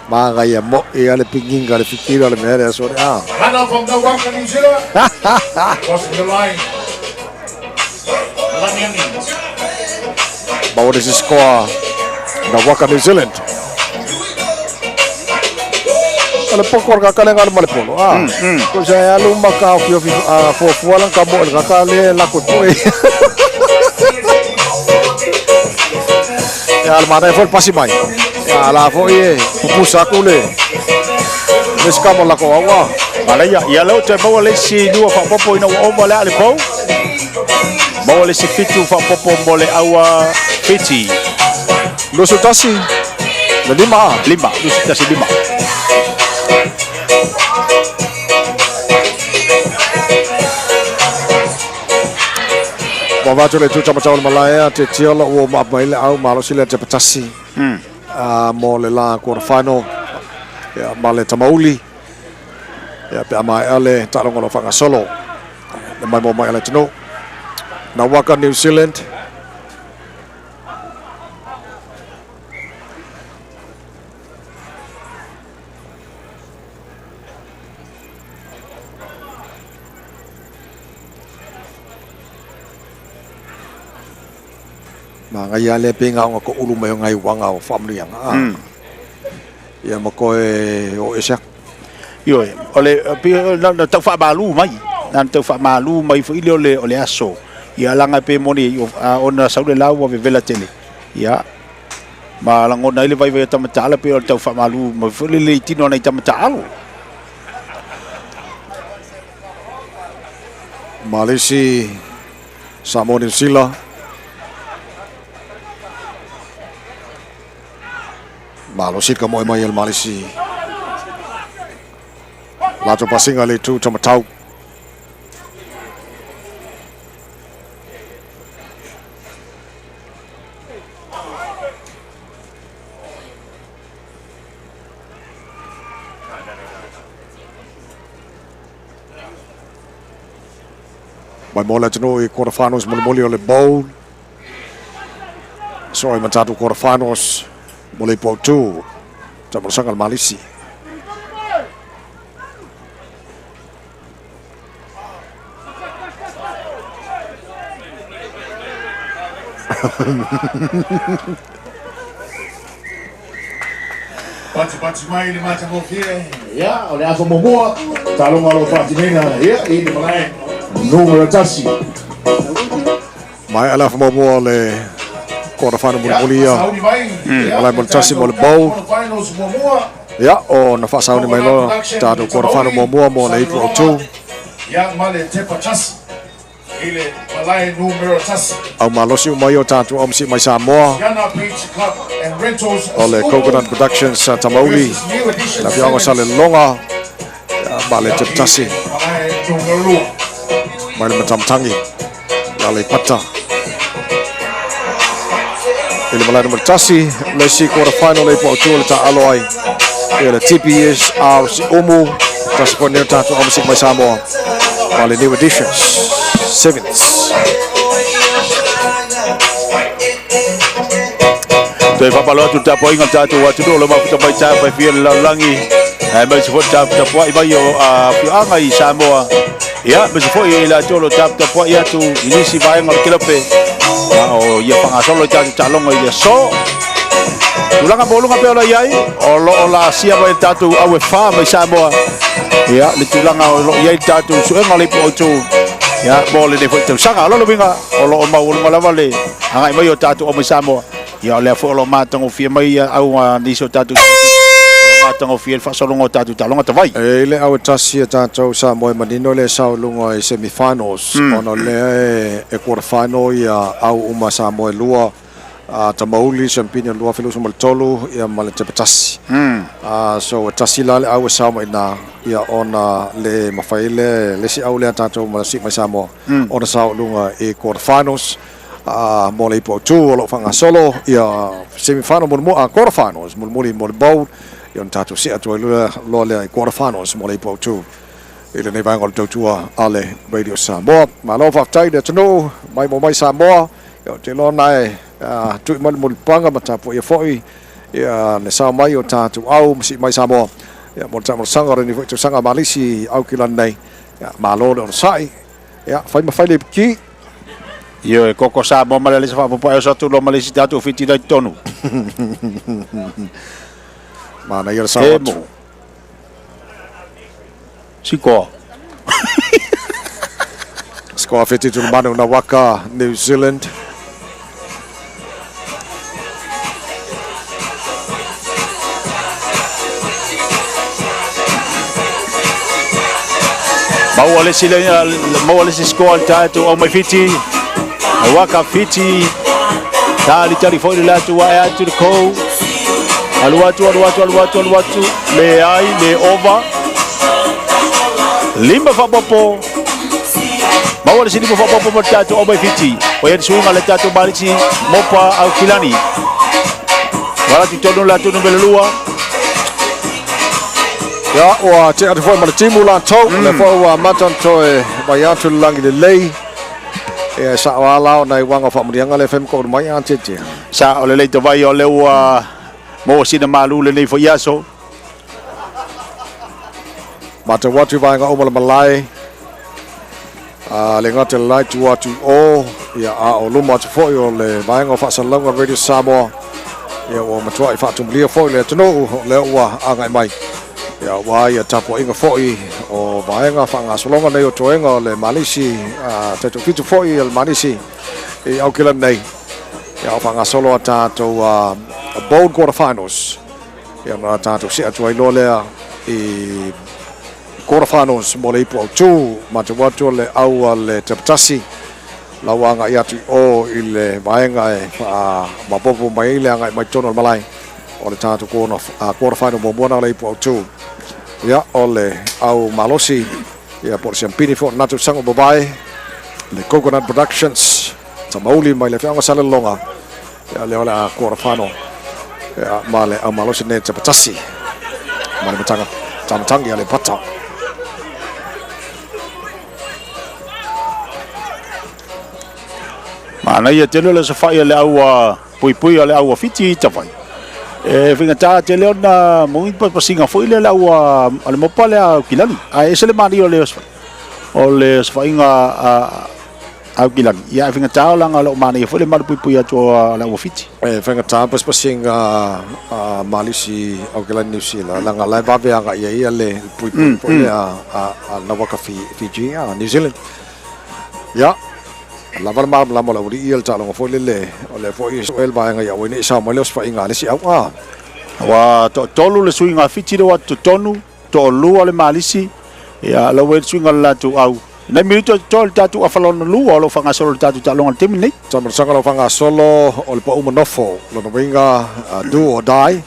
Magaia mo ia le pinginga le fikira le mea le sore a. Hana from the Waka New Zealand. Crossing the line. But what is the score? Nawaka New Zealand. Ale poko ka kale ngalo male polo. Ah. Ko sa alu maka fi fi fo fo lan ka mo ka kale la ko toi. Ya al mana fo pasi mai. Ya la fo ye pupusa kule. Les ka mo la ko awa. Ala ia ia lo te maua le si lua whapopo ina ua ova le ale pou. Maua le si fitu whapopo mo le aua fiti. Lusu tasi. Le lima. Lima, lusu tasi lima. Wa vatu le tuta matau le malaea te tiola ua maap mai le au malo sile te patasi. Mo le la quarter final. Ia ma le tamauli. Ia pe ama e ale talonga lo whangasolo. Le mai mo mai ale tunu. Nawaka New Zealand. Ma ngai ale pe ngā ko ulu mai o ngai wanga o whamrianga. Ia ma koe o esia. Io ole na tau whaamalu mai. Na tau whaamalu mai fo ile ole ole aso. Ia langa pe moni ona saule lau wa vevela tele. Ia ma langona ile vai vai tamatala pe o tau whaamalu mai fo ile tino nei tamatalo. Malesi Samoa New Zealand. Malo sika mo mai el Malesi. Lato pasinga le tu tamatau. Mai mo le atunuu i quarter finals mulimuli o le bowl. So ai ma tatou quarter finals mo le ipu autu. Taamolosaga le Malisi. Patipati mai le matagofie, ia, o le aso muamua, taaloga o lo o faatinoina, ia, i le malae numera 1. Maea le afa muamua o le quarter final mulimuli ia. Malae mo le tasi mo le bowl. Ia, o na faasauni mai loa tatou quarter final muamua mo le ipu autu. Ia, ma le tepa tasi i le malae numera 1. Au malosi uma ia o tatou aumasi mai Samoa. O le Coconut Productions Tamauli, le afioaga o Salelologa, ma le tepa tasi mai le Matamatangi i Aleipata. I le malae numera 1, le isi quarter final le ipu autu o le taaalo ai ia le TPS R Siumu, tasi foi nei o tatou aumasi mai Samoa, ma le New Editions Sevens. Toe faapalo atu le tapuaiga o le tatou atunuu o lo o mafuta mai taeao faifia le lalolagi, aemaise foi le taputapuai mai o afioaga i Samoa. Ia, aemaise foi i latou o lo o taputapuai atu i nisi vaega o le kelope, a o ia faagasolo i tatou taaloga i le aso. Tulaga maualuga pei ona i ai, o lo o laasia mai e le tatou au e fa mai Samoa, ia, le tulaga o lo o i ai le tatou suega o le ipu autu, ia, mo lenei foi tausaga. O lona uiga, o lo o maualuga lava le agai mai o tatou au mai Samoa. Ia, o lea foi o lo o matagofie mai au a nisi o tatou o lo o matagofie le faasologa o tatou taaloga tavai. E i le au e tasi a tatou Samoa e manino le sao i luga i semi-finals, ona o lea e quarter final ia au uma Samoa e lua, a Tamauli, Siampini o le 2023, ia ma le Tepa Tasi. So e tasi la le au e sao mai ina, ia ona le mafai le isi au lea a tatou ma sii mai Samoa ona sao i luga i quarter finals. Mo le ipu autu o lo o faagasolo ia semi final mulimuli, quarter finals mulimuli mo le bowl, ia ona tatou see atu ai loa lea i quarter finals mo le ipu autu i lenei vaega o le tautua a le Radio Samoa. Malo faafetai i le atunuu mai mo mai Samoa, ia ou te iloa na e tui mai le mulipaga ma tapuaia foi ia le sao mai o tatou au ma sii mai Samoa ia mo le taamolosaga o lenei foi tausaga malisi Aukilani nei. Ia malo le onosai, ia fai ma fai le ipuki. Ioe, koko Samoa ma le alisa faapopoe oso atu loa ma le isi tatou Fiti la i totonu. Manaia le sao atu. Sikoa. Sikoa 7-8 na waka New Zealand. Maua le isi maua le isi score le tatou au mai Fiti. Waka Fiti. Talitali foi le latou ae atu le kou. Alu atu, alu atu, alu atu, alu atu. Leai, le ova. Lima faapopo. Maua le isi lima faapopo mo le tatou au mai Fiti. O ia le suiga le tatou Malisi Mopa Aukilani. Wala atu tonu le atu numera 2. Ia, ua tea atu foi ma le timu latou, o lea foi ua amata ona toe vai atu le lagi lelei. Ia, e sao lava la ona i uaga o faamuliaga lea e fai ma koulu mai a tietie. Sa o lelei tavai o lea ua maua sina malu lenei foi aso. Matau atu i vaega uma o le malae, a le gata i le la itu atu i o, ia a o luma atu foi o le vaega o faasalalauga Radio Samoa, ia ua matuai faatumulia foi le atunuu o lea ua agai mai. Ia ua ia tapuaiga foi o vaega faagasologa nei o toega o le Malisi, taitoafitu foi o le Malisi i Aukilani nei. Ia o faagasolo a tatou Bowl Quarter Finals. Ia na tatou see atu ai loa lea i quarter finals mo le ipu autu. Matau atu o le au a le Tepatasi la ua agai atu i o i le vaega e faamapopo mai ai le agai mai totonu o le malae o le tatou quarter final muamua na o le ipu autu. Ia o le au malosi ia po o le siampini foi o lena tausaga ua mavae le Coconut Productions Tamauli mai le afioaga Salelologa. Ia lea o le a quarter final ia ma le au malosi nei Tepatasi ma le matanga tamatangi a le pata. Manaia tele o le safa'i a le au puipui a le au Fiti i Tavai. E faigata tele ona maua ni pasipasiga foi lea le au a le mopa lea a Aukilani. Ae ese le manaia o le safa'iga a Aukilani. Ia ae faigata leaga o lo o manaia foi le malupuipui atu a le au Fiti. E faigata pasipasiga a Malisi Aukilani Niu Sila leaga la e vave agai ai ia le puipui foi lea a Nawaka Fiji a New Zealand. Ia, lava le malamalama o le aualii ia le taaloga foi lele, o lea foi e sue le vaega ia aua ne i sao mai le osofaiga a le isi au. A. Ua toatolu le suiga Fiti lea ua atu totonu, toalua le Malisi, ia la ua i ai le suiga o le latou au. Nai minute o totoe o le tatou afa lona lua o lo o faagasolo le tatou taaloga i le taimi lenei. Tamasaga lau faagasolo o le pau ma nofo, lona uiga do or die.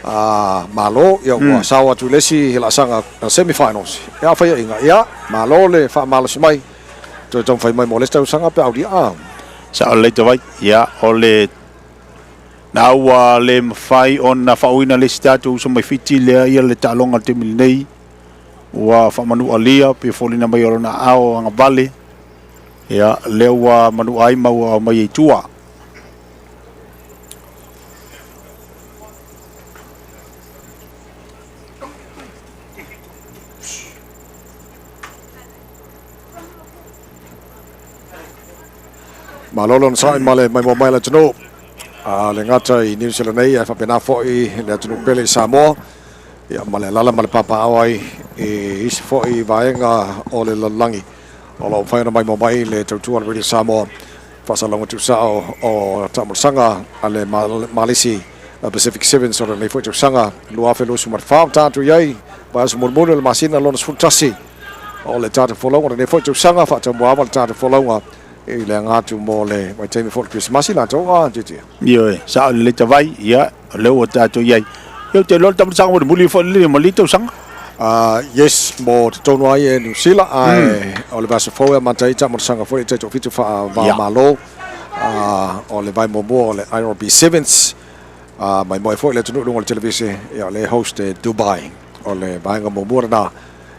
A malo, ia ua sao atu i le isi laasaga semi-finals. Ia faiaiga, ia malo le faamalosi mai, toe taumafai mai mo le isi tausaga pe a aulia. A. Sao lelei Tavai, ia o le na ua le mafai ona faauuina le isi tatou uso mai Fiti lea ia le taaloga i le taimi lenei ua faamanualia pe foliga mai o lona aao agavale, ia lea ua manua ai ma ua aumai ai tua. Malo le onosai ma le maimoa mai le atunuu. A le gata i New Zealand nei ae faapena foi le atunuu pele i Samoa. Ia ma le alala ma le papaaao ai i isi foi vaega o le lalolagi. O lo o mafai ona maimoa mai le tautua a le Radio Samoa. Faasalalauga tuusao o taamulasaga a le Malisi Pacific Sevens o lenei foi tausaga 2024 o tatou i ai vaiaso mulimuli o le masina lona 11 o le tatou folauga o lenei foi tausaga faataumuaava le tatou folauga i le aga atu mo le vaitaimi foi o le Kerisimasi latou a Tietie. Ioe, sao lelei Tavai, ia, o lea ua tatou i ai. Ia, ou te iloa le taamulasaga mulimuli foi lenei mo lenei tausaga. Yes, mo totonu ai e Niu Sila, ae o le vaiaso fou e amata ai taamulasaga foi e taitoafitu faava-o-Malo, o le vae muamua o le IRB Sevens, maimoa ai foi le atunuu i luga o le televise, ia o lea e host e Dubai. O le vaega muamua lena,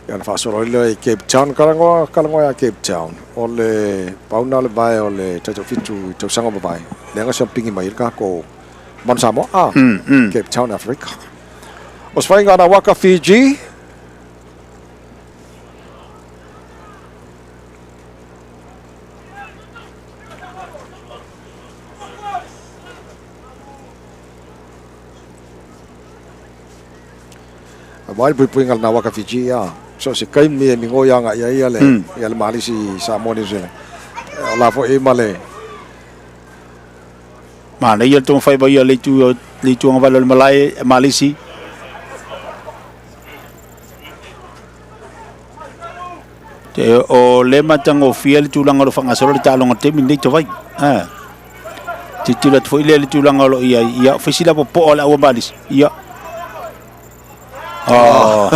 ia ona faasolo ai lea i Cape Town, kalagoa, kalagoa ia Cape Town. O le pau lena o le vae o le taitoafitu i tausaga ua mavae, leaga siamupigi mai ai le tatou Manu Samoa, Cape Town, Afrika. O se faiga na waka Fiji. A mai le puipuiga lena waka Fiji ia. So se kaimi e migoi aga ia ia le ia le Malisi Samoa New Zealand. O la foi ma le Manaia le taumafai mai a le itu le itu agavale o le malae Malisi. Te o le matagofie le tulaga o lo o faagasolo le taaloga i le taimi lenei Tavai. Ah. Tilotilo atu foi lea i le tulaga o lo o i ai. Ia, fai sila popoa o le aua Malisi. Ia. Oh.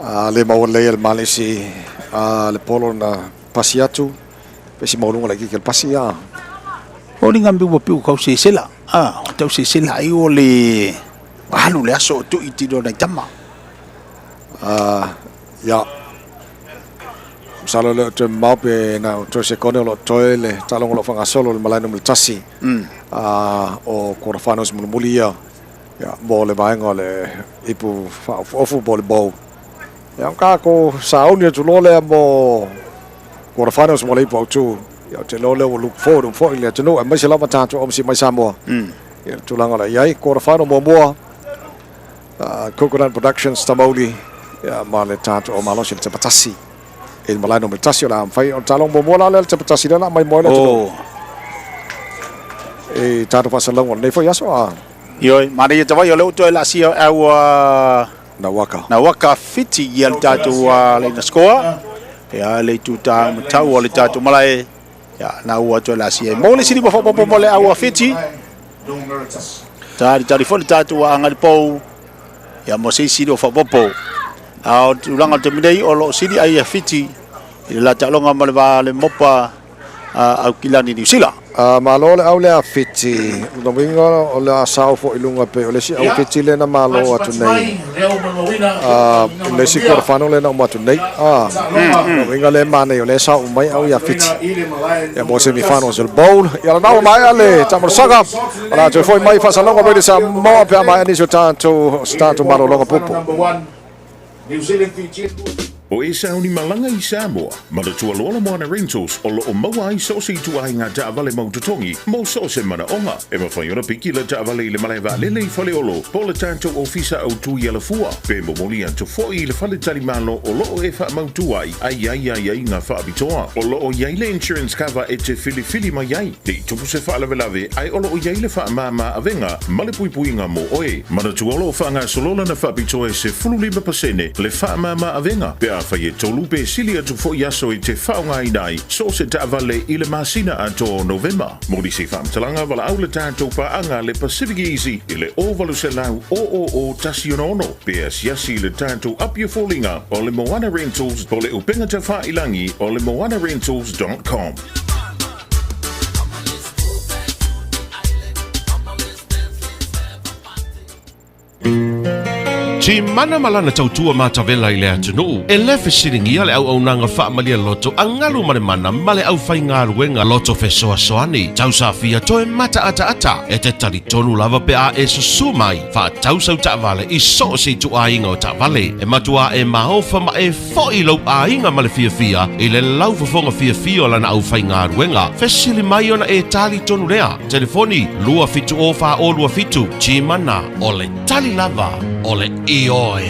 A le maua lelei e le Malisi a le polo na pasi atu pe si maualuga laitiiti o le pasi a. O ni ngambi ua piu kau sesela. A, o tau sesela ai o le alu le aso o tui tiro nai tama. A, ia. Masalo le o toe mamao pe na o toe sekone o lo o toe le taaloga o lo o faagasolo i le malae numera tasi. A, o quarter finals mulimuli ia. Ia, mo le vaega o le ipu faaofuofu po o le bowl. Ia, o tatou sauni atu loa lea mo quarter finals mo le ipu autu. Ia, ou te iloa lea ua look forward uma foi le atunuu, aemaise lava tatou overseas mai Samoa. Ia, le tulaga o le a i ai. Quarter final muamua, Coconut Productions Tamauli, ia, ma le tatou malosi le Tepatasi. I le malae numera tasi o le a mafai o le taaloga muamua la lea le Tepatasi lea o le a maimoa ai le atunuu. I tatou faasalalauga o lenei foi aso a. Ioe, manaia te vai o lea ua toe laasia au Na waka. Na waka Fiti ia le tatou laina score. Ia le itu ta matau o le tatou malae. Ia na ua toe laasia. Mo le sili faaopoopo mo le au Fiti. Talitali foi le tatou agai pou. Ia mo se isi o faaopoopo. A o tulaga o le taimi nei o lo o sili ai ia Fiti i le la taaloga ma le va le mopa Aukilani Niu Sila. A malo le au lea Fiti, lona uiga o le a sao foi i luga pei o le isi au Fiti lea na malo atu nei a i le isi quarter final lea na uma atu nei. A lona uiga lea e manaia o lea e sao uma mai au ia Fiti. Ia mo semi finals o le bowl. Ia lena ua maea le taamolosaga. O le a toe foi mai i faasalalauga Radio Samoa pe a maea nisi o tatou o se tatou malologa puupuu. O e sauni malaga i Samoa, manatua loa le Moana Rentals o lo o maua ai so o se ituaiga taavale mau totogi mo so o se manaoga. E mafai ona piki le taavale i le malae vaalele i Faleolo po o le tatou ofisa autu i Alafua, pe momoli atu foi i le faletalimalo o lo o e faamautu ai a i ai aiaiga faapitoa. O lo o i ai le insurance cover e te filifili mai ai ne i tupu se faalavelave ae o lo o i ai le faamama avega ma le puipuiga mo oe. Manatua o lo o faagasolo lana faapitoa e 15% le faamama avega pe afai e tolu pe sili atu foi aso e te faaaogaina ai so o se taavale i le masina atoa o Novema. Mo nisi faamatalaga, valaau le tatou paaga le Pacific Easy i le 0800 000 166 pe asiasi i le tatou api o foliga o le Moana Rentals po o le upega tafailangi o le moanarentals.com. Timana ma lana tautua matavela i le atunuu, e le fesiligia le auaunaga faamalie loto a galu ma le mana ma le aufaigaluega loto fesoasoani. Tausafia toe mataataata e te talitonu lava pe a e susu mai faatau sau taavale i so o se ituaiga o taavale. E matua e maofa ma e foi lou aiga ma le fiafia i le laufofoga fiafia o lana aufaigaluega. Fesili mai ona e tali tonu lea. Telefoni 270 427 Timana o le tali lava o le ioe.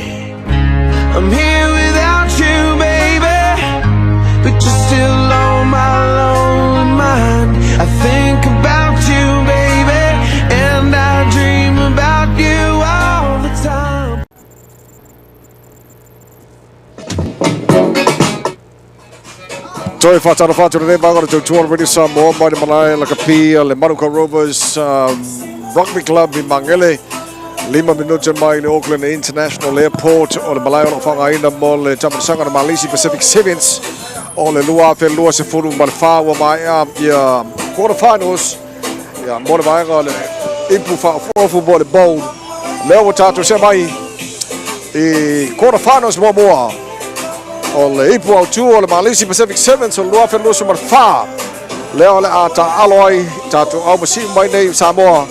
I'm here without you, baby, but you're still on my lonely mind. I think about you, baby, and I dream about you all the time. Toe whātara whātara nei māngara tau tuara Radio Samoa mai le malae lakapi a le Manuka Rovers Rugby Club i Mangele. 5 minute mai le Auckland International Airport o le malae o lo o faaaogaina mo le taamolosaga o le Malisi Pacific Sevens o le 2024 ua maea ia quarter finals ia mo le vaega o le ipu faaofuofu mo le bowl. Lea ua tatou sea mai i quarter finals muamua o le ipu autu o le Malisi Pacific Sevens o le 2024. Lea o le a taaalo ai tatou au masii mai nei i Samoa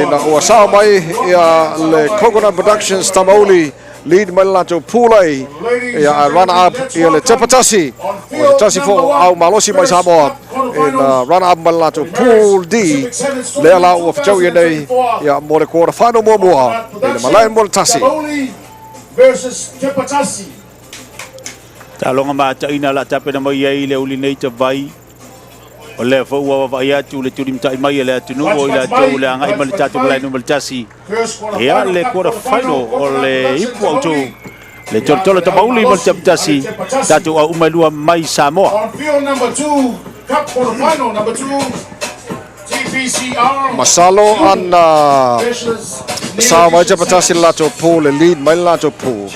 ina ua sao mai ia le Coconut Productions Tamauli lead mai le latou pool A ia a runner up ia le Tepatasi o le tasi fo au malosi mai Samoa ina runner up mai le latou pool D lea la ua fetau ia nei ia mo le quarter final muamua i le malae mo le tasi. Versus Tepatasi. Taaloga mataina o le a tapena mai ai le uli nei tavai. O lea foi ua vaavaai atu le tulimata'i mai e le atunuu o i latou le agai mai le tatou malae numera tasi. Ia le quarter final o le ipu autu le tolotolo Tamauli ma le Tepatasi tatou au uma e lua mai Samoa. On field number 2, cup quarter final number 2, TPCR. Masalo ana sao mai Tepatasi le latou pool, le lead mai le latou pool.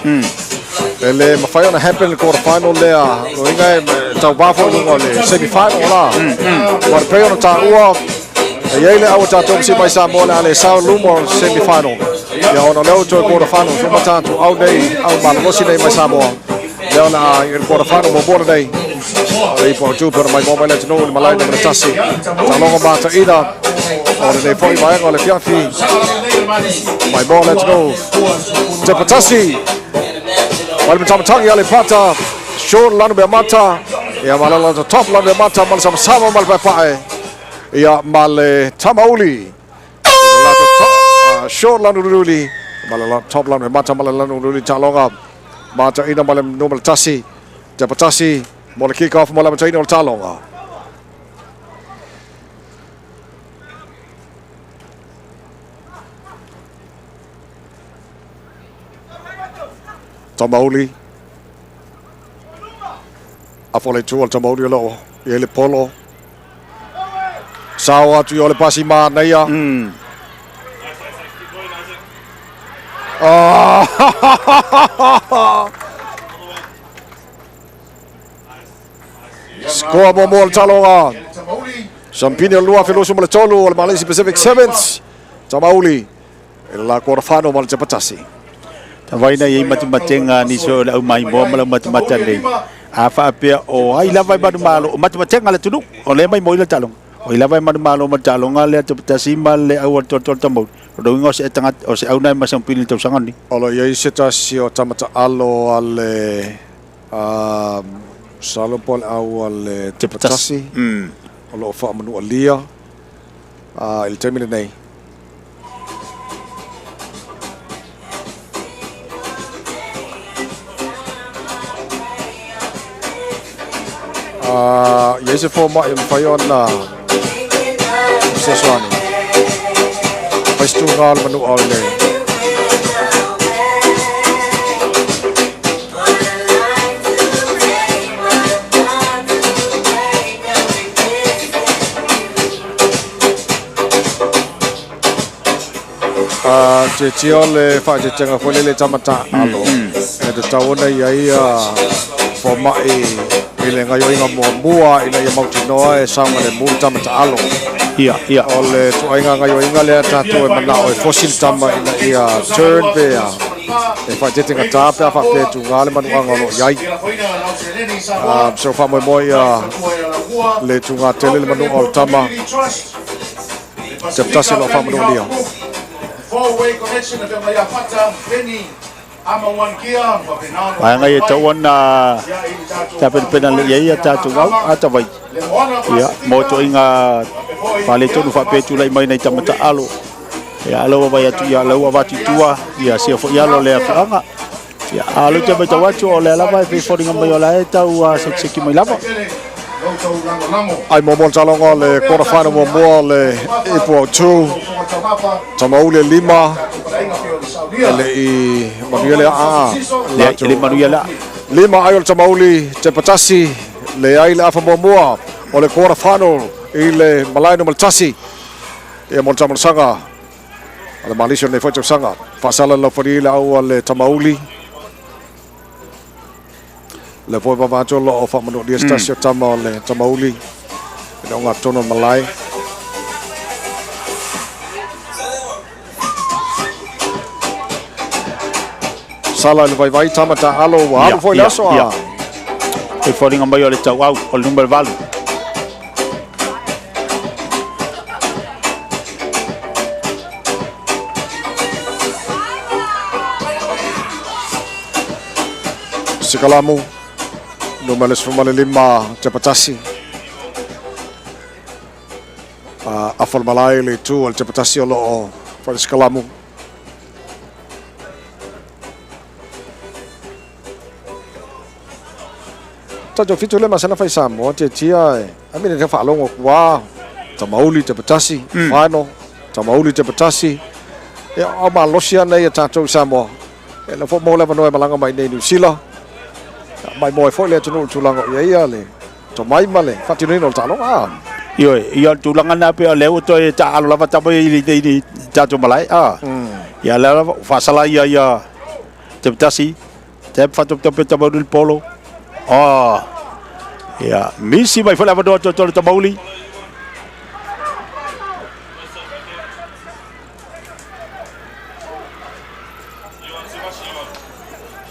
E le mafai ona happen le quarter final lea, loiga e tauva foi i luga o le semi final la. Ma le pei ona taua, e i ai le au a tatou masi mai Samoa le a le sao luma o le semi final. Ia ona o lea ua toe quarter final, so ma tatou au nei, au malolosi nei mai Samoa. Lea o le a i le quarter final muamua lenei. O le ipu autu pe ona maimoa mai le atunuu i le malae numera tasi. Taaloga mataina o lenei foi vaega o le afiafi. Maimoa le atunuu. Tepatasi. Mai le matamatagi a Aleipata. Sean Lanumeamata. Ia ma le lata top Lanumeamata ma le samasama ma le paepae. Ia ma le Tamauli. I le lata top Sean Lanululi. Ma le top Lanumeamata ma le Lanululi taaloga. Mataina ma le numera tasi. Tepatasi mo le kick off mo le amataina o le taaloga. Tamauli. Apo le itu o le Tamauli o loo i ai le polo. Sao atu i o le pasi manaia. Oh! Scoa muamua o le taaloga. Sampini o le 2023 o le Malisi Pacific Sevens. Tamauli i le la quarter final ma le Tepatasi. Tavaina i ai matematenga a nisi o le au maimoa ma le au matemate nei. A faapea o ai lava e manumalo, o matematenga a le atunuu, o lea e maimoa i le taaloga. O ai lava e manumalo ma le taaloga lea Tepatasi ma le au a le toatolu Tamauli. O lona uiga o se tagata, o se au na e masampili i le tausaga lenei. O lo o i ai se tasi o tama taalo a le masalo po o le au a le Tepatasi o lo o faamanualia i le taimi lenei. I ai se fomai e mafai ona fesoasoani. Fai se tūga o le manua o le Tietia o le faaeteetega foi lele i tama taaalo e tatau ona i ai fomai i le gaoioiga muamua ina ia mautinoa e saogalemu le tama taalo. Ia, ia. O le ituaiga gaoioiga lea tatou e manao e fosi le tama ina ia turn pe a e faaeteete gata pe a faapea e tuga le manuaga o lo o i ai. So faamoemoe ia le tuga tele le manu'a o le tama. Tepatasi o lo o faamanualia. Vaega ia e tatau ona tapenapena lelei i ai a tatou au ata vai. Ia, mo ituaiga faaletonu faapea e tulai mai nai tama taalo. Ia, a o lea ua vaai atu, ia, o lea ua avatu i tua, ia, sia foi alo o le afioaga. Ia, a o lea ou te matau atu, o lea lava e pei e foliga mai o la e tau sekiseki mai lava. Ai muamua le taaloga o le quarter final muamua o le ipu autu. Tamauli e lima. E le i manuia le aa. Leai, e le manuia le aa. Lima ai o le Tamauli, Tepatasi, leai le afa muamua o le quarter final i le malae numera 1. Ia mo le taamalosaga a le Malisi o lenei foi tausaga. Faasala le laufali i le au a le Tamauli. Le foi vava atu o lo o faamanualia se tasi o tama o le Tamauli i le ogatotonu o le malae. Sala i le vaivai, tama taalo ua alu foi le aso a. E foliga mai o le tauau o le numera 8. Sikalamu, numera 15, Tepatasi. Afa o le malae le itu o le Tepatasi o lo o fai Sikalamu. Tatou fitu le masana fai Samoa tiatia e I mean e faalogo atu a Tamauli Tepatasi final Tamauli Tepatasi ia au malosi ana ia tatou i Samoa e le fo mo le avanoa e malaga mai nei Niu Sila mai moe foi le atunuu i le tulaga o i ai ia le tomai ma le faatinoina o le taaloga a. Ioe, ia o le tulaga lena pei o lea ua toe taaalo lava tama ia i i tatou malae a. Ia lea lava ua faasala ia ia Tepatasi Tap faatopetope Tamauli le polo. Oh. Ia, misi mai foi le avanoa totoa le Tamauli.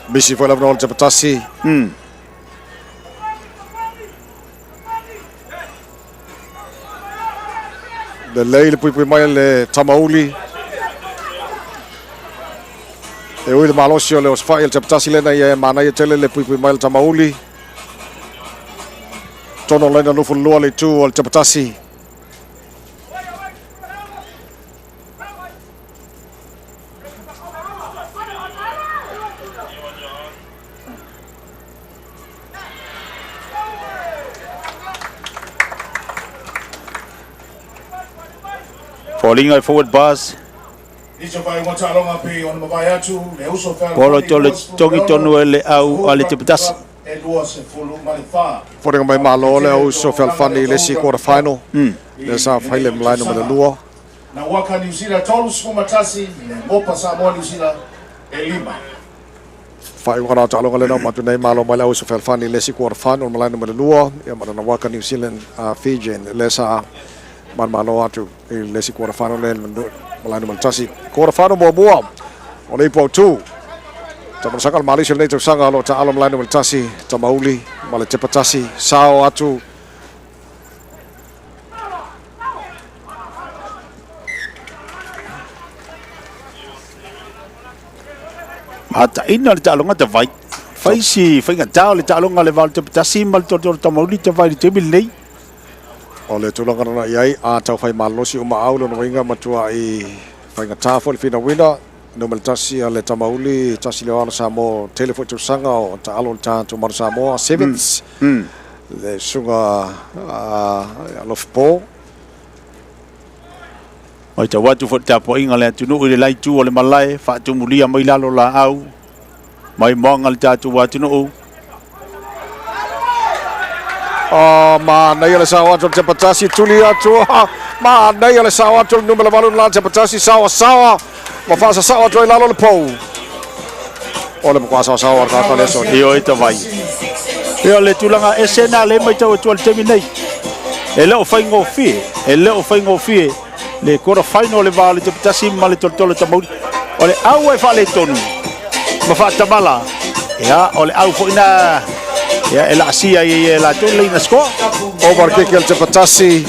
Misi foi le avanoa le Tepatasi. Lelei le puipui mai a le Tamauli. E ui le malosi o le osofai o le Tepatasi lena ia e manaia tele le puipui mai a le Tamauli. Tono laina 22 le itu o le Tepatasi. Foliga e forward pass. Polo tole togi tonu e le au a le Tepatasi. Foliga mai malo le au uso Fealofani i le isi quarter final. Lea sa fai le malae numera 2. Na Waka New Zealand 31 le Mopa Samoa New Zealand e 5. Faaiuga la o taaloga lena ua atu nei malo mai le au uso Fealofani i le isi quarter final malae numera 2 ia ma lana Waka New Zealand Fijian lea sa Manumalo atu i le isi quarter final lea i le malae numera 1. Quarter final muamua o le ipu autu. Tamasaka le Malisi o lenei tausaga o lo o taalo malae numera 1, Tamauli ma le Tepatasi, sao atu Mataina le taaloga tavai. Fai si faigata o le taaloga le va o le Tepatasi ma le Toletole Tamauli tavai i le taimi lenei. O le tulaga na i ai, a tau fai malosi uma au lona uiga matuai faigata foi le finauina. Numera 1 a le Tamauli, tasi leo ala Samoa, tele foi tausaga o taalo le tatou Manu Samoa Sevens. Le susuga Alofipo. Matau atu foi le tapuaiga a le atunuu i le la itu o le malae, faatumulia mai lalo laau, mai moaga le tatou atunuu. Oh, manaia le sao atu o le Tepatasi, tuli atu. Manaia le sao atu o le numera 8 la Tepatasi, sawa sawa. Ma faasasao atu ai lalo le pou. O le matua sawa sawa o le tagata o le aso. Ioe tavai. Ia o le tulaga ese na le matau atu i le taimi nei. E le o faigofie, e le o faigofie le quarter final o le va o le Tepatasi ma le Toletole Tamauli. O le au e faaletonu ma faatamala, ia o le au foi na ia e laasia ai e latou le laina score. Over keke le Tepatasi.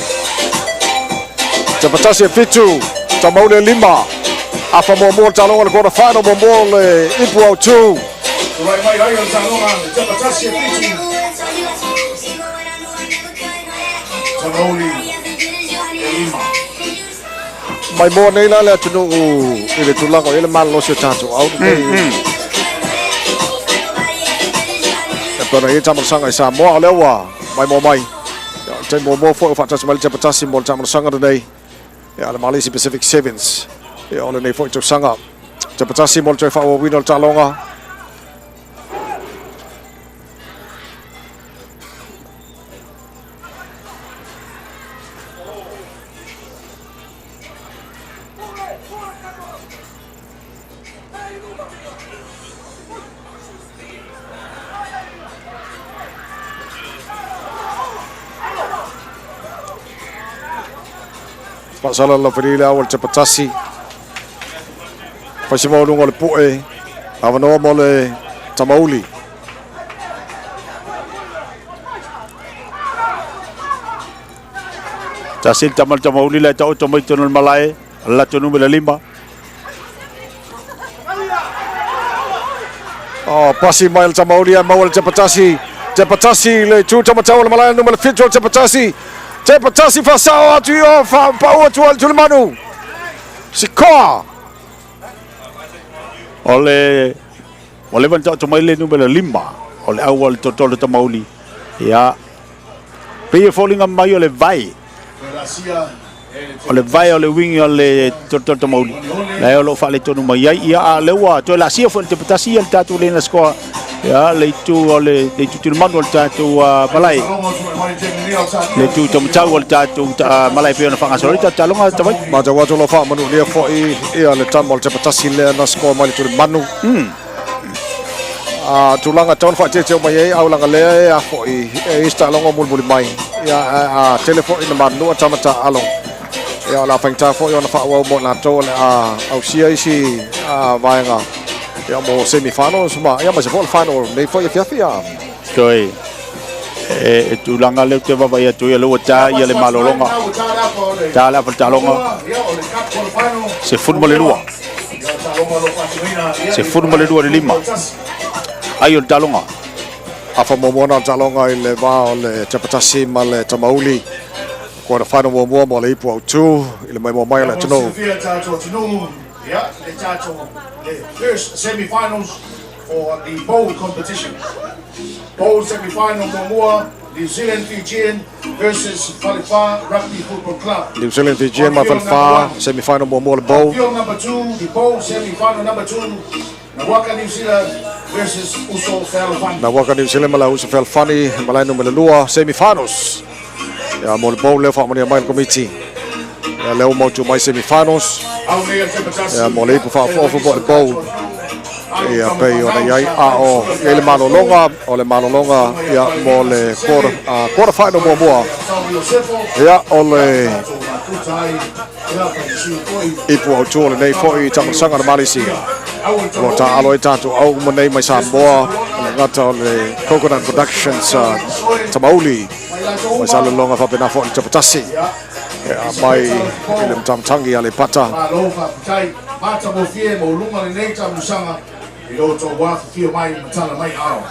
Tepatasi e 7, Tamauli e 5. Afa muamua le taaloga le quarter final muamua le ipu autu. Tulai mai ai o le taaloga le Tepatasi e 7, Tamauli e 5. Mai moa nei la le atunuu i le tulaga o i ai le malolosi o tatou au lenei. E pei ona i ai taamalosaga i Samoa, o lea ua maimoa mai. Ia, o le taimi muamua foi o faatasi mai le Tepatasi mo le taamalosaga lenei. Ia, le Malisi Pacific Sevens. Ia, o lenei foi tausaga. Tepatasi mo le toe faaauauina o le taaloga. Faasala la fili le au o le Tepatasi. Faisi maualuga o le poe. Avanoa mo le Tamauli. Tasi le tama le Tamauli la e taoto mai tonu le malae, lato numera 5. Oh, pasi mai le Tamauli e maua le Tepatasi. Tepatasi le itu tamatau o le malae numera 7 o le Tepatasi. Tepatasi faasao atu i o pau atu ai le Tulimanu. Sikoa. O le ua leva ona taoto mai le numera 5 o le au a le Toletole Tamauli. Ia, pei e foliga mai o le vai. O le vai o le uiga o le Toletole Tamauli. La e o lo o faaletonu mai ai. Ia, a o lea ua toe laasia foi le Tepatasi ia le tatou lena score. Ia, le itu o le itu tulimanu o le tatou malae. Le itu tamatau o le tatou malae pei ona faagasolo ai tatou taaloga tavai. Matau atu o lo o faamanuia foi ia le tama o le Tepatasi lea na score mai le Tulimanu. A tulaga tau na faateeteu mai ai aulaga lea e a foi e i se taaloga o mulimuli mai. Ia, a tele foi na manunua tama taaalo. Ia, o le a faigata foi ona faaauau mo i latou o le a ausia isi vaega ia mo semi finals ma ia aemaise foi o le final nei foi afiafi a. Toe e tulaga lea ou te vaavaai atu ai o lea ua ta ia le malologa. Ta le afa le taaloga. 12. 12 le 5. Ai o le taaloga. Afa muamua na o le taaloga i le va o le Tepatasi ma le Tamauli. Quarter final muamua mo le ipu autu i le maimoa mai o le atunuu. First semi-finals for the bowl competition. Bowl semi-final muamua, New Zealand Fijian versus Falefa Rugby Football Club. New Zealand Fijian ma Falefa semi-final muamua le bowl. Field number 2, the bowl semi-final number 2, Nawaka New Zealand versus Uso Fealofani. Nawaka New Zealand ma la Uso Fealofani malae numera 2 semi-finals. Ia mo le bowl lea faamanuia mai le komiti. Ia lea ua mautu mai semi-finals. Ia mo le ipu faafoofo po o le bowl. Ia pei ona i ai a o i ai le malologa, o le malologa ia mo le quarter, quarter final muamua. Ia o le Ipu autu o lenei foi tamasaga o le Malesia. O lo o taaalo ai tatou au uma nei mai Samoa, o le gata o le Coconut Productions Tamauli mai Salelologa faapena foi le Tapatasi mai i le Matamatangi Aleipata. Malo faafetai, matagofie maualuga lenei taamilosaga i lo outou afifio mai ma tala mai aao.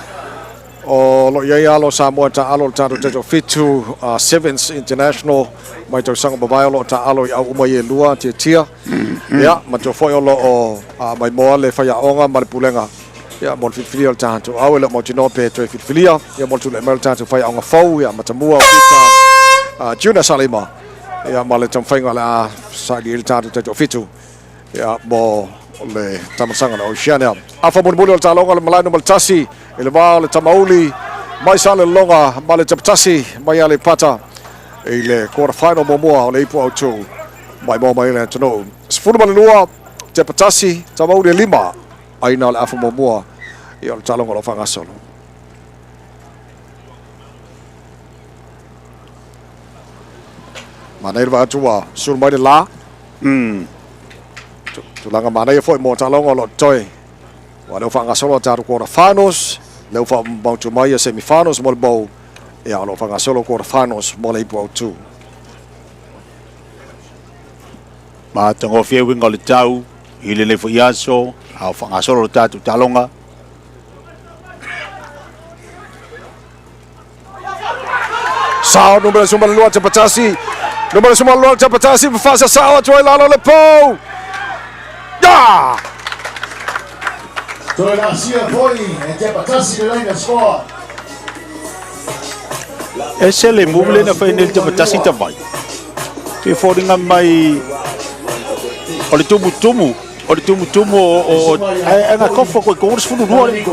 O lo o i ai alo o Samoa e taaalo i le tatou Taitoafitu Sevens International mai tausaga mavae o lo o taaalo i au uma ia e lua tiatia. Ia, matua foi o lo o maimoa le faiaoga ma le pulega ia mo le filifilia o le tatou au e le o mautinoa pe toe filifilia ia mo le tulai mai o le tatou faiaoga fou ia Matamua o Peter Junior Salima ia ma le taumafaiga o le a saili ai le tatou Taitoafitu ia mo le tamasaga o le Oceania. Afa mulimuli o le taaloga o le malae numera 1 i le va o le Tamauli mai Salelologa ma le Tapatasi mai Aleipata i le quarter final muamua o le ipu autu mai moa mai le atunuu. 12 Tepatasi, Tamauli e 5, aina o le afa muamua ia o le taaloga o lo o faagasolo. Manaia le vaai atu ua sulu mai le la. Tulaga manaia foi mo taaloga o lo o totoe. Ua lea ua faagasolo a tatou quarter finals, lea ua faamautu mai ia semi finals mo le bowl, ia o lo o faagasolo quarter finals mo le ipu autu. Matagofie uiga o le tau i lenei foi aso, a o faagasolo le tatou taaloga. Sao numera 12 Tapatasi. Numera 12 Tapatasi fafasa sao atu ai lalo le pou. Ya! Toe laasia foi e Tepatasi le laina scoa. Ese le move le na fai nei le Tapatasi tavai. Pe foliga mai o le tumutumu o le tumutumu o ae na kofo koe ko 12 le.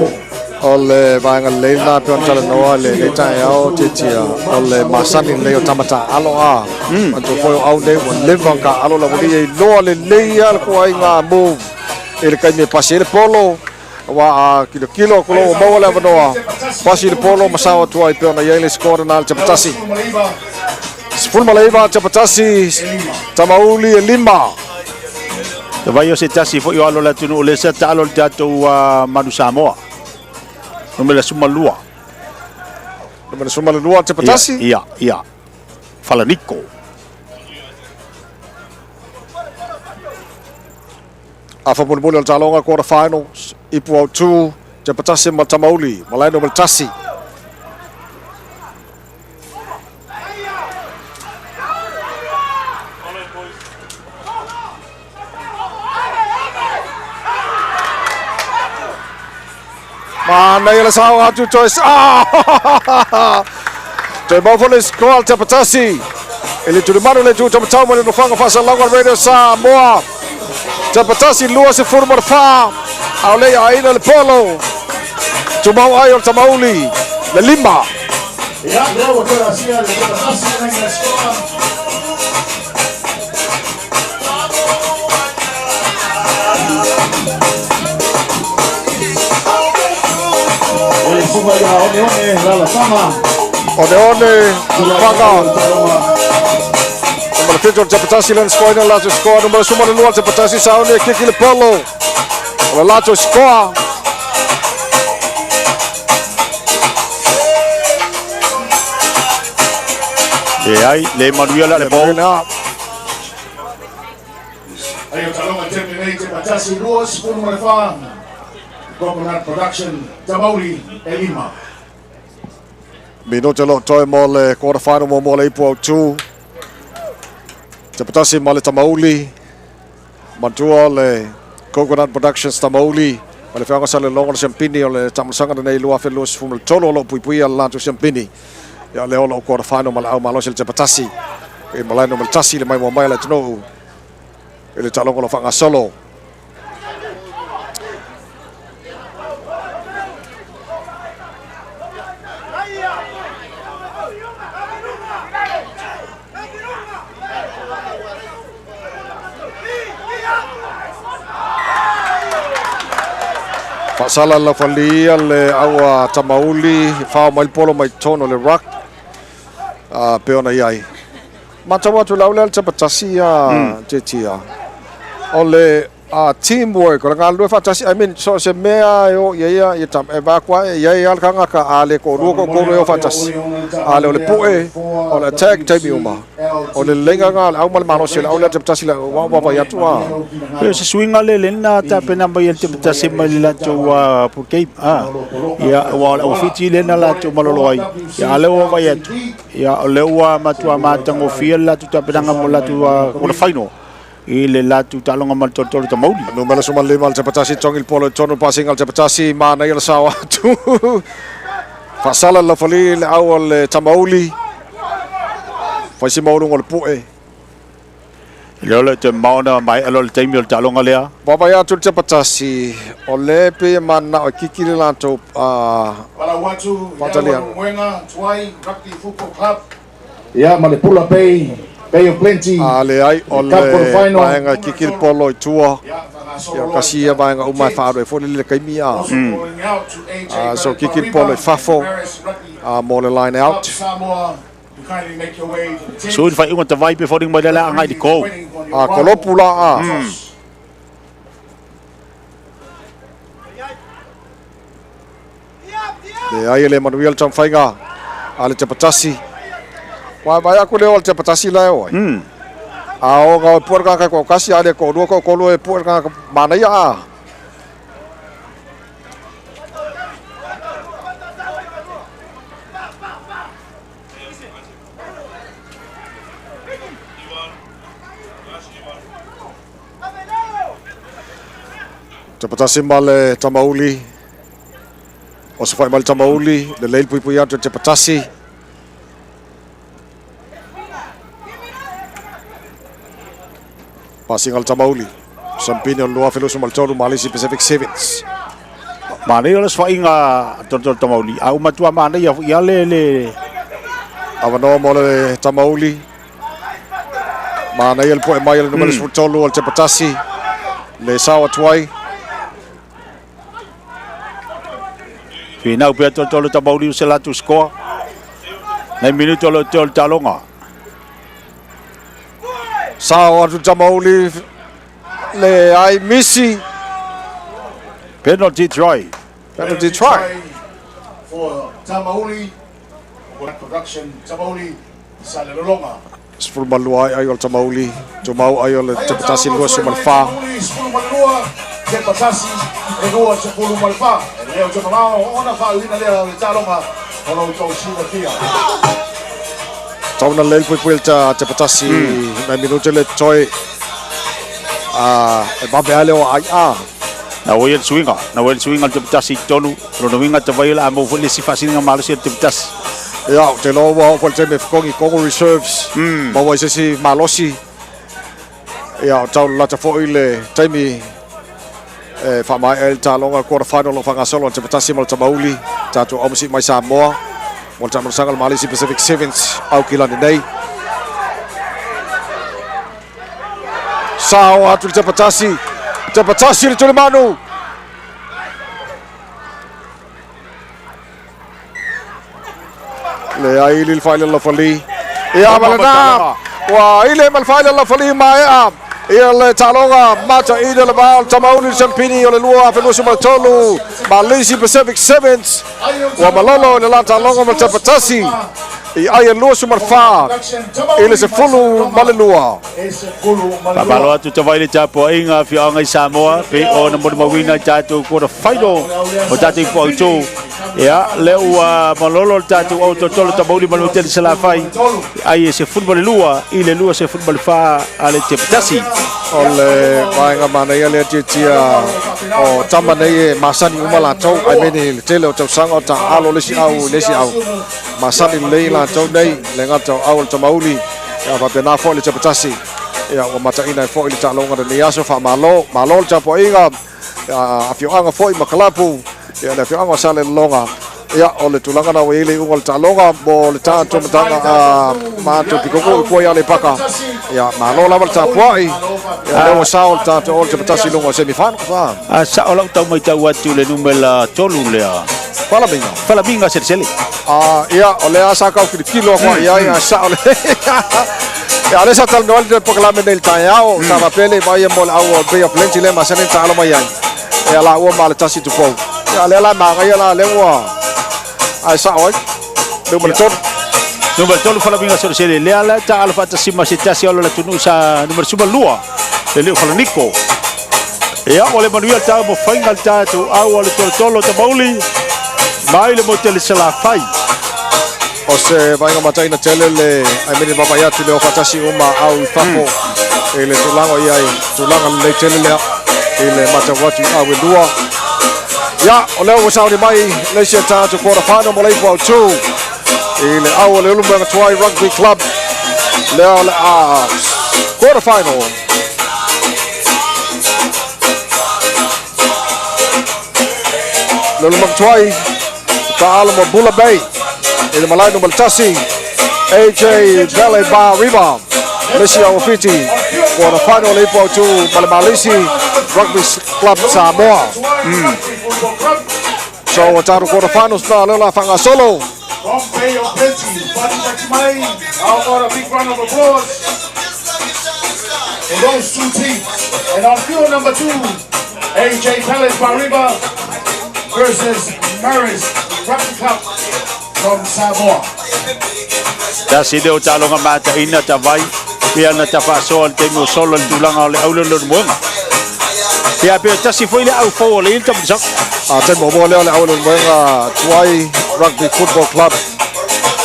O le vaega lelei lena pei ona talanoa i lenei taeao tiatia o le masani lenei o tama taaalo a. Manatua foi o au nei ua leva ona taaalo le aualii e iloa lelei lava le ituaiga move i le taimi e pasi ai le polo aua a kilokilo atu loa ua maua le avanoa pasi le polo ma sao atu ai pei ona i ai le score lena a le Tapatasi. 19 Tapatasi, Tamauli e 5. Tavai o se tasi foi o alo o le atunuu lea sa taalo i le tatou Manu Samoa. Numera 12. Numera 12 Tapatasi? Ia, ia, ia. Falaniko. Afa mulimuli o le taaloga quarter finals, ipu autu, Tepatasi ma Tamauli, malae numera 1. Manaia le sao atu toe ah! Toe mau foi le score al Tepatasi. I le tulimanu le tu tamatau mai le nofoaga faasalalauga Radio Samoa. Tepatasi 24, a o le ia aina le polo. Tumau ai o le Tamauli le 5. Ia, lea ua toe asia le Tepatasi le laina score. O le susuga ia Oneone Lalafama. Oneone Faga. Numera 7 o le Tepatasi lena score ina le latou score. Numera 12 le Tepatasi sauni e kiki le polo. O le latou score. Leai, le manuia la le ball. Ai o taaloga taimi nei Tepatasi 24, Coconut Production Tamauli e 5. Minute lo toe mo le quarter final mo le ipu autu. Tepatasi ma le Tamauli. Matua le Coconut Productions Tamauli. Ma le feaga sa le longo le siampini o le tamasaga nei 2023 o lo puipuia le latou siampini. Ia le o quarter final ma le au malosi le Tepatasi. I malae numera 1 le mai mua mai le atunuu. I le taaloga o lo o faagasolo. Faasala le laufalia le aua Tamauli, fao mai le polo mai totonu o le ruck. Pei ona i ai. Matau atu lau lea le tepatasi ia Tietia. O le teamwork, o le galulue faatasi, I mean, so o se mea e o i ai ia, ia tam, e vae atu ae, e i ai lava le tagata, a le toalua toatolu e o faatasi. A le o le pue, o le attack taimi uma. O le leleiga lena o le au ma le malosi o le au lea tepatasi le ua vaavaai atu a. Pei o se suiga lea lena tapena mai e le tepatasi mai le latou game. Ia, aua o le auwhiti lena latou malolo ai. Ia, a lea ua vaavaai atu. Ia, o lea ua matua matagofie le latou tapenaga mo le latou quarter final i le latou taaloga ma le tolotolo tamauli. Numera 15 le Tepatasi, togi le polo i totonu, pasiga le Tepatasi, manaia le sao atu. Faasala le laufali le au o le Tamauli. Fai si maualuga o le pue. Le ole te maona mai alo le taimi o le taaloga lea. Vaavaai atu le Tepatasi, o lea e pei e mananao e kiki le latou Palau atu i le faataliaga. Aualumoega, Tuai Rugby Football Club. Ia ma le Pula Bay, Bay of Plenty, A leai, o le Cup le Quarter Final. vaega e kiki le polo i tua. Ia, faagasolo Ia, loa kasi i ia le vaega uma e Tents. faaalu ai foi le taimi a. Also calling out to AJ A so Bennett kiki le polo i Parriba and fafo Maris Rugby a mo le line Club out. Samoa to kindly make your way to the tent. Sui le faaiuga tavai pe foliga mai lea le agai i le goal. Waiting on your A arrival. kolopu la a. Leai e le manuia le taumafaiga a le Tepatasi. Ua vaai aku lea o le Tepatasi la e o ai. A o ga o pua le kaka ko kasi a le ko lua ko ko e pua le kaka manaia a. Tepatasi ma le Tamauli. O se whai mai le Tamauli, le leil pui pui atu Tepatasi. Pasinga le Tamauli. Sampini o le 2023 Malisi Pacific Sevens. Manaia o le soaiga tolotolo tamauli. A ua matua manaia foi lava le Avanoa mo le Tamauli. Manaia le poe mai o le numera 13 o le Tepatasi. Le sao atu ai. Finau pea tolotolo tamauli o se latou score. Nai minuto o lo o toe o le taaloga. Sao atu le Tamauli. Le ai misi. Penalty try. Penalty try. For Tamauli, production Tamauli, Salelologa. 12 ai ai o le Tamauli. Tumau ai o le Tepatasi 24. Tamauli, 12, Tepatasi, e 24. E leo te malao, ona whaauina lea o le taaloga, o lo tou silafia. Tauna lei pui pui le Tepatasi. Nai minute le toe. E mabe ale o ai a. Na ua ia le suiga. Na ua ia le suiga le Tepatasi i totonu. Lona uiga tavai o le a maua foi le isi faasiliga malosi a le Tepatasi. Ia, ou te iloa ua oo foi le taimi e fekogi Congo Reserves. Maua ai se isi malosi. Ia, o tau lalata foi le taimi e faamaea ai le taaloga le quarter final o lo o faagasolo a le Tepatasi ma le Tamauli. Tatou aumasii mai Samoa mo le taamilosaga o le Malisi Pacific Sevens Aukilani nei. Sao atu le Tepatasi. Tepatasi le tulimanu. Le ai le faile lafali. Ia ma lena. Ua ile ma le faile lafali maea. Ia le taaloga mata ina le vao Tamauli le Sampini o le 2023 Malisi Pacific Sevens. Ua malolo i le la taaloga ma le Tepatasi. I ai e 24 i le 12. Faamalo atu tavai le tapuaiga afioaga i Samoa pei ona molimauina i tatou quarter final o tatou ipu autu. Ia, lea ua malolo le tatou au tolotolo Tamauli ma le Matele Salafai ai e 12 i le 24 a le Tepatasi. O le vaega manaia lea tiatia o tama nei e masani uma latou, ai mene le tele o tausaga o taaalo le isi au i le isi au. Masani lelei latou nei, le gata o au o le Tamauli, ia faapena foi le Tepatasi. Ia ua mataina ai foi le taaloga lenei aso, faamalo, malo le tapuaiga, afioaga foi ma kalapu, ia le afioaga o Salelologa. Ia o le tulaga na ua i ai le iuga o le taaloga mo le tatou mataga a matou pikokou i kua i Aleipaka. Ia malo lava le tapuai. Ia lea ua sao le tatou o le Tepatasi i luga o semi finals. A sao lau tau matau atu le numera 3 lea. Falamiga. Falamiga selesele. Ia, o lea sa kau kilokilo aku i ai, a sao le. Ia, o lea sa talanoa ai le polokalame nei i le taeao, sa faapea le vaaia mo le au o Bay of Plenty lea e masani ona taalo mai ai, ia laua ma le tasi tupou. Ia, o lea la e manaia la, lea ua ae sao ai, numera 3. Numera 3 Falaviga Selesele, lea la e taalo faatasi ma se tasi o le atunuu sa numera 12, le leo Falaniko. Ia, ua le manuia le taumafaiga a le tatou au a le tolotolo o Tamauli mai le motele Salafai. O se vaaiga mataina tele le aimene vaavaai atu i le o faatasi uma au i fafo i le tulaga o i ai, tulaga lelei tele lea i le matau atu i au e lua. Ia, o lea ua sauni mai le isi a tatou quarter final mo le ipu autu i le au o le Ulumoega Tuai Rugby Club. Lea o le a quarter final. Le Ulumoega Tuai, taalo mo Bula Bay i le malae numera 1, AJ Bele Ba Riva. Le isi au Fiti, quarter final le ipu autu ma le Malisi Rugby Club Samoa. So, o tatou quarter finals na lea o le a faagasolo. From Bay of Plenty, Fatipati Mai, how about a big round of applause for those two teams. And on field number 2, AJ Palace Bariba versus Maris Rugby Club from Samoa. Tasi lea o taaloga mataina tavai, pea na tafaasoa le taimi o sola le tulaga o le auleloli moega. Ia pe tasi foi le au fou o le ili tamulisaga. A taimi muamua lea o le Auelemoega Tuai Rugby Football Club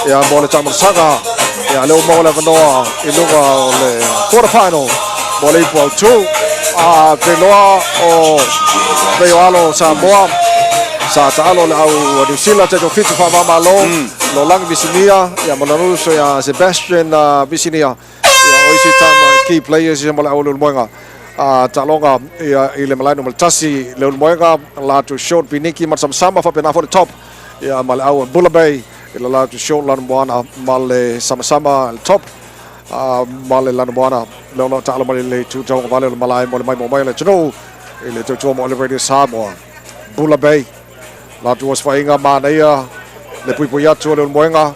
ia mo le taamilosaga. Ia lea ua maua le avanoa i luga o le quarter final mo le ipu autu. A te loa o Bay o Alo Samoa sa taalo le au New Zealand te fitu faavamalo Lolangi Visinia ia ma lona uso ia Sebastian Visinia ia o isi tama key players ia mo le Auelemoega. A taaloga ia i le malae numera 1 le Ulumoega latou short Piniki ma le Samasama faapena foi le top ia ma le au Bula Bay i le latou short Lanumoana ma le Samasama le top ma le Lanumoana le o lo o taalo mai le itu tauagavale o le malae mo le maimoa mai o le atunuu i le tautua mo le Radio Samoa. Bula Bay latou osofaiga manaia le puipui atu o le Ulumoega.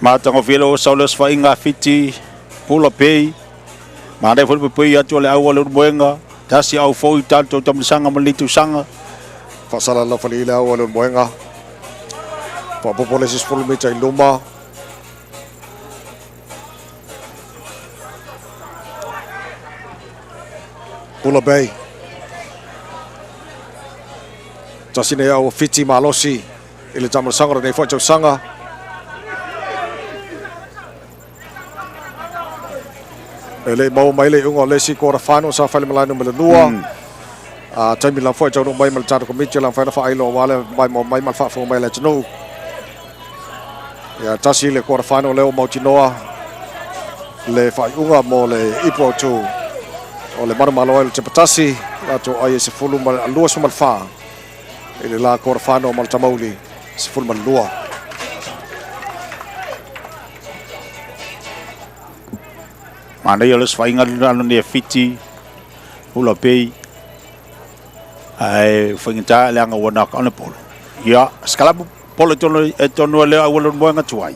Matagofie le osa o le osofaiga a Fiti, Bula Bay. Manaia foi le puipui atu o le au a le Ulumoega. Tasi au fou i tatou taamilosaga ma lenei tausaga. Faasalalau fale le au a le Ulumoega. Faaopoopo le isi 10 mita i luma. Bula Bay. Tasi nei au o Fiti malosi i le taamilosaga o lenei foi tausaga. E le i maua mai le iuga o le isi quarter final sa fai le malae numera 2. A taimi lava foi e taunuu mai ma le tatou komiti o le a mafai ona faailo aua le maimoa mai ma le faafofoga mai a le atunuu. Ia tasi le quarter final lea ua mautinoa le faaiuga mo le ipu autu o le manumalo ai o le Tepatasi latou ai e 24 i le la quarter final ma le Tamauli 12. Manaia o le osofaiga lena nei a Fiti, Hula Bay, ae faigata leaga ua naka ona polo. Ia, sikalamu polo e tonu e tonu e le auala o le moega tuai.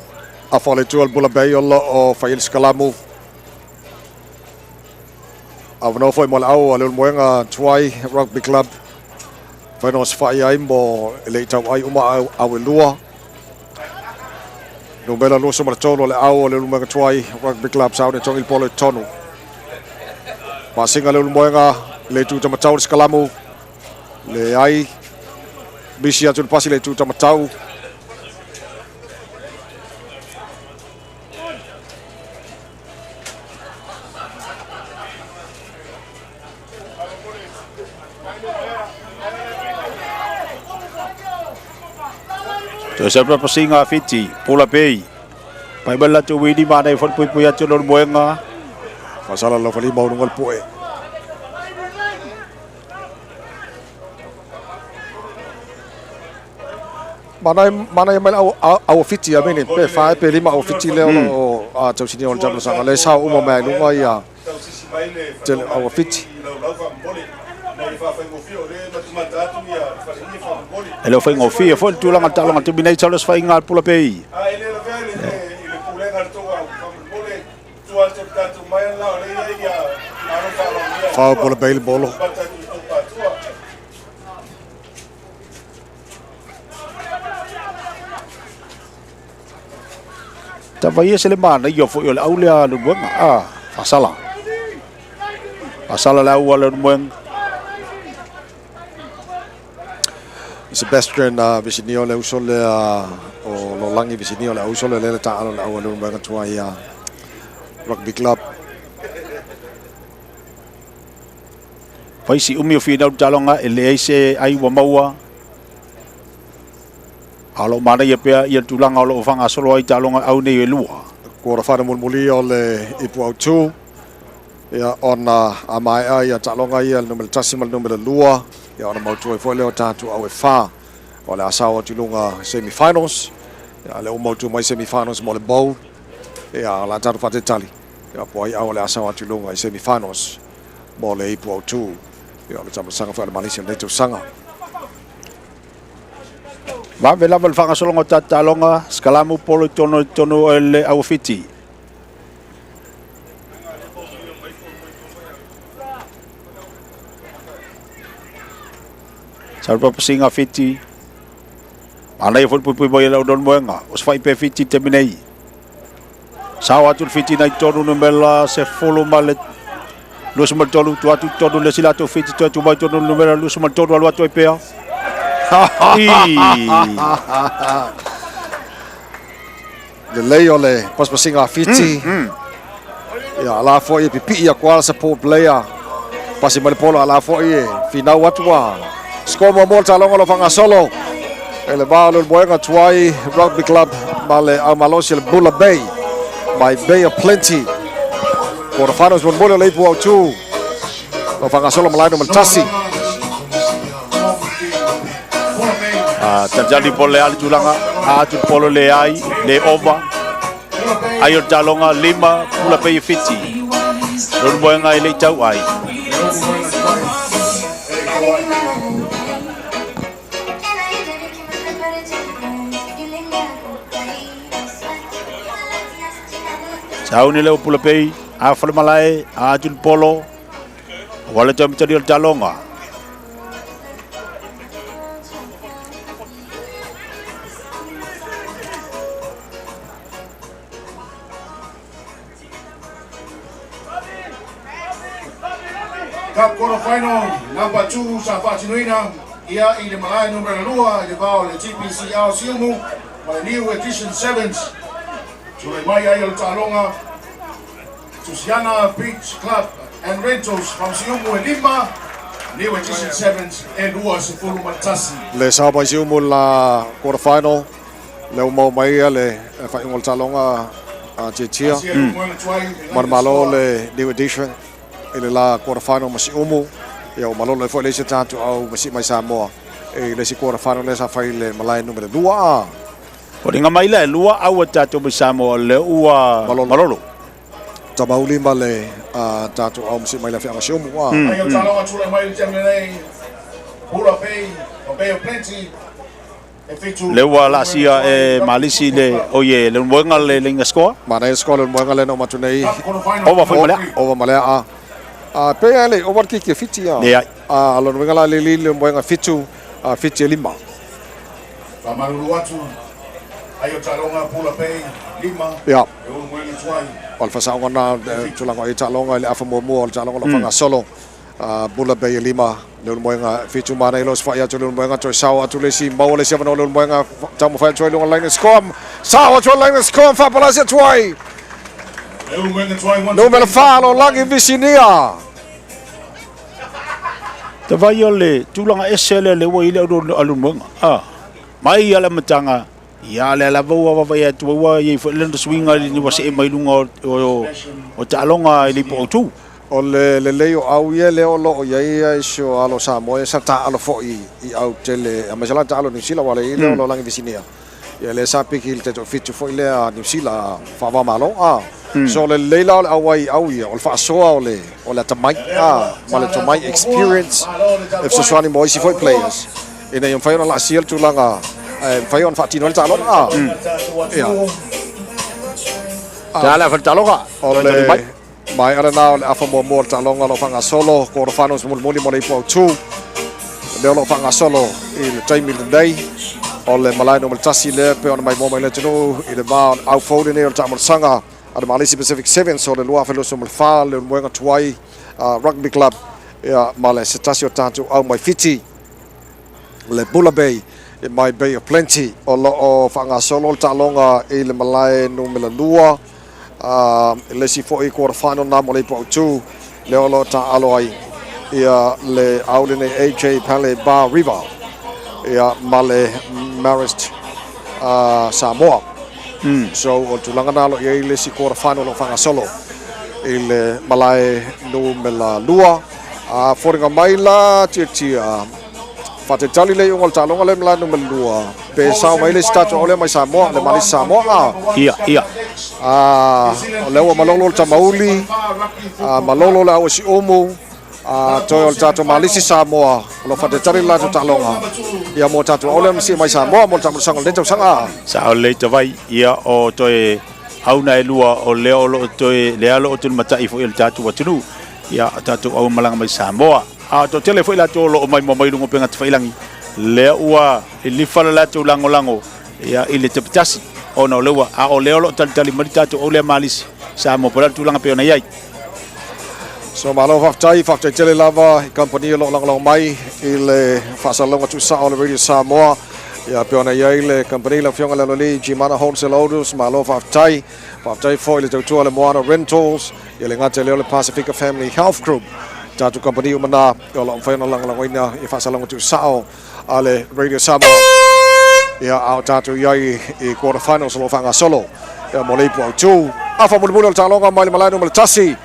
Afa o le itu o le Bula Bay o lo o fai ai le sikalamu. Avanoa foi mo le au a le Ulumoega Tuai Rugby Club. Fai no osofai ai mo e le i tauai uma au e lua. Numera 23 o le au o le Ulumoega Tuai Rugby Club sa one tongi le polo i totonu. Pasinga le Ulumoega le itu tamatau le sikalamu. Le ai misi atu le pasi le itu tamatau. Toe sau pasiga a Fiti, Pula Bay. Pai mai le latou wini manaia foi le puipui atu o le Ulumoega. Faasala laufalima o luga le poe. Manaia mai le au Fiti a mini pe 4 pe 5 au Fiti lea o lo o tausinia o le taamilosaga lea e sao uma mai ai luga ia tele au Fiti. E le o faigofie foi le tulaga o le taaloga taimi nei sau le faiga a le Pula Bay. Foul Pula Bay le bolo. Tavaia se le manaia foi o le au lea a Leulumoega. Ah, faasala. Faasala le au a Leulumoega. Sebastian Visinio le uso lea o Lolangi Visinio le auso lea le taalo le au a Leulumoega tuai Rugby Club. Fai si umi o finau taaloga e leai se ai ua maua. A o lo o manaia pea ia le tulaga o lo o faagasolo ai taaloga au nei e lua. Quarter final mulimuli o le ipu autu. Ia, ona a maea ia taaloga ia le numera 1 ma le numera 2, ia ona mautu ai foi lea o tatou au e 4 o le a sao atu i luga semi-finals. Ia, le ua mautu mai semi-finals mo le bowl. Ia, o le a tatou faatetali. Ia, po ai au o le a sao atu i luga i semi-finals mo le ipu autu. Ia, o le tamasaga foi a le Malaysia lenei tausaga. Vave lava le faagasologa o tatou taaloga, sikalamu polo i totonu i totonu o le auafiti. Sau le papasiga fiti. Manaia foi le puipui mai e le aunono O se fai pe fiti te minei. Sao atu le fiti nai tonu numera se fulu ma le 23 tu atu tonu le sila atu fiti tu atu mai tonu numera 23 alu atu ai pea. Lelei o le pasipasiga a Fiti. Ia, ala foi e pipii aku ala support player. Pasi mai le polo ala foi e finau atu a. Score muamua le taaloga o lo o faagasolo. E le va o Leulumoega Tuai Rugby Club ma le aumalosi o le Bula Bay. My Bay of Plenty. Quarter finals mulimuli o le ipu autu. Lo faagasolo malae numera 1. Talitali po le a le tulaga, a atu le polo le ai, le ova. Ai o le taaloga 5 pula pei e fiti. Leulumoega e le i tau ai. Sauni le pula pei, a fale malae, a atu le polo. Ua le toe matali o le taaloga. Cup quarter final number 2 sa faatinoina ia i le malae numera 2 i le va o le TPCL Siumu ma le New Edition Sevens. Tulai mai ai o le taaloga Tusiana Beach Club and Rentals from Siumu e 5, New Edition Sevens e 21. Le sao mai Siumu la quarter final. Le ua maua mai ia le faaiuga o le taaloga a Tietia. Ma le Malo le New Edition i le la quarter final ma Siumu. Ia ua malolo ai foi le isi tatou au ma sii mai Samoa i le isi quarter final lea sa fai i le malae numera 2 a. Foliga mai la e lua au a tatou mai Samoa o lea ua malolo. Tamauli ma le tatou au ma sii mai le afioaga o Siumu a. Ai o taaloga tulai mai i le taimi lenei, Hula Bay ma Bay of Plenty e 7. Lea ua laasia e Malisi le oie le moega le leiga score. Manaia le score le moega lea na uma atu nei. Ova foi ma le aa. Ova ma le aa. Pe ai le ova le kiki e 7 a. Leai. A lona uiga la le li le moega 7 7 e 5. Faamalulu atu ai o taaloga Pula Bay 5 Ia. e ulu moega tuai. O le faasaoga na tulaga o i taaloga i le afa muamua o le taaloga o lo o faagasolo. Bula Bay e 5, le Ulumoega 7 mana i lo se atu le Ulumoega toe sao atu le isi maua le isi avanoa le Ulumoega taumafai atu ai luga line score sao atu ai line score faapalasi atu ai Le Ulumoega tuai once numera again. 4 Lolagi Visinia. Tavai o le tulaga ese lea le ua i le Ulumoega. Mai ia le amataga ia lea lava ua vaavaai atu ai ua i ai foi lona suiga i le ua see mai luga o taaloga i le ipu autu. O le lelei o au ia lea o lo o i ai isi o alo Samoa ia sa taaalo foi i au tele aemaise la taaalo Niu Sila aua le i lea o Lolagi Visinia. Ia lea sa piki i le taitoafitu foi lea a Niu Sila faava-o-Malo. So o le lelei la o le auai au ia, o le faasoa o le o le atamai a ma le tomai experience e fesoasoani mo isi foi players ina ia mafai ona laasia le tulaga e mafai ona faatino ai le taaloga a. Ia. Tala fa taaloga. O le maea lena o le afa muamua o le taaloga o lo o faagasolo quarter finals mulimuli mo le ipu autu. Lea o lo o faagasolo i le taimi lenei o le malae numera 1 lea pei ona maimoa mai le atunuu i le va o le au fou lenei o le taamolosaga a le Malisi Pacific Sevens o le 2024 le Ulumoega Tuai Rugby Club ia ma le se tasi o tatou au mai Fiti le Bula Bay i mai Bay of Plenty. O lo o faagasolo le taaloga i le malae numera 2 i le isi foi quarter final na mo le ipu autu lea o lo o taaalo ai ia le au lenei AJ Pale Bar River ia ma le Marist Samoa. So o le tulaga na o lo o i ai le isi quarter final o lo o faagasolo i le malae numera 2. A foliga mai la tiatia faatalitali le iuga o le taaloga lea i le malae numera 2 pe sao mai le isi tatou aulea mai Samoa, le Malisi Samoa a. Ia, ia. A o lea ua malolo le tamauli, a malolo le au e siumu, a toe o le tatou Malisi Samoa o lo o faatalitali le latou taaloga ia mo tatou aulea ma sii mai Samoa mo le taamolosaga o lenei tausaga. Sao lelei tavai, ia o toe auna e lua o lea o lo o toe lea o lo o tulimatai foi e le tatou atunuu. Ia o tatou au malaga mai Samoa. A o toatele foi latou o lo o maimoa mai luga o upega tafailangi, lea ua lilifa le latou lagolago ia i le tapitasi ona o lea ua a o lea o lo o talitali mai le tatou au lea Malisi Samoa po o le a le tulaga pei ona i ai. So malo faafetai, faafetai tele lava i kamupani o lo o lagolago mai i le faasalalauga tuusao o le Radio Samoa. Ia pei ona i ai le kamupani lau Afioga i le Aloalii Gimana Wholesale Autos, malo faafetai. Faafetai foi i le tautua a le Moana Rentals, ia le gata i lea o le Pasifika Family Health Group, tatou kamupani uma na o lo o mafai ona lagolagoina i faasalalauga tuusao a le Radio Samoa. Ia, a o tatou i ai i quarter finals o lo o faagasolo ia mo le ipu autu. Afa mulimuli o le taaloga mai le malae numera 1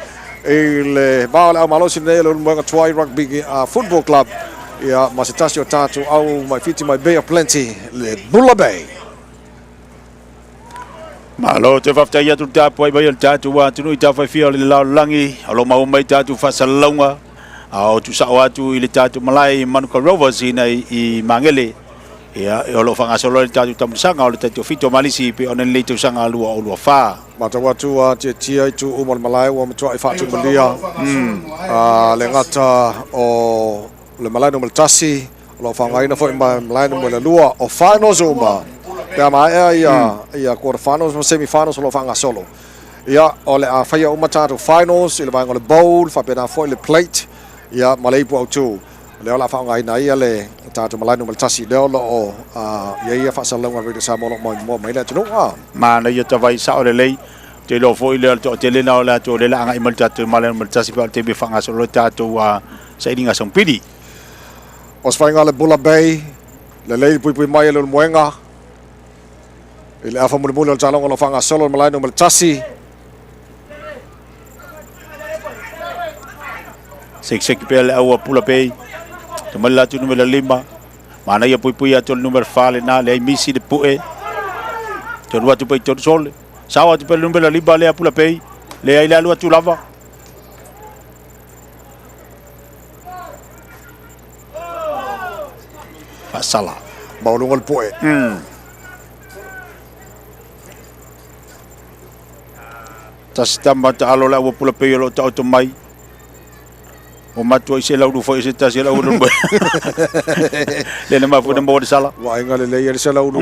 i le va o le au malosi lenei o le Ulumoega Tuai Rugby Football Club ia ma se tasi o tatou au mai Fiti mai Bay of Plenty le Bula Bay. Malo te faafetai atu le tapuai mai o le tatou atunuu i tafaifia o le lalolagi o lo o maua mai tatou faasalalauga a o tuusao atu i le tatou malae i Manuka Rovers ina i Magele. Ia, o lo o faagasolo ai le tatou taamilosaga o le taitoafitu o Malisi pei ona lenei tausaga 2024. Matau atu a tiatia i tu uma o le malae ua matuai faatumulia le gata o le malae numera 1, o lo o faaaogaina foi ma malae numera 2 o finals uma pe a maea ia ia quarter finals ma semi finals o lo o faagasolo. Ia, o le a faia uma tatou finals i le vaega o le bowl, faapena foi le plate, ia ma le ipu autu. O lea o le a faaaogaina ai ia le tatou malae numera 1, lea o lo o i ai ia faasalalauga a Radio Samoa o lo o maimoa mai le atunuu. Manaia tavai sao lelei. Ou te iloa foi lea o le toatele lena o latou o lea o le a agai mai le tatou malae numera 1 pe a o le taimi e faagasolo ai tatou sailiga saupili. O se faiga a le Bula Bay, lelei le puipui mai e le Ulumoega i le afa mulimuli o le taaloga o lo o faagasolo i le malae numera 1. Sekiseki pea le au a Pula Bay. Tumai le latou numera 5. Manaia puipui atu o le numera 4 lena, leai misi le pue. Tolu atu pei tolu sole. Sao atu pea le numera 5 lea Pula Bay. Leai le alu atu lava. Faasala. Maualuga le pue. Tasi tama taalo le aua pula pei o lo o taoto mai. O matua i se laulu foi se tasi o le aua lulu. Le na mafu na maua le sala. Vaaiga lelei ai le selaulu.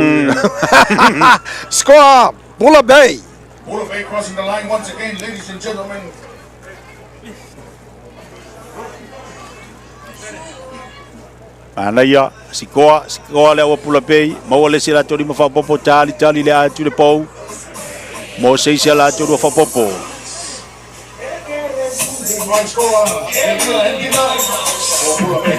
Score! Bula Bay! Bula Bay crossing the line once again, ladies and gentlemen. Manaia, sikoa, sikoa le aua pula pei, maua le isi latou lima faaopoopo, tali tali le atu le pou, mo se isi a latou lua faaopoopo. Try scorer, Elvira Hendina for Bula Bay.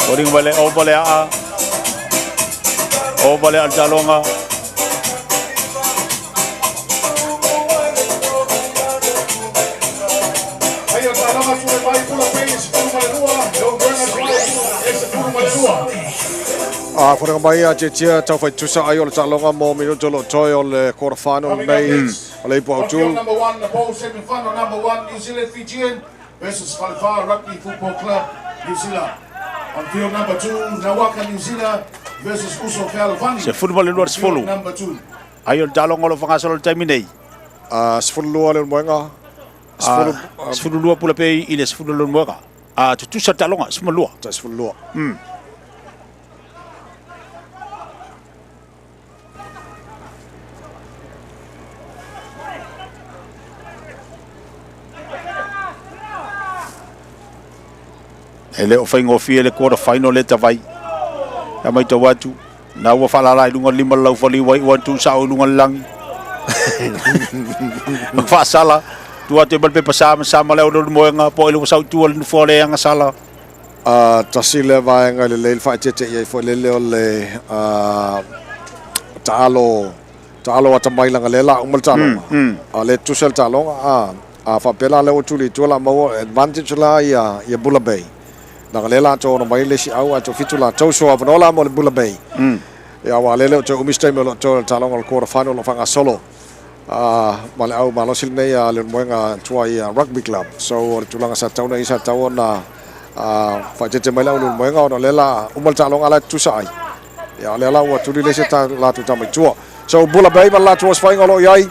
Boring wale o wale a. O wale al talonga. A foliga mai a Tietia tau fai tusa ai o le taaloga mo minuta o lo o toe o le quarter final lenei o le ipu On autu. field number one, the bowl semi-final number one, New Zealand Fijian versus Falefa Rugby Football Club, New Zealand. On field number two, Nawaka New Zealand versus Uso Fealofani. 12 On field 10. number two. Ai o le taaloga o lo o faagasolo i le taimi nei. A 12 le Leulumoega. 10 12 pula pe i le 10 le Leulumoega. A tutusa le taaloga, 12. 12. E le o faigofie le quarter final le tavai. Ia matau atu, na ua faalala i luga o le lima le laufaliu ai ua tuusao i luga o le lagi. Ma faasala, tuu atu ai ma le pepa sa ma sa ma le au Leulumoega, po o ai le ua sau i tua le nofoa o le agasala. A tasi lea vaega i lelei le faaeteete i ai foi lele o le taalo taalo atamai leaga lea la uma le taaloga. A le tusa le taaloga a a faapea la lea ua tuli i tua la maua advantage la ia ia Bula Bay. Leaga lea la toe ono mai le isi au ae toafitu latou so avanoa la mo le Bula Bay. Ia aua lea e le o toe umi se taimi o lo o toe o le taaloga o le quarter final o lo o faagasolo a ma le au malosi lenei a Leulumoega Tuai Rugby Club. So o le tulaga sa tatau ona i ai sa tatau ona faaeteete mai le au Leulumoega ona o lea la uma le taaloga a la e tutusa ai. Ia o lea la ua tuli le isi latou tama i tua. So Bula Bay ma le latou osofaiga o lo o i ai.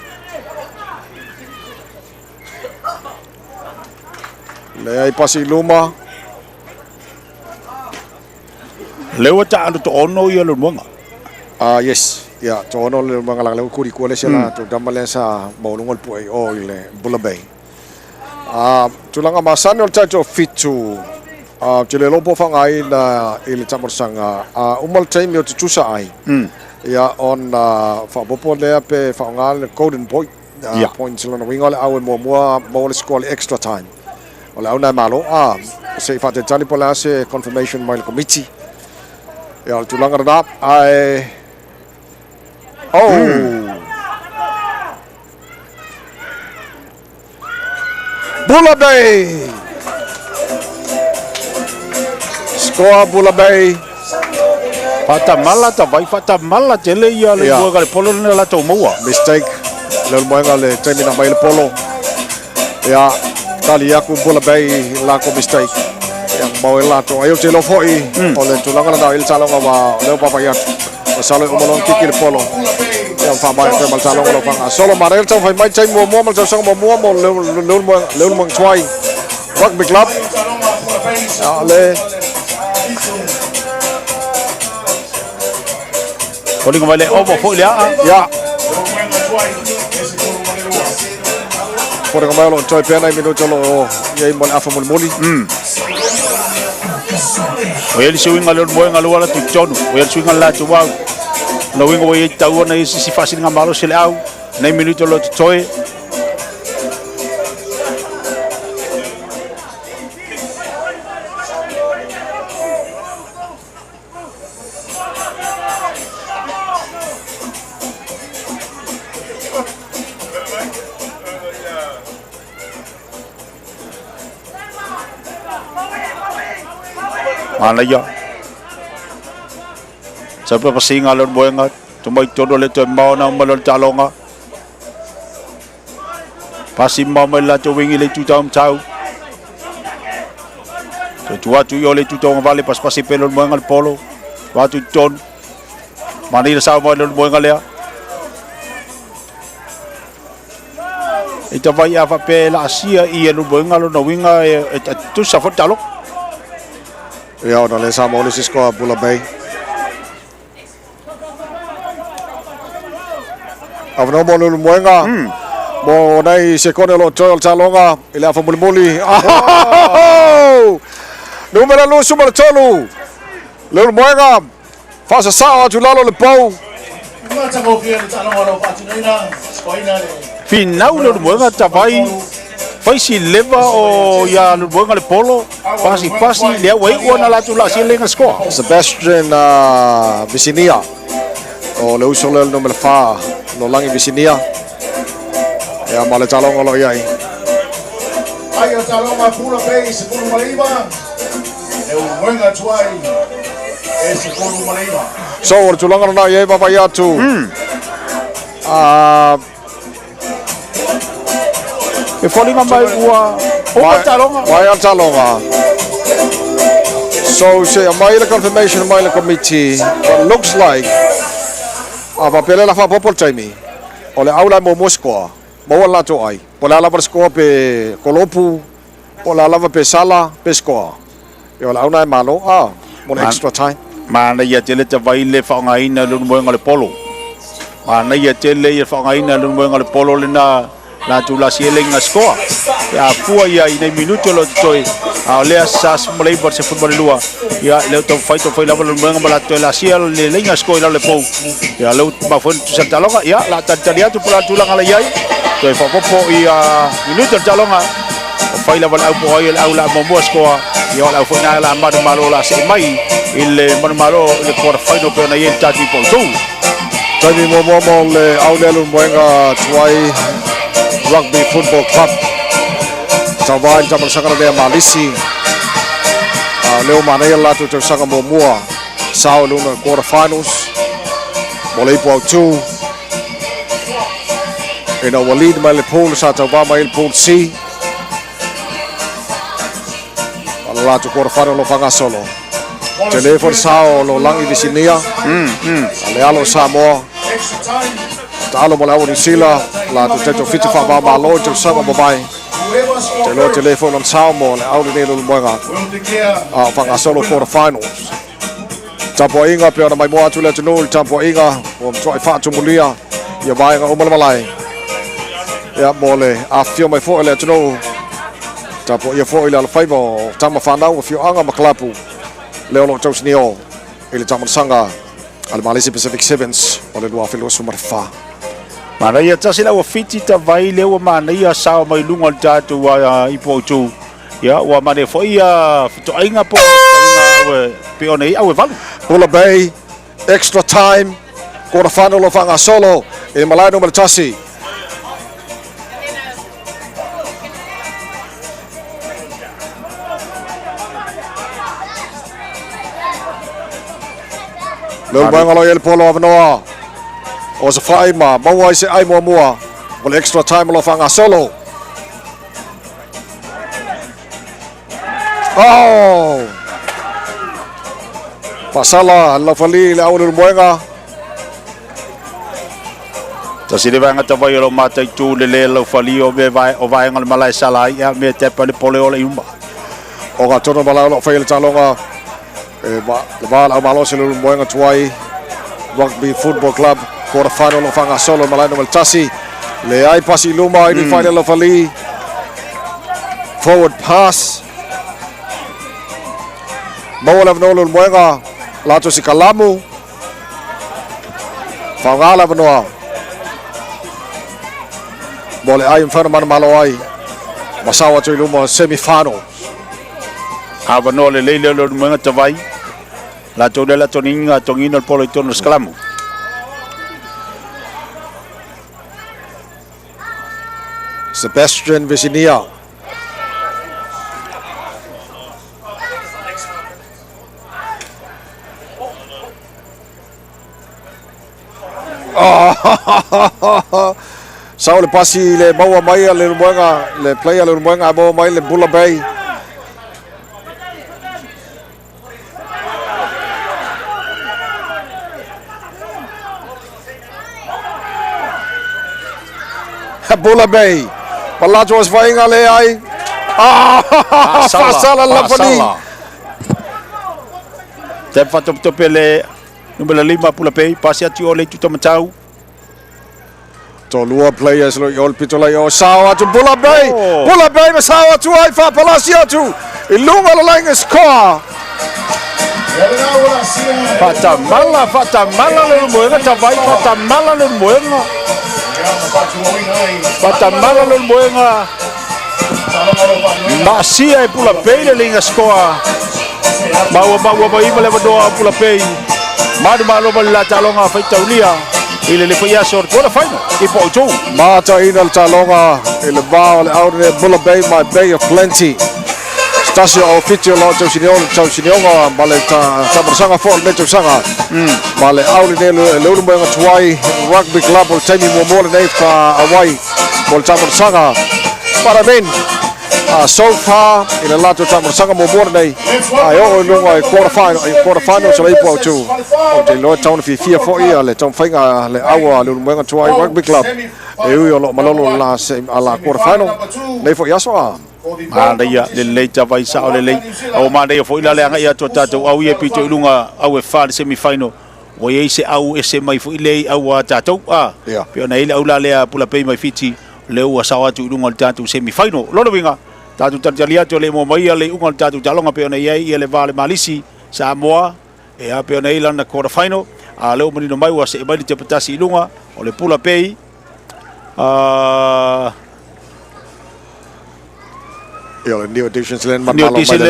Leai pasi i luma. Lea ua taalo toono ia Leulumoega. Ah yes. Ia, toono le Leulumoega leaga lea ua kuli i tua le isi latou tama lea sa maualuga le pua i o i le Bula Bay. Ah, tulaga masani o le tatou fitu. Ah, ou te le iloa po o faaaogaina i le taamolosaga. A uma le taimi o tutusa ai, ia ona faaopoopo lea pe faaaoga le golden point. Points lona uiga o le au e muamua maua le score i le extra time. O le au na e malo. A, se i faatalitali po o le a se confirmation mai le komiti. Ia, o le tulaga lena. Ae, oh! Bula Bay! Score Bula Bay. Faatamala tavai, faatamala tele ia le moega le polo lena latou maua. Mistake. Le moega le taimi na mai le polo. Ia, tali aku Bula Bay lako mistake. Ia, mau e latou. Ai o te lo foi, o le tulaga lena i le taloga wa o leo papa i atu. Masalo e uma loa ona kiki le polo. Ia, faamaea atu ai ma le taaloga o lau faagasolo. Manaia le taumafai mai taimi muamua ma le tausaga muamua mo Leulumoega Tuai Rugby Club. Ia, le Foliga mai le ovo foi le aa. Ia. Foliga mai o lo o toe pea nai minuta o lo o i ai mo le afa mulimuli. O ia le suiga Leulumoega lua la tutonu. O ia le suiga la tu au. Na uiga ua iai tatau ona ia sisi faasiliga malosi le au. Nei minuta o lo o totoe. Manaia. Sau pe pasinga le moenga, tumai tonu le toe maona uma le taloga. Pasi mao mai le latou wingi le itu tau matau. Toe tua atu i o le itu tauagavale pasipasi pele o le moenga le polo. Tua atu i totonu. Manaia le sao mai le moenga lea. I ta vai a faapea e laasia i e Leulumoega lona uiga e tutusa foi le taaloga. Ia ona lea sa maua le isi score a Bula Bay. Avanoa mo Leulumoega. Mo nei sekone o lo o toe o le taaloga i le afa mulimuli. Oh! Numera 23. Leulumoega faasasao atu lalo le pou. Finau Leulumoega tavai faisi leva o ia Leulumoega le polo pasi pasi lea ua iu ona latou laasia le score. Sebastian Visinia o le uso lea o le numera 4 Lolagi Visinia. Ia ma le taaloga o lo o i ai. Ai o Taloga Pula Bay 19, Leulumoega Tuai e 19. So, o le tulaga lena i ai vaavaai atu. Ah, E foliga mai ua uma taloga. Mai a taloga. So, se mai le confirmation mai le committee, but it looks like a faapea le la faapopo le taimi. O le au la muamua score, maua le latou ai. Po o le a lava le score pe kolopu, po o le a lava pe sala, pe score. Ia o le au na e malo, ah, mo le extra time. Manaia tele tavai le faaaogaina o le moega o le polo. Manaia tele ia faaaogaina o le moega o le polo lena latou lasi ele inga scoa. Ia fua ia i nei minuti o lo totoe. A o lea sa malei pa se football lua. Ia leo tau fai tau fai lava le moega ma latou lasi le leinga scoa i lalo le pou. Ia leo mafua tu sa taloga. Ia la tali tali atu pula tulaga la iai. Toe faapopo ia minuti o le taloga. O fai lava le au po ai le au la muamua scoa. Ia o le au foi na la manumalo la se mai i le manumalo i le quarter final pe ona i le tatou i pau. Taimi muamua mo le au lea Leulumoega Tuai Rugby Football Club. Tauva i le taamalosaga lea Malisi. A leo manaia le latou tausaga muamua. Sao i luna quarter finals. Mo le ipu autu. Ina ua lead mai le pool sa tauva mai le pool C. A le latou quarter final o faagasolo. Te le fo sao lo langi visinia. A le alo Samoa. Extra time. Taalo mo le au o New Zealand. La tu teto fitu wha malo i tausaga mo mai. Whoever score Te loa te first le fo lon sao mo le au lenei Leulumoega. will declare A faagasolo quarter finals. Tapuaiga pe ona mai moa atu le atunuu i le tapuaiga ua matuai faatumulia ia vaega uma le malae. Ia mo le afifio mai foi o le atunuu. Tapuaia foi le alofaiva o tama whanau o fioanga ma kalapu. Leo lo tausini o i le taamalosaga a le Malisi Pacific Sevens o le 2024. Manaia tasi la ua fiti ta vai le ua manaia sao mai lunga o le tatou i po Ia ua manaia foi ia fitoaiga po o pe ona i au e valu. Pula Bay, extra time, quarter final o faagasolo i malae numera 1. Leulumoega lo i le polo avanoa. O se whai ma maua i se ai muamua. Mo le extra time o lo faagasolo. Oh! Fasala, laufali le au Leulumoega. Tasi le vaega tavai o lo mataitu le le laufali o me vae o vaega le malae sala ai ia me te pa le pole o le uma. O ngā tono malae o lo whai le taloga. E ma, le vā le au malo se Leulumoega Tuai. Rugby Football Club. Quarter final o faagasolo malae numera 1. Le ai pasi i luma i ni whai le laufali. Forward pass. Maua le avanoa Leulumoega. Lato si kalamu. Whaonga le avanoa. Mo le ai mwhana mana malo ai. Masao atu i luma semi final. Avanoa le leile o le moega tavai. La tau le la toninga tongina le polo i tonu skalamu. Sebastian Visinia. Oh, Sao le pasi le maua mai a le Leulumoega, le player le Leulumoega a maua mai le Bula Bay. Bula Bay. Palato as vainga le ai. Ah, Fasala lafali. Te whatope le numera 5 Pula Bay, pasi atu o le tuta matau. Tolua players lo i ol pito lai o sao atu Bula Bay. Oh. Bula Bay ma sao atu ai fa palasi atu. I lunga le lainga score. Fatamala, fatamala le moega tavai, fatamala le moega. Fatamala le moega. Masia e Pula Bay le linga score. Maua maua mai ma le vanoa Pula Bay. Manu malo ma le la taloga faitaulia. I le foi aso o le quarter final i po autu. Mataina le taloga i le va o le au lenei Bulla Bay ma Bay of Plenty. Se tasi o au Fiti o lo o tausinioga ma le taamalasaga foi o lenei tausaga. Ma le au lenei le Ulumoega Tuai Rugby Club o le taimi muamua lenei faauai mo le taamalasaga. But I mean, so far i le latou taamalasaga muamua lenei, ae oo i luga i quarter final, i quarter final sa le ipu autu. Ou te iloa e tatau ona fiafia foi le taumafaiga a le au a le Ulumoega Tuai Rugby Club e ui o lo o malolo le la, la quarter final nei foi aso a. Manaia lelei tavai sao lelei. Ua manaia foi la le agai atu a tatou au ia pito i luga au e fa le semi final. Ua i ai se au ese mai foi lea i au a tatou a. Yeah. Pei ona i ai le au la lea a Pulapei mai Fiti lea ua sao atu i luga o le tatou semi final. O lona uiga, tatou talitali atu e le i mua mai le iuga o le tatou taaloga pei ona i ai ia le va o le Malisi Samoa e a pei ona i ai lana quarter final. A lea ua manino mai ua see mai le tepatasi i luga o le Pulapei. Ia, o le New Editions lea na manalo mai le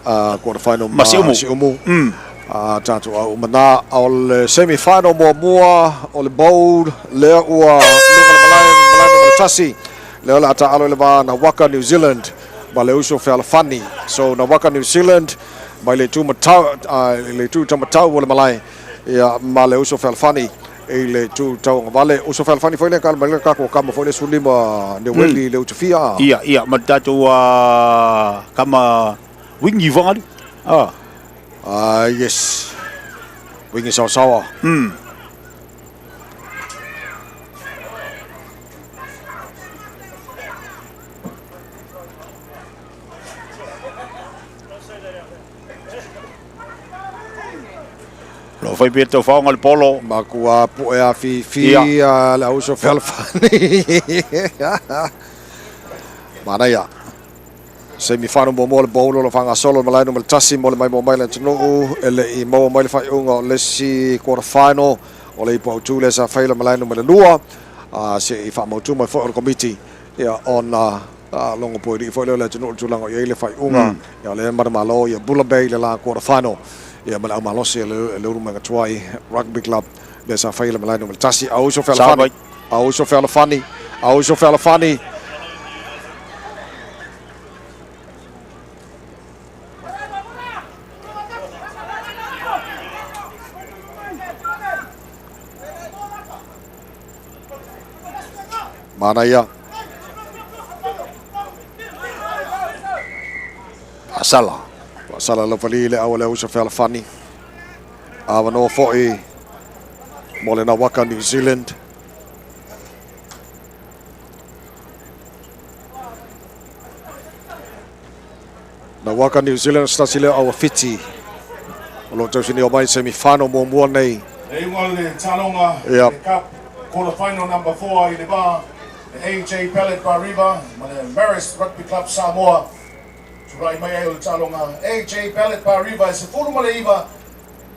la quarter final ma Siumu. Tatou au uma na. O le semi final muamua o le bowl lea ua luga le malae, malae numera tasi. Lea o le a taalo i le va na Waka New Zealand ma le uso fealofani. So na Waka New Zealand mai le itu matau, le itu taumatau o le malae ia ma le uso fealofani i le itu tauagavale. Uso fealofani foi lea kala mai le kako kama foi le 15 Neueli le Utufia. Ia, ia, ma le tatou kama wingi vangali. Ah. Yes. Wingi sawasawa. Lo fai pea tau whaonga le polo. Makua pu'e a fifi a le auso fealofani. Manaia. Semi final muamua o le bowl o lo faagasolo le malae numera tasi mo le maimoa mai le atunuu e le i maua mai le faaiuga o le isi quarter final o le ipu autu lea sa fai le malae numera lua se i faamautu mai foi o le komiti ia ona logo poelii foi lea o le atunuu i le tulaga o i ai le faaiuga. Ia o lea e manumalo ia Bula Bay i le la quarter final ia ma le aumalosi a le Ulumaga Tuai Rugby Club lea sa fai i le malae numera tasi. Auso Fealofani, Auso Fealofani, Auso Fealofani. Manaia. Faasala. Faasala laufali le au a le Auso Fealofani. Avanoa foi mo le Nawaka New Zealand. Nawaka New Zealand se tasi lea o aua Fiti o lo o tausinio mai semi final muamua nei. Le iuga o le taloga Yep. le Cup Quarter Final number 4 i le va le AJ Pellet Bariva ma le Marist Rugby Club Samoa. Tulai mai ai o le taloga AJ Pellet Bariva e 19,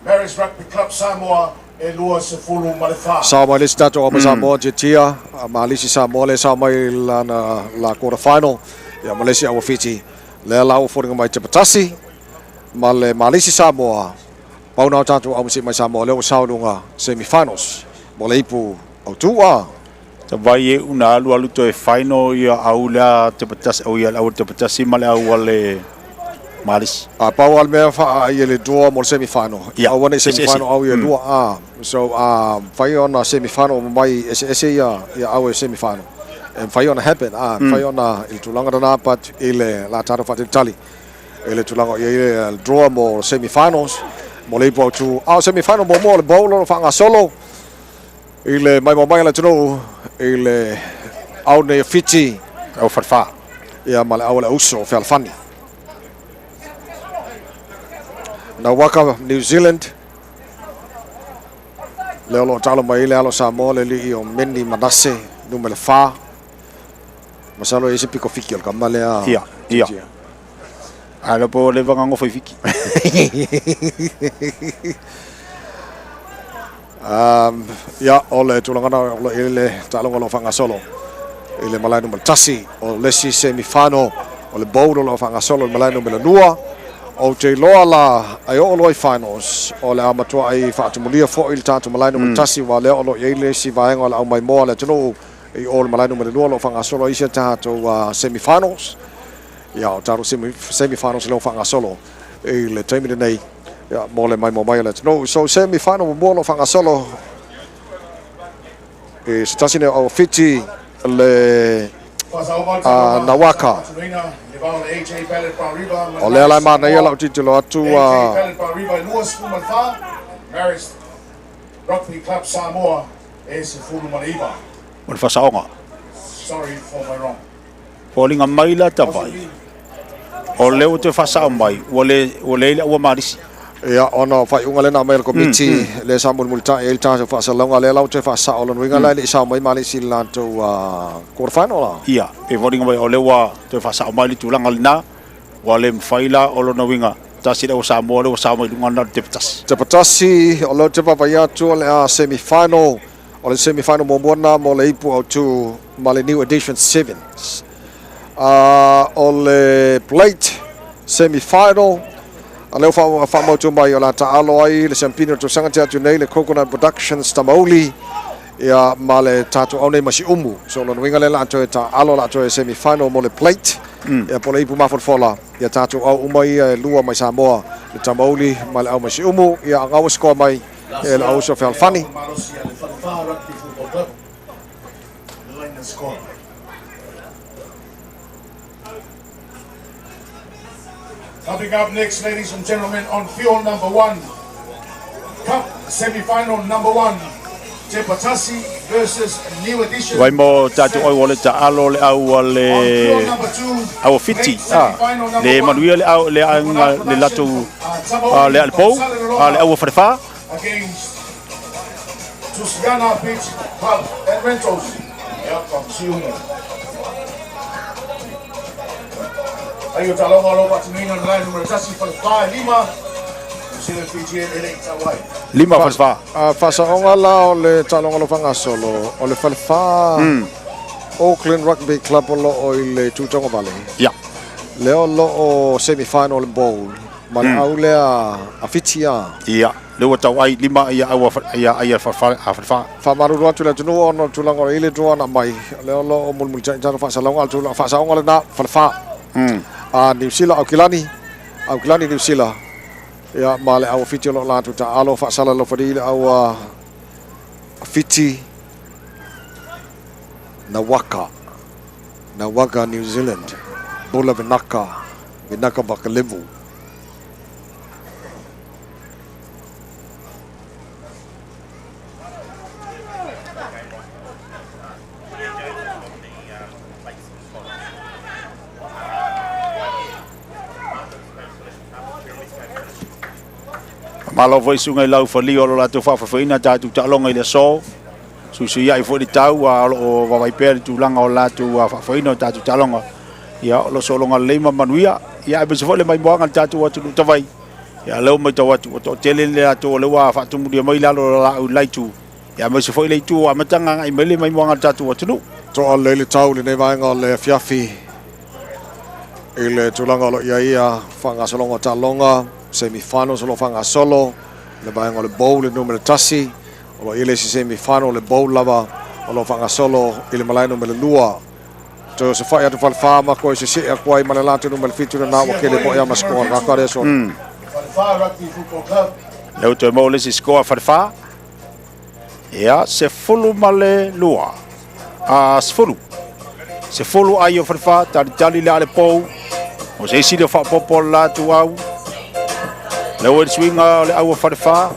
Marist Rugby Club Samoa e 24. Sao mai le isi tatou ama Samoa tiatia Malisi Samoa lea sao mai lana la quarter final ia ma le isi aua Fiti lea la ua foliga mai Tepatasi ma le Malisi Samoa pau na o tatou aumasi mai Samoa lea ua sao i luga semi finals mo le ipu autu a. Tavai e una alu alu toe final ia au lea Tepatasi au ia le au Tepatasi ma le au a le Malisi. A pau a le mea faa ia le draw mo le semi final. Ia, Aua nei semi eseese. final au ia lua a. So a mafai ona semi final mai eseese ia ia au e semi final. E mafai ona happen a mafai ona i le tulaga lena but i le la tatou faatalitali i le tulaga o i ai le draw mo semi finals mo le ipu autu. A o semi final muamua o le bowl o lo o faagasolo i le maimoa mai a le atunuu i le au nei o Fiti. Au Falefa. Ia ma le au a le Auso o Fealofani. Nawaka New Zealand. Lea o lo o taalo mai ai le alo Samoa le alii o Meni Manase numera 4. Masalo e i ai se piko fiki o le kama lea. Ia, ia. Ae le po le vanga ngofo i fiki. Ia, o le tulaga na o lo o i ai le taaloga o lo o faagasolo i le malae numera tasi. O le isi semi final o le bowl o lo o faagasolo i le malae numera lua. Ou te iloa la e oo loa i finals o le a matuai faatumulia foi le tatou malae numera tasi aua lea o lo o i ai le isi vaega o le aumaimoa a le atunuu i o le malae numera lua o lo o faagasolo ai isi a tatou semi finals. Ia o tatou semi finals lea ua faagasolo i le taimi lenei ia mo le maimoa mai o le atunuu. So semi final muamua o lo o faagasolo i se tasi nei o Fiti le Nawaka. O lea la e manaia lau tilotilo atu a O le faasaoga. Foliga mai la tavai, o lea ua toe faasao mai, ua le ua leai le aua malisi. Ia, ona o faaiuga lea na aumai e le Komiti, lea sa mulimulitai ai le tatou faasalalauga, lea la ua toe faasao. O lona uiga la e le i sao mai Malisi i le latou quarter final la? Ia, e foliga mai o lea ua toe faasao mai le tulaga lena, ua le mafai la, o lona uiga, tasi le aua Samoa lea ua sao mai i luga na o le tepa tasi. Tepa tasi, o lea ou te vaavaai atu o le a semi final, o le semi final muamua lena mo le ipu autu ma le New Edition Sevens. O le plate semi final, a lea ua faamautu mai o le a taalo ai le siampini o le tausaga te atu nei le Coconut Productions Tamauli ia ma le tatou au nei ma Siumu. So lona uiga lea la toe taalo la toe semi final mo le plate ia po o le ipu mafolafola ia tatou au uma ia e lua mai Samoa le Tamauli ma le au mai Siumu ia a gaua score mai e le auuso Fealofani. Coming up next, ladies and gentlemen, on field number one, Cup semi-final number one, Tepatasi versus New Edition. Vai mo tatou au o le taalo le au a le au Fiti a le manuia le au le aiga le latou le ale pou a le au Falefa. Against Tusiana Beach Pub and Rentals. Yep, from Siumu. Ai o talonga lo patinoina le line numera tasi fale lima. Sila Fiji e le tauai. Lima falefa. Faasaoga la o le taaloga o lo o faagasolo o le falefa Auckland Rugby Club o lo o i le Tutagovale. Ia. Lea o lo o semi final le bowl ma le au lea a Fiti a. Ia. Lea ua tau ai lima ia au ia ai a falefa. Faamalulu atu i le atunuu ona o le tulaga o le i le draw ana mai. O lea o lo o mulimulitai tatou faasalauga a le tulaga faasaoga lena falefa. A Niu Sila Aukilani, Aukilani Niu Sila. Ia ma le au a Fiti o lo o latou taaalo faasalalau fali le au a Fiti Nawaka. Nawaka New Zealand. Bula Vinaka, Vinaka Vakalevu. Malo foi suga i lau fali o lo latou faafoefoeina tatou taaloga i le aso. Suisuiai foi le tau a o lo o vaavaai pea le tulaga o latou faafoeina o tatou taaloga. Ia o lo o sologa lelei ma manuia. Ia aemaise foi le maimoaga i le tatou atunuu tavai. Ia lea ua matau atu ua toatele le latou o lea ua faatumulia mai lalo o laau i la itu. Ia aemaise foi le itu ua amataga agai mai le maimoaga i le tatou atunuu. Toa lelei le tau i lenei vaega o le afiafi i le tulaga o lo o i ai ia faagasologa o taaloga, semi finals o lo o faagasolo, le vaega o le bowl le numera tasi, o lo o i ai le isi semi final le bowl lava o lo o faagasolo i le malae numera lua. Toe osofai atu falefa ma koe sese'e atu ai ma le latou numera fitu lena ua kele moe a ma score ka lea solo. Falefa Rugby Football Club. Lea ua toe maua le isi score a Falefa. Ia, 12. A, 10. 10 ai o Falefa, talitali le ale pou. O se isi lea faaopoopo o le latou au. Lea ua i le suiga o le au a Falefa.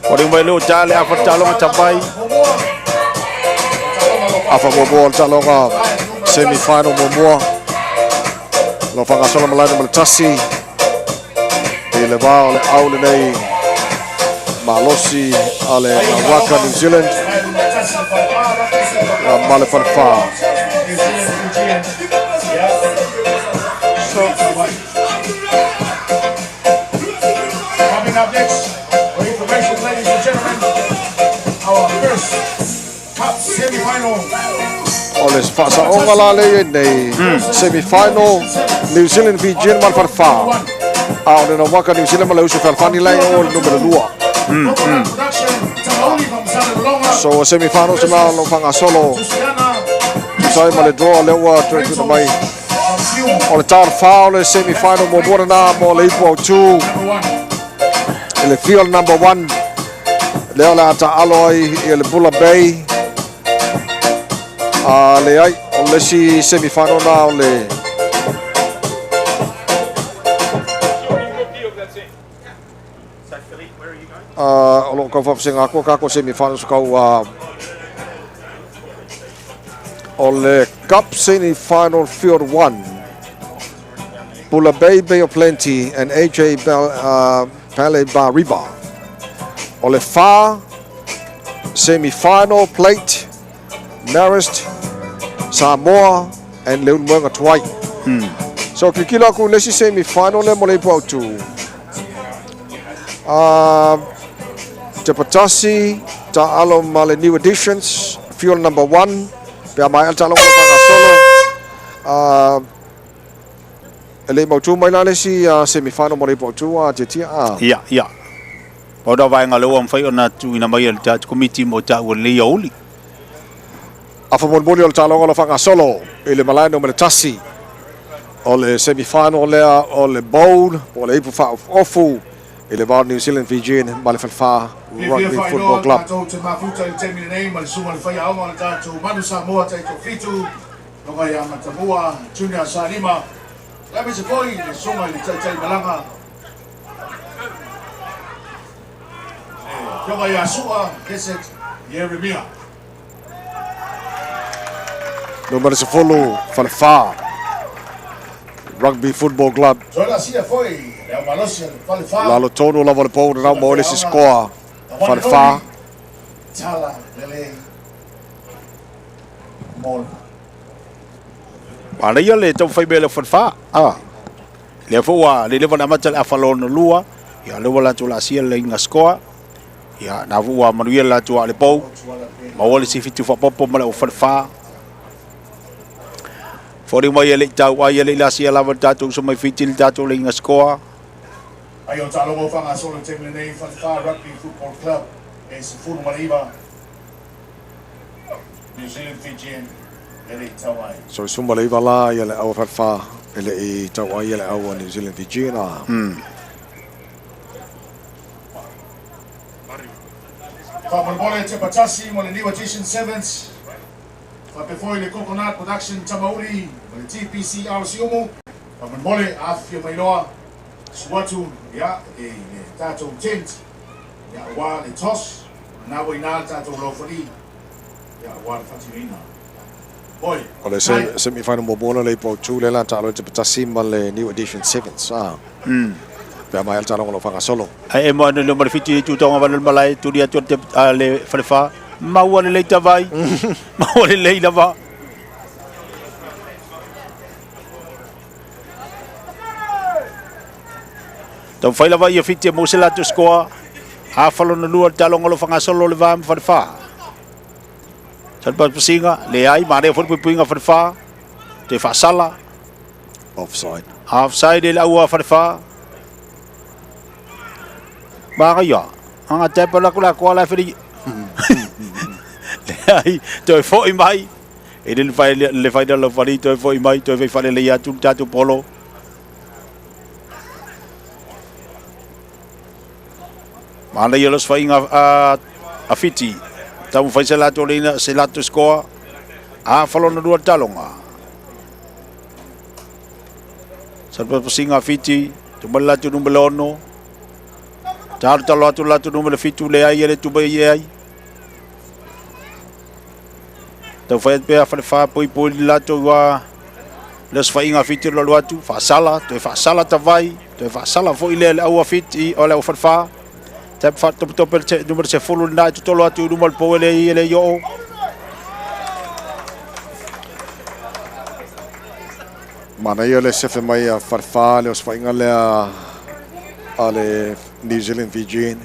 Ua mai leo ta le afa taaloga tapai. Afa muamua o le taaloga semi final muamua. Lo faagasolo malae numera tasi i le va o le au lenei malosi a le Nawaka New Zealand ma le Falefa. Coming up next, for information. Congratulations, ladies and gentlemen. Our first cup semi-final. O le faasaoga la lea i ai nei, semi-final, New Zealand Fijian ma le Falefa. A o le Nawaka New Zealand ma le Uso Fealofani la e o le numera 2. Production, Tamauli from Salelologa. So semi-final se na lo faagasolo tusa ai ma le draw lea ua toe tuuina mai. O le ta o le fa o le semi-final muamua lena mo le ipu autu i le field number 1 lea o le a taalo ai i le Bula Bay. A leai, o le isi semi-final na o le o lo o tau faafesega atu a tatou semi-finals kau o le Cup Semi-Final Field 1. Bula Bay, Bay of Plenty and AJ Bell, Pale Bariba. O le fa semi-final plate Marist, Samoa and Leulumoega Tuai. So kilikilo aku i le isi semi-final lea mo le ipu autu. Tepatasi, taalo ma le New Editions, Fuel number 1, pe a maea le taaloga o lo o faagasolo. E le i mautu mai la le isi semi-final mo le ipu autu a Tiatia a. Ia, ia. Pau lea o vaega lea ua mafai ona tuuina mai e le tatou Komiti mo taua lenei aoauli. Afa molimoli o le taaloga o lo o faagasolo i le malae numera 1 o le semi-final lea o le Bowl po o le ipu faaofuofu i le va o New Zealand Fijian ma le Falefa Fiafia Rugby faailoa Football le Club. tatou te mafuta i le taimi lenei ma le susuga i le faiaoga o le tatou Manu Samoa Taitofitu, Loga ia Matamua, Junior Salima, aemaise foi le susuga i le taitai malaga, le Afioga ia Sua Keset Ieremia. Numera 10, Falefa Rugby Football Club. Toe laasia foi le au malosi a le Falefa. Lalo tonu lava o le pou na mo le isi scoa. Falefa. Tala lelei mo Manaia le taumafai mai o le Falefa. Ah. Lea foi ua leleva ona amata le afa lona lua, ia lea ua latou laasia le laina scoa. Ia na foi ua manuia le latou aa le pou. Maua le isi fitu faaopoopo ma le au Falefa. Foliga mai e le i tau ai e le i laasia lava le tatou uso mai Fiti le tatou laina scoa. Ai o taaloga ua faagasolo i le taimi lenei, Falefa Rugby Football Club e 19, New Zealand Fijian e le i tau ai. So 19 la ia le au a Falefa e le i tau ai ia le au a New Zealand Fijian a. Faamolemole Tepatasi mo le New Edition Sevens, faapea foi le Coconut Production Tamauli ma le TPCR Siumu. Faamolemole afifio mai loa susu atu ia i le tatou tent ia aua le toss, na ua i ina le tatou laufali ia aua le faatinoina. Oi, O le semi final muamua lea le ipu autu lea la taalo i Tepatasi ma le New Edition Sevens a. Pe a maea le taaloga o lo o faagasolo. Ae e moana leo ma le fiti i tu taonga vale o le malae tuli atu a le Falefa. Maua lelei tavai. Maua lelei lava. Taumafai lava ia Fiti e maua se latou scoa. Afa lona lua le taaloga o lo o faagasolo le va ma Falefa. Sa le pasipasiga, leai, manaia foi le puipuiga a Falefa. Toe faasala. Offside. Offside e le aua Falefa. Manaia. Anga tepa la kula koala feli. Leai, toe foi mai. E le fai le fai la fali toe foi mai, toe fai fale le atu le tatou polo. Manaia le osofaiga a Fiti. Taumafai se latou leina, se latou scoa. Afa lona lua le taloga. Sa le pasipasiga a Fiti, tumai le latou numera 6. Talotalo atu le latou numera 7, leai e le tumai i ai. Taufai atu pea Falefa poipoi le latou a le osofaiga a Fiti o le alu atu, faasala, toe faasala tavai, toe faasala foi lea le au a Fiti, o le au Falefa. Tap faatopetope le numera 10 lena e totolo atu i luma o le pou e le i e le i oo. Manaia le sefe mai a Falefa le osofaiga lea a le New Zealand Fijian.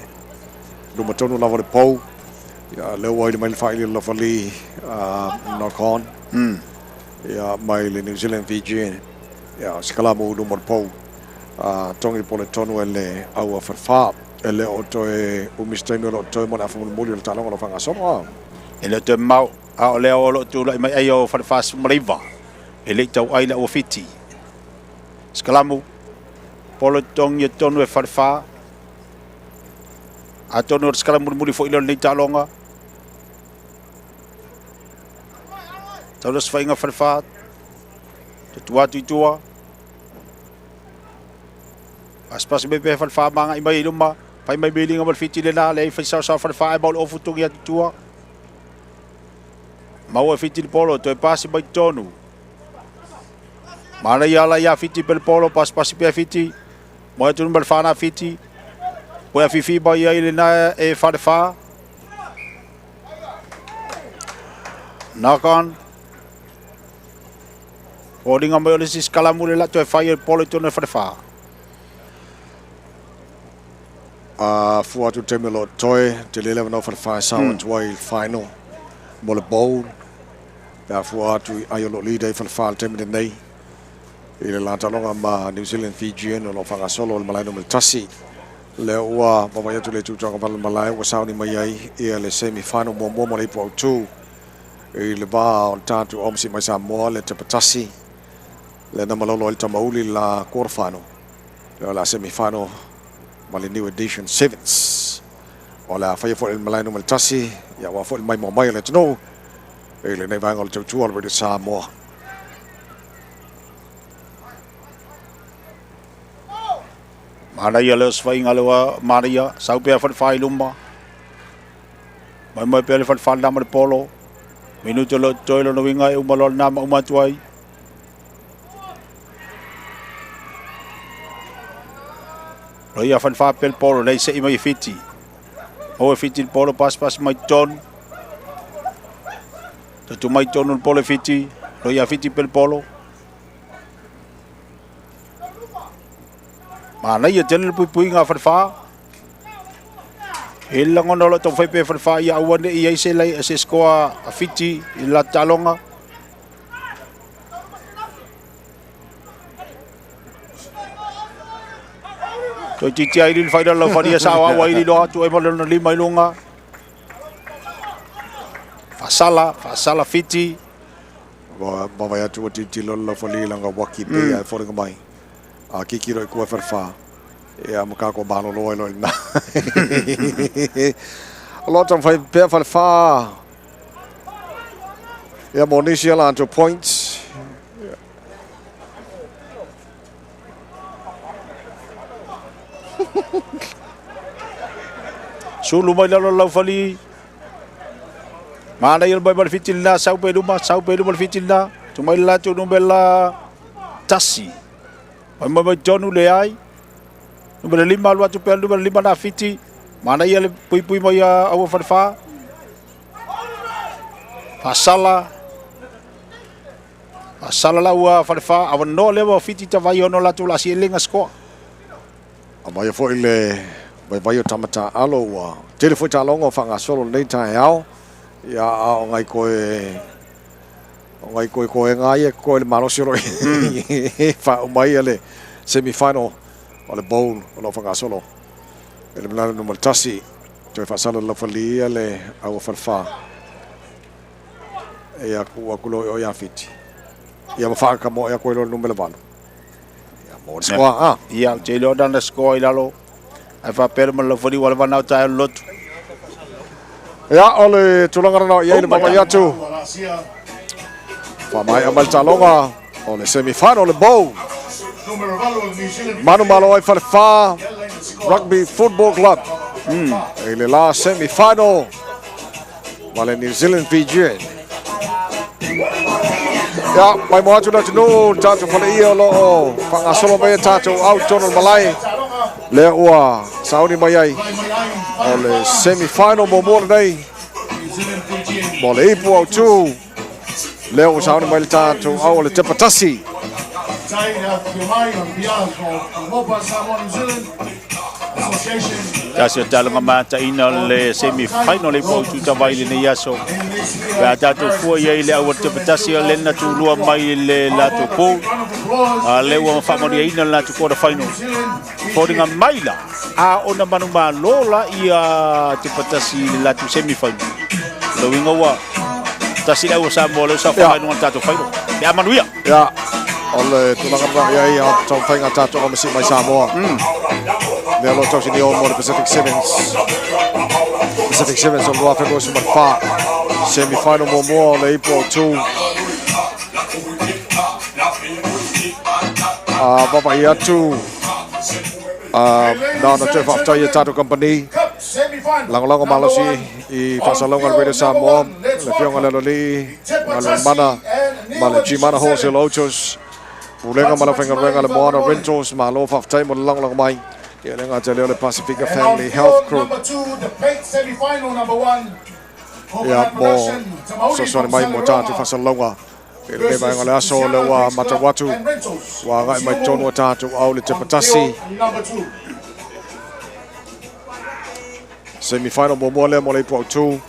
Luma tonu lava o le pou. Ia, lea ua ili mai le faaili lafali knock on. Ia, mai le New Zealand Fijian. Ia, sikalamu i luma o le pou. Togi le pole tonu e le au a Falefa. E le o toe umi se taimi o lo o toe mo le afa mulimuli o le taaloga o lo o faagasolo. E le o toe mamao, a o lea o lo o tulai mai ai o Falefa 19, e le i tauai le aua Fiti. Sikalamu, polo togi e tonu e Falefa. Atonu o le sikala mulimuli foi lea o lenei taaloga. Tau le osofaiga Falefa, tutu atu i tua. Pasipasi mai pea Falefa ma agai mai i luma. Fai mai miliga ma le Fiti lena, leai fai saosaoa Falefa ae mau le ofu togi atu i tua. Maua e Fiti le polo, toe pasi mai totonu. Manaia ala ia Fiti pe le polo, pasipasi pea Fiti. Moe atu ma le whana Fiti. Poe a fifi mai ai lena e Falefa. Knock on. Fōringa mai o le isi sikalamu le la toe fai e le polo i tonu e Falefa. A fua atu le taimi o lo o totoe, tele le avanoa Falefa e sao atu ai i le final mo le bowl. Pe a fua atu i ai o lo o leader ai Falefa i le taimi lenei i le la taaloga ma New Zealand Fijian o lo o faagasolo i le malae numera 1. Lea ua vaavaai atu le itu tauagavale o le malae ua sauni mai ai ia le semi final muamua mo le ipu autu i le va o le tatou Omsi mai Samoa le Tepatasi lea na malolo ai le Tamauli i le la quarter final. Lea o le a semi final ma le new edition sevens. O le a faia foi i le malae numera 1 ia aua foi le maimoa mai o le atunuu i lenei vaega o le tautua o le Radio Samoa. Manaia le osofaiga le ua manaia, sau pea Falefa i luma. Moemoe pea le Falefa lena ma le polo. Minuto lo totoe lona uiga e uma loa lena ma uma atu ai. Loia Falefa pea le polo, lei sei mai e Fiti. Maua e Fiti le polo, pasipasi mai totonu. Tutu mai totonu le polo e Fiti. Loia Fiti pea le polo. Manaia tele le puipuiga a Falefa. E lagona o lo o taumafai pea e Falefa ia aua ne i i ai se, se score a Fiti i le latou taaloga. Toeitiiti a ili le faila lau falia sao au a ili loa atu ai ma lona lima i luga. Faasala, faasala Fiti. Ua vaavaai atu ua tilotilo le laufali langa uaki pei ae foliga mai. A kikilo i kua Falefa. Ia ma kako malolo ai loa i lena. O lo o taumafai pea Falefa. Ia mo nisi a latou points. Sulu mai lalo le laufali. Manaia le mai ma le Fiti lena, sau pe luma, sau pe luma le Fiti lena. Tu mai le latou numera 1. Mai mai mai tonu le ai. Numera 5 alu atu pea numera 5 na Fiti. Manaia le puipui mai a Aua Falefa. Faasala. Faasala lau a Falefa. Avanoa lea ua Fiti tavai ono latou la sielenga scoa. Aumaia foi le vaivai o tama taaalo ua tele foi taaloga o faagasolo i lenei taeao. Ia, a o nai toe o nai toe toega lava ia e totoe i le malosi o lo o i faauma ai le semi final o le bowl o lo o faagasolo i le Manala numera 1. Toe faasala le laufali ia le au a Falefa. Ia, tuu atu loa i o ia Fiti. Ia ma faakamoe atu ai loa le numera 8. Ia, mo le score, ah. Ia, ou te iloa lana score i lalo. Ae faapea le Malaufali ua lava na o taeao le lotu. Ia, o le tulaga lena o i ai le vaavaai atu. Faamaea mai le taaloga o le semi-final o le bowl. Manumalo ai Falefa Rugby Football Club. I le la semi-final ma le New Zealand Fijian. Ia, mai mo atu le atunuu, le tatou faleia o lo o faagasolo mai e tatou au tonu o le malae. Lea ua sauni mai ai o le semi-final muamua lenei mo le ipu autu. Lea ua sauni mai le tatou au o le tepa tasi. Tasi o taloga mataina o le semi final i pau tutawai i lenei aso. Pe a tatou fua i ai le au tepatasi o le na tulua mai le latou pool. A le ua faamanuiaina le latou quarter final. Foliga mai la, a ona manumalo la ia tepatasi i le latou semi final. Lo uiga ua tasi le au o Samoa lea sa whangai lunga le tatou final. Pe a manuia. Ia, o le tulaga na i ai a taumafaiga a tatou o masi mai Samoa. Lea o lo o tausini o mo le Pacific Sevens. Pacific Sevens o le 2024. Semi-final muamua o le ipu autu. A vavaai atu na ona toe faafetai i a tatou kamupani lagolago malosi i faasalalauga a le Radio Samoa, le Afioga i le Aloalii, Galuemana ma le Gmana Wholesale Autos, Pulega ma le aufaigaluega a le Moana Rentals, malo faafetai mo le lagolago mai. Ia le gata lea o le Pasifika Family Health Group. Ia mo fesoasoani mai mo tatou faasalalauga. I lenei vaega o le aso, o lea ua matau atu, ua agai mai totonu o tatou au le tepatasi. Semi-final muamua lea mo le ipu autu.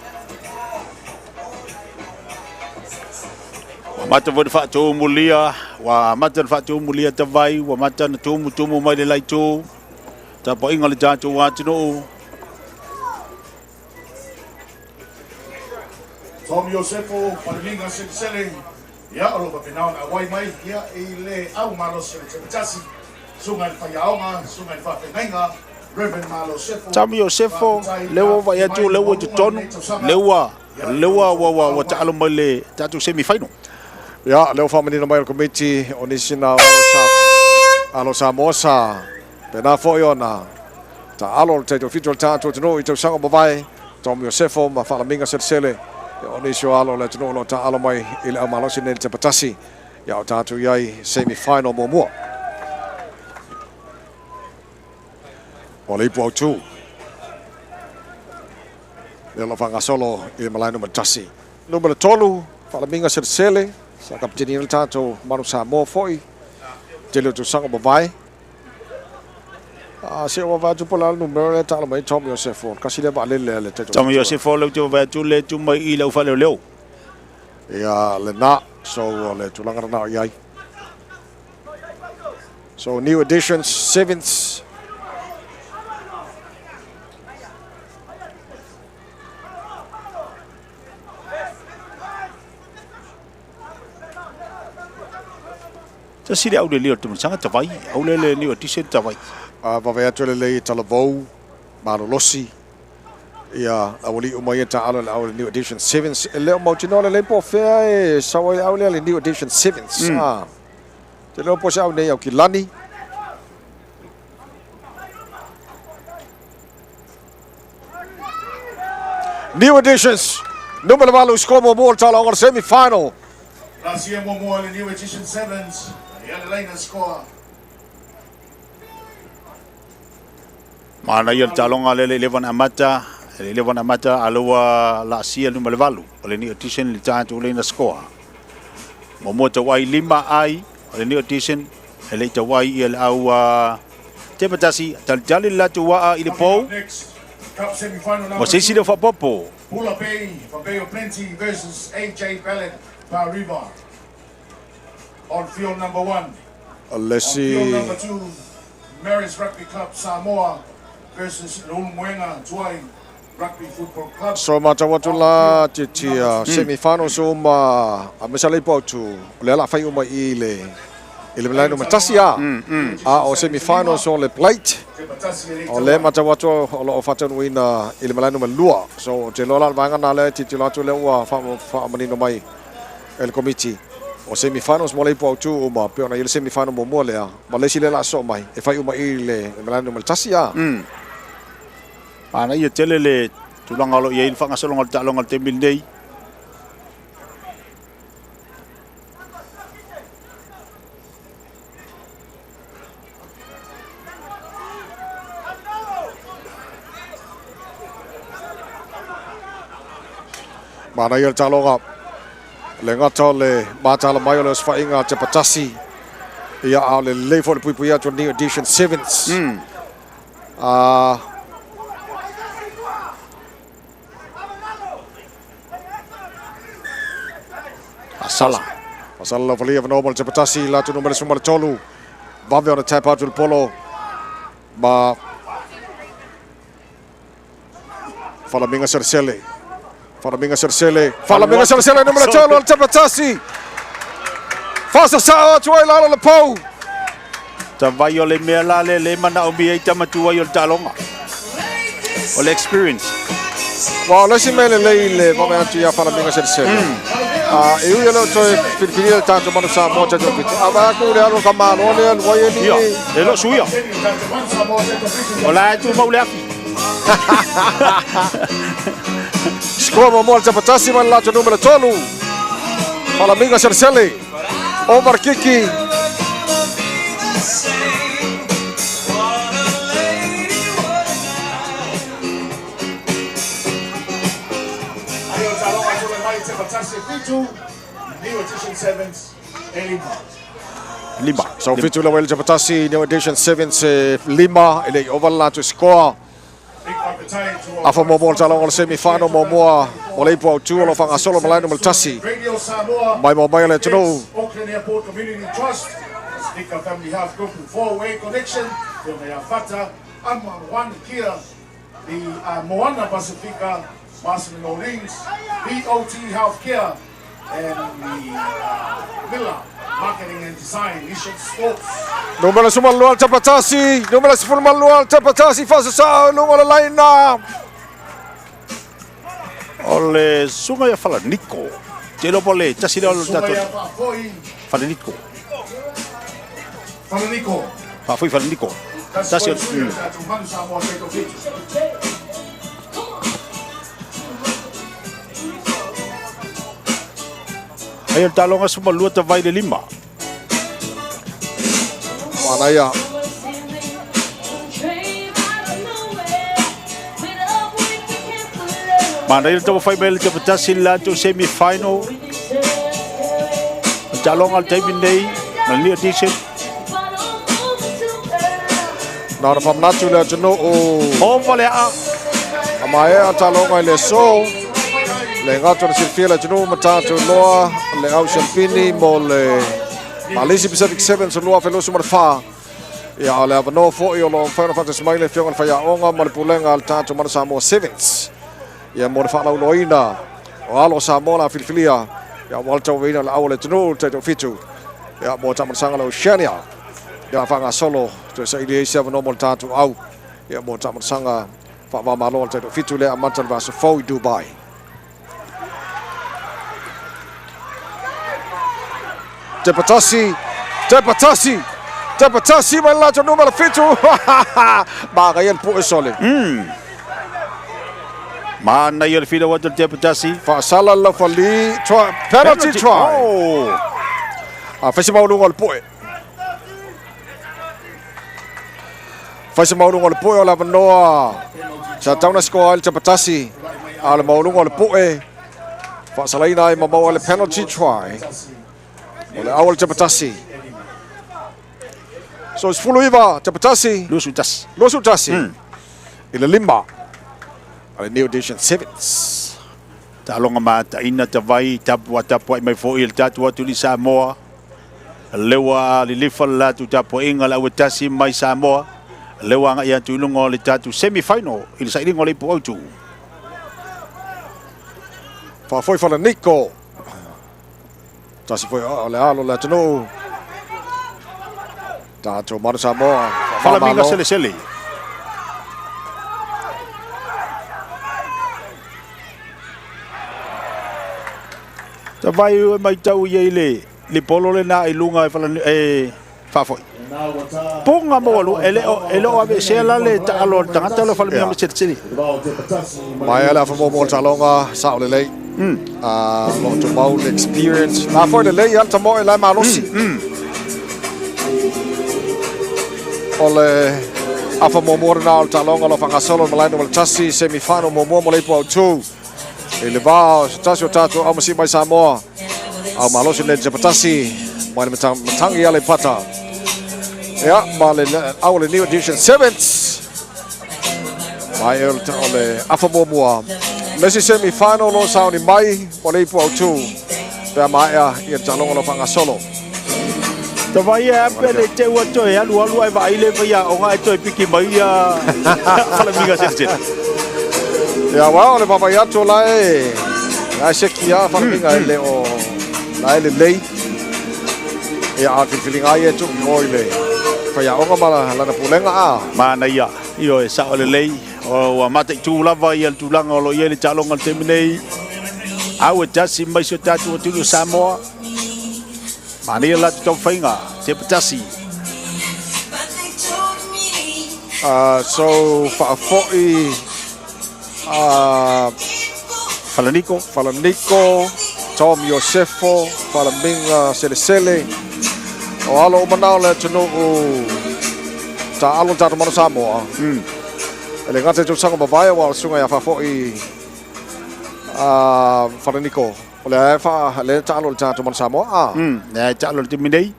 Ua mata foi na faatumulia, ua mata na faatumulia tavai, ua mata na tumutumu mai le laitu. Tapuaiga le tatou atunuu. Tom Iosefo, Palemiga Selesele, ia o lo o faapena ona auai mai ia i le au malosi o le Tepetasi, Susuga i le Faiaoga, Susuga i le Faafeagaiga, Rev. Malo Sefo. Tom Iosefo, lea ua vaai atu, lea ua i totonu, lea ua, lea ua, ua, ua, ua taalo mai le tatou semi final. Ia, lea ua faamanino mai e le Komiti o nisi na o alo sa, alo Samoa sa pena foi ona taalo le taitoafitu o le tatou atunuu i tausaga ua mavae, Tom Iosefo ma Faalamiga Selesele, o nisi o alo o le atunuu o lo o taaalo mai i le aumalosi nei i le Tepatasi, ia o tatou i ai semi final muamua. O le ipu autu. Lea o lo o faagasolo i le malae numera 1. Numera 3, Faalamiga Selesele, sa kapiteni ai le tatou Manu Samoa foi, tele o tausaga ua mavae. A se ua vaai atu po o le a le numera lea e taalo mai ai Tom Iosefo, tasi lea vaalele a le tatou Tom Iosefo lea ou te vaai atu lea e tu mai i lau faaleoleo. Ia lena, so o le tulaga lena o i ai. So new additions, sevenths. Tasi le aulelei o le tamasaga tavai, aulele ni o tise tavai. A vave atu le lei talavou, malolosi, ia aualii uma ia taalo i le au le New Edition Sevens. E le o mautinoa lelei po o fea e sau ai le au lea le New Edition Sevens. Te leo po se au nei au Kilani. New Editions, numera 8, score muamua o le taulaoga o le semi final. Lasia muamua le New Edition Sevens, ia le laina score. Manaia le taaloga lea le 11 amata, le 11 amata a ua laasia le numera 8 o le New Edition le tatou laina score. Muamua tauai lima ai o le New Edition e le i tauai ia le au Tepa tasi, talitali le latou waa i le pou. Mo se isi leo faaopoopo. Hula Bay for Bay of Plenty versus AJ Ballard Pariva on field number 1. O le On field isi number 2, Maris Rugby Club Samoa versus Leulumoega Tuai Rugby Football Club. So matau atu On la field ti number semi finals uma a mesa le ipu autu o lea la fai uma i le i le malae numera tasi a a o semi finals o le plate o lea matau atu o lo o faataunuuina i le malae numera 2. So ou te iloa la o le vaega lena lea e tilotilo atu lea ua faamanino mai e le komiti o semi finals mo le ipu autu uma pei ona i ai le semi final muamua lea ma le isi lea o le a sosoo mai e fai uma i le malae numera 1 a. Manaia tele le tulaga o lo o i ai le faagasologa o le taaloga i le taimi lenei. Manaia le taaloga le gata o le matala mai o le osofaiga a Tepatasi. Ia, a o le lelei foi o le puipui atu o le New Edition Sevens. A Asala. Asala lau falia vanoa mo le Tepatasi, la tunu mele suma le tolu. Vave ona tap atu le polo. Ma Falaminga Selesele. Falaminga Selesele. Falaminga Selesele numera tolu o le Tepatasi. Faasasao atu ai lalo le pou. Tawai o le mea la le le manaomia i tamatua ai o le taaloga. O le experience. Ua o le isi mea lelei le vave atu ia Falaminga Selesele. A e ui e le o toe filifilia le tatou Manu Samoa tatou fitu. A vaai atu le alu a ka Malo lea alu ai e ni. Ia, e le o suia. O la e tumau le afi. Score muamua le Tapatasi ma le latou numera 3. Falaminga Selesele. Omar Kiki. Lima. So fitu la wele Tapatasi, New Edition 7 se lima, e le i ova le latou score. Afa muamua le taaloga o le semi final muamua o le ipu autu o lo o faagasolo ma lae numera tasi. Mai mo mai o le atunuu. Auckland Airport Community Trust, Pasifika Family Health Group, Four-Way Connection, Kia, the Moana Pasifika, Marsden Orleans, BOT Healthcare, and the Miller Marketing and Design, Mission Sports. Numera 12 le Tapatasi, numera 12 le Tapatasi, faasasao i luga o le laina. O le susuga ia Falaniko. Te iloa po o le tasi lea o le tatou. Falaniko. Falaniko. Faafoi Falaniko. Tasi o. Ai o le taaloga 12 tavai le lima. Manaia. Manaia le taumafai mai le Tapatasi i le latou semi final. O le taaloga o le taimi nei ma le New Edition. Na ona faamanatu le atunuu. Ova le aa. A maea taaloga i le aso. Le gato na silafia le atunuu ma tatou loa le au siampini mo le Malisi Pacific Sevens o 2024. Ia, a o le avanoa foi o lo o mafai ona faatasi mai le Afioga i le Faiaoga ma le Pulega a le tatou Mana Samoa Sevens. Ia, mo le faalauiloaina o alo o Samoa la filifilia, ia, aua le tauaveina o le au o le atunuu le taitoafitu. Ia, mo taamanasaga le Oceania. Ia, faagasolo toe saili ai se avanoa mo le tatou au. Ia, mo taamanasaga faava-o-Malo a le taitoafitu lea amata le vaiaso fou i Dubai. Tepatasi, Tepatasi, Tepatasi mai le latou numera 7. Manaia le pue sole. Manaia le filau atu le Tepatasi. Faasala le laufali. Try, penalty try. Oh. A fai se maualuga o le pue. Fai se maualuga o le pue o le avanoa. Sa tau na score ai le Tepatasi. A o le maualuga o le pue. Faasalaina ai ma maua le penalty try. O le au o le Tepatasi. So 19 Tepatasi. 21. 21. I le lima. A le New Edition Sevens. Taaloga mataina tavai tapua tapuai mai foi i le tatou atu i Samoa. Lewa lilifa le latou tapuaiga le auatasi mai Samoa. Lewa agai atu i luga o le tatou semi final i le sailiga o le ipu autu. Faafoi Falaniko. Tasi foi o le alo le atunuu. Tatou Manu Samoa. Falamiga selesele. Tavai e maitau ia i le le polo lena i luga e fala e faafoi. Poga maualuga e le o e le o aveesea la le taalo a le tagata le Falamiga selesele. Mai le afa muamua o le taaloga, sao lelei. Lo o tumau le experience. La foi lelei lava le tamoe la e malosi. O le afa muamua lena o le taaloga o lo o faagasolo i malae numera tasi, semi final muamua mo le ipu autu. I le va o se tasi o tatou aumasi mai Samoa, au malosi le Tepatasi mai le Matangi Aleipata. Ia, ma le au o le New Edition Sevens. Mai o le afa muamua. Le isi semi final o lo o sauni mai mo le ipu autu pe a maea ia le taaloga o lo o faagasolo. Tawai e ape le te ua toe alu alu ai vaai le vai aoga e toe piki mai ia Falemiga Selesele. Ia aua o le vaavaai atu o la e la e seki lava Falemiga e le o la e lelei. Ia a o le filifiliga lava ia e tuu i o i le faiaoga ma lana pulega a. Manaia, ioe, sao lelei. Ua mataitu lava ia le tulaga o lo o i ai le taaloga i le taimi nei. Au e tasi mai si o tatou atunuu o Samoa. Manaia le latou taumafaiga, tepatasi. So faafoi Falaniko. Falaniko, Tom Iosefo, Falamiga Selesele, o alo uma na o le atunuu taaalo le tatou Manu Samoa. E le gata i tausaga mavae aua o le susuga ia Faafoi Falaniko, o lea e fa, lea e taalo i le tatou Manu Samoa. A. Lea e taalo i le taimi nei.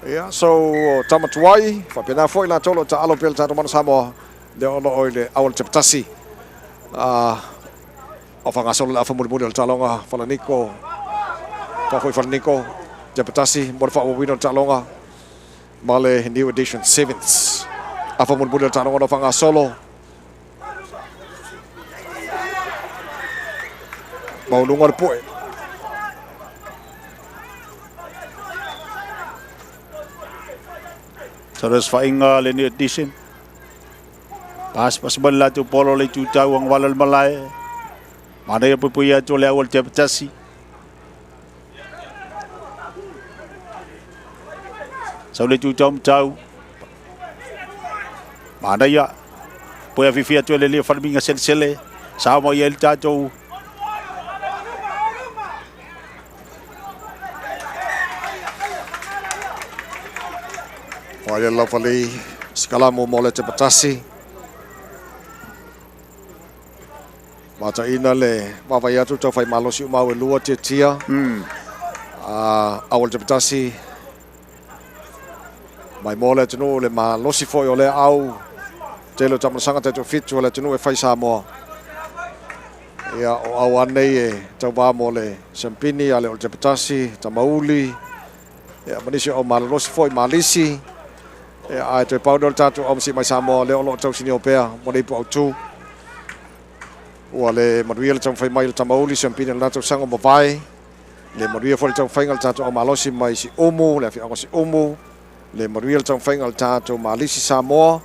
Ia, so tama tuai, faapena foi latou o lo o taalo pea i le tatou Manu Samoa, lea o lo o i le auala tepatasi. O faagasolo le afa mulimuli o le taaloga Falaniko, Faafoi Falaniko, Tepatasi mo le faaauauina o le taaloga ma le New Edition Sevens. Afa mulimuli o le taaloga o lo o faagasolo. Maualuga o le poe. Salasfaaiga le New Edition. Pasipasi mai le latou polo le itu tau agavale o le malae. Manaia puipuia atu o le au o le tepatasi. Sau le itu tau matau. Manaia. Poi afifi atu e le lia falemiga selesele. Sao mai ai le tatou Whaia Laufali, Sikalamu mo le Tepatasi. Mataina le vaavaai atu tau fai malosi uma au e lua tiatia. Au o le Tepatasi. Mai mo le atunuu le malosi foi o lea au. Tele o taamalasaga taitoafitu o le atunuu e fai Samoa. Ia, o au lava nei e tauva mo le Siampini, a le o le Tepatasi, Tamauli, ia, ma nisi o au malolosi foi, Malisi. Ia, ae toe pau lea o le tatou au masii mai Samoa, lea o lo o tausinio pea mo le ipu autu. Ua le manuia le taumafai mai o le Tamauli, Siampini o lena tausaga ua mavae. Le manuia foi le taumafaiga o le tatou au malosi mai Siumu, le afioaga o Siumu. Le manuia le taumafaiga o le tatou Malisi Samoa.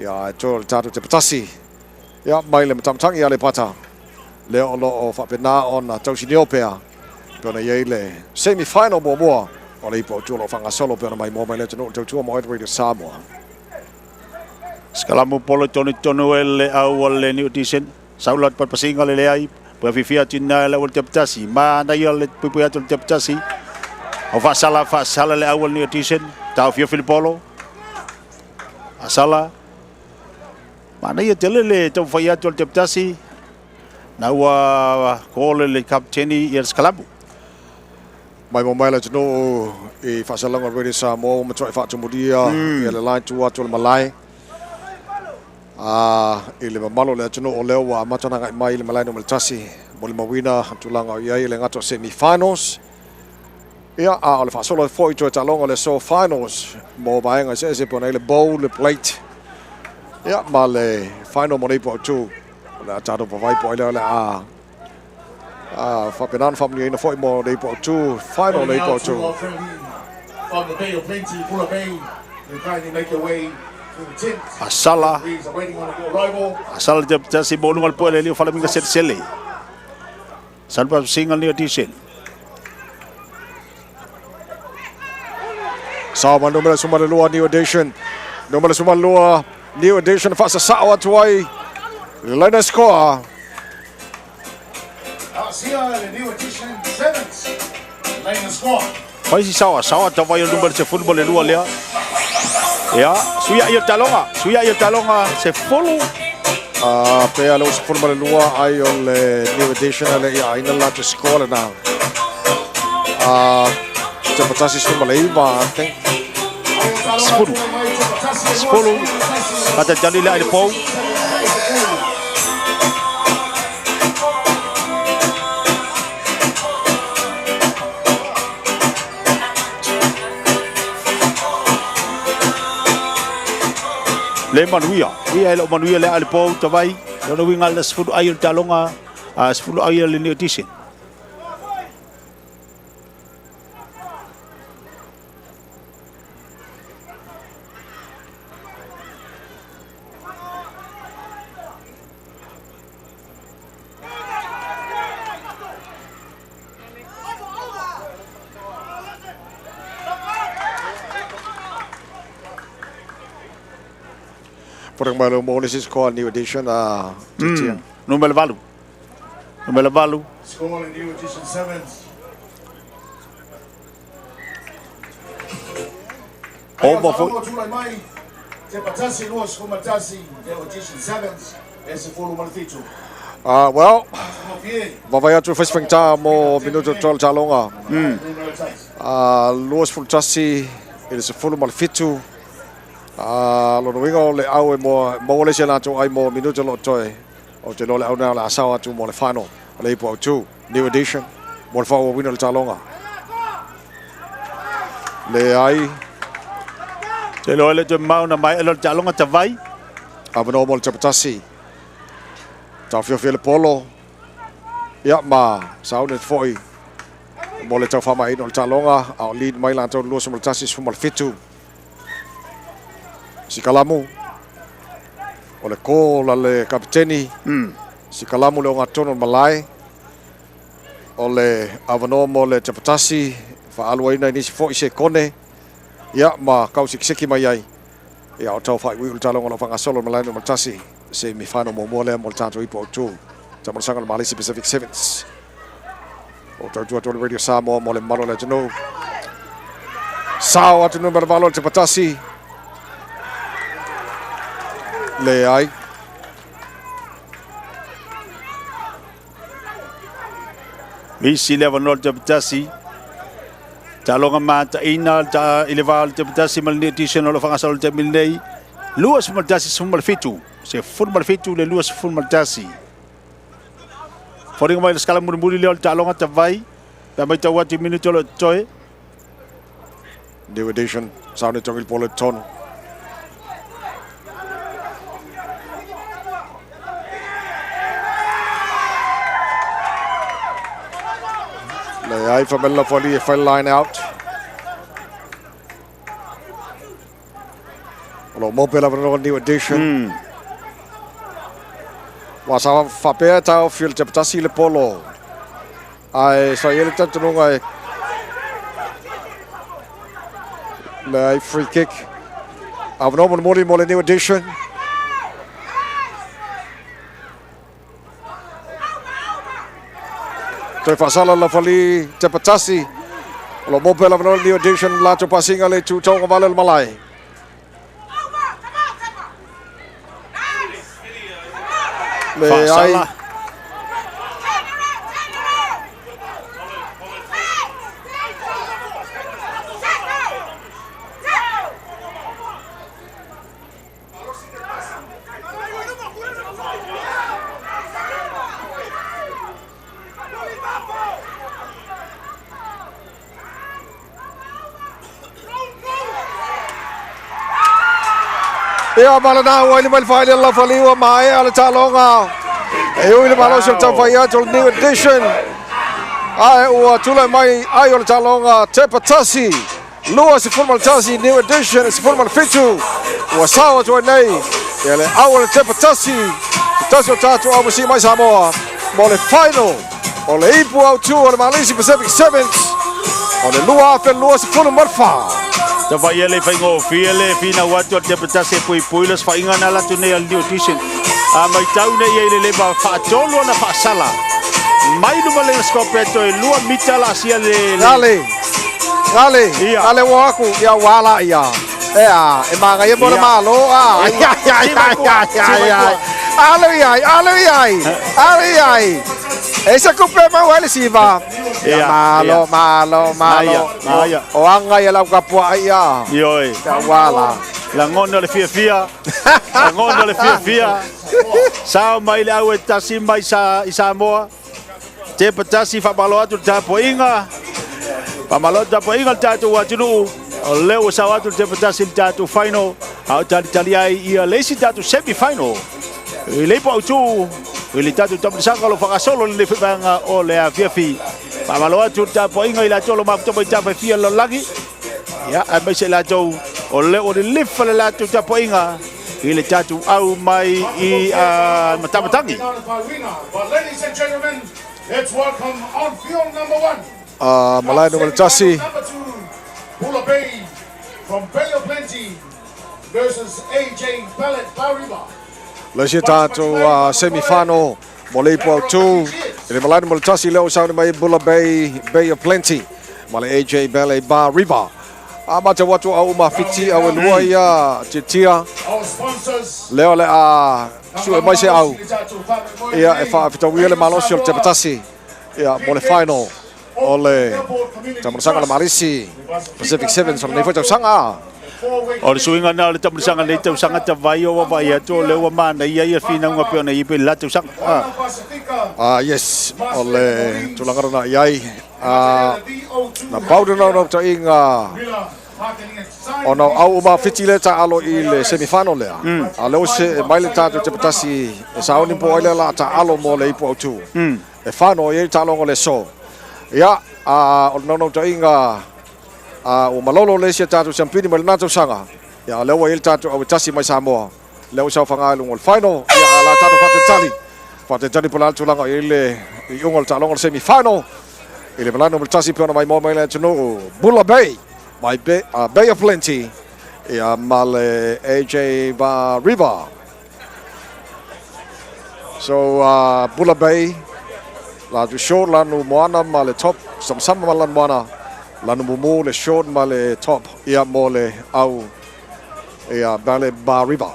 Ia, ae toe o le tatou Tepatasi. Ia, mai le matamatagi ia Aleipata, lea o lo o faapena ona tausinio pea, pei ona i ai le semi final muamua o le ipu autu o lo o faagasolo pei ona maimoa mai le atunuu i le tautua mo Edward Samoa. Sikalamu polo tonu tonu e le au o le New Edition. Saula atu pasipasiga le leai. Pui afifi atu ina le au o le Tepatasi. Manaia le puipui atu o le Tepatasi. Au faasala faasala le au o le New Edition. Taofiofi le polo. Asala. Manaia tele le taumafai atu a le Tepatasi. Na ua call le kapiteni ia le Sikalamu. Mai mo mai le atunuu i faasalalauga o le Radio Samoa ua matuai faatumulia ia le line tu atu o le malae. A i le mamalu o le atunuu o lea ua amata ona agai mai i le malae numera tasi molimauina tulaga o i ai le gata o semi finals. Ia, a o le faasolo foi toe taaloga o le aso finals mo vaega eseese pe ona i le bowl, le plate, ia, ma le final mo nei po autu. O le a tatou vavai po ai lea o le a a faapena ona faamanuiaina foi mo nei po autu, final nei po autu. Asala, asala le tasi mo luga le poe le lio falamiga selesele. Salpa singa le audition. Sao ma numera 12 New Edition. Numera 12 New Edition faasasao atu ai le laina score. Fai si saoa, saoa tau vai o numera 12 lea. Ia, suia ia taloga, suia ia taloga, 10. A pea le 12 ai o le New Edition ale ia aina la te score lena. A te patasi 19, I think. 10. 10. Kata tali le ai le pou. Le manuia. Ia e leo manuia le a le pou tawai. Lona uiga le 10 ai o le taaloga, 10 ai o le New Edition. Putting mai le mo le score New Edition a Titia. Numera 8. Numera 8. Score in New Edition Sevens. Oma foi. Tulai mai. Te patasi lua sekumatasi. New Edition Sevens. E se fulu ma le 7. Well, Fie. vavai atu fai mo minuto tol talonga. Numera tasi. 21 i le 17. Lona uiga o le au e mo mo le se latou ai mo minuto lo toe. O te lo le au na le asao atu mo le final. O le ipu au tu. New Edition. Mo le whaua wina le talonga. Le ai. Te loa le te mauna mai e lo le taaloga tavai. Avanoa mo le Tepatasi. Taufiofia le polo. Ia ma saune foi. Mo le tau whamaino le taloga. A o lead mai latou 21 17. Sikalamu. O le call a le kapiteni. Sikalamu le o ngatono malae. O le avanoa mo le Tepatasi. Whaaluaina i nisi foi se kone. Ia ma kau sikisiki mai ai. Ia o tau whai ui o le taloga lo whangasolo malae no matasi. Se mi whano mo mua lea mo le tātou ipo au tū. Tamasanga le Malisi Pacific Sevens. O tau tua tolu Radio Samoa mo le malo le atunuu. Sao atu numera 8 o le Tepatasi. Le ai. Misi le avanoa le Tepatasi. Taaloga mataina ta i le va o le Tepatasi ma le New Edition o lo whangasolo le taimi lenei. 21 17. Se 17 le 21. Foringa mai le skala mulimuli lea o le taaloga tavai. Pe mai tau atu i minuto o lo toe. New Edition. Saune tongi le polo tonu. Le ai whamela whali e whai line out. O lo mope la vanoa New Edition. Wa sa whapea tau fio le Tepatasi le polo. Ai sa i le tatununga e le ai free kick. Avanoa mo le mo le New Edition. Toe whasala la whali Tepatasi. O lo mope la vanoa New Edition lato pasinga le tūtaunga vale le malae. Le ai. Whasala. Ia malana ua ile mai le faile la faliua maea le taloga. E ui le malosi o le taufai atu o le New Edition. Ai ua tulai mai ai o le taloga Tepatasi. 21 New Edition 17. Ua sao atu ai nei. Ia le au o le Tepatasi. Tasi o tātou au masi mai Samoa. Mo le final o le ipu au tu o le Malisi Pacific Sevens. O le 2024. Ta vai ele whaingōwhia le whina watu al te patasi e pui pui las whainga na latu nei al New Edition. A mai tau nei e le leva whaatolu ana whaasala. Mai luma le skopeto e lua mita la asia le... Gale, gale, Ia. gale o aku, ia wala ia. E a, e manga ia mo le Ia. malo, a. Ia. Ia, ia, ia, ia, ia, ia. Alo ia, alo ia, alo ia. Esa kupe mau ale siva. Ia Ia, malo, ia. malo, malo. Ia, ia. O anga ia lau kapua ia. Ioi. Ia wala. Langona le fiafia. Langona le fiafia. Sao mai le au e tasi mai sa, i Samoa. Te patasi whamalo atu le tapoinga. Whamalo atu tapoinga le tātou atunuu. O leo sao atu le te patasi le tātou final. A o talitali ai ia le isi tatou semi final i le ipu autu i le tatou taamilosaga o lo o faagasolo lenei foi vaega o le afiafi. Faamalo atu le tapuaiga i latou o lo o mafuta mai tafa e fia le lalolagi, ia aemaise i latou o lea ua lilifa le latou tapuaiga i le tatou au mai i Matamatagi. But ladies and gentlemen, let's welcome on field number one. Malae numera tasi. Number two, Bula Bay from Bay of Plenty versus AJ Pellet Bariba. Le isi tatou semi-final mo le ipu autu. I le malae numera tasi lea ua sauni mai Bula Bay, Bay of Plenty ma le AJ Bele Bar River. A matau atu au uma fiti au e lua ia tiatia. Our sponsors. Lea o le a sue mai se au ia e faafetauia le malosi o le tepatasi ia mo le final o le taamilosaga o le Malisi Pacific Sevens o lenei foi tausaga. O le suiga na o le taamilosaga lenei tausaga tavai o vaavaai atu o lea ua manaia ia finauga pei ona i ai pei le la tausaga. Ah yes, o le tulaga lena i ai. Na pau le naunautaiga ona o au uma fiti lea taalo i le semi-final lea. A lea ua see mai le tatou tepatasi e sauni po o ai lea la taalo mo le ipu autu. E fano i ai le taaloga o le aso. Ia, a o le naunautaiga a ua malolo le isi a tatou siampini mai lena tausaga. Ia, a lea ua i ai le tatou au e tasi mai Samoa. Lea ua saofaga i luga o le final. Ia, a la tatou faatalitali. Faatalitali po o le a le tulaga o i ai le iuga o le taaloga o le semi final. I le malae numera tasi pei ona maimoa mai le atunuu Bula Bay mai Bay, Bay of Plenty ia ma le AJ Va River. So Bula Bay la tu short lanu moana ma le top sama-sama ma lanu moana lanu mumu le short ma le top ia mo le au ia Bale Ba River.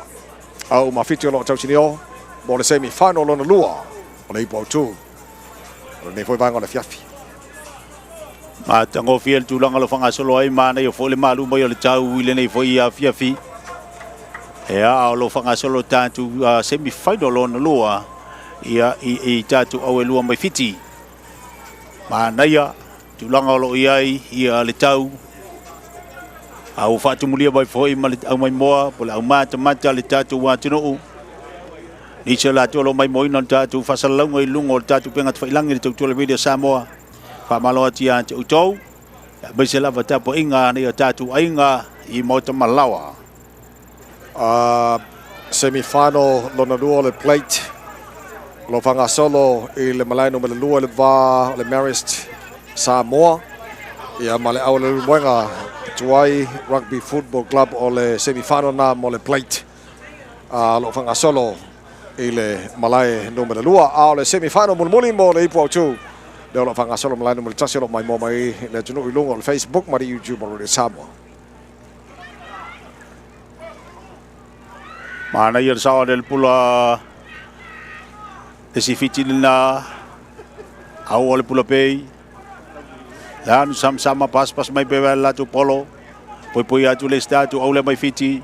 Au ma fitu o lo tausinio mo le semi final lona lua o le ipu autu. O lenei foi vaega o le afiafi. Matagofie le tulaga o lo o faagasolo ai, manaia foi le malu mai o le tau i lenei foi afiafi. Ia, a o lo o faagasolo tatou semi final lona lua ia i tatou au e lua mai Fiti. Manaia tulaga o lo o i ai ia le tau. A ua faatumulia mai foi ma le aumaimoa po o le aumatamata le tatou atunuu. Nisi o latou o lo o maimoaina le tatou faasalalauga i luga o le tatou upega tafailagi le tautua le Radio Samoa. Faamalo atu ia te outou, aemaise lava tapuaiga a nai o tatou aiga i Maota Malawa. Semi final lona lua o le plate o lo o faagasolo i le malae numera lua i le va o le Marist Samoa ia ma le au o le Leulumoega Tuai Rugby Football Club o le semi final na mo le plate o lo o faagasolo i le malae numera lua. A o le semi final mulimuli mo le ipu autu lea o lo o faagasolo malae numera tasi o lo o maimoa mai le atunuu i luga o le Facebook ma le YouTube o Radio Samoa. Manaia le sao a le pula le si fiti lena au o le pula pei. Lanu sama-sama pas pas mai pe la tu polo. Poi poi atu le sta tu au le mai fiti.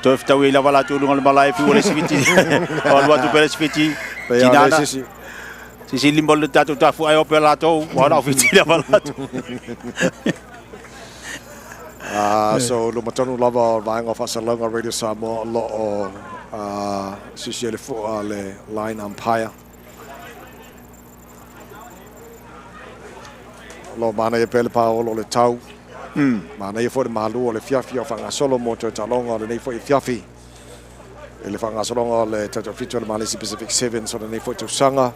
Toe fetaui ai lava latou i luga o le malae fiu o le isi fiti. O alu atu pea le isi fiti. Pei a Tinana. le sisi. Sisi lima o le tatou tafu ai o pea latou. Ua na o fiti lava latou. So luma tonu lava o le vaega o faasalalauga Radio Samoa o lo o sisi ai le fua a le line umpire. O lo o manaia pea le paolo o le tau. Manaia foi le malu o le fiafi o faagasolo mo toe taaloga o lenei foi fiafi. I le faagasologa o le Taitoafitu o le Malisi Pacific Sevens o lenei foi tausaga.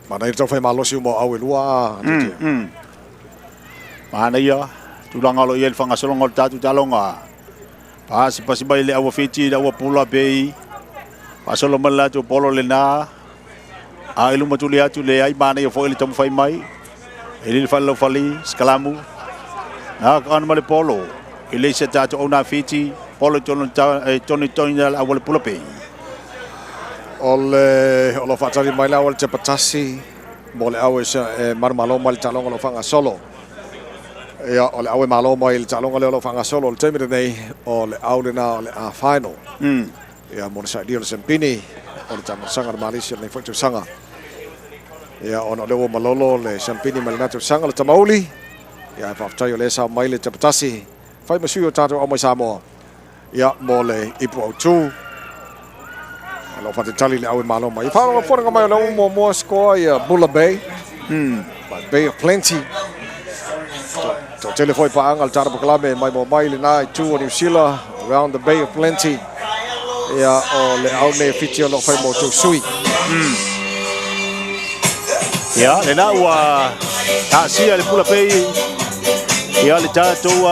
Manaia le taufai malosi uma o au e lua a. Manaia tulaga o lo o i ai le faagasologa o le tatou taaloga. Pasipasi mai le aua Fiti, le aua Pula Bay. Faasolo mai le latou polo lena. A i luma tuli atu le ai manaia foi le taumafai mai. E lili fale Skalamu. Na ka ma le polo. I le se tatou auna Fiti. Polo i tonu e tonu tonu le aua le Pula Bay. O le o lo faatali mai le aua le tepatasi mo le au e e manumalo mai le taaloga o lo o faagasolo. Ia, o le au e malo mai le taaloga lea o lo o faagasolo o le taimi lenei, o le au lena o le A final. Ia, mo le sailia o le Sempini. o le taamilosaga a le Malisi o lenei foi tausaga. Ia ona o lea ua malolo le siampini mai lena tausaga le Tamauli. Ia ae faafetai o lea e sao mai le Tepatasi fai ma sui o tatou au mai Samoa. Ia mo le ipu autu. O lo o faatalitali le au e malo mai. Faafofoga mai o lea ua muamua score ia Bula Bay. Bay of Plenty. Toatele foi paaga le tatou polokalame mai mo mai lena itu o Niu Sila around the Bay of Plenty. Ia o le au nei Fiti o lo o fai mo tou sui. Ia, lena ua taasia le Pula Bay. Ia le tatou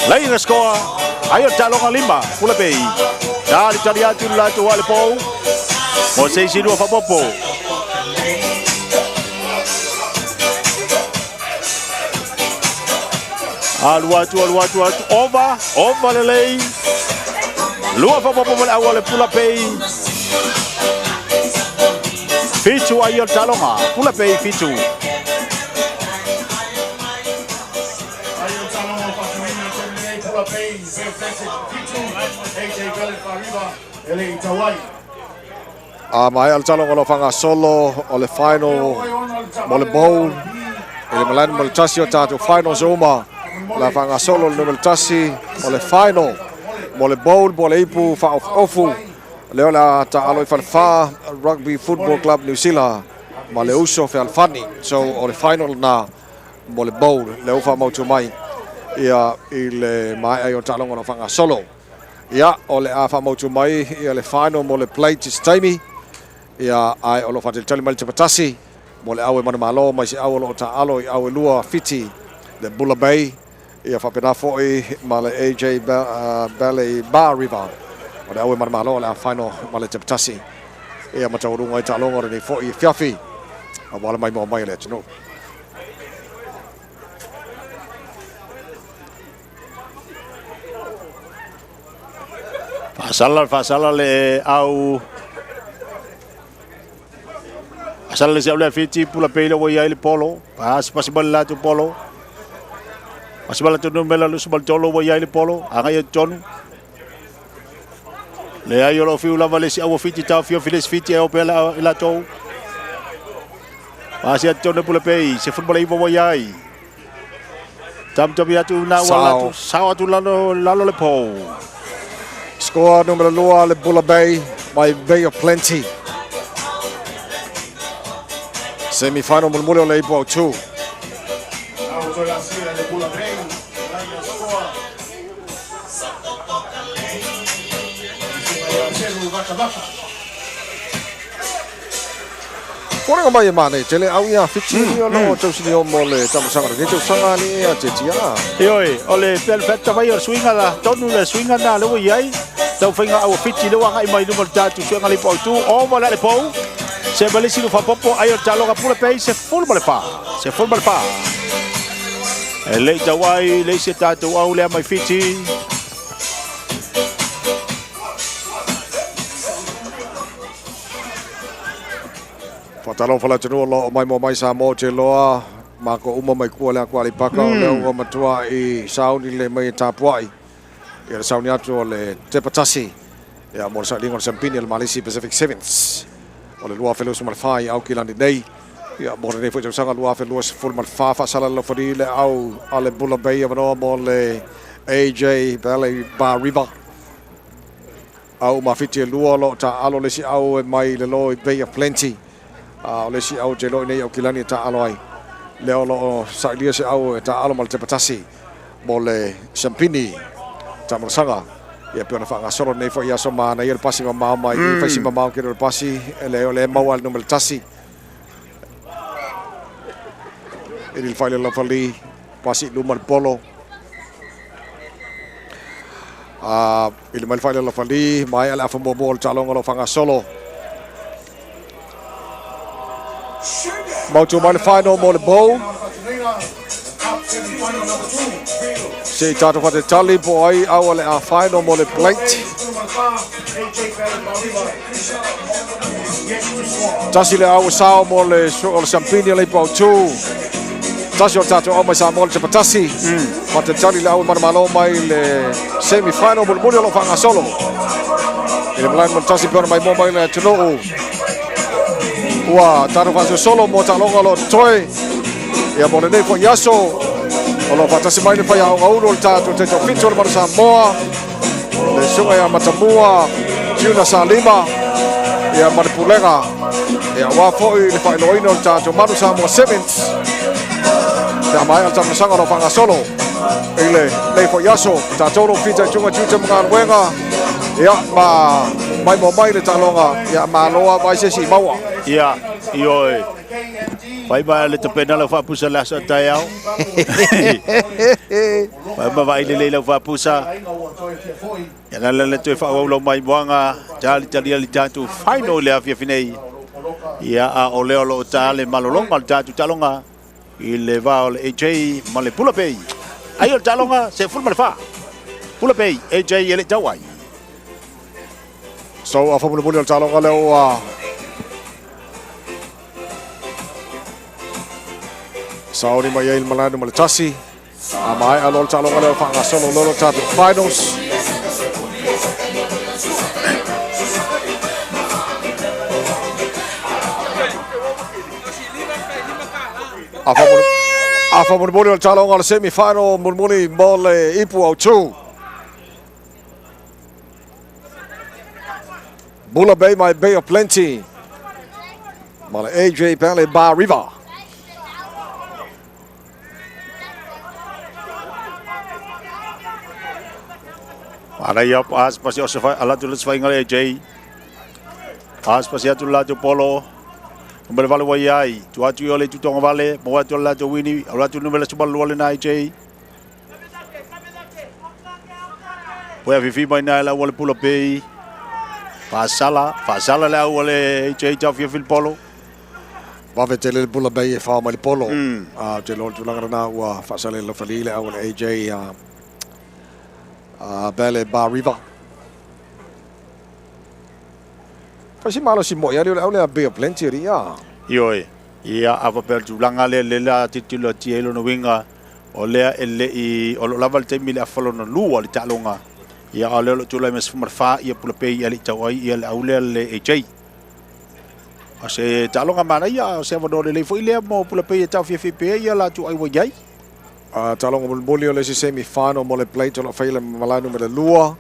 laina score. Ai o le taaloga 5, Pula Bay. Talitali atu le latou a le pou. Mo se isi lua faaopoopo. Alu atu, alu atu, atu, ova, ova lelei. Lua faaopoopo mo le au a le Pula Bay. 7 ai o le taaloga, Pula Bay 7. Ai o taaloga o faatinoina i le taimi nei, Pula Bay, Bay of Plenty, 7, AJ Ballard Fariva, e le i tau ai. A maea le taaloga o lo o faagasolo o le final mo le bowl i le malae numera 1 o tatou finals uma. O le a faagasolo le numera 1 o le final mo le bowl po o le ipu faaofuofu. Lea o le a taaalo i Falefa Rugby Football Club New Zealand ma le Uso Fealofani. So o le final na mo le bowl lea ua faamautu mai ia i le maea ai o taaloga o lo o faagasolo. Ia, o le a faamautu mai ia le final mo le plate i se taimi. Ia, ae o lo o faatalitali mai le Tepatasi mo le au e manumalo mai se au o lo o taaalo i au e lua Fiti le Bula Bay. Ia faapena foi ma le AJ Valley Bar River. O le au e manumalo o le a final ma le Tepatasi. Ia ma taualuga ai taaloga o lenei foi afiafi aua le maimoa mai a le atunuu. Faasala, faasala le au. Faasala le siau le Fiti, Pula Bay le ua i ai le polo. Pasi pasi mai le latou polo. Pasi mai le latou numera 23 ua i ai le polo. Agai atu tonu. Leai o lo o fiu lava le isi au o Fiti taofiofi le isi Fiti e ope i latou. Pasi atu tonu le Pula Bay, 19 ua i ai. Tamitami atu na ua atu, sao atu lalo, lalo le pou. Score numera 2 le Bula Bay mai Bay of Plenty. Semi final mulimuli o le ipu autu. Au toe asia le Bula Bay, laina score. Isi mai ia Seru Vaka Vaka. Kōrero mai e mānei tele au ia Fiti ni o lo tausini o mo le tamasanga le tausaga ni a te tia. Ioe, o le pele feta mai o le suiga la tonu le suiga na le ua i ai. Tau faiga au Fiti le ua agai mai luma o le tatou suiga le ipu autu. O ma le ale pou. Se malisi lu faapopo ai o le taaloga Pula Bay 14. 14. E le i tau ai le isi tatou au lea mai Fiti. Faatalofa le atunuu o lo o maimoa mai Samoa ou te iloa makou uma mai kua le aku Aleipaka o lea ua matua i sauni lelei mai e tapuai ia le sauni atu o le Tepatasi ia mo le sailiga o le siampini o le Malisi Pacific Sevens o le 2024 i Aukilani nei ia mo lenei foi tausaga 2024. Faasalalau le au a le Bula Bay avanoa mo le AJ Valley Bar River. Au ma Fiti e lua o lo o taaalo le isi au e mai i le lo i Bay of Plenty. A o le isi au te iloa i nei Aukilani e taaalo ai. Lea o lo o sailia se au e taaalo ma le Tepatasi mo le siampini taamolosaga. Ia pei ona faagasolo lenei foi aso manaia le pasi mamao mai i faisi mamao kele o le pasi e le o le maua le numera 1. E le fai le laufali pasi i luma le polo. A i le mai le fai le laufali maea le afa muamua o le taaloga o lo o faagasolo. Mautu mai le final mo le bowl. Se i tatou faatalitali po o ai au o le a final mo le plate. Tasi le au sao mo le o le siampini o le ipu autu. Tasi o le tatou au mai Samoa le Tepatasi. Faatalitali le au i Manamalo mai le semi final mulimuli o lo o faagasolo. I le malae numera 1 pe ona maimoa mai le atunuu. Ua tatou faasolosolo mo taaloga o lo o totoe. Ia mo lenei foi aso o lo o faatasi mai le faiaoga ulu o le tatou taitoafitu o le Manu Samoa. Le susuga ia Matamua Juna Salima ia ma le pulega ia aua foi le faailoaina o le tatou Manu Samoa Sevens pe a maea le taumasaga o lo o faagasolo i lenei foi aso. Tatou lo fitaituga tiute ma galuega ia ma maimoa mai le taaloga ia malo a vai se isi i maua. Ia, ioe. Fai ma le tapena lau faapusa le aso a taeao. Fai ma vaai lelei lau faapusa. Ia la le toe faaauau lau maimoaga talitalia le tatou final i le afiafi nei. Ia a o lea o lo o ta le malologa o le tatou taaloga i le va o le AJ ma le Pula Bay. Ai o le taaloga 14. Pula Bay, AJ e le i tau ai. So a faamulimuli o le taaloga lea ua sauni mai ai le malae numera 1. A maea loa le taaloga lea o faagasolo loa le tatou finals. A faamulimuli o le taaloga o le semi final mulimuli mo le ipu autu. Bula Bay my Bay of Plenty. Ma le AJ Pele Bar River. Manaia as pasi o se whai, ala tu le whainga le AJ. As pasi atu le latou polo. Numere vale wai ai. Tu atu i o le tutonga vale. Mo atu le latou wini. Au atu numere sumalu lua le na AJ. Poi afifi mai na le au le pula pei. Faasala, faasala le au le AJ tau fiafi le polo. Vave tele le Bula Bay e fao mai le polo. Ou te iloa o le tulaga lena ua faasala i Lofali le au a le AJ Bale Bar River. Fai si malosi moi ali o le au lea Bay of Plenty alii a. Ioe, ia a faapea o le tulaga lea lea la tilotilo atu ai lona uiga o lea e le i o lo o lava le taimi i le afa lona lua o le taaloga. Ia a o lea o lo o tulai mai 14 ia Pula Bay e le i tau ai ia le au lea le AJ. O se taaloga manaia, o se avanoa lelei foi lea mo Pulapei e taofiafia pea ia latou ai ua i ai. A taaloga mulimuli o le isi semi final mo le plate o lo o faia i le malae numera 2.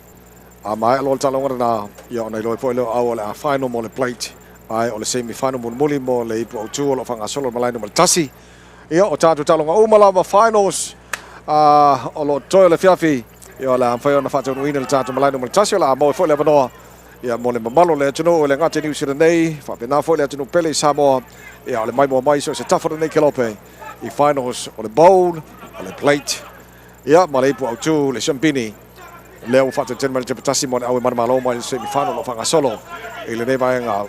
A maea loa le taaloga lena, ia ona iloa ai foi lea o au o le a final mo le plate. Ae o le semi final mulimuli mo le ipu autu o lo o faagasolo i le malae numera 1. Ia o tatou taaloga uma lava finals a o lo o totoe o le afiafi, ia o le a mafai ona faataunuuina le tatou malae numera 1 o le a maua ai foi le avanoa Ia, mo le mamalu o le atunuu e le gata i Niu Sila nei, faapena foi le atunuu pele i Samoa, ia, o le maimoa mai so o se tafa o lenei kelope i finals o le bowl, o le plate, ia, ma le ipu autu, le siampini, lea ua faatalitali mai le Tepatasi mo le au e manumalo mai le semi final o lo o faagasolo i lenei vaega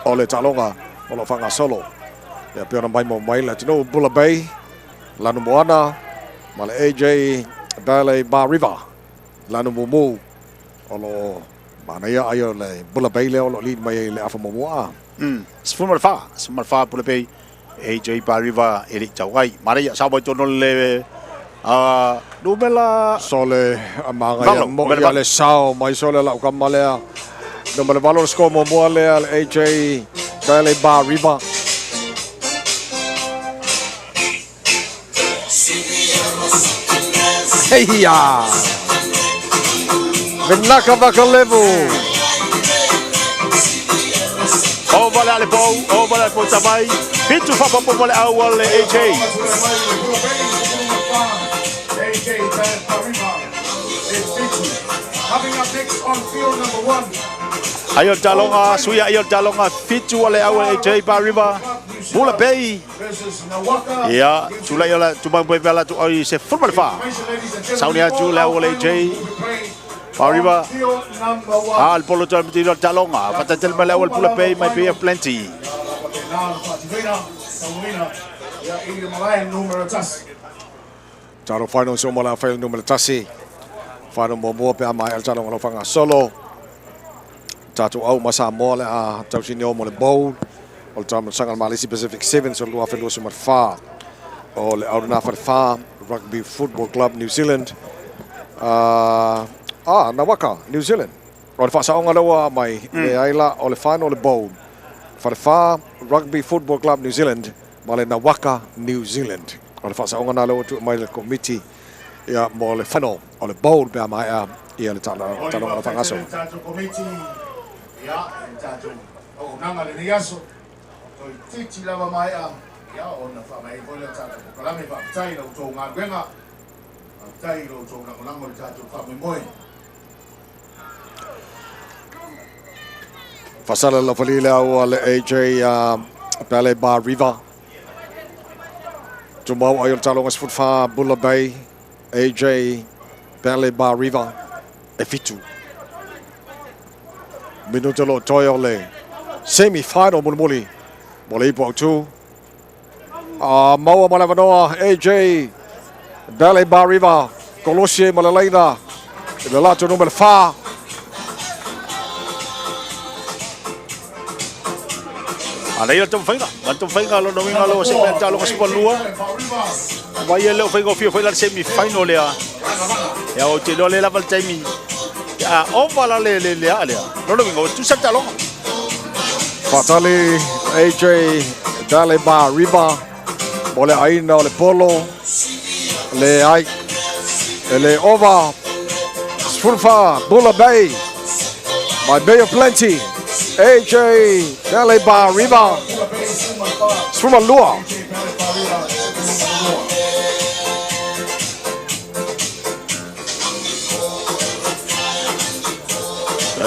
o le taaloga o lo o faagasolo. Ia, pei ona maimoa mai le atunuu Bula Bay, Lanumoana ma le AJ Ballet Bar River, Lanumumu. O lo o manaia ai o le Bula Bay lea o lo o lead mai ai i le afa muamua a. 14, 14 Bula Bay, AJ Pariva e le i tau ai. Manaia, sao mai tonu le numera Sole a magaia moi a le sao mai sole lau kama lea. Numera 8 le score muamua lea le AJ Ballet Bar River. Heia! Vinaka Vakalevu! O vale ale pou, o vale ale pou tamai. Fitu whapapo le au a le AJ. Ai o taloga, suia ai o taloga, fitu ale au a le AJ Bar River. Bula Bay. Ia, tulai o la tumau mai pea tu ai se fulu ma le fa. Sauni atu le au o le AJ. Pariva. Ah, le polo tau mti le talonga. Fatatele mai le au o le Pula Bay mai Bay of Plenty. Talo final se o mala whaila numera 1. Final muamua pe a mai al talonga lo whangasolo. Tatou au ma Samoa le a tausini o mo le bowl o le taumasaga o le Malesi Pacific Sevens o le 2024. o le Aurana Falefa Rugby Football Club New Zealand. Uh, ah, Nawaka, New Zealand. O le faasaoga lea ua mai, leai la, o le final o le bowl. Falefa Rugby Football Club New Zealand ma le Nawaka New Zealand. O le faasaoga lena lea ua tuu mai le komiti ia mo le final o le bowl pe a maea ia le Oli taaloga faafetai faagasolo. tele i le tatou komiti, ia, i le tatou auaunaga lenei aso. Toeitiiti lava maea, ia, ona faamaea ai foi lea o le tatou polokalame. Faafetai i la outou galuega, faafetai i lo outou lagolago i le tatou faamoemoe. Faasala le laufali le au a le AJ Pele Bar River. Tumau ai o le taaloga 14 Bulla Bay AJ Pele Bar River e 7. Minuta lo toe o le semi-final mulimuli mo le ipu autu. A maua ma le avanoa AJ Bele Bar River kolosi ai ma le laina i le latou numera 4. A leia le taumafaiga, ma le taumafaiga lona uiga lea ua see mai le taaloga 12. Vai e le o faigofie foi la le semi final lea. Ia ou te iloa lea lava le taimi. A ova la le le le a lea. Lona uiga ua tusa le taaloga. Faatali AJ Dale Bar River mo le aina o le polo le ai e le ova 14 Bulla Bay my Bay of Plenty AJ Dale Bar River 12.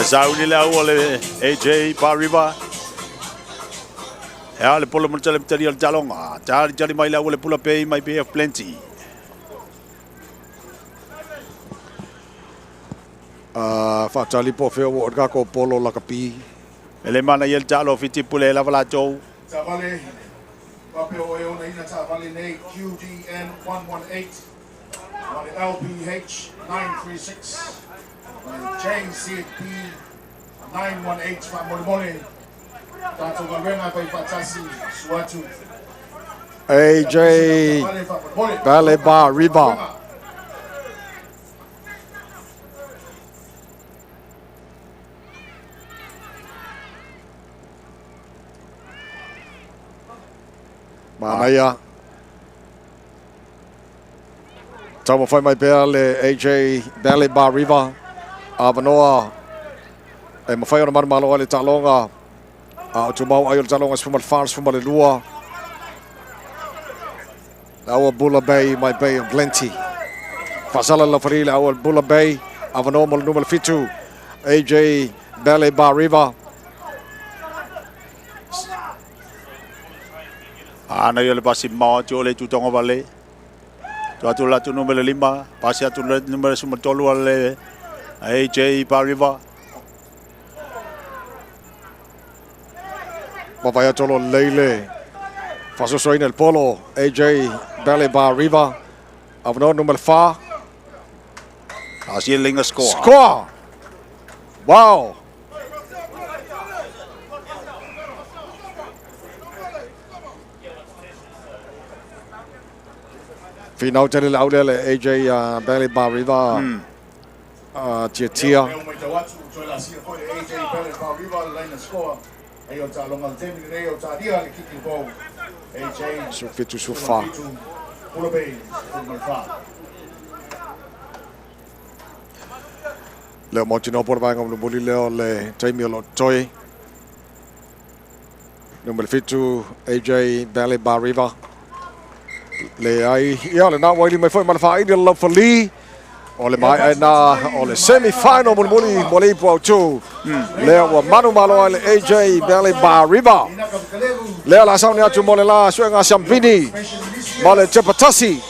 Sauni le au o le AJ Bar River. Ea le polo mo le tale tali o le taaloga. Tali tali mai le au o le Pula Bay mai Bay of Plenty. Faatali po o fea ua oo i le tatou polo lakapi. E le manaia le taalo fiti pule lava latou. Taavale, faapea o e onaina taavale nei QDN 118 ma le LPH 936 ma le JZP 918 faamolemole tatou galuega e fai faatasi susu atu AJ Bale Bar River. Manaia. Taumafai mai pea le AJ Bale Bar River. Avanoa e mafai ona manumalo ai le taaloga. A o tumau ai o le taaloga 14, 12. Le aua Bulla Bay mai Bay of Plenty. Faasala le laufali le aua Bulla Bay. Avanoa mo le numera 7. AJ Bale Bar River. Ana ia le pasi mao atu o le tutonga vale. Tu atu la tu numera 5, pasi atu le numera 13 a le AJ Bar River. Mawai atu lo leile. Faasoasoaina le polo AJ Bale Bar River. Avanoa numera 4. Asia le score. Score! Wow! Finau tele le au lea le AJ Bale Bar River. Tiatia. Lea ua matau atu, toe lasia foi le AJ Bale Bar River le laina score. Ai o taaloga le taimi lenei o talia le kiki ball. AJ 17 14. Bulla Bay 14. Leo mautinoa po le vaega mulimuli lea o le taimi o lo o totoe. Numera 7 AJ Bale Bar River. Leai, ia lena ua ili mai foi ma le faaili o le laufali. O le maea ina o le semi-final mulimuli mo le ipu autu. Lea ua manumalo ai le AJ Bale Bar River. Lea la sauni atu mo le la suega siampini ma le tepatasi.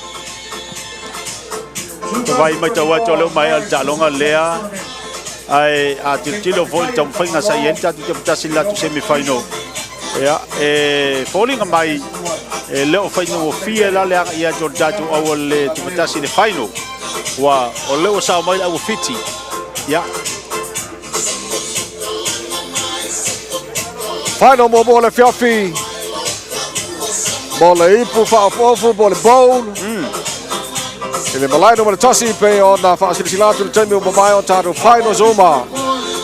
Vai mai tau atu o leo mai al taaloga lea. Ai a tilotilo foi le taumafaiga sa i ai le tatou tepatasi i le latou semi final. Ia e foliga mai e le o faigofie la le aga'i atu o le tatou au le tepatasi i le final. Ua o lea ua sao mai le au Fiti. Ia Final muamua o le afiafi. Mo le ipu faaofuofu po o le bowl. I le malae numera 1 pei ona faasilasila atu i le taimi ua mavae o tatou finals uma.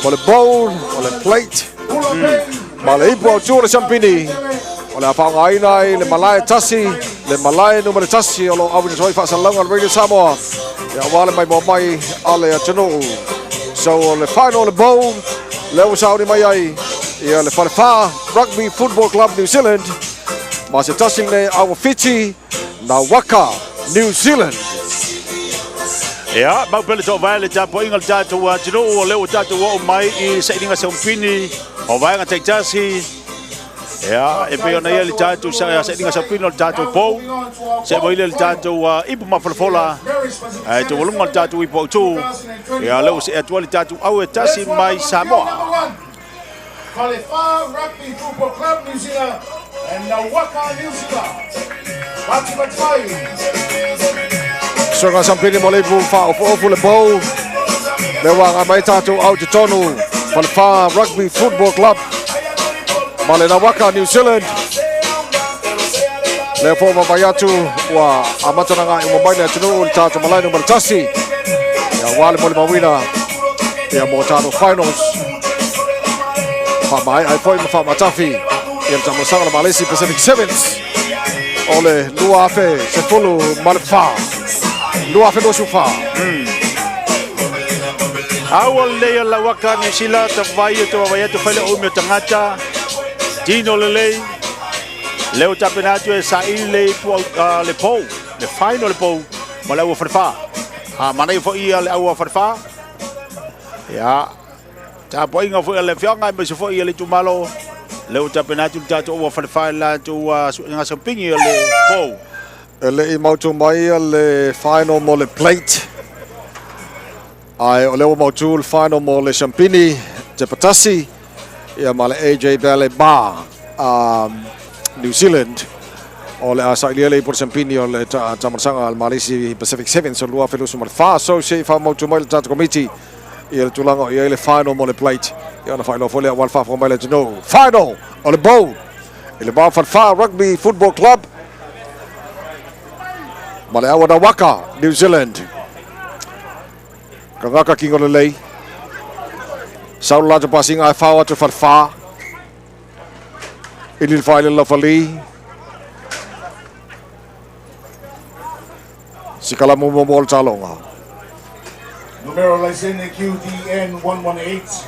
Mo le bowl, o le plate, ma le ipu autu o le siampini. O le a faaaogaina ai le malae tasi, le malae numera 1 o lo o auina atu ai faasalalauga a le Radio Samoa ia aua le maimoa mai a le atunuu. So o le final o le bowl, lea ua sauni mai ai ia le Falefa Rugby Football Club New Zealand ma se tasi lenei aua Fiti na Waka New Zealand. Ia, mau pele toavae le tapuaiga o le tatou atunuu, o lea ua tatou oo mai i sailiga saumpini o vaega taitasi. Ia, e pei ona ia le tatou sailiga saupini o le tatou pou, se mai le tatou ipu mafolafola, ae taualuga le tatou ipu autu. Ia, lea ua see atu ai le tatou au e tasi mai Samoa. Falefa Rugby Football Club New Zealand and Nawaka New Zealand. Pati pati mai. Suega sampini mo le ipu faaofuofu le pou. Le ua agai mai tatou au totonu Falefa Rugby Football Club ma le Nawaka New Zealand. Lea foi ua atu ua amata na ngai uma mai le atunuu le tatou malae numera 1. Ia aua le molimauina ia mo tatou finals. Faamaea ai foi ma faamatafi ia le tamasanga le Malesi Pacific Sevens o le 2014. 2024. Aua lelei o lauaka Niu Sila tavai o te wawai atu whaile o umi o tangata. Tino lelei. Leo tapena atu e saili le ipu le pou. Le final le pou. Ma le aua wharewha. A manai fo ia le aua wharewha. Ia. Tapuaiga foi a le afioaga aemaise foi le itumalo. Lea ua tapena atu le tatou aua wharewha i latou suega sampingi o le pou. E le i mautu mai le final mo le plate. Ae o lea ua mautu le final mo le siampini te patasi ia ma le AJ Valley Bar New Zealand. O le a sailia le ipu le siampini o le tamasanga al Malesi Pacific Sevens o 2024. So se i faamautu mai le tatou komiti ia le tulaga o i ai le final mo le plate. Ia ona faailoa foi lea aua le faafofoga mai le atunuu. Final o le bowl i le va o Falefa Rugby Football Club ma le aua Nawaka New Zealand. Kagaka kingo lelei. Sau le latou pasiga ae fao atu Falefa. Ili le faile le laufali. Sikalamu mo le taloga. Numero laisene QDN 118,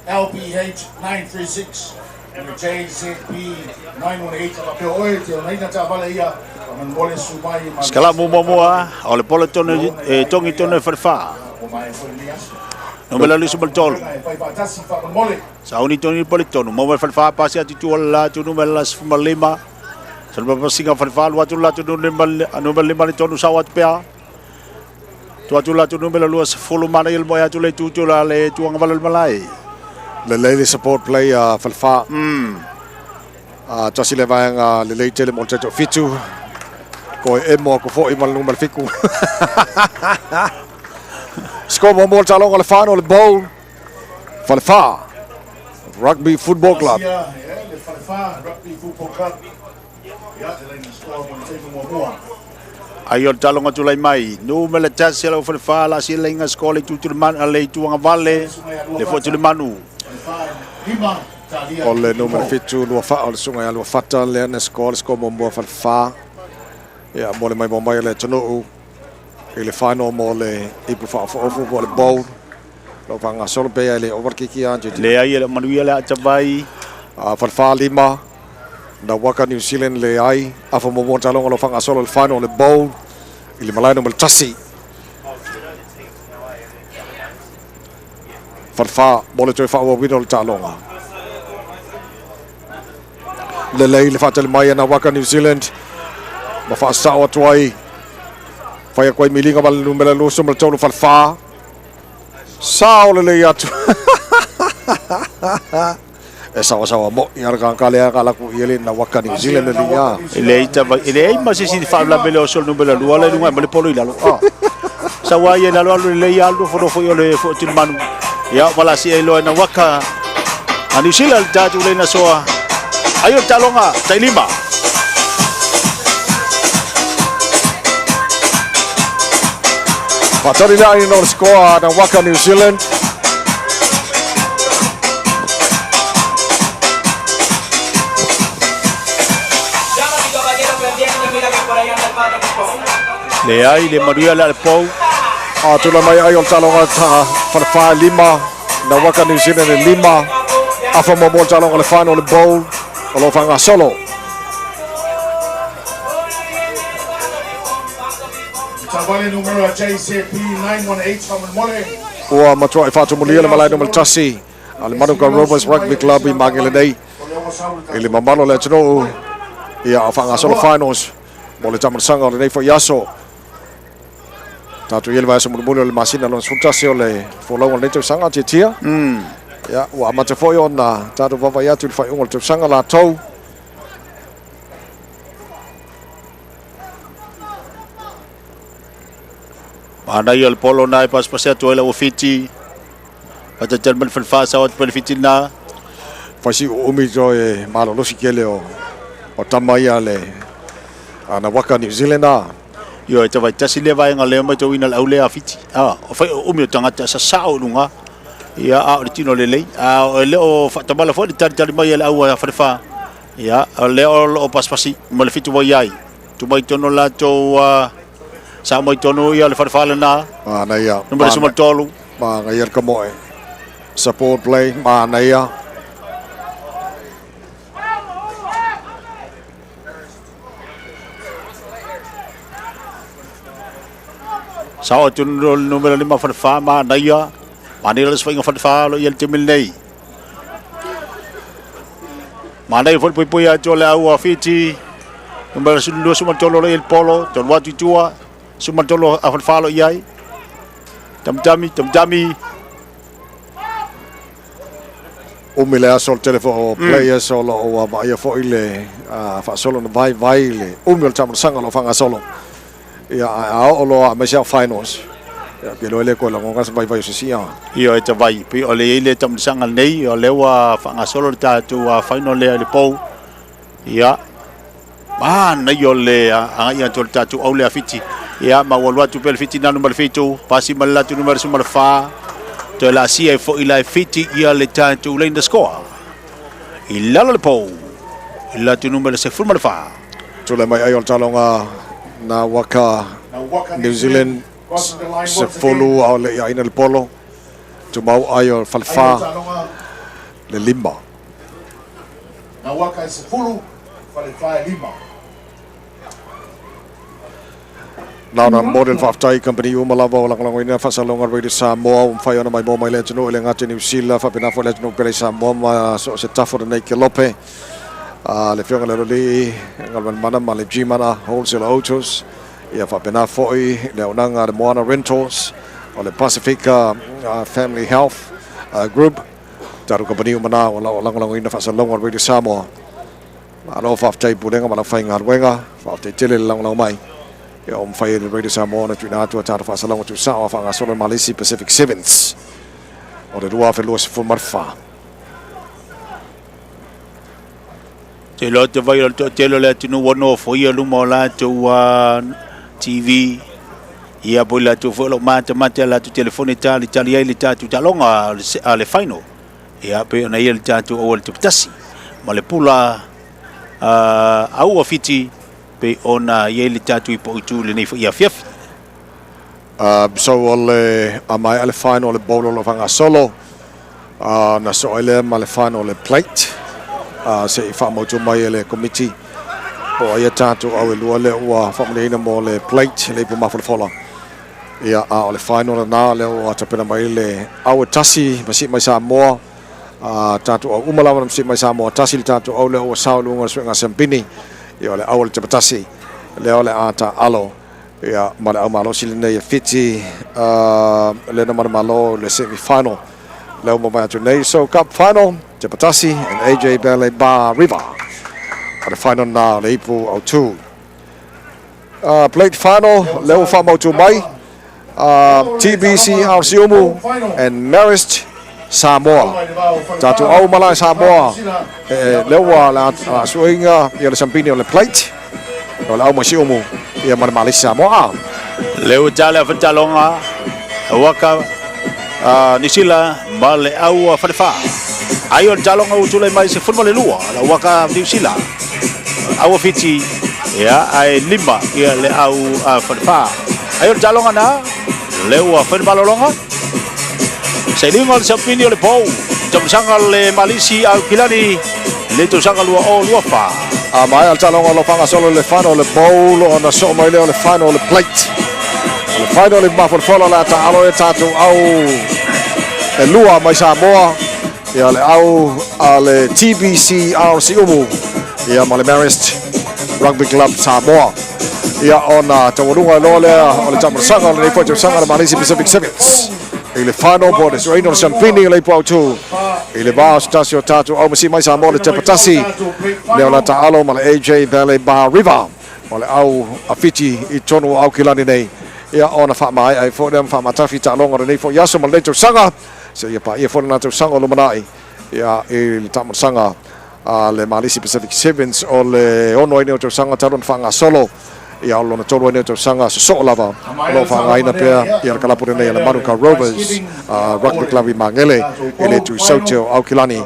LPH 936, and the JZP 918. Faapea oe te onaina taavale ia faamolemole sumai ma Sikalamu muamua o le polo tonu e tongi tonu e Falefa. ua maea foi lenei aso. Numera 23. E fai faatasi faamolemole. Sauni tonu i pole tonu. Mo mai Falefa pasi atu tua le latu numera 15. Sa le pasinga Falefa lu atu latu numera 5 le tonu sau atu pea. Tua atu latu numera 20 mana il moe atu le tutu la le tuanga wala le malae. Lelei le support play a Falefa. Tasi le vaega lelei tele mo le tatou fitu. Ko e emo aku foi ma le numera 7. Score mo mo le taloga le final le bowl. Falefa Rugby Football Club. Asia, ia, le Falefa Rugby Football Club. Ia, le laina score mo le taimi muamua. Ai o le taloga tulai mai. Numera 1 lau Falefa la si leinga score le tutu le manu le tuanga vale le fotu le manu. Falefa lima talia. O le numera 7 lua faa o le sunga ia lua fata lea na score le score mo mua Falefa. Ia mo le mai mo mai le atunuu i le final mo le ipu faaofuofu po o le bowl. Lo whangasolo pe ai le over kiki a JT. Le ai le manuia le atavai. Falefa 5 na Waka New Zealand le ai afa mo mo talonga lo whangasolo le final le bowl i le malae numera 1. Falefa mo le toe whaauawina o le talonga. Lelei le whaatali mai ana Waka New Zealand. Ma whaasao atu ai. Whai koe milinga ma le numera 23 Falefa. Sao lelei atu. E sawa sawa mo i ara ka lea ka laku i ele na Waka New Zealand le ia. Le ai tava le ai ma se si fa la mele o sol numera 2 le lunga ma le polo i lalo. Sawa ia lalo alu le ia alu fo fo le fo tu manu. Ia wala si e lo na Waka. A New Zealand tatu le na soa. Ayo talonga tailima. Faatali le aina o le sikoa a Nawaka New Zealand. Leai le manuia le a le pou. A tula mai ai o le taloga ta Falefa e lima, Nawaka New Zealand e lima. Afa muamua le taloga le final le bowl o lo o faagasolo. Taavale numera JZP 918 faamolemole. Ua matuai faatumulia le malae numera tasi a le Manuka Rovers Rugby Club i Magele nei i le mamalu o le atunuu ia a faagasolo finals mo le taamailosaga o lenei foi aso. Tatou i ai le vaiaso mulimuli o le masina lona 11 o le folauga o lenei tausaga tiatia. Ia, ua amata foi ona tatou vaavaai atu i le faaiuga o le tausaga latou. Manaia le polo na e pasipasi atu ai lau Fiti. Fatatali mai le falefa sao atu pele Fiti na. Faisi uumi toe malolosi kele o o tama ia le ana waka New Zealand a. Ioe, e tawai tasi lea vaega lea matauina le au lea a Fiti. A, o fai o umi o tagata sa sao i luga. Ia, a o le tino lelei. A o e le o faatamala foi le talitali mai a le au a Falefa. Ia, o lea o lo o pasipasi ma le fitu mai ai. Tu mai tonu latou sao mai tonu ia le Falefa lena. Manaia. Numera 13. Manaia le kamoe. Support play, manaia. Sao atu le numera 5 Falefa, manaia. Manaia le soaiga Falefa o lo o i ai le taimi lenei. Manaia foi le poipoi atu o le au a Fiti. Numera 23 o lo o i ai le polo, tolu atu i tua. 13 a Falefa o lo o i ai. Tamitami, tamitami. Umi le aso o le tele foi o players o lo o vaaia foi le faasolo na vaivai le umi o le taamailosaga o lo o faagasolo. Ia, ae a oo loa aemaise lava finals, ia, ou te iloa e le toe lagona se vaivai o se isi. Ioe e tavai, pei o le i ai le taamailosaga lenei, o lea ua faagasolo le tatou final lea i le pou. Ia, manaia o le agai atu o le tatou au lea Fiti. Ia, ma ua alu atu pea le Fiti nanu ma le 7, pasi ma le latu numera 14. Toe laasia ai foi la e Fiti ia le tatou laina score. I lalo le pou, i le latu numera 14. Tulai mai ai o le taloga na waka New Zealand 10 a o le i aina le polo. Tumau ai o Falefa le lima. Na waka e 10, Falefa e lima. Na ona momoli le faafetai i kamupani uma lava ua lagolagoina faasalauga a le Radio Samoa ua mafai ona maimoa mai le atunuu e le gata i Niu Sila faapena foi le atunuu pele i Samoa ma so o se tafa o lenei kelope. Le Afioga i le Aloalii Galumalemana ma le Gmana Wholesale Autos, ia faapena foi le auaunaga a le Moana Rentals o le Pasifika Family Health Group, tatou kamupani uma na ua lagolagoina faasalauga a le Radio Samoa. Malo faafetai i Pulega ma lau faigaluega, faafetai tele le lagolago mai. Ia ua mafai e le Radio Samoa ona tuuina atu a tatou faasalauga tuusao a faagasolo le Malesi Pacific Sevens o le 2024. Te iloa te vai o le toatele o le atunuu ua nofoia luma o latou TV, ia po o i latou foi o lo o matamata i a latou telefoni e talitali ai le tatou taaloga a le final. Ia pei ona i ai le tatou auala tuputasi ma le pula au a Fiti pei ona i ai le tatou i Poitu i lenei foi afiafi. So o le a maea le final o le bowl o lo o faagasolo, ona soo ai lea ma le final o le plate, se i faamautu mai e le komiti po o ai a tatou au e lua lea ua faamanuiaina mo le plate le ipu mafolafola. Ia, a o le final lena lea ua tapena mai le au e tasi ma sii mai Samoa, a tatou au uma lava na sii mai Samoa tasi le tatou au lea ua sao i luga o le suega siampini. Ia, o le au o le Tepatasi lea o le a taalo ia ma le au malosi lenei e Fiti lea na manumalo i le semi final lea ua mavae atu nei. So cup final Tepatasi and AJ Bele Ba River o le final na o le ipu autu. Plate final lea ua faamautu mai TBC Siumu and Marist Samoa. Tatou au malae Samoa lea ua le suiga ia le sampini o le plate o le au mai Siumu ia ma le Malesi Samoa. Le ua tale a fataloga waka Nisila ma le au falefa. Ai o le taloga ua tulai mai se fulu ma le lua la waka New Sila. Au fiti ia ai lima ia le au falefa. Ai o le taloga na le ua whai malolonga. Sailiga o le siamupini o le pou. Tamasanga le Malisi au Kilani le tausaga 2024. A mai al taloga o lo faagasolo le final o le bowl ona soo mai lea o le final o le plate. O le final o le mafolafolo o le a taalo e tatou au e lua mai Samoa. Ia le au a le TBC RC Umu ia ma le Marist Rugby Club Samoa. Ia ona taualuga e loa lea o le tamasanga o lenei foi tausaga le Malisi Pacific Sevens. I le final po o le suaina o le siamupini o le ipu autu. I le va o se tasi o tatou au masi mai Samoa le tepa tasi. Lea o le taalo ma le AJ Valley Bar River. O le au a Fiti i tonu o Aukilani nei. Ia ona faamaea ai foi lea ma faamatafi taaloga o lenei foi aso ma lenei tausaga. Se ia paia foi lena tausaga o lumanai. Ia i le taamalasaga a le Malisi Pacific Sevens o le ono ai nei o tausaga talu ona faagasolo. Ia o lona tolu ai nei o tausaga sosoo lava o lo o faaaogaina pea ia le kalapu lenei a le Manuka Rovers Rugby Club i Magele i le Tuisaute o Aukilani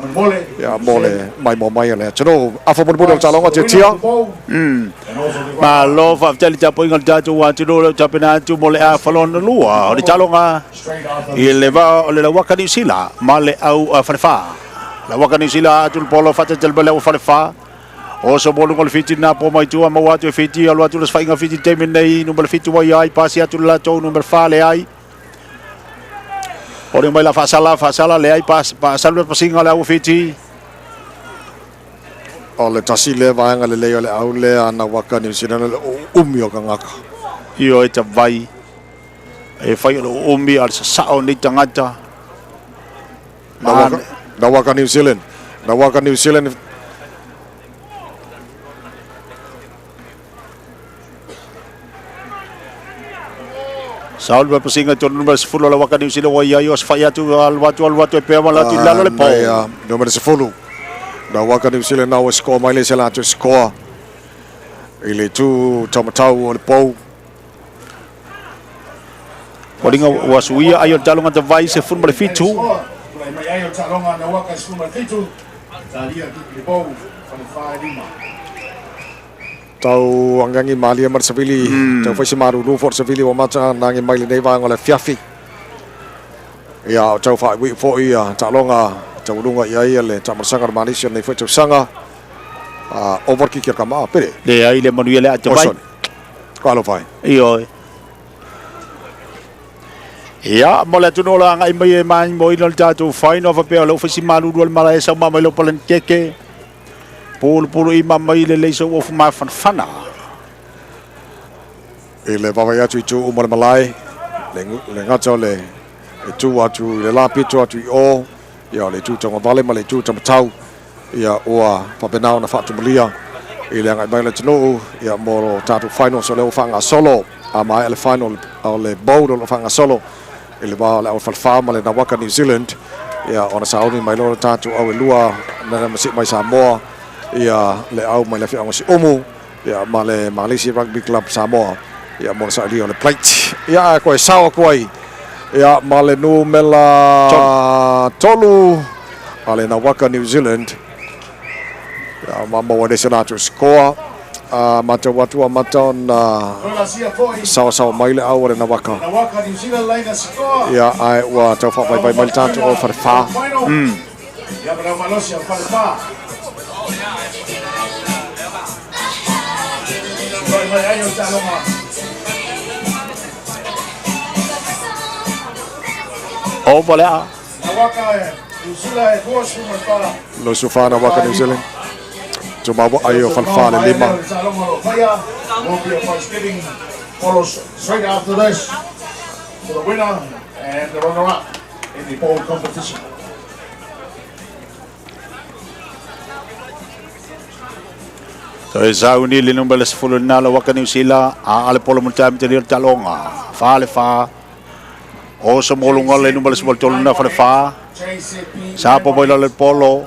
ia mo le maimoa mai o le atunuu. Afa mulimuli o le taaloga Tiatia. Malo faafetai le tapuaiga o le tatou atunuu o lo o tapena atu mo le afa lona lua o le taaloga i le vaa o le Lauaka Niu Sila ma le au Falefa. Lauaka Niu Sila atu le polo faatalitali mai le au Falefa. Oso mo luga o le fiti na po mai tua maua atu e fiti alu atu le sfaiga fiti taimi nei numera 7 ua iai pasi atu le latou numera 4 le ai. Ore mai la faasala faasala le ai pas salu le pasinga le au fiti. O le tasi lea vaega lelei o le au lea na waka New Zealand le umi o kangaka. Io e ta vai e fai o le umi a le sasao nei tagata. Na waka New Zealand. Na waka New Zealand. Saul pa pasinga tonu numera 10 la waka New Zealand wa ia o fai atu alu atu alu atu e pea ma latu i lalo le pou. Numera 10. Na waka New Zealand na ua score mai le se latou score. I le tu taumatau o le pou. Walinga ua suia ai o le taloga tavai se fulu ma le fitu. Tulai mai ai o le taaloga na waka 17. Talia ki le pou whale whae lima. Tau angangi malie ma le savili. Tau fai se marulu fo le savili ua mata nangi mai lenei vaega o le afiafi. Ia o tau faaiuiu foi ia taaloga taualuga i ai ia le taamalasaga o le Malaysia lenei foi tausaga. Over kiki a le kama pele. Leai le manuia le ata mai. Ko alofa ai. Ioe. Ia, mo le atunuu o lo o agai mai e maimoina le tatou final faapea o lea ua fai si malulu o le malae sau ma mai lou palanitete. Pulupulu ima mai le lei sau ofu mafanafana. I le vaavaai atu i tu uma o le malae, le gata o le tu atu i le lapito atu i o, ia o le itu taugavale ma le itu taumatau, ia ua faapena ona faatumulia i le agai mai o le atunuu, ia mo lo tatou finals o lea ua faagasolo. A maea le final o le bowl o lo o faagasolo i le va o le Aualafalefa ma le Nawaka New Zealand, ia ona sauni mai loa le tatou au e lua na masii mai Samoa, ia le au mai le afioaga o Siumu, ia ma le Malisi Rugby Club Samoa, ia mo le sailia o le plate. Ia ae koe sao atu ai, ia ma le numera 3 a le Nawaka New Zealand. Ia ma maua nei se latou score. A matau atu a mata ona saosaoa mai le au a le Nawaka. Ia ae ua tau faavaivai mai le tatou au Falefa. Over le a. Loso whana Waka New Zealand. Tumawa ai o Falefa le lima. Follows straight after this for the winner and the runner-up in the bowl competition. Toe sauni le numera 10 na la Waka New Zealand a ale polo mo taimi te le talonga. Fa le fa. O sa molunga le numera 13 na Falefa. Sa po mai le polo.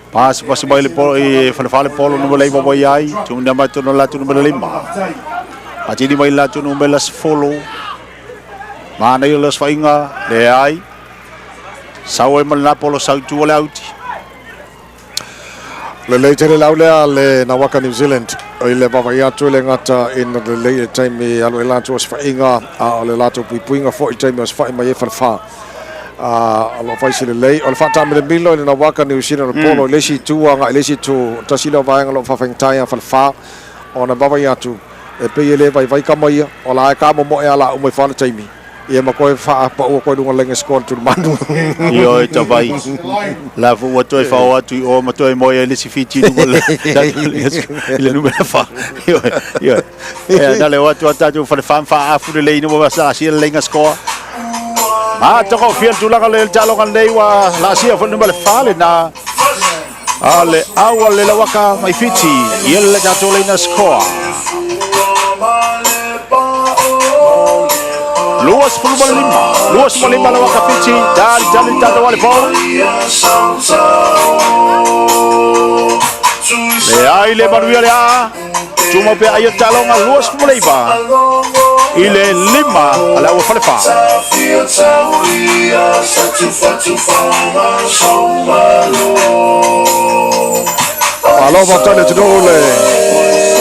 Pasi pasi mai le polo i Falefa le polo numera 9 mai ai. Tuna mai tonu la tu numera 5. Patini mai le latou numera 10. Manaia le osofaiga, leai. Sau ai ma lena polo sau i tua le auti. Lelei tele le au lea le Nawaka New Zealand i le vaavaai atu e le gata ina lelei le taimi e alu ai latou osofaiga a o le latou puipuiga foi i taimi e osofai mai ai Falefa. A o lo o fai se lelei o le faataamilamilo i le Nawaka New Zealand o le polo i le isi itu agai i le isi itu. Tasi lea o vaega o lo o faafaigata ai a Falefa ona vaavaai atu e pei e le vaivai kama ia, o la e kamomoe a la uma ifo lava le taimi. Ia ma koe faapaua koe luga laina score le tulimanu. Ioe tavai. La foi ua toe fao atu i o ma toe moe ai le isi Fiti i luga i le numera 4. Ioe, ioe. Ia, na le o atu a tatou Falefa ma faaafu lelei ina ua laasia le laina score. Matagofie le tulaga le taaloga lenei ua laasia foi le numera 4 lena. A le au a le Lawaka mai Fiti ia le tatou laina score. 25, 25 Lawaka Fiti, tali tali le tatou ale pou. Leai le manuia le a. Tumau pea ai o taaloga 29 i le 5 a le au Falefa. Malo faafetai le atunuu le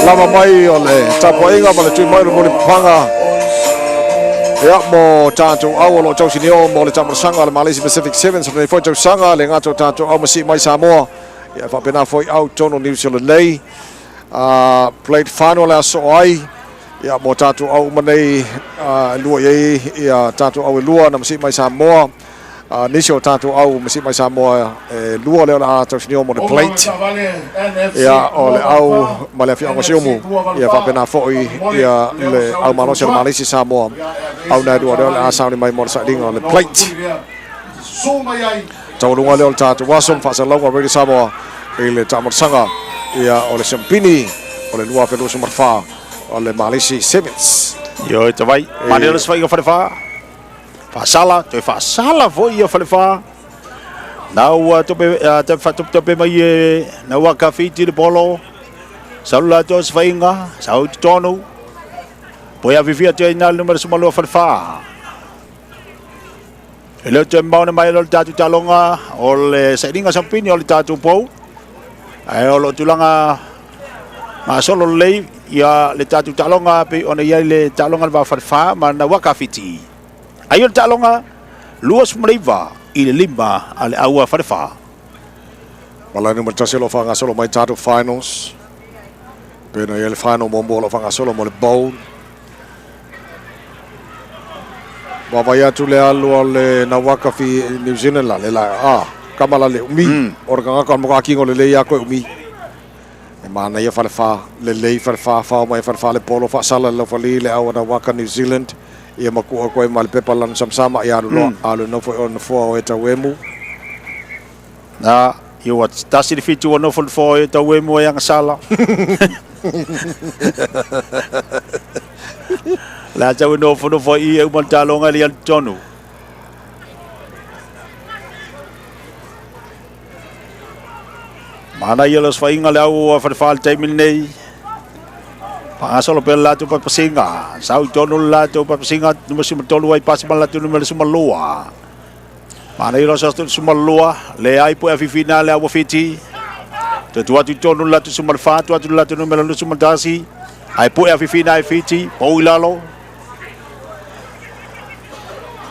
lava mai o le tapuaiga ma le tui mai o le mulipapaga ia mo tatou au o lo o tausinio mo le taamalasaga o le Malesi Pacific Sevens o lenei foi tausaga le gata o tatou au masii mai Samoa ia faapena foi au tonu New Zealand nei a plate final le aso o ai ia mo tatou au uma nei e lua i ai ia tatou au e lua na masii mai Samoa nisi o tatou au masii mai Samoa e lua lea o le a tausinio mo le plate ia o le au ma le afioaga o Siumu ia faapena foi ia le au malosi o le Malesi Samoa au na e lua lea o le a sauni mai mo le sailiga o le plate. Taualuga lea o le tatou aso ma faasalalauga Radio Samoa i le taamalasaga ia o le siampini o le 2024 o le Malesi Sevens. Ioe tavai, manaia le sofaiga Falefa. Faasala, toe faasala foi ia Falefa. Na ua tope, faatopetope mai e na ua kafiti le polo. Sau la toa sofaiga, sau i totonu. Poe afifia atu ai na le numera 12 Falefa. E le o toe mamao ona mai le tatou taaloga o le sailiga sampini o le tatou pou. Ae o lo o tulaga gasolo lelei ia le tatou taaloga pei ona i ai le taaloga le va Falefa ma Nauaka Fiti. Ai o le taaloga 29 i le 5 a le aua Falefa. Malae numera 1 o lo o faagasolo mai tatou finals. Pei ona i ai le final muamua o lo o faagasolo mo le bowl. Vaavaai atu le alu a le Nawaka fi New Zealand la le la a kama la le umi o le kangaka o le makakingo le lei a koe umi. E manaia Falefa, lelei Falefa, fao mai Falefa le polo faasala le laufali le au a Nawaka New Zealand ia makua koe ma le pepa lana samsama ia alu loa alu nofo i o nofoa o e tauemu. Na, ia ua tasi le fitu ua nofo le nofoa e tauemu ai agasala. La tau e nofo nofo i e uma le taaloga i le tonu. Manaia le osofaiga le au a Falefa i le taimi lenei. Faagasolo pea le latou paipasiga. Sau i tonu le latou paipasiga numera 13 ai pasi ma le latou numera 12. Manaia loa sa 12, leai po e afifina le aua Fiti. Toe tuu atu i tonu le latou 14, tuu atu le latou numera 21. Ae pue afifina e Fiti, pau i lalo.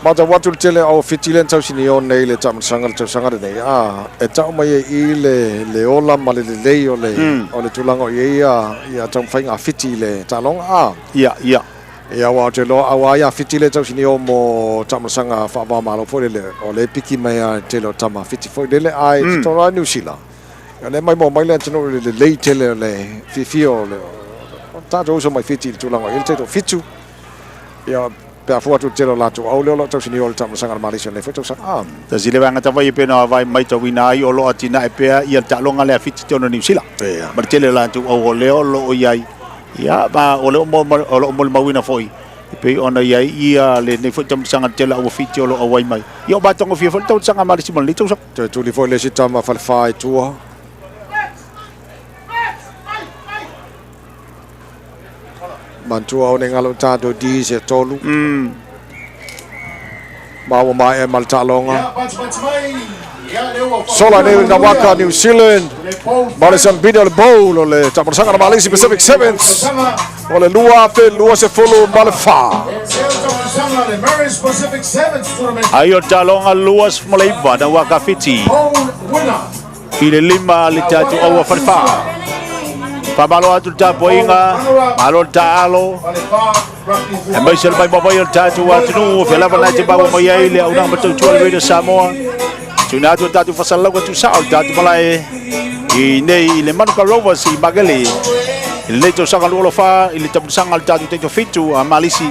Matau atu le tele o Fiti lea na tausinio nei le taamilosaga le tausaga lenei, a e tau mai ai i le le ola ma le lelei o le o le tulaga o i ai ia taumafaiga a Fiti i le taaloga a. Ia, ia. Ia aua ou te iloa aua ia Fiti lea tausinio mo taamilosaga faava-o-Malo foi lele o lea e piki mai lava i le tele o tama Fiti foi lele ae i totonu lava o Niu Sila ia lea maimoa mai le atunuu i le lelei tele o le fiafia o le o tatou uso mai Fiti i le tulaga o i ai le taitoafitu ia pe a fua atu i le tele o latou au lea o lo o tausinio i le taamilosaga a le Malesi o lenei foi tausaga. Ah. Tasi le vaega tavai e pei ona vaai maitauina ai o lo o atinae pea ia le taaloga lea a Fiti totonu o Niu Sila. Ma le tele o latou au o lea o lo o i ai Ia, ma o lea o lo o molimauina foi, e pei ona i ai ia lenei foi taamilosaga tele a ua Fiti o lo o auai mai. Ia, o matagofie foi le taamilosaga a Malesi mo lenei tausaga. Toe tuli foi le isi tama Falefa i tua. Manatua aua ne i galo i tatou D se tolu. Ma ua maea ma le taaloga. Sola nei na waka New Zealand. Ma le Sambini o le bowl o le taamolosaga na Malisi Pacific Sevens. O le 2024. Ai o le taaloga 29 na waka Fiti. I le lima le tatou aua falefa. Faamalo atu le tapuaiga, malo le taalo. E mai se mai mai o le tatou atunuu, fea lava na te maua mai ai le aunaga matautua le Radio Samoa. Tuna atu o tatou fasalalauga tuusao le tatou malae i nei i le Manuka Rovers i Magele. I lenei tausaga 24 i le tamulisaga o le tatou taitofitu a Malisi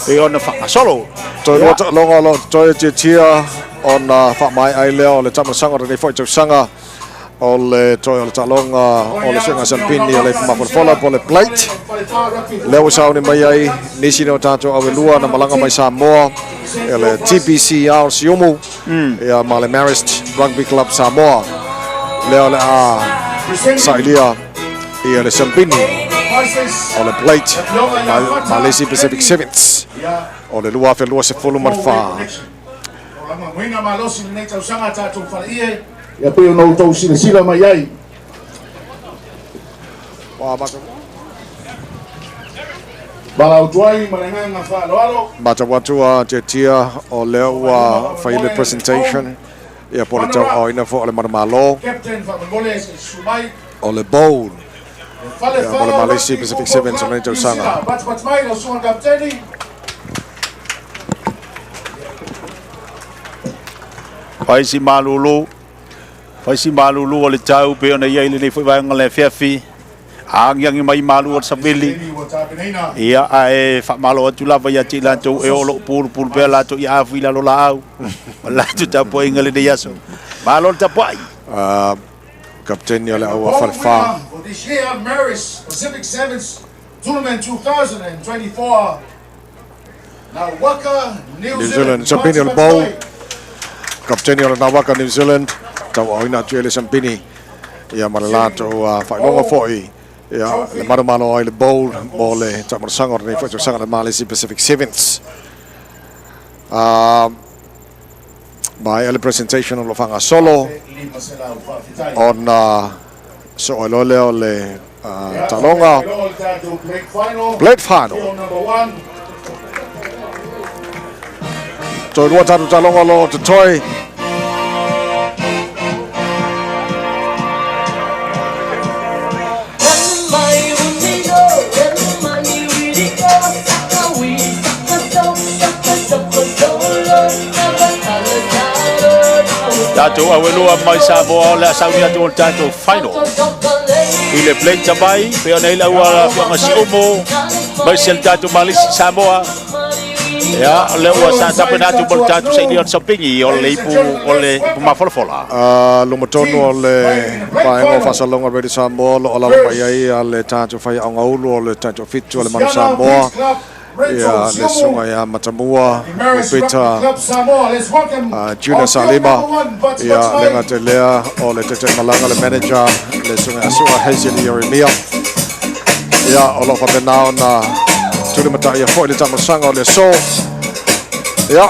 e ona faagasolo. Toe lua taaloga o lo o totoe tiatia ona faamaea ai lea o le taamolosaga o lenei foi tausaga o le toe o le taaloga o le suiga Sampini o le Ipu Mafolafola po o le Plate. Lea ua sauni mai ai nisi nei o tatou auelua na malaga mai Samoa e le TPCR Siumu ia ma le Marist Rugby Club Samoa. Lea o le a sailia ia le Sampini o le Plate Malesi Pacific Sevens o le 2024. O lagolagoina malosi lenei tausaga a tatou faleie, ia pei ona outou silasila mai ai. Valaau tuai ma le agaga faaaloalo. Matau atu a Tiatia o lea ua fai le presentation ia po o le tauaaoina foi o le manumalo Captain faamolemole se i susu mai. o le bowl Le fale ia mo le fa Malesi Rugby Pacific Football Sevens o Club lenei New tausaga. Zealand. Patupatu mai lau susuga i le Kapiteni. Fai si malulu, fai si malulu o le tau pe ona ia i lenei foi vaega o le afiafi. Agiagi mai malu o le savili. Ia, ae faamalo atu lava ia te i latou e o lo o pulupulu pea latou i afu i lalo laau. Ma latou tapuaiga lenei aso. Malo le tapuai. Kapiteni o le Aua Falefa. For this year, Marist Pacific Sevens Tournament 2024. Nawaka, New New Zealand. Zealand, Sampini o le bowl. Kapiteni o le Nawaka New Zealand. Tauaaoina atu i le Sampini. Ia ma le latou faailoga foi. Ia le manumalo ai le bowl mo le taamolosaga o lenei foi tausaga le Malesi Pacific Sevens. Maea le presentation o lo o faagasolo ona soo ai loa lea o le taaloga Plate Final. Toe lua tatou taaloga o lo o totoe. Tatou auelua mai Samoa o le a sauni atu o le tatou final. I le plate tamai, pe ona i le aua afioga Siumu, mai se le tatou Malisi Samoa. Ia, o lea ua sa tapena atu mo le tatou sailia o le sampingi o le ipu o le ipu mafolafola. Luma tonu o le vaega o faasalalauga Radio Samoa o lo o alaala mai ai a le tatou faiaoga ulu o le tatou fitu o le Manu Samoa ia le susuga ia Matamua Peter Junior Salima ia le gata i lea o le taitaimalaga le manager le susuga ia Sua Hazel Ieremia ia o lo o faapena ona tulimataia foi le taamolosaga o le aso ia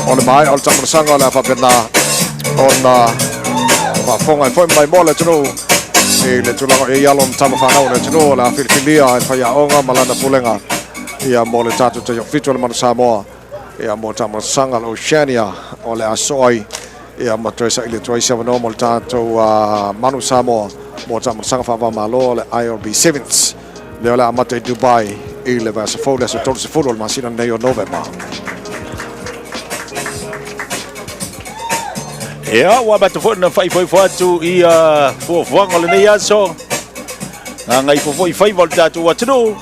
o le maea o le taamolosaga o le a faapena ona faafofoga ai foi mai mo le atunuu i le tulaga o i ai alo ma tama fanau o le atunuu o le a filifilia e le faiaoga ma lana pulega ia mo le tatou taiofitu o le Manu Samoa ia mo taamolosaga o le Oceania o le a soo ai ia ma toe saili atu ai se avanoa mo le tatou Manu Samoa mo taamolosaga faava-o-Malo o le IRB Sevens lea o le a amata i Dubai i le vaiaso fou le aso 30 o le masina lenei o Novema. Ia, ua amata foi ona faaifoifo atu ia fuafuaga o lenei aso. Gagaifo foi faiva o le tatou atunuu.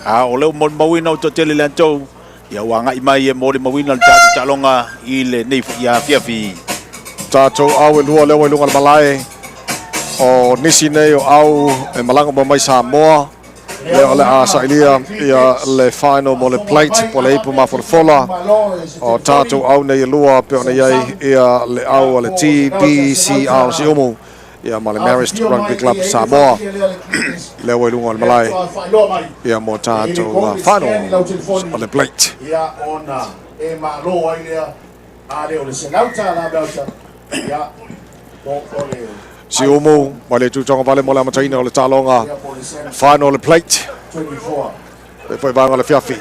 A o lea ua molimauina o toatele le atou. Ia ua agai mai e molimauina le tatou taaloga i lenei foi afiafi. Tatou au e lua lea ua i luga o le malae o nisi nei o au e malaga uma mai Samoa lea o le a sailia ia le final mo le plate po o le ipu mafolafola o tatou au nei e lua pe ona i ai ia le au a le TBCR Siumu. Ia ma le Marist Rugby Club Samoa. Lea ua i luga o le malae ia mo tatou final o le plate. Ia ona e malo ai lea a le o le $100 voucher ia po o le Siumu mai le itu togavale mo le amataina o le taaloga ia po o le Samsung final o le plate. 24. Le foi vaega o le fiafi.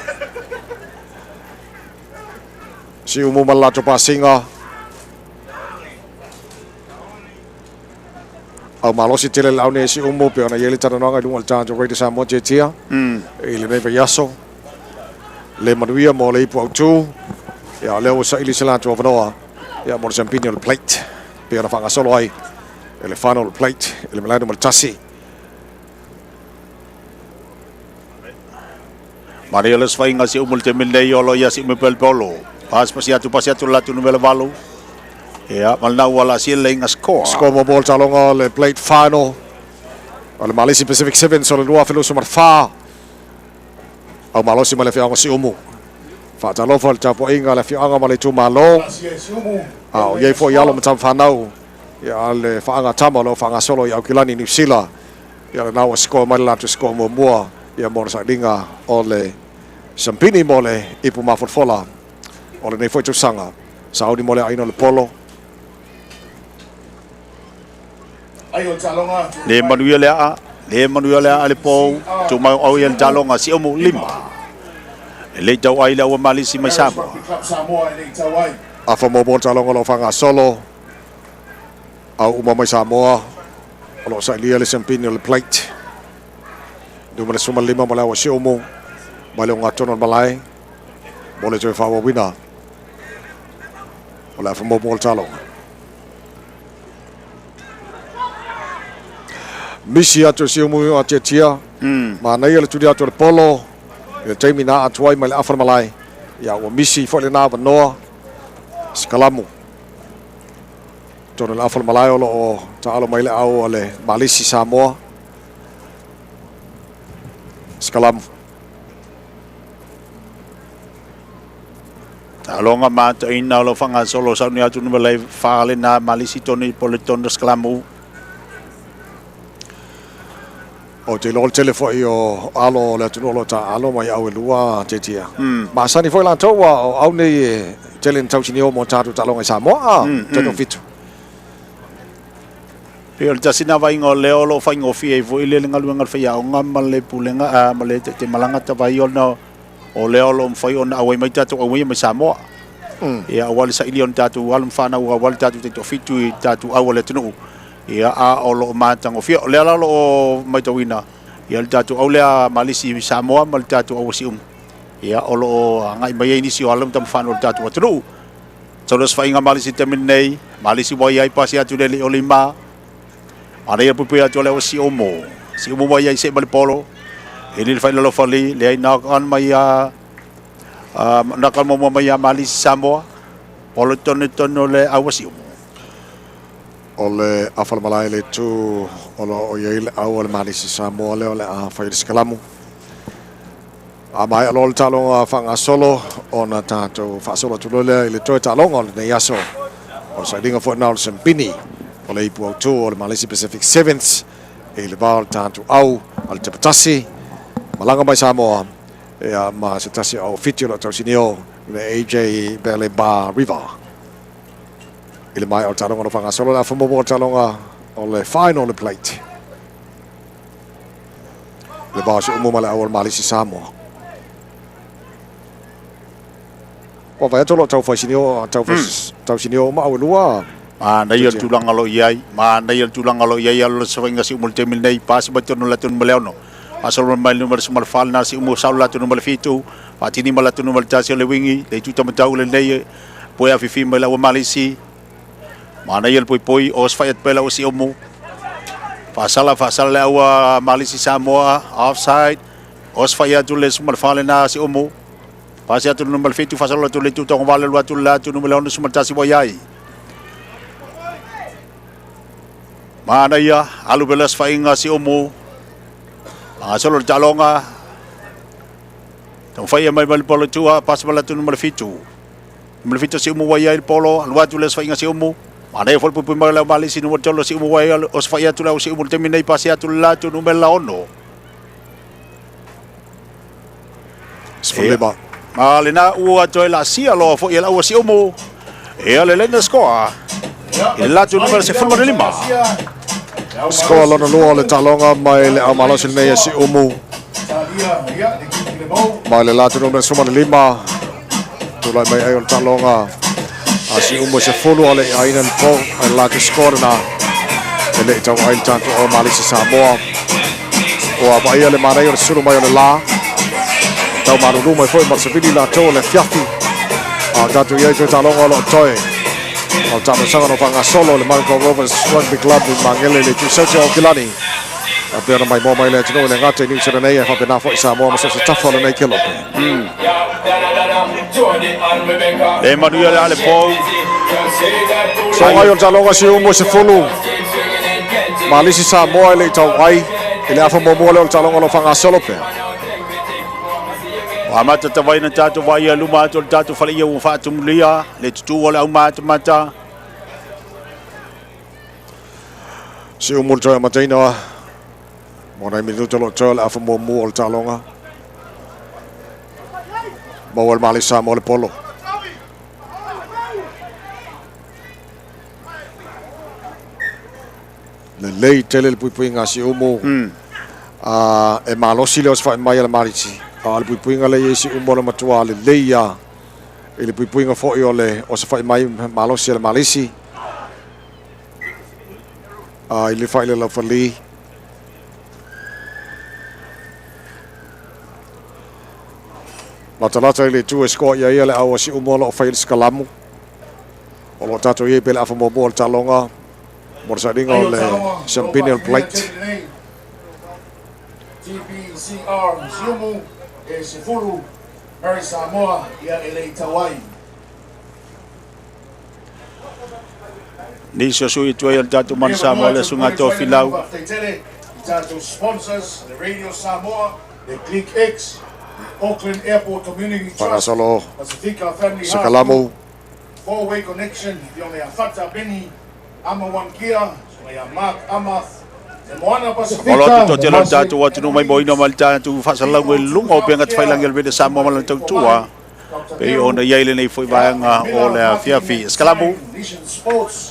Siumu ma le latou pasiga. Au malosi tele le aune e Siumu pe ona i ai le talanoaga i luga o le tatou Radio Samoa Tietia. I lenei vaiaso. Le manuia mo le ipu autu. Ia, o lea ua saili se latou avanoa. Ia, mo le siampini o le plate. Pe ona faagasolo ai e le final o le plate i le malae numera 1. Maria le sfainga si umu le taimi lenei o lo ia si umu pele polo. Pas pasi atu pasi atu le atu numera 8. Ia, ma lena ua laasia le inga score. Score mo le taaloga le plate final o le Malisi Pacific Sevens o le 2024. Au malosi ma le afioaga o Siumu. Faatalofa le tapuaiga a le afioaga ma le itumalo. A o i ai foi alo ma tama fanau ia le faagatama o lo o faagasolo i Aukilani, Niu Sila. Ia lena ua score mai le latou score muamua ia mo le sailiga o le siampini mo le ipu mafolafola o lenei foi tausaga. Sauni mo le aina o le polo. Le manuia le aa, le manuia le aa le pou, tu mai au ia le taloga Siumu 5. E le tau ai le aua Malisi mai Samoa. Afa muamua le taaloga o lo o faagasolo. Au uma mai Samoa o lo o sailia le siampini o le plate. Numera 15 mo le aua Siumu mai le ogatotonu o le malae mo le toe faaauauina o le afa muamua o le taaloga. Misi atu e Siumu a Tiatia. Manaia le tuli atu o le polo i le taimi na atu ai mai le afa o le malae. Ia ua misi foi lena avanoa. Sikalamu. Tonu le afa o le malae o lo o taalo mai le au a le Malisi Samoa. Sikalamu. Taloga mataina o lo faagasolo sauni atu numera 4 lena Malisi tonu po le tonu Sikalamu. O te iloa o le tele foi o alo o le atunuu o lo o taaalo mai au e lua Tiatia. Masani foi latou ua o au nei e tele na tausinio mo tatou taaloga i Samoa tatou 7. Pe o le tasi na vaaiga o lea o lo o faigofie ai foi le galuega a le faiaoga ma le pulega ma le te malaga tavai ona o lea o lo o mafai ona auai mai tatou auaia mai Samoa. Ia aua le sailia o ni tatou alo ma fanau aua le tatou taitoafitu i tatou au o le atunuu. Ia a o lo o matagofie. O lea la o lo o matauina ia le tatou au lea Malisi i Samoa ma le tatou au o Siumu. Ia o lo o agai mai ai nisi o alo ma tamafano o le tatou atunuu. Sau le osofaiga Malisi i le taimi lenei, Malisi ua i ai pasi atu le alii o lima. Manaia puipui atu o le au Siumu. Siumu ua i ai se ma le polo. E le fai lalo fali, le ai knock on mai a knock on muamua mai a Malisi Samoa. Polo tonu tonu le au Siumu. O le afa o le malae le itu o lo o i ai le au o le Malisi Samoa lea o le a fai le sikalamu. A maea loa le taaloga faagasolo ona tatou faasolo atu loa lea i le toe taaloga o lenei aso. O le sailiga foi lena o le siampini o le ipu autu o le Malisi Pacific Sevens i le va o le tatou au a le Tepatasi malaga mai Samoa ia ma se tasi o au 7 o lo o tausinio le AJ Bele Bar River. I le maea o le taaloga o lo o faagasolo le afa muamua o le taaloga o le final o le plate. Le va o Siumu ma le au o le Malisi Samoa. Ua vaai atu o lo o tau fai sinio, tau fai tau sinio uma au e lua. Manaia le tulaga o lo o i ai, manaia le tulaga o lo o i ai alo le sofaiga Siumu i le taimi lenei, pasi mai tonu le atu numera 6. Faasolo mai le numera 14 lena Siumu, sau le atu numera 7, faatini ma le atu numera 1 o le wingi, le itu tamatau lenei, poe afifi mai le aua Malisi. Manaia le poipoi, o osofai atu pea le aua Siumu. Faasala, faasala le aua Malisi Samoa, offside, osofai atu le 14 lena Siumu. Pasi atu le numera 7, faasolo atu le itu togavale, alu atu le atu numera 61 ua i ai. Manaia, alu pea le osofaiga Siumu. Fagasolo le taaloga. Taumafai mai mai le polo i tua, pasi mai le atu numera 7. Numera 7 Siumu ua i ai le polo, alu atu le osofaiga Siumu. Manaia foi le puipui mai o le au Malisi numera 3 o Siumu ua osofai atu le au Siumu i le taimi nei pasi atu le latou numera 6. 15. Ma lena ua toe laasia loa foi e le au Siumu ia le laina scoa i le latou numera 15. Scoa lona lua o le taaloga mai le au malosi lenei a Siumu. Mai le latou numera 15. Tulai mai ai o le taaloga a Siumu e 10 o le aina le po ai le latou scoa lena. E le i tau ai le tatou au Malisi Samoa. Ua vaaia le manaia o le sulu mai o le la. Tau malulu mai foi ma le savili latou o le afiafi. A o tatou i ai toe taaloga o lo o toe. O le taamilosaga o lo o faagasolo le Manukau Rovers Rugby Club i Magele i le itu Celtic o Aukilani. A pei ona maimoa mai le atunuu e le gata i Niu Sila nei ae faapena foi Samoa ma so o se tafa o lenei kelope. Le manuia le ale pou. Sogai o le taaloga Siumu e 10. Malisi Samoa e le i tau ai i le afa muamua lea o le taaloga o lo o faagasolo pea. Ua amata tawai na tatou vaai luma atu o le tatou faleia ua faatumulia le tutū o le aumatamata. Siumu le toe amataina mo nai minuta o lo o toe o le afa muamua o le taaloga. Maua le Malisi Samoa le polo. Lelei tele le puipuiga a Siumu. E malosi le osofai mai a le Malisi. A o le puipuiga lea e i ai Siumu o le matua lelei lava i le puipuiga foi o le osofai mai malosi a le Malisi. I le fai le laufali. Latalata i le itu e score i ai ia le au a Siumu o lo o fai le sikalamu. O lo o tatou i ai pea le afa muamua o le taaloga mo le sailiga o le siamupini o le plate. TPCR Siumu e 10 Mary Samoa ia e le i tau ai. Nisi o sui usufono o le tatou Manu Samoa le Susuga Tofilau. Faafetai tele i tatou sponsors, le Radio Samoa, le Click X, le Auckland Airport Community Trust, Faagasolo Pasifika Family Heart Sakalamu. Group, Four Way Connection, Afioga ia Fata Benny, Ama One Gear, Susuga ia Mark Ama, le Moana Pasifika, Malo atu toatele o le le tatou atunuu mai moina mai le tatou faasalalauga i luga o upega tafailagi o le Vele Samoa ma lana tautua pei ona i ai lenei foi vaega o le afiafi. Skalamu,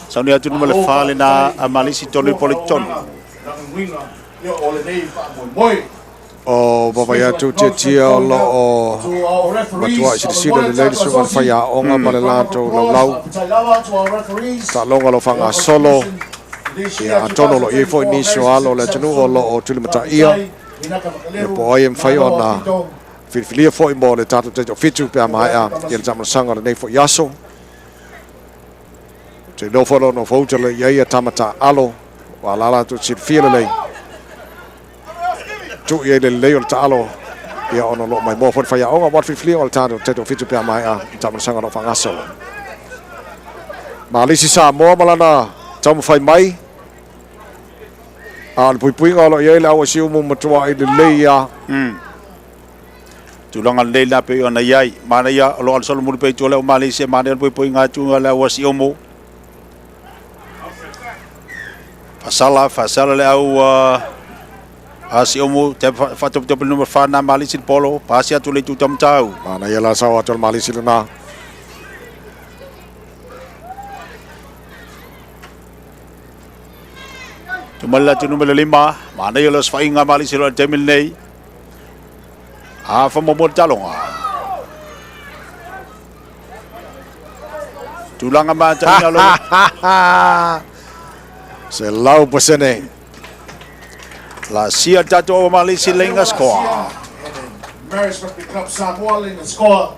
sauni atu numera 4 lena a Malisi tonu i pole tonu. O vaavaai atu tiatia o lo o matuai silasila lelei le susuga i le faiaoga ma le latou laulau. Taaloga o lo o faagasolo. Ia, atonu o lo o i ai foi nisi o alo o le atunuu o lo o tulimataia. Ia po o ai e mafai ona filifilia foi mo le tatou taitoafitu pe a maea ia le taamilosaga o lenei foi aso. Ou te iloa foi o lo o nofouta i ai ia tama taaalo ua alaala atu silafia lelei. Tuu i ai le lelei o le taalo ia ona o lo o maimoa foi le faiaoga aua le filifilia o le tatou taitoafitu pe a maea le taamilosaga o lo o faagasolo. Malisi Samoa ma lana taumafai mai. A o le puipuiga o lo o i ai le au a Siumu matuai lelei lava. Tulaga lelei la pei ona i ai. Manaia o lo o alu solo muli pea i tua le au Malisi e manaia le puipuiga atu a le au a Siumu. Faasala, faasala le au a Siumu, te faatopetope le numera 4 na Malisi le polo, pasi atu le itu taumatau. Manaia la sao atu a le Malisi lena. Tumali la atu numera 5, manaia le osofaiga a Malisi loa i le taimi lenei. Afa muamua le taaloga. Tulaga mataina lo. 100%. La sia tatou au Malisi leiga score. Maris Rugby Club Samoa leading the score.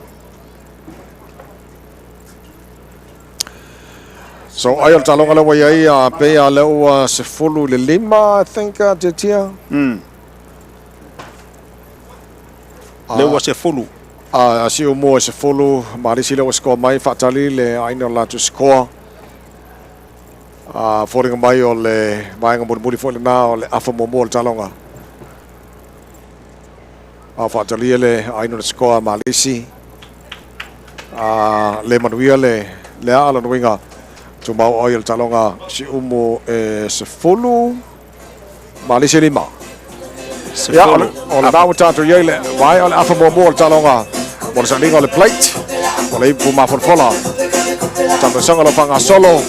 So ai o le taaloga lea ua i ai a pei a lea ua 15, I think, tiatia. Lea ua 10. A Siumu e 10, Malisi lea ua score mai, faatali le aina o le latou score. A foliga mai o le vaega mulimuli foi lena o le afa muamua o le taaloga. A faatalia le aina o le score a Malisi. A le manuia le aa lona uiga Tumau ai o le taaloga Siumu e 10 Malisi 5. Ia, o lena ua tatou i ai le vaea o le afa muamua o le taaloga mo le sailiga o le plate o le ipu mafolafola. Taamilosaga o lo o faagasolo.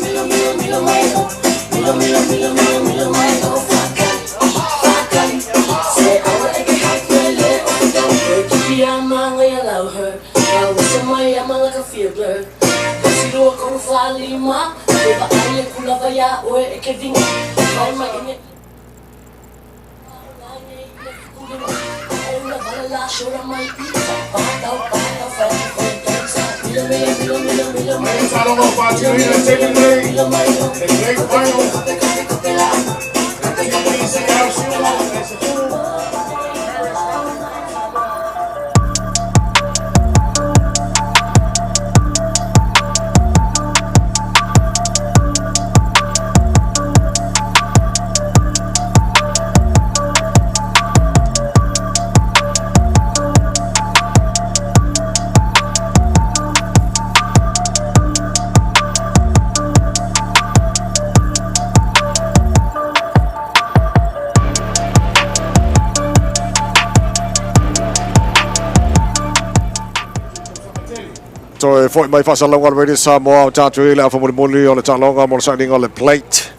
Toe foi mai faasalalauga a le Radio Samoa o tatou i le afa mulimuli o le taaloga mo le sailiga o le plate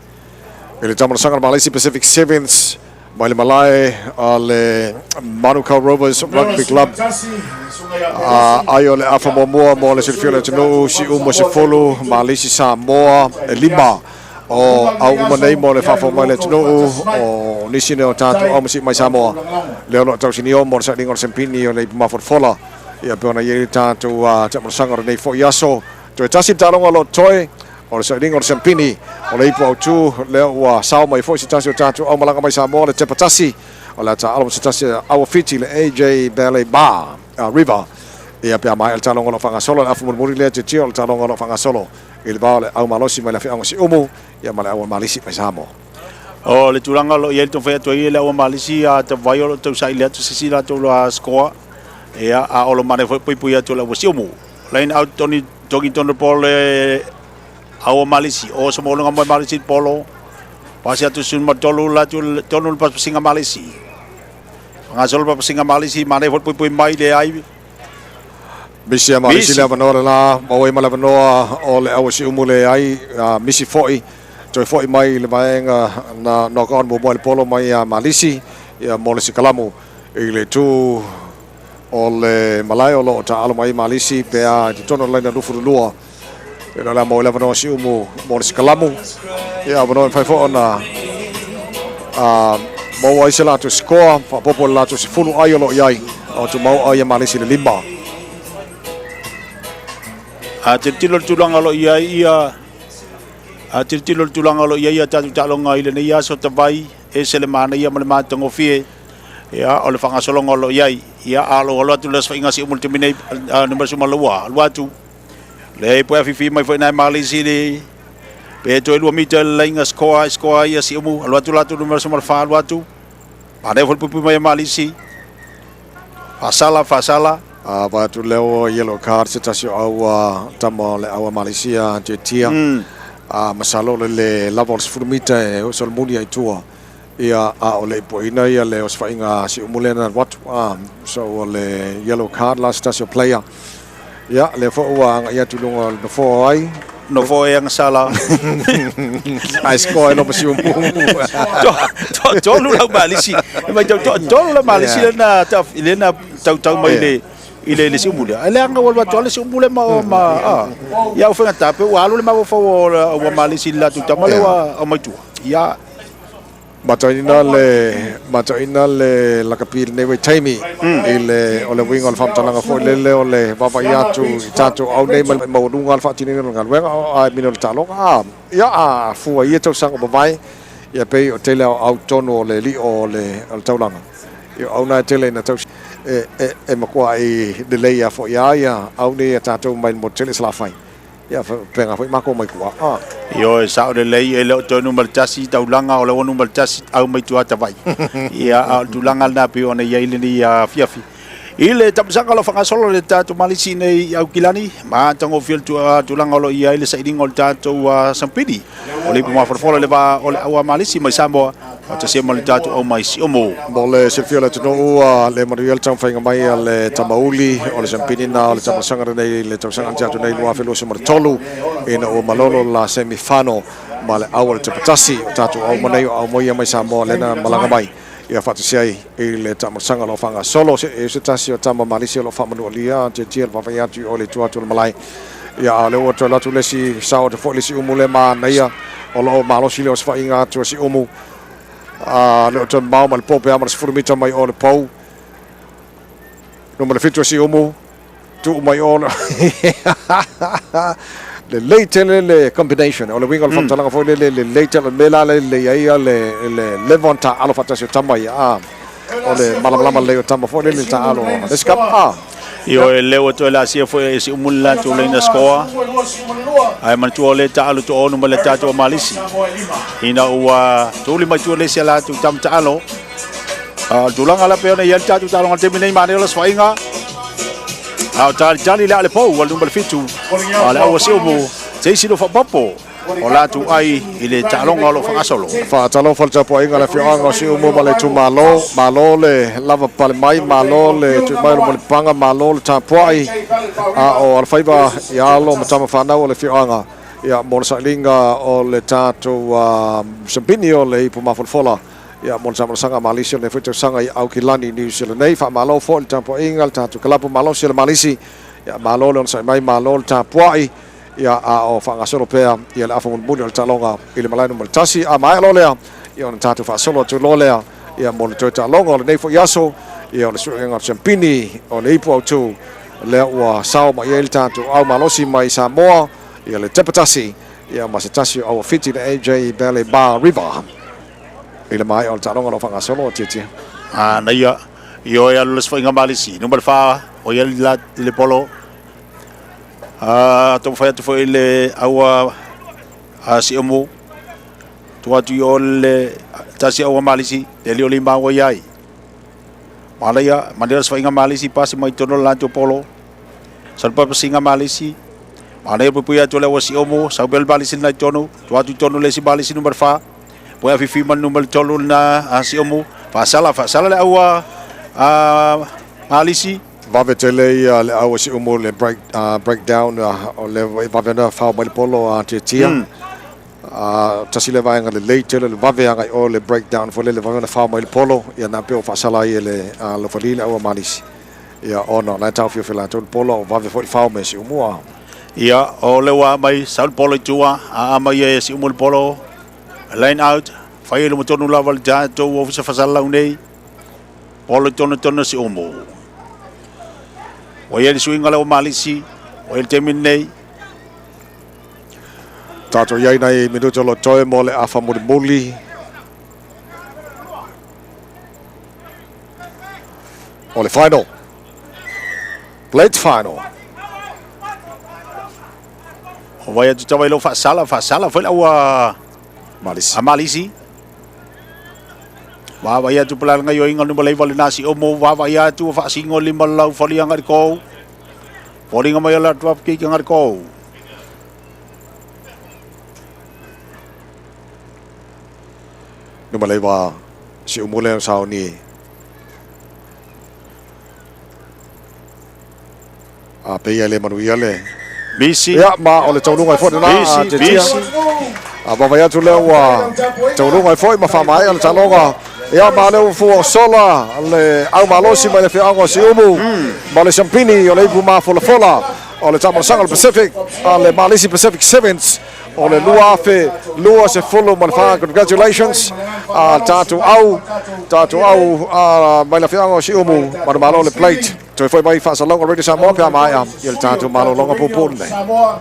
i le taamilosaga a le Malesi Pacific Sevens mai le malae a le Manukau Rovers Rugby Club. Ai o le afa muamua mo le silafia o le atunuu, Siumu e 10, Malesi Samoa e 5 o au uma nei mo le faafofoga mai le atunuu o nisi nei o tatou au masii mai Samoa lea o lo o tausinio mo le sailiga o le sempini o le ipu mafolafola. Ia pei ona i ai le tatou taamilosaga o lenei foi aso. Toe tasi le taaloga o lo o totoe o le sailiga o le sempini o le ipu autu lea ua sao mai foi se tasi o tatou au malaga mai Samoa le tepa tasi o le a taaalo ma se tasi au Fiti le AJ Ballet Bar River. Ia pe a maea le taaloga o lo o faagasolo le afu mulimuli lea tietie o le taaloga o lo o faagasolo i le va o le au malosi mai le afioaga o Siumu ia ma le au Malisi mai Samoa. O le tulaga o lo o i ai le taumafai atu ai e le au Malisi a tavai o lo o tausaili atu se isi latou score. Ia, a o lo manaia foi puipui atu o le au Siumu. Line out Tony Togi Tono Polo le au Malisi. O se maualuga mo Malisi Polo. Pasi atu sun ma tolu la tu tonu le pasipasiga Malisi. Fangasolo pasipasiga Malisi manaia foi puipui mai le ai. Misi a Malisi le avanoa lena, maua ai ma le avanoa o le au Siumu le ai, misi foi, toe foi mai le vaega na knock on muamua i le polo mai a Malisi, ia mo le sikalamu i le tu o le malae o lo o taaalo mai Malisi pe a i totonu o le laina 22. Ia o le a maua i le avanoa Siumu mo le sikalamu. Ia avanoa e mafai foi ona maua ai se latou sikoa, faaopoopo i le latou 10 ai o lo o i ai, a o tumau ai a Malisi i le 5. A tilotilo le tulaga o lo o i ai ia a tilotilo le tulaga o lo o i ai ia tatou taaloga i lenei aso tavai ese le manaia ma le matagofie. Ia, o le faagasologa o lo o i ai. Ia, a o lo o alu atu le Aso Faiga Siumu i le taimi nei, numera 12, alu atu. Le poe afifi mai foi nai Malisi le pe toe 2 mita le lainga score, score ia Siumu, alu atu latou numera 14, alu atu. Manaia foi le puipui mai a Malisi. Faasala, faasala. A vaai atu lea ua yellow card se tasi o au tama o le au a Malisia Jetia. A masalo o le le lava o le 10 mita e solomuli ai tua. Ia, a o le i puaina ia le osofaiga a Siumu lea na alu atu. So o le yellow card la se tasi o player. Ia, lea foi ua agai atu i luga o le nofoa o ai. Nofoa e agasala. Ae score ai loa ma Siumu. Toatolu lau Malisi. E matau toatolu lau Malisi lea na lea na tautau mai le i le Siumu lea. Ai leaga ua alu atu lava le Siumu lea ma ma ia ua faigata pe ua alu le mafaufau o ua Malisi i le latou tama lea ua aumai tua. Ia Mataina le mataina le lakapi i lenei vaitaimi i le o le uiga o le faamatalaga foi lele o le vaavaai atu i tatou au nei ma le maualuga o le faatinoina o le galuega ae mino le taaloga a ia a fua i ia tausaga ua mavae ia pei o tele o au tonu o le lio o le o le taulaga ia o au na e tele ina tausi e e e matuai lelei a foi a ia au nei a tatou mai le motu tele i Salafai. Ia, faapena foi matou mai tua. Ah. Ioe, sao lelei, e le o toe numera tasi taulaga, o lea ua numera tasi au mai tua tavai. Ia, a o le tulaga lena pei ona i ai lenei afiafi. I le tausaga o lo o faagasolo le tatou Malisi nei i Aukilani, matagofie le tulaga o lo o i ai le sailiga o le tatou sampili o le ipu mafolafola i le va o le au a Malisi mai Samoa faatasi ai ma le tatou au mai Siumu. Mo le silafia o le atunuu, le manuia le taumafaiga mai a le Tamauli o le sampili na o le taumasaga lenei i le tausaga na tea atu nei 2023 ina ua malolo la semi final ma le au a le Tepatasi o tatou au ma nei o au moia mai Samoa lena malaga mai ia faatasi ai i le taamolosaga o lo o faagasolo. E se tasi o tama malisi o lo o faamanualia tietie le vaavaai atu i o le tua atu o le malae. Ia, a o lea ua toe alu atu le isi sao atu foi le Siumu le manaia o lo o malosi le osofaiga atu a Siumu. A le o toe mamao ma le po pe a ma le 10 mita mai o le pou. Numera 7 o Siumu tuu mai o lelei tele le combination o le uiga o le faamatalaga foi lele, lelei tele le mea la le lelei ai le leva ona taaalo faatasi o tama ia, a o le malamalama lelei o tama foi lele taaalo le isi kapa a. Ioe, lea ua toe lasia foi e Siumu le latou laina scoa. Ae manatua o le taaalo toaono mai le tatou Malisi. Ina ua tuli mai tua le isi a latou tama taalo. A o le tulaga la pei ona i ai le tatou taaloga i le taimi nei, manaia o le soaiga. A o talitali le a le pou a le numera 7 a le au a Siumu, se isi lo faaopoopo o latou ai i le taaloga o lo o faagasolo. Faatalofa le tapuaiga a le afioaga o Siumu ma le itumalo. Malo le lava pale mai, malo le tui mai o le mulipapaga, malo le tapuai a o alofaiva i alo ma tama fanau o le afioaga ia mo le sailiga o le tatou sampini o le ipu mafolafola ia mo le taamolosaga a Malisi o lenei foi tausaga i Aukilani, New Zealand nei. Faamalo foi le tapuaiga le tatou kalapu malosi o le Malisi. Ia malo le onosai mai, malo le tapuai. Ia a o faagasolo pea ia le afa mulimuli o le taaloga i le malae numera 1. A maea loa lea, ia ona tatou faasolo atu loa lea ia mo le toe taaloga o lenei foi aso, ia o le suega o le sampini o le ipu autu lea ua sao mai ai le tatou au malosi mai Samoa, ia le Tepatasi, ia ma se tasi o au Fiti le AJ Bele Bar River. I le maea o le taaloga o lo o faagasolo o Tietie. A na ia, ioe alu le soaiga Malisi, numera 4, o ia le le polo. A taumafai atu foi le aua a Siumu. Tua atu i o le tasi aua Malisi, le lio lima ua iai. Malaia, malia le soaiga Malisi, pasi mai tonu le latou polo. Salupapa singa Malisi. Manaia pupui atu le aua Siumu, sau pea le Malisi na i tonu. Tua atu i tonu le isi Malisi numera 4. Poe afifi ma numera 3 na a Siumu. Faasala, faasala le aua a Malisi. Vave tele ia le au Siumu le breakdown o le vave na fao mai le polo a Tietia. Tasi le vaega lelei tele le vave agai o le breakdown foi lele vave na fao mai le polo ia na pe o faasala ai e le Lofali le au a Malisi. Ia ona la tau fia latou le polo o vave foi le fao mai Siumu a. Ia, o le ua mai sau le polo i tua, a mai e Siumu le polo. Line out, fai e luma tonu lava le tatou ofisa fasalalau nei. Polo i tonu tonu Siumu. Ua i ai le suiga le ua Malisi, ua i le taimi nei. Tatou iai nai minuta o lo toe mo le afa mulimuli. O le final. Plate final. O vai atu tawai lo faasala, faasala foi le aua Malisi. A Malisi. Vaavaai atu pala le gaioiga numera 9 le nasi omo, vaavaai atu ua faasingo lima lau foliaga i le kou. Foliga mai o le drop kick aga i le kou. Numera 9 Siumu lea sauni. A pe ia le manuia le. Misi. Ia ma o le taunuga i foi lena a Misi, Tietia. misi. A vaavaai atu lea ua taunuga ai foi ma faamaea le taaloga. Ia ma lea ua fua sola le au malosi mai le afioaga o Siumu ma le sampini o le ipu mafolafola o le taamolosaga o le Pacific a le Malisi Pacific Sevens o le 2024. Congratulations a tatou au a mai le afioaga o Siumu ma le malo le plate. Toe foi mai faasalalauga Radio Samoa pe a maea ia le tatou malologa puupuu lenei. Samoa.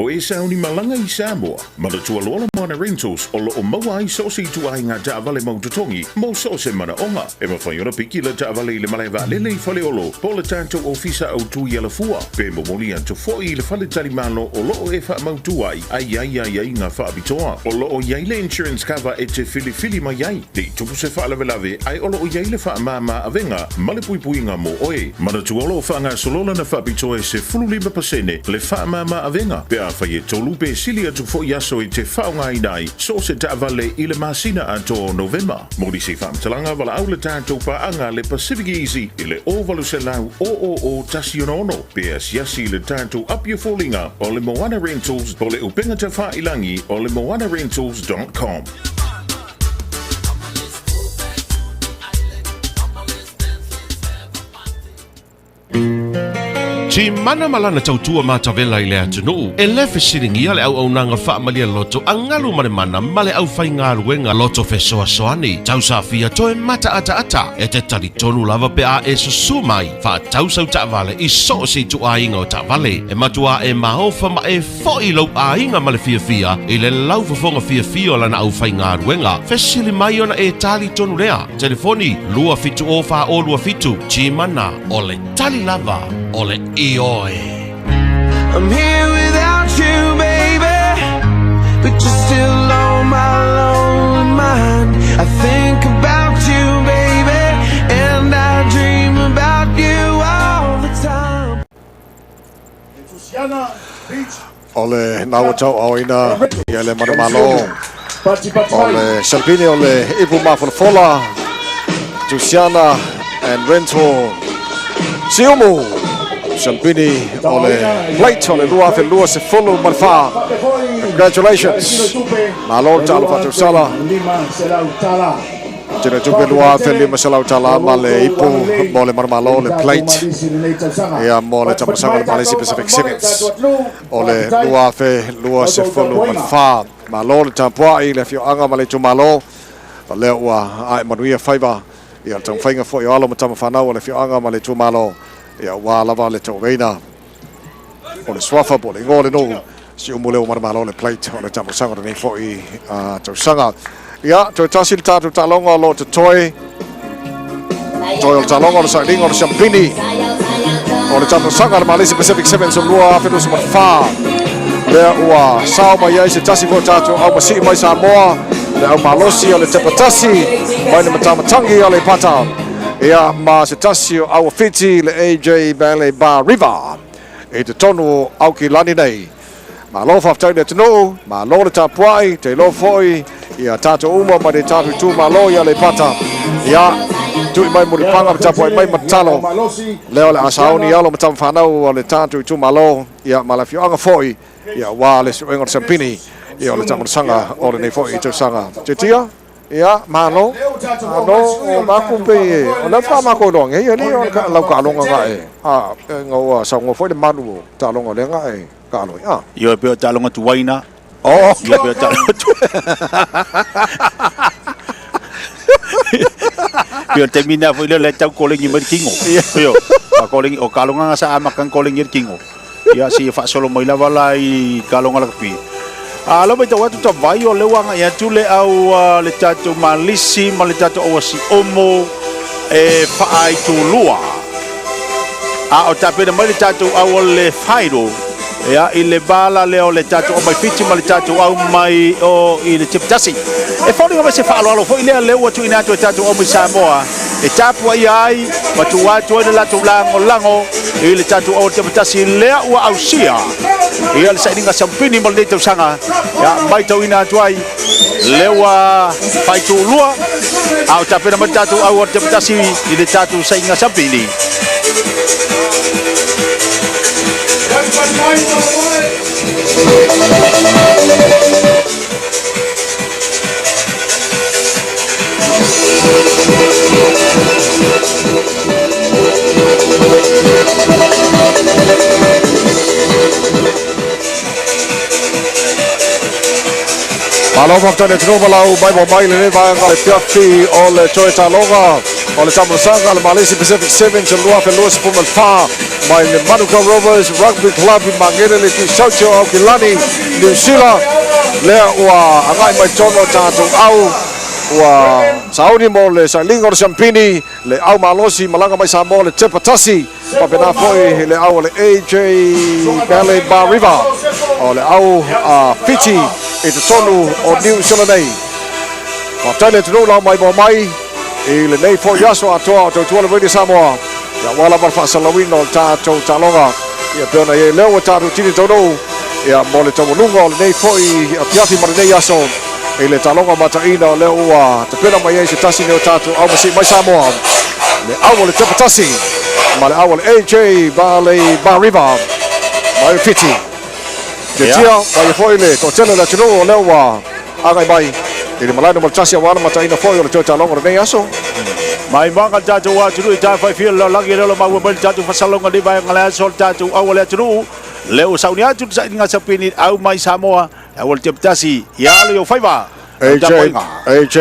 O e sauni malaga i Samoa, manatua loa le Moana Rentals o loo maua ai so o se ituaiga taavale mau totogi mo so o se manaoga. E mafai ona piki le taavale i le malae vaalele i Faleolo po o le tatou ofisa autu i Alafua, pe momoli atu foi i le faletalimalo o loo e faamautu ai a i ai aiaiga faapitoa. O loo i ai le insurance cover e te filifili mai ai. Ne i tupu se faalavelave ae o loo i ai le faamama avega ma le puipuiga mo oe. Manatua o lo o faagasolo lana faapitoa e 15% le faamama avega pe afai e tolu pe sili atu foi aso e te faaaogaina ai so o se taavale i le masina atoa o Novema. Mo nisi faamatalaga, valaau le tatou paaga le Pacific Easy i le 0800 000 166 pe asiasi i le tatou Apia Foliga o le Moana Rentals o le upega tafailangi o le moanarentals.com. Timana ma lana tautua matavela i le atunuu, e le fesiligia le auaunaga faamalie loto a galu ma le mana ma le aufaigaluega loto fesoasoani. Tausafia toe mataataata e te talitonu lava pe a e susu mai faatau sau taavale i so o se ituaiga o taavale. E matua e maofa ma e foʻi lou aiga ma le fiafia i le laufofoga fiafia o lana aufaigaluega. Fesili mai ona e tali tonu lea. Telefoni 2 7 0 4 0 2 7. Timana o le tali lava o le ioe. I'm here without you, baby, but you're still on my lonely mind. I think about you, baby, and I dream about you all the time. Tusiana Beach O le naua tauaaoina ia le manumalo Pati pati o mai. le Salpini o le ipu mafolafola Tusiana and Rental Siumu Salpini o le plate o le 2024. Congratulations. Malo le talo faatausala. $500. Tino tupe $2,500 ma le ipu mo le manumalo le plate ia mo le tamasaga le Malesi Pacific Sevens o le 2024. Malo le tapuai le afioaga ma le itumalo o lea ua ae manuia faiva ia le taumafaiga foi o alo ma tamafanau o le afioaga ma le itumalo ia ua lava le tauaveina o le suafa po o le igoa o le nuu Siumu lea ua manumalo le plate o le tamosaga lenei foi tausaga. Ia toe tasi le tatou taaloga o lo o totoe toe o le taaloga o le sailiga o le siampini o le tamosaga le Malesi Pacific Sevens o 2024 lea ua sao mai ai se tasi foi o tatou au masii mai Samoa, le au malosi o le tepatasi mai le matamatangi o le pata ia ma se tasi o au afiti le AJ Valley Bar River i totonu o Aukilani nei. Malo faafetai le atunuu, malo le tapuai, te iloa foi ia tatou uma ma le tatou itumalo ia Aleipata. Ia, tui mai mulipaga ma tapuai mai ma tatalo. Lea o le a sauni alo ma tamafanau o le tatou itumalo, ia ma le afioaga foi, ia aua le suega o le sampini, ia o le tamonosaga o lenei foi tausaga. Tetia, ia, malo, malo o maku pe e, o lea wha mako iloa ngei, ali o le lau kaaloga nga e, a, nga ua saungo foi le malu o taaloga lea nga e kaaloi, a. Io e peo taaloga tuaina. Oh. Ia peo taaloga tuaina. Peo te mina foi lea le tau kolengi mai le kingo. Io, a kolengi o kaaloga nga sa amakan kolengi le kingo. Ia si faasolo mai lava la i kaaloga lakapi. A lava i tau atu ta vai o lea ua agai atu le au le tatou Malisi ma le tatou Auasi Omo e faaitulua. A o tapena mai le tatou au o le Fairo ia i le vala lea o le tatou au mai Fiti ma le tatou au mai o i le Tepatasi. E foliga mai se faaaloalo foi lea lea ua tuuina atu e tatou au mai Samoa e tapuaia ai ma tuu atu ai le latou lagolago i le tatou au o le Tepatasi lea ua ausia ia le sailiga sampini mo lenei tausaga ia maitauina atu ai lea ua faitulua a o tapena mai le tatou au o le Tepatasi i le tatou sailiga sampini. Malo faafetai le atunuu ma lau maimoa mai lenei vaega le fiafi o le toe taloga o le tamonosaga le Malesi Pacific Sevens o 2024. mai le Manukau Rovers Rugby Club i Magele le Tuisauti o Aukilani, Niu Sila, lea ua agai mai totonu o tatou au, ua sauni mo le sailiga o le siampini, le au malosi malaga mai Samoa le Tepa Tasi, faapena foi le au o le AJ Valley Bar River, o le au a Fiti i totonu o Niu Sila nei. Faafetai le atunuu lau maimoa mai i lenei foi aso atoa o tautua le Radio Samoa. Ia aua lava le faasalalauina o le tatou taaloga. Ia pei ona i ai lea ua tatou tini taunuu ia mo le taualuga o lenei foi afiafi ma lenei aso i le taaloga mataina o lea ua tapena mai ai se tasi nei o tatou au masii mai Samoa. Le au o le Tepa Tasi ma le au o le AJ Valley Bar River mai Fiti. Tiatia mai foi le toatele o le atunuu o lea ua agai mai i le malae numera tasi aua le mataina foi o le toe taaloga o lenei aso. Mai moaga le tatou atunuu i tafaifia le lalolagi lea o lo o maua mai le tatou faasalaga nei vaega le aso o le tatou au a le atunuu lea ua sauni atu le sailiga sapini au mai Samoa le au a le Tepatasi ia alo i ou faiva. AJ, AJ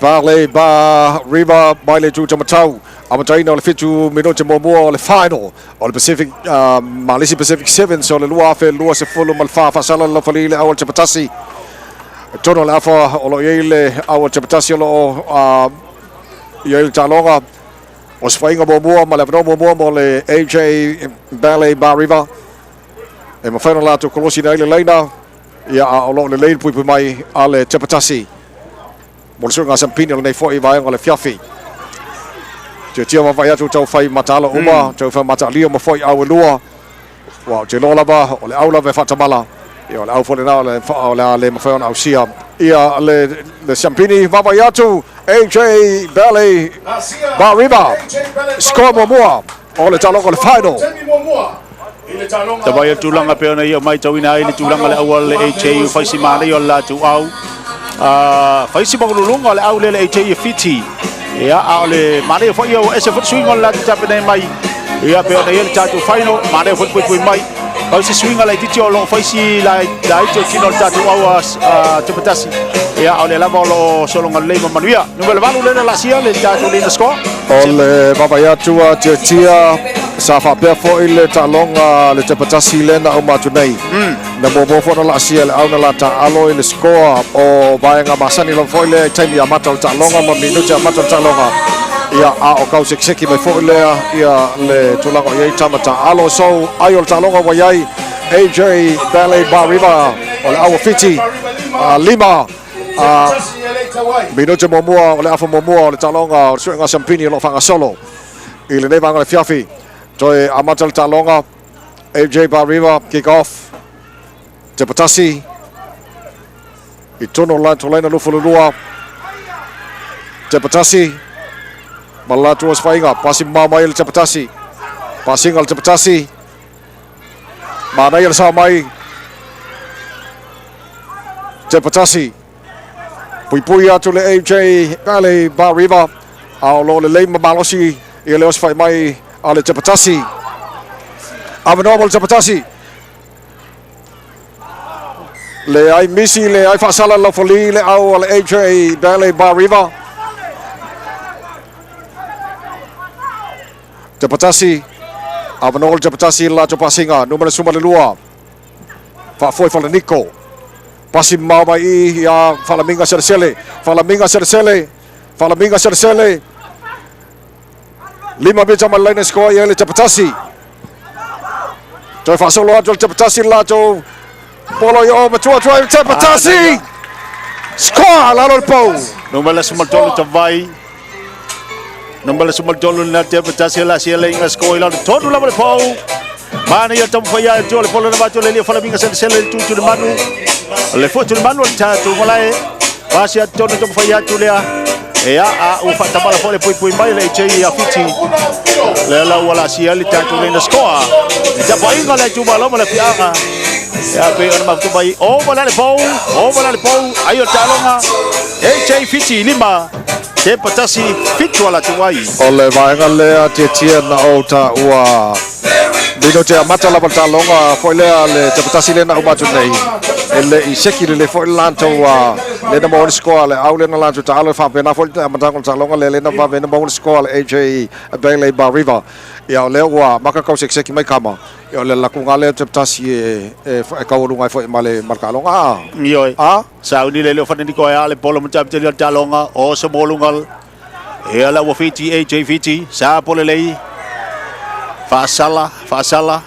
Barley Bar River mai le itu Tamatau amataina o le 7 minute muamua o le final o le Pacific Malisi Pacific Sevens o le 2024 faasala le laufali le au a le Tepatasi. Tonu o le afa o lo o i ai le au a le Tepatasi o lo o i ai le taaloga o se faiga muamua ma le avanoa muamua mo le AJ Ballet Bar River. E mafai ona latou kolosiina ai le laina, ia a o lo o lelei le puipui mai a le Tepatasi. Mo le suiga sampini o lenei foi vaega o le afiafi. Tiatia vaavaai atu tau fai mataala uma, tau fai mataalia ma foi au e lua. Ua ou te iloa lava, o le au lava e faatamala. Ia, o le au foi lena o le, o le a le mafai ona ausia. Ia, le, le siampini vaavaai atu, AJ Valley Bar River. Score muamua o le taaloga o le final. Tawai o tulaga pei ona ia matauina ai le tulaga le au a le AJ fai si manaia o le latou au. Fai si maululuga o le au lea le AJ e Fiti. Ia, a o le manaia foi ia ua ese foi le suiga o le latou tapenai mai. Ia, pei ona i ai le tatou final, manaia foi le puipui mai. Pau se suiga laitiiti o lo o fai si laiti o tino o le tatou au a Tupatasi. Ia, a o lea lava o lo o sologa lelei ma manuia. Numera 8 lea na laasia le tatou leina score. O le vaavaai atu a Tiatia, sa faapea foi le taaloga le Tepatasi lea na uma atu nei. Na muamua foi ona laasia le au na la taaalo i le score o vaega masani lava foi lea i taimi amata o le taaloga ma minute amata o le taaloga. Ia, a o kau sekiseki mai foi lea ia le tulaga o i ai tama taaalo. So, ai o le taaloga ua i ai AJ Ballet Bar River o le au o Fiti, 5 minute muamua o le afa muamua o le taaloga o le suega siampini o lo o faagasolo i lenei vaega o le afiafi. Toe amata le taaloga AJ Bar River kick off. Tepatasi i tonu o le laina 22. Tepatasi ma le latou osofaiga. Pasi mamao mai le Tepatasi. Pasiga le Tepatasi. Manaia le sao mai. Tepatasi. Puipui atu le AJ Valley Bar River. A o lo o lelei ma malosi ia le osofai mai a le Tepatasi. Avanoa mo le Tepatasi. Leai misi, leai faasala laufali le au a le AJ Valley Bar River. Tepatasi. Avanoa le Tepatasi i le latou pasiga. Numera 12. Faafoe Falaniko. Pasi mamao mai i ia Falamiga Selesele. Falamiga Selesele. Falamiga Selesele. 5 mita mai le laina score i ai le Tepatasi. Toe faasolo atu le Tepatasi le latou polo i o matua atu ai le Tepatasi. Score lalo le pou. Numera 13 Tavai. Numera 13 na Tepatasi la sia le inga score i lalo tonu lava le pou. Mana ia taumafai ai atu le polo na vatu le lia Falamiga Selesele le tutu le manu. Le fuatu le manu o le tatou malae. Pasi atu tonu taumafai atu lea. Ea, a ua faatamala foi le puipui mai le AJ ia Fiti. Lea la ua laasia le tatou leina score. Le tapuaiga le itumalo ma le afiaga. Ea pei ona mafuta mai ova la le pou, ova la le pou, ai o le taaloga. AJ Fiti 5, Tepa 1, 7 ala atu ai. O le vaega lea tiatia na ou taua minute amata lava le taaloga foi lea le Tepa tasi lea na uma atu nei. E le i seki lelei foi le latou lea na maua le score a le au lea na latou taalo e faapena foi le amataga o le taaloga lea lea na vave na maua le score a le AJ Bailey Bar River. Ia o lea ua maka kau sekiseki mai kama. Ia o le lakuga lea Tepatasi e e e kaualuga ai foi ma le ma le taaloga a. Ioe. A. Sauni le leo fanani koe a le polo ma tapitali o le taaloga o se moluga ia la ua Fiti AJ Fiti sa pole lei faasala faasala.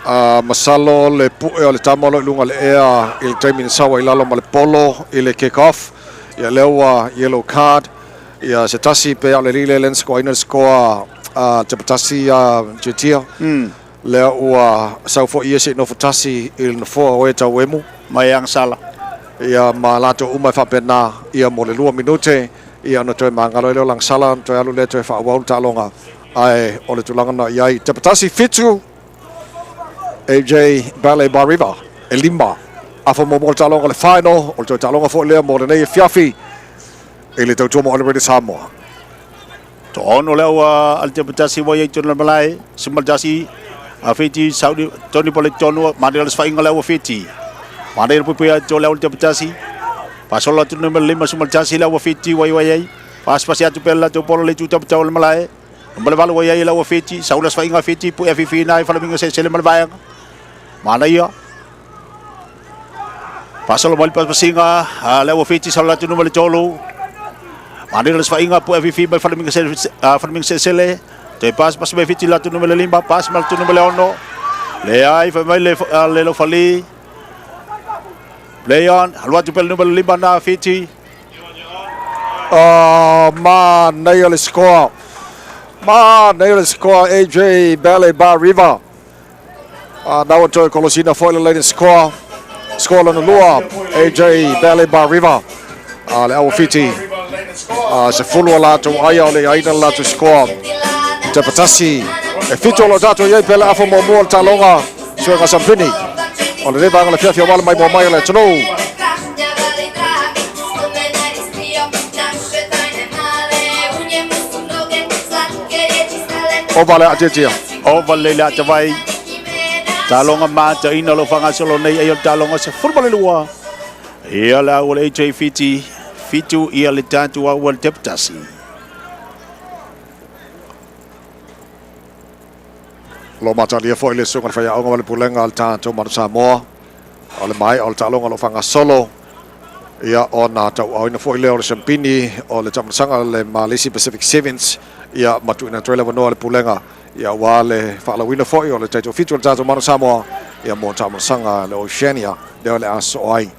A masalo le pu'e o le tama o lo o i luga o le ea i le taimi na sau ai i lalo ma le polo i le kick off. Ia lea ua yellow card. Ia se tasi pe a o le alii lea lea na sikoaina le sikoa a Tepatasi ia Jetia. Lea ua sau foi ia se i nofo tasi i le nofoa o e tau emu. Mai agasala. Ia ma latou uma e faapena ia mo le 2 minute ia ona toe magalo ai lea o Lagasala ona toe alu lea toe faaauau le taaloga. Ae o le tulaga na i ai Tepatasi 7 AJ Ballet Bariva e 5. Afa muamua o le taaloga o le final o le toe taaloga foi lea mo lenei afiafi i le tautua mo Oliver Samoa. To'ono le au a le Tepatasi ua i ai tonu le malae, 11 a Fiti, Sauni, Tony Pole tonu, manaia le sefaiga le au a Fiti. Manaia le puipui atu o le au a le Tepatasi. Faasolo atu le numera 5, 11 le au a Fiti ua i ai. Pasipasi atu pea le latou polo le itu tapatau o le malae. Numera 8 ua i ai le au a Fiti, Saula sefaiga a Fiti, pue afifi ina ai Falemiga sesele ma le vaega. Manaia. Faasolo mai le pasipasiga a le au a Fiti, Saula atu numera 3. Manaia le sefaiga, pue afifi mai Falemiga sesele. Toe pasipasi mai Fiti le atu numera 5, pas mai le atu numera 6. Leai, fai mai le, le Laufali. Play on, alu atu pea le numera 5 na Fiti. Oh, manaia le sikoa. Manaia le sikoa AJ Ballet Bar River. A na ua toe kolosina foi le laina sikoa. Sikoa lona lua AJ Ballet Bar River. A le au Fiti. A se fulu o latou aia o le aina le latou sikoa. Te patasi. E 7 o lo tatou iai pe le afa muamua o le taaloga. Suega Sampini. O lenei vaega o le afiafi aua le maimoa mai o le atunuu. Ova le aatiatia. Ova le le atavai. Taaloga mataina lo faagasolo nei ai o le taaloga 12. Ia le au o le AJ Fiti. 7 ia le tatou au o le Tepatasi. O lo o matalia foi le susuga i le faiaoga ma le pulega a le tatou Manu Samoa. O le maea o le taaloga o lo o faagasolo ia ona tauaaoina foi lea o le siampini o le taamilosaga o le Malisi Pacific Sevens ia ma tuuina atu ai le avanoa i le pulega ia aua le faalauina foi o le taitoafitu o le tatou Manu Samoa ia mo taamilosaga le Oceania lea o le a sosoo ai.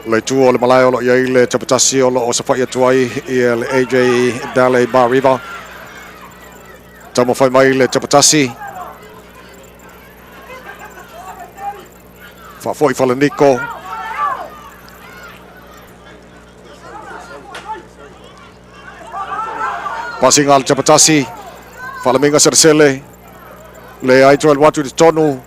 Le itu o le malae o lo o i ai le Tepatasi o lo o safa'i atu ai ia le AJ Ballet Bar River. Taumafai mai le Tepatasi. Faafoi Falaniko. Pasiga a le Tepatasi. Falamiga Selesele. Le ai toe alu atu i totonu.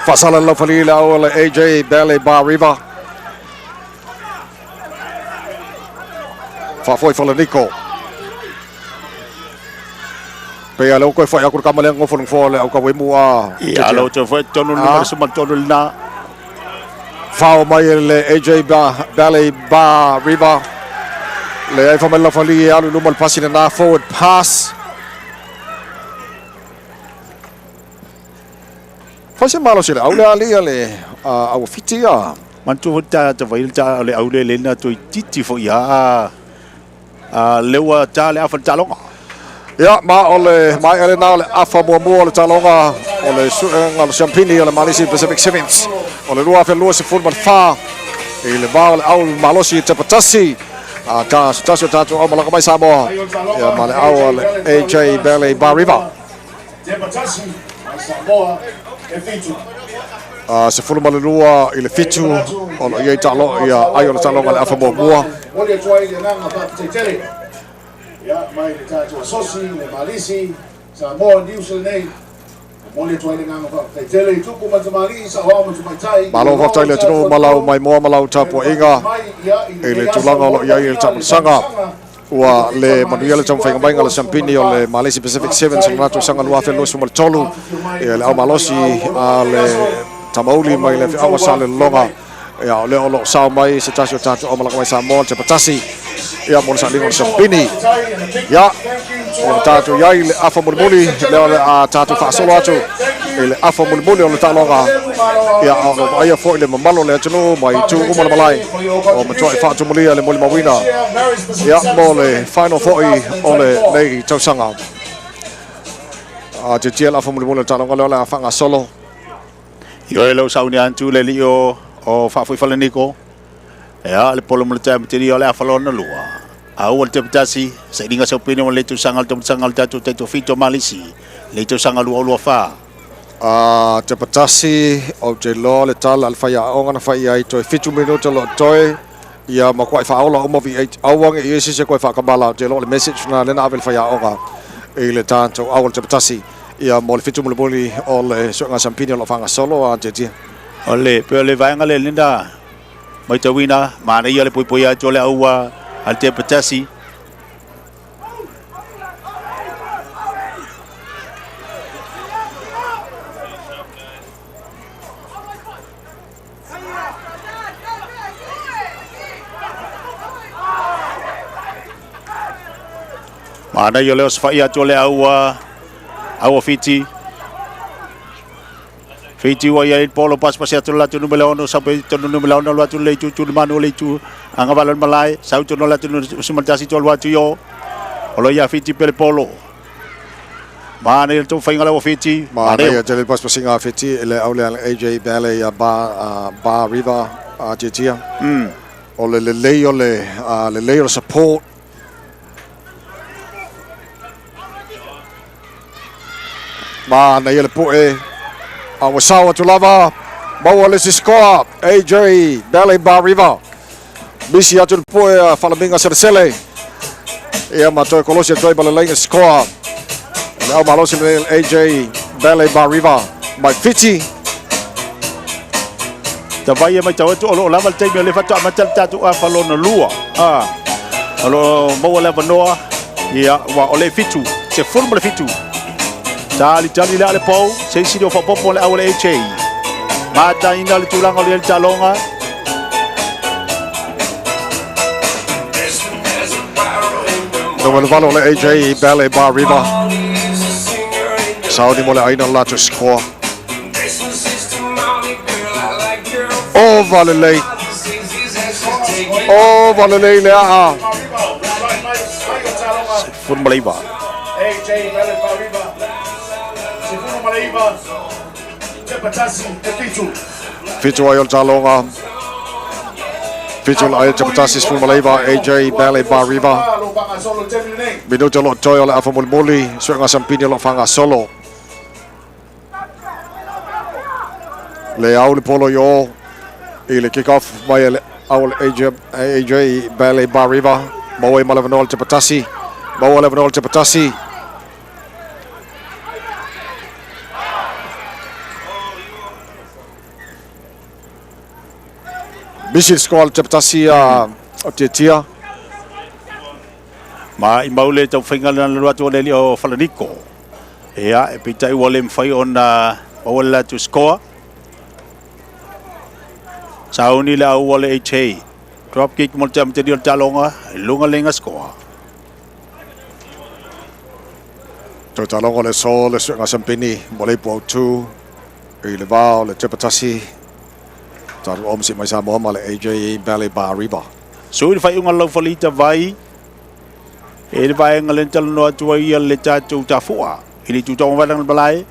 Faasala le laufali le au le AJ Bale Bar River. Faafoi Falaniko. Pe ia leo koe whai aku kama le ngofo ngofo le au ka wemu a. Ia lo te foi tonu le mara suma tonu le na. Fao mai le AJ Bale Bar River. Le ai whamai laufali e alu luma le pasi le na forward pass. Fai se malosi le au le alii a le au Fiti a. Manatua foi ta ta vai ta le au le le na toi titi foi a a le ua ta le afa le taaloga. Ia, ma o le maea lena o le afa muamua o le taaloga o le suega o le siampini o le Malisi Pacific Sevens o le 2024 i le va o le au malosi i Tepatasi a ta se tasi o tatou au malaga mai Samoa ia ma le au o le AJ Ballet Bar River. Tepatasi mai Samoa e 7. 12 i le 7 o lo o i ai taalo ia ai o le taaloga i le afa muamua. Momoli atu ai le agaga faafetai tele ia mai le tatou asosi le Malisi Samoa News lenei. Malo faafetai i le atunuu ma lau maimoa ma lau tapuaiga i le tulaga o lo o i ai le taamilosaga. Ua le manuia le taumafaiga maiga a le Siampini o le Malesi Pacific Sevens o le latou tausaga 2023 i le au malosi a le Tamauli mai le afioaga o Salelologa. Ia, o lea o lo o sao mai se tasi o tatou aumalaga mai Samoa, le Tepatasi, ia, mo le sailiga o le Siampini. Ia, o lo o tatou i ai le afa mulimuli, lea o le a tatou faasolo atu i le afa mulimuli o le taaloga. Ia, a o lo o vaaia foi le mamalu o le atunuu mai itu uma o le malae, ua matuai faatumulia le molimauina, ia, mo le final foi o lenei tausaga. A tietie le afa mulimuli o le taaloga lea o le a faagasolo. Ioe lau sauni antu le lii o o faafoi falaniko. Ea le polo mo le tae materi o le afa lona lua. A ua le tepatasi, sailiga saupini o le tausaga le tausaga le tatou taitofito Malisi, le tausaga 2024. A Tepatasi, ou te iloa le tala a le faiaoga na fai i ai, toe 7 minute o lo o toe, ia matuai faaola uma V8, aua ne i i ai se isi e toe faatamala. Ou te iloa o le message lena lea na ave e le faiaoga i le tatou au o le Tepatasi, ia mo le 7 mulimuli o le suega sampini o lo o faagasolo a Tietie. O le, pei o le vaega lea lena matauina, manaia le poipoia atu o le aua a le Tepatasi. Manaia o le osofai atu o le aua aua Fiti. Fiti ua i ai polo pasipasi atu le latou numera 6 sau pe tonu numera 6 alu atu le itu tu le manu o le itu agavalo le malae sau tonu le latou numera 11 tu alu atu i o. O lo ia Fiti pele polo. Manaia le taumafaiga lau Fiti. Manaia tele le pasipasiga a Fiti i le au lea AJ Bale ia Bar, Bar River a Tietia. O le lelei o le, lelei o le support. Manaia le poe. A ua sao atu lava. Maua le isi score. AJ Bale Bar River. Misi atu le poe a Falamiga Selesele. Ia ma toe kolosi atu ai ma le laina score. Le au malosi le AJ Bale Bar River mai Fiti. Tavai e matau atu o lo o lava le taimi o lea faatoa amata le tatou afa lona lua. Ah, o lo o maua le avanoa. Ia, ua o le 7, 17. Talitali le a le pou, se isi o faaopoopo le au a le HA. Mataina le tulaga o le taloga. Numera 8 o le AJ Bale Bar River. Sauni mo le aina o le latou score. Ova lelei. Ova lelei le aa. 19. 7 ai o le taloga. 7 o le ai o Tepatasi 19 AJ Bale Bar River. Minuta o lo o toe o le afa mulimuli. Suega sampini o lo o faagasolo. Le au le polo i o i le kick off mai le au le AJ, AJ Bale Bar River. Maua i ma le avanoa le Tepatasi. Maua le avanoa le Tepatasi. Misi le score le Tepatasi a o Tietia. Ma i mau le taumafaiga lena na alu atu o le alii o Falaniko. Ia, e peitai ua le mafai ona maua le latou score. Sauni le au a le HA. Drop kick mo le tamateli o le taloga, i luga le score. Toe taloga le so le suega sampini mo le ipu autu i le va o le Tepatasi. Tatou omsi mai Samoa ma le AJ Bale Bar River. Sui le faaiuga o Laufali Tavai e le vaega lea na talanoa atu ai ia le tatou tafua i le itu taugavale o le malae.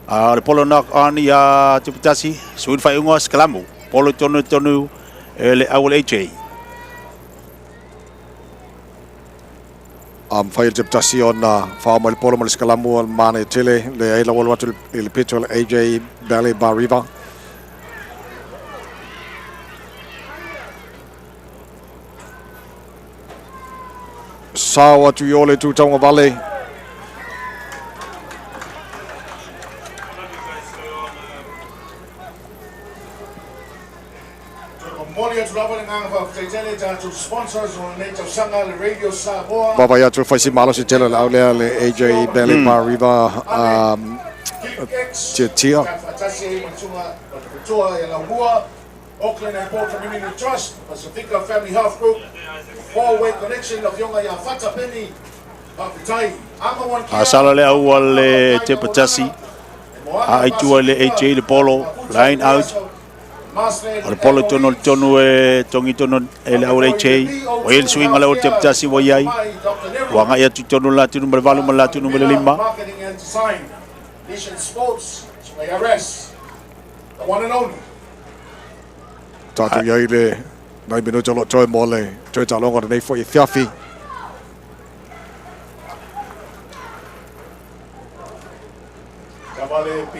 A o le polo knock on ia Tuputasi, sui le faaiuga Skalamu. Polo tonu tonu e le au o le AJ. A mafai e le Tuputasi ona fao mai le polo ma le Skalamu o le manaia tele le ai lau alu atu i le pito o le AJ Bale Bar River. Sao atu i o le tū taugavale. Vaavaai atu e fai si malosi tele o le au lea le AJ Bele Bariva Tiatia. A sala le au a le Tepatasi. A i tua i le AJ le polo. Line out. O le polo i tonu o le tonu e tongi tonu e le au le AJ. Ua i ai le suiga le au le Tepatasi ua i ai. Ua agai atu i tonu le latu numera 8 ma le latu numera 5. Tatou i ai le nai minuta o lo o toe mo le toe taaloga o lenei foi afiafi.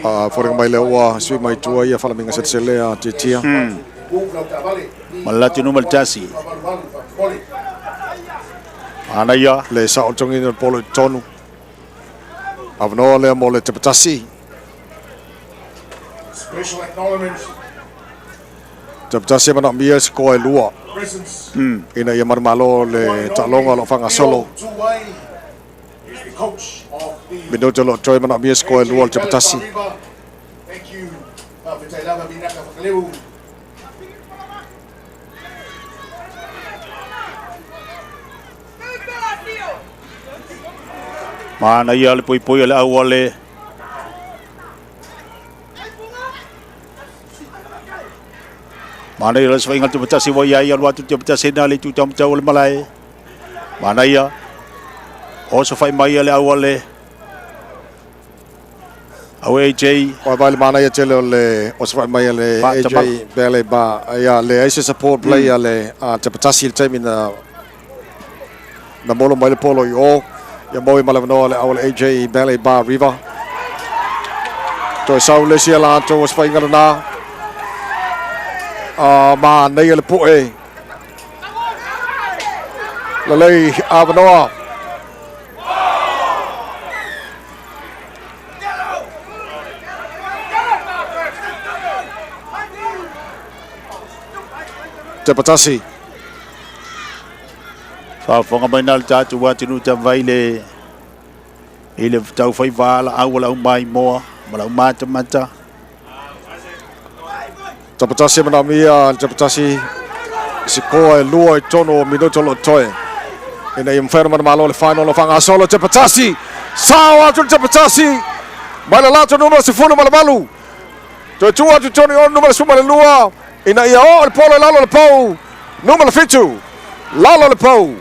A foliga mai lea ua sui mai tua ia Falamiga Selesele a Tiatia. Ma le latu numera 1. Manaia. Le sao o le togina o le polo i totonu. Avanoa lea mo le Tepatasi. Tepatasi e manaomia se koa e lua ina ia manumalo le taaloga o lo o faagasolo. Minuta o lo o toe manaomia se koa e lua o le Tepatasi. Manaia le poipoi o le au a le Manaia le sefaiga Tepatasi ua i ai alu atu Tepatasi na le itu taumatau o le malae. Manaia oso fai mai le au a le Au AJ. Ua vai le manaia tele o le osofai mai a le AJ Bele ba ia leai se support play a le a Tepatasi i le taimi na na molo mai le polo i o ia maua i ma le avanoa le au a le AJ Bele ba River. Toe sau le isi a latou osofaiga lena. A manaia le poe. Lelei avanoa. Tepatasi. Faafofoga mai na le tatou atunuu tamai le i le taufai valaau a le aumaimoa ma le aumatamata. Tepatasi e manaomia le Tepatasi se koa e lua i totonu o minuta o lo o totoe ina ia mafai ona manumalo le final o faagasolo. Tepatasi, sao atu le Tepatasi mai le latou numera 18, toe tuu atu i totonu i ona numera 12 ina ia oo le polo i lalo o le pou numera 7, lalo o le pou.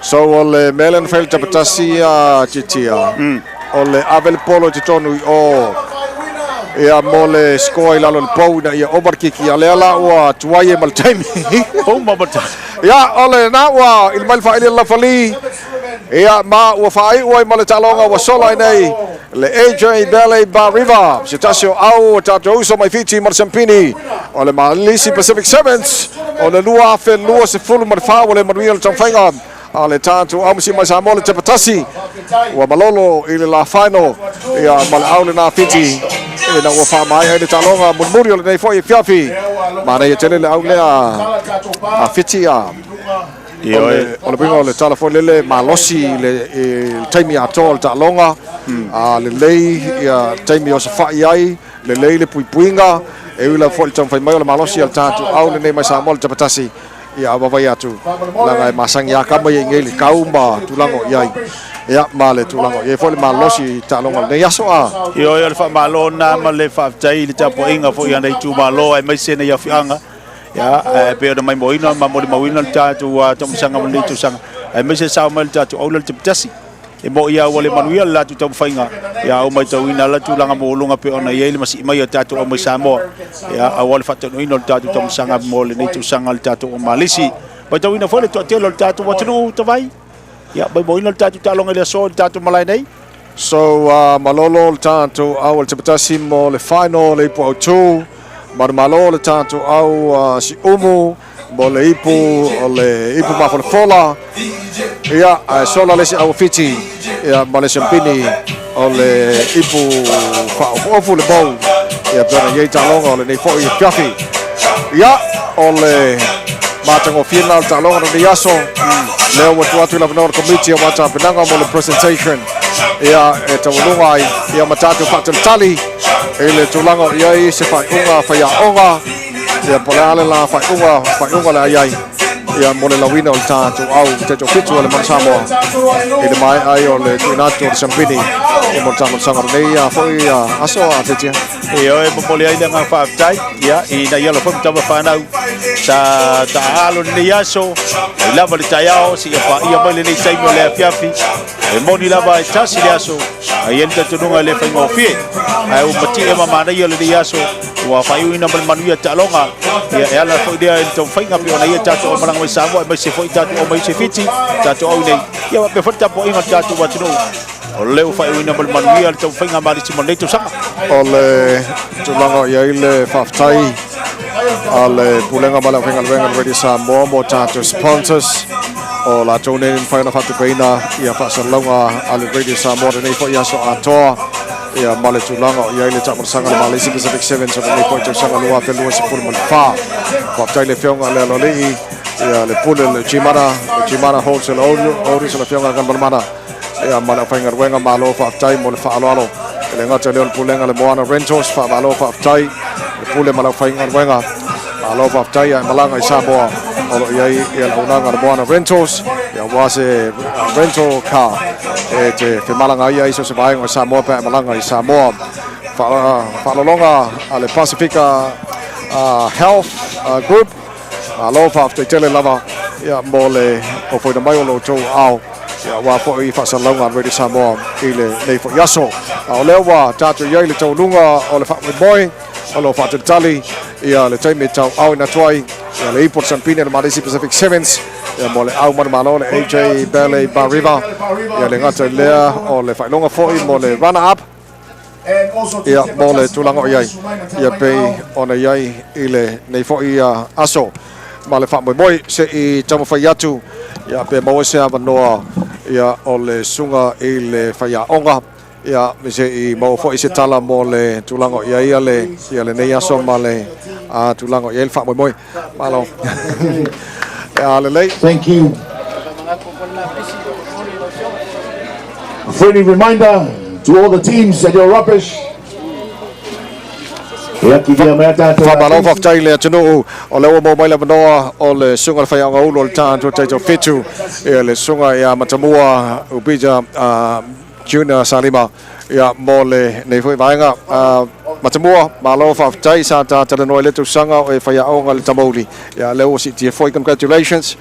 So o le mea lea na fai e le Tepatasi a Titia, o le ave le polo i totonu i o ia mo le score i lalo o le pou ina ia ova le kiki. A lea la ua tuai ai ma le taimi. Uma ma le taimi. Ia, o lena ua ili mai le faaili a le Lafali. Ia, ma ua faaiu ai ma le taaloga ua sola ai nei le AJ Bele Bariva, se tasi o au o tatou uso mai Fiti ma le Siampini o le Malisi Pacific Sevens o le 2024 ua le manuia le taumafaiga a le tatou au mai Samoa le Tepatasi ua malolo i le la final ia ma le au lena Fiti ina ua faamaea ai le taaloga mulimuli o lenei foi afiafi. Manaia tele le au lea a Fiti a O le uiga o le tala foi lele malosi i le taimi atoa o le taaloga, a lelei ia taimi e osofai ai, lelei le puipuiga, e ui lava foi i le taumafai mai o le malosi a le tatou au lenei mai Samoa le Tepatasi, ia vaavaai atu leaga e masani lava kama ia i nei le kau ma tulaga o i ai, ia ma le tulaga o i ai foi le malosi i taaloga o lenei aso a. Ioe, o le faamalo lena ma le faafetai i le tapuaiga foi a nei itumalo aemaise nei afioaga. Ia, e pei ona maimoaina ma molimauina le tatou taumasaga mo lenei tausaga, aemaise sao mai le tatou aula le Tepetasi. E moni lava ua le manuia le latou taumafaiga, ia a ua matauina lava le tulaga maualuga pei ona i ai le masii mai a tatou au mai Samoa, ia, aua le faataunuuina o le tatou taumasaga mo lenei tausaga le tatou au Malisi. Matauina foi le toatele o le tatou atunuu tavai, ia, maimoaina le tatou taaloga i le aso i le tatou malae nei. So, malolo le tatou au a le Tepetasi mo le final le ipu autu. Manumalo le tatou au a Siumu mo le ipu o le ipu mafolafola. Ia, ae sola le isi au a Fiti ia ma le siampini o le ipu faaofuofu le bou. Ia pei ona i ai taaloga o lenei foi afiafi. Ia, o le matagofie lena o le taaloga o lenei aso. Lea ua tuu atu i le avanoa o le komiti aua tapenaga mo le presentation. Ia, e taualuga ai ia ma tatou faatalitali i le tulaga o i ai se faaiuga faiaoga. Ia, po o le a le la faaiuga, faaiuga o le a i ai. Ia, mo le lauina o le tatou au taitoafitu a le Manu Samoa i le maea ai o le tuuina atu o le siampini ia mo le taamailosaga o lenei foi aso a Tetia. Ia e momoli ai le agaga faafetai ia i nai alo foi ma tama fanau sa taaalo lenei aso mai lava le taeao seia paia mai lenei taimi o le afiafi. E moni lava e tasi le aso ae i ai le talitonuga e le faigofie ae ua matie ma manaia lenei aso ua faaiuina ma le manuia taaloga. Ia e ala foi lea i le taumafaiga pei ona ia tatou aumalaga mai Samoa aemaise foi tatou aumai se Fiti tatou au nei. Ia faapea foi le tapuaiga a le tatou atunuu o lea ua faaiuina ma le manuia le taumafaiga a Malisi mo lenei tausaga. O le tulaga o i ai le faafetai a le Pulega ma le Aufaigaluega a le Radio Samoa mo tatou sponsors o latou nei mafai ona faatupeina ia faasalalauga a le Radio Samoa lenei foi aso atoa ia ma le tulaga o i ai le taamailosaga a le Malisi Pacific Sevens o lenei foi tausaga 2024. Faafetai le Afioga i le Aloalii, ia le Pule le Gimana, le Gimana Wholesale Audio, le Afioga Galmanamana, ia ma le aufaigaluega malo faafetai mo le faaaloalo. E le gata i lea o le Pulega le Moana Rentals, faamalo faafetai le Pule ma le aufaigaluega. Malo faafetai ae malaga i Samoa o lo o i ai ia le auaunaga a le Moana Rentals, ia aua se rental car e te femalaga ai ai so se vaega o Samoa pe a e malaga i Samoa. Faalologa a le Pasifika Health Group, malo faafetai tele lava ia mo le ofoina mai o lo outou aao ia aua foi faasalalauga a le Radio Samoa i lenei foi aso. A o lea ua tatou i ai i le taualuga o le faamoemoe o lo o faatalitali ia le taimi e tauaaoina atu ai ia le ipu o le Sampini o le Malisi Pacific Sevens ia mo le au manumalo le AJ Ballet Bar River ia le gata i lea o le faailoga foi mo le runner up ia mo le tulaga o i ai ia pei ona i ai i lenei foi aso ma le faamoemoe se i taumafai atu ia pe maua se avanoa ia o le susuga i le faiaoga Ia, me se i maua foi se tala mo le tulaga o i ai ia le, ia lenei aso ma le a, tulaga o i ai le faamoemoe. Malo. Ia, lelei. Thank you. A friendly reminder to all the teams that you're rubbish. Faamalo faafetai i le atunuu o lea ua maua mai le avanoa o le susuga i le faiaoga ulu o le Tatua Taito Fitu, ia le susuga ia Matamua Upija Junior Salima ia mo lenei foi vaega. Matamua, malo faafetai sa ta talanoa i lea tausaga o e faiaoga i le Tamauli. Ia lea ua siitia foi, congratulations.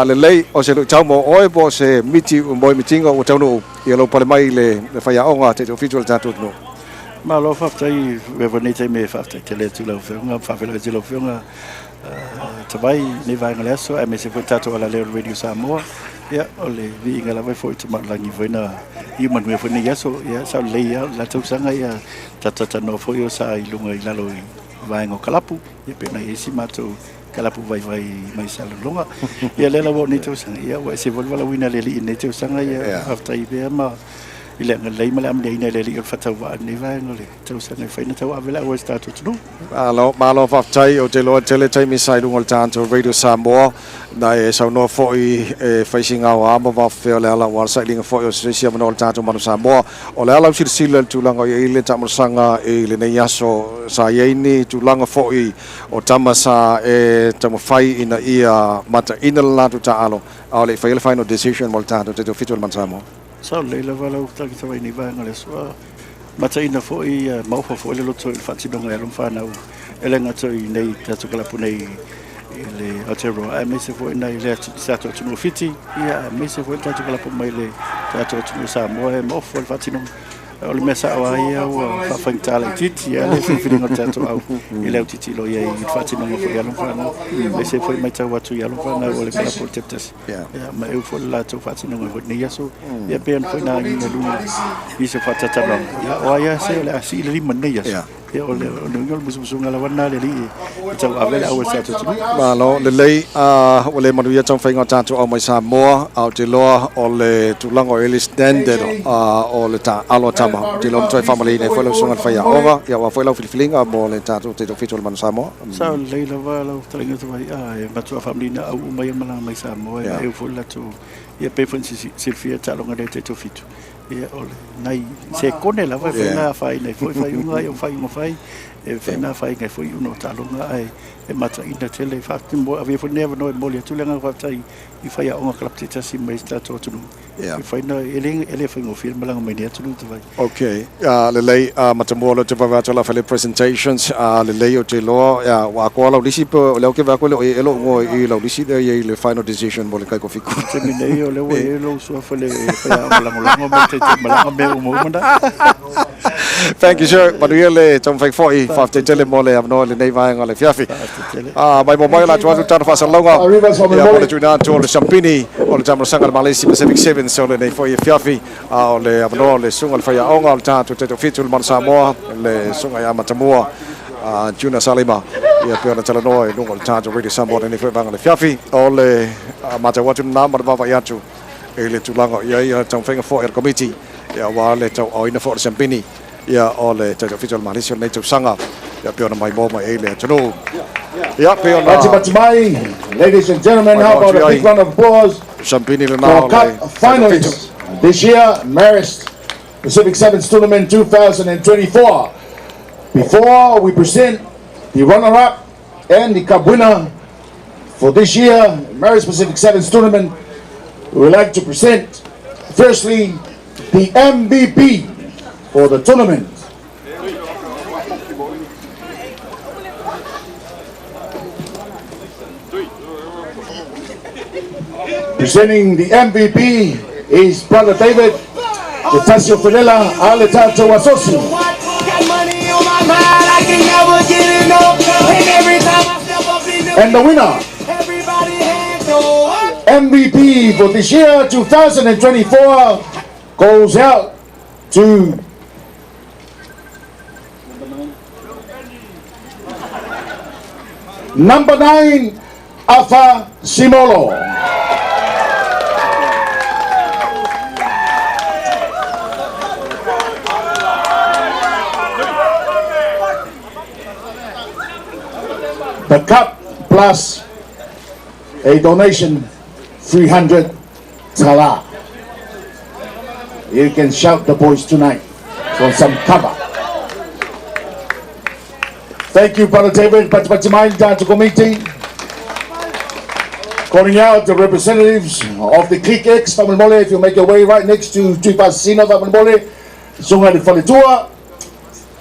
Lelei o se luitau mo oe po o se miti mo mitiga ua taunuu ia lou pale mai i le faiaoga Taitofitu o le tatou atunuu. Malo faafetai i lenei taimi e faafetai tele atu i lau Afioga, faafeiloai atu i lau Afioga Tavai i lenei vaega o le aso, aemaise foi tatou alaleo o le Radio Samoa. Ia, o le viiga lava e foi i Tamalagi foi na iu manuia foi lenei aso. Ia, sa lelei lava le la tausaga, ia tatou talanoa foi o sa i luga i lalo i vaega o kalapu, ia pe na i ai si matou kalapu vaivai mai Salelologa. Ia, lea lava o lenei tausaga, ia ua ese foi le valaauina e le Alii i lenei tausaga, ia faafetai pea ma i le agalelei ma le amaliaina e le Alii o le faatauvaa i lenei vaega o le tausaga e fai na tauave le auai i se tatou atunuu. Malo, malo faafetai. Ou te iloa e tele taimi sa i luga o le tatou Radio Samoa na e saunoa foi e fai si gaoa ma vaafafea o le ala aua le sailiga foi o se isi avanoa o le tatou Manu Samoa. O le ala u silasila i le tulaga o i ai le taamailosaga i lenei aso, sa i ai ni tulaga foi o tama sa e taumafai ina ia mataina le latou taaalo a o le i faia le final decision mo le tatou taitoafitu o le Manu Samoa? Sao lelei lava lau tagita mai nei vaega o le aso. Mataina foi maofa foi le loto i le faatinoga e alo ma fanau e le gata i nei tatou kalapu nei i le Aotearoa aemaise foi nai le tatou atunuu o Fiti ia aemaise foi le tatou kalapu mai le tatou atunuu o Samoa e maofa foi le faatinoga. O le mea sao lava ia ua faafaigata laitiiti a le filifiliga o le tatou au i le autitilo i ai i le faatinoga foi i alo ma fanau aemaise foi matau atu i alo ma fanau o le kalapu o le Teptasi. Ia ma eu foi le latou faatinoga foi lenei aso. Ia pei ona foi na agiga i luga i se faatatalanoaga. Ia o ai lava se o le a sii le lima lenei aso. Ia o le o le uiga o le musumusuga lava lena a le Alii e tauave le au a si tatou atunuu. Malo lelei, ua le manuia taumafaiga o tatou au mai Samoa, a ou te iloa o le tulaga o i ai le standard o le taaalo a tama, ou te iloa ua matuai faamalieina ai foi lau susuga i le faiaoga, ia aua foi lau filifiliga mo le tatou Taitoafitu o le Manu Samoa. Sao lelei lava lau fetalaiga Tuai, e matua faamalieina au uma ia malaga mai Samoa, e vaeu foi le latou, ia pei foi ona silafia taaloga lea Taitoafitu, ia o le nai sekone lava e mafai ona afaina ai foi faaiuga, ia o faaiuga fai, e mafai ona afaina ai foi iuga o taaloga, ae e mataina tele. Avea foi lenei avanoa e momoli atu le agaga faafetai i faiaoga kalapu taitasi mai si tatou atunuu. E mafai ona, e le faigofie le malaga mai nei atunuu Tavai. Ok, lelei, matamua loa te vave atu la fai le presentations, lelei ou te iloa, ua atoa lau lisi pe o lea ou te vaai atu e le o i ai ea lou igoa i lau lisi lea e i ai le final decision mo le taitoafitu. I le taimi nei o lea ua i ai lou suafa i le faiaoga lagolago ma le taitai malaga mea uma uma na. Thank you sir, manuia le taumafai foi, faafetai tele mo le avanoa i lenei vaega o le afiafi. Mai mo mai o le atu atu tana faasalalauga ia mo le tuuina atu o le siampini o le taamilosaga a le Malesi Pacific Sevens o lenei foi afiafi, a o le avanoa o le susuga i le faiaoga o le tatou Taitoafitu i le Manu Samoa, le susuga ia Matamua Juna Salima, ia pei ona talanoa i luga o le tatou Radio Samoa lenei foi vaega o le afiafi. O le matau atu lena ma le vaavaai atu i le tulaga o i ai le taumafaiga foi a le Komiti ia aua le tauaoina foi o le siampini ia o le Taitoafitu o le Malesi o lenei tausaga, ia pei ona maimoa mai ai le atunuu. Ia pei ona Matimati mai, ladies and gentlemen, how about a big round of applause siampini lena for o le Cup Taitoafitu. finalists this year, Marist Pacific Sevens Tournament 2024. Before we present the runner-up and the cup winner for this year, Marist Pacific Sevens Tournament, we would like to present, firstly, the MVP for the tournament. Presenting the MVP is Brother David Jatasio Fellela Aletato Wasosi. And the winner, MVP for this year 2024, goes out to number 9, Afa Simolo. The cup plus a donation 300 tala. You can shout the boys tonight for some cover. Thank you, Brother David Patipatimain, Data Committee. Calling out the representatives of the Click X, Fa'amalemole, if you make your way right next to Tuipasina, Fa'amalemole, Sunga de Faletua,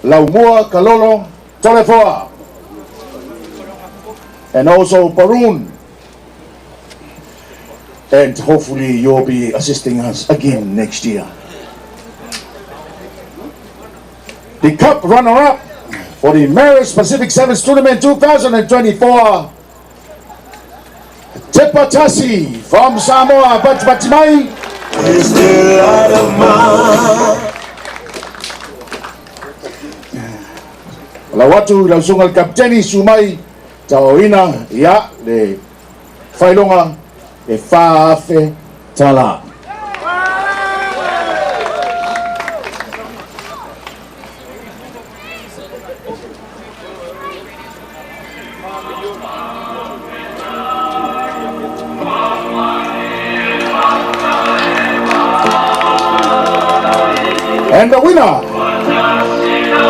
Laumua, Kalolo, Tolefoa, and also Barun. And hopefully you'll be assisting us again next year. The cup runner-up for the Marist Pacific Sevens Tournament 2024, Tepatasi from Samoa, Patipati. Lau atu lau susuga le kapiteni Sumai Taoina ia le failoga e 4,000 tala. And the winner,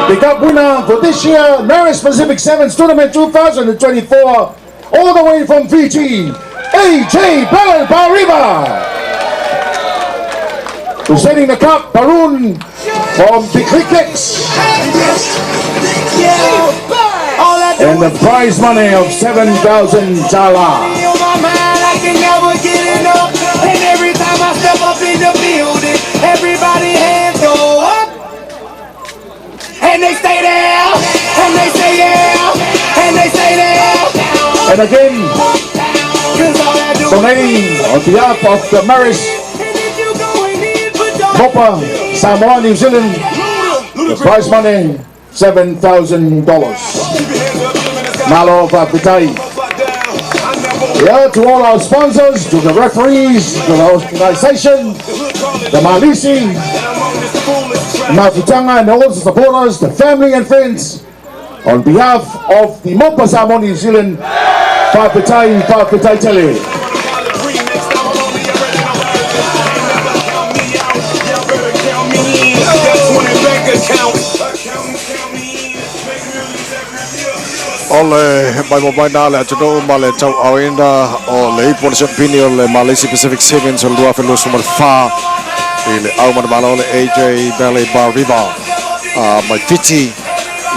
the cup winner for this year, Marist Pacific Sevens Tournament 2024, all the way from Fiji, AJ Bell Pariva. Presenting the cup, Barun from the Click X. And the prize money of 7,000 tala. Everybody hands go up, and they stay there, and they say yeah, and they stay there. And again, donating on behalf of the Marist Copa Samoa New Zealand, the prize money $7,000. Malo faafetai. Yeah, to all our sponsors, to the referees, to the organization, the Malisi, Mafutanga, and all the supporters, the family and friends, on behalf of the Mopa Samoa New Zealand, faafetai, faafetai tele. O le maimoa mai na le atunuu ma le tauaaoina o le ipu o le siamapini o le Malisi Pacific Sevens o le 2024 i le au manumalo o le AJ Valley Bar River mai Fiti.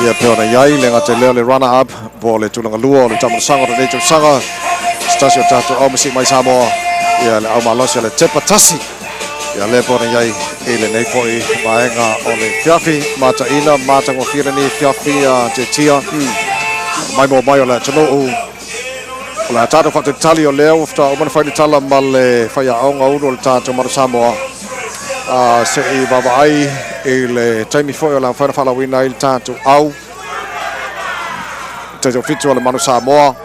Ia pei ona i ai le gata i lea o le runner up po o le tulaga lua o le taamolosaga o lenei tausaga, se tasi o tatou au masii mai Samoa, ia le au malosi o le Tepa Tasi. Ia lea pei ona i ai i lenei foi vaega o le fiafi mataina matagofie lenei fiafi a te tia maimoa mai o le atunuu. O le a tatou faatalitali o lea ua faatoa uma ona fai le tala ma le faiaoga ulu o le tatou Manu Samoa se i vaavaai i le taimi foi o le a mafai ona faalauina ai le tatou au taitoafitu o le Manu Samoa.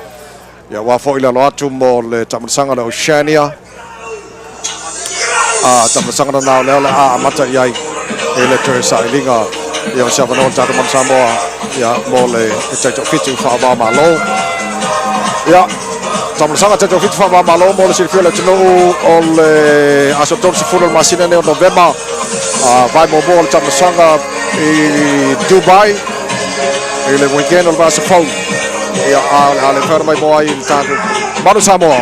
Ia aua foi le alo atu mo le taamolosaga o le Oceania. A taamolosaga lena o lea o le a amata i ai i le toe sailiga ia o se avanoa o le tatou Manu Samoa ia mo le taitoafitu faava-o-Malo. Ia, taamolosaga taitoafitu faava-o-Malo mo le silafia o le atunuu o le aso 30 o le masina nei o Novema, vae muamua o le taamolosaga i Dubai i le weekend o le vaiaso fou. Ia, a o le a le mafai ona maimoa ai i le tatou Manu Samoa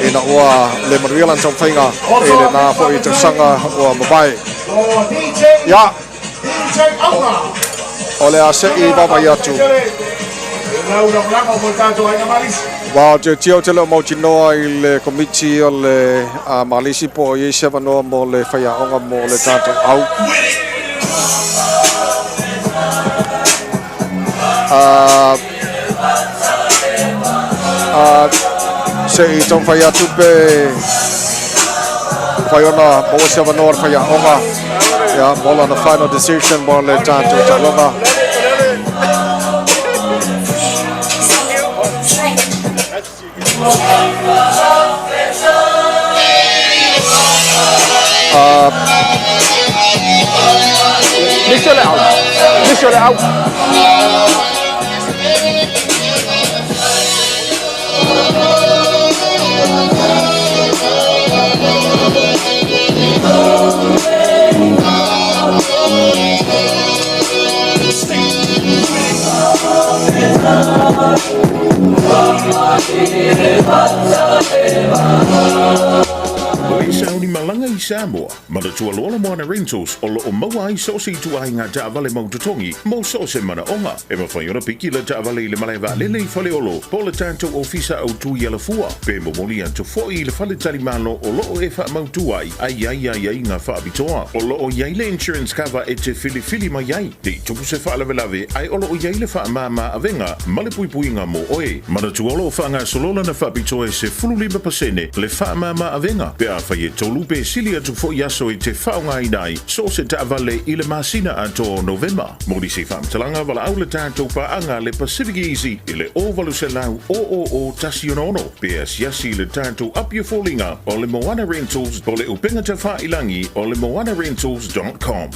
ina ua le manuia lana taumafaiga i lena foi tausaga ua mavae. Ia, o le a se'i vaavaai atu. Ua tilotilo ou te le o mautinoa i le komiti o le Malisi po o i ai se avanoa mo le faiaoga mo le tatou au. Se i taumafai atu pe mafai ona maua se avanoa o le faiaoga ia, mo lana final decision mo le tatou taaloga. Nisi o le au. Nisi o le au. O e sauni malaga i Samoa, manatua loa le Moana Rentals o lo o maua ai so o se ituaiga taavale mau totogi mo so o se manaoga. E mafai ona piki le taavale i le malae vaalele i Faleolo po o le tatou ofisa autu i Alafua, pe momoli atu foi i le faletalimalo o lo o e faamautu ai a i ai aiaiga faapitoa. O lo o i ai le insurance cover e te filifili mai ai. Ne i tupu se faalavelave ae o lo o i ai le faamāmā avega ma le puipuiga mo oe. Manatua o lo o faagasolo lana faapitoa e 15% le faamāmā avega pe afai e tolu pe sili atu foi aso e te faaaogaina ai so o se taavale i le masina atoa o Novema. Mo nisi faamatalaga, valaau le tatou paaga le Pacific Easy i le 0800 000 166 pe asiasi i le tatou api o foliga o le Moana Rentals o le upega tafailangi o le moanarentals.com.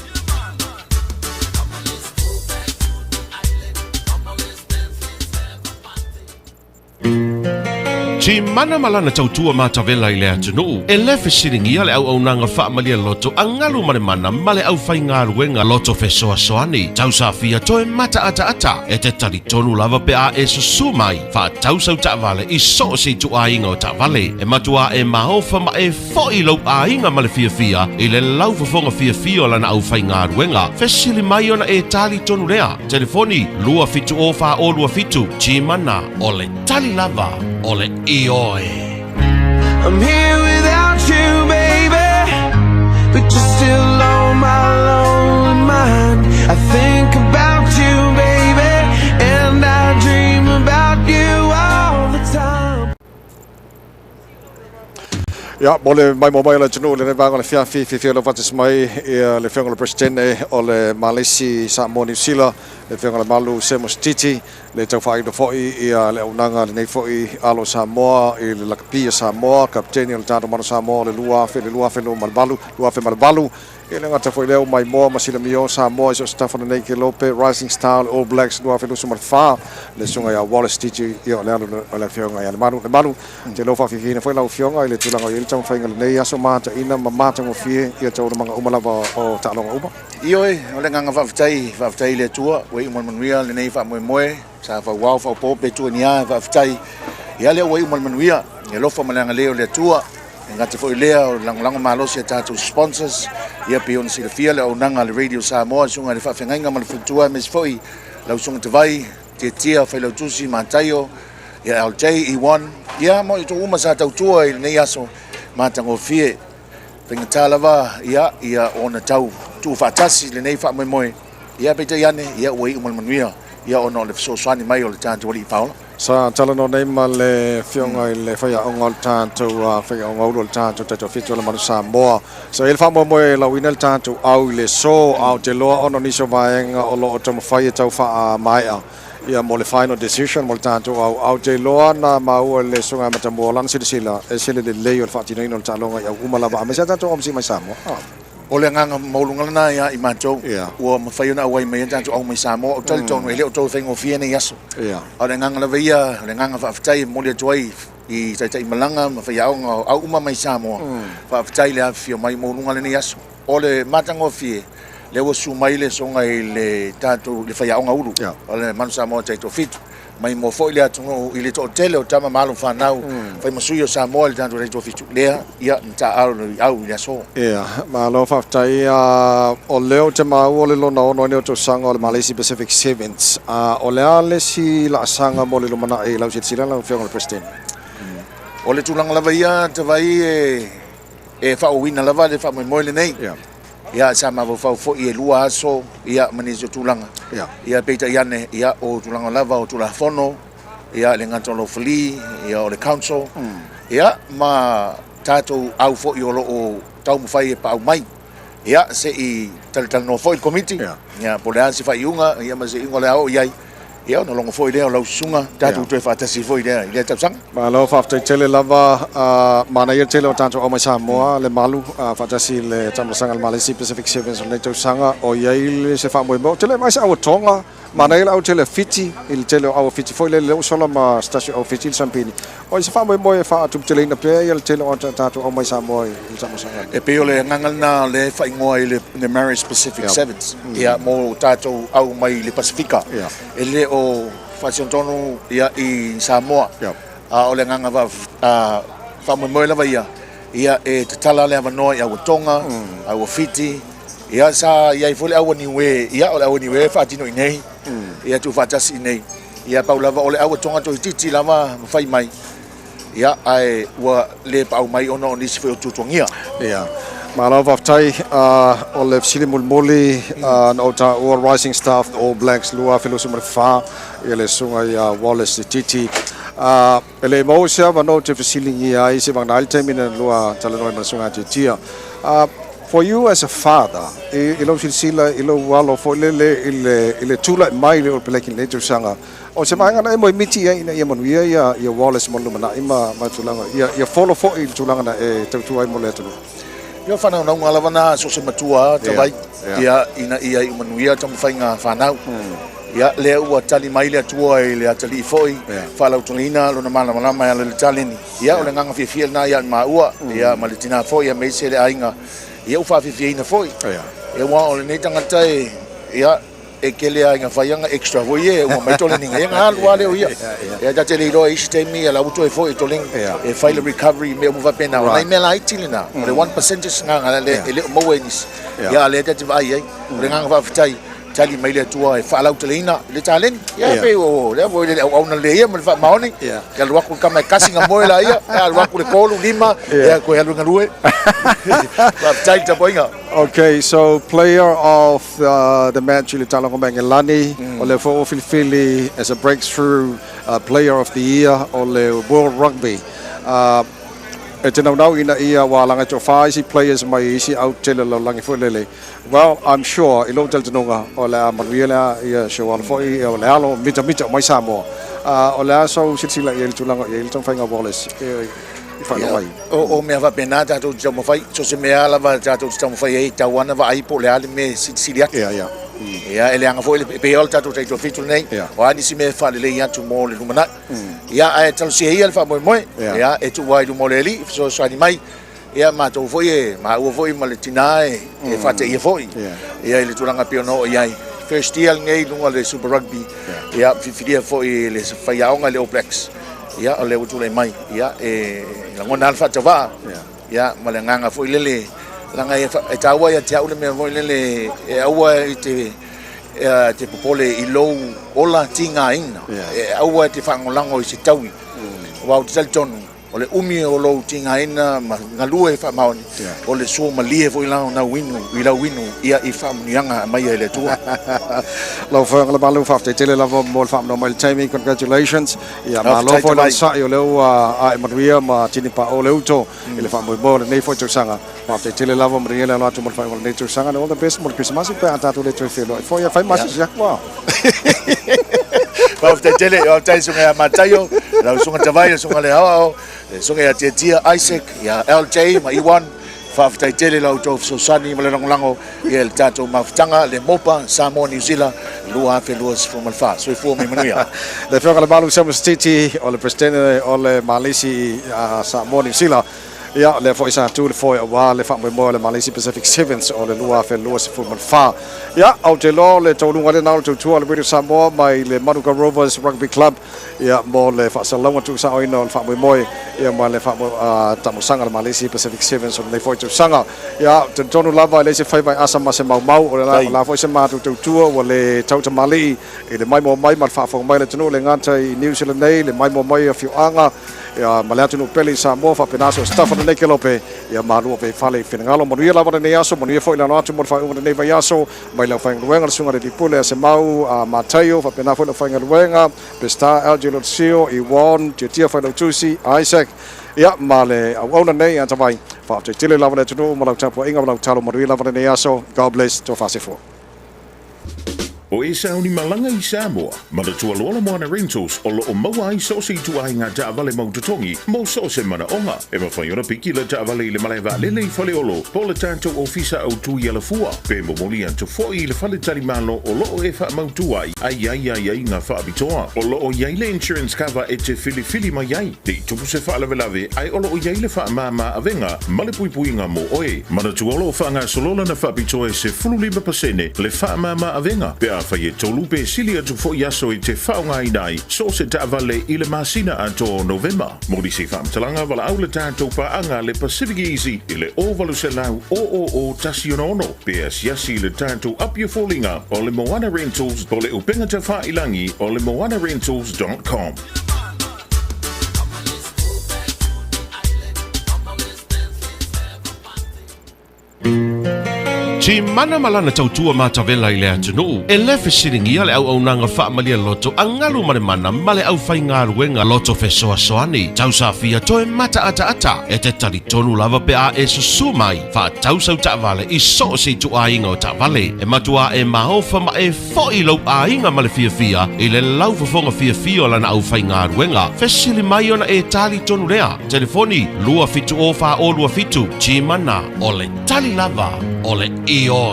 Timana ma lana tautua matavela i le atunuu, e le fesiligia le auaunaga faamalie loto a galu ma le mana ma le aufaigaluega loto fesoasoani. Tausafia toe mataataata e te talitonu lava pe a e susu mai faatau sau taavale i so o se ituaiga o taavale. E matua e maofa ma e Foi lou aiga ma le fiafia i le laufofoga fiafia o lana aufaigaluega. Fesili mai ona e tali tonu lea. Telefoni, 2 7 0 4 0 2 7. Timana, o le tali lava o le ioe. I'm here without you, baby, but you're still on my lonely mind. I think about you, baby, and I dream about you all the time. Ia, mo le maimoa mai o le atunuu i lenei vaega o le fiafi, fiafia lau faatasi mai ia le Afioga i le Peresetene o le Malesi Samoa Niu Sila, Le Afioga Lemalu Semos Titi, le taufaaiina foi ia le auaunaga a lenei foi alo o Samoa i le lakapi a Samoa, kapeteni o le tatou Manu Samoa o le 2000 2008, 2008. E le gata foi lea o maimoa ma silamio Samoa i so o se tafa lenei kelope, Rising Star o le All Blacks 2024, le susuga ia Wallace Titi, ia o le alo o le Afioga ia Lemalu. Lemalu, ou te iloa faafiafiaina foi lau Afioga i le tulaga o i ai le taumafaiga i lenei aso mataina ma matagofie ia taualumaga uma lava o taaloga uma. Ioe, o le agaga faafetai, faafetai i le Atua ua iu ma le manuia lenei faamoemoe, sa fauao faupo pe tua ni a, faafetai ia lea ua iu ma le manuia, i alofa ma le agalelei o le Atua. E gata foi lea o le lagolago malosi a tatou sponsors, ia pei ona silafia le auaunaga a le Radio Samoa, le susuga i le Faafeagaiga ma le Faletua, aemaise foi lau Susuga Tavai, Tietia, Failautusi, Mataio, ia LJ, Iwan, ia ma i uma sa tautua i lenei aso matagofie. Faigata lava ia ia ona tau tuufaatasi lenei faamoemoe, ia peitai ane ia ua iu ma le manuia ia ona o le fesoasoani mai o le tatou Alii Paola. Sa talanoa nei ma le Afioga i le faiaoga o le tatou faiaoga ulu o le tatou Taitoafitu o le Manu Samoa. Sa i ai le faamoemoe e lauina le tatou au i le aso, a ou te iloa ona o nisi o vaega o lo o taumafai e tau faamaea ia mo le final decision mo le tatou au. A ou te iloa na maua i le Susuga ia Matamua lana silasila, e ese le lelei o le faatinoina o le taaloga i au uma lava, aemaise lava tatou aumasi mai Samoa. O le agaga maualuga lena ia i matou, ua mafai ona auai mai ai tatou au mai Samoa. Ou te talitonu e le o toe faigofie nei aso. A o le agaga lava ia, o le agaga faafetai e momoli atu ai i taitai malaga ma faiaoga o au uma mai Samoa, faafetai le afifio mai maualuga lenei aso. O le matagofie, lea ua susu mai le soga i le tatou le faiaoga ulu o le Manu Samoa Taitoafitu, maimoa foi le atunuu i le toatele o tama ma alo fanau fai ma sui o Samoa i le tatou Taitoafitu lea ia na taaalo i au i le aso. Ia, malo faafetai. O lea ou te maua o le lona ono ai lenei o tausaga o le Malesi Pacific Sevens. O le a le isi laasaga mo le lumanai i lau silasila lau Afioga i le Peresetene? O le tulaga lava ia Tavai e e faaauauina lava le faamoemoe lenei. Ia sa mafaufau foi e 2 aso ia ma nisi o tulaga. Ia peitai ane ia o tulaga lava o Tulafono ia le gata o Lofali ia o le council ia ma tatou au foi o lo o taumafai e paau mai. Ia se i talatalanoa foi le komiti ia po o le a se faaiuga ia ma se iuga o le a oo i ai. Ia ona logo foi lea o lau susuga, tatou toe faatasi foi lea i lea tausaga. Malo faafetai tele lava, manaia tele o tatou au mai Samoa le malu faatasi i le taamilosaga a le Malesi Pacific Sevens o lenei tausaga. O i ai se faamoemoe, ou te le vaai se au a Tonga, manaia le au tele a Fiti, i le tele o au a Fiti foi lele lea ua sola ma se tasi o au Fiti le Sampini. O ai se faamoemoe e faatuputeleina pea ia le tele o tatou au mai Samoa i le taamilosaga? E pei o le agaga lena o lea e faaigoa i le Maris Pacific Sevens, ia, mo tatou au mai le Pasifika. E le o faasinotonu ia i Samoa, a o le agaga faamoemoe lava ia, ia e tatala le avanoa i au a Tonga, au a Fiti, ia sa i ai foi le au a Niue, ia o le au a Niue e faatino i inei, ia tuufaatasi i inei. Ia pau lava o le au a Tonga toeitiiti lava ma fai mai, ia ae ua le paau mai ona o nisi foi o tuatuagia. Ia. Malo faafetai. O le fesili mulimuli na ou taua Rising Star of the All Blacks 2024 ia le susuga ia Wallace Titi. E le i maua se avanoa ou te fesiligia ai se vagana ai le taimi na lua talanoa ai ma le susuga Tiatia. For you as a father, i lou silasila i lou alo foi lele i le tulai mai le All Black i lenei tausaga, o se vaega na e moemiti i ai ina ia manuia ia Wallace mo le lumanai ma tulaga, ia folo foi i le tulaga na e tautua ai mo le atunuu? Ia, o faanaunauga lava na so o se matua Tavai, ia, ina ia iu manuia taumafaiga fanau. Ia, lea ua tali mai le Atua i le atalii foi, faalauteleina lona malamalama e ala i le taleni. Ia, o le agaga fiafia lena ia maua, ia, ma le tina foi, aemaise le aiga, ia ua faafiafiaina foi. Ia, aua o lenei tagata e, ia, e tele lava ina fai ana extra foi ia, e uma mai toleniga, ia ona alu lava lea o ia. Ia, ta te le iloa i isi taimi, ia la ua toe foi i toleni, e fai le recovery, mea uma faapena. O nai mea laiti lena, o le 1% lena e le o maua e nisi, ia, a o lea ta te vaai i ai. O le agaga faafetai, tali mai le Atua e faalauteleina le taleni. Ia pei o lea foi le auauna lelei ia ma le faamaoni. Ia alu atu le tama e kasi na moe la ia, ia alu atu le tolu, lima, ia koe alu e galue. Faafetai le tapuaiga. Okay, so player of the match i le Taaloga Magelani, o lea foi ua filifili as a breakthrough player of the year o le World Rugby. E te naunau ina ia ua alaga e toafa isi players mai isi autele o le lalolagi foi lele. Well, I'm sure i lou talitonuga o le a manuia le a ia si ou alo foi o le alo mitamita mai Samoa. O le a sou silasila i ai i le tulaga o i ai le taumafaiga a Wallace e i faailoa ai? O mea faapena tatou te taumafai, so o se mea lava tatou te taumafai ai, e tatau lava ona vaai po o le a le mea e silisili atu. Ia, ia. Ia, e leaga foi, e pei lava o le tatou taitoafitu lenei, o a nisi mea e faalelei atu mo le lumanai. Ia, ae talosia ia le faamoemoe, ia, e tuu lava i luma o le Alii e fesoasoani mai. Ia, matou foi e maua foi ma le tina e faateia foi ia i le tulaga e pei ona oo i ai. First year lenei i luga o le Super Rugby, ia, filifilia foi e le faiaoga i le All Blacks, ia, o lea ua tulai mai, ia, e lagona lava le faatauvaa, ia, ma le agaga foi lele, leaga e taua ia te au le mea foi lele, e aua e te popole i lou ola tigaina, e aua e te faalagolago i se taui, aua ou te talitonu, O le umi o lou tigaina ma galue faamaoni, o le sua malie foi la o nau inu i lau inu ia i faamanuiaga aumai e le Atua. Lau Afioga i le Malo, faafetai tele lava mo le faamanoa mai i le taimi. Congratulations. Ia malo foi le onosai o lea ua ae manuia ma tini paʻo le uto i le faamoemoe o lenei foi tausaga. Faafetai tele lava manuia le alo atu mo le faaiuga o lenei tausaga. And all the best mo le Kerisimasi pe a tatou le toe feiloai foi. Ia fai ma asiasi atu a. Faafetai tele, faafetai susuga ia Mataio, lau susuga Tavai, lau susuga Leaoao, le susuga ia Tiatia, Isaac, ia LJ ma Iwan. Faafetai tele la outou fesoasoani ma le lagolago i le tatou mafutaga, le MOPA Samoa New Zealand 2024. Soifua ma ia manuia. Le Afioga i le Malu Samuel Sititi o le Peresetene o le Malisi Samoa New Zealand. Ia, lea foi sa tu le foe aua le faamoemoe o le Malisi Pacific Sevens o le 2024. Ia, ou te iloa o le taualuga lena o le tautua a le Radio Samoa mai le Manuka Rovers Rugby Club, ia, mo le faasalalauga tuusaoina o le faamoemoe, ia, ma le taamulasaga a le Malisi Pacific Sevens o lenei foi tausaga. Ia, ou te talitonu lava e leai se faiva e asa ma se maumau, o le a foi se matou tautua ua le tautamalii i le maimoa mai ma le faafofoga mai a le atunuu, e le gata i New Zealand nei, le maimoa mai o afioaga, Ia, ma le atunuu pele i Samoa, faapena so staff o lenei kelope, ia malu ave i fale i finagalo. Manuia lava lenei aso, manuia foi le alo atu mo le faaiuga o lenei vaiaso, mai le aufaigaluega, le susuga i le Alii Pule ia Semau a Mataio, faapena foi le aufaigaluega, Peseta, Algie Lotsio, Iwon, Tiatia Failautusi, Isaac, ia, ma le auauna nei a Tavai. Faafetai tele lava le atunuu ma lau tapuaiga ma lau talo. Manuia lava lenei aso. God bless. Tofa Sefua. O e sauni malaga i Samoa, manatua loa le Moana Rentals o lo o maua ai so o se ituaiga taavale mau totogi mo so o se manaoga. E mafai ona piki le taavale i le malae vaalele i Faleolo po o le tatou ofisa autu i Alafua, pe momoli atu foi i le faletalimalo o lo o e faamautu ai a i ai aiaiga faapitoa. O lo o i ai le insurance cover e te filifili mai ai, ne i tupu se faalavelave ae o lo o i ai le faamama avega ma le puipuiga mo oe. Manatua o lo o faagasolo lana faapitoa e 15% le faamama avega pe afai e tolu pe sili atu foi aso e te faaaogaina ai so o se taavale i le masina atoa o Novema. Mo nisi faamatalaga, valaau le tatou paaga le Pacific Easy i le 0800 000 166 pe asiasi i le tatou api o foliga o le Moana Rentals po o le upega tafailangi o le moanarentals.com. Timana ma lana tautua matavela i le atunuu, e le fesiligia le auaunaga faamalie loto a galu ma le mana ma le aufaigaluega loto fesoasoani. Tausafia toe mataataata e te talitonu lava pe a e susu mai faatau sau taavale i so o se ituaiga o taavale. E matua e maofa ma e foi lou aiga ma le fiafia i le laufofoga fiafia o lana aufaigaluega. Fesili mai ona e tali tonu lea. Telefoni 270 427 Timana o le tali lava o le ioe.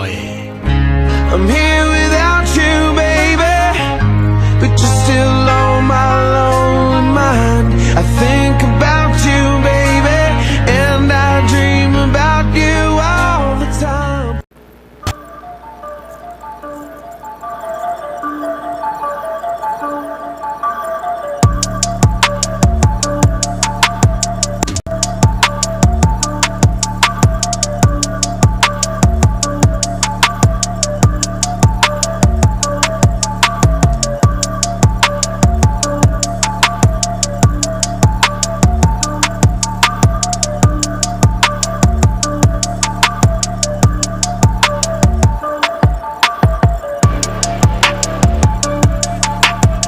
I'm here without you, baby, but you're still on my lonely mind. I think about